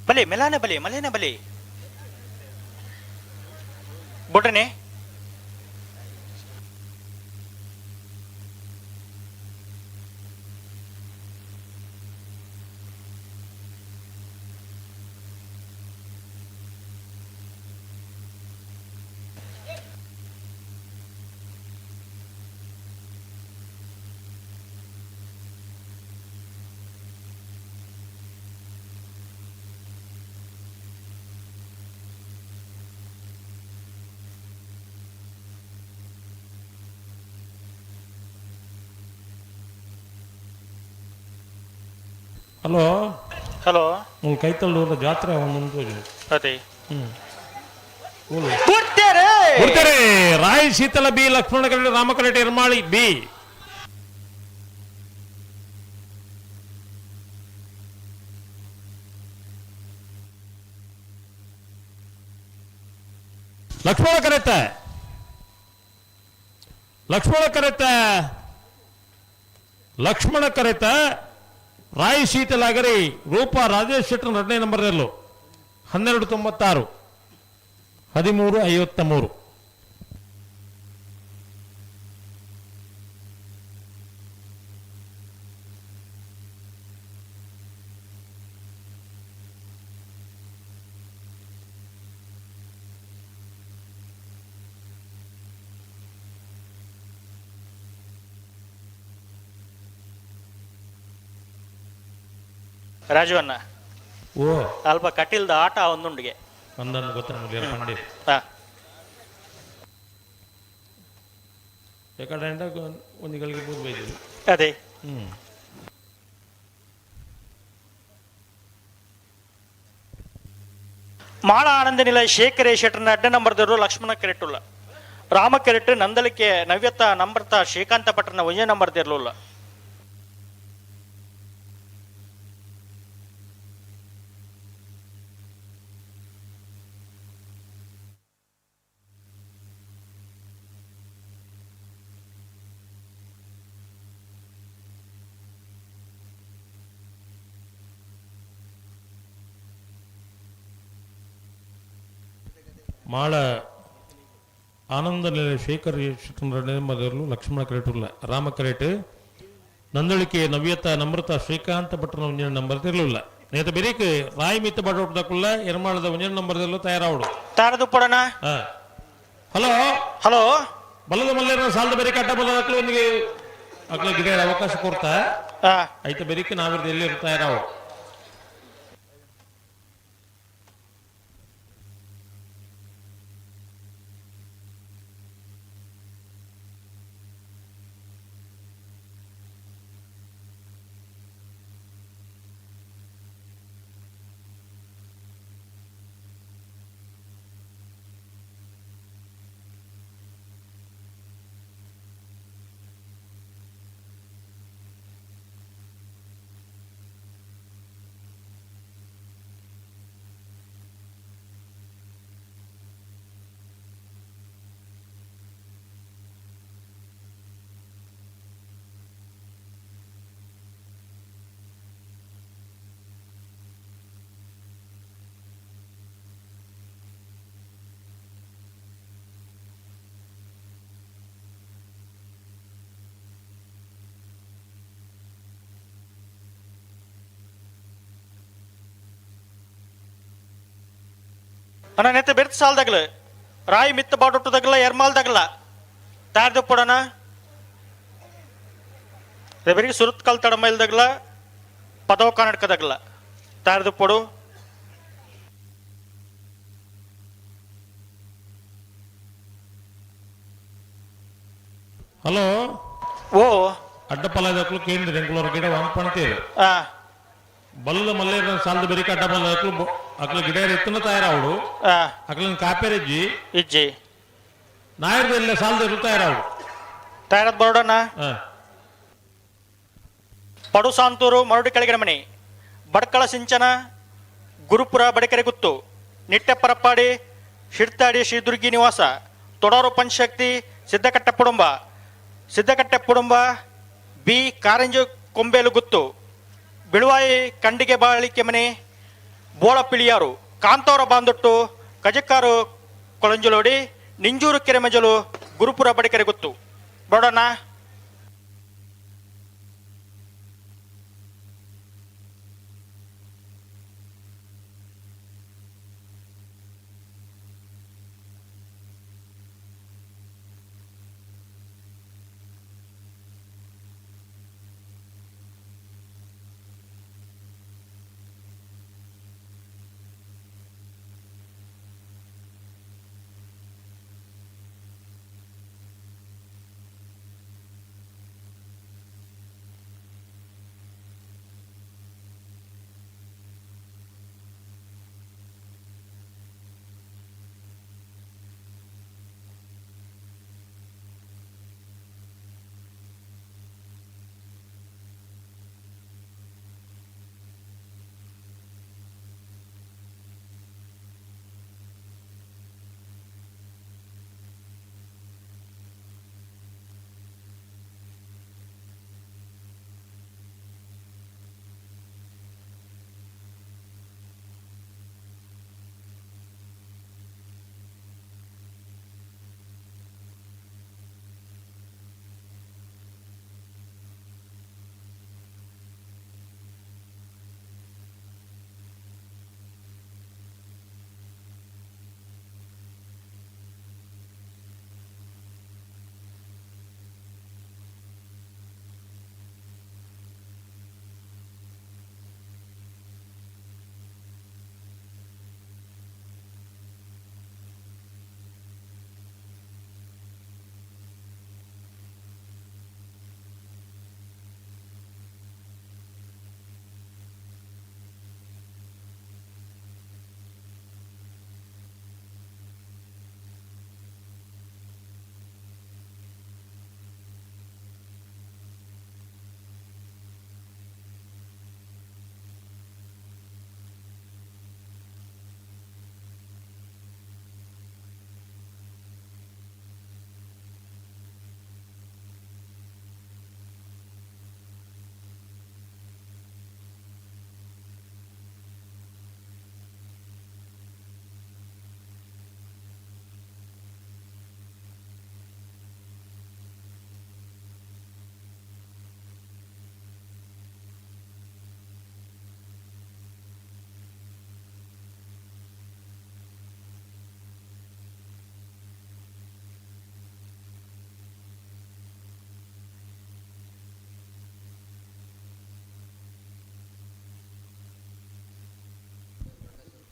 ಬಲೆ ಮೆಲಾನೆ ಬಲೆ ಮಲೇನ ಬಲೆ ಬುಡ್ರಿನಿ ಹಲೋ ಹಲೋ ಒಂದು ಕೈತಲ್ಲೂರ ಜಾತ್ರೆ ಒಂದೊಂದು ಅದೇ ಹ್ಮ್ ಕೊಡ್ತಾರೆ ರಾಯ್ ಶೀತಲ ಬಿ ಲಕ್ಷ್ಮಣ ಕರಡಿ ರಾಮಕರಟಿ ಎರ್ಮಾಳಿ ಬಿ ಲಕ್ಷ್ಮಣ ಕರೆತ ಲಕ್ಷ್ಮಣ ಕರೆತ ಲಕ್ಷ್ಮಣ ಕರೆತ ರಾಯ್ ಶೀತಲಾಗರಿ ರೂಪಾ ರಾಜೇಶ್ ಶೆಟ್ಟರ್ ಎರಡನೇ ನಂಬರ್ನಲ್ಲೂ 12.96 13.53. ರಾಜು ಅಣ್ಣ ಓ ಅಲ್ಪ ಕಟೀಲ್ದ ಆಟ ಒಂದುಂಡಿಗೆ ಒಂದನ್ನು ಗೊತ್ತ ನಮಗೆ ಪಂಡಿ ಹಾ ಯಾಕಂದ್ರೆ ಒಂದು ಗಳಿಗೆ ಬೂದು ಬೈದಿವಿ. ಅದೇ ಹ್ಮ್ ಮಾಳ ಆನಂದ ನಿಲಯ ಶೇಖರೇ ಶೆಟ್ಟರ್ನ ಅಡ್ಡ ನಂಬರ್ದವರು ಲಕ್ಷ್ಮಣ ಕೆರೆಟುಲ್ಲ ರಾಮ ಕೆರೆಟ್ ನಂದಲಿಕೆ ನವ್ಯತ ನಮ್ರತ ಶ್ರೀಕಾಂತ ಭಟ್ರನ ಒಂಜೇ ನಂಬರ್ದಿರ್ಲಿಲ್ಲ. ಮಾಳ ಆನಂದ ನಿಲಯ ಶೇಖರ್ ಮೊದಲು ಲಕ್ಷ್ಮಣ ಕರೆಟುಲ್ಲ ರಾಮ ಕರೆಟ್ ನಂದಳಿಕೆ ನವ್ಯತ ನಮ್ರತ ಶ್ರೀಕಾಂತ ಭಟ್ರನ ಒಂಜಿನ ನಂಬರ್ ತಿರ್ಲಿಲ್ಲ. ನೇತ ಬೆರಿಕ್ ರಾಯ್ ಮಿತ್ತ ಬಡೋಟದಕ್ಕುಲ್ಲ ಎರ್ಮಾಳದ ಒಂಜಿನ ನಂಬರ್ದಲ್ಲೂ ತಯಾರಾವಡು ತಾರದು ಪಡೋಣ. ಹಲೋ ಹಲೋ ಬಲದ ಮಲ್ಲೇರ ಸಾಲದ ಬೆರಿಕ ಅಡ್ಡ ಬಲದ ಒಂದಿಗೆ ಅಕ್ಲ ಗಿಡ ಅವಕಾಶ ಕೊಡ್ತಾ ಐತ ಬೆರಿಕ್ ನಾವಿರ್ದ ಎಲ್ಲಿ ತಯಾರಾವು. ಅಣ್ಣ ನೆತ್ತ ಬೆರ್ತ್ ಸಾಲ್ದಾಗಲ ರಾಯಿ ಮಿತ್ತ ಬಾಡೊಟ್ಟದಾಗಲ ಎರ್ಮಾಲ್ದಾಗಲ ತಯಾರ್ದು ಪಡೋಣ ರೆಬರಿಗೆ ಸುರತ್ ಕಲ್ ತಡ ಮೈಲ್ದಾಗಲ ಪದವ ಕರ್ನಾಟಕದಾಗಲ ತಯಾರ್ದು ಪೊಡು. ಹಲೋ ಓ ಅಡ್ಡಪಲ್ಲದಕ್ಕೂ ಕೇಂದ್ರ ಬೆಂಗಳೂರು ಗಿಡ ವಾಂಪಣತೀರು ಬಲ್ಲ ಮಲ್ಲೇರ ಸಾಲದ ಬೆರಿಕ ಅಡ್ಡ ಬಲ್ಲ ಅಕ್ಲ ಗಿಡ ಎತ್ತನ ತಯಾರಾವಡು ಅಕ್ಲನ್ ಕಾಪೇರಿಜ್ಜಿ ಇಜ್ಜಿ ನಾಯರ್ದೆಲ್ಲ ಸಾಲದ ಇರು ತಯಾರಾವಡು ತಯಾರದ್ ಬರೋಡಣ. ಪಡು ಸಾಂತೂರು ಮರಡಿ ಕೆಳಗಿನ ಮನೆ ಬಡ್ಕಳ ಸಿಂಚನ ಗುರುಪುರ ಬಡಕೆರೆ ಗುತ್ತು, ನಿಟ್ಟೆ ಪರಪ್ಪಾಡಿ ಶಿರ್ತಾಡಿ ಶ್ರೀ ದುರ್ಗಿ ನಿವಾಸ, ತೊಡಾರು ಪಂಚಶಕ್ತಿ ಸಿದ್ದಕಟ್ಟೆ ಪುಡುಂಬ, ಸಿದ್ದಕಟ್ಟೆ ಪುಡುಂಬ ಬಿ ಕಾರಂಜಿ ಕೊಂಬೇಲು ಗುತ್ತು, ಬಿಳುವಾಯಿ ಕಂಡಿಗೆ ಬಾಳಿಕೆ ಮನೆ ಬೋಳಪಿಳಿಯಾರು, ಕಾಂತವರ ಬಾಂದೊಟ್ಟು ಕಜಕ್ಕಾರು ಕೊಳಂಜಲೋಡಿ, ನಿಂಜೂರು ಕೆರೆಮಜಲು ಗುರುಪುರ ಬಡಕೆರೆ ಗುತ್ತು. ಬರೋಣ.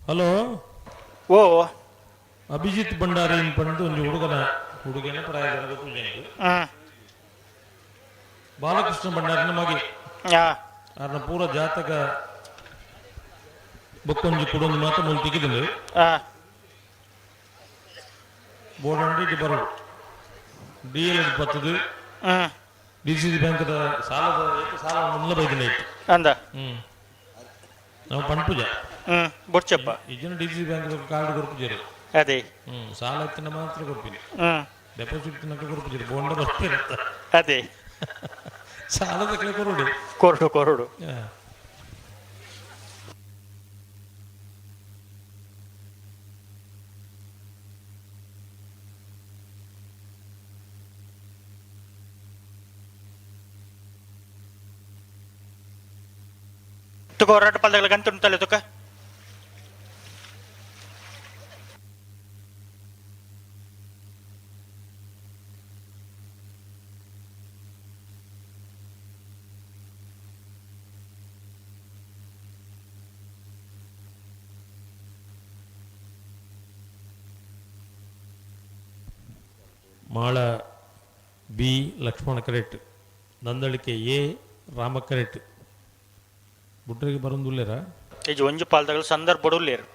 ಹಲೋ. ಓ ಅಭಿಜಿತ್ ಭಂಡಾರಿ ಪಂದು ಒಂಜಿ ಹುಡುಗನ ಹುಡುಗನ ಪ್ರಾಯದ ಪೂಜೆ. ಬಾಲಕೃಷ್ಣ ಭಂಡಾರಿನ ಮಗೆ. ಆರ್ನ ಪೂರ ಜಾತಕ ಬೊಕ್ಕೊಂಜಿ ಕುಡೊಂದು ಮಾತ್ರ ಮೂಲು ತಿಕ್ಕಿದ್ರು. ಬೋರ್ಡ್ ಇಟ್ಟು ಬರೋಡು ಡಿ ಎಲ್ ಎಡ್ ಬತ್ತದು. ಡಿ ಸಿ ಸಿ ಬ್ಯಾಂಕ್ದ ಸಾಲದ ಸಾಲ ಮುಲ್ಲ ಬೈದಿನ ಇತ್ತು. ಅಂದ ನಾವು ಪಂಪುಜ ಬೊಡ್ಚಪ್ಪ ಇಜ್ಜನ ಡಿ ಸಿ ಬ್ಯಾಂಕ್ ಕಾರ್ಡ್ ಕೊರ್ಪುಜರು. ಅದೇ ಸಾಲ ಎತ್ತಿನ ಮಾತ್ರ ಕೊರ್ಪಿನಿ. ಡೆಪಾಸಿಟ್ ತಿನ್ನಕ ಕೊರ್ಪುಜರು ಬೋಂಡ ಬರ್ತಿರತ್ತ. ಅದೇ ಸಾಲದ ಕಡೆ ಕೊರಡು ಕೊರಡು ಕೊರಡು. ತುಕ ಹೊರಟ ಪಲ್ದಗಳ ಗಂಟು ತುಕ. Mala B Lakshmana correct, Nandalike A Rama correct. ಬುಡ್ರಿಗೆ ಬರೋದುಲ್ಲೇರ ಇಜ್ ಒಂಜಿ ಪಾಲ್ದಗಳು ಸಂದರ್ಭ ಉಲ್ಲೇರು.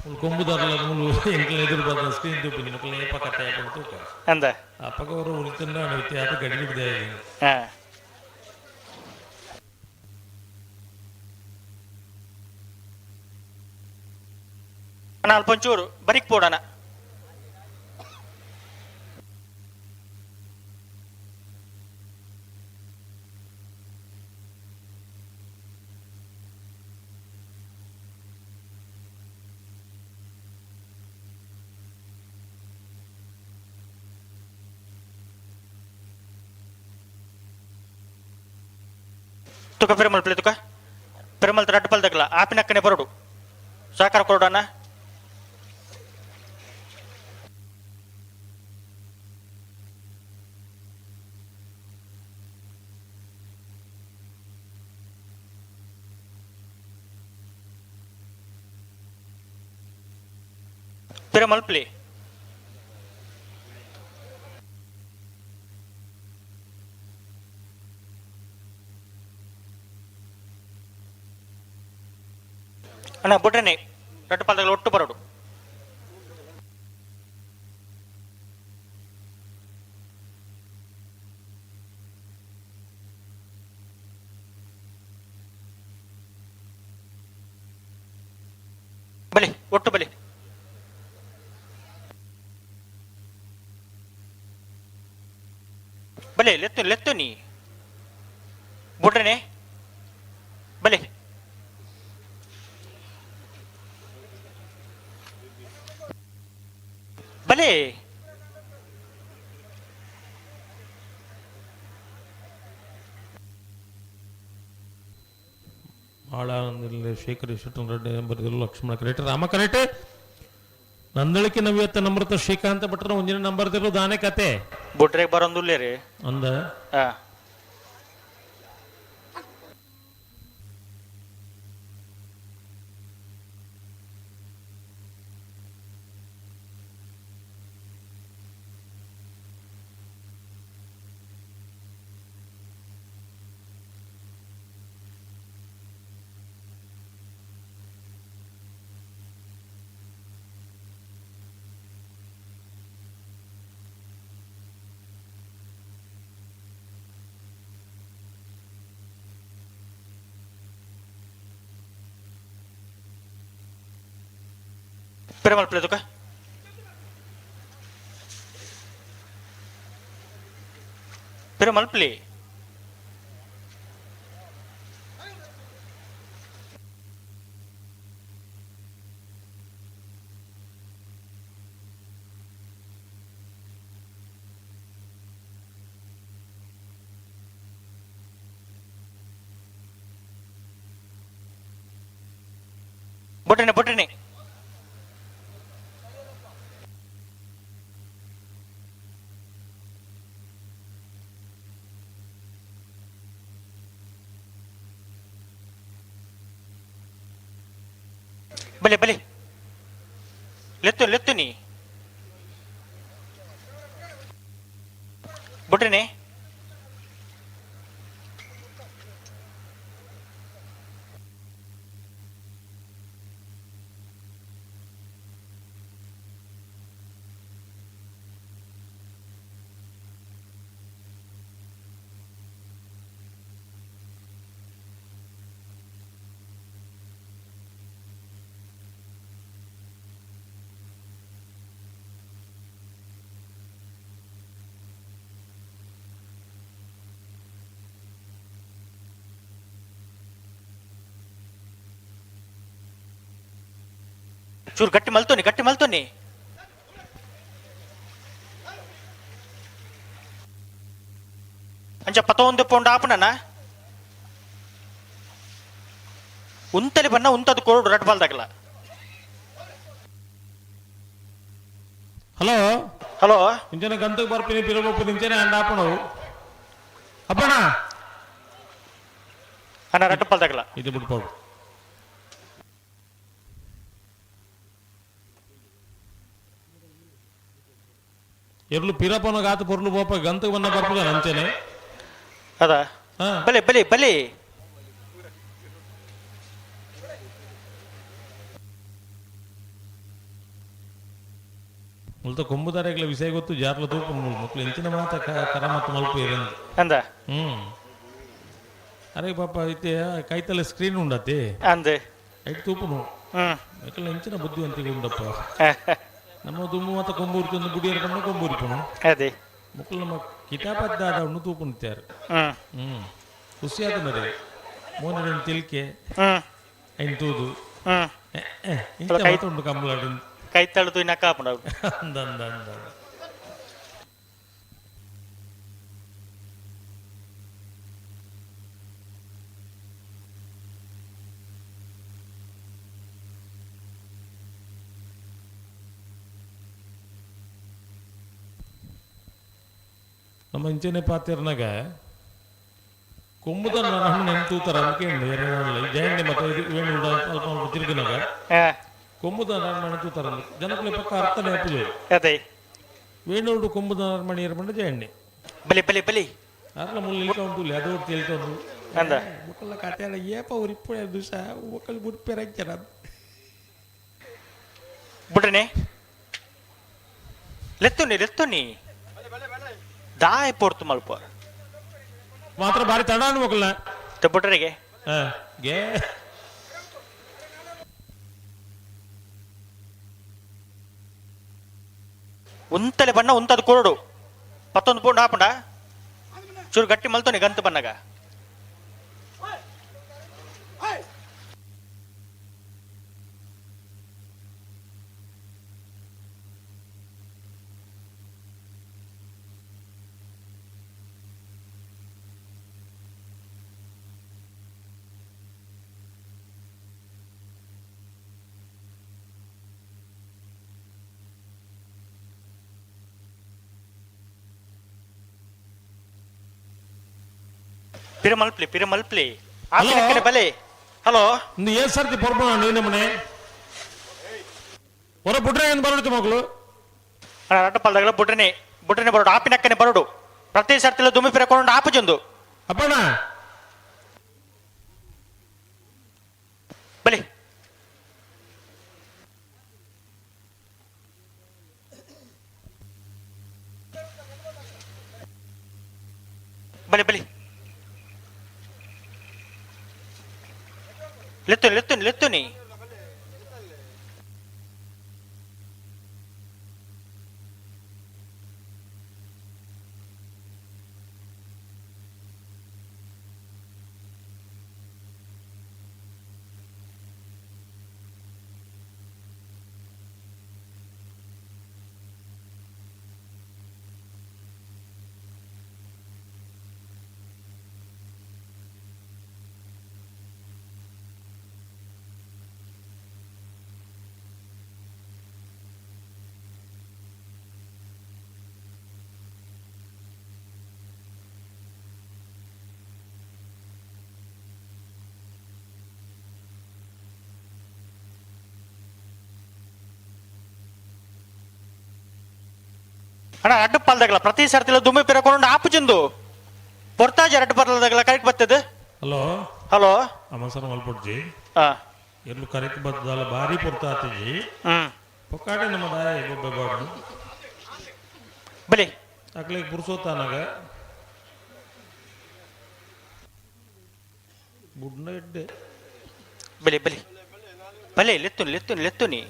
ಮುಲ್ ಕೊಂಬುದಾರಲ್ಲ ಮುಲು ಎಂಕ್ಲ ಎದುರು ಬಂದ ಸ್ಕ್ರೀನ್ ತೂಪಿನಿ ಮುಕ್ಲ ಏಪ ಕತೆ ಹಾಕೊಂಡು ತೂಕ ಅಂದ ಅಪ್ಪಗ ಅವರು ಉಳಿತಂಡ ವ್ಯತ್ಯಾಸ ಗಡಿ ಬಿಡ್ದೆ. ಅಣ್ಣ ಅಲ್ಪ ಒಂಚೂರು ಬರಿಕ್ ಪೋಡಣ. ತುಕ ಪೆರುಮಲ್ ಪ್ಲೇ ತುಕ ಪೆರುಮಲ್ ರಡ್ಡು ಪಲ್ ತಗಲ ಆಪಿನಕ್ಕನೆ ಬರೋಡು ಸಹಕಾರ ಕೊಡೋಣ. ಪೆರುಮಲ್ ಪ್ಲೇ ಅಣ್ಣ ಬುಡ್ರನೆ ರಡ್ಡು ಪಾಲ್ದಗಲ ಒಟ್ಟು ಬರೋಡು. ಬಲಿ ಒಟ್ಟು ಬಲಿ. ಬಲೆ ಲೆತ್ತು ಲೆತ್ತು ನೀ ಬುಡ್ರನೆ ಬಲೆ. ಬಲೆ ಬಹಳ ಶೇಖರ್ ಶೆಟ್ಟನ್ ರೆಡ್ಡಿ ಬರೆದಿರು ಲಕ್ಷ್ಮಣ ಕರೆಕ್ಟ್ ರಾಮ ಕರೆಕ್ಟ್ ನಂದಳಿಕೆ ನವ್ಯತ್ತ ನಮ್ರತ ಶ್ರೀಕಾಂತ ಭಟ್ರ ಒಂದಿನ ನಂಬರ್ ತಿರು ದಾನೆ ಕತೆ ಬುಡ್ರೆಗ್ ಬರೋಂದುಲ್ಲೆ ರೀ ಅಂದ. ಹಾ ಪೆರುಮಲ್ ಪ್ಲೇ ತುಕ ಪೆರುಮಲ್ ಪ್ಲೇ. ಬೊಟ್ಟನೆ ಬೊಟ್ಟನೆ ಬಲೆ ಬಲೆ ಲೆತ್ತು ಲೆತ್ತು ನೀ ಬುಟ್ರಿನಿ. ಚೂರು ಗಟ್ಟಿ ಮಲ್ತೋನಿ ಗಟ್ಟಿ ಮಲ್ತೋನಿ. ಅಂಚ ಪತೊಂದು ಪೋಂಡ ಆಪುನನ ಉಂತಲಿ ಬನ್ನ ಉಂತದು ಕೋಡು ರಡ್ ಬಾಲ್ದಾಗಲ. ಹಲೋ ಹಲೋ ಇಂಚನೆ ಗಂತಕ್ಕೆ ಬರ್ತೀನಿ ಪಿರಬಪ್ಪ ನಿಂಚನೆ ಅಂಡ ಆಪಣವು ಅಪ್ಪಣ ಅಣ್ಣ ರಡ್ಡು ಪಾಲ್ದಾಗಲ ಇದು ಬಿಟ್ಕೊಡು. ಎರ್ಲು ಪಿರಪನ ಗಾತ ಪೊರ್ಲು ಬೋಪ ಗಂತಕ್ಕೆ ಬನ್ನ ಬರ್ಪುದ ಅಂಚನೆ ಅದ ಬಲೆ ಬಲೆ ಬಲೆ. ಮುಲ್ತ ಕೊಂಬುದಾರೆಗಳ ವಿಷಯ ಗೊತ್ತು ಜಾರ್ಲ ತೂಪು ಮಕ್ಕಳು ಎಂಚಿನ ಮಾತ ಕರ ಮತ್ತು ಮಲ್ಪ ಇರಂದು ಅಂದ. ಅರೆ ಪಾಪ ಐತೆ ಕೈತಲ್ಲ ಸ್ಕ್ರೀನ್ ಉಂಡತೆ ಅಂದೆ ಐಟ್ ತೂಪುನು. ಯಾಕಲ್ಲ ಇಂಚಿನ ಬುದ್ಧಿವಂತಿಕೆ ಉಂಡಪ್ಪ. ನಮ್ಮ ದುಮ್ಮು ಮಾತ ಕೊಂಬೂರಿ ತಂದು ಬುಡಿಯರ ಪಣ್ಣ ಕೊಂಬೂರಿ ಪಣ. ಅದೇ ಮುಕ್ಕಲು ನಮ್ಮ ಕಿತಾಪದ್ದಾದ ಉಣ್ಣು ತೂಪುಂತ್ಯಾರು. ಹ್ಮ್ ಖುಷಿಯಾದ ಮರೆ ಮೋನ ತಿಲ್ಕೆ ಐನ್ ತೂದು ಇಂಚ ಮಾತ ಉಂಡು ಕಂಬಳಾಡು ಕೈ ತಳ್ದು ಇನ್ನ ಕಾಪುಂಡು. ಅಂದ ಅಂದ ಅಂದ ನಮ್ಮ ಇಂಚನೆ ಪಾತಿರ್ನಾಗ ಕೊಂಬುದ ನರಹಣ್ಣು ತೂತರ ಅನ್ಕೇಂಡು ಜಯಂಡಿ ಮತ್ತೆ ಇದು ವೇಣು ಅಲ್ಪ ಅಲ್ಪ ತಿರುಗಿನಾಗ ಕೊಂಬುದ ನರಮಣಿ ತೂತರ ಜನಕುಲೆ ಪಕ್ಕ ಅರ್ಥನೇ ಅಪ್ಪುದು. ಅದೇ ವೇಣುಡು ಕೊಂಬುದ ನರಮಣಿ ಏರ್ಪಂಡ ಜಯಂಡಿ ಬಲಿ ಬಲಿ ಬಲಿ ಅರ್ಲ ಮುಳ್ಳು ಇಲ್ಕ ಉಂಟು ಅದು ಒಟ್ಟು ತಿಳ್ಕ ಉಂಟು ಅಂದ ಒಕ್ಕಲ ಕತೆ ಏಪ ಉರಿಪ್ಪು ದಿವಸ ಒಕ್ಕಲು ಬುಡ್ಪೆರಂಚರ ಬುಡ್ರನೆ ಲೆತ್ತುನಿ ಲೆತ್ತುನಿ ದಾಯ ಪೊರ್ತು ಮಲ್ಪ ಮಾತ್ರ ಬಾರಿ ತಡ ಅನ್ಬೇಕಲ್ಲ ಬುಡ್ರಿಗೆ ಗೆ ಉಂತಲೆ ಬಣ್ಣ ಉಂತದ ಕೊರಡು ಪತ್ತೊಂದು ಪೌಂಡ್ ಹಾಪುಂಡ ಚೂರು ಗಟ್ಟಿ ಮಲ್ತೋನಿ ಗಂತು ಬಣ್ಣಗ. ಪಿರಮಲ್ಪ್ಲಿ ಪಿರಮಲ್ಪ್ಲಿ ಆಪಿನ ಬಲೆ. ಹಲೋ ಏನ್ ಸರ್ತಿ ಪೊರ್ಬ ನೀನಮ್ಮನೆ ಹೊರ ಬುಡ್ರೆ ಏನು ಬರಡು ಮಗಳು ಅಡ್ಡಪಲ್ದಾಗಲ ಬುಡ್ರನೆ ಬುಡ್ರನೆ ಬರೋಡು ಆಪಿನಕ್ಕನೆ ಬರೋಡು ಪ್ರತಿ ಸರ್ತಿಲ ದುಮ್ಮಿ ಪಿರ ಕೊಂಡು ಆಪುಜೊಂದು ಅಪ್ಪಣ್ಣ ಬಲೆ ಬಲೆ ಬಲೆ ಲೆತ್ತುನಿ ಲೆತ್ತುನಿ ಲೆತ್ತುನಿ ಅಣ್ಣ ಅಡ್ಡ ಪಾಲ್ದಾಗಲ ಪ್ರತಿ ಸರ್ತಿಲ ದುಮ್ಮಿ ಪಿರಕೊಂಡು ಆಪುಜೊಂದು ಪೊರ್ತಾಜ್ ಅಡ್ಡ ಪಲ್ದಾಗಲ ಕರೆಕ್ಟ್ ಬರ್ತದೆ. ಹಲೋ ಹಲೋ ಅಮಸರ ಮಲ್ಪೊಡ್ಜಿ ಹಾ ಎಲ್ಲೂ ಕರೆಕ್ಟ್ ಬರ್ತದಲ್ಲ ಭಾರಿ ಪೊರ್ತಾತಿಜಿ ಪೊಕ್ಕಾಟೆ ನಮ್ಮ ದಾಯ ಬೊಬ್ಬೆ ಬಾಡ್ನು ಬಲಿ ಅಕ್ಲಿಗೆ ಪುರ್ಸೋತಾನಾಗ ಬುಡ್ನ ಎಡ್ಡೆ ಬಲಿ ಬಲಿ ಬಲೆ ಲೆತ್ತುನಿ ಲೆತ್ತುನಿ ಲೆತ್ತುನಿ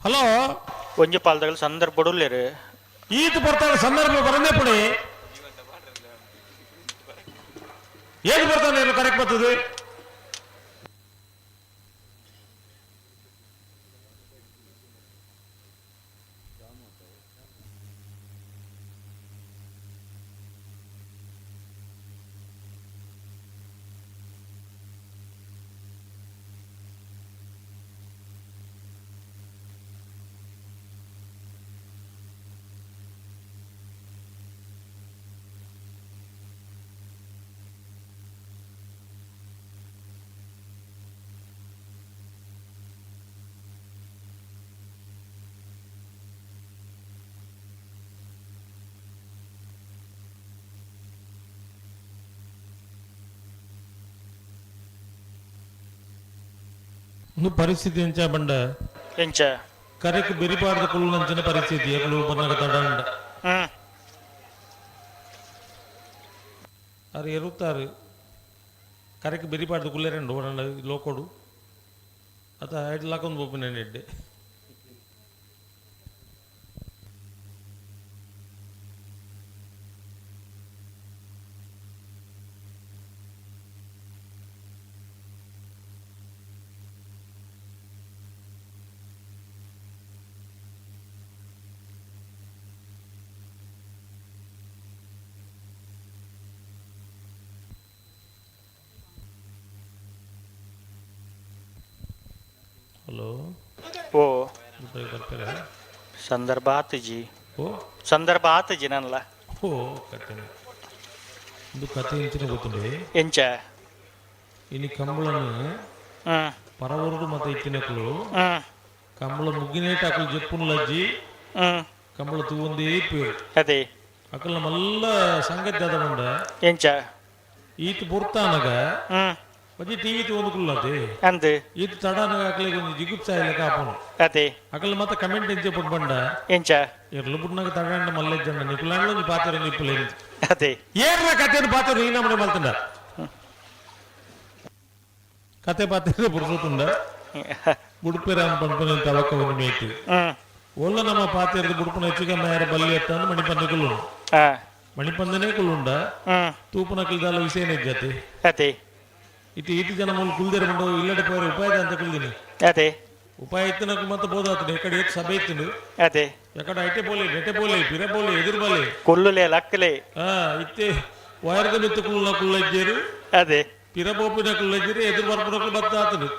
ಹಲೋ ಒಂಜಿ ಪಾಲ್ದಗಲ್ ಸಂದರ್ಭ ಬಡುಲ್ಲೇರು ಈತ ಬರ್ತಾರೆ ಸಂದರ್ಭ ಬರಂದೇ ಪುಡಿ ಏನ್ ಬರ್ತಾನೆ ಕರೆಕ್ಟ್ ಬರ್ತದೆ. ಒಂದು ಪರಿಸ್ಥಿತಿ ಎಂಚ ಬಂಡ ಎಂಚ ಕರೆಕ್ ಬೆರಿಪಾಡ್ದ ಕುಲ್ಲಂಚಿನ ಪರಿಸ್ಥಿತಿ ಎಕ್ಲು ಬನ್ನಗ ತಡಂಡ ಅರು ಎರುತ್ತಾರು ಕರೆಕ್ ಬೆರಿಪಾಡ್ದ ಕುಲ್ಲೇರಂಡು ಒಡಂಡ ಲೋಕೋಡು ಅತ ಐಟ್ ಲಾಕೊಂದು ಪೋಪಿನ ಎಡ್ಡೆ. ಹಲೋ. ಓ ಬರ್ತಾರೆ. ಸಂದರ್ಭ ಆತಜಿ. ಓ ಸಂದರ್ಭ ಆತಜಿ ನನ್ಲ. ಓ ಕತೆ ಇದು ಕತೆ ಎಂಚಿನ ಗೊತ್ತುಂಡೆ ಎಂಚ ಇನಿ ಕಂಬಳನು ಪರವರುಡು ಮತ್ತೆ ಇತ್ತಿನಕುಲು ಕಂಬಳ ಮುಗ್ಗಿನೇಟ ಅಕಲು ಜಪ್ಪುನ್ ಲಜ್ಜಿ ಕಂಬಳ ತೂವಂದೇ ಪೇರು ಅದೇ ಅಕಲ್ ನಮ್ಮೆಲ್ಲ ಸಂಗತಿ ಅದ ಬಂಡ ಎಂಚ ಈತ ಬುರ್ತಾನಗ ಒಂಜಿ ಟಿವಿ ತೂವೊಂದು ಕುಲ್ಲತೆ ಅಂದ್ ಈತ ತಡಾನಗ ಅಕಲಿಗೆ ಒಂಜಿ ಜಿಗುಪ್ಸಾ ಇಲ್ಲ ಕಾಪುನು ಅದೇ ಅಕಲ್ ಮತ್ತೆ ಕಮೆಂಟ್ ಎಂಚ ಪುಟ್ ಬಂಡ ಎಂಚ ಎರ್ಲು ಬುಡ್ನಾಗ ತಡಾಂಡ ಮಲ್ಲೆಜ್ಜಂಡ ನಿಕುಲಾಂಡ ಒಂಜಿ ಪಾತ್ರ ನಿಪ್ಪುಲೆ ಅದೇ ಏರ್ನ ಕಥೆಯನ್ನು ಪಾತ್ರ ಈ ನಮ್ಮನೆ ಮಲ್ತಂಡ ಕತೆ ಪಾತ್ರ ಬುಡ್ಸುತ್ತುಂಡ ಬುಡುಪೆರಾಮ್ ಪನ್ಪುನ ತವಕ ಒಂದು ಮೇತಿ ಒಲ್ಲ ನಮ್ಮ ಪಾತ್ರದ ಬುಡುಪುನ ಹೆಚ್ಚಿಗೆ ಯಾರ ಬಲ್ಲಿ ಎತ್ತಾನು ಮಣಿಪಂದ ಕುಲ್ಲುಂಡು ಮಣಿಪಂದನೇ ಕುಲ್ಲುಂಡ ತೂಪುನ ಕಿಲ್ದಾಲ ವಿಷಯನೇ ಜಾತಿ ಅದೇ ಇತಿ ಇತಿ ಜನ ಮೂಲ ಕುಲ್ದೇರ ಬಂಡು ಇಲ್ಲಡೆ ಪೋರೆ ಉಪಾಯ ಅಂತ ಕುಲ್ದಿನಿ ಅದೇ ಉಪಾಯ ಇತ್ತಿನకు ಮತ್ತೆ ಬೋಧಾತನೆ ಎಕಡೆ ಏತ್ ಸಭೆ ಇತ್ತಿನು ಅದೇ ಎಕಡೆ ಐಟೆ ಬೋಲೆ ನೆಟೆ ಬೋಲೆ ಪಿರ ಬೋಲೆ ಎದುರು ಬೋಲೆ ಕೊಲ್ಲುಲೆ ಲಕ್ಕಲೆ ಇತ್ತೆ ವೈರ್ದ ಮಿತ್ತು ಕುಲ್ಲ ಕುಲ್ಲಜ್ಜೇರು ಅದೇ ಪಿರ ಬೋಪಿನ ಕುಲ್ಲಜ್ಜೇರು ಎದುರು ಬರ್ಪುನಕುಲು ಬತ್ತ ಆತನು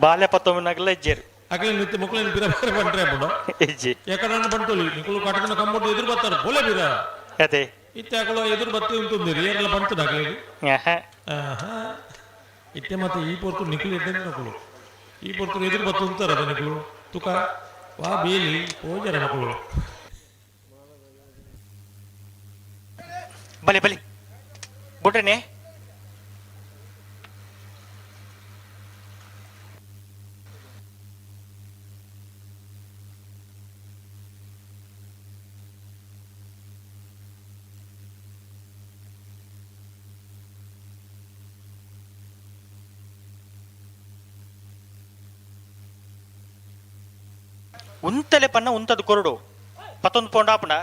ಬಾಲ್ಯ ಪತ್ತೊಮ್ಮನಕಲ ಇಜ್ಜೇರು ಅಕಲೆ ನಿತ್ಯ ಮಕ್ಕಳನ್ನ ಪಿರ ಬೇರೆ ಬಂಟ್ರೆ ಅಪ್ಪಡು ಇಜ್ಜಿ ಎಕಡನ್ನ ಬಂಟೋಲಿ ನಿಕುಲು ಕಟಕನ ಕಂಬೋಟು ಎದುರು ಬರ್ತಾರೆ ಬೋಲೆ ಪಿರ ಅದೇ ಇತ್ತೆ ಅಕಲು ಎದುರು ಬತ್ತಿ ಉಂಟುಂದಿರಿ ಏನೆಲ್ಲ ಬಂತು ಅಕಲಿಗೆ ಆಹಾ ಇತ್ತೆ ಮತ್ತೆ ಈ ಪೊರ್ತು ನಿಕುಲು ಎಡ್ಡೆ ನಕುಲು ಈ ಪೊರ್ತು ಎದುರು ಬತ್ತು ಉಂತಾರ ನಿಕುಲು ತುಕ ವಾ ಬೇಲಿ ಪೋಜರ ನಕುಲು ಬಲಿ ಬಲಿ ಬುಡ್ರನೆ ಉಂತಲೆ ಪನ್ನ ಉಂತದ ಕೊರಡು ಪತ್ತೊಂದು ಪೌಂಡ್ ಆಪಣ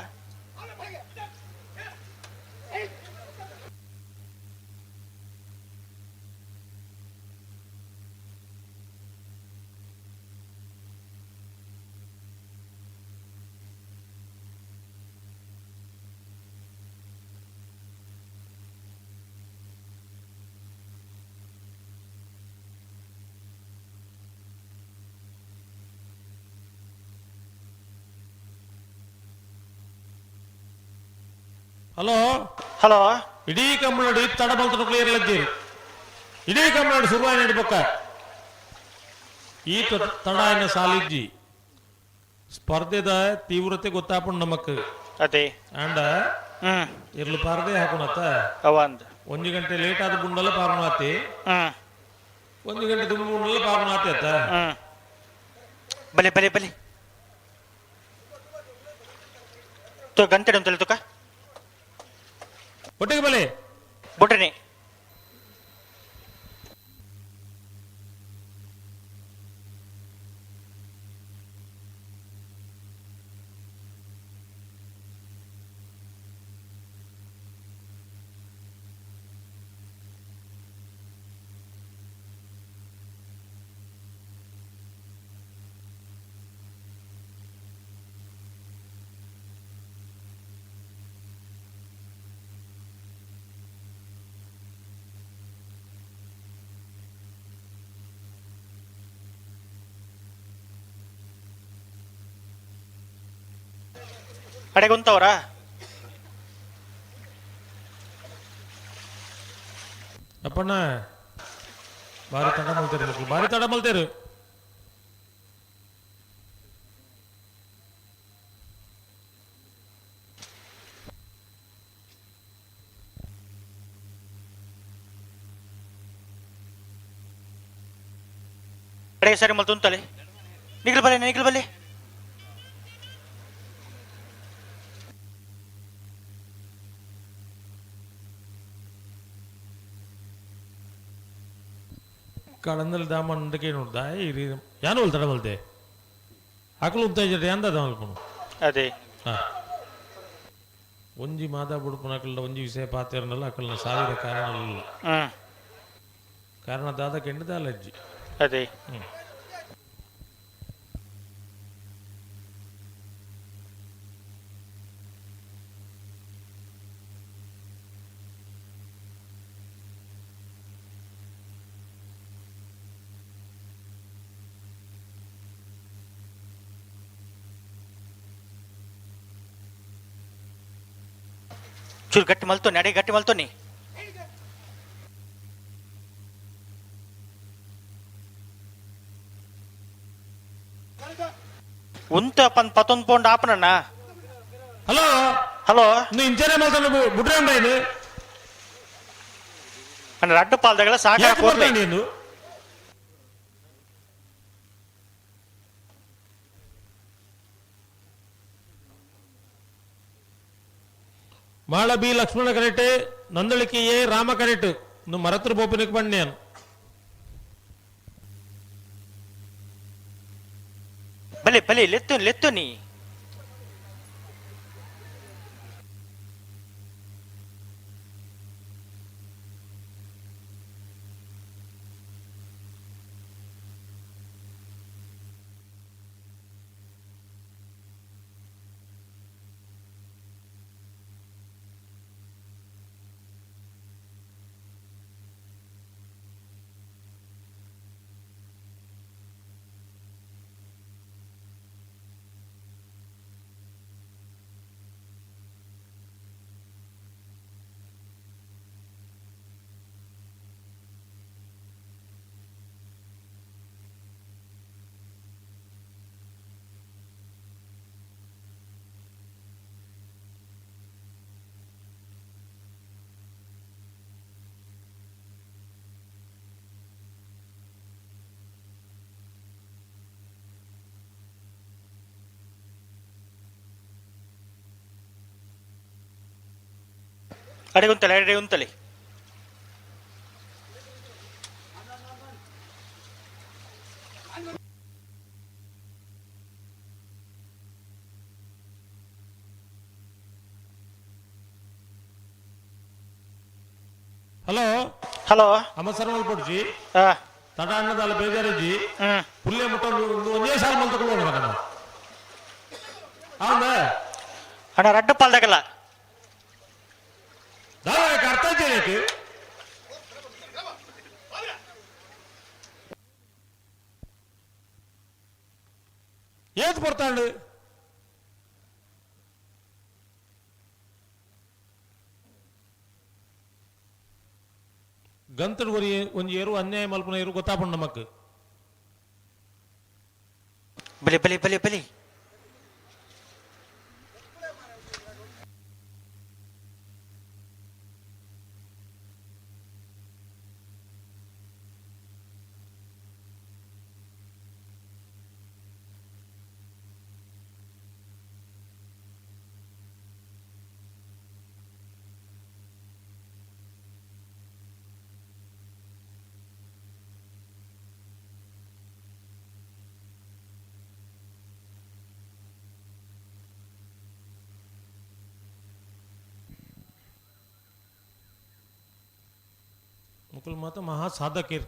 ಹಲೋ ಹಲೋ ಇಡೀ ಕಂಬಳಡು ತಡ ಬಲ್ತನ ಕ್ಲಿಯರ್ ಲಜ್ಜೇರಿ ಇಡೀ ಕಂಬಳಡು ಶುರುವಾಯಿ ನಡಿಬಕ್ಕ ಈ ತಡ ಸಾಲಿಜ್ಜಿ ಸ್ಪರ್ಧೆದ ತೀವ್ರತೆ ಗೊತ್ತಾಪುಂಡು ನಮಕ್ ಅದೇ ಅಂಡ ಇರ್ಲು ಪಾರದೆ ಹಾಕುನತ್ತ ಅವಂದ್ ಒಂದು ಗಂಟೆ ಲೇಟ್ ಆದ ಬುಂಡಲ ಪಾರ್ನಾತಿ ಒಂದು ಗಂಟೆ ತುಂಬ ಬುಂಡಲ ಪಾರ್ನಾತಿ ಅತ್ತ ಬಲೆ ಬಲೆ ಬಲೆ ತೋ ಗಂಟೆ ಉಂಟಲ್ಲ ತುಕ ಒಟ್ಟಿಗೆ ಬಲೆ ಬುಡ್ರನೆ ಅಡೆಗೆ ಉಂತವರಾ ಅಪ್ಪಣ್ಣ ಬಾರಿ ತಡ ಮಲ್ತೇರು ಮಕ್ಕಳು ಬಾರಿ ತಡ ಮಲ್ತೇರು. ಅಡೆ ಸರಿ ಮಲ್ತು ಉಂತಲೆ ನಿಗಲ್ ಬಲೆ ನಿಗಲ್ ಬಲೆ. ಕಳಂದಲ್ ದಾಮಂಡಕ್ಕೆ ನೋಡ್ದ ಈ ಯಾನು ತಡ ಮಲ್ತೆ ಅಕಲು ಉಂತ ಯಾಂದ ಮಲ್ಪನು ಅದೇ ಹಾ ಒಂಜಿ ಮಾತಾ ಬುಡುಪುನ ಅಕಲ್ನ ಒಂಜಿ ವಿಷಯ ಪಾತೆರನಲ್ಲ ಅಕಲ್ನ ಸಾವಿರ ಕಾರಣ ಕಾರಣ ದಾದ ಕೆಂಡದ ಅಲ್ಲಜ್ಜಿ ಅದೇ. ಚೂರು ಗಟ್ಟಿ ಮಲ್ತೋನಿ, ಅಡೆ ಗಟ್ಟಿ ಮಲ್ತೋನಿ. ಉಂತ ಪನ್ ಪತ್ತೊಂದು ಪೌಂಡ್ ಆಪನಣ್ಣ. ಹಲೋ ಹಲೋ, ನೀವು ಇಂಚನೆ ಮಲ್ತಾನೆ ಬುಡ್ರೆ ಉಂಡ ಇದು ಅಣ್ಣ ರಡ್ಡು ಪಾಲ್ದಾಗಲ ಸಾಕಾರ ಯಾಕೆ ನೀನು? ಮಾಳ ಬಿ ಲಕ್ಷ್ಮಣ ಕರೆಕ್ಟ್, ನಂದಳಿಕೆ ಎ ರಾಮ ಕರೆಕ್ಟ್. ಮರತ್ರ ಬೋಪನಿಗೆ ಬಣ್ಣೇನು ಬಲೆ ಬಲೆ ಲೆತ್ತು ಲೆತ್ತು ನೀ. ಅಡೆ ಉಂತಲೆ ಅಡೆ ಉಂತಲೆ. ಹಲೋ ಹಲೋ, ಅಮ್ಮ ಸರ್ ಪೊಡ್ಚಿ ತಡ ಅಣ್ಣದಲ್ಲ ಬೇಜಾರಿಜ್ಜಿ ಪುಲ್ಲೆ ಮುಟ್ಟ ಒಂದೇ ಸಾಲ ಮಲ್ತಕೊಳ್ಳೋಣ ಮಗನ. ಹೌದಾ ಅಣ್ಣ ರಡ್ಡು ಪಾಲ್ದಾಗಲ್ಲ ಅರ್ಥ ಆಯ್ತು. ಏತ್ ಬರ್ತಾಂಡು ಗಂತಡ್ ಒರಿ ಒಂಜಿ ಏರು ಅನ್ಯಾಯ ಮಲ್ಪುನ ಏರು ಗೊತ್ತಾಪುಂಡು ನಮಕ್. ಬಲೆ ಬಲೆ ಬಲೆ ಬಲೆ. ಮುಕುಲ್ ಮಾತ ಮಹಾ ಸಾಧಕಿರ್.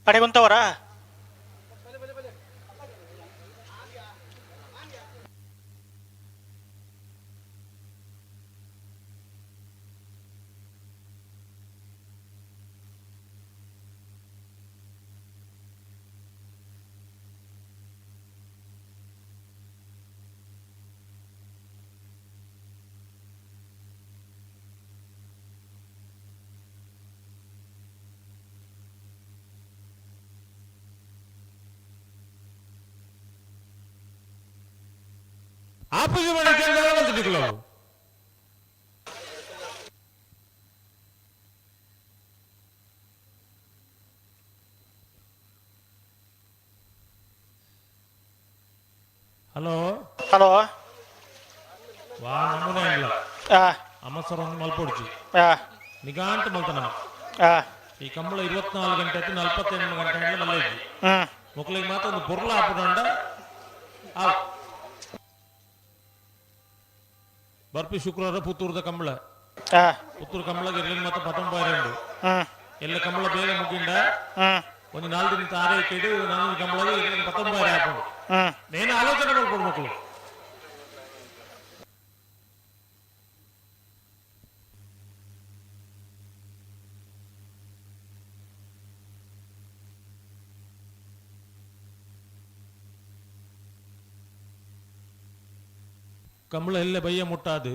ಅಡೆ ಉಂತವರಾ? ಆಪುಜಿ ಮಾಡಿ ಹಲೋ ಹಲೋ ವಾ ನಮೂನೆ ಇಲ್ಲ ಅಮಸರ ಒಂದು ಮಲ್ಪೊಡ್ಚಿ ನಿಗಾಂಟ ಮಲ್ತನ ಈ ಕಂಬಳ 24 ಗಂಟೆ ಆಯ್ತು 48 ಗಂಟೆ ಆಯ್ತು ಮಲ್ಲ ಇದ್ವಿ ಮಕ್ಕಳಿಗೆ ಮಾತ್ರ ಒಂದು ಬೊರ್ಲ ಹಾಪುಂಡ ಬರ್ಪಿ ಶುಕ್ರವಾರ ಪುತ್ತೂರ್ದ ಕಂಬಳ ಪುತ್ತೂರು ಕಂಬಳಗೆ ಇರ್ಲಿಲ್ಲ ಮಾತ್ರ 19 ಎಲ್ಲ ಕಂಬಳ ಬೇಗ ಮುಗಿಂಡ ಒಂದು 4 ದಿನ ತಾರೇ ಕೇಳಿ ನಾನು ಕಂಬಳಗೆ ಇರ್ಲಿಲ್ಲ 19 ಹಾಕೊಂಡು ನೇನು ಆಲೋಚನೆ ಮಾಡ್ಕೊಡು ಮಕ್ಕಳು. ಕಂಬಳ ಎಲ್ಲೇ ಬಯ್ಯ ಮುಟ್ಟಾದು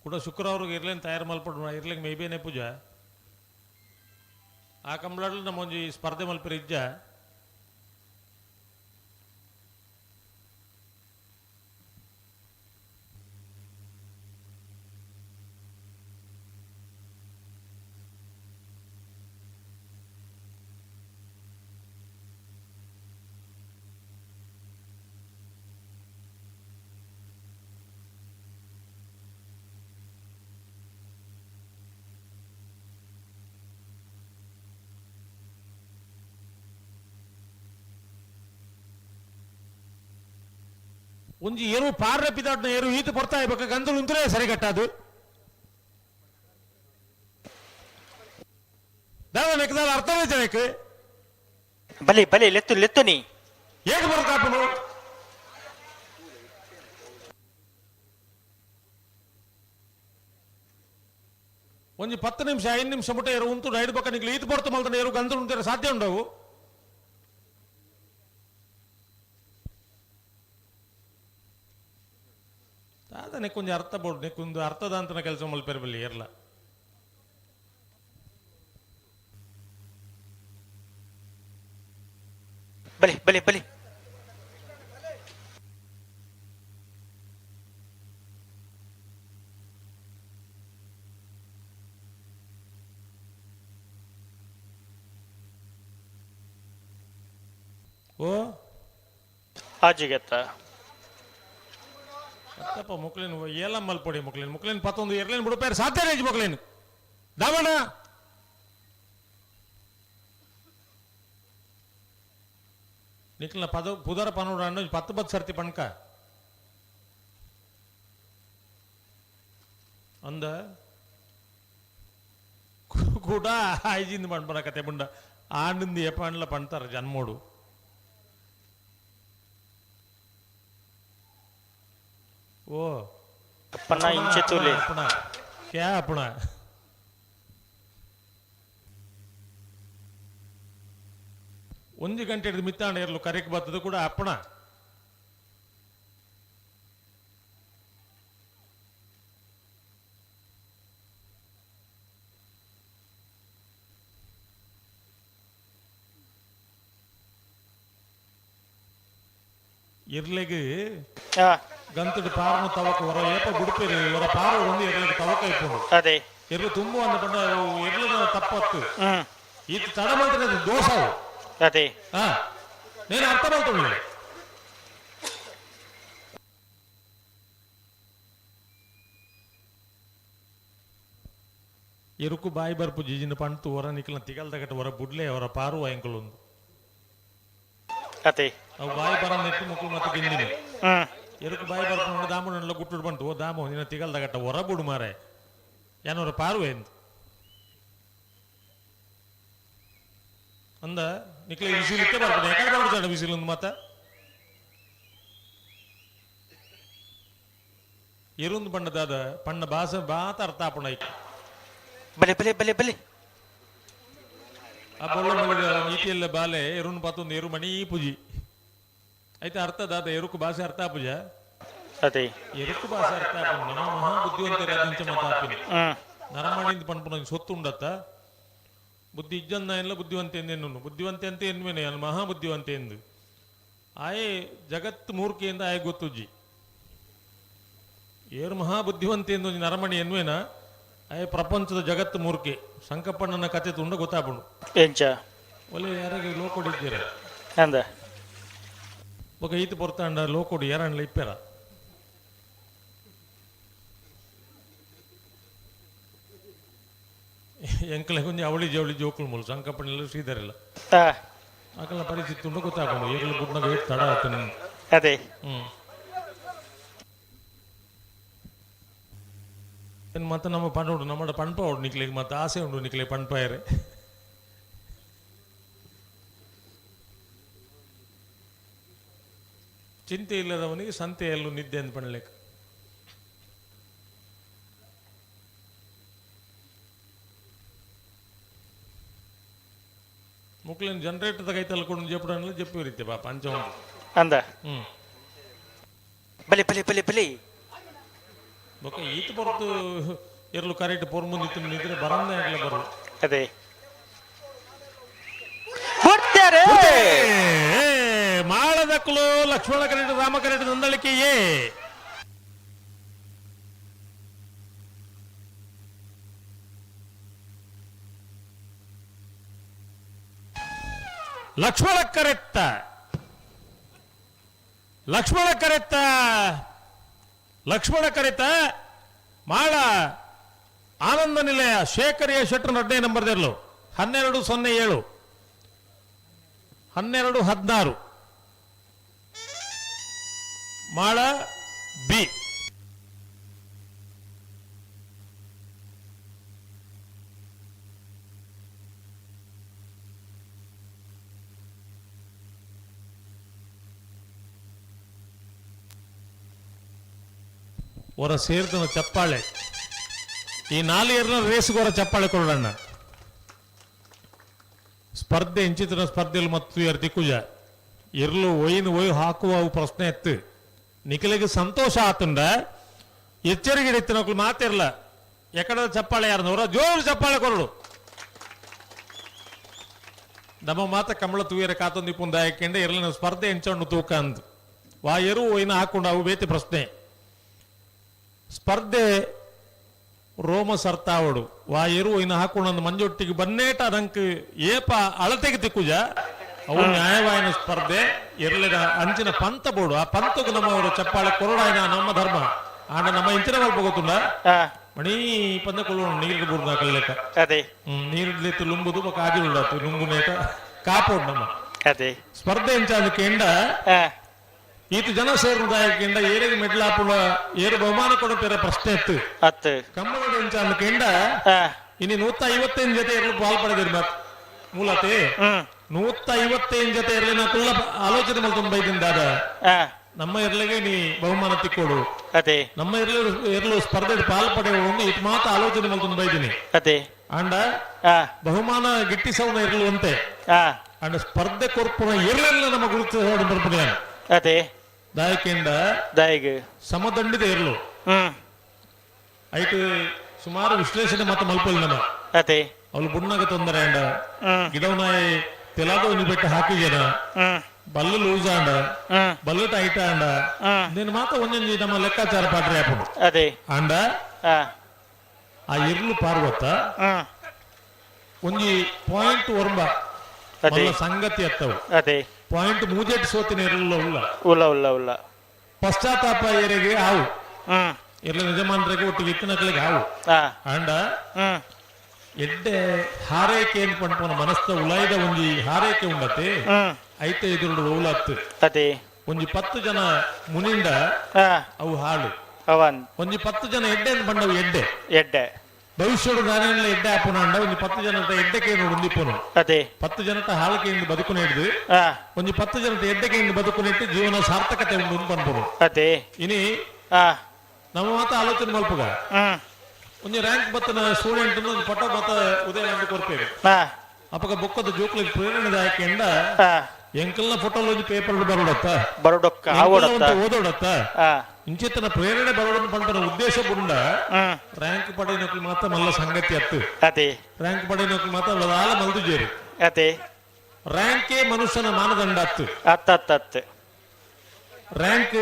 ಕೂಡ ಶುಕ್ರವಾರ ಇರ್ಲೇನು ತಯಾರು ಮಲ್ಪಡು ಇರ್ಲಿಕ್ಕೆ ಮೇಬೇನೆ ಪೂಜಾ ಆ ಕಂಬಳಲ್ಲಿ ನಮ್ಮ ಒಂಜಿ ಸ್ಪರ್ಧೆ ಮಲ್ಪಿರ ಇಜ್ಜ ಒಂಜಿ ಎರು ಪಾರ್ರೆ ಪಿದಾಟ್ನ ಎರು ಈತ ಪೊರ್ತಾ ಇರ್ಬೇಕು ಗಂಧಲು ಉಂತಲೇ ಸರಿಗಟ್ಟದು ದಾದ ನೆಕ್ಕದಾಲ ಅರ್ಥವೇ ಜನಕ್ಕೆ ಬಲಿ ಬಲಿ ಲೆತ್ತು ಲೆತ್ತು ನೀ ಹೇಗೆ ಬರ್ತಾಪನು ಒಂಜಿ 10 ನಿಮಿಷ 5 ನಿಮಿಷ ಮುಟ್ಟ ಎರು ಉಂತು ರೈಡ್ ಬಕ್ಕ ನಿಕ್ಲು ಈತ ಪೊರ್ತು ಮಲ್ತನ ಎರು ಗಂಧಲು ಉಂತರೆ ಸಾಧ್ಯ ಉಂಡವು ದಾದ ನೆಕ್ಕೊಂಜಿ ಅರ್ಥ ಬೋರ್ಡ್ ನೆಕ್ಕೊಂದು ಅರ್ಥದಾಂತನ ಕೆಲಸ ಮಲ್ಪೆರ್ ಬಲ್ಲಿ ಏರ್ಲ ಬಲಿ ಬಲಿ ಬಲಿ ಓ ಆಜಿಗೆತ್ತ ಅತ್ತಪ್ಪ ಮುಕ್ಲೇನು ಏಲ ಮಲ್ಪೊಡಿ ಮುಕ್ಲೇನು ಮುಕ್ಲೇನು ಪತ್ತೊಂದು ಎರ್ಲೇನು ಬಿಡುಪೇರು ಸಾಧ್ಯ ರೇಜ್ ಮುಕ್ಲೇನು ದಾವಣ ನಿಕ್ಲ ಪದ ಪುದರ ಪನೋಡ ಅಣ್ಣ 10 10 ಸರ್ತಿ ಪಣ್ಕ ಅಂದ ಕೂಡ ಐಜಿಂದ ಪಣ್ಪನ ಕತೆ ಬುಂಡ ಆಂಡಿಂದ ಏಪಾಂಡ್ಲ ಪಣ್ತಾರ ಜನ್ಮೋಡು ಓ ಅಪ್ಪನ ಇಂಚೆ ತೂಲೆ ಅಪ್ಪಣ ಕ್ಯಾ ಅಪ್ಪಣ ಒಂಜಿ ಗಂಟೆ ಹಿಡಿದು ಮಿತ್ತಾಂಡ ಇರಲು ಕರೆಕ್ ಬರ್ತದೆ ಕೂಡ ಅಪ್ಪಣ ಇರ್ಲೆಗ್ ಗಂತಡು ಪಾರನು ತವಕ ಹೊರ ಏಪ ಬುಡುಪೇರು ಹೊರ ಪಾರ ಒಂದು ಇರ್ಲೆಗ್ ತವಕ ಇಪ್ಪುಂಡು ಅದೇ ಇರ್ಲು ತುಂಬ ಅಂದ ಪಂಡ ಇರ್ಲದ ತಪ್ಪತ್ತು ಈತ ತಡ ಮಲ್ತಿನ ದೋಷ ಅವು. ಅದೇ ಹಾ నేను ಅರ್ಥ ಮಾಡ್ಕೊಳ್ಳಿ ಎರುಕು ಬಾಯಿ ಬರ್ಪು ಜಿಜಿನ ಪಂತು ಹೊರ ನಿಕ್ಲ ತಿಗಲ್ದಗಟ್ಟ ಹೊರ ಬುಡ್ಲೆ ಅವರ ಪಾರು ಎಂಕುಲೊಂದು ಅದೇ ಅವು ಬಾಯಿ ಬರ ನೆಟ್ಟು ಮುಕ್ಳು ಮತ್ತು ಗಿಂದಿನಿ ಎರುಕು ಬಾಯಿ ಬರ್ಪು ನೋಡು ದಾಮು ನಲ್ಲ ಗುಟ್ಟುಡು ಬಂತು ಓ ದಾಮು ನಿನ್ನ ತಿಗಲ್ದಗಟ್ಟ ಹೊರ ಬುಡು ಮಾರೆ ಯಾನವರ ಪಾರು ಎಂದು ಅಂದ ನಿಕ್ಲೆ ವಿಸಿಲ್ ಇತ್ತೆ ಬರ್ತದೆ ಯಾಕಂದ್ರೆ ಬರ್ತಾಳೆ ವಿಸಿಲ್ ಒಂದು ಮಾತ ಎರುಂದು ಬಣ್ಣದಾದ ಪಣ್ಣ ಬಾಸ ಬಾತ ಅರ್ಥ ಆಪುಣ ಐಕ್ ಬಲೆ ಬಲೆ ಬಲೆ ಬಲೆ ಆ ಬೊಳ್ಳ ಮಲ್ಲಿದ ನೀತಿಯಲ್ಲ ಬಾಲೆ ಎರುನ್ ಪಾತೊಂದು ಎರು ಮಣಿ ಪೂಜಿ ಐತೆ ಅರ್ಥ ದಾದ ಎರುಕು ಭಾಷೆ ಅರ್ಥ ಪೂಜ ಅದೇ ಎರುಕು ಭಾಷೆ ಅರ್ಥ ಆಪುಣ ನಮ್ಮ ಮಹಾ ಬುದ್ಧಿವಂತರ ಅದಿಂಚ ಮಾತ ಆಪಿನ ನರಮಣಿಂದ ಪಣ್ಪುನ ಸೊತ್ತು ಉಂಡತ್ತ ಬುದ್ಧಿ ಇಜ್ಜಂದ ಎಲ್ಲ ಬುದ್ಧಿವಂತೆ ಎಂದೆನ್ನು ಬುದ್ಧಿವಂತೆ ಅಂತ ಎನ್ನುವೇನೆ ನಾನು ಮಹಾ ಬುದ್ಧಿವಂತೆ ಎಂದು ಆಯೆ ಜಗತ್ತು ಮೂರ್ಖೆಯಿಂದ ಆಯೆ ಗೊತ್ತುಜ್ಜಿ. ಏರು ಮಹಾಬುದ್ಧಿವಂತೆ ಎಂದು ಒಂಜಿ ನರಮಣಿ ಎನ್ನುವೇನ ಅಯ್ಯ ಪ್ರಪಂಚದ ಜಗತ್ತು ಮೂರ್ಖೆ ಸಂಕಪ್ಪಣ್ಣನ ಕತೆ ತುಂಡ ಗೊತ್ತಾಪುಂಡು. ಎಂಚ ಒಲೆ ಯಾರಿಗೆ ಲೋಕೊಡಿದ್ದೀರ ಅಂದ ಬೊಕ ಈತ ಪೊರ್ತಾಂಡ ಲೋಕೊಡು ಯಾರಣ್ಲ ಇಪ್ಪೆರ ಎಂಕಲೆ ಕೊಂಚ ಅವಳಿ ಜವಳಿ ಜೋಕುಲು ಮೂಲು ಸಂಕಪ್ಪಣ್ಣೆಲ್ಲ ಶ್ರೀಧರೆಲ್ಲ ಆಕಲ್ನ ಪರಿಸ್ಥಿತಿ ಉಂಡು ಗೊತ್ತಾಪುಂಡು. ಏರ್ಲು ಬುಡ್ನಗ ಏಟ್ ತಡ ಆತನ. ಅದೇ ಮತ್ತೆ ನಮ್ಮ ಪಂಡ ಉಂಡು ನಮ್ಮ ಪಣ್ಪ ಉಂಡು ನಿಕ್ಲೆಗ್ ಮತ್ತೆ ಆಸೆ ಉಂಡು ನಿಕ್ಲೆ ಪಣ್ಪಾಯರೆ. ಚಿಂತೆ ಇಲ್ಲದವನಿಗೆ ಸಂತೆಯಲ್ಲೂ ನಿದ್ದೆ ಅಂತ ಪಣ್ಲೇಕ. ಮುಕ್ಲಿನ ಜನರೇಟರ್ ಕೈತಲ್ಲ ಕೊಂಡು ಜೆಪ್ಪಡಲ್ಲ ಜೆಪ್ಪಿ ಪಾಪ ಅಂಚ ಉಂಡು ಅಂದ ಬಲಿ ಬಲಿ ಬಲಿ ಬಲಿ ಬೊಕ ಈತ ಬೊರ್ತು ಎರ್ಲು ಕರೆಕ್ಟ್ ಪೊರ್ ಮುಂದಿತ್ತು ನಿದ್ರೆ ಬರಂದ ಆಗ್ಲ ಬರು. ಅದೇ ಬರ್ತಾರೆ ಮಾಳದಕ್ಕಲು ಲಕ್ಷ್ಮಣ ಕರೆಕ್ಟ್ ರಾಮ ಕರೆಕ್ಟ್ ನಂದಳಿಕೆಯೇ. ಲಕ್ಷ್ಮಣ ಕರೆತ್ತ ಲಕ್ಷ್ಮಣ ಕರೆತ್ತ ಲಕ್ಷ್ಮಣ ಕರೆತ ಮಾಳ ಆನಂದ ನಿಲಯ ಶೇಖರಿಯ ಶೆಟ್ಟರ್ 15 ನಂಬರ್ ದೆರ್ಲು 12:07 12:16 ಮಾಳ ಬಿ. ಹೊರ ಸೇರಿದ ಚಪ್ಪಾಳೆ ಈ ನಾಲ್ಯರ್ನ ರೇಸ್ಗೋರ ಚಪ್ಪಾಳೆ ಕೊಡೋಣ. ಸ್ಪರ್ಧೆ ಇಂಚಿತನ ಸ್ಪರ್ಧೆಯಲ್ಲಿ ಮತ್ತು ಎರ್ ದಿಕ್ಕುಜ ಎರ್ಲು ಒಯ್ನು ಒಯ್ ಹಾಕುವ ಅವು ಪ್ರಶ್ನೆ ಎತ್ತು ನಿಖಲಿಗೆ ಸಂತೋಷ ಆತಂಡ ಎಚ್ಚರಿಕೆ ಹಿಡಿತು ಮಾತಿರಲ್ಲ ಎಕಡ ಚಪ್ಪಾಳೆ ಯಾರನ್ನವರ ಜೋರು ಚಪ್ಪಾಳೆ ಕೊರಡು. ನಮ್ಮ ಮಾತ ಕಮಲ ತೂಯರ ಕಾತೊಂದು ಇಪ್ಪುಂದ ಯಾಕೆಂಡ ಎರ್ಲಿನ ಸ್ಪರ್ಧೆ ಎಂಚೊಂಡು ತೂಕ ಅಂದ್ ವಾ ಎರು ಒಯ್ನ ಹಾಕೊಂಡು ಅವು ಬೇತಿ ಪ್ರಶ್ನೆ. ಸ್ಪರ್ಧೆ ರೋಮ ಸರ್ತಾವಡು ವಾ ಎರು ಒಯ್ನ ಹಾಕೊಂಡು ಮಂಜೊಟ್ಟಿಗೆ ಬನ್ನೇಟ ನಂಕ್ ಏಪ ಅಳತೆಗೆ ತಿಕ್ಕುಜ ಅವು ನ್ಯಾಯವಾಯನ ಸ್ಪರ್ಧೆ ಎರ್ಲಿನ ಅಂಚಿನ ಪಂತ ಬೋಡು ಆ ಪಂತకు ನಮ್ಮವರು ಚಪ್ಪಾಳೆ ಕೊರಡಾಯನ ನಮ್ಮ ಧರ್ಮ ಆಂಡ ನಮ್ಮ ಇಂಚಿನ ಮಲ್ಪ ಗೊತ್ತುಂಡ ಮಣಿ ಪಂದ ಕೊಲ್ಲೋಣ ನೀರು ಬೂರ್ದ ಕಲ್ಲೆಕ್ಕ. ಅದೇ ನೀರು ಲುಂಬುದು ಬೊಕ ಆಜಿ ಉಳ್ಳಾತು ಲುಂಗು ನೇಟ ಕಾಪೋಡು ನಮ್ಮ ಅದೇ ಸ್ಪರ್ಧೆ ಎಂಚಾದ ಕೆಂಡ ಈತ ಜನ ಸೇರುದಾಯಕಿಂಡ ಏರಿಗೆ ಮೆಡ್ಲಾಪುಣ ಏರು ಬಹುಮಾನ ಕೊಡ ಪೇರ ಪ್ರಶ್ನೆ ಇತ್ತು ಅತ್ತು ಕಮ್ಮಳದ ಎಂಚಾದ ಕೆಂಡ ಇನಿ 155 ಜೊತೆ ಇರಲು ಪಾಲ್ ಪಡೆದಿರ್ ಮತ್ ಮೂಲತೆ 155 ಜೊತೆ ಇರಲಿ ಕುಲ್ಲ ಆಲೋಚನೆ ಮಲ್ತೊಂದು ಬೈದಿಂದ ದಾದ ನಮ್ಮ ಇರ್ಲಿಗೆ ನೀ ಬಹುಮಾನ ತಿಕ್ಕೋಡು ಅದೇ ನಮ್ಮ ಇರ್ಲು ಇರ್ಲು ಸ್ಪರ್ಧೆ ಪಾಲ್ ಪಡೆಯುವ ಇತ್ ಮಾತ ಆಲೋಚನೆ ಮಲ್ತೊಂದು ಬೈದಿನಿ. ಅದೇ ಅಂಡ ಬಹುಮಾನ ಗಿಟ್ಟಿಸವನ ಇರ್ಲು ಅಂತೆ ಅಂಡ ಸ್ಪರ್ಧೆ ಕೊರ್ಪುನ ಇರ್ಲಿಲ್ಲ ನಮ್ಮ ಗುರುತು ಬರ್ಪುನ. ಅದೇ ದಾಯಕಿಂದ ದಾಯಿಗ್ ಸಮದಂಡಿದ ಇರ್ಲು ಐಟ್ ಸುಮಾರು ವಿಶ್ಲೇಷಣೆ ಮತ್ತೆ ಮಲ್ಪಲ್ ನಮ್ಮ. ಅದೇ ಅವಳು ಬುಣ್ಣಗ ತೊಂದರೆ ಅಂಡ ಗಿಡವನಾಯಿ ತೆಲಾದ ಒಂದು ಬೆಟ್ಟ ಹಾಕಿಜನ ಬಲ್ಲು ಲೂಸ್ ಆಂಡ ಬಲ್ಲು ಟೈಟ್ ಆಂಡ నేను ಮಾತ ಒಂದೊಂದು ನಮ್ಮ ಲೆಕ್ಕಾಚಾರ ಪಾಟ್ರೆ ಆಪುಂಡು. ಅದೇ ಅಂಡ ಆ ಇರ್ಲು ಪಾರ್ವತ ಒಂಜಿ ಪಾಯಿಂಟ್ ಒರ್ಂಬ ಮಲ್ಲ ಸಂಗತಿ ಅತ್ತವು. ಅದೇ ಪಾಯಿಂಟ್ ಮೂಜೆಟ್ ಸೋತಿನ ಇರ್ಲ ಉಲ್ಲ ಉಲ್ಲ ಉಲ್ಲ ಉಲ್ಲ ಪಶ್ಚಾತ್ತಾಪ ಏರಿಗೆ ಹಾವು ಇರ್ಲ ಯಜಮಾನರಿಗೆ ಒಟ್ಟಿಗೆ ಇತ್ತಿನಕ್ಲಿಗೆ ಹಾವು ಅಂಡ ಎಡ್ಡೆ ಹಾರೈಕೆ ಅಂತ ಪಂಪನ ಮನಸ್ಸ ಉಲಾಯ್ದ ಒಂಜಿ ಹಾರೈಕೆ ಉಂಡತೆ ಐತೆ ಎದುರುಡು ಓಲಾತ್. ಅದೇ ಒಂಜಿ 10 ಜನ ಮುನಿಂಡ ಅವು ಹಾಳು ಅವನ್ ಒಂಜಿ 10 ಜನ ಎಡ್ಡೆ ಅಂತ ಬಂಡವು ಎಡ್ಡೆ ಎಡ್ಡೆ ಭವಿಷ್ಯಡು ನಾನೇನ ಎಡ್ಡೆ ಆಪುನ ಅಂಡ ಒಂಜಿ 10 ಜನ ಎಡ್ಡೆಕೆ ನೋಡು ಅದೇ 10 ಜನಟ ಹಾಳಕೆಯಿಂದ ಬದುಕು ಹಿಡಿದು ಒಂಜಿ 10 ಜನಟ ಎಡ್ಡೆಕೆಯಿಂದ ಬದುಕು ನೆಟ್ಟು ಜೀವನ ಸಾರ್ಥಕತೆ ಉಂಡು ಅಂತ ಪನ್ಪುನು. ಅದೇ ಇನಿ ನಮ್ಮ ಮಾತ ಆಲೋಚನೆ ಮಲ್ಪುಗ ಒಂಜಿ ರ್ಯಾಂಕ್ ಬತ್ತನ ಸ್ಟೂಡೆಂಟ್ ಒಂದು ಪಟ ಮತ ಉದಯ ಅಂತ ಕೊರ್ಪೇರು ಅಪಗ ಬೊಕ್ಕದ ಜೋಕ್ಲಿಗೆ ಪ್ರೇರಣೆದಾಯಕೆಂಡ ಎಂಕಲ್ನ ಫೋಟೋ ಒಂಜಿ ಪೇಪರ್ ಬರೋಡತ್ತ ಬರೋಡಕ್ಕ ಓದೋಡತ್ತ ಇಂಚಿತನ ಪ್ರೇರಣೆ ಬರೋಡ ಪಂಪನ ಉದ್ದೇಶ ಬುಂಡ ರ್ಯಾಂಕ್ ಪಡೆಯನಕ್ಲು ಮಾತ್ರ ಮಲ್ಲ ಸಂಗತಿ ಅತ್ತು. ಅದೇ ರ್ಯಾಂಕ್ ಪಡೆಯನಕ್ಲು ಮಾತ್ರ ವದಾಲ ಮಲ್ದು ಜೇರು. ಅದೇ ರ್ಯಾಂಕೇ ಮನುಷ್ಯನ ಮಾನದಂಡ ಅತ್ತು. ಅತ್ತ ಅತ್ತ ರ್ಯಾಂಕ್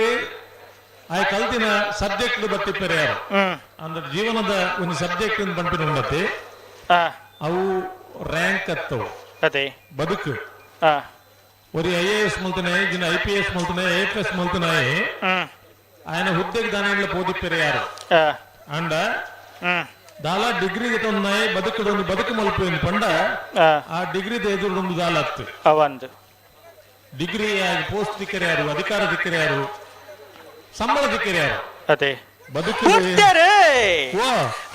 ಆಯ್ ಕಲ್ತಿನ ಸಬ್ಜೆಕ್ಟ್ ಬತ್ತಿಪ್ಪರೆ ಯಾರು ಅಂದ್ರೆ ಜೀವನದ ಒಂದು ಸಬ್ಜೆಕ್ಟ್ ಪಂಪಿನ ಉಂಡತಿ ಅವು ರ್ಯಾಂಕ್ ಅತ್ತವು ಅದೇ ಬದುಕು ಒರಿ I A S ಮಲ್ತನೆ Jina I P S ಮಲ್ತನೆ I F S ಮಲ್ತನೆ ఆయన ಹುದ್ದೆಗೆ ದಾನ ಪೋದಿಪ್ಪರೆ ಯಾರು ಅಂಡ ದಾಲ ಡಿಗ್ರಿ ఉన్నాయి ಬದುಕುಡು ಬದುಕು ಮಲ್ಪು ಪಂಡ ಆ ಡಿಗ್ರಿ ಎದುರುಂದು ದಾಲ ಅತ್ತು ಅವಂದು ಡಿಗ್ರಿ ಪೋಸ್ಟ್ ದಿಕ್ಕರೆ ಯಾರು ಅಧಿಕಾರ ದಿಕ್ಕರೆ ಯಾರು ಸಂಬಳ ದಿಕ್ಕರೆ ಯಾರು ಅದೇ ಬದುಕು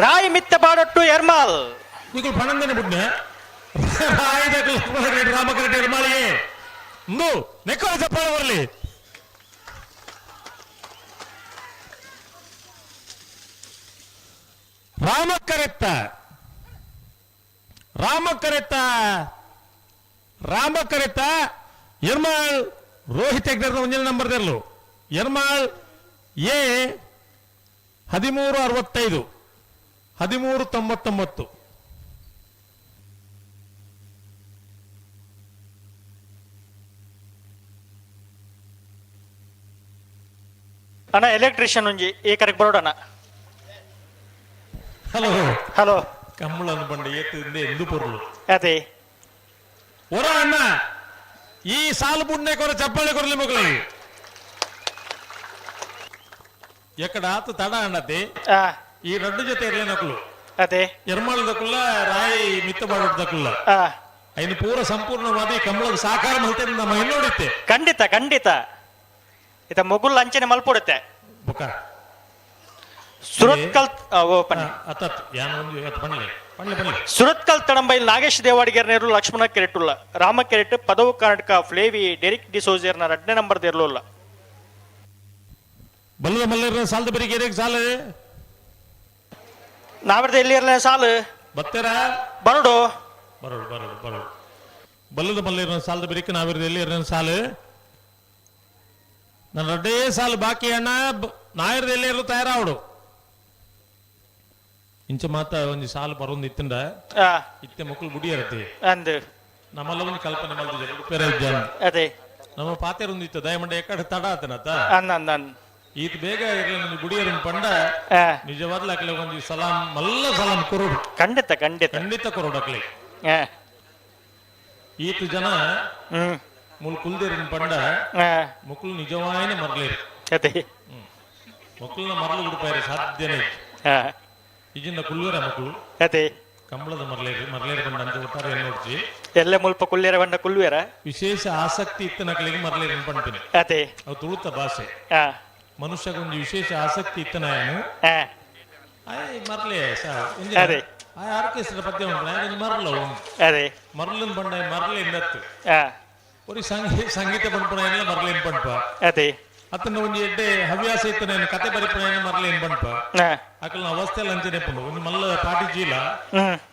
ರಾಯಿ ಮಿತ್ತ ಬಾಡೊಟ್ಟು ಎರ್ಮಾಲ್ ನಿಕುಲು ಪಣಂದನೆ ಬುಡ್ನೆ ರಾಯದ ರಾಮಕರೆಡ್ಡಿ ಎರ್ಮಾಳಿಯೇ ಇಂದು ನೆಕ್ಕೋ ಚಪ್ಪಾಳೆ ಬರಲಿ. ರಾಮಕರೆತ್ತ ರಾಮಕರೆತ್ತ ರಾಮಕರೆತ್ತ ಎರ್ಮಾಳ್ ರೋಹಿತ್ ಹೆಗ್ಡೆರ್ನ ಒಂದಿನ ನಂಬರ್ ತೆರಲು ಎರ್ಮಾಳ್ ಎ 1365 1399. ಅಣ್ಣ ಎಲೆಕ್ಟ್ರಿಷಿಯನ್ ಒಂಜಿ ಈ ಕರೆಕ್ ಬರೋಡಣ. ಹಲೋ ಹಲೋ ಕಮ್ಮಳನ್ನು ಬಂಡ ಏತಿಂದೆ ಎಂದು ಪೊರ್ಲು ಅದೇ ಒರ ಅಣ್ಣ ಈ ಸಾಲು ಬುಡ್ನೆ ಕೊರ ಚಪ್ಪಾಳೆ ಕೊರಲಿ ಮಗಳಿಗೆ ಎಕ್ಕಡ ಆತು ತಡ ಅಣ್ಣತಿ ಈ ರಡ್ಡು ಜೊತೆ ಇರ್ಲೇನಕುಲು ಅದೇ ಎರ್ಮಾಳ್ ದಕುಲ್ಲ ರಾಯಿ ಮಿತ್ತ ಬಾಡೋದಕುಲ್ಲ ಐನು ಪೂರ ಸಂಪೂರ್ಣವಾದ ಈ ಕಂಬಳದ ಸಾಕಾರ ಮಲ್ತೆ ನಮ್ಮ ಹೆಣ್ಣೋಡಿತ್ತೆ. ಖಂಡಿತ ಖಂಡಿತ ಇತ ಮೊಗುಲ್ ಅಂಚನೆ ಮಲ್ಪೊಡುತ್ತೆ ಬೊಕ ಸುರತ್ಕಲ್ ಅತ್ತತ್ ಯಾನ ಒಂದು ಅತ್ ಪಣ್ಲೆ ಪಣ್ಲೆ ಪಣ್ಲೆ. ಸುರತ್ಕಲ್ ತಡಂಬೈಲ್ ನಾಗೇಶ್ ದೇವಾಡಿಗರ್ ನೇರು ಲಕ್ಷ್ಮಣ ಕೆರೆಟುಲ್ಲ ರಾಮ ಕೆರೆಟ್ ಪದವು ಕರ್ನಾಟಕ ಫ್ಲೇವಿ ಡೆರಿಕ್ ಡಿಸೋಜರ್ನ 2ನೇ ನಂಬರ್ ದೇರ್ಲುಲ್ಲ. ಬಲ್ಲದ ಮಲ್ಲರ ಸಾಲದ ಬರಿಗೆ ಸಾಲ ನಾವಿರ್ದ ಎಲ್ಲಿ ಇರಲೇ ಸಾಲು ಬತ್ತೆರ ಬರಡು ಬರೋಡು ಬರೋಡು ಬರೋಡು ಬಲ್ಲದ ಮಲ್ಲರ ಸಾಲದ ಬರಿಕೆ ನಾವಿರ್ದ ಎಲ್ಲಿ ಇರಲಿನ ಸಾಲು ನನ್ನ ರಡ್ಡೇ ಸಾಲು ಬಾಕಿ ಅಣ್ಣ ನಾಯಿರ್ದ ಎಲ್ಲಿ ಇರಲು ತಯಾರಾವಡು ಇಂಚ ಮಾತ ಒಂಜಿ ಸಾಲು ಬರೋಂದು ಇತ್ತಂಡ ಇತ್ತೆ ಮಕ್ಕಳು ಬುಡಿಯರತಿ ಅಂದು ನಮ್ಮಲ್ಲ ಒಂದು ಕಲ್ಪನೆ ಮಲ್ದಿದೆ ಉಡುಪೇರ ಇದ್ದಾನೆ ಅದೇ ನಮ್ಮ ಪಾತೆರೊಂದು ಇತ್ತು ದಯಮಂಡ ಎಕ್ಕಡೆ ತಡ ಆತನತ ಅಂದ ಅಂದ ಅಂದ ಈತ ಬೇಗ ಇರಲಿ ಒಂದು ಗುಡಿಯರನ್ ಪಂಡ ನಿಜವಾದ್ಲ ಅಕ್ಲೆ ಒಂದು ಸಲಾಂ ಮಲ್ಲ ಸಲಾಂ ಕೊರೋಡು ಖಂಡಿತ ಖಂಡಿತ ಖಂಡಿತ ಕೊರೋಡು ಅಕ್ಲೆ ಈತ ಜನ ಮುಲ್ ಕುಲ್ದೇರನ್ ಪಂಡ ಮುಕುಲ್ ನಿಜವಾಯಿನ ಮರ್ಲೇರು ಅದೇ ಮಕ್ಕಳನ್ನ ಮರಳು ಉಡುಪಾಯರೆ ಸಾಧ್ಯನೇ ಇಜಿಂದ ಕುಲ್ವೇರ ಮಕ್ಕಳು ಅದೇ ಕಂಬಳದ ಮರಲೇರು ಮರಲೇರು ಬಂಡ ಅಂತ ಒಟ್ಟಾರೆ ನೋಡ್ಚಿ ಎಲ್ಲ ಮುಲ್ಪ ಕುಲ್ಲೇರ ಬಂಡ ಕುಲ್ವೇರ ವಿಶೇಷ ಆಸಕ್ತಿ ಇತ್ತು ನಕಲಿಗೆ ಮರಲೇರು ಪಂಪಿನ ಅದೇ ಅವು ತುಳುತ ಭಾಷೆ ಮನುಷ್ಯಗೊಂದು ವಿಶೇಷ ಆಸಕ್ತಿ ಇತ್ತನಾಯನು ಆಯ್ ಮರ್ಲೆ ಅದೇ. ಆಯ್ ಆರ್ಕೆಸ್ಟ್ರಾ ಪದ್ಯ ಉಂಟು ಆಯ್ ಮರಲ ಅದೇ ಮರಲನ್ ಬಂಡ ಮರಲೆ ಇಂದತ್ತು ಒರಿ ಸಂಗೀತ ಪಂಪನ ಎಲ್ಲ ಮರಲೇನ್ ಪಂಪ ಅದೇ ಅತನ ಒಂಜಿ ಎಡ್ಡೆ ಹವ್ಯಾಸ ಇತ್ತನೇನು ಕತೆ ಬರಿಪನ ಮರಲೇನ್ ಪಂಪ ಅಕಲ್ನ ಅವಸ್ಥೆ ಅಂಚನೆ ಪುಂಡು ಒಂಜಿ ಮಲ್ಲ ಪಾಟಿ ಚೀಲ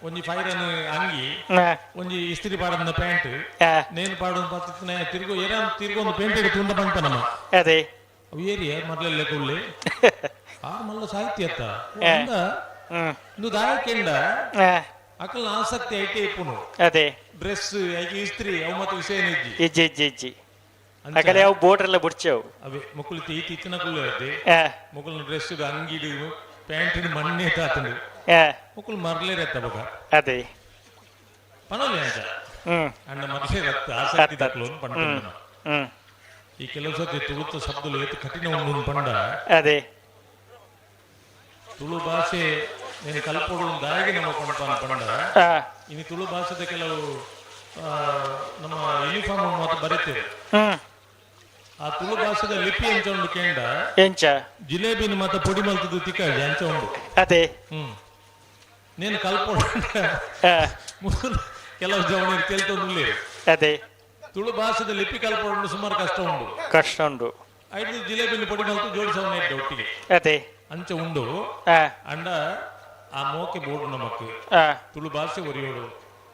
ಒಂಜಿ ಫೈರನ್ ಅಂಗಿ ಒಂಜಿ ಇಸ್ತ್ರಿ ಪಾಡನ್ನ ಪ್ಯಾಂಟ್ ನೇನು ಪಾಡನ್ ಪತ್ತಿನ ತಿರುಗು ಏನ ತಿರುಗು ಒಂದು ಪೇಂಟ್ ತುಂಡ ಪಂಪ ನಮ್ಮ ಅದೇ ಅವು ಏರಿಯ ಮರಲೆಲ್ಲ ಕುಳ್ಳಿ ಆ ಮಲ್ಲ ಸಾಹಿತ್ಯ ಅತ್ತ ಇಂದು ದಾಯಕೆಂಡ ಅಕಲ್ನ ಆಸಕ್ತಿ ಐಟೆ ಇಪ್ಪುನು ಅದೇ ಡ್ರೆಸ್ ಐಕೆ ಇಸ್ತ್ರಿ ಅವು ಮತ್ತು ವಿಷಯ ಇಜ್ಜಿ ಇಜ್ಜಿ ಇಜ್ಜಿ ಇಜ್ಜಿ ಅಕಲೆ ಅವು ಬೋರ್ಡರ್ ಎಲ್ಲ ಬುಡ್ಚವು ಅವೇ ಮುಕುಲು ತೀತಿ ಇತ್ತಿನ ಕುಳ್ಳು ಅದೇ ಮುಕುಲ್ನ ಡ್ರೆಸ್ ಅಂಗಿಡು ಪ್ಯಾಂಟ್ ಮಣ್ಣೆ ತಾತಂಡು ಮುಕುಲು ಮರಲೇ ರತ್ತ ಬಗ ಅದೇ ಪಣಲೆ ಅಂತ ಅಣ್ಣ ಮರಲೇ ರತ್ತ ಆಸಕ್ತಿ ದಾಖಲು ಪಂಡ ಈ ಕೆಲವು ಸತಿ ತುಳುತ ಶಬ್ದಲು ಏತು ಕಠಿಣ ಉಂಡು ಪಂಡ ಅದೇ ತುಳು ಭಾಷೆ ನೀನು ಕಲ್ಪೊಡು ದಾಗಿ ನಮ್ಮ ಪಂಡ ಪಂಡ ಇನ್ನು ತುಳು ಭಾಷೆದ ಕೆಲವು ನಮ್ಮ ಯೂನಿಫಾರ್ಮ್ ಮಾತ್ರ ಬರೀತೇವೆ ಆ ತುಳು ಭಾಷೆದ ಲಿಪಿ ಎಂಚ ಉಂಡು ಕೇಂಡ ಎಂಚ ಜಿಲೇಬಿನ ಮಾತ ಪೊಡಿ ಮಲ್ತದ್ದು ತಿಕ್ಕ ಎಂಚ ಉಂಡು ಅದೇ ನೀನು ಕಲ್ಪೊಡು ಕೆಲವು ಜವಳಿ ತೆಲ್ತೊಂದು ಅದೇ ತುಳು ಭಾಷೆದ ಲಿಪಿ ಕಲ್ಪೊಡು ಸುಮಾರು ಕಷ್ಟ ಉಂಡು ಕಷ್ಟ ಉಂಡು ಐದು ಜಿಲೇಬಿನ ಪೊಡಿ ಮಲ್ತು ಜೋಡಿಸವನ್ನ ಇದ್ದ ಒಟ್ಟಿಗೆ ಅದೇ ಅಂಚ ಉಂಡು ಅಂಡ ಆ ಮೋಕೆ ಬೋರ್ಡು ನಮಕ್ ತುಳು ಭಾಷೆ ಒರಿಯೋಡು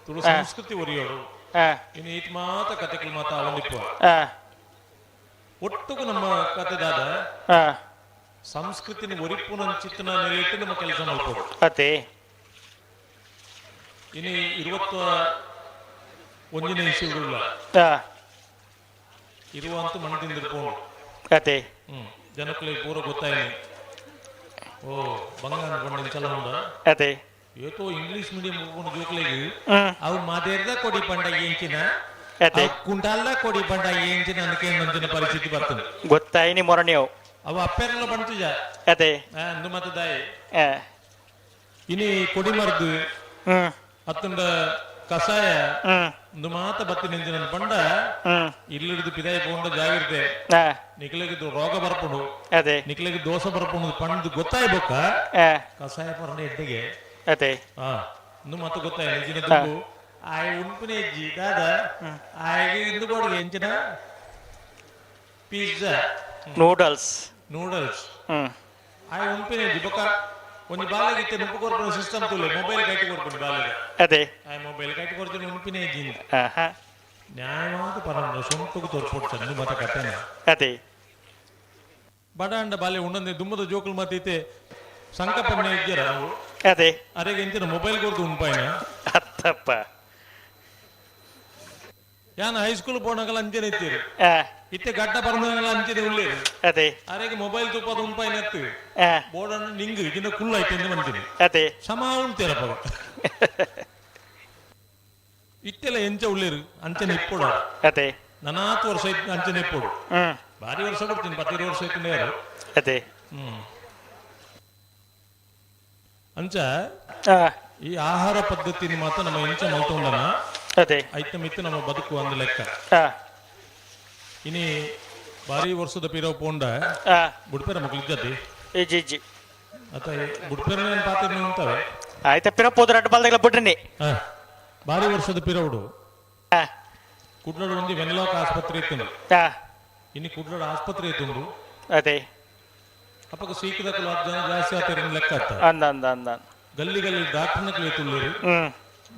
ತುಳು ಸಂಸ್ಕೃತಿ ಒರಿಯೋಡು ಇನ್ನು ಈತ ಮಾತ ಕತೆಗಳು ಮಾತ ಅವನಿಪ್ಪ ಒಟ್ಟುಗು ನಮ್ಮ ಕತೆದಾದ ಸಂಸ್ಕೃತಿನ ಒರಿಪುನ ಚಿತ್ತನ ನೆಲೆಯಿಟ್ಟು ನಮ್ಮ ಕೆಲಸ ಮಾಡ್ಬೋದು ಅದೇ ಇನ್ನು 21ನೇ ಇಸ್ವಿಡುಲ್ಲ ಇರುವಂತ ಮಣ್ಣು ತಿಂದಿರ್ಪೋಣ ಅದೇ ಜನಕ್ಕುಲೆಗ್ ಪೂರ ಗೊತ್ತಾಯಿನಿ. ಓ ಬಂಗಾರ ಪಂಡ ಇಂಚಲ ಉಂಡ. ಅದೇ. ಏತೋ ಇಂಗ್ಲಿಷ್ ಮೀಡಿಯಂ ಉಪ್ಪುನ ಜೋಕ್ಲೆಗ್ ಅವು ಮಾದೇರ್ದ ಕೊಡಿ ಪಂಡ ಎಂಚಿನ, ಅದೇ. ಅವು ಕುಂಟಾಲ್ದ ಕೊಡಿ ಪಂಡ ಎಂಚಿನ ಅನ್ಕೆ ನಂಚಿನ ಪರಿಸ್ಥಿತಿ ಬರ್ತದೆ. ಗೊತ್ತಾಯಿನಿ ಮೊರನಿ ಅವು. ಅವು ಅಪ್ಪೆರ್ಲ ಪಂತುಜ. ಅದೇ. ಅಂದು ಮತ್ತೆ ದಾಯಿ. ಇನಿ ಕೊಡಿ ಮರ್ದು ಅತ್ತಂಡ ಕಷಾಯ ಇಂದು ಮಾತ ಬತ್ತಿ ನೆಂಚಿನ ಪಂಡ ಇಲ್ಲಿಡ್ದು ಪಿದಾಯಿ ಪೋಂಡ ಜಾಗಿರ್ತೆ. ನಿಕ್ಲೆಗ್ ರೋಗ ಬರ್ಪುಂಡು. ಅದೇ. ನಿಕ್ಲೆಗ್ ದೋಷ ಬರ್ಪುಂಡು ಪಂಡ್ ಗೊತ್ತಾಯ್ ಬೊಕ್ಕ ಕಷಾಯ ಪರಂಡ ಎಡ್ಡೆಗೆ. ಅದೇ. ಇಂದು ಮಾತ ಗೊತ್ತಾಯ್ ನೆಂಚಿನ ದುಂಬು ಆಯ್ ಉಣ್ಪುನೆ ಇಜ್ಜಿ ದಾದ ಆಯ್ಗೆ ಇಂದು ಬೋಡ್ಗೆ ಎಂಚಿನ ಪಿಜ್ಜಾ ನೂಡಲ್ಸ್ ನೂಡಲ್ಸ್ ಆಯ್ ಉಣ್ಪುನೆ ಇಜ್ಜಿ ಬೊಕ್ಕ ಒಂಜಿ ಬಾಲೆಗೆ ಇತ್ತೆ ನುಪ್ಪು ಕೊರ್ಪುನ ಸಿಸ್ಟಮ್ ತುಲೆ ಮೊಬೈಲ್ ಕೈಟ್ ಕೊರ್ಪುಂಡು ಬಾಲೆಗೆ. ಅದೇ. ಆಯ್ ಮೊಬೈಲ್ ಕೈಟ್ ಕೊರ್ತಿನ ಉಣ್ಪಿನೆ ಇಜ್ಜಿ ನ್ಯಾಯವಾದ ಪರಂಡ ಸೊಂಟುಗು ತೋರ್ಪೊಡ್ಚ ಇಂದು ಮಾತ ಕತೆನೆ. ಅದೇ. ಬಡಾಂಡ ಬಾಲೆ ಉಂಡಂದೆ ದುಮ್ಮದ ಜೋಕುಲು ಮಾತ ಇತ್ತೆ ಸಂಕಪನ್ನೆ ಇಜ್ಜರ ಅವು. ಅದೇ. ಅರೆಗೆ ಎಂಚಿನ ಮೊಬೈಲ್ ಕೊರ್ದು ಉಣ್ಪಾಯಿನ. ಅತ್ತಪ್ಪ. ಯಾನ್ ಹೈಸ್ಕೂಲ್ ಪೋನಾಗಲ ಅಂಚೆನೆ ಇತ್ತೀರಿ. ಇತ್ತೆ ಗಡ್ಡ ಪರಂದನಗಲ ಅಂಚೆನೆ ಉಳ್ಳೇರು. ಅದೇ. ಅರೆಗೆ ಮೊಬೈಲ್ ತೂಪದ ಉಣ್ಪಾಯಿನ ಎತ್ತು. ಬೋರ್ಡನ್ನು ನಿಂಗು ಇಜಿನ ಕುಳ್ಳು ಆಯ್ತು ಎಂದು ಮಂತೀನಿ. ಅದೇ. ಸಮ ಉಣ್ತೀರಪ್ಪ. ಇತ್ತೆಲ್ಲ ಎಂಚ ಉಳ್ಳೇರು ಅಂಚನೆ ಇಪ್ಪೊಡು. ಅದೇ. ನನಾತ್ ವರ್ಷ ಇತ್ತು ಅಂಚನೆ ಇಪ್ಪೊಡು. ಭಾರಿ ವರ್ಷ ಕೊಡ್ತೀನಿ 10 ವರ್ಷ ಇತ್ತು ಯಾರು. ಅದೇ. ಅಂಚ ಈ ಆಹಾರ ಪದ್ಧತಿನ ಮಾತ್ರ ನಮ್ಮ ಎಂಚ ಮಲ್ತೊಂಡನ. ಅದೇ. ಐತ ಮಿತ್ತು ನಮ್ಮ ಬದುಕು ಅಂದ ಲೆಕ್ಕ. ಇನಿ ಭಾರಿ ವರ್ಷದ ಪಿರವು ಪೋಂಡ ಬುಡ್ಪೇರ ಮಕ್ಳು ಇದ್ದತಿ. ಇಜ್ಜಿ ಇಜ್ಜಿ. ಅತ ಬುಡ್ಪೇರ ಪಾತ್ರ ಉಂಟವೆ. ಆಯ್ತ ಪಿರ ಪೋದ್ರ ಅಡ್ಡ ಬಾಲ್ದಾಗಲ ಬಿಡ್ರಿ. ಭಾರಿ ವರ್ಷದ ಪಿರವುಡು ಕುಡ್ಲಡು ಒಂಜಿ ವೆನ್ಲಾಕ್ ಆಸ್ಪತ್ರೆ ಇತ್ತು. ಇನಿ ಕುಡ್ಲಡು ಆಸ್ಪತ್ರೆ ಇತ್ತು. ಅದೇ. ಅಪ್ಪಗ ಸೀಕದಕ್ಕಲು 10 ಜನ ಜಾಸ್ತಿ ಆತರ ಲೆಕ್ಕ ಆತ. ಅಂದ ಅಂದ ಅಂದ. ಗಲ್ಲಿ ಗಲ್ಲಿ ಡಾಕ್ಟರ್ನ ತುಳ್ಳೇರು.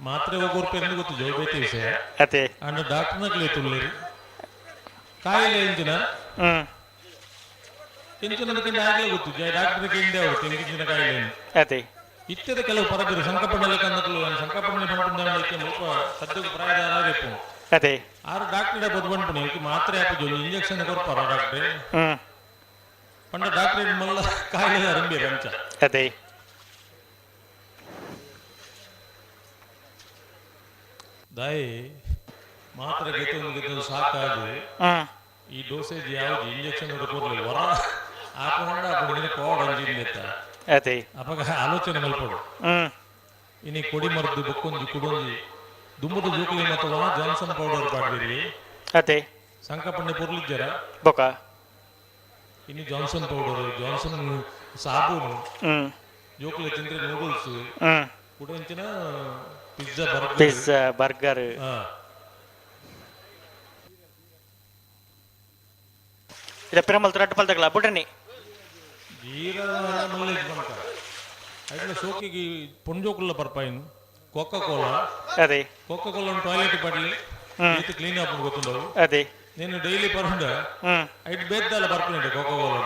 ಮಾತ್ರೆ ಹೋಗೋರ್ ಪೇರ್ನ ಗೊತ್ತು ಜೋಬೇತಿ ವಿಷಯ. ಅದೇ. ಅಂಡ ಡಾಕ್ಟರ್ನ ತುಳ್ಳೇರು. ಕಾಯಿಲೆ ಎಂಚಿನ ಎಂಚಿನ ಆಗಲೇ ಗೊತ್ತು ಜಯ ಡಾಕ್ಟರ್ ಹಿಂದೆ ಹೋಗುತ್ತೆ ಎಂಚಿನ ಕಾಯಿಲೆ. ಅದೇ. ಇತ್ಯದ ಕೆಲವು ಪರದಿರು ಸಂಕಪಣ್ಣಲೆ ಕಂದಕಲು ಸಂಕಪಣ್ಣೆ ಪಂಪುಂಡ ಮುಲ್ಪ ಸದ್ಯಕ್ಕೆ ಪ್ರಾಯದ ಇಪ್ಪು. ಅದೇ. ಆರು ಡಾಕ್ಟರ್ ಬೊದ್ ಬಂದ್ಪುಣಿ ಮಾತ್ರೆ ಆಪುಜಿ ಒಂಜಿ ಇಂಜೆಕ್ಷನ್ ಕೊರ್ಪಾರ ಡಾಕ್ಟ್ರೆ. ಪಂಡ ಡಾಕ್ಟರ್ ಮಲ್ಲ ಕಾಯಿಲೆ ಅರಂಬಿರ ಅಂಚ. ಅದೇ. ದಾಯಿ ಮಾತ್ರೆ ಗೆತ್ತೊಂದು ಗೆತ್ತೊಂದು ಸಾಕಾದು ಈ ಡೋಸೇಜ್ ಯಾವ್ದು ಇಂಜೆಕ್ಷನ್ ಕೊರ್ಲಿ ವರ ಆಪುಂಡ ಆಪುಂಡು ಕೋಡ್ ಅಂಜಿಂದೆತ್ತ. ಅದೇ. ಅಪಗ ಆಲೋಚನೆ ಮಲ್ಪೊಡು. ಇನಿ ಕೊಡಿ ಮರ್ದು ಬೊಕ್ಕೊಂಜಿ ಕುಡೊಂಜಿ ದುಮ್ಮದ ಜೋಕುಲಿ ಮತ್ತು ವಾ ಜಾನ್ಸನ್ ಪೌಡರ್ ಪಾಡ್ದಿರಿ. ಅದೇ. ಸಂಕಪಣ್ಣೆ ಪೊರ್ಲಿಜ್ಜರ ಬೊಕ ಇನಿ ಜಾನ್ಸನ್ ಪೌಡರ್ ಜಾನ್ಸನ್ ಸಾಬೂನು ಜೋಕುಲಿ ತಿಂದ್ರೆ ನೂಡಲ್ಸ್ ಕುಡಂಚಿನ ಪಿಜ್ಜಾ ಬರ್ಗರ್ ಪಿಜ್ಜಾ ಬರ್ಗರ್. ಇದ ಪಿರಮಲ್ ರಡ್ಡು ಪಲ್ದಗಲ ಬುಡ್ರನಿ. ಜೀರ ಮಲ್ಲೇಜ್ ಬಂಕ ಐಟ್ಲ ಶೋಕಿಗೆ ಪೊಂಜೋಕುಲ್ಲ ಬರ್ಪಾಯಿನು ಕೋಕಾ ಕೋಲಾ. ಅದೇ. ಕೋಕಾ ಕೋಲಾ ಟಾಯ್ಲೆಟ್ ಪಡ್ಲಿ ಈತ ಕ್ಲೀನ್ ಆಪುಂಡು ಗೊತ್ತುಂಡವು. ಅದೇ. నేను ಡೈಲಿ ಪರಂಡ ಐಟ್ ಬೇದ್ದಾಲ ಬರ್ಪುಂಡು ಕೋಕಾ ಕೋಲಾ.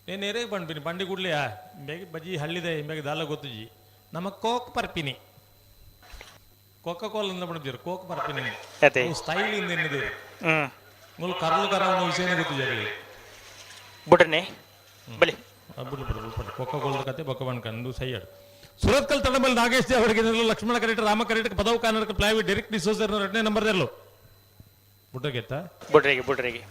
నేను ಎರೆ ಪಂಪಿನಿ ಪಂಡಿ ಕೂಡ್ಲೆ ಬೇಗ ಬಜ್ಜಿ ಹಳ್ಳಿದೆ ಬೇಗ ದಾಲ ಗೊತ್ತುಜಿ ನಮ್ಮ ಕೋಕ್ ಪರ್ಪಿನಿ ಕೋಕಾ ಕೋಲಾ ಅಂದ ಪಂಡಿರು ಕೋಕ್ ಪರ್ಪಿನಿ. ಅದೇ. ಸ್ಟೈಲ್ ಇಂದ ಎನ್ನಿದೆ ಮುಲ್ ಕರ್ಲು ಕರವನ ವಿಷಯನೇ ಗೊತ್ತು ಜಾಗಲಿ. ಬುಡ್ರನಿ ಬಲಿ ಬಿಡು ಬಿಡು ಬಿಡು ಕೋಕಾ ಕೋಲದ ಕತೆ ಬೊಕ್ಕ ಕಂದು ಸೈಯಡ್. ಸುರತ್ಕಲ್ ತಂಡಮಲ್ ನಾಗೇಶ್ ಅವರಿಗೆ ಲಕ್ಷ್ಮಣ ಕರೆಟ್ ರಾಮ ಕರೆಟ್ ಪದವು ಕಾನರ್ಕ ಪ್ಲಾವಿ ಡೆರಿಕ್ ಡಿಸೋಜರ್ 2ನೇ ನಂಬರ್ ದೆರ್ಲು ಬುಡ್ರಗೆತ್ತ ಬುಡ್ರಿಗೆ ಬುಡ್ರಿಗೆ.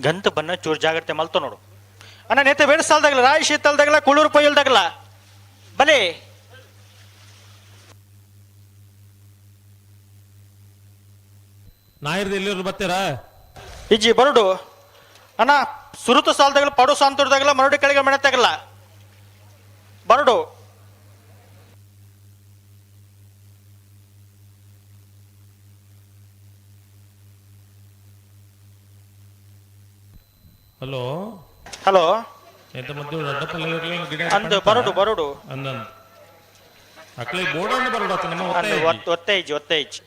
ಗಂತ ಬನ್ನ ಚೂರು ಜಾಗ್ರತೆ ಮಲ್ತೋ ನೋಡು. ಅಣ್ಣ ನೇತೆ ಬೇಡ ಸಾಲ್ದಾಗಲ್ಲ ರಾಯಿ ಶೀತಲ್ದಾಗಲ್ಲ ಕುಳೂರು ಪೊಯ್ಯಲ್ದಾಗಲ್ಲ ಬಲೆ. ನಾಯಿರ್ದು ಎಲ್ಲಿರು ಬರ್ತೀರಾ? ಇಜ್ಜಿ ಬರುಡು ಅಣ್ಣ. ಸುರುತ ಸಾಲ್ದಾಗಲ್ಲ ಪಡು ಸಾಂತುರ್ದಾಗಲ್ಲ ಮರಡಿ ಕೆಳಗೆ ಮೆಣತಾಗಲ್ಲ ಬರುಡು. ಹಲೋ ಹಲೋ ಎಂತ ಮದ್ದು ಅಡ್ಡಪಲ್ಲ ಗಿಡ ಅಂದು ಬರೋಡು ಬರೋಡು ಅಂದನ್ ಅಕ್ಲೆ ಬೋರ್ಡನ್ನು ಬರೋಡು ಆತ ನಮ್ಮ ಅಂದು ಒತ್ತೆ ಇಜ್ಜಿ ಒತ್ತೆ ಇಜ್ಜಿ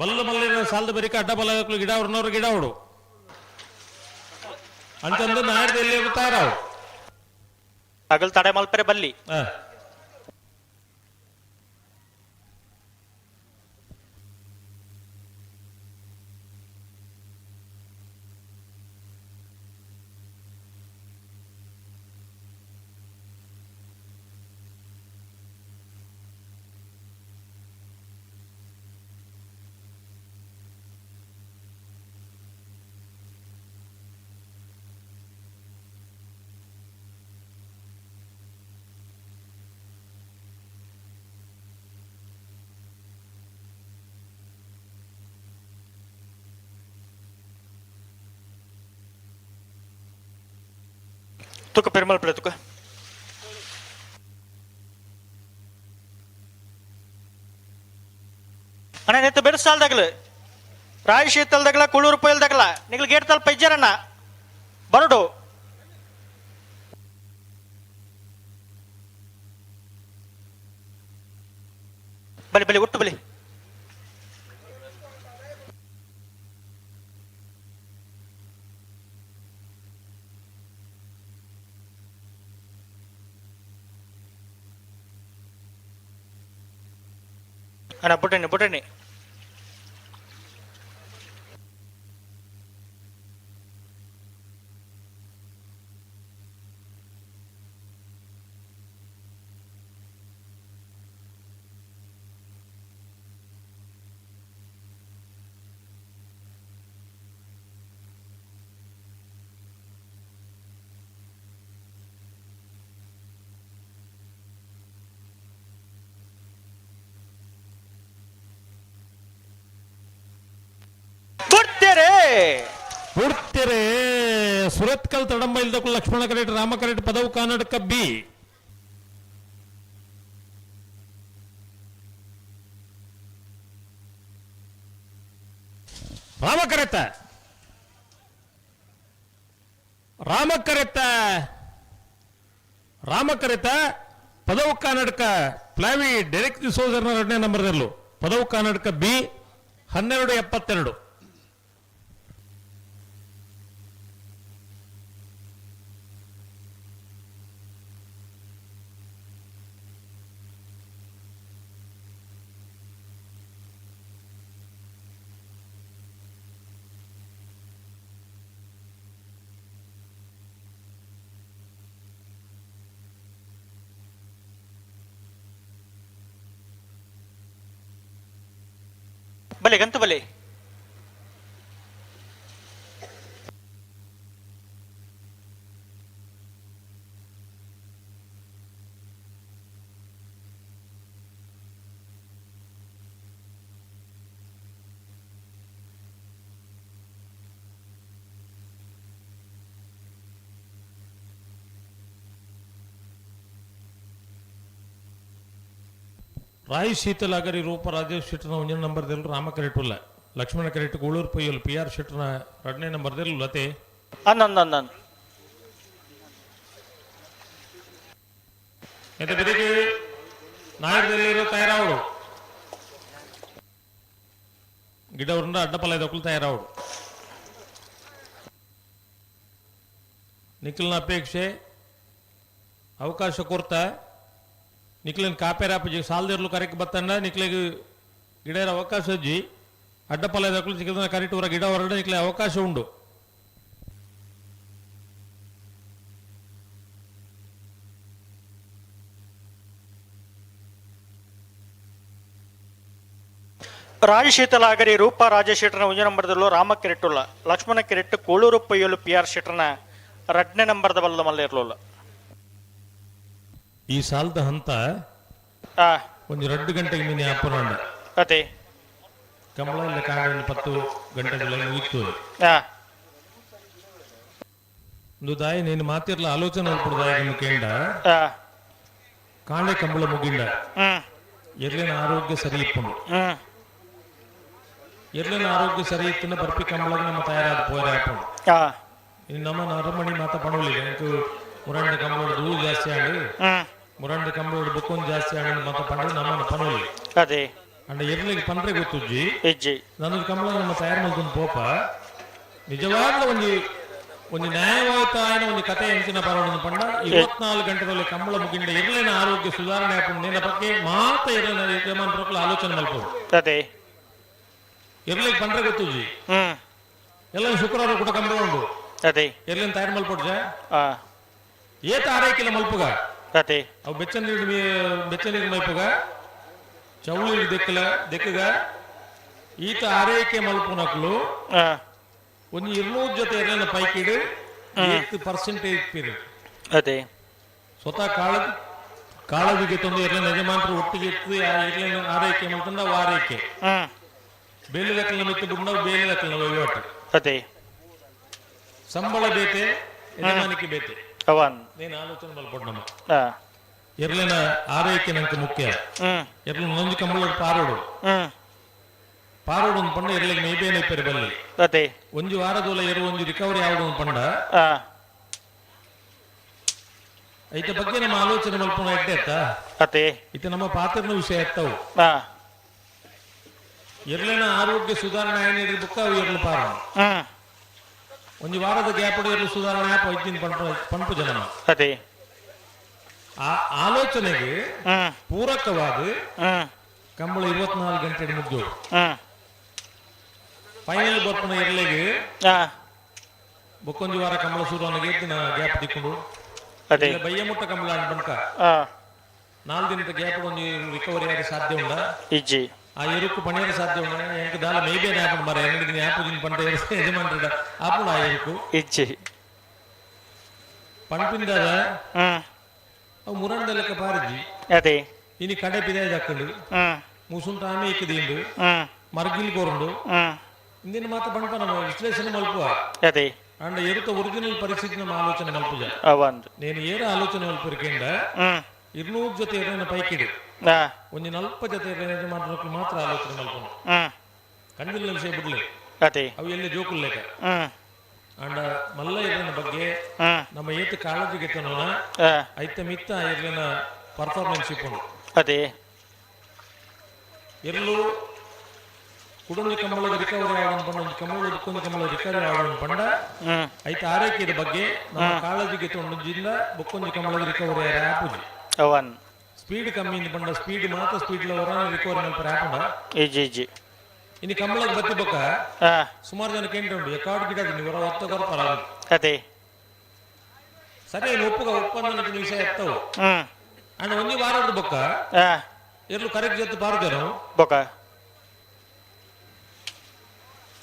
ಬಲ್ಲ ಮಲ್ಲ ಸಾಲದ ಬರಿಕ ಅಡ್ಡ ಬಲ್ಲ ಗಿಡ ಅವ್ರನ್ನವ್ರ ಗಿಡ ಅವಡು ಅಂತಂದು ನಾಡ್ದು ಎಲ್ಲಿ ತಯಾರಾವು ಅಗಲ್ ತಡೆ ಮಲ್ಪರೆ ಬಲ್ಲಿ. ತುಕ ಪೆರುಮಲ್ ಪ್ಲೇ ತುಕ ಅಣ್ಣ ನೆತ್ತ ಬೆರ್ಸಾಲ್ದಾಗಲು ರಾಯ್ ಶೀತಲ್ದಾಗಲ ಕುಳೂರು ಪೊಯ್ಲ್ದಾಗಲ ನಿಗ್ಲು ಗೇಟ್ ತಲ್ಪ ಇಜ್ಜಾರಣ್ಣ ಬರಡು. ಬಲಿ ಬಲಿ ಒಟ್ಟು ಬಲಿ. ಅಣ್ಣ ಬುಟ್ಟಣಿ ಬುಟ್ಟಣಿ. ಕೊಡ್ತೇರೆ ಸುರತ್ಕಲ್ ತಡಂಬ ಇಲ್ದಕ್ಕೂ ಲಕ್ಷ್ಮಣ ಕರೆಟ್ ರಾಮ ಕರೆಟ್ ಪದವು ಕನ್ನಡಕ ಬಿ ರಾಮ ಕರೆತ ರಾಮ ಕರೆತ ರಾಮ ಕರೆತ ಪದವು ಕನ್ನಡಕ ಪ್ಲಾವಿ ಡೈರೆಕ್ಟ್ ಸೋಜರ್ನ ಎರಡನೇ ನಂಬರ್ದಲ್ಲೂ ಪದವು ಕನ್ನಡಕ ಬಿ 12:72. ಬಲೆ ಗಂತು ಬಲೆ. ರಾಯ್ ಶೀತಲಾಗರಿ ರೂಪ ರಾಜೇಶ್ ಶೆಟ್ಟರ್ನ ಒಂದನೇ ನಂಬರ್ದಲ್ಲಿ ರಾಮ ಕರೆಟುಲ್ಲ ಲಕ್ಷ್ಮಣ ಕರೆಟ್ ಗೂಳೂರು ಪೊಯ್ಯಲ್ ಪಿ ಆರ್ ಶೆಟ್ಟರ್ನ ಎರಡನೇ ನಂಬರ್ದಲ್ಲಿ ಲತೆ. ಅನ್ನೊಂದೊಂದೊಂದು ಎಂತ ಬೆಳಿಗ್ಗೆ ನಾಯಕದಲ್ಲಿರೋ ತಯಾರಾವಡು ಗಿಡ ಉಂಡ ಅಡ್ಡಪಲ್ಲ ಇದಕ್ಕೂ ತಯಾರಾವಡು ನಿಖಿಲ್ನ ಅಪೇಕ್ಷೆ ಅವಕಾಶ ಕೊರ್ತ ನಿಖಿಲಿನ ಕಾಪೇರಾಪಜಿ ಸಾಲದಿರ್ಲು ಕರೆಕ್ ಬತ್ತಂಡ ನಿಖಿಲಿಗೆ ಗಿಡರ ಅವಕಾಶ ಅಜ್ಜಿ ಅಡ್ಡಪಲ್ಲ ಇದಕ್ಕೂ ಚಿಕ್ಕದ ಕರೆಟೂರ ಗಿಡ ಹೊರಡೆ ನಿಖಿಲೆ ಅವಕಾಶ ಉಂಡು. ರಾಜಶೀತಲಾಗರಿ ರೂಪ ರಾಜಶೇಟ್ರನ ಒಂಜಿ ನಂಬರ್ದಲ್ಲೂ ರಾಮ ಕಿರೆಟ್ಟುಲ್ಲ ಲಕ್ಷ್ಮಣ ಕಿರೆಟ್ಟು ಕೋಳೂರು ಪೊಯ್ಯಲು ಪಿ ಆರ್ ಶೆಟ್ರನ ರಡ್ನೇ ನಂಬರ್ದ ಬಲ್ಲದ ಮಲ್ಲ ಇರ್ಲುಲ್ಲ. ಈ ಸಾಲದ ಹಂತ ಒಂದು 2 ಗಂಟೆಗೆ ಮೀನು ಅಪ್ಪನಂಡ ಅದೇ ಕಂಬಳ ಇಲ್ಲ ಕಾಂಡ ಒಂದು 10 ಗಂಟೆಗಳ ಮುಗಿತು. ಒಂದು ದಾಯಿ ನೀನು ಮಾತಿರ್ಲ ಆಲೋಚನೆ ದಾಯಿ ನಿಮ್ಮ ಕೇಂಡ ಕಾಂಡೆ ಕಂಬಳ ಮುಗಿಂಡ ಎರ್ಲಿನ ಆರೋಗ್ಯ ಸರಿ ಇಪ್ಪುಂಡು ಎರ್ಲಿನ ಆರೋಗ್ಯ ಸರಿ ಇತ್ತಿನ ಬರ್ಪಿ ಕಂಬಳಗೆ ನಮ್ಮ ತಯಾರಾದ ಪೋರೆ ಹಾಪುಂಡು. ನಮ್ಮ ಅರಮಣಿ ಮಾತ ಪಣೋಲಿ ಎಂಕ್ ಮುರಂಡ ಕಂಬಳೋಡು ದೂಳು ಜಾಸ್ತಿ ಆಂಡ್ ಮುರಂಡ ಕಂಬಳೋಡು ಬೊಕ್ಕೊಂದು ಜಾಸ್ತಿ ಆಂಡ್ ಮಾತ ಪಂಡ ನಮ್ಮನ ಪಣೋಲಿ ಅದೇ ಅಂಡ ಎರ್ಲಿಗೆ ಪಂಡ್ರೆ ಗೊತ್ತುಜ್ಜಿ ಇಜ್ಜಿ ನನ್ನ ಕಂಬಳ ನಮ್ಮ ತಯಾರು ಮಲ್ತೊಂದು ಪೋಪ ನಿಜವಾಗ್ಲೂ ಒಂಜಿ ಒಂಜಿ ನ್ಯಾಯವಾದ ಆಯ್ನ ಒಂಜಿ ಕತೆ ಎಂಚಿನ ಪರವಣ ಪಂಡ 24 ಗಂಟೆದಲ್ಲಿ ಕಂಬಳ ಮುಗಿಂಡ ಎರ್ಲಿನ ಆರೋಗ್ಯ ಸುಧಾರಣೆ ಆಪುಂಡು ನೇನ ಬಗ್ಗೆ ಮಾತ ಎರ್ಲಿನ ಯಜಮಾನ್ ಪ್ರಕಲ ಆಲೋಚನೆ ಮಲ್ಪೋಡು ಅದೇ ಎರ್ಲಿಗೆ ಪಂಡ್ರೆ ಗೊತ್ತುಜ್ಜಿ ಎಲ್ಲ ಶುಕ್ರವಾರ ಕೂಡ ಕಂಬಳ ಉಂಡು ಅದೇ ಎರ್ಲಿನ ತಯಾರು ಮಲ್ಪೊಡ್ಜ ಏತ ಆರೈಕಿಲ್ಲ ಮಲ್ಪುಗ ಅದೇ ಅವು ಬೆಚ್ಚ ನೀರು ಬೆಚ್ಚ ನೀರು ಮಲ್ಪುಗ ಚೌಳಿ ದೆಕ್ಕಲ ದೆಕ್ಕಗ ಈತ ಆರೈಕೆ ಮಲ್ಪುನಕ್ಲು ಒಂಜಿ 200 ಜೊತೆ ಎರ್ಲಿನ ಪೈಕಿಡು 8% ಪೀರು ಅದೇ ಸ್ವತಃ ಕಾಳಜಿಗೆ ತಂದು ಎರ್ಲಿನ ಯಜಮಾನರು ಒಟ್ಟಿಗೆ ಇತ್ತು ಆ ಎರ್ಲಿನ ಆರೈಕೆ ಮಲ್ತಂದ ಅವು ಆರೈಕೆ ಬೇಲಿ ದಕ್ಕಲಿನ ಮಿತ್ತು ಬುಡ್ನವು ಬೇಲಿ ದಕ್ಕಲಿನ ವಹಿವಾಟು ಅದೇ ಸಂಬಳ ಬೇತೆ ಯಜಮಾನಿಕೆ ಬೇತೆ ಅವನ್ నేను ಆಲೋಚನೆ ಮಲ್ಪೊಡು ನಮ್ಮ ಎರ್ಲಿನ ಆರೈಕೆ ನಂಗೆ ಮುಖ್ಯ ಎರ್ಲಿನ ಒಂಜಿ ಕಂಬಳ ಪಾರೋಡು ಪಾರೋಡು ಒಂದು ಪಂಡ ಎರ್ಲಿಗೆ ಮೇಬೇನೆ ಪೆರೆ ಬಲ್ಲಿ ಅದೇ ಒಂಜಿ ವಾರದೋಲ ಎರು ಒಂಜಿ ರಿಕವರಿ ಆವಡು ಒಂದು ಪಂಡ ಐತ ಬಗ್ಗೆ ನಮ್ಮ ಆಲೋಚನೆ ಮಲ್ಪುನ ಎಡ್ಡೆ ಅತ್ತ ಅದೇ ಇತ್ತ ನಮ್ಮ ಪಾತ್ರನ ವಿಷಯ ಎತ್ತವು ಎರ್ಲಿನ ಆರೋಗ್ಯ ಸುಧಾರಣೆ ಆಯ್ನ ಬುಕ್ಕ ಎರ್ಲು ಪಾರ ಒಂಜಿ ವಾರದ ಗ್ಯಾಪ್ ಎರ್ಲು ಸುಧಾರಣೆ ಆಪ ಐದಿನ ಪಂಪು ಪಂಪು ಜನ ಅದೇ ಆ ಆಲೋಚನೆಗೆ ಪೂರಕವಾದ ಕಂಬಳ 24 ಗಂಟೆ ಮುಗ್ದು ಫೈನಲ್ ಬರ್ಪುನ ಎರ್ಲೆಗೆ ಬೊಕ್ಕೊಂಜಿ ವಾರ ಕಂಬಳ ಸೂರನಿಗೆ ದಿನ ಗ್ಯಾಪ್ ದಿಕ್ಕೊಂಡು ಅದೇ ಬಯ್ಯ ಮುಟ್ಟ ಕಂಬಳ ಬಂಕ 4 ದಿನದ ಗ್ಯಾಪ್ ಒಂಜಿ ರಿಕವರಿ ಆಗಿ ಸಾಧ್ಯ ಉಂಡ ಇಜ್ಜಿ ಆ ಎರುಕು ಪಣಿಯರ ಸಾಧ್ಯ ಉಂಡ ಎಂಕ್ ದಾಲ ಮೇಬೇನೆ ಆಪುಂಡು ಮಾರ್ರೆ ಎನ್ನಡಿ ದಿನ ಆಪುಜಿನ ಪಂಡ ಯಜಮಾನ್ರ ಆಪುಂಡು ಆ ಎರುಕು ಇಜ್ಜಿ ಪಂಪಿಂದಾದ ಅವು ಮುರಂಡ ಲೆಕ್ಕ ಪಾರಿಜಿ ಅದೇ ಇನಿ ಕಡೆ ಪಿದಾಯ ದಕ್ಕಂಡು ಮುಸುಂಟ ಆಮೆ ಇಕ್ಕದಿಂಡು ಮರ್ಗಿಲ್ ಕೊರಂಡು ಇಂದಿನ ಮಾತ ಪಂಪ ನಮ್ಮ ವಿಶ್ಲೇಷಣೆ ಮಲ್ಪುವ ಅದೇ ಅಂಡ ಎರುತ ಒರಿಜಿನಲ್ ಪರಿಸ್ಥಿತಿ ನಮ್ಮ ಆಲೋಚನೆ ಮಲ್ಪುಜ ಅವಂದು నేను ಏರ ಆಲೋಚನೆ ಮಲ್ಪುರಿಕೆಂಡ 200 ಜೊತೆ ಎರ್ಲಿನ ಪೈಕಿಡು ಒಂಜಿ 40 ಜೊತೆ ಎರ್ಲಿನ ಯಜಮಾನ್ರಕ್ಲು ಮಾತ್ರ ಆಲೋಚನೆ ಮಲ್ಪುನು ಕಂಜಿಲ್ನ ವಿಷಯ ಬಿಡ್ಲಿ ಅದೇ ಅವು ಎಲ್ಲಿ ಜೋಕುಲ್ ಲೆಕ್ಕ ಅಂಡ ಮಲ್ಲ ಎರ್ಲಿನ ಬಗ್ಗೆ ನಮ್ಮ ಏತು ಕಾಳಜಿಗೆ ತನೋನ ಐತ ಮಿತ್ತ ಎರ್ಲಿನ ಪರ್ಫಾರ್ಮೆನ್ಸ್ ಇಪ್ಪುಂಡು ಅದೇ ಎರ್ಲು ಕುಡೊಂಜಿ ಕಂಬಳದ ರಿಕವರಿ ಆವೊಂದು ಪಂಡ ಒಂಜಿ ಕಂಬಳ ಬುಕ್ಕೊಂಜಿ ಕಂಬಳ ರಿಕವರಿ ಆವೊಂದು ಪಂಡ ಐತ ಆರೈಕೆದ ಬಗ್ಗೆ ನಮ್ಮ ಕಾಳಜಿಗೆ ತೊಂಡುಜಿಂದ ಬುಕ್ಕೊಂಜಿ ಕಂಬಳದ ರಿಕವರಿ ಆರ ಆಪುಜಿ ಅವನ್ ಸ್ಪೀಡ್ ಕಮ್ಮಿ ಇಂದ ಪಂಡ ಸ್ಪೀಡ್ ಮಾತ್ರ ಸ್ಪೀಡ್ ಹೊರ ರಿಕವರಿ ಮಲ್ಪರೆ ಆಪುಂಡ ಇಜ್ಜಿ ಇಜ್ಜಿ ಇನ್ನು ಕಂಬಳದ ಬತ್ತಿ ಬೊಕ್ಕ ಸುಮಾರು ಜನ ಕೇಂದ್ರ ಉಂಡು ಎಕಾಡ್ ಗಿಡ ನೀವು ಹೊರ ಒತ್ತ ಕೊರ್ಪರ ಅದೇ ಸರಿ ಒಪ್ಪುಗ ಒಪ್ಪಂದ ವಿಷಯ ಎತ್ತವು ಅಂಡ್ ಒಂಜಿ ವಾರದ ಬೊಕ್ಕ ಎರ್ಲು ಕರೆಕ್ಟ್ ಜೊತೆ ಬಾರು ಜನ ಬೊಕ್ಕ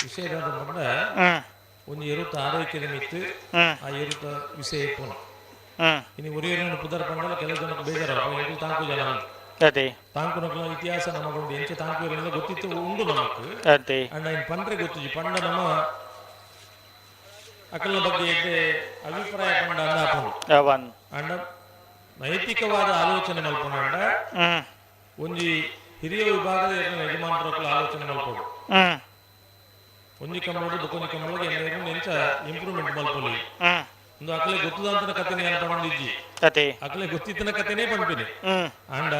ವಿಷಯ ಪಂಡ ಒಂಜಿ ಎರುತ ಆರೋಗ್ಯದ ಮಿತ್ತು ಆ ಎರುತ ವಿಷಯ ಇಪ್ಪುನು ಇನ್ನು ಒರಿಯರನ್ನು ಪುದರ್ ಪಂಡಲ ಕೆಲವು ಜನಕ್ಕೆ ಬೇಜಾರ ಎಂಕುಲು ತಾಂಕು ಜನ ಅದೇ ತಾಂಕುನಕ್ಲ ಇತಿಹಾಸ ನಮಗೊಂಡು ಎಂಚ ತಾಂಕು ಇರಲಿಲ್ಲ ಗೊತ್ತಿತ್ತು ಉಂಡು ನಮಕ್ ಅದೇ ಅಂಡ ಇನ್ ಪಂಡ್ರೆ ಗೊತ್ತಿಜಿ ಪಂಡ ನಮ್ಮ ಅಕಲ್ನ ಬಗ್ಗೆ ಎಡ್ಡೆ ಅಭಿಪ್ರಾಯ ಪಂಡ ಅಂದ ಆಪುಂಡು ಅವನ್ ಅಂಡ ನೈತಿಕವಾದ ಆಲೋಚನೆ ಮಲ್ಪುನ ಅಂಡ ಒಂಜಿ ಹಿರಿಯ ವಿಭಾಗದ ಎರ್ನ ಯಜಮಾನರಕ್ಲ ಆಲೋಚನೆ ಮಲ್ಪೊಡು ಒಂಜಿ ಕಂಬಳಡು ಬೊಕ್ಕೊಂಜಿ ಕಂಬಳಗೆ ಎಲ್ಲರೂ ಎಂಚ ಇಂಪ್ರೂವ್ಮೆಂಟ್ ಮಲ್ಪೊಲಿ ಒಂದು ಅಕಲೆ ಗೊತ್ತದಂತನ ಕಥೆನೇ ಏನ್ ಪಂಡಿಜ್ಜಿ ಅದೇ ಅಕಲೆ ಗೊತ್ತಿತ್ತನ ಕಥೆನೇ ಪಂಪಿನಿ ಅಂಡ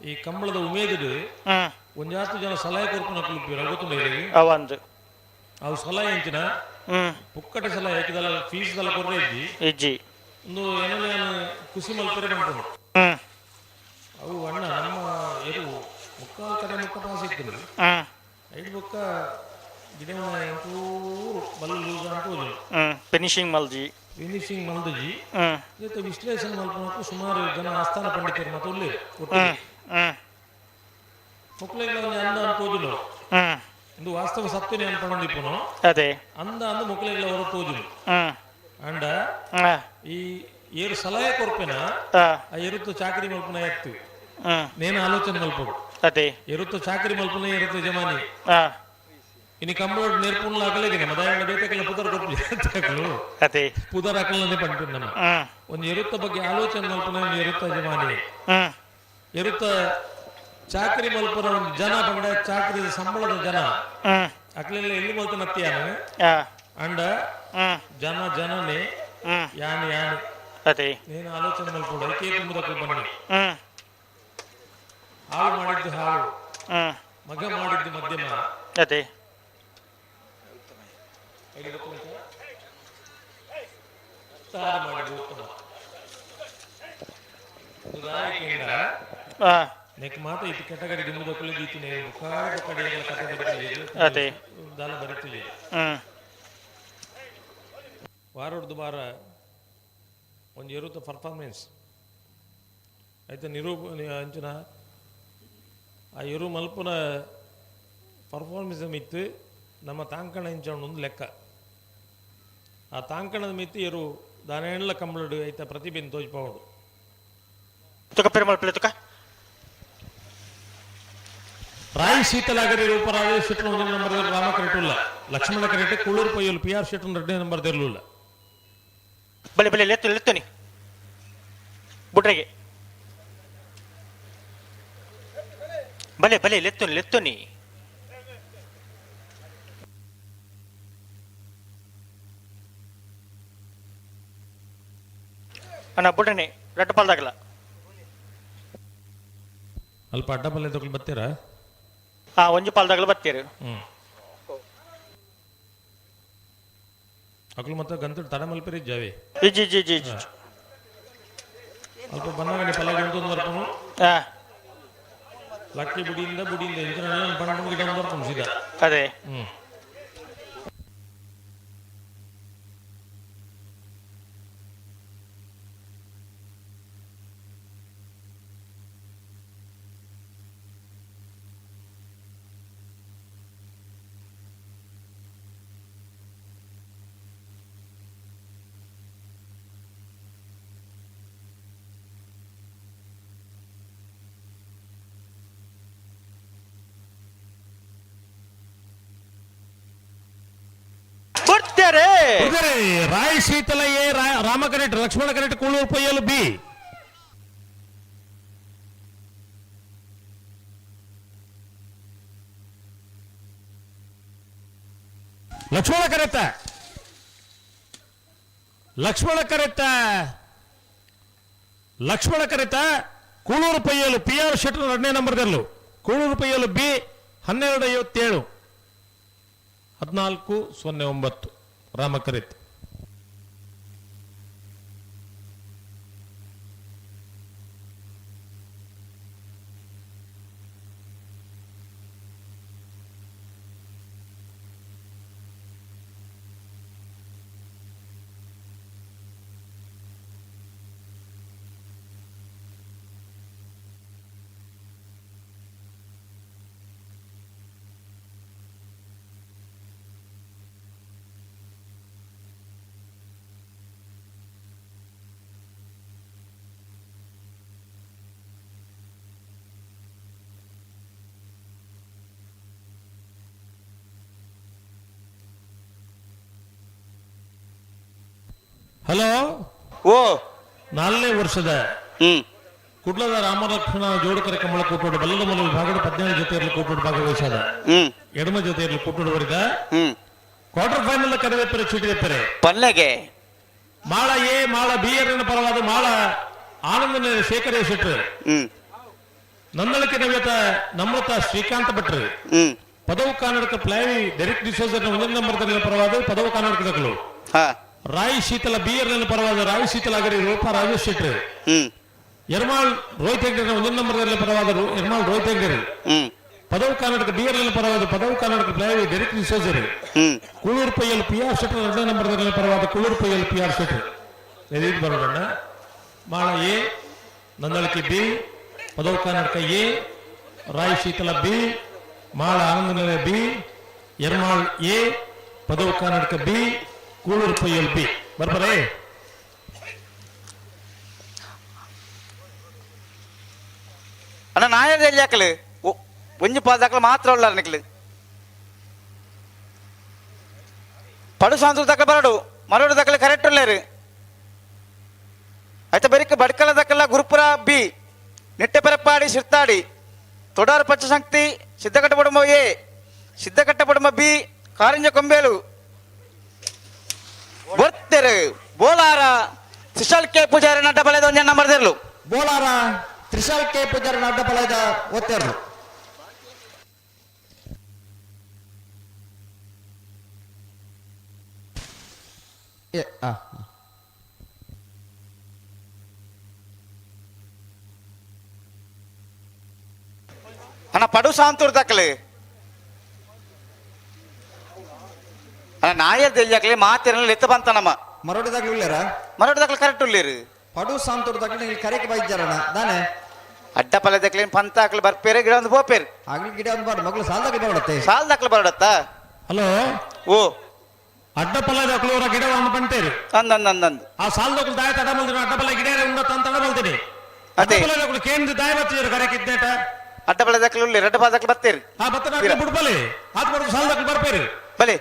ಈ ಕಂಬಳದ ಉಮೇದಿಡು ಒಂಜಾತು ಜನ ಸಲಹೆ ಕೊರ್ಪುನ ಕುಲ್ಪಿರ ಗೊತ್ತುಂಡ ಇರಿಗೆ ಅವಂದು ಅವು ಸಲಹೆ ಎಂಚಿನ ಪುಕ್ಕಟೆ ಸಲಹೆ ಹಾಕಿದಲ್ಲ ಫೀಸ್ ದಲ್ಲ ಕೊರ್ರೆ ಇಜ್ಜಿ ಇಜ್ಜಿ ಒಂದು ಏನಲ್ಲ ಏನು ಖುಷಿ ಮಲ್ಪರೆ ಪಂಪುನು ಅವು ಅಣ್ಣ ನಮ್ಮ ಎರು ಮುಕ್ಕಾಲು ಕಡೆ ಮುಕ್ಕ ಪಾಸ್ ಇತ್ತು ಐದು ಬೊಕ್ಕ ಗಿಡ ಒಂಚೂರು ಬಲ್ಲು ಲೂಸ್ ಅಂತ ಹೋದ್ರು ಫಿನಿಶಿಂಗ್ ಮಲ್ಜಿ ಫಿನಿಶಿಂಗ್ ಮಲ್ದಜಿ ಜೊತೆ ವಿಶ್ಲೇಷಣೆ ಮಲ್ಪನಕ್ಕೂ ಸುಮಾರು ಜನ ಆಸ್ಥಾನ ಪಂಡಿತರು ಮತ್ತು ಉಲ್ಲೇರು ಒಟ್ಟಿಗೆ ಮೊಕ್ಕಳಿಗೆ ಒಂಜಿ ಅಂದ ಅಂತ ತೋಜುನು ಒಂದು ವಾಸ್ತವ ಸತ್ಯನೇ ಅನ್ಪಂಡು ಇಪ್ಪುನು ಅದೇ ಅಂದ ಅಂದ ಮೊಕ್ಕಳಿಗೆ ಹೊರ ತೋಜುನು ಅಂಡ ಈ ಏರು ಸಲಹೆ ಕೊರ್ಪೆನ ಆ ಎರುತ್ತು ಚಾಕರಿ ಮಲ್ಪುನ ಎತ್ತು ನೇನು ಆಲೋಚನೆ ಮಲ್ಪೊಡು ಅದೇ ಎರುತ್ತು ಚಾಕರಿ ಮಲ್ಪುನ ಎರುತ್ತು ಯಜಮಾನಿ ಇನಿ ಕಂಬಳೋಡ್ ನೆರ್ಪುನ್ಲ ಅಕಲೇಗಿನ ಮದಾಯಣ ಬೇತಕಲ ಪುದರ್ ಕೊರ್ಪು ಅದೇ ಪುದರ್ ಅಕಲನೆ ಪಂಪಿನ ನಮ್ಮ ಒಂದು ಎರುತ್ತ ಬಗ್ಗೆ ಆಲೋಚನೆ ಮಲ್ಪುನ ಒಂದು ಎರುತ್ತ ಯಜಮಾನಿ ಎರುತ್ತ ಚಾಕರಿ ಮಲ್ಪುನ ಒಂದು ಜನ ಪಂಡ ಚಾಕರಿ ಸಂಬಳದ ಜನ ಅಕಲೆಲ್ಲ ಎಲ್ಲಿ ಮಲ್ತನ ಅತ್ತಿಯಾನ ಅಂಡ ಜನ ಜನನೇ ಯಾನ್ ಯಾನ್ ಅದೇ ನೀನು ಆಲೋಚನೆ ಮಲ್ಪೋಡು ಐಕೆ ತುಂಬುದಕ್ಕೆ ಬನ್ನಿ. ಹಾಳು ಮಾಡಿದ್ದು ಹಾಳು, ಮಗ ಮಾಡಿದ್ದು ಮಧ್ಯಮ. ಅದೇ ಮಾಡಿದ್ದು ಉತ್ತಮ. ನೆಕ್ ಮಾತ ಇತ್ತು ಕೆಟಗರಿ ದಿಂಬುದಕ್ಕಲು ದೀತಿನೆ ಮುಖಾರ ಕಡೆಯಲ್ಲ ಕತೆ ಬರೀತಿದೆ. ಅದೇ ದಾಲ ಬರೀತಿದೆ. ವಾರೊಡ್ದು ವಾರ ಒಂದು ಎರುತ ಪರ್ಫಾರ್ಮೆನ್ಸ್ ಆಯ್ತು ನಿರೂಪ ಅಂಚಿನ ಆ ಎರು ಮಲ್ಪುನ ಪರ್ಫಾರ್ಮೆನ್ಸ್ ಮಿತ್ತು ನಮ್ಮ ತಾಂಕಣ ಇಂಚ ಒಂದು ಲೆಕ್ಕ. ಆ ತಾಂಕಣದ ಮಿತ್ತು ಎರು ದಾನೇళ్ళ ಕಂಬಳಡು ಐತ ಪ್ರತಿಭೆನ್ ತೋಜ್ಪಾವಡು. ತುಕ ಪೆರುಮಾಳ್ ಪಿಳ್ಳೆ ತುಕ. ರಾಯ್ ಶೀತಲಾಗರಿ ರೂಪ ರಾಜೇಶ್ ಶೆಟ್ಟರ್ ಒಂದನೇ ನಂಬರ್ ರಾಮ ಕರೆಟುಲ್ಲ, ಲಕ್ಷ್ಮಣ ಕರೆಟೆ ಕೂಳೂರು ಪಯ್ಯಲು ಪಿ ಆರ್ ಶೆಟ್ಟರ್ ಎರಡನೇ ನಂಬರ್ ದೆರ್ಲುಲ್ಲ. ಬಲೆ ಬಲೆ ಲೆತ್ತು ಲೆತ್ತುನಿ ಬುಡ್ರೆಗೆ ಬಲೆ ಬಲೆ ಲೆತ್ತುನಿ ಲೆತ್ತುನಿ. ಅಣ್ಣ ಬುಡ್ರನೆ ರಡ್ಡು ಪಾಲ್ದಾಗಲ್ಲ. ಅಲ್ಪ ಅಡ್ಡ ಪಲ್ಲೆ ತಗೊಳ್ಳಿ ಬರ್ತೀರಾ? ಹಾ, ಒಂಜಿ ಪಾಲ್ದಾಗಲ ಬರ್ತೀರಿ. ಅಕ್ಲು ಮತ್ತೆ ಗಂತಡು ತಡ ಮಲ್ಪೇರಿ ಜಾವೆ. G G G G. ಅಲ್ಪ ಬನ್ನಗನೆ ಪಲಾವ್ ಒಂದು ಬರ್ಪನು. ಲಕ್ಕಿ ಬುಡಿಯಿಂದ ಬುಡಿಯಿಂದ ಇಂಚಿನ ಬಣ್ಣ ಗಿಡ ಒಂದು ಬರ್ಪನು ಸೀದಾ. ಅದೇ. ರಾಯ್ ಶೀತಲ ಎ, ರಾಮ ಕರೆಟ್, ಲಕ್ಷ್ಮಣ ಕರೆಟ್, ಕೂಳೂರು ಪಯ್ಯಲು ಬಿ. ಲಕ್ಷ್ಮಣ ಕರೆತ, ಲಕ್ಷ್ಮಣ ಕರೆತ, ಲಕ್ಷ್ಮಣ ಕರೆತ, ಕೂಳೂರು ಪಯ್ಯಲು ಪಿ ಆರ್ ಶೆಟ್ಟರ್ ಎರಡನೇ ನಂಬರ್ ದೆರ್ಲು. ಕೂಳೂರು ಪಯ್ಯಲು ಬಿ 12:57 14:09 ರಾಮ ಕರೆತ್. ಹಲೋ. ಓ 4ನೇ ವರ್ಷದ ಕುಡ್ಲದ ರಾಮಲಕ್ಷ್ಮಣ ಜೋಡಕರ ಕಂಬಳ ಕೂಟೋಡು ಬಲ್ಲದ ಮೂಲ ವಿಭಾಗದ 17 ಜೊತೆಯಲ್ಲಿ ಕೂಟೋಡು ಭಾಗವಹಿಸದ ಎಡಮ ಜೊತೆಯಲ್ಲಿ ಕೂಟೋಡು ಬರಿದ ಕ್ವಾರ್ಟರ್ ಫೈನಲ್ ಕರೆದೆಪ್ಪರೆ ಚೀಟಿದೆಪ್ಪರೆ ಪಲ್ಲೆಗೆ ಮಾಳ ಎ ಮಾಳ ಬಿ ಎರಡನ ಪರವಾದ ಮಾಳ ಆನಂದನ ಶೇಖರ ಶೆಟ್ಟರ್, ನಂದಳಿಕೆ ನವ್ಯತ ನಮ್ರತ ಶ್ರೀಕಾಂತ ಭಟ್ರು, ಪದವು ಕರ್ನಾಟಕ ಪ್ಲಾವಿ ಡೆರಿಕ್ ಡಿಸೋಜರ್ ಒಂದನೇ ನಂಬರ್ ಪರವಾದ ಪದವು ಕರ್ನಾಟಕದಗಳು, ರಾಯ್ ಶೀತಲ ಬಿ ಎರಡನ ಪರವಾದ ರಾಯ್ ಶೀತಲ ಅಗರಿ ರೂಪ ರಾಜೇಶ್ ಶೆಟ್ಟರ್, ಎರ್ಮಾಳ್ ರೋಹಿತ್ ಹೆಗ್ಡೆ ಒಂದನೇ ನಂಬರ್ ಪರವಾದ ಎರ್ಮಾಳ್ ರೋಹಿತ್ ಹೆಗ್ಡೆ, ಪದವು ಕರ್ನಾಟಕ ಬಿ ಎರಡನ ಪರವಾದ ಪದವು Karnataka ಪ್ಲಾವಿ Derek ಡಿಸೋಜರ್, Kuloor ಪೈಯಲ್ P R ಶೆಟ್ಟರ್ ಎರಡನೇ ನಂಬರ್ ಪರವಾದ ಕೂಳೂರು ಪೈಯಲ್ ಪಿ ಆರ್ ಶೆಟ್ಟರ್. ಬರೋಣ Mala A, Nandalike B, Padavu Karnataka A, Rai Sheetala B, Mala Anandanalaya B, Ermal A, Padavu Karnataka B, Kulur Payyal B. ಬರ್ಬರೇ ಅಣ್ಣ ನಾಯರ್ ಎಲ್ಲಿ ಹಾಕಲು ಒಂಜಿ ಪಾದ ಮಾತ್ರ ಉಳ್ಳ ನಿಕ್ಲು ಪಡು ಸಾಂದ್ರ ತಕ್ಕ ಬರಡು ಮರಡು ದಕ್ಕಲು ಕರೆಕ್ಟ್ ಉಳ್ಳೇರು ಆಯ್ತಾ ಬೆರಿಕ ಬಡ್ಕಲ ದಕ್ಕಲ ಗುರುಪುರ ಬಿ, ನಿಟ್ಟೆ ಪೆರಪ್ಪಾಡಿ ಸಿರ್ತಾಡಿ, ತೊಡಾರು ಪಂಚಶಕ್ತಿ, ಸಿದ್ದಕಟ್ಟಪಡುಮ ಎ, ಸಿದ್ದಕಟ್ಟಪಡುಮ ಬಿ, ಕಾರಂಜ ಕೊಂಬೇಲು. ಬೊರ್ತೆರು ಬೋಲಾರ ತ್ರಿಶಾಲ್ ಕೆ ಪೂಜಾರಿ ನಡ್ಡ ಬಲದ ಒಂಜಿ ನಂಬರ್ ದೇರ್ಲು. ಬೋಲಾರ ತ್ರಿಶಾಲ್ ಕೆ ಪೂಜಾರಿ ನಡ್ಡ ಬಲದ ಒತ್ತೆರ್ಲು. ಅಣ್ಣ ಪಡು ಸಾಂತೂರ್ ದಾಖಲೆ ಅಣ್ಣ ನಾಯರ್ ದೆಲ್ಜಾಕ್ಲೆ ಮಾತಿರಲ್ಲ ಎತ್ತ ಬಂತ ನಮ್ಮ ಮರೋಡಿ ದಾಖಲೆ ಉಳ್ಳೇರ? ಮರೋಡಿ ದಾಖಲೆ ಕರೆಕ್ಟ್ ಉಳ್ಳೇರು. ಪಡು ಸಾಂತೂರ್ ದಾಖಲೆ ಇಲ್ಲಿ ಕರೆಕ್ ಬೈಜಾರಣ ದಾನೆ. ಅಡ್ಡ ಪಲ್ಲೆ ದಾಖಲೆ ಪಂತ ಹಾಕ್ಲಿ ಬರ್ಪೇರೆ ಗಿಡ ಒಂದು ಬೋಪೇರು. ಆಗ್ಲಿ ಗಿಡ ಒಂದು ಬಾರ ಮಗಳು ಸಾಲ್ ದಾಖಲೆ ಬರಡತ್ತೆ. ಸಾಲ್ ದಾಖಲೆ ಬರಡತ್ತಾ? ಹಲೋ ಓ ಅಡ್ಡ ಪಲ್ಲೆ ದಾಖಲೆ ಗಿಡ ಒಂದು ಬಂತೇರಿ. ಅಂದ ಅಂದ ಅಂದ ಅಂದ. ಆ ಸಾಲ್ ದಾಖಲೆ ದಾಯ ತಡ ಬಂದಿರೋ ಅಡ್ಡ ಪಲ್ಲೆ ಗಿಡ ಉಂಡ ಅಂತ ತಡ ಬಲ್ತೀನಿ. ಅದೇ. ಅಡ್ಡ ಪಲ್ಲೆ ದಾಖಲೆ ಕೇಂದ್ರ ದಾಯ ಬತ್ತಿದ್ರು ಕರೆಕ್ ಇದ್ದೇಟ. ಅಡ್ಡ ಪಲ್ಲೆ ದಾಖಲೆ ಉಳ್ಳೇರು ಅಡ್ಡ ಪಲ್ಲೆ ದಾಖಲೆ ಬತ್ತೇರಿ. ಆ ಬತ್ತ ದಾಖಲೆ ಬಿಡ್ಬಲಿ ಆತ್ ಬರೋದು ಸಾಲ್ ದಾಖಲೆ ಬರ್ಪೇರಿ. ಬಲೆ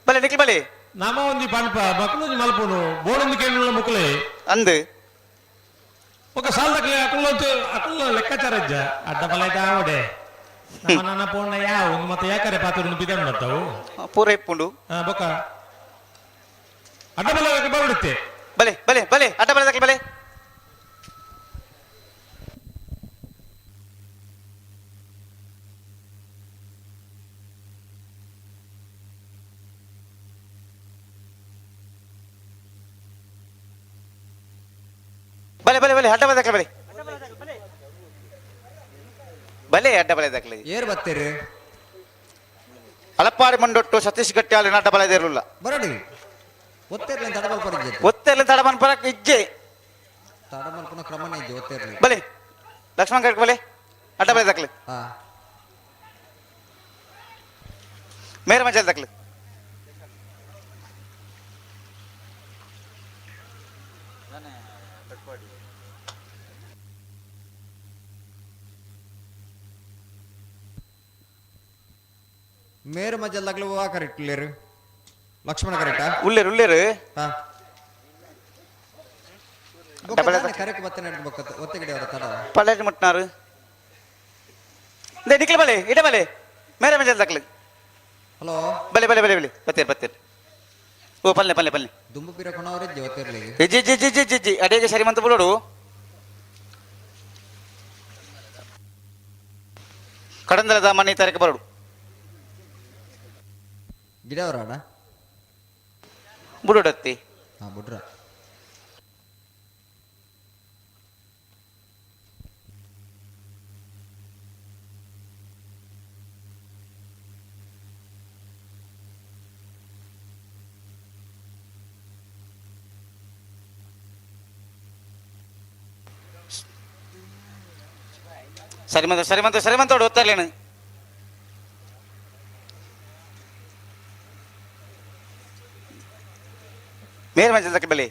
ಬಲೆ ನಿಕ್ಲಿ ಬಲೆ. ನಮ್ಮ ಒಂಜಿ ಪನ್ಪ ಮಕ್ಕಳು ಮಲ್ಪುನು ಬೋಡೊಂದು ಕೇಳಿಲ್ಲ ಮುಕ್ಕಲೆ ಅಂದು ఒక ಸಾಲ್ ದಾಖಲೆ ಅಕುಲ್ ಅಕುಲ್ ಲೆಕ್ಕಾಚಾರ ಇಜ್ಜ ಅಡ್ಡ ಪಲ್ಲೆ ಆವಡೆ ನಮ್ಮ ನನ್ನ ಪೋಣ ಯಾವ ಒಂದು ಮತ್ತೆ ಯಾಕರೆ ಪಾತ್ರ ಬಿದಣ್ಣ ತಾವು ಪೂರ ಇಪ್ಪುಂಡು. ಬೊಕ್ಕ ಅಡ್ಡ ಪಲ್ಲೆ ದಾಖಲೆ ಬರಡುತ್ತೆ. ಬಲೆ ಬಲೆ ಬಲೆ ಅಡ್ಡ ಪಲ್ಲೆ ದಾಖಲೆ ಬಲೆ. ಬಲೆ ಬಲೆ ಬಲೆ ಅಡ್ಡ ಬಲೆ ದಾಖಲೆ ಬಲೆ ಬಲೆ ಅಡ್ಡ ಬಲೆ ದಾಖಲೆ. ಏರ್ ಬತ್ತೀರಿ? ಅಲಪ್ಪಾಡಿ ಮಂಡೊಟ್ಟು ಸತೀಶ್ ಗಟ್ಟಿ ಅಲ್ಲಿ ಅಡ್ಡ ಬಲೆ ಇರಲಿಲ್ಲ. ಬರಡಿ ಒತ್ತೆರ್ಲಿ ತಡಬಲ್ ಪರ ಒತ್ತೆರ್ಲಿ ತಡಬನ್ ಪರಕ್ ಇಜ್ಜೆ. ತಡಮಲ್ಪನ ಕ್ರಮನೇ ಇಜ್ಜೆ ಒತ್ತೆರ್ಲಿ. ಬಲೆ ಲಕ್ಷ್ಮಣ ಕರೆಕ್ಟ್ ಬಲೆ ಅಡ್ಡ ಬಲೆ ದಾಖಲೆ. ಮೇರ ಮಜಲ್ ದಾಖಲೆ. ಮೇರು ಮಜಲ್ ದಾಖಲೆ ಹೂವು ಕರೆಕ್ಟ್ ಉಳ್ಳೇರು ಲಕ್ಷ್ಮಣ ಕರೆಕ್ಟಾ? ಉಳ್ಳೇರು ಉಳ್ಳೇರು. ಕರೆಕ್ಟ್ ಬತ್ತೆ ನಡೆದು ಬೊಕ್ಕ ಒತ್ತೆಗಡೆ ಅವರ ತಡ. ಪಲ್ಲೆ ಮುಟ್ನಾರು they ನಿಕ್ಲಿ ಬಲೆ ಇಡ ಬಲೆ ಮೇರೆ ಮಜಲ್ ದಾಖಲೆ. ಹಲೋ ಬಲೆ ಬಲೆ ಬಲೆ ಬಲೆ ಬತ್ತೇರು ಬತ್ತೇರು. ಓ ಪಲ್ಲೆ ಪಲ್ಲೆ ಪಲ್ಲೆ. ದುಂಬು ಪಿರ ಕೊಣವರೇ ಜೋತಿರ್ಲಿ. G G G G G G ಅಡೇಗೆ ಸರಿ ಮಂತ ಬಿಡೋಡು. ಕಡಂದಲದ ಮನೆ ತಾರೀಕು ಬರೋಡು. ಗಿಡ ಅವರಾಡ ಬುಡೋಡತ್ತಿ. ಹಾ ಬುಡ್ರ. ಸರಿ ಮಂತ ಸರಿ ಮಂತ ಸರಿ ಮಂತ ಓದ್ತಾರ್ಲೇನು. ಮೇರೆ ಮಂಚದ ಬಲೆ.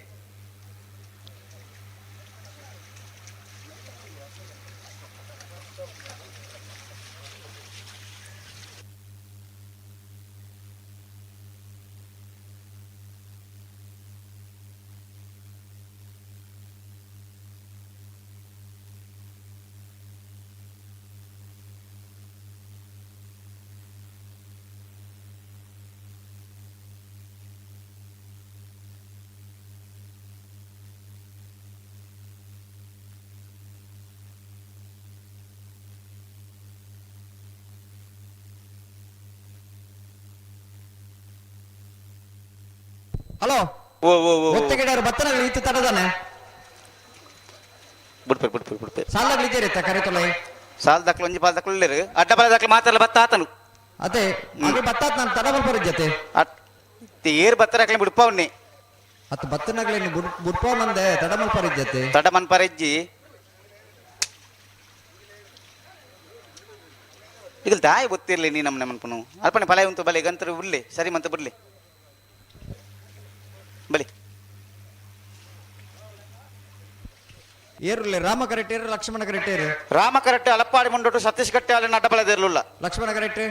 ಹಲೋ ಓ ಓ ಓ ಒತ್ತೆಗಡೆಯವರು ಬತ್ತನಗಳು ಇತ್ತು ತಡದಾನೆ. ಬಿಡ್ಪೇರು ಬಿಡ್ಪೇರು ಬಿಡ್ಪೇರು. ಸಾಲ್ ದಾಖಲೆ ಇದ್ದೀರಿ ಕರೆ ತೊಲೆ. ಸಾಲ್ ದಾಖಲೆ ಒಂಜಿ ಪಾಲ್ ದಾಖಲೆ ಉಳ್ಳೇರು ಅಡ್ಡ ಬಲ ದಾಖಲೆ ಮಾತಾಡಲ್ಲ ಬತ್ತ ಆತನು. ಅದೇ ಅದು ಬತ್ತಾತ್ ನಾನು ತಡ ಬರ್ಪರ ಜೊತೆ. ಏರ್ ಬತ್ತರ ಹಾಕ್ಲಿ ಬಿಡ್ಪಾವನ್ನಿ. ಅತ್ತ ಬತ್ತನಗಲಿ ಬುಡ್ಪಾವನಂದೆ ತಡ ಮಲ್ಪರ ಜೊತೆ. ತಡ ಮನ್ಪರ ಇಜ್ಜಿ. ಈಗ ದಾಯಿ ಗೊತ್ತಿರ್ಲಿ ನೀ ನಮ್ಮನೆ ಮನ್ಪನು ಅಲ್ಪನೆ ಫಲ ಉಂಟು ಬಲೆ ಗಂತರ ಬಿಡ್ಲಿ ಸರಿ ಮಂತ ಬಿಡ್ಲಿ ಬಲಿ. ಏರುಳ್ಳಿ ರಾಮ ಕರೆಕ್ಟ್ ಏರು ಲಕ್ಷ್ಮಣ ಕರೆಕ್ಟ್ ಏರು. ರಾಮ ಕರೆಕ್ಟ್ ಅಲಪ್ಪಾಡಿ ಮುಂಡೊಟ್ಟು ಸತೀಶ್ ಗಟ್ಟಿ ಅಲ್ಲಿ ನಡ್ಡ ಬಲದಿರಲಿಲ್ಲ. ಲಕ್ಷ್ಮಣ ಕರೆಕ್ಟ್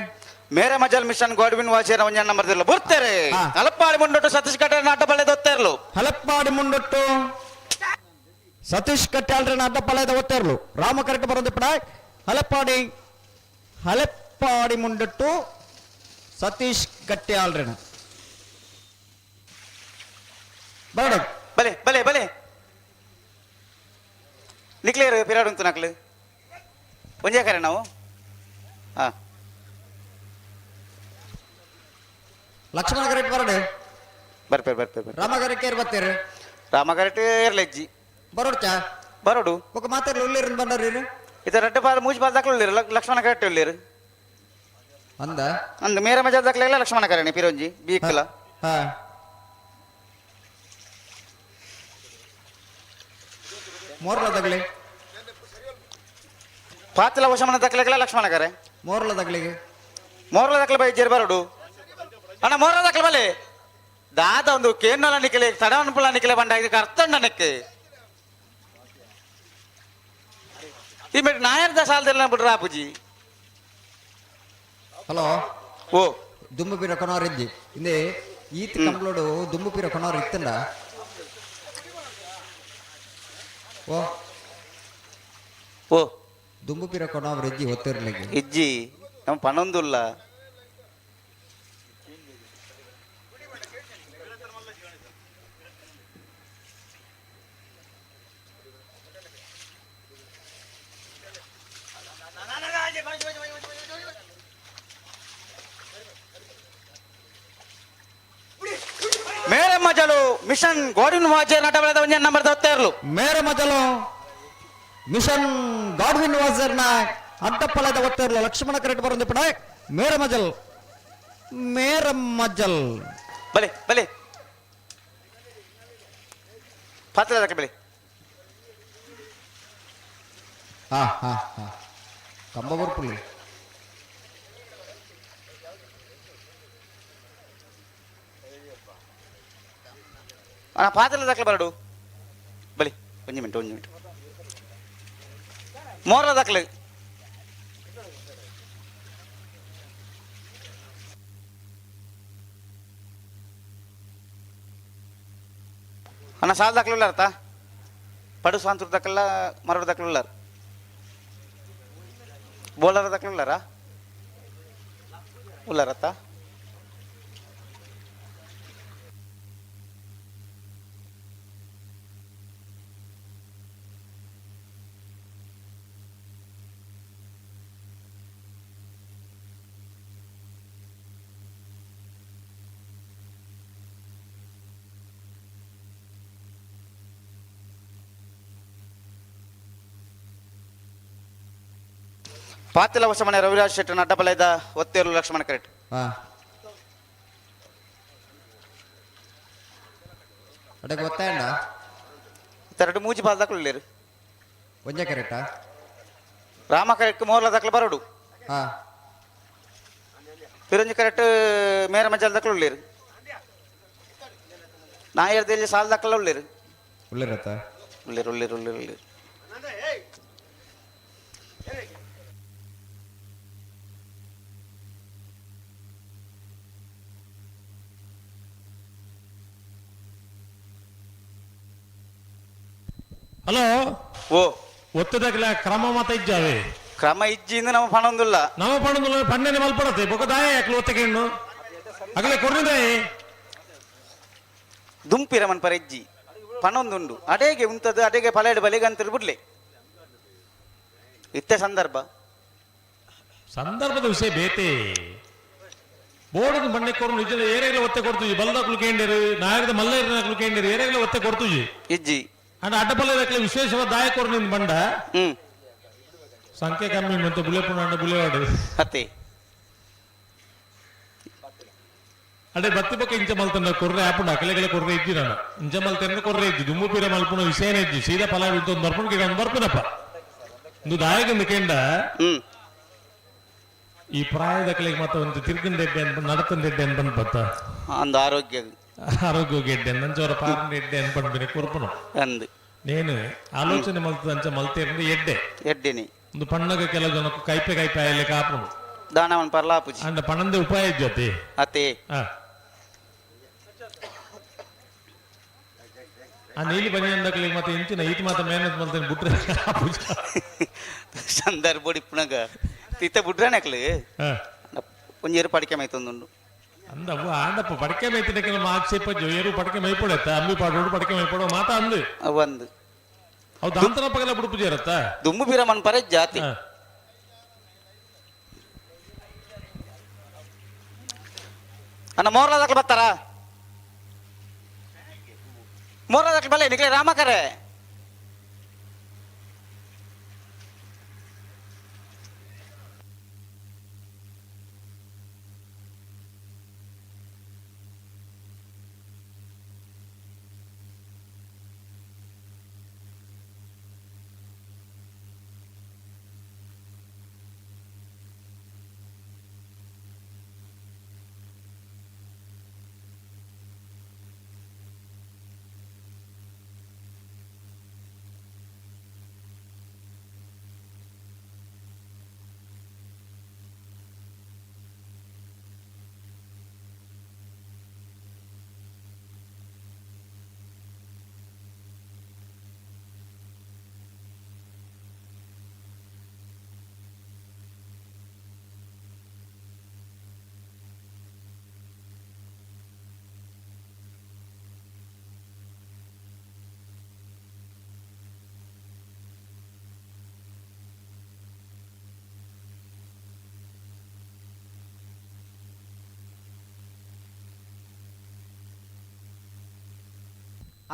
ಮೇರೆ ಮಜಲ್ ಮಿಷನ್ ಗಾಡ್ವಿನ್ ವಾಚೇರ ಒಂಜ ನಂಬರ್ ದಿರಲು ಬರ್ತಾರೆ. ಹಲಪ್ಪಾಡಿ ಮುಂಡೊಟ್ಟು ಸತೀಶ್ ಗಟ್ಟಿ ಅಡ್ಡ ಬಲದ ಒತ್ತೇರ್ಲು. ಹಲಪ್ಪಾಡಿ ಮುಂಡೊಟ್ಟು ಸತೀಶ್ ಕಟ್ಟಾಳ್ರನ್ನ ಅಡ್ಡ ಪಲದ ಒತ್ತೇರ್ಲು. ರಾಮ ಕರೆಕ್ಟ್ ಬರೋದು ಪಡ ಹಲಪ್ಪಾಡಿ ಹಲಪ್ಪಾಡಿ ಮುಂಡೊಟ್ಟು ಸತೀಶ್ ಗಟ್ಟಿಯಾಳ್ರನ. ಬರಡು. ಬಲೆ ಬಲೆ ಬಲೆ ನಿಕ್ಲೇರು ಪಿರಾಡುಂತು ನಕ್ಲು ಒಂಜೇ ಕರೆ ನಾವು. ಹಾ ಲಕ್ಷ್ಮಣ ಕರೆಟ್ ಬರಡು. ಬರ್ಪೇರು ಬರ್ಪೇರು. ರಾಮ ಕರೆಟ್ ಬರ್ತೀರಿ. ರಾಮ ಕರೆಟ್ ಏರ್ಲೆಜ್ಜಿ ಬರೋಡ್ಚಾ ಬರೋಡು. ఒక ಮಾತಾಡ್ಲು ಉಳ್ಳೇರು ಬಂದಾರ. ಇತ ರಡ್ಡು ಬಾಲ್ ಮೂಜಿ ಬಾಲ್ ದಾಖಲು ಉಳ್ಳೇರು ಲಕ್ಷ್ಮಣ ಕರೆಟ್ ಉಳ್ಳೇರು. ಅಂದ ಅಂದ ಮೇರ ಮಜಾ ದಾಖಲೆ ಲಕ್ಷ್ಮಣ ಕರೆಣೆ ಪಿರೋಂಜಿ ಬೀಕಲ. ಹಾ ಮೋರ್ಲ ತಗಲಿ. ಪಾತಲ ವಶಮನ ದಾಖಲೆಗಳ ಲಕ್ಷ್ಮಣ ಕರೆ. ಮೋರ್ಲ ತಗಲಿಗೆ ಮೋರ್ಲ ದಾಖಲೆ ಬೈ ಜೇರ್ ಬರೋಡು ಅಣ್ಣ. ಮೋರ್ಲ ದಾಖಲೆ ಬಲೆ ದಾದ ಒಂದು ಕೇನ್ನಲ ನಿಕ್ಕಲೆ ತಡ ಅನುಪುಲ ನಿಕ್ಕಲೆ ಬಂಡ ಇದಕ್ಕೆ ಅರ್ಥ ನೆಕ್ಕೆ ಈ ಮೇಟ್ ನಾಯರ್ದ ಸಾಲದೆಲ್ಲ ಬಿಡ್ರ ಅಪ್ಪುಜಿ. ಹಲೋ. ಓ ದುಂಬು ಪಿರ ಕೊನೋರ್ ಇದ್ದಿ ಇಂದೆ ಈತ್ ಕಂಬ್ಲೋಡು ದುಂಬು ಪಿರ ಕೊನೋರ್ ಇತ್ತಂಡ. ಓ ಓ ದುಂಬು ಪಿರ ಕೊನೋರ್ ಇಜ್ಜಿ ಒತ್ತಿರ್ಲಿಕ್ಕೆ. ಇಜ್ಜಿ ನಮ್ಮ ಪಣೊಂದುಲ್ಲ. ಮೇರೆ ಮಜಲು ಮಿಷನ್ ಗೋಡಿನ ವಾಜರ್ ನಟಬಳದ ಒಂಜಿ ನಂಬರ್ ದೊತ್ತೇರ್ಲು. ಮೇರೆ ಮಜಲು ಮಿಷನ್ ಗಾಡ್ವಿನ್ ವಾಜರ್ನ ಅಡ್ಡಪ್ಪಲದ ಒತ್ತೇರ್ಲು. ಲಕ್ಷ್ಮಣ ಕರೆಕ್ಟ್ ಬರಂದು ಪಡ ಮೇರೆ ಮಜಲ್ ಮೇರ ಮಜಲ್. ಬಲೆ ಬಲೆ ಪಾತ್ರ ಅದಕ್ಕೆ ಬಲೆ. ಹಾ ಹಾ ಹಾ ಕಂಬ ಬರ್ಪುಲಿ. ಅಣ್ಣ ಪಾತ್ರ ದಾಖಲೆ ಬರಡು ಬಲಿ. ಒಂಜಿ ಮಿನಿಟ್ ಒಂಜಿ ಮಿನಿಟ್ ಮೋರ್ಲ ದಾಖಲೆ. ಅಣ್ಣ ಸಾಲ ದಾಖಲೆ ಉಳ್ಳಾರತ್ತ ಪಡು ಸಾಂತೂರ್ ದಾಖಲ ಮರಡು ದಾಖಲೆ ಉಳ್ಳಾರ ಬೋಲಾರ ದಾಖಲೆ ಉಳ್ಳಾರ ಉಳ್ಳಾರತ್ತ. ಪಾತಿಲ ಹೊಸಮನೆ ರವಿರಾಜ್ ಶೆಟ್ಟರ್ ಅಡ್ಡಬಲದ ಒತ್ತೇರು ಲಕ್ಷ್ಮಣ ಕರೆಕ್ಟ್. ಹಾ ಅಡಗೆ ಒತ್ತಾಯಂಡ ಎರಡು ಮೂಜಿ ಬಾಲ್ ದಾಖಲು ಉಳ್ಳೇರು. ಒಂಜೆ ಕರೆಕ್ಟಾ. ರಾಮ ಕರೆಕ್ಟ್ ಮೋರ್ಲ ದಾಖಲೆ ಬರೋಡು. ಹಾ ಪಿರಂಜಿ ಕರೆಕ್ಟ್ ಮೇರ ಮಜಾಲ್ ದಾಖಲು ಉಳ್ಳೇರು. ನಾಯರ್ದಲ್ಲಿ ಸಾಲ ದಾಖಲ ಉಳ್ಳೇರು. ಉಳ್ಳೇರತ್ತ ಉಳ್ಳೇರು ಉಳ್ಳೇರು ಉಳ್ಳೇರು ಉಳ್ಳೇರು. ಹಲೋ. ಓ ಒತ್ತದಕ್ಲೆ ಕ್ರಮ ಮತ ಇಜ್ಜಾವೆ. ಕ್ರಮ ಇಜ್ಜಿಂದ ನಮ್ಮ ಪಣೊಂದುಲ್ಲ. ನಮ್ಮ ಪಣೊಂದುಲ್ಲ ಪಣ್ಣನೆ ಮಲ್ಪಡತ್ತೆ ಬೊಕ ದಾಯ ಯಾಕ್ಲು ಒತ್ತಕೆಣ್ಣು ಅಗಲೆ ಕೊರ್ನಿದಾಯೆ. ದುಂಪಿರಮನ್ ಪರ ಇಜ್ಜಿ ಪಣೊಂದುಂಡು ಅಡೇಗೆ ಉಂತದು ಅಡೇಗೆ ಪಲೆಡು ಬಲಿಗೆ ಅಂತ ಬಿಡ್ಲೆ ಇತ್ತೆ ಸಂದರ್ಭ ಸಂದರ್ಭದ ವಿಷಯ ಬೇತೆ ಬೋರ್ಡ್ ಮಣ್ಣೆ ಕೊರ್ನು ನಿಜ ಏರೆಗ್ಲ ಒತ್ತೆ ಕೊಡ್ತುಜಿ ಬಲ್ದಕ್ಲು ಕೇಂಡಿರು ನಾಯಕದ ಮಲ್ಲೈರ್ನಕ್ಲು ಕೇಂಡಿರು ಏರೆಗ್ಲ ಒತ್ತೆ ಕೊಡ್ತುಜಿ ಇಜ್ಜಿ ಅಂಡ್ ಅಡ್ಡಪಲ್ಲೆ ವಿಶೇಷವಾದ ದಾಯಕರು ನಿನ್ ಬಂಡ ಸಂಖ್ಯೆ ಕಮ್ಮಿ ಮತ್ತೆ ಬುಲೆಪುಣ ಅಂಡ ಬುಲೆವಾಡು ಅತ್ತೆ ಅಡೆ ಬತ್ತಿ ಪಕ್ಕ ಇಂಚ ಮಲ್ತಂಡ ಕೊರ್ರೆ ಆಪುಂಡು ಅಕಲೆಗಲೆ ಕೊರ್ರೆ ಇಜ್ಜಿ ನಾನು ಇಂಚ ಮಲ್ತಂಡ ಕೊರ್ರೆ ಇಜ್ಜಿ ದುಮ್ಮು ಪೀರ ಮಲ್ಪುಣ ವಿಷಯನೇ ಇಜ್ಜಿ ಸೀದಾ ಫಲ ಒಂದು ಬರ್ಪುಣ ಗಿಡ ಒಂದು ಬರ್ಪುನಪ್ಪ ಒಂದು ದಾಯಕಂದು ಕೇಂಡ ಈ ಪ್ರಾಯದ ಕಲೆಗೆ ಮತ್ತೆ ಒಂದು ತಿರ್ಗಿನ ದೆಡ್ಡೆ ಅಂತ ನಡತನ ದೆಡ್ಡೆ ಅಂತ ಬಂದ್ ಬತ್ತ ಅಂದು ಆರೋಗ್ಯ ಆರೋಗ್ಯ ಗೆಡ್ಡೆ ನಂಚವರ ಪಾರನ ಎಡ್ಡೆ ಅನ್ಪಂಡಿನ ಕೊರ್ಪುನು ಅಂದು ನೇನು ಆಲೋಚನೆ ಮಲ್ತದ ಅಂಚ ಮಲ್ತೇರಂದು ಎಡ್ಡೆ ಎಡ್ಡೆನಿ ಒಂದು ಪಣ್ಣಗ ಕೆಲವು ಜನಕ್ಕೆ ಕೈಪೆ ಕೈಪೆ ಆಯಲೆ ಕಾಪುನು ದಾನವನ್ ಪರ್ಲಾಪುಜಿ ಅಂಡ ಪಣಂದೆ ಉಪಾಯ ಜೊತೆ ಅತೆ ಆ ನೀಲಿ ಬನಿಯಂದಕ್ಲಿಗೆ ಮತ್ತೆ ಇಂಚಿನ ಈತ ಮಾತ ಮೇಹನತ್ ಮಲ್ತೇನೆ ಬುಟ್ರೆ ಸಂದರ್ಭ ಇಪ್ಪುನಗ ತಿತ್ತ ಬುಡ್ರನಕ್ಲು ಒಂಜೇರು ಪಡಿಕೆ ಮೈತೊಂದುಂಡು. ಅಂದ ಅವ್ವ ಆಂಡಪ್ಪ ಪಡಕೆ ಮೈತಿನಕ್ಕೆ ನಮ್ಮ ಆಕ್ಷೇಪ ಜೋಯರು ಪಡಕೆ ಮೈಪೊಡೆತ್ತ ಅಂಬಿ ಪಾಡೋಡು ಪಡಕೆ ಮೈಪೊಡೋ ಮಾತಾ ಅಂದು. ಒಂದು ಅವು ದಾಂತನ ಪಗಲ ಬುಡುಪು ಇರತ್ತ. ದುಂಬು ಬೀರಮನ್ ಪರೆ ಜಾತಿ. ಅಣ್ಣ ಮೋರ್ಲಾದಕ್ಲು ಬರ್ತಾರ? ಮೋರ್ಲಾದಕ್ಲು ಬಲ್ಲೆ ನಿಕ್ಲೆ ರಾಮಕರೆ.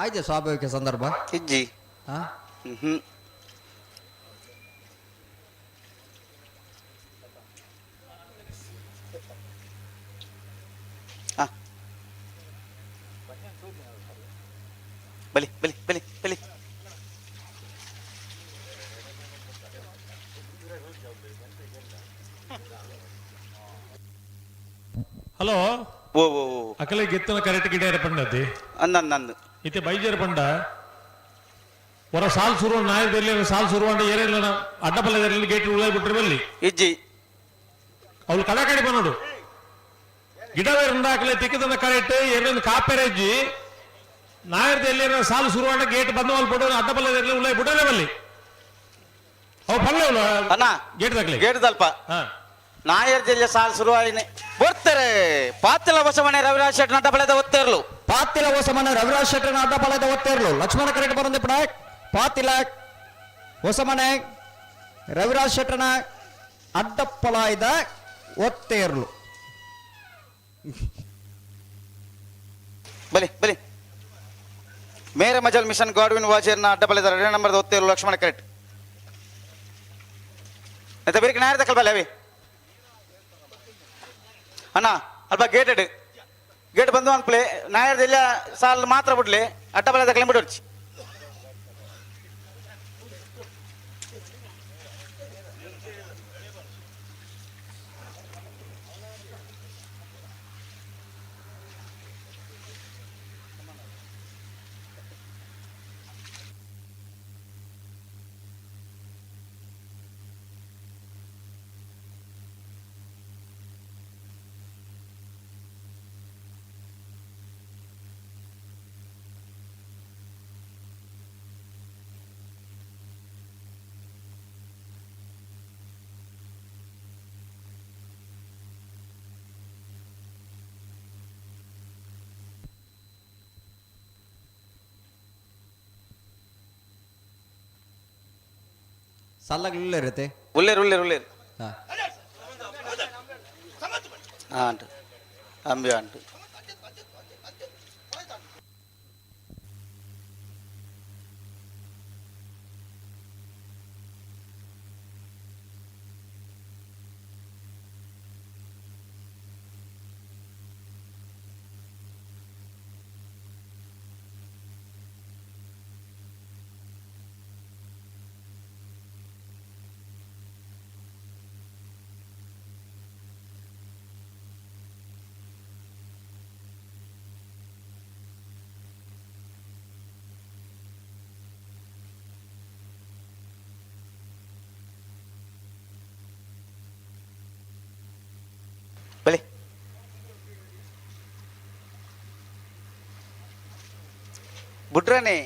ಆಯ್ತು, ಸ್ವಾಭಾವಿಕ ಸಂದರ್ಭ. ಇಜ್ಜಿ. ಹಾ? ಹ್ಮ್. ಬಲಿ ಬಲಿ ಬಲಿ ಬಲಿ. ಹಲೋ. ಓ ಓ ಓ. ಅಕಲೆ ಗೆತ್ತನ ಕರೆಕ್ಟ್ ಗಿಡ ಪಂಡತಿ. ಅಂದ. ಇತ್ತೆ ಬೈಜರ್ ಪಂಡ ಹೊರ ಸಾಲ್ ಸುರು ನಾಯದಲ್ಲಿ ಸಾಲ್ ಸುರು ಅಂಡ ಏರಿಲ್ಲ ಅಡ್ಡಪಲ್ಲದಲ್ಲಿ ಗೇಟ್ ಉಳ್ಳಾಯಿ ಬಿಟ್ಟರೆ ಬಲ್ಲಿ. ಇಜ್ಜಿ. ಅವಳು ಕಡಕಡಿ ಬನ್ನೋಡು ಗಿಡ ಹಾಕಲೆ ತಿಕ್ಕದನ್ನ ಕರೆಕ್ಟ್ ಏನೇನು ಕಾಪೆರಜ್ಜಿ ನಾಯರ್ದಲ್ಲಿ ಸಾಲು ಸುರು ಅಂಡ ಗೇಟ್ ಬಂದ ಬಿಡೋ ಅಡ್ಡಪಲ್ಲದಲ್ಲಿ ಉಳ್ಳಾಯಿ ಬಿಡೋದೇ ಬಲ್ಲಿ. ಅವು ಪಲ್ಲೆ ಅಣ್ಣ ಗೇಟ್ ತಗಲಿ ಗೇಟ್ ದಲ್ಪ ನಾಯರ್ ಜಿಲ್ಲೆ ಸಾಲ್ ಶುರುವಾಯಿನಿ ಬರ್ತಾರೆ. ಪಾತಿಲ ಹೊಸಮನೆ ರವಿರಾಜ್ ಶೆಟ್ಟಿ ಅಡ್ಡಪಲ್ಲದ ಒತ್ತೇರ್ಲು. ಪಾತಿಲ ಹೊಸಮನೆ ರವಿರಾಜ್ ಶೆಟ್ಟನ ಅಡ್ಡಪಲ್ಲದ ಒತ್ತೇರ್ಲು. ಲಕ್ಷ್ಮಣ ಕರೆಕ್ಟ್ ಬರಂದೆ ಪಡ ಪಾತಿಲ ಹೊಸಮನೆ ರವಿರಾಜ್ ಶೆಟ್ಟನ ಅಡ್ಡಪ್ಪಲಾಯ್ದ ಒತ್ತೇರ್ಲು. ಬಲಿ ಬಲಿ. ಮೇರೆ ಮಜಲ್ ಮಿಷನ್ ಗಾಡ್ವಿನ್ ವಾಜೇರ್ನ ಅಡ್ಡಪಲ್ಲದ 2 ನಂಬರ್ದ ಒತ್ತೇರ್ಲು ಲಕ್ಷ್ಮಣ ಕರೆಕ್ಟ್. ಮತ್ತೆ ಬೇರೆ ನಾಯರ್ ತಕಲ್ ಬಲ್ಲ ಅವಿ ಅಣ್ಣ ಅಲ್ಪ ಗೇಟೆಡ್ ಗೇಟ್ ಬಂದು ಅನ್ಪ್ಲೆ ನಾಯರ್ದೆಲ್ಲ ಸಾಲ್ ಮಾತ್ರ ಬಿಡ್ಲಿ ಅಡ್ಡಪಲ್ಲದ ಬಿಡೋರ್ಚಿ. ಸಾಲಾಗಿ ಉಳ್ಳೇರತ್ತೆ. ಉಳ್ಳೇರು ಉಳ್ಳೇರು ಉಳ್ಳೇರು. ಹಾ. ಆಂಟು ಅಂಬಿ ಆಂಟು. ಬಲಿ ಬುಡ್ರನೆ.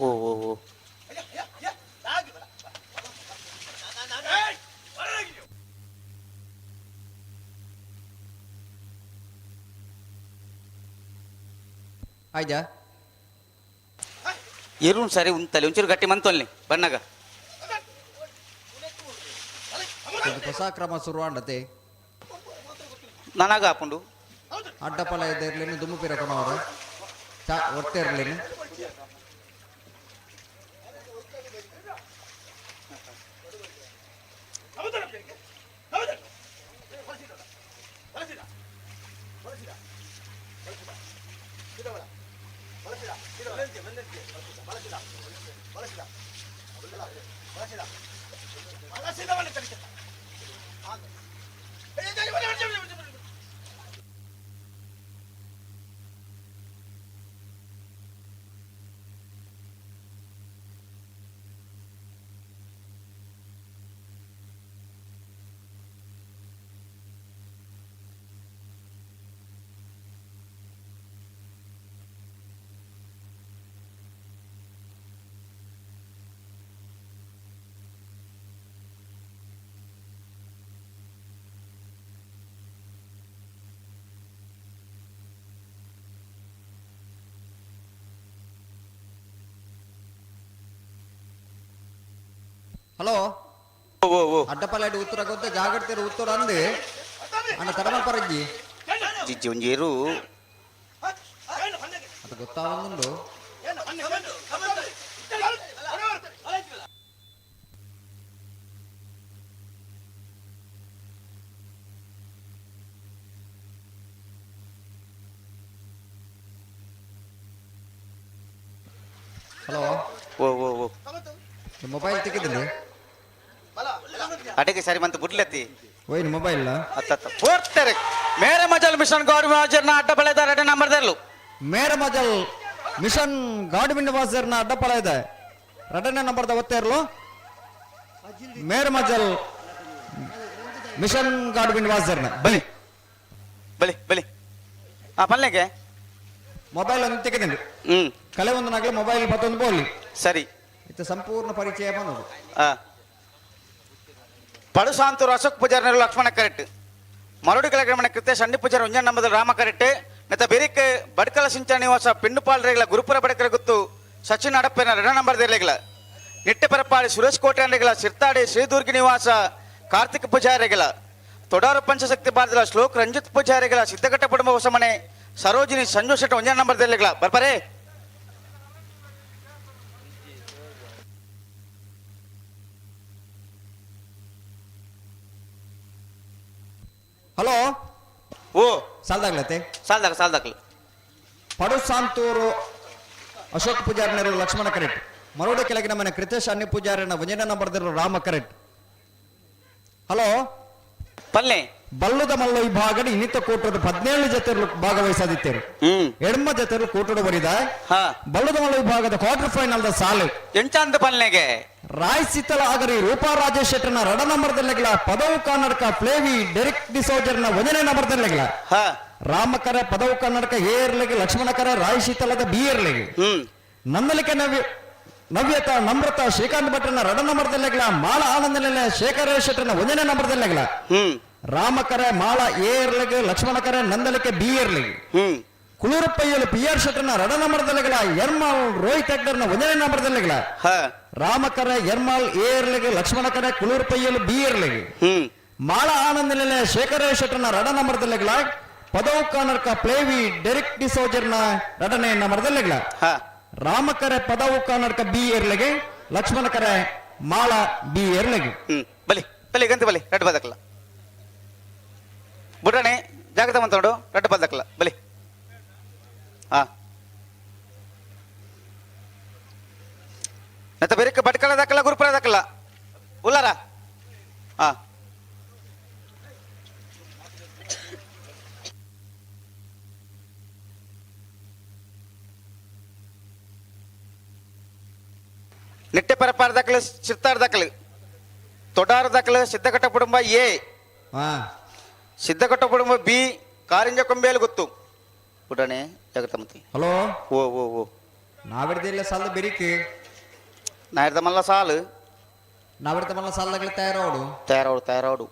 ಓ ಓ ಓ ಆಯ್ತಾ ಎರುನ್ ಸರಿ ಉಂತಲೆ ಒಂಚೂರು ಗಟ್ಟಿ ಮಂತೊಲ್ಲಿ ಬಣ್ಣಗ. ಇದು ಹೊಸ ಕ್ರಮ ಶುರುವಾಂಡತೆ. ನನಗ ಹಾಪುಂಡು. ಅಡ್ಡಪಲ ಇದ್ದಿರ್ಲೇನು ದುಮ್ಮು ಪಿರಕನವರು ಚಾ ಒತ್ತೆ ಇರಲೇನು. ಹಲೋ, ಅಡ್ಡಪಲಾಡಿ ಉತ್ತರ ಗೊತ್ತ ಜಾಗ್ರತೆ ಉತ್ತರ ಅಂದು ಅಣ್ಣ ತಡಮಲ್ ಪರಜ್ಜಿ. ಜಿಜ್ಜಿ ಒಂಜಿ ಎರು. ಅದು ಗೊತ್ತಾವಂದುಂಡು. ಹಲೋ. ಓ ಓ ಓ ಮೊಬೈಲ್ ತೆಗೆದಿಲ್ಲ. ಅಡಗೆ ಸರಿ ಮಂತ ಬುಡ್ಲತ್ತಿ. ಓಯ್ನು ಮೊಬೈಲ್. ಅತ್ತ ಫೋರ್ತ್ ಮೇರೆ ಮಜಲ್ ಮಿಷನ್ ಗಾಡ್ ವಾಜರ್ನ ಅಡ್ಡ ಬಳೆದ ಎರಡು ನಂಬರ್ ದರ್ಲು. ಮೇರೆ ಮಜಲ್ ಮಿಷನ್ ಗಾಡ್ವಿನ್ ವಾಜರ್ನ ಅಡ್ಡ ಪಳೆದ ಎರಡನೇ ನಂಬರ್ದ ಒತ್ತೇರ್ಲು ಮೇರೆ ಮಜಲ್ ಮಿಷನ್ ಗಾಡ್ವಿನ್ ವಾಜರ್ನ. ಬಲಿ ಬಲಿ ಬಲಿ ಆ ಪಲ್ಲೆಗೆ ಮೊಬೈಲ್ ಒಂದು ತೆಗೆದಿಂಡು. ಕಲೆ ಒಂದು ನಾಗಲೆ ಮೊಬೈಲ್ ಮತ್ತೊಂದು ಬೋಲಿ. ಸರಿ, ಇದು ಸಂಪೂರ್ಣ ಪರಿಚಯ ಬಂದದು. ಪಡುಸಾಂತೂರು ಅಶೋಕ್ ಪೂಜಾರಿ ಲಕ್ಷ್ಮಣ ಕರೆಕ್ಟ್, ಮರುಡಿ ಕೆಳಗಮಣ ಕೃತ್ಯ ಸಂಡಿ ಪೂಜಾರಿ ಒಂಜನ್ ನಂಬದ ರಾಮ ಕರೆಕ್ಟ್, ನೆತ್ತ ಬೆರಿಕ್ ಬಡ್ಕಲ ಸಿಂಚನ ನಿವಾಸ ಪಿಂಡುಪಾಲ್ ರೇಗಲ ಗುರುಪುರ ಬಡಕರ ಗುತ್ತು ಸಚಿನ್ ಅಡಪ್ಪನ ಎರಡ ನಂಬರ್ ದೇರ್ಲೆಗಳ, ನಿಟ್ಟೆ ಪರಪಾಡಿ ಸುರೇಶ್ ಕೋಟೆ ರೇಗಲ ಸಿರ್ತಾಡಿ ಶ್ರೀದುರ್ಗಿ ನಿವಾಸ ಕಾರ್ತಿಕ್ ಪೂಜಾರಿಗಳ, ತೊಡಾರು ಪಂಚಶಕ್ತಿ ಬಾರದಲ ಶ್ಲೋಕ್ ರಂಜಿತ್ ಪೂಜಾರಿಗಳ ಸಿದ್ಧಘಟ್ಟ ಕುಟುಂಬ ಹೊಸಮನೆ ಸರೋಜಿನಿ ಸಂಜು ಶೆಟ್ಟಿ ಒಂಜನ್ ನಂಬರ್ ದೇರ್ಲೆಗಳ. ಬರ್ಪರೇ. ಹಲೋ. ಓ ಸಾಲ್ದಾಗ್ಲತ್ತೆ. ಸಾಲ್ದಾಗ ಸಾಲ್ದಾಗ್ಲ. ಪಡುಸಾಂತೂರು ಅಶೋಕ್ ಪೂಜಾರಿನರು ಲಕ್ಷ್ಮಣ ಕರೆಕ್ಟ್, ಮರೋಡ ಕೆಳಗಿನ ಮನೆ ಕೃತೇಶ್ ಅನ್ಯ ಪೂಜಾರಿನ ಒಂಜನೇ ನಂಬರ್ ರಾಮ ಕರೆಕ್ಟ್. ಹಲೋ. ಪಲ್ಲೆ ಬಲ್ಲುದ ಮಲ್ಲ ವಿಭಾಗದ ಇನ್ನಿತ ಕೂಟದ 17 ಜೊತೆ ಭಾಗವಹಿಸದಿತ್ತೇರು. ಎಡ್ಮ ಜೊತೆ ಕೂಟದ ಬರಿದ ಬಲ್ಲುದ ಮಲ್ಲ ವಿಭಾಗದ ಕ್ವಾರ್ಟರ್ ಫೈನಲ್ the ಸಾಲು ಎಂಚಾಂದ ಪಲ್ಲೆಗೆ ರಾಯ್ ಸಿತ್ತಲ ಆಗರಿ ರೂಪಾ ರಾಜೇಶ್ ಶೆಟ್ಟರ್ನ ರಡ ನಂಬರ್ದಲ್ಲೆಗಳ ಪದವು ಕರ್ನಾಟಕ ಫ್ಲೇವಿ ಡೆರಿಕ್ ಡಿಸೋಜರ್ನ ಒಂದನೇ ನಂಬರ್ದಲ್ಲೆಗಳ ರಾಮಕರ ಪದವು ಕರ್ನಾಟಕ ಎ ಇರ್ಲಿಗೆ ಲಕ್ಷ್ಮಣಕರ ರಾಯ್ ಶೀತಲದ ಬಿ ಇರ್ಲಿಗೆ ನಂದಲಿಕೆ ನವ್ಯತ ನಮ್ರತ ಶ್ರೀಕಾಂತ್ ಭಟ್ರನ ರಡ ನಂಬರ್ದಲ್ಲೆಗಳ ಮಾಳ ಆನಂದನೆಲೆ ಶೇಖರ ಶೆಟ್ಟರ್ನ ಒಂದನೇ ನಂಬರ್ದಲ್ಲೆಗಳ ರಾಮಕರ ಮಾಳ ಎ ಇರ್ಲಿಗೆ ಲಕ್ಷ್ಮಣಕರ ನಂದಲಿಕೆ ಬಿ ಇರ್ಲಿಗೆ ಕುಳೂರಪ್ಪಯ್ಯಲು ಪಿ ಆರ್ ಶೆಟ್ಟರ್ನ ರಡ ನಂಬರ್ದಲ್ಲೆಗಳ ಎರ್ಮಾಲ್ ರೋಹಿತ್ ಹೆಗ್ಡರ್ನ ಒಂದನೇ ನಂಬರ್ದಲ್ಲೆಗಳ ರಾಮಕರ ಎರ್ಮಾಲ್ ಎ ಇರ್ಲಿಗೆ ಲಕ್ಷ್ಮಣಕರ ಕುಳೂರಪ್ಪಯ್ಯಲು ಬಿ ಇರ್ಲಿಗೆ ಮಾಳ ಆನಂದನೆಲೆ ಶೇಖರ ಶೆಟ್ಟರ್ನ ರಡ ನಂಬರ್ದಲ್ಲೆಗಳ ಪದವು ಕರ್ನಾಟಕ ಪ್ಲೇವಿ ಡೆರಿಕ್ ಡಿಸೋಜರ್ನ ರಡನೆ ನಂಬರ್ದಲ್ಲೆಗಳ ರಾಮಕರೆ ಪದವು ಕರ್ನಾಟಕ ಬಿ ಎರ್ಲೆಗೆ ಲಕ್ಷ್ಮಣಕರೆ ಮಾಳ ಬಿ ಎರ್ಲೆಗೆ. ಬಲಿ ಬಲಿ ಗಂತ ಬಲಿ ರಡ್ಡು ಬದಕಲ್ಲ ಬುಡಣೆ ಜಾಗ್ರತೆ ಮಂತೋಡು ರಡ್ಡು ಬದಕಲ್ಲ ಬಲಿ. ಹಾ ಮತ್ತೆ ಬೇರೆ ಬಟ್ಕಳ ದಾಕಲ್ಲ ಗುರುಪುರ ದಾಕಲ್ಲ ಉಲ್ಲಾರ. ಹಾ ನಿಟ್ಟೆ ಪರಪಾರ ದಾಖಲೆ ಚಿತ್ತಾರ ದಾಖಲೆ ತೊಡಾರ ದಾಖಲೆ ಸಿದ್ದಕಟ್ಟ ಕುಟುಂಬ ಎ, ಸಿದ್ದಕಟ್ಟ ಕುಟುಂಬ ಬಿ, ಕಾರಿಂಜ ಕೊಂಬೇಲು ಗೊತ್ತು ಪುಟಣೆ ಜಗತ್ತಮತಿ. ಹಲೋ. ಓ ಓ ಓ ನಾವಿಡ್ದಿಲ್ಲ ಸಾಲ ಬೆರಿಕೆ. ನಾಯಿರ್ದ ಮಲ್ಲ ಸಾಲು. ನಾವಿಡ್ದ ಮಲ್ಲ ಸಾಲಗಳು ತಯಾರಾವಡು. ತಯಾರಾವಡು ತಯಾರಾವಡು.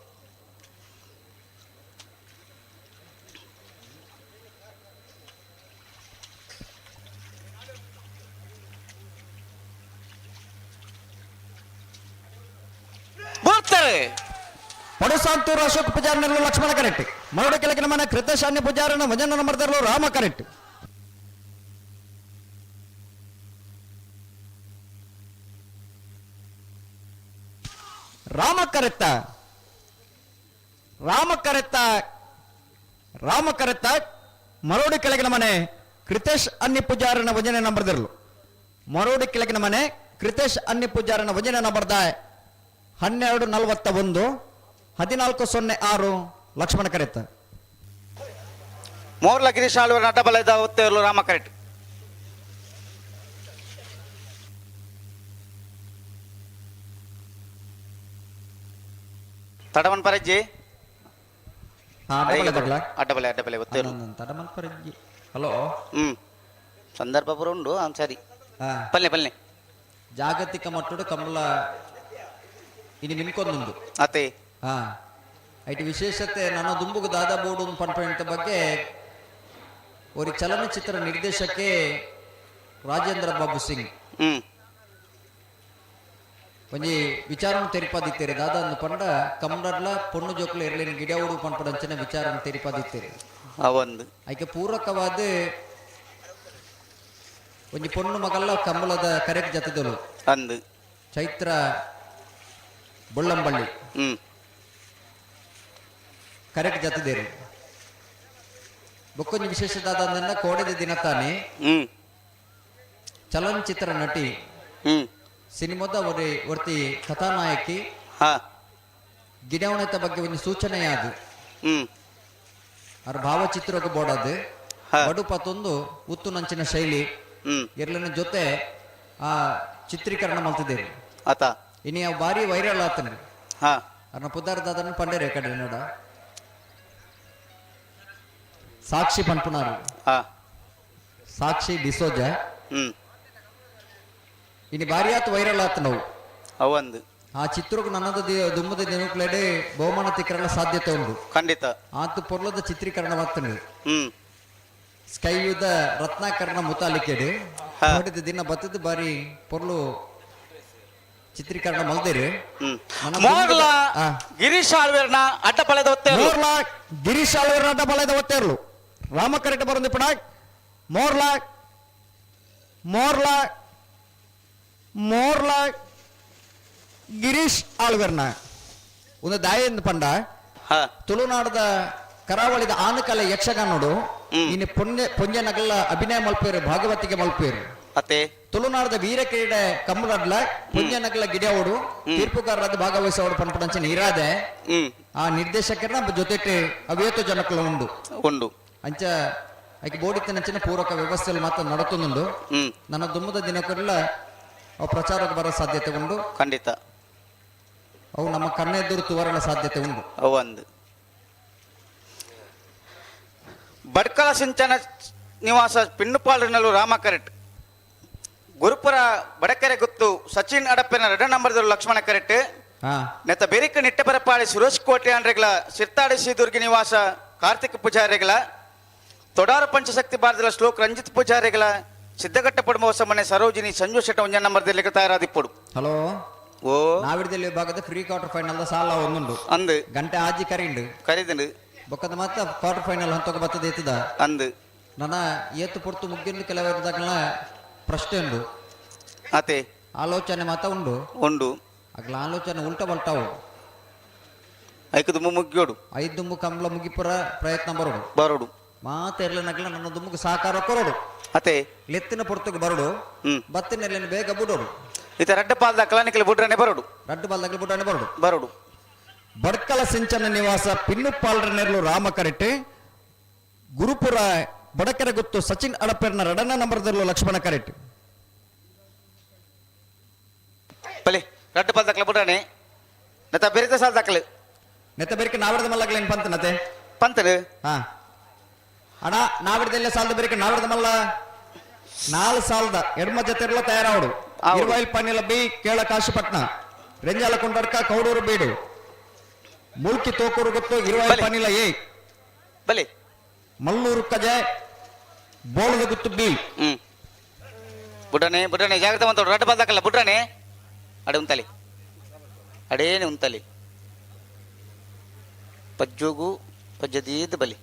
ಬರ್ತಾರೆ. ಪಡುಸಾಂತೂರು ಅಶೋಕ್ ಪೂಜಾರನಲ್ಲೂ ಲಕ್ಷ್ಮಣ ಕರೆಕ್ಟ್. ಮರಡು ಕೆಲಕಿನ ಮನೆ ಕೃತಶಾನ್ಯ ಪೂಜಾರನ ಭಜನ ನಂಬರ್ದಲ್ಲೂ ರಾಮ ಕರೆಕ್ಟ್. ರಾಮ ಕರೆತ್ತ ರಾಮ ಕರೆತ್ತ ರಾಮ ಕರೆತ್ತ. ಮರೋಡಿ ಕೆಳಗಿನ ಮನೆ ಕೃತೇಶ್ ಅನ್ನಿ ಪೂಜಾರನ ಭಜನೆ ನಂಬರ್ದಿರಲು. ಮರೋಡಿ ಕೆಳಗಿನ ಮನೆ ಕೃತೇಶ್ ಅನ್ನಿ ಪೂಜಾರನ ಭಜನೆ ನಂಬರ್ದ 12:41 14:06 ಲಕ್ಷ್ಮಣ ಕರೆತ್ತ. ಮೋರ್ಲ ಗಿರೀಶ್ ಆಳ್ವರ ನಟಬಲ ಒತ್ತೆರ್ಲು ರಾಮ ಕರೆಕ್ಟ್. ತಡಮನ್ ಪರಜ್ಜಿ. ಅಡ್ಡಬಲೆ ಅಡ್ಡಬಲೆ ಒತ್ತೇರು. ತಡಮನ್ ಪರಜ್ಜಿ. ಹಲೋ. ಸಂದರ್ಭ ಪೂರ ಉಂಡು. ಸರಿ, ಪಲ್ಲೆ ಪಲ್ಲೆ. ಜಾಗತಿಕ ಮಟ್ಟದ ಕಮಲ ಇನಿ ಮಿನ್ಕೊಂದುಂಡು. ಅತೆ. ಐಟ್ ವಿಶೇಷತೆ ನನ್ನ ದುಂಬುಗು ದಾದಾ ಬೋರ್ಡು ಪನ್ಪೆಂತ ಬಗ್ಗೆ ಒಂದು ಚಲನಚಿತ್ರ ನಿರ್ದೇಶಕ್ಕೆ ರಾಜೇಂದ್ರ ಬಾಬು ಸಿಂಗ್ ಒಂಜಿ ವಿಚಾರನ ತೆರಿಪಾದಿತ್ತೀರಿ. ದಾದಾ ಅಂದು ಪಂಡ ಕಮಲಡ್ಲ ಪೊಣ್ಣು ಜೋಕ್ಲು ಇರ್ಲಿನ ಗಿಡವುಡು ಪನ್ಪಡಂಚಿನ ವಿಚಾರನ ತೆರಿಪಾದಿತ್ತೀರಿ. ಒಂದು ಐಕೆ ಪೂರಕವಾದ ಒಂಜಿ ಪೊಣ್ಣು ಮಗಲ್ಲ ಕಂಬಳದ ಕರೆಕ್ಟ್ ಜತೆದಳು ಅಂದು ಚೈತ್ರ ಬೊಳ್ಳಂಬಳ್ಳಿ ಕರೆಕ್ಟ್ ಜತೆದೇರಿ. ಬೊಕ್ಕೊಂಜಿ ವಿಶೇಷದಾದ ಕೋಡೆದ ದಿನ ತಾನೆ ಚಲನಚಿತ್ರ ನಟಿ ಸಿನಿಮಾದ ಒರ್ತಿ ಕಥಾನಾಯಕಿ ಗಿಡವಣೆತ ಬಗ್ಗೆ ಒಂದು ಸೂಚನೆಯಾದು ಅವ್ರ ಭಾವಚಿತ್ರಕ್ಕೆ ಬೋಡದು ಬಡು ಪತ್ತೊಂದು ಉತ್ತು ನಂಚಿನ ಶೈಲಿ ಎರ್ಲನ ಜೊತೆ ಆ ಚಿತ್ರೀಕರಣ ಮಲ್ತಿದ್ದೇನೆ. ಆತ ಇನಿ ಅವು ಭಾರಿ ವೈರಲ್ ಆತನ. ಅವ್ರನ್ನ ಪುದಾರ್ದಾದನ್ನು ಪಂಡೇರಿ ಕಡೆ ನೋಡ ಸಾಕ್ಷಿ ಪನ್ಪುನಾರು ಸಾಕ್ಷಿ ಡಿಸೋಜ ಇನಿ ಭಾರಿ ಆತು ವೈರಲ್ ಆತ ನಾವು ಅವಂದು ಆ ಚಿತ್ರಕ್ಕೆ ನನ್ನದ ದುಮ್ಮದ ದಿನಕ್ಲೆಡೆ ಬಹುಮಾನ ತಿಕ್ಕರಲ್ಲ ಸಾಧ್ಯತೆ ಉಂಟು. ಖಂಡಿತ ಆತು ಪೊರ್ಲದ ಚಿತ್ರೀಕರಣವಾಗ್ತಾನೆ. ಸ್ಕೈಯುದ ರತ್ನಾಕರಣ ಮುತಾಲಿಕೆಡೆ ಹೊಡೆದ ದಿನ ಬತ್ತದ ಬಾರಿ ಪೊರ್ಲು ಚಿತ್ರೀಕರಣ ಮಲ್ದೇರಿ. ಮೋರ್ಲಾ ಗಿರೀಶ್ ಆಳ್ವೇರ್ನ ಅಡ್ಡ ಪಳೆದ ಒತ್ತೇರ್ಲು. ಮೋರ್ಲಾ ಗಿರೀಶ್ ಆಳ್ವೇರ್ನ ಅಡ್ಡ ಪಳೆದ ಒತ್ತೇರ್ಲು. ರಾಮಕರೆಟ ಬರಂದು ಪಡ ಮೋರ್ಲಾ ಮೋರ್ಲಾ ಮೋರ್ಲಾ ಗಿರೀಶ್ ಆಳ್ವೇರ್ನ ಒಂದು ದಾಯಿಂದ ಪಂಡ ತುಳುನಾಡದ ಕರಾವಳಿದ ಆನಕಲೆ ಯಕ್ಷಗಾನೋಡು ಇನ್ನು ಪೊನ್ನೆ ಪೊಂಜೆ ನಗಲ ಅಭಿನಯ ಮಲ್ಪೇರು ಭಾಗವತಿಗೆ ಮಲ್ಪೇರು. ಅತ್ತೆ ತುಳುನಾಡದ ವೀರ ಕ್ರೀಡೆ ಕಮ್ಮಡಡ್ಲ ಪೊಂಜೆ ನಗಲ ಗಿಡವೋಡು ತೀರ್ಪುಗಾರರಾದ ಭಾಗವಹಿಸೋಡು ಪನ್ಪಡಂಚಿನ ಇರಾದೆ ಆ ನಿರ್ದೇಶಕರನ್ನ ಜೊತೆಗೆ ಅವೇತು ಜನಕ್ಕಲ ಉಂಡು ಉಂಡು. ಅಂಚ ಐಕೆ ಬೋಡಿತ್ತನಂಚಿನ ಪೂರಕ ವ್ಯವಸ್ಥೆಯಲ್ಲಿ ಮಾತ್ರ ನಡತುಂದುಂಡು. ನನ್ನ ದುಮ್ಮದ ದಿನಕ್ಕೆಲ್ಲ ಅವು ಪ್ರಚಾರಕ್ಕೆ ಬರೋ ಸಾಧ್ಯತೆ ಉಂಡು. ಖಂಡಿತ ಅವು ನಮ್ಮ ಕಣ್ಣೆದುರು ತುವರಲ ಸಾಧ್ಯತೆ ಉಂಡು. ಒಂದು ಬಡ್ಕಲ ಸಿಂಚನ ನಿವಾಸ ಪಿನ್ನುಪಾಲ್ರಿನಲ್ಲೂ ರಾಮ ಕರೆಟ್. ಗುರುಪುರ ಬಡಕೆರೆ ಗುತ್ತು ಸಚಿನ್ ಅಡಪ್ಪಿನ ಎರಡ ನಂಬರ್ದಲ್ಲೂ ಲಕ್ಷ್ಮಣ ಕರೆಟ್. ನೆತ್ತ ಬೆರಿಕ ನಿಟ್ಟೆಪರಪಾಳಿ ಸುರೇಶ್ ಕೋಟೆ ಅಂಡ್ರೆಗಳ ಸಿರ್ತಾಡಿ ದುರ್ಗಿ ನಿವಾಸ ಕಾರ್ತಿಕ್ ಪೂಜಾರಿಗಳ ತೊಡಾರ ಪಂಚಶಕ್ತಿ ಬಾರದಲ ಶ್ಲೋಕ್ ರಂಜಿತ್ ಪೂಜಾರಿಗಳ ಸಿದ್ದಘಟ್ಟ ಪಡುವ ಮನೆ ಸರೋಜಿನಿ ಸಂಜು ಶೆಟ್ಟ ಒಂಜ ನಂಬರ್ದಲ್ಲಿ ತಯಾರಾದಿಪ್ಪಡು. ಹಲೋ. ಓ ನಾವಿಡದಲ್ಲಿ ವಿಭಾಗದ ಪ್ರೀ ಕ್ವಾರ್ಟರ್ ಫೈನಲ್ ಸಾಲ ಒಂದುಂಡು ಅಂದು ಗಂಟೆ ಆಜಿ ಕರಿಂಡು ಕರಿದಿಂಡು ಬೊಕ್ಕದ ಮಾತ್ರ ಕ್ವಾರ್ಟರ್ ಫೈನಲ್ ಹಂತಕ ಬತ್ತದ ಎತ್ತದ ಅಂದು ನನ್ನ ಏತು ಪೊರ್ತು ಮುಗ್ಗಿಂದು ಕೆಲವರದಾಗಲ ಪ್ರಶ್ನೆ ಉಂಡು. ಅತೆ ಆಲೋಚನೆ ಮಾತ್ರ ಉಂಡು ಉಂಡು. ಅಗ್ಲ ಆಲೋಚನೆ ಉಲ್ಟ ಬಲ್ಟಾವು. ಐಕು ದುಂಬು ಮುಗ್ಯೋಡು ಐದು ದುಂಬು ಕಂಬಳ ಮುಗಿಪುರ ಪ್ರಯತ್ನ ಬರೋಡು ಬರೋಡು ಮಾತೆರ್ಲ ನಗಲ ನನ್ನ ದುಂಬುಗೆ ಸಹಕಾರ ಕೊರೋಡು. ಅತೆ ಲೆತ್ತಿನ ಪೊರ್ತುಗೆ ಬರೋಡು ಬತ್ತಿನ ಬೇಗ ಬುಡೋಡು. ಇತ ರಡ್ಡ ಪಾಲ್ದ ಕಲಾನಿಕಲ್ ಬುಡ್ರನೆ ಬರೋಡು ರಡ್ಡು ಪಾಲ್ದ ಬುಡ್ರನೆ ಬರೋಡು ಬರೋಡು. ಬಡ್ಕಲ ಸಿಂಚನ ನಿವಾಸ ಪಿನ್ನುಪಾಲ್ರ ನೆರಳು ರಾಮ ಕರೆಟೆ. ಗುರುಪುರ ಬಡಕೆರೆ ಗುತ್ತು ಸಚಿನ್ ಅಡಪೆರ್ನ ರಡನ ನಂಬರ್ದಲ್ಲೂ ಲಕ್ಷ್ಮಣ ಕರೆಟ್. ರಡ್ಡ್ ಪಲ್ದಕ್ಲ ಬುಡ್ರಾಣೆ ನೆತ್ತ ಬೆರಿತ ಸಾಲ್ ದಾಖಲೆ ನೆತ್ತ ಬೆರಿಕೆ ನಾವಿಡದ ಮಲ್ಲಗ್ಲೇನು ಪಂತ ನತೆ ಪಂತರು ಹಾ ಅಣ್ಣ ನಾವಿಡದೆಲ್ಲ ಸಾಲದ ಬೆರಿಕೆ ನಾವಿಡದ ಮಲ್ಲ ನಾಲ್ ಸಾಲದ ಎಡ್ಮ ಜೊತೆರ್ಲ ತಯಾರಾವಡು ಇರುವೈಲ್ ಪನ್ನಿಲ ಬಿ ಕೇಳ ಕಾಶಿಪಟ್ನ ರೆಂಜಾಲ ಕೊಂಡಡ್ಕ ಕೌಡೂರು ಬೀಡು ಮುಲ್ಕಿ ತೋಕೂರು ಗೊತ್ತು ಇರುವೈಲ್ ಪನ್ನಿಲ ಎ ಬಲಿ ಮಲ್ಲೂರು ಕಜೆ ಬೋಳದ ಗುತ್ತು ಬಿ ಬುಡ್ರಾಣೆ ಬುಡ್ರಾಣೆ ಜಾಗ್ರತೆ ಮಂತೋಡು ರಡ್ಡ್ ಪಲ್ದಕ್ಕಲ್ಲ ಬುಡ್ರಾಣೆ ಅಡೆ ಉಂತಲಿ ಅಡೇನೆ ಉಂತಲಿ ಪಜ್ಜೋಗು ಪಜ್ಜದೀದ್ ಬಲಿ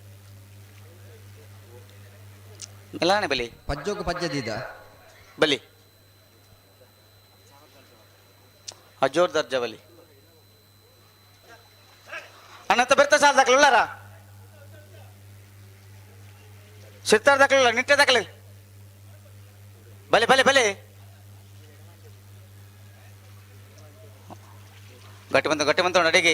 ಮೆಲಾನೆ ಬಲಿ ಪಜ್ಜೋಗು ಪಜ್ಜದೀದ ಬಲಿ ಅಜೋರ್ ದರ್ಜ ಬಲಿ ಅಣ್ಣತ್ತ ಬೆರ್ತ ಸಾಲ ದಾಖಲೆ ಉಳ್ಳಾರ ಸಿತ್ತಾರ್ ದಾಖಲೆ ನಿಟ್ಟೆ ದಾಖಲೆ ಬಲೆ ಬಲೆ ಬಲೆ ಗಟ್ಟಿ ಬಂತು ಗಟ್ಟಿ ಬಂತು ಅಡಿಗೆ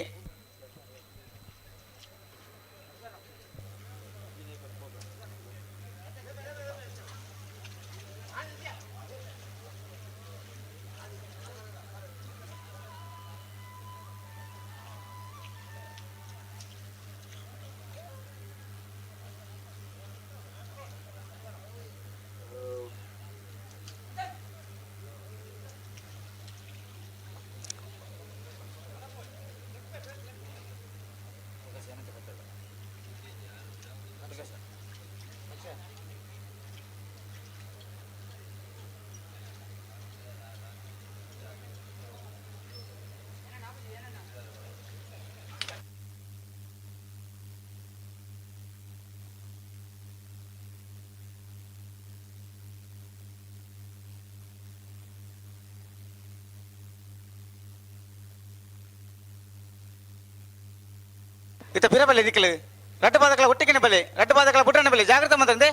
ಇತ್ತ ಪಿರ ಬಲೆ ದಿಕ್ಕಲು ರಡ್ಡು ಪಾದಕಲ ಒಟ್ಟಿಗೆನೆ ಬಲೆ ರಡ್ಡು ಪಾದಕಲ ಬುಟ್ಟನೆ ಬಲೆ ಜಾಗ್ರತೆ ಮಂತಂದೆ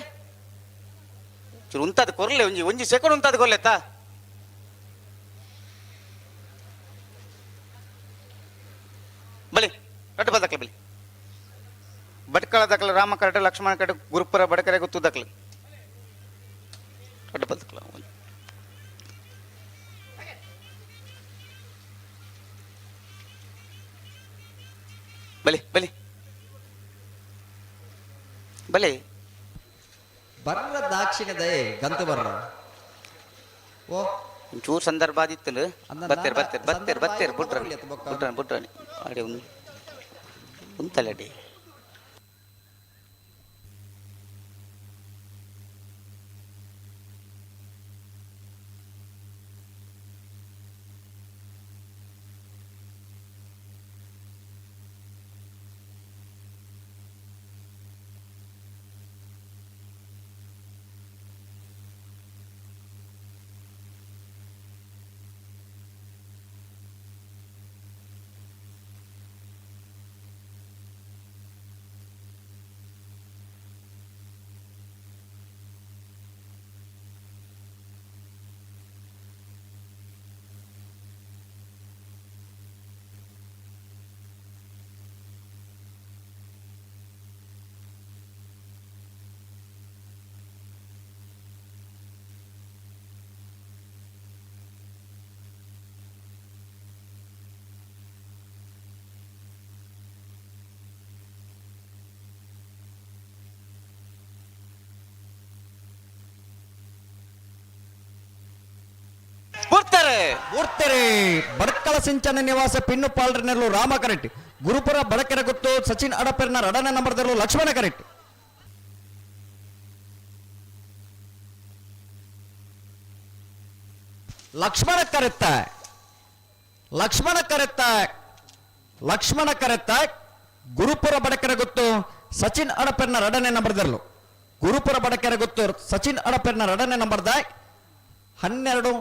ಚೂರು ಉಂತಾದ ಕೊರ್ಲೆ ಒಂಜಿ ಒಂಜಿ ಸೆಕೆಂಡ್ ಉಂತಾದ ಕೊರ್ಲೆತ್ತಾ ಬಲೆ ರಡ್ಡು ಪಾದಕಲ ಬಲೆ ಭಟ್ಕಳ ದಕ್ಕಲ ರಾಮ ಕರಟ ಲಕ್ಷ್ಮಣ ಕರಟ ಗುರುಪುರ ಬಡಕರೆ ಗುತ್ತು ದಕ್ಕಲು ರಡ್ಡು ಪಾದಕಲ ಬಲೆ ಬಲೆ ಬಲೆ ಬರ್ರ ದಾಕ್ಷಿಣ್ಯ ದಯೆ ಗಂತು ಬರ್ರ ಓ ಒಂಚೂರು ಸಂದರ್ಭ ಆದಿತ್ತು ಬರ್ತೀರಿ ಬರ್ತೀರಿ ಬರ್ತೀರಿ ಬರ್ತೀರಿ ಬುಟ್ರಾಣಿ ಬುಟ್ರಾಣಿ ಬುಟ್ರಾಣಿ ಅಡಿ ಒಂದು ಉಂತಲ್ಲ ಅಡಿ ಬುಡ್ತಾರೆ ಬುಡ್ತಾರೆ ಬಡ್ಕಳ ಸಿಂಚನ ನಿವಾಸ ಪಿನ್ನು ಪಾಲ್ರನೆಲ್ಲು ರಾಮ ಕರೆಕ್ಟ್ ಗುರುಪುರ ಬಡಕೆರೆ ಗುತ್ತು ಸಚಿನ್ ಅಡಪೆರ್ನ ರಡನ ನಂಬರ್ದಲ್ಲೂ ಲಕ್ಷ್ಮಣ ಕರೆಕ್ಟ್ ಲಕ್ಷ್ಮಣ ಕರೆತ್ತ ಲಕ್ಷ್ಮಣ ಕರೆತ್ತ ಲಕ್ಷ್ಮಣ ಕರೆತ್ತ ಗುರುಪುರ ಬಡಕೆರೆ ಗುತ್ತು ಸಚಿನ್ ಅಡಪೆರ್ನ ರಡನೆ ನಂಬರ್ದಲ್ಲೂ ಗುರುಪುರ ಬಡಕೆರೆ ಗುತ್ತು ಸಚಿನ್ ಅಡಪೆರ್ನ ರಡನೆ ನಂಬರ್ದ 12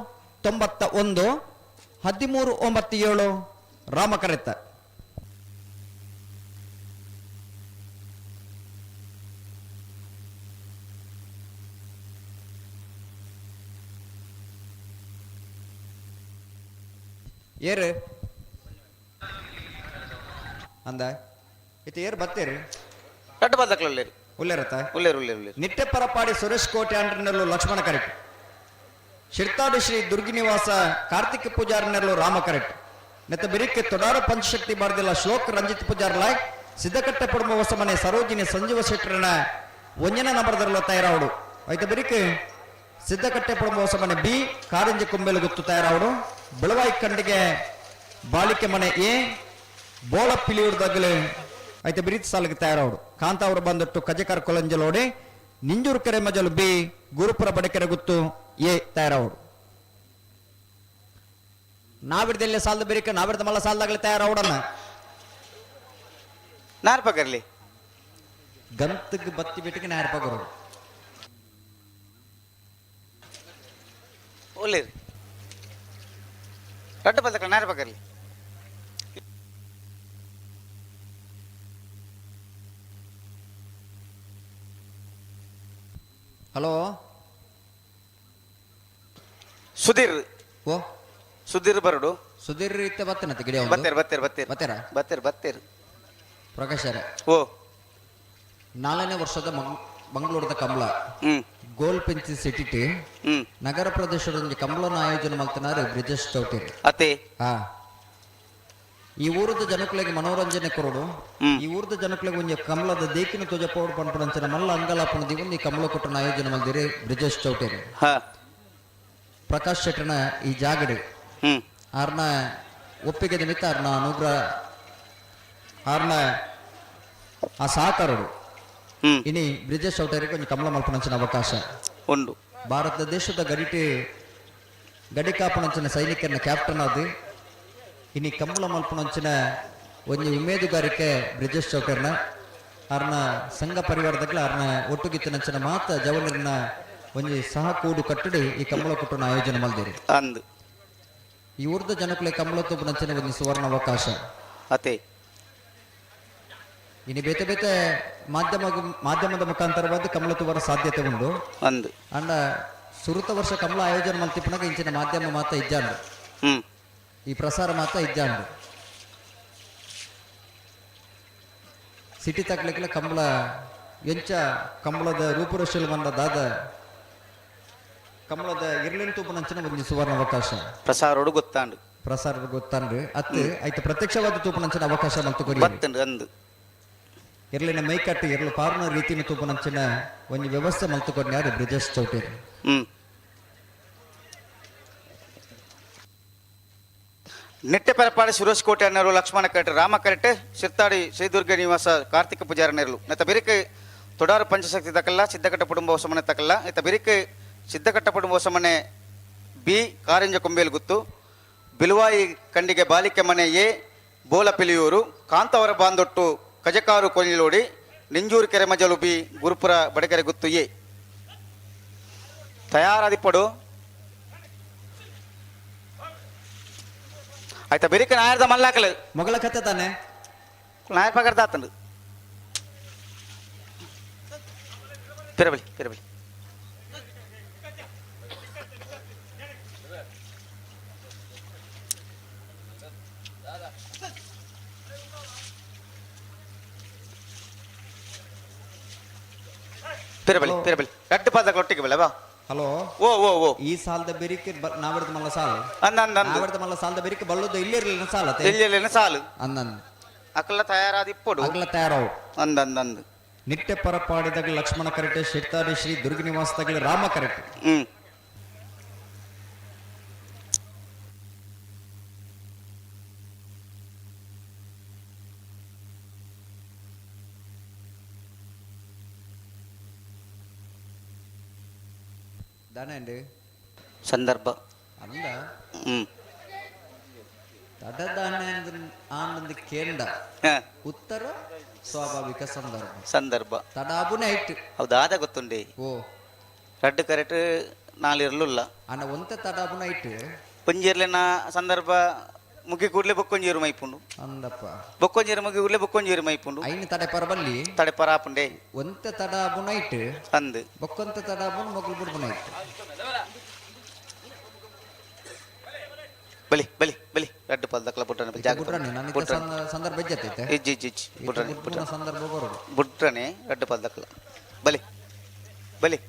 91 13 97 ರಾಮಕರೆತ್ತ. ಏರು ಅಂದ ಇತ್ತ ಏರು ಬತ್ತೀರಿ ರಡ್ಡು ಬಾದಕ್ಲ ಉಲ್ಲೇರು ಉಲ್ಲೇರತ್ತ ಉಲ್ಲೇರು ಉಲ್ಲೇರು ಉಲ್ಲೇರು ನಿಟ್ಟೆಪರಪಾಡಿ ಸುರೇಶ್ ಕೋಟೆ ಅಂಡ್ರನಲ್ಲೂ ಲಕ್ಷ್ಮಣ ಕರೆಕ್ಟ್. ಶಿರ್ತಾಡಿ ಶ್ರೀ ದುರ್ಗಿನಿವಾಸ ಕಾರ್ತಿಕ ಪೂಜಾರಿ ನೆರಳು ರಾಮ ಕರೆಟ್. ನೆತ್ತ ಬಿರಿಕೆ ತೊಡಾರು ಪಂಚಶಕ್ತಿ ಬಾರ್ದಿಲ್ಲ ಶ್ಲೋಕ್ ರಂಜಿತ್ ಪೂಜಾರ್ ಲಾಯ್ ಸಿದ್ದಕಟ್ಟೆ ಪಡುಮ ಹೊಸಮನೆ ಸರೋಜಿನಿ ಸಂಜೀವ ಶೆಟ್ಟರನ ಒಂಜನ ನಂಬರ್ದರಲ್ಲ ತಯಾರಾವಡು. ಐತ ಬಿರಿಕೆ ಸಿದ್ದಕಟ್ಟೆ ಪಡುಮ ಹೊಸಮನೆ ಬಿ ಕಾರಂಜಿ ಕೊಂಬೆಲು ಗುತ್ತು ತಯಾರಾವಡು. ಬೆಳವಾಯಿ ಕಂಡಿಗೆ ಬಾಳಿಕೆ ಮನೆ ಎ ಬೋಳ ಪಿಲಿಯುಡ್ದಾಗಲೇ ಐತೆ ಬಿರಿತ್ ಸಾಲಿಗೆ ತಯಾರಾವಡು. ಕಾಂತಾವರು ಬಂದಟ್ಟು ಕಜಕರ್ ಕೊಲಂಜಲೋಡೆ ನಿಂಜೂರು ಕೆರೆ ಮಜಲು ಬಿ ಗುರುಪುರ ಬಡಕೆರೆ ಗುತ್ತು ಎ ತಯಾರಾವಡು. ನಾವಿಡ್ದಲ್ಲೇ ಸಾಲದ ಬೇರಿಕೆ ನಾವಿಡ್ದ ಮಲ್ಲ ಸಾಲದಾಗಲೇ ತಯಾರಾವಡನ್ನ ನಾರ್ಪಗರ್ಲಿ ಗಂತಕ್ಕೆ ಬತ್ತಿ ಬಿಟ್ಟಿಗೆ ನಾರ್ಪಗರು ಒಳ್ಳೆರಿ ರಡ್ಡು ಬಲ್ದಕ್ಕ ನಾರ್ಪಗರ್ಲಿ. ಹಲೋ ಸುಧೀರ್. ಓ ಸುಧೀರ್ ಬರಡು. ಸುಧೀರ್ ಇತ್ತೆ ಬತ್ತನತ್ತೆ ಗಿಡ ಬತ್ತೇರ್ ಬತ್ತೇರ್ ಬತ್ತೇರ್ ಬತ್ತೇರ ಬತ್ತೇರ್ ಬತ್ತೇರ್ ಪ್ರಕಾಶ್. ಓ 4ನೇ ವರ್ಷದ ಮಂಗಳೂರದ ಕಂಬಳ ಗೋಲ್ ಪೆಂಚಿ ಸಿಟಿಟಿ ನಗರ ಪ್ರದೇಶದ ಕಂಬಳನ ಆಯೋಜನೆ ಮಲ್ತನಾರು ಬ್ರಿಜೇಶ್ ಚೌಟೇರಿ. ಅತೆ ಹಾ ಈ ಊರದ ಜನಕುಲೆಗೆ ಮನೋರಂಜನೆ ಕೊರಡು, ಈ ಊರದ ಜನಕುಲೆಗೆ ಒಂಜಿ ಕಮಲದ ದೇಕಿನ ತೋಜ ಪೋಡು ಪನ್ಪುನಂಚಿನ ಮಲ್ಲ ಅಂಗಲಾಪನ ದಿವೊಂದು ಈ ಕಮಲ ಕೊಟ್ಟನ ಆಯೋಜನೆ ಮಲ್ದಿರಿ ಬ್ರಿಜೇಶ್ ಚೌಟೇರಿ. ಪ್ರಕಾಶ್ ಶೆಟ್ಟನ ಈ ಜಾಗಡು ಆರ್ನ ಒಪ್ಪಿಗೆ ನಿಮಿತ್ತ ಆರ್ನ ಅನುಗ್ರಹ ಆರ್ನ ಆ ಸಹಕಾರಡು ಇನಿ ಬ್ರಿಜೇಶ್ ಚೌಟೇರಿಗೆ ಒಂಜಿ ಕಮಲ ಮಲ್ಪನಂಚಿನ ಅವಕಾಶ ಉಂಡು. ಭಾರತ ದೇಶದ ಗಡಿಟಿ ಗಡಿ ಕಾಪುನಂಚಿನ ಸೈನಿಕರನ್ನ ಕ್ಯಾಪ್ಟನ್ ಅದು ಇನಿ ಕಂಬಳ ಮಲ್ಪುನಂಚಿನ ಒಂಜಿ ಉಮೇದುಗಾರಿಕೆ ಬ್ರಿಜೇಶ್ ಚೌಟರ್ನ ಆರ್ನ ಸಂಘ ಪರಿವಾರದಾಗಲ ಆರ್ನ ಒಟ್ಟುಗಿತ್ತಿನಂಚಿನ ಮಾತ ಜವನರನ್ನ ಒಂಜಿ ಸಹ ಕೂಡು ಕಟ್ಟಡಿ ಈ ಕಂಬಳ ಕುಟ್ಟನ ಆಯೋಜನೆ ಮಲ್ದಿರಿ. ಅಂದು ಈ ಊರ್ದ ಜನಕುಲೆ ಕಂಬಳ ತೂಪುನಂಚಿನ ಒಂಜಿ ಸುವರ್ಣ ಅವಕಾಶ. ಅತೆ ಇನಿ ಬೇತೆ ಬೇತೆ ಮಾಧ್ಯಮದ ಮುಖಾಂತರವಾದ ಕಮಲ ತೂವರ ಸಾಧ್ಯತೆ ಉಂಡು. ಅಂದು ಅಂಡ ಸುರುತ ವರ್ಷ ಕಮಲ ಆಯೋಜನೆ ಮಲ್ತಿಪ್ಪುನಗ ಇಂಚಿನ ಮಾಧ್ಯಮ ಮಾತ ಇಜ್ಜಾಂಡು, ಈ ಪ್ರಸಾರ ಮಾತ ಇಜ್ಜಾಂಡು. ಸಿಟಿ ತಕ್ಲಿಕ್ಲ ಕಂಬಳ ಎಂಚ ಕಂಬಳದ ರೂಪುರೇಷೆಲು ಬಂದ ದಾದ ಕಂಬಳದ ಇರ್ಲಿನ ತೂಪುನಂಚಿನ ಒಂಜಿ ಸುವರ್ಣ ಅವಕಾಶ. ಪ್ರಸಾರೋಡು ಗೊತ್ತಾಂಡು. ಪ್ರಸಾರ ಗೊತ್ತಾಂಡು ಅತ್ತು ಐತ ಪ್ರತ್ಯಕ್ಷವಾದ ತೂಪುನಂಚಿನ ಅವಕಾಶ ಮಲ್ತು ಕೊರಿ ಬತ್ತಂಡು. ಅಂದು ಇರ್ಲಿನ ಮೈಕಟ್ಟು ಇರ್ಲು ಪಾರ್ನ ರೀತಿನ ತೂಪುನಂಚಿನ ಒಂಜಿ ವ್ಯವಸ್ಥೆ ಮಲ್ತು ಕೊಡ್ನ್ಯಾರು ಬ್ರಿಜೇಶ್ ಚೌಟೇರಿ. ನಿಟ್ಟೆ ಪೆರಪಾಡಿ ಸುರೇಶ್ ಕೋಟೆ ಅನ್ನರು ಲಕ್ಷ್ಮಣ ಕರೆಟ್ ರಾಮ ಕರೆಟ್ ಸಿರ್ತಾಡಿ ಶ್ರೀದುರ್ಗ ನಿವಾಸ ಕಾರ್ತಿಕ ಪೂಜಾರಿ ನೆರಳು. ನೆತ್ತ ಬಿರಿಕೆ ತೊಡಾರು ಪಂಚಶಕ್ತಿ ತಕಲ್ಲ ಸಿದ್ದಕಟ್ಟ ಕುಟುಂಬ ಹೊಸಮನೆ ತಕಲ್ಲ. ಇತ್ತ ಬಿರಿಕೆ ಸಿದ್ದಕಟ್ಟ ಕುಟುಂಬ ಹೊಸಮನೆ ಬಿ ಕಾರಿಂಜ ಕೊಂಬೇಲು ಗುತ್ತು ಬಿಲುವಾಯಿ ಕಂಡಿಗೆ ಬಾಲಿಕೆ ಮನೆ ಎ ಬೋಲ ಪಿಲಿಯೂರು ಕಾಂತವರ ಬಾಂದೊಟ್ಟು ಕಜಕಾರು ಕೊನಿಲೋಡಿ ನಿಂಜೂರು ಕೆರೆಮಜಲು ಬಿ ಗುರುಪುರ ಬಡಕೆರೆ ಗುತ್ತು ಎ ತಯಾರಾದಿಪ್ಪಡು. ಆಯ್ತಾ ಬೆರಿಕ ನಾಯರ್ದ ಮಲ್ಲಾಕಲು ಮೊಗಲ ಕತೆ ತಾನೆ ನಾಯರ್ ಪಗರ್ದ ಆತಂಡು. ಪಿರಬಲಿ ಪಿರಬಲಿ ಪಿರಬಲಿ ಪಿರಬಲಿ ರಡ್ಡು ಪದ ಒಟ್ಟಿಗೆ ಬಲ್ಲ ಬಾ. ಹಲೋ ಓ ಓ ಓ ಈ ಸಾಲದ ಬೆರಿಕೆ ನಾವಿಡ್ದ ಮಲ್ಲ ಸಾಲ ಅಂದ ಅಂದ ಅಂದ ನಾವಿಡ್ದ ಮಲ್ಲ ಸಾಲದ ಬೆರಿಕೆ ಬಲ್ಲದ ಇಲ್ಲಿ ಇರಲಿಲ್ಲ ಸಾಲ ಇಲ್ಲಿರಲಿಲ್ಲ ಸಾಲು ಅಂದನ್ ಅಕಲ ತಯಾರಾದ ಇಪ್ಪಡು ಅಗಲ ತಯಾರಾವು ಅಂದ ಅಂದ ಅಂದ ನಿಟ್ಟೆ ಪರಪಾಡಿದಾಗ ಲಕ್ಷ್ಮಣ ಕರೆಟೆ ಶಿರ್ತಾಡಿ ಶ್ರೀ ದುರ್ಗ ನಿವಾಸದಾಗಲಿ ರಾಮ ಕರೆಟೆ. ದಾನೆ ಸಂದರ್ಭ ಅಂದ ತಡದಾನೆ ಆನಂದ ಕೇಂದ್ರ ಉತ್ತರ ಸ್ವಾಭಾವಿಕ ಸಂದರ್ಭ ಸಂದರ್ಭ ತಡಾಬುನೆ ಐಟ್ ಹೌದಾ ಅದ ಗೊತ್ತುಂಡಿ. ಓ ರಡ್ಡು ಕರೆಕ್ಟ್ ನಾಲ್ ಇರಲಿಲ್ಲ ಅಣ್ಣ ಒಂತೆ ತಡಾಬುನ ಐಟ್ ಪಂಜಿರ್ಲಿನ ಸಂದರ್ಭ ಮುಗಿ ಕೂಡ್ಲೆ ಬೊಕ್ಕೊಂಜೀರು ಮೈಪುಂಡು ಅಂದಪ್ಪ ಬೊಕ್ಕೊಂಜೀರು ಮುಗಿ ಕೂಡ್ಲೆ ಬೊಕ್ಕೊಂಜೀರು ಮೈಪುಂಡು ಐನ್ ತಡೆ ಪರಬಲ್ಲಿ ತಡೆ ಪರಾಪುಂಡೆ ಒಂತೆ ತಡಾಬುನ ಐಟ್ ಅಂದು ಬೊಕ್ಕೊಂತೆ ತಡಾಬುನ ಮೊಗಲು ಬುಡ್ಬುನ ಐಟ್. ಬಲಿ ಬಲಿ ಬಲಿ ರಡ್ಡು ಪಲ್ದ ದಕ್ಕಲ ಬುಟ್ರನೆ ಬಲಿ ಜಾಗ ಬುಟ್ರನೆ ನಾನು ಸಂದರ್ಭ ಇಜ್ಜತ್ತೈತೆ ಇಜ್ಜಿ ಇಜ್ಜಿ ಇಜ್ಜಿ ಬುಟ್ರನೆ ಬುಟ್ರನೆ ಸಂದರ್ಭ ಬರೋದು ಬುಟ್ರನೆ ರಡ್ಡು ಪಲ್ದ ದಕ್ಕಲ ಬಲಿ ಬಲಿ.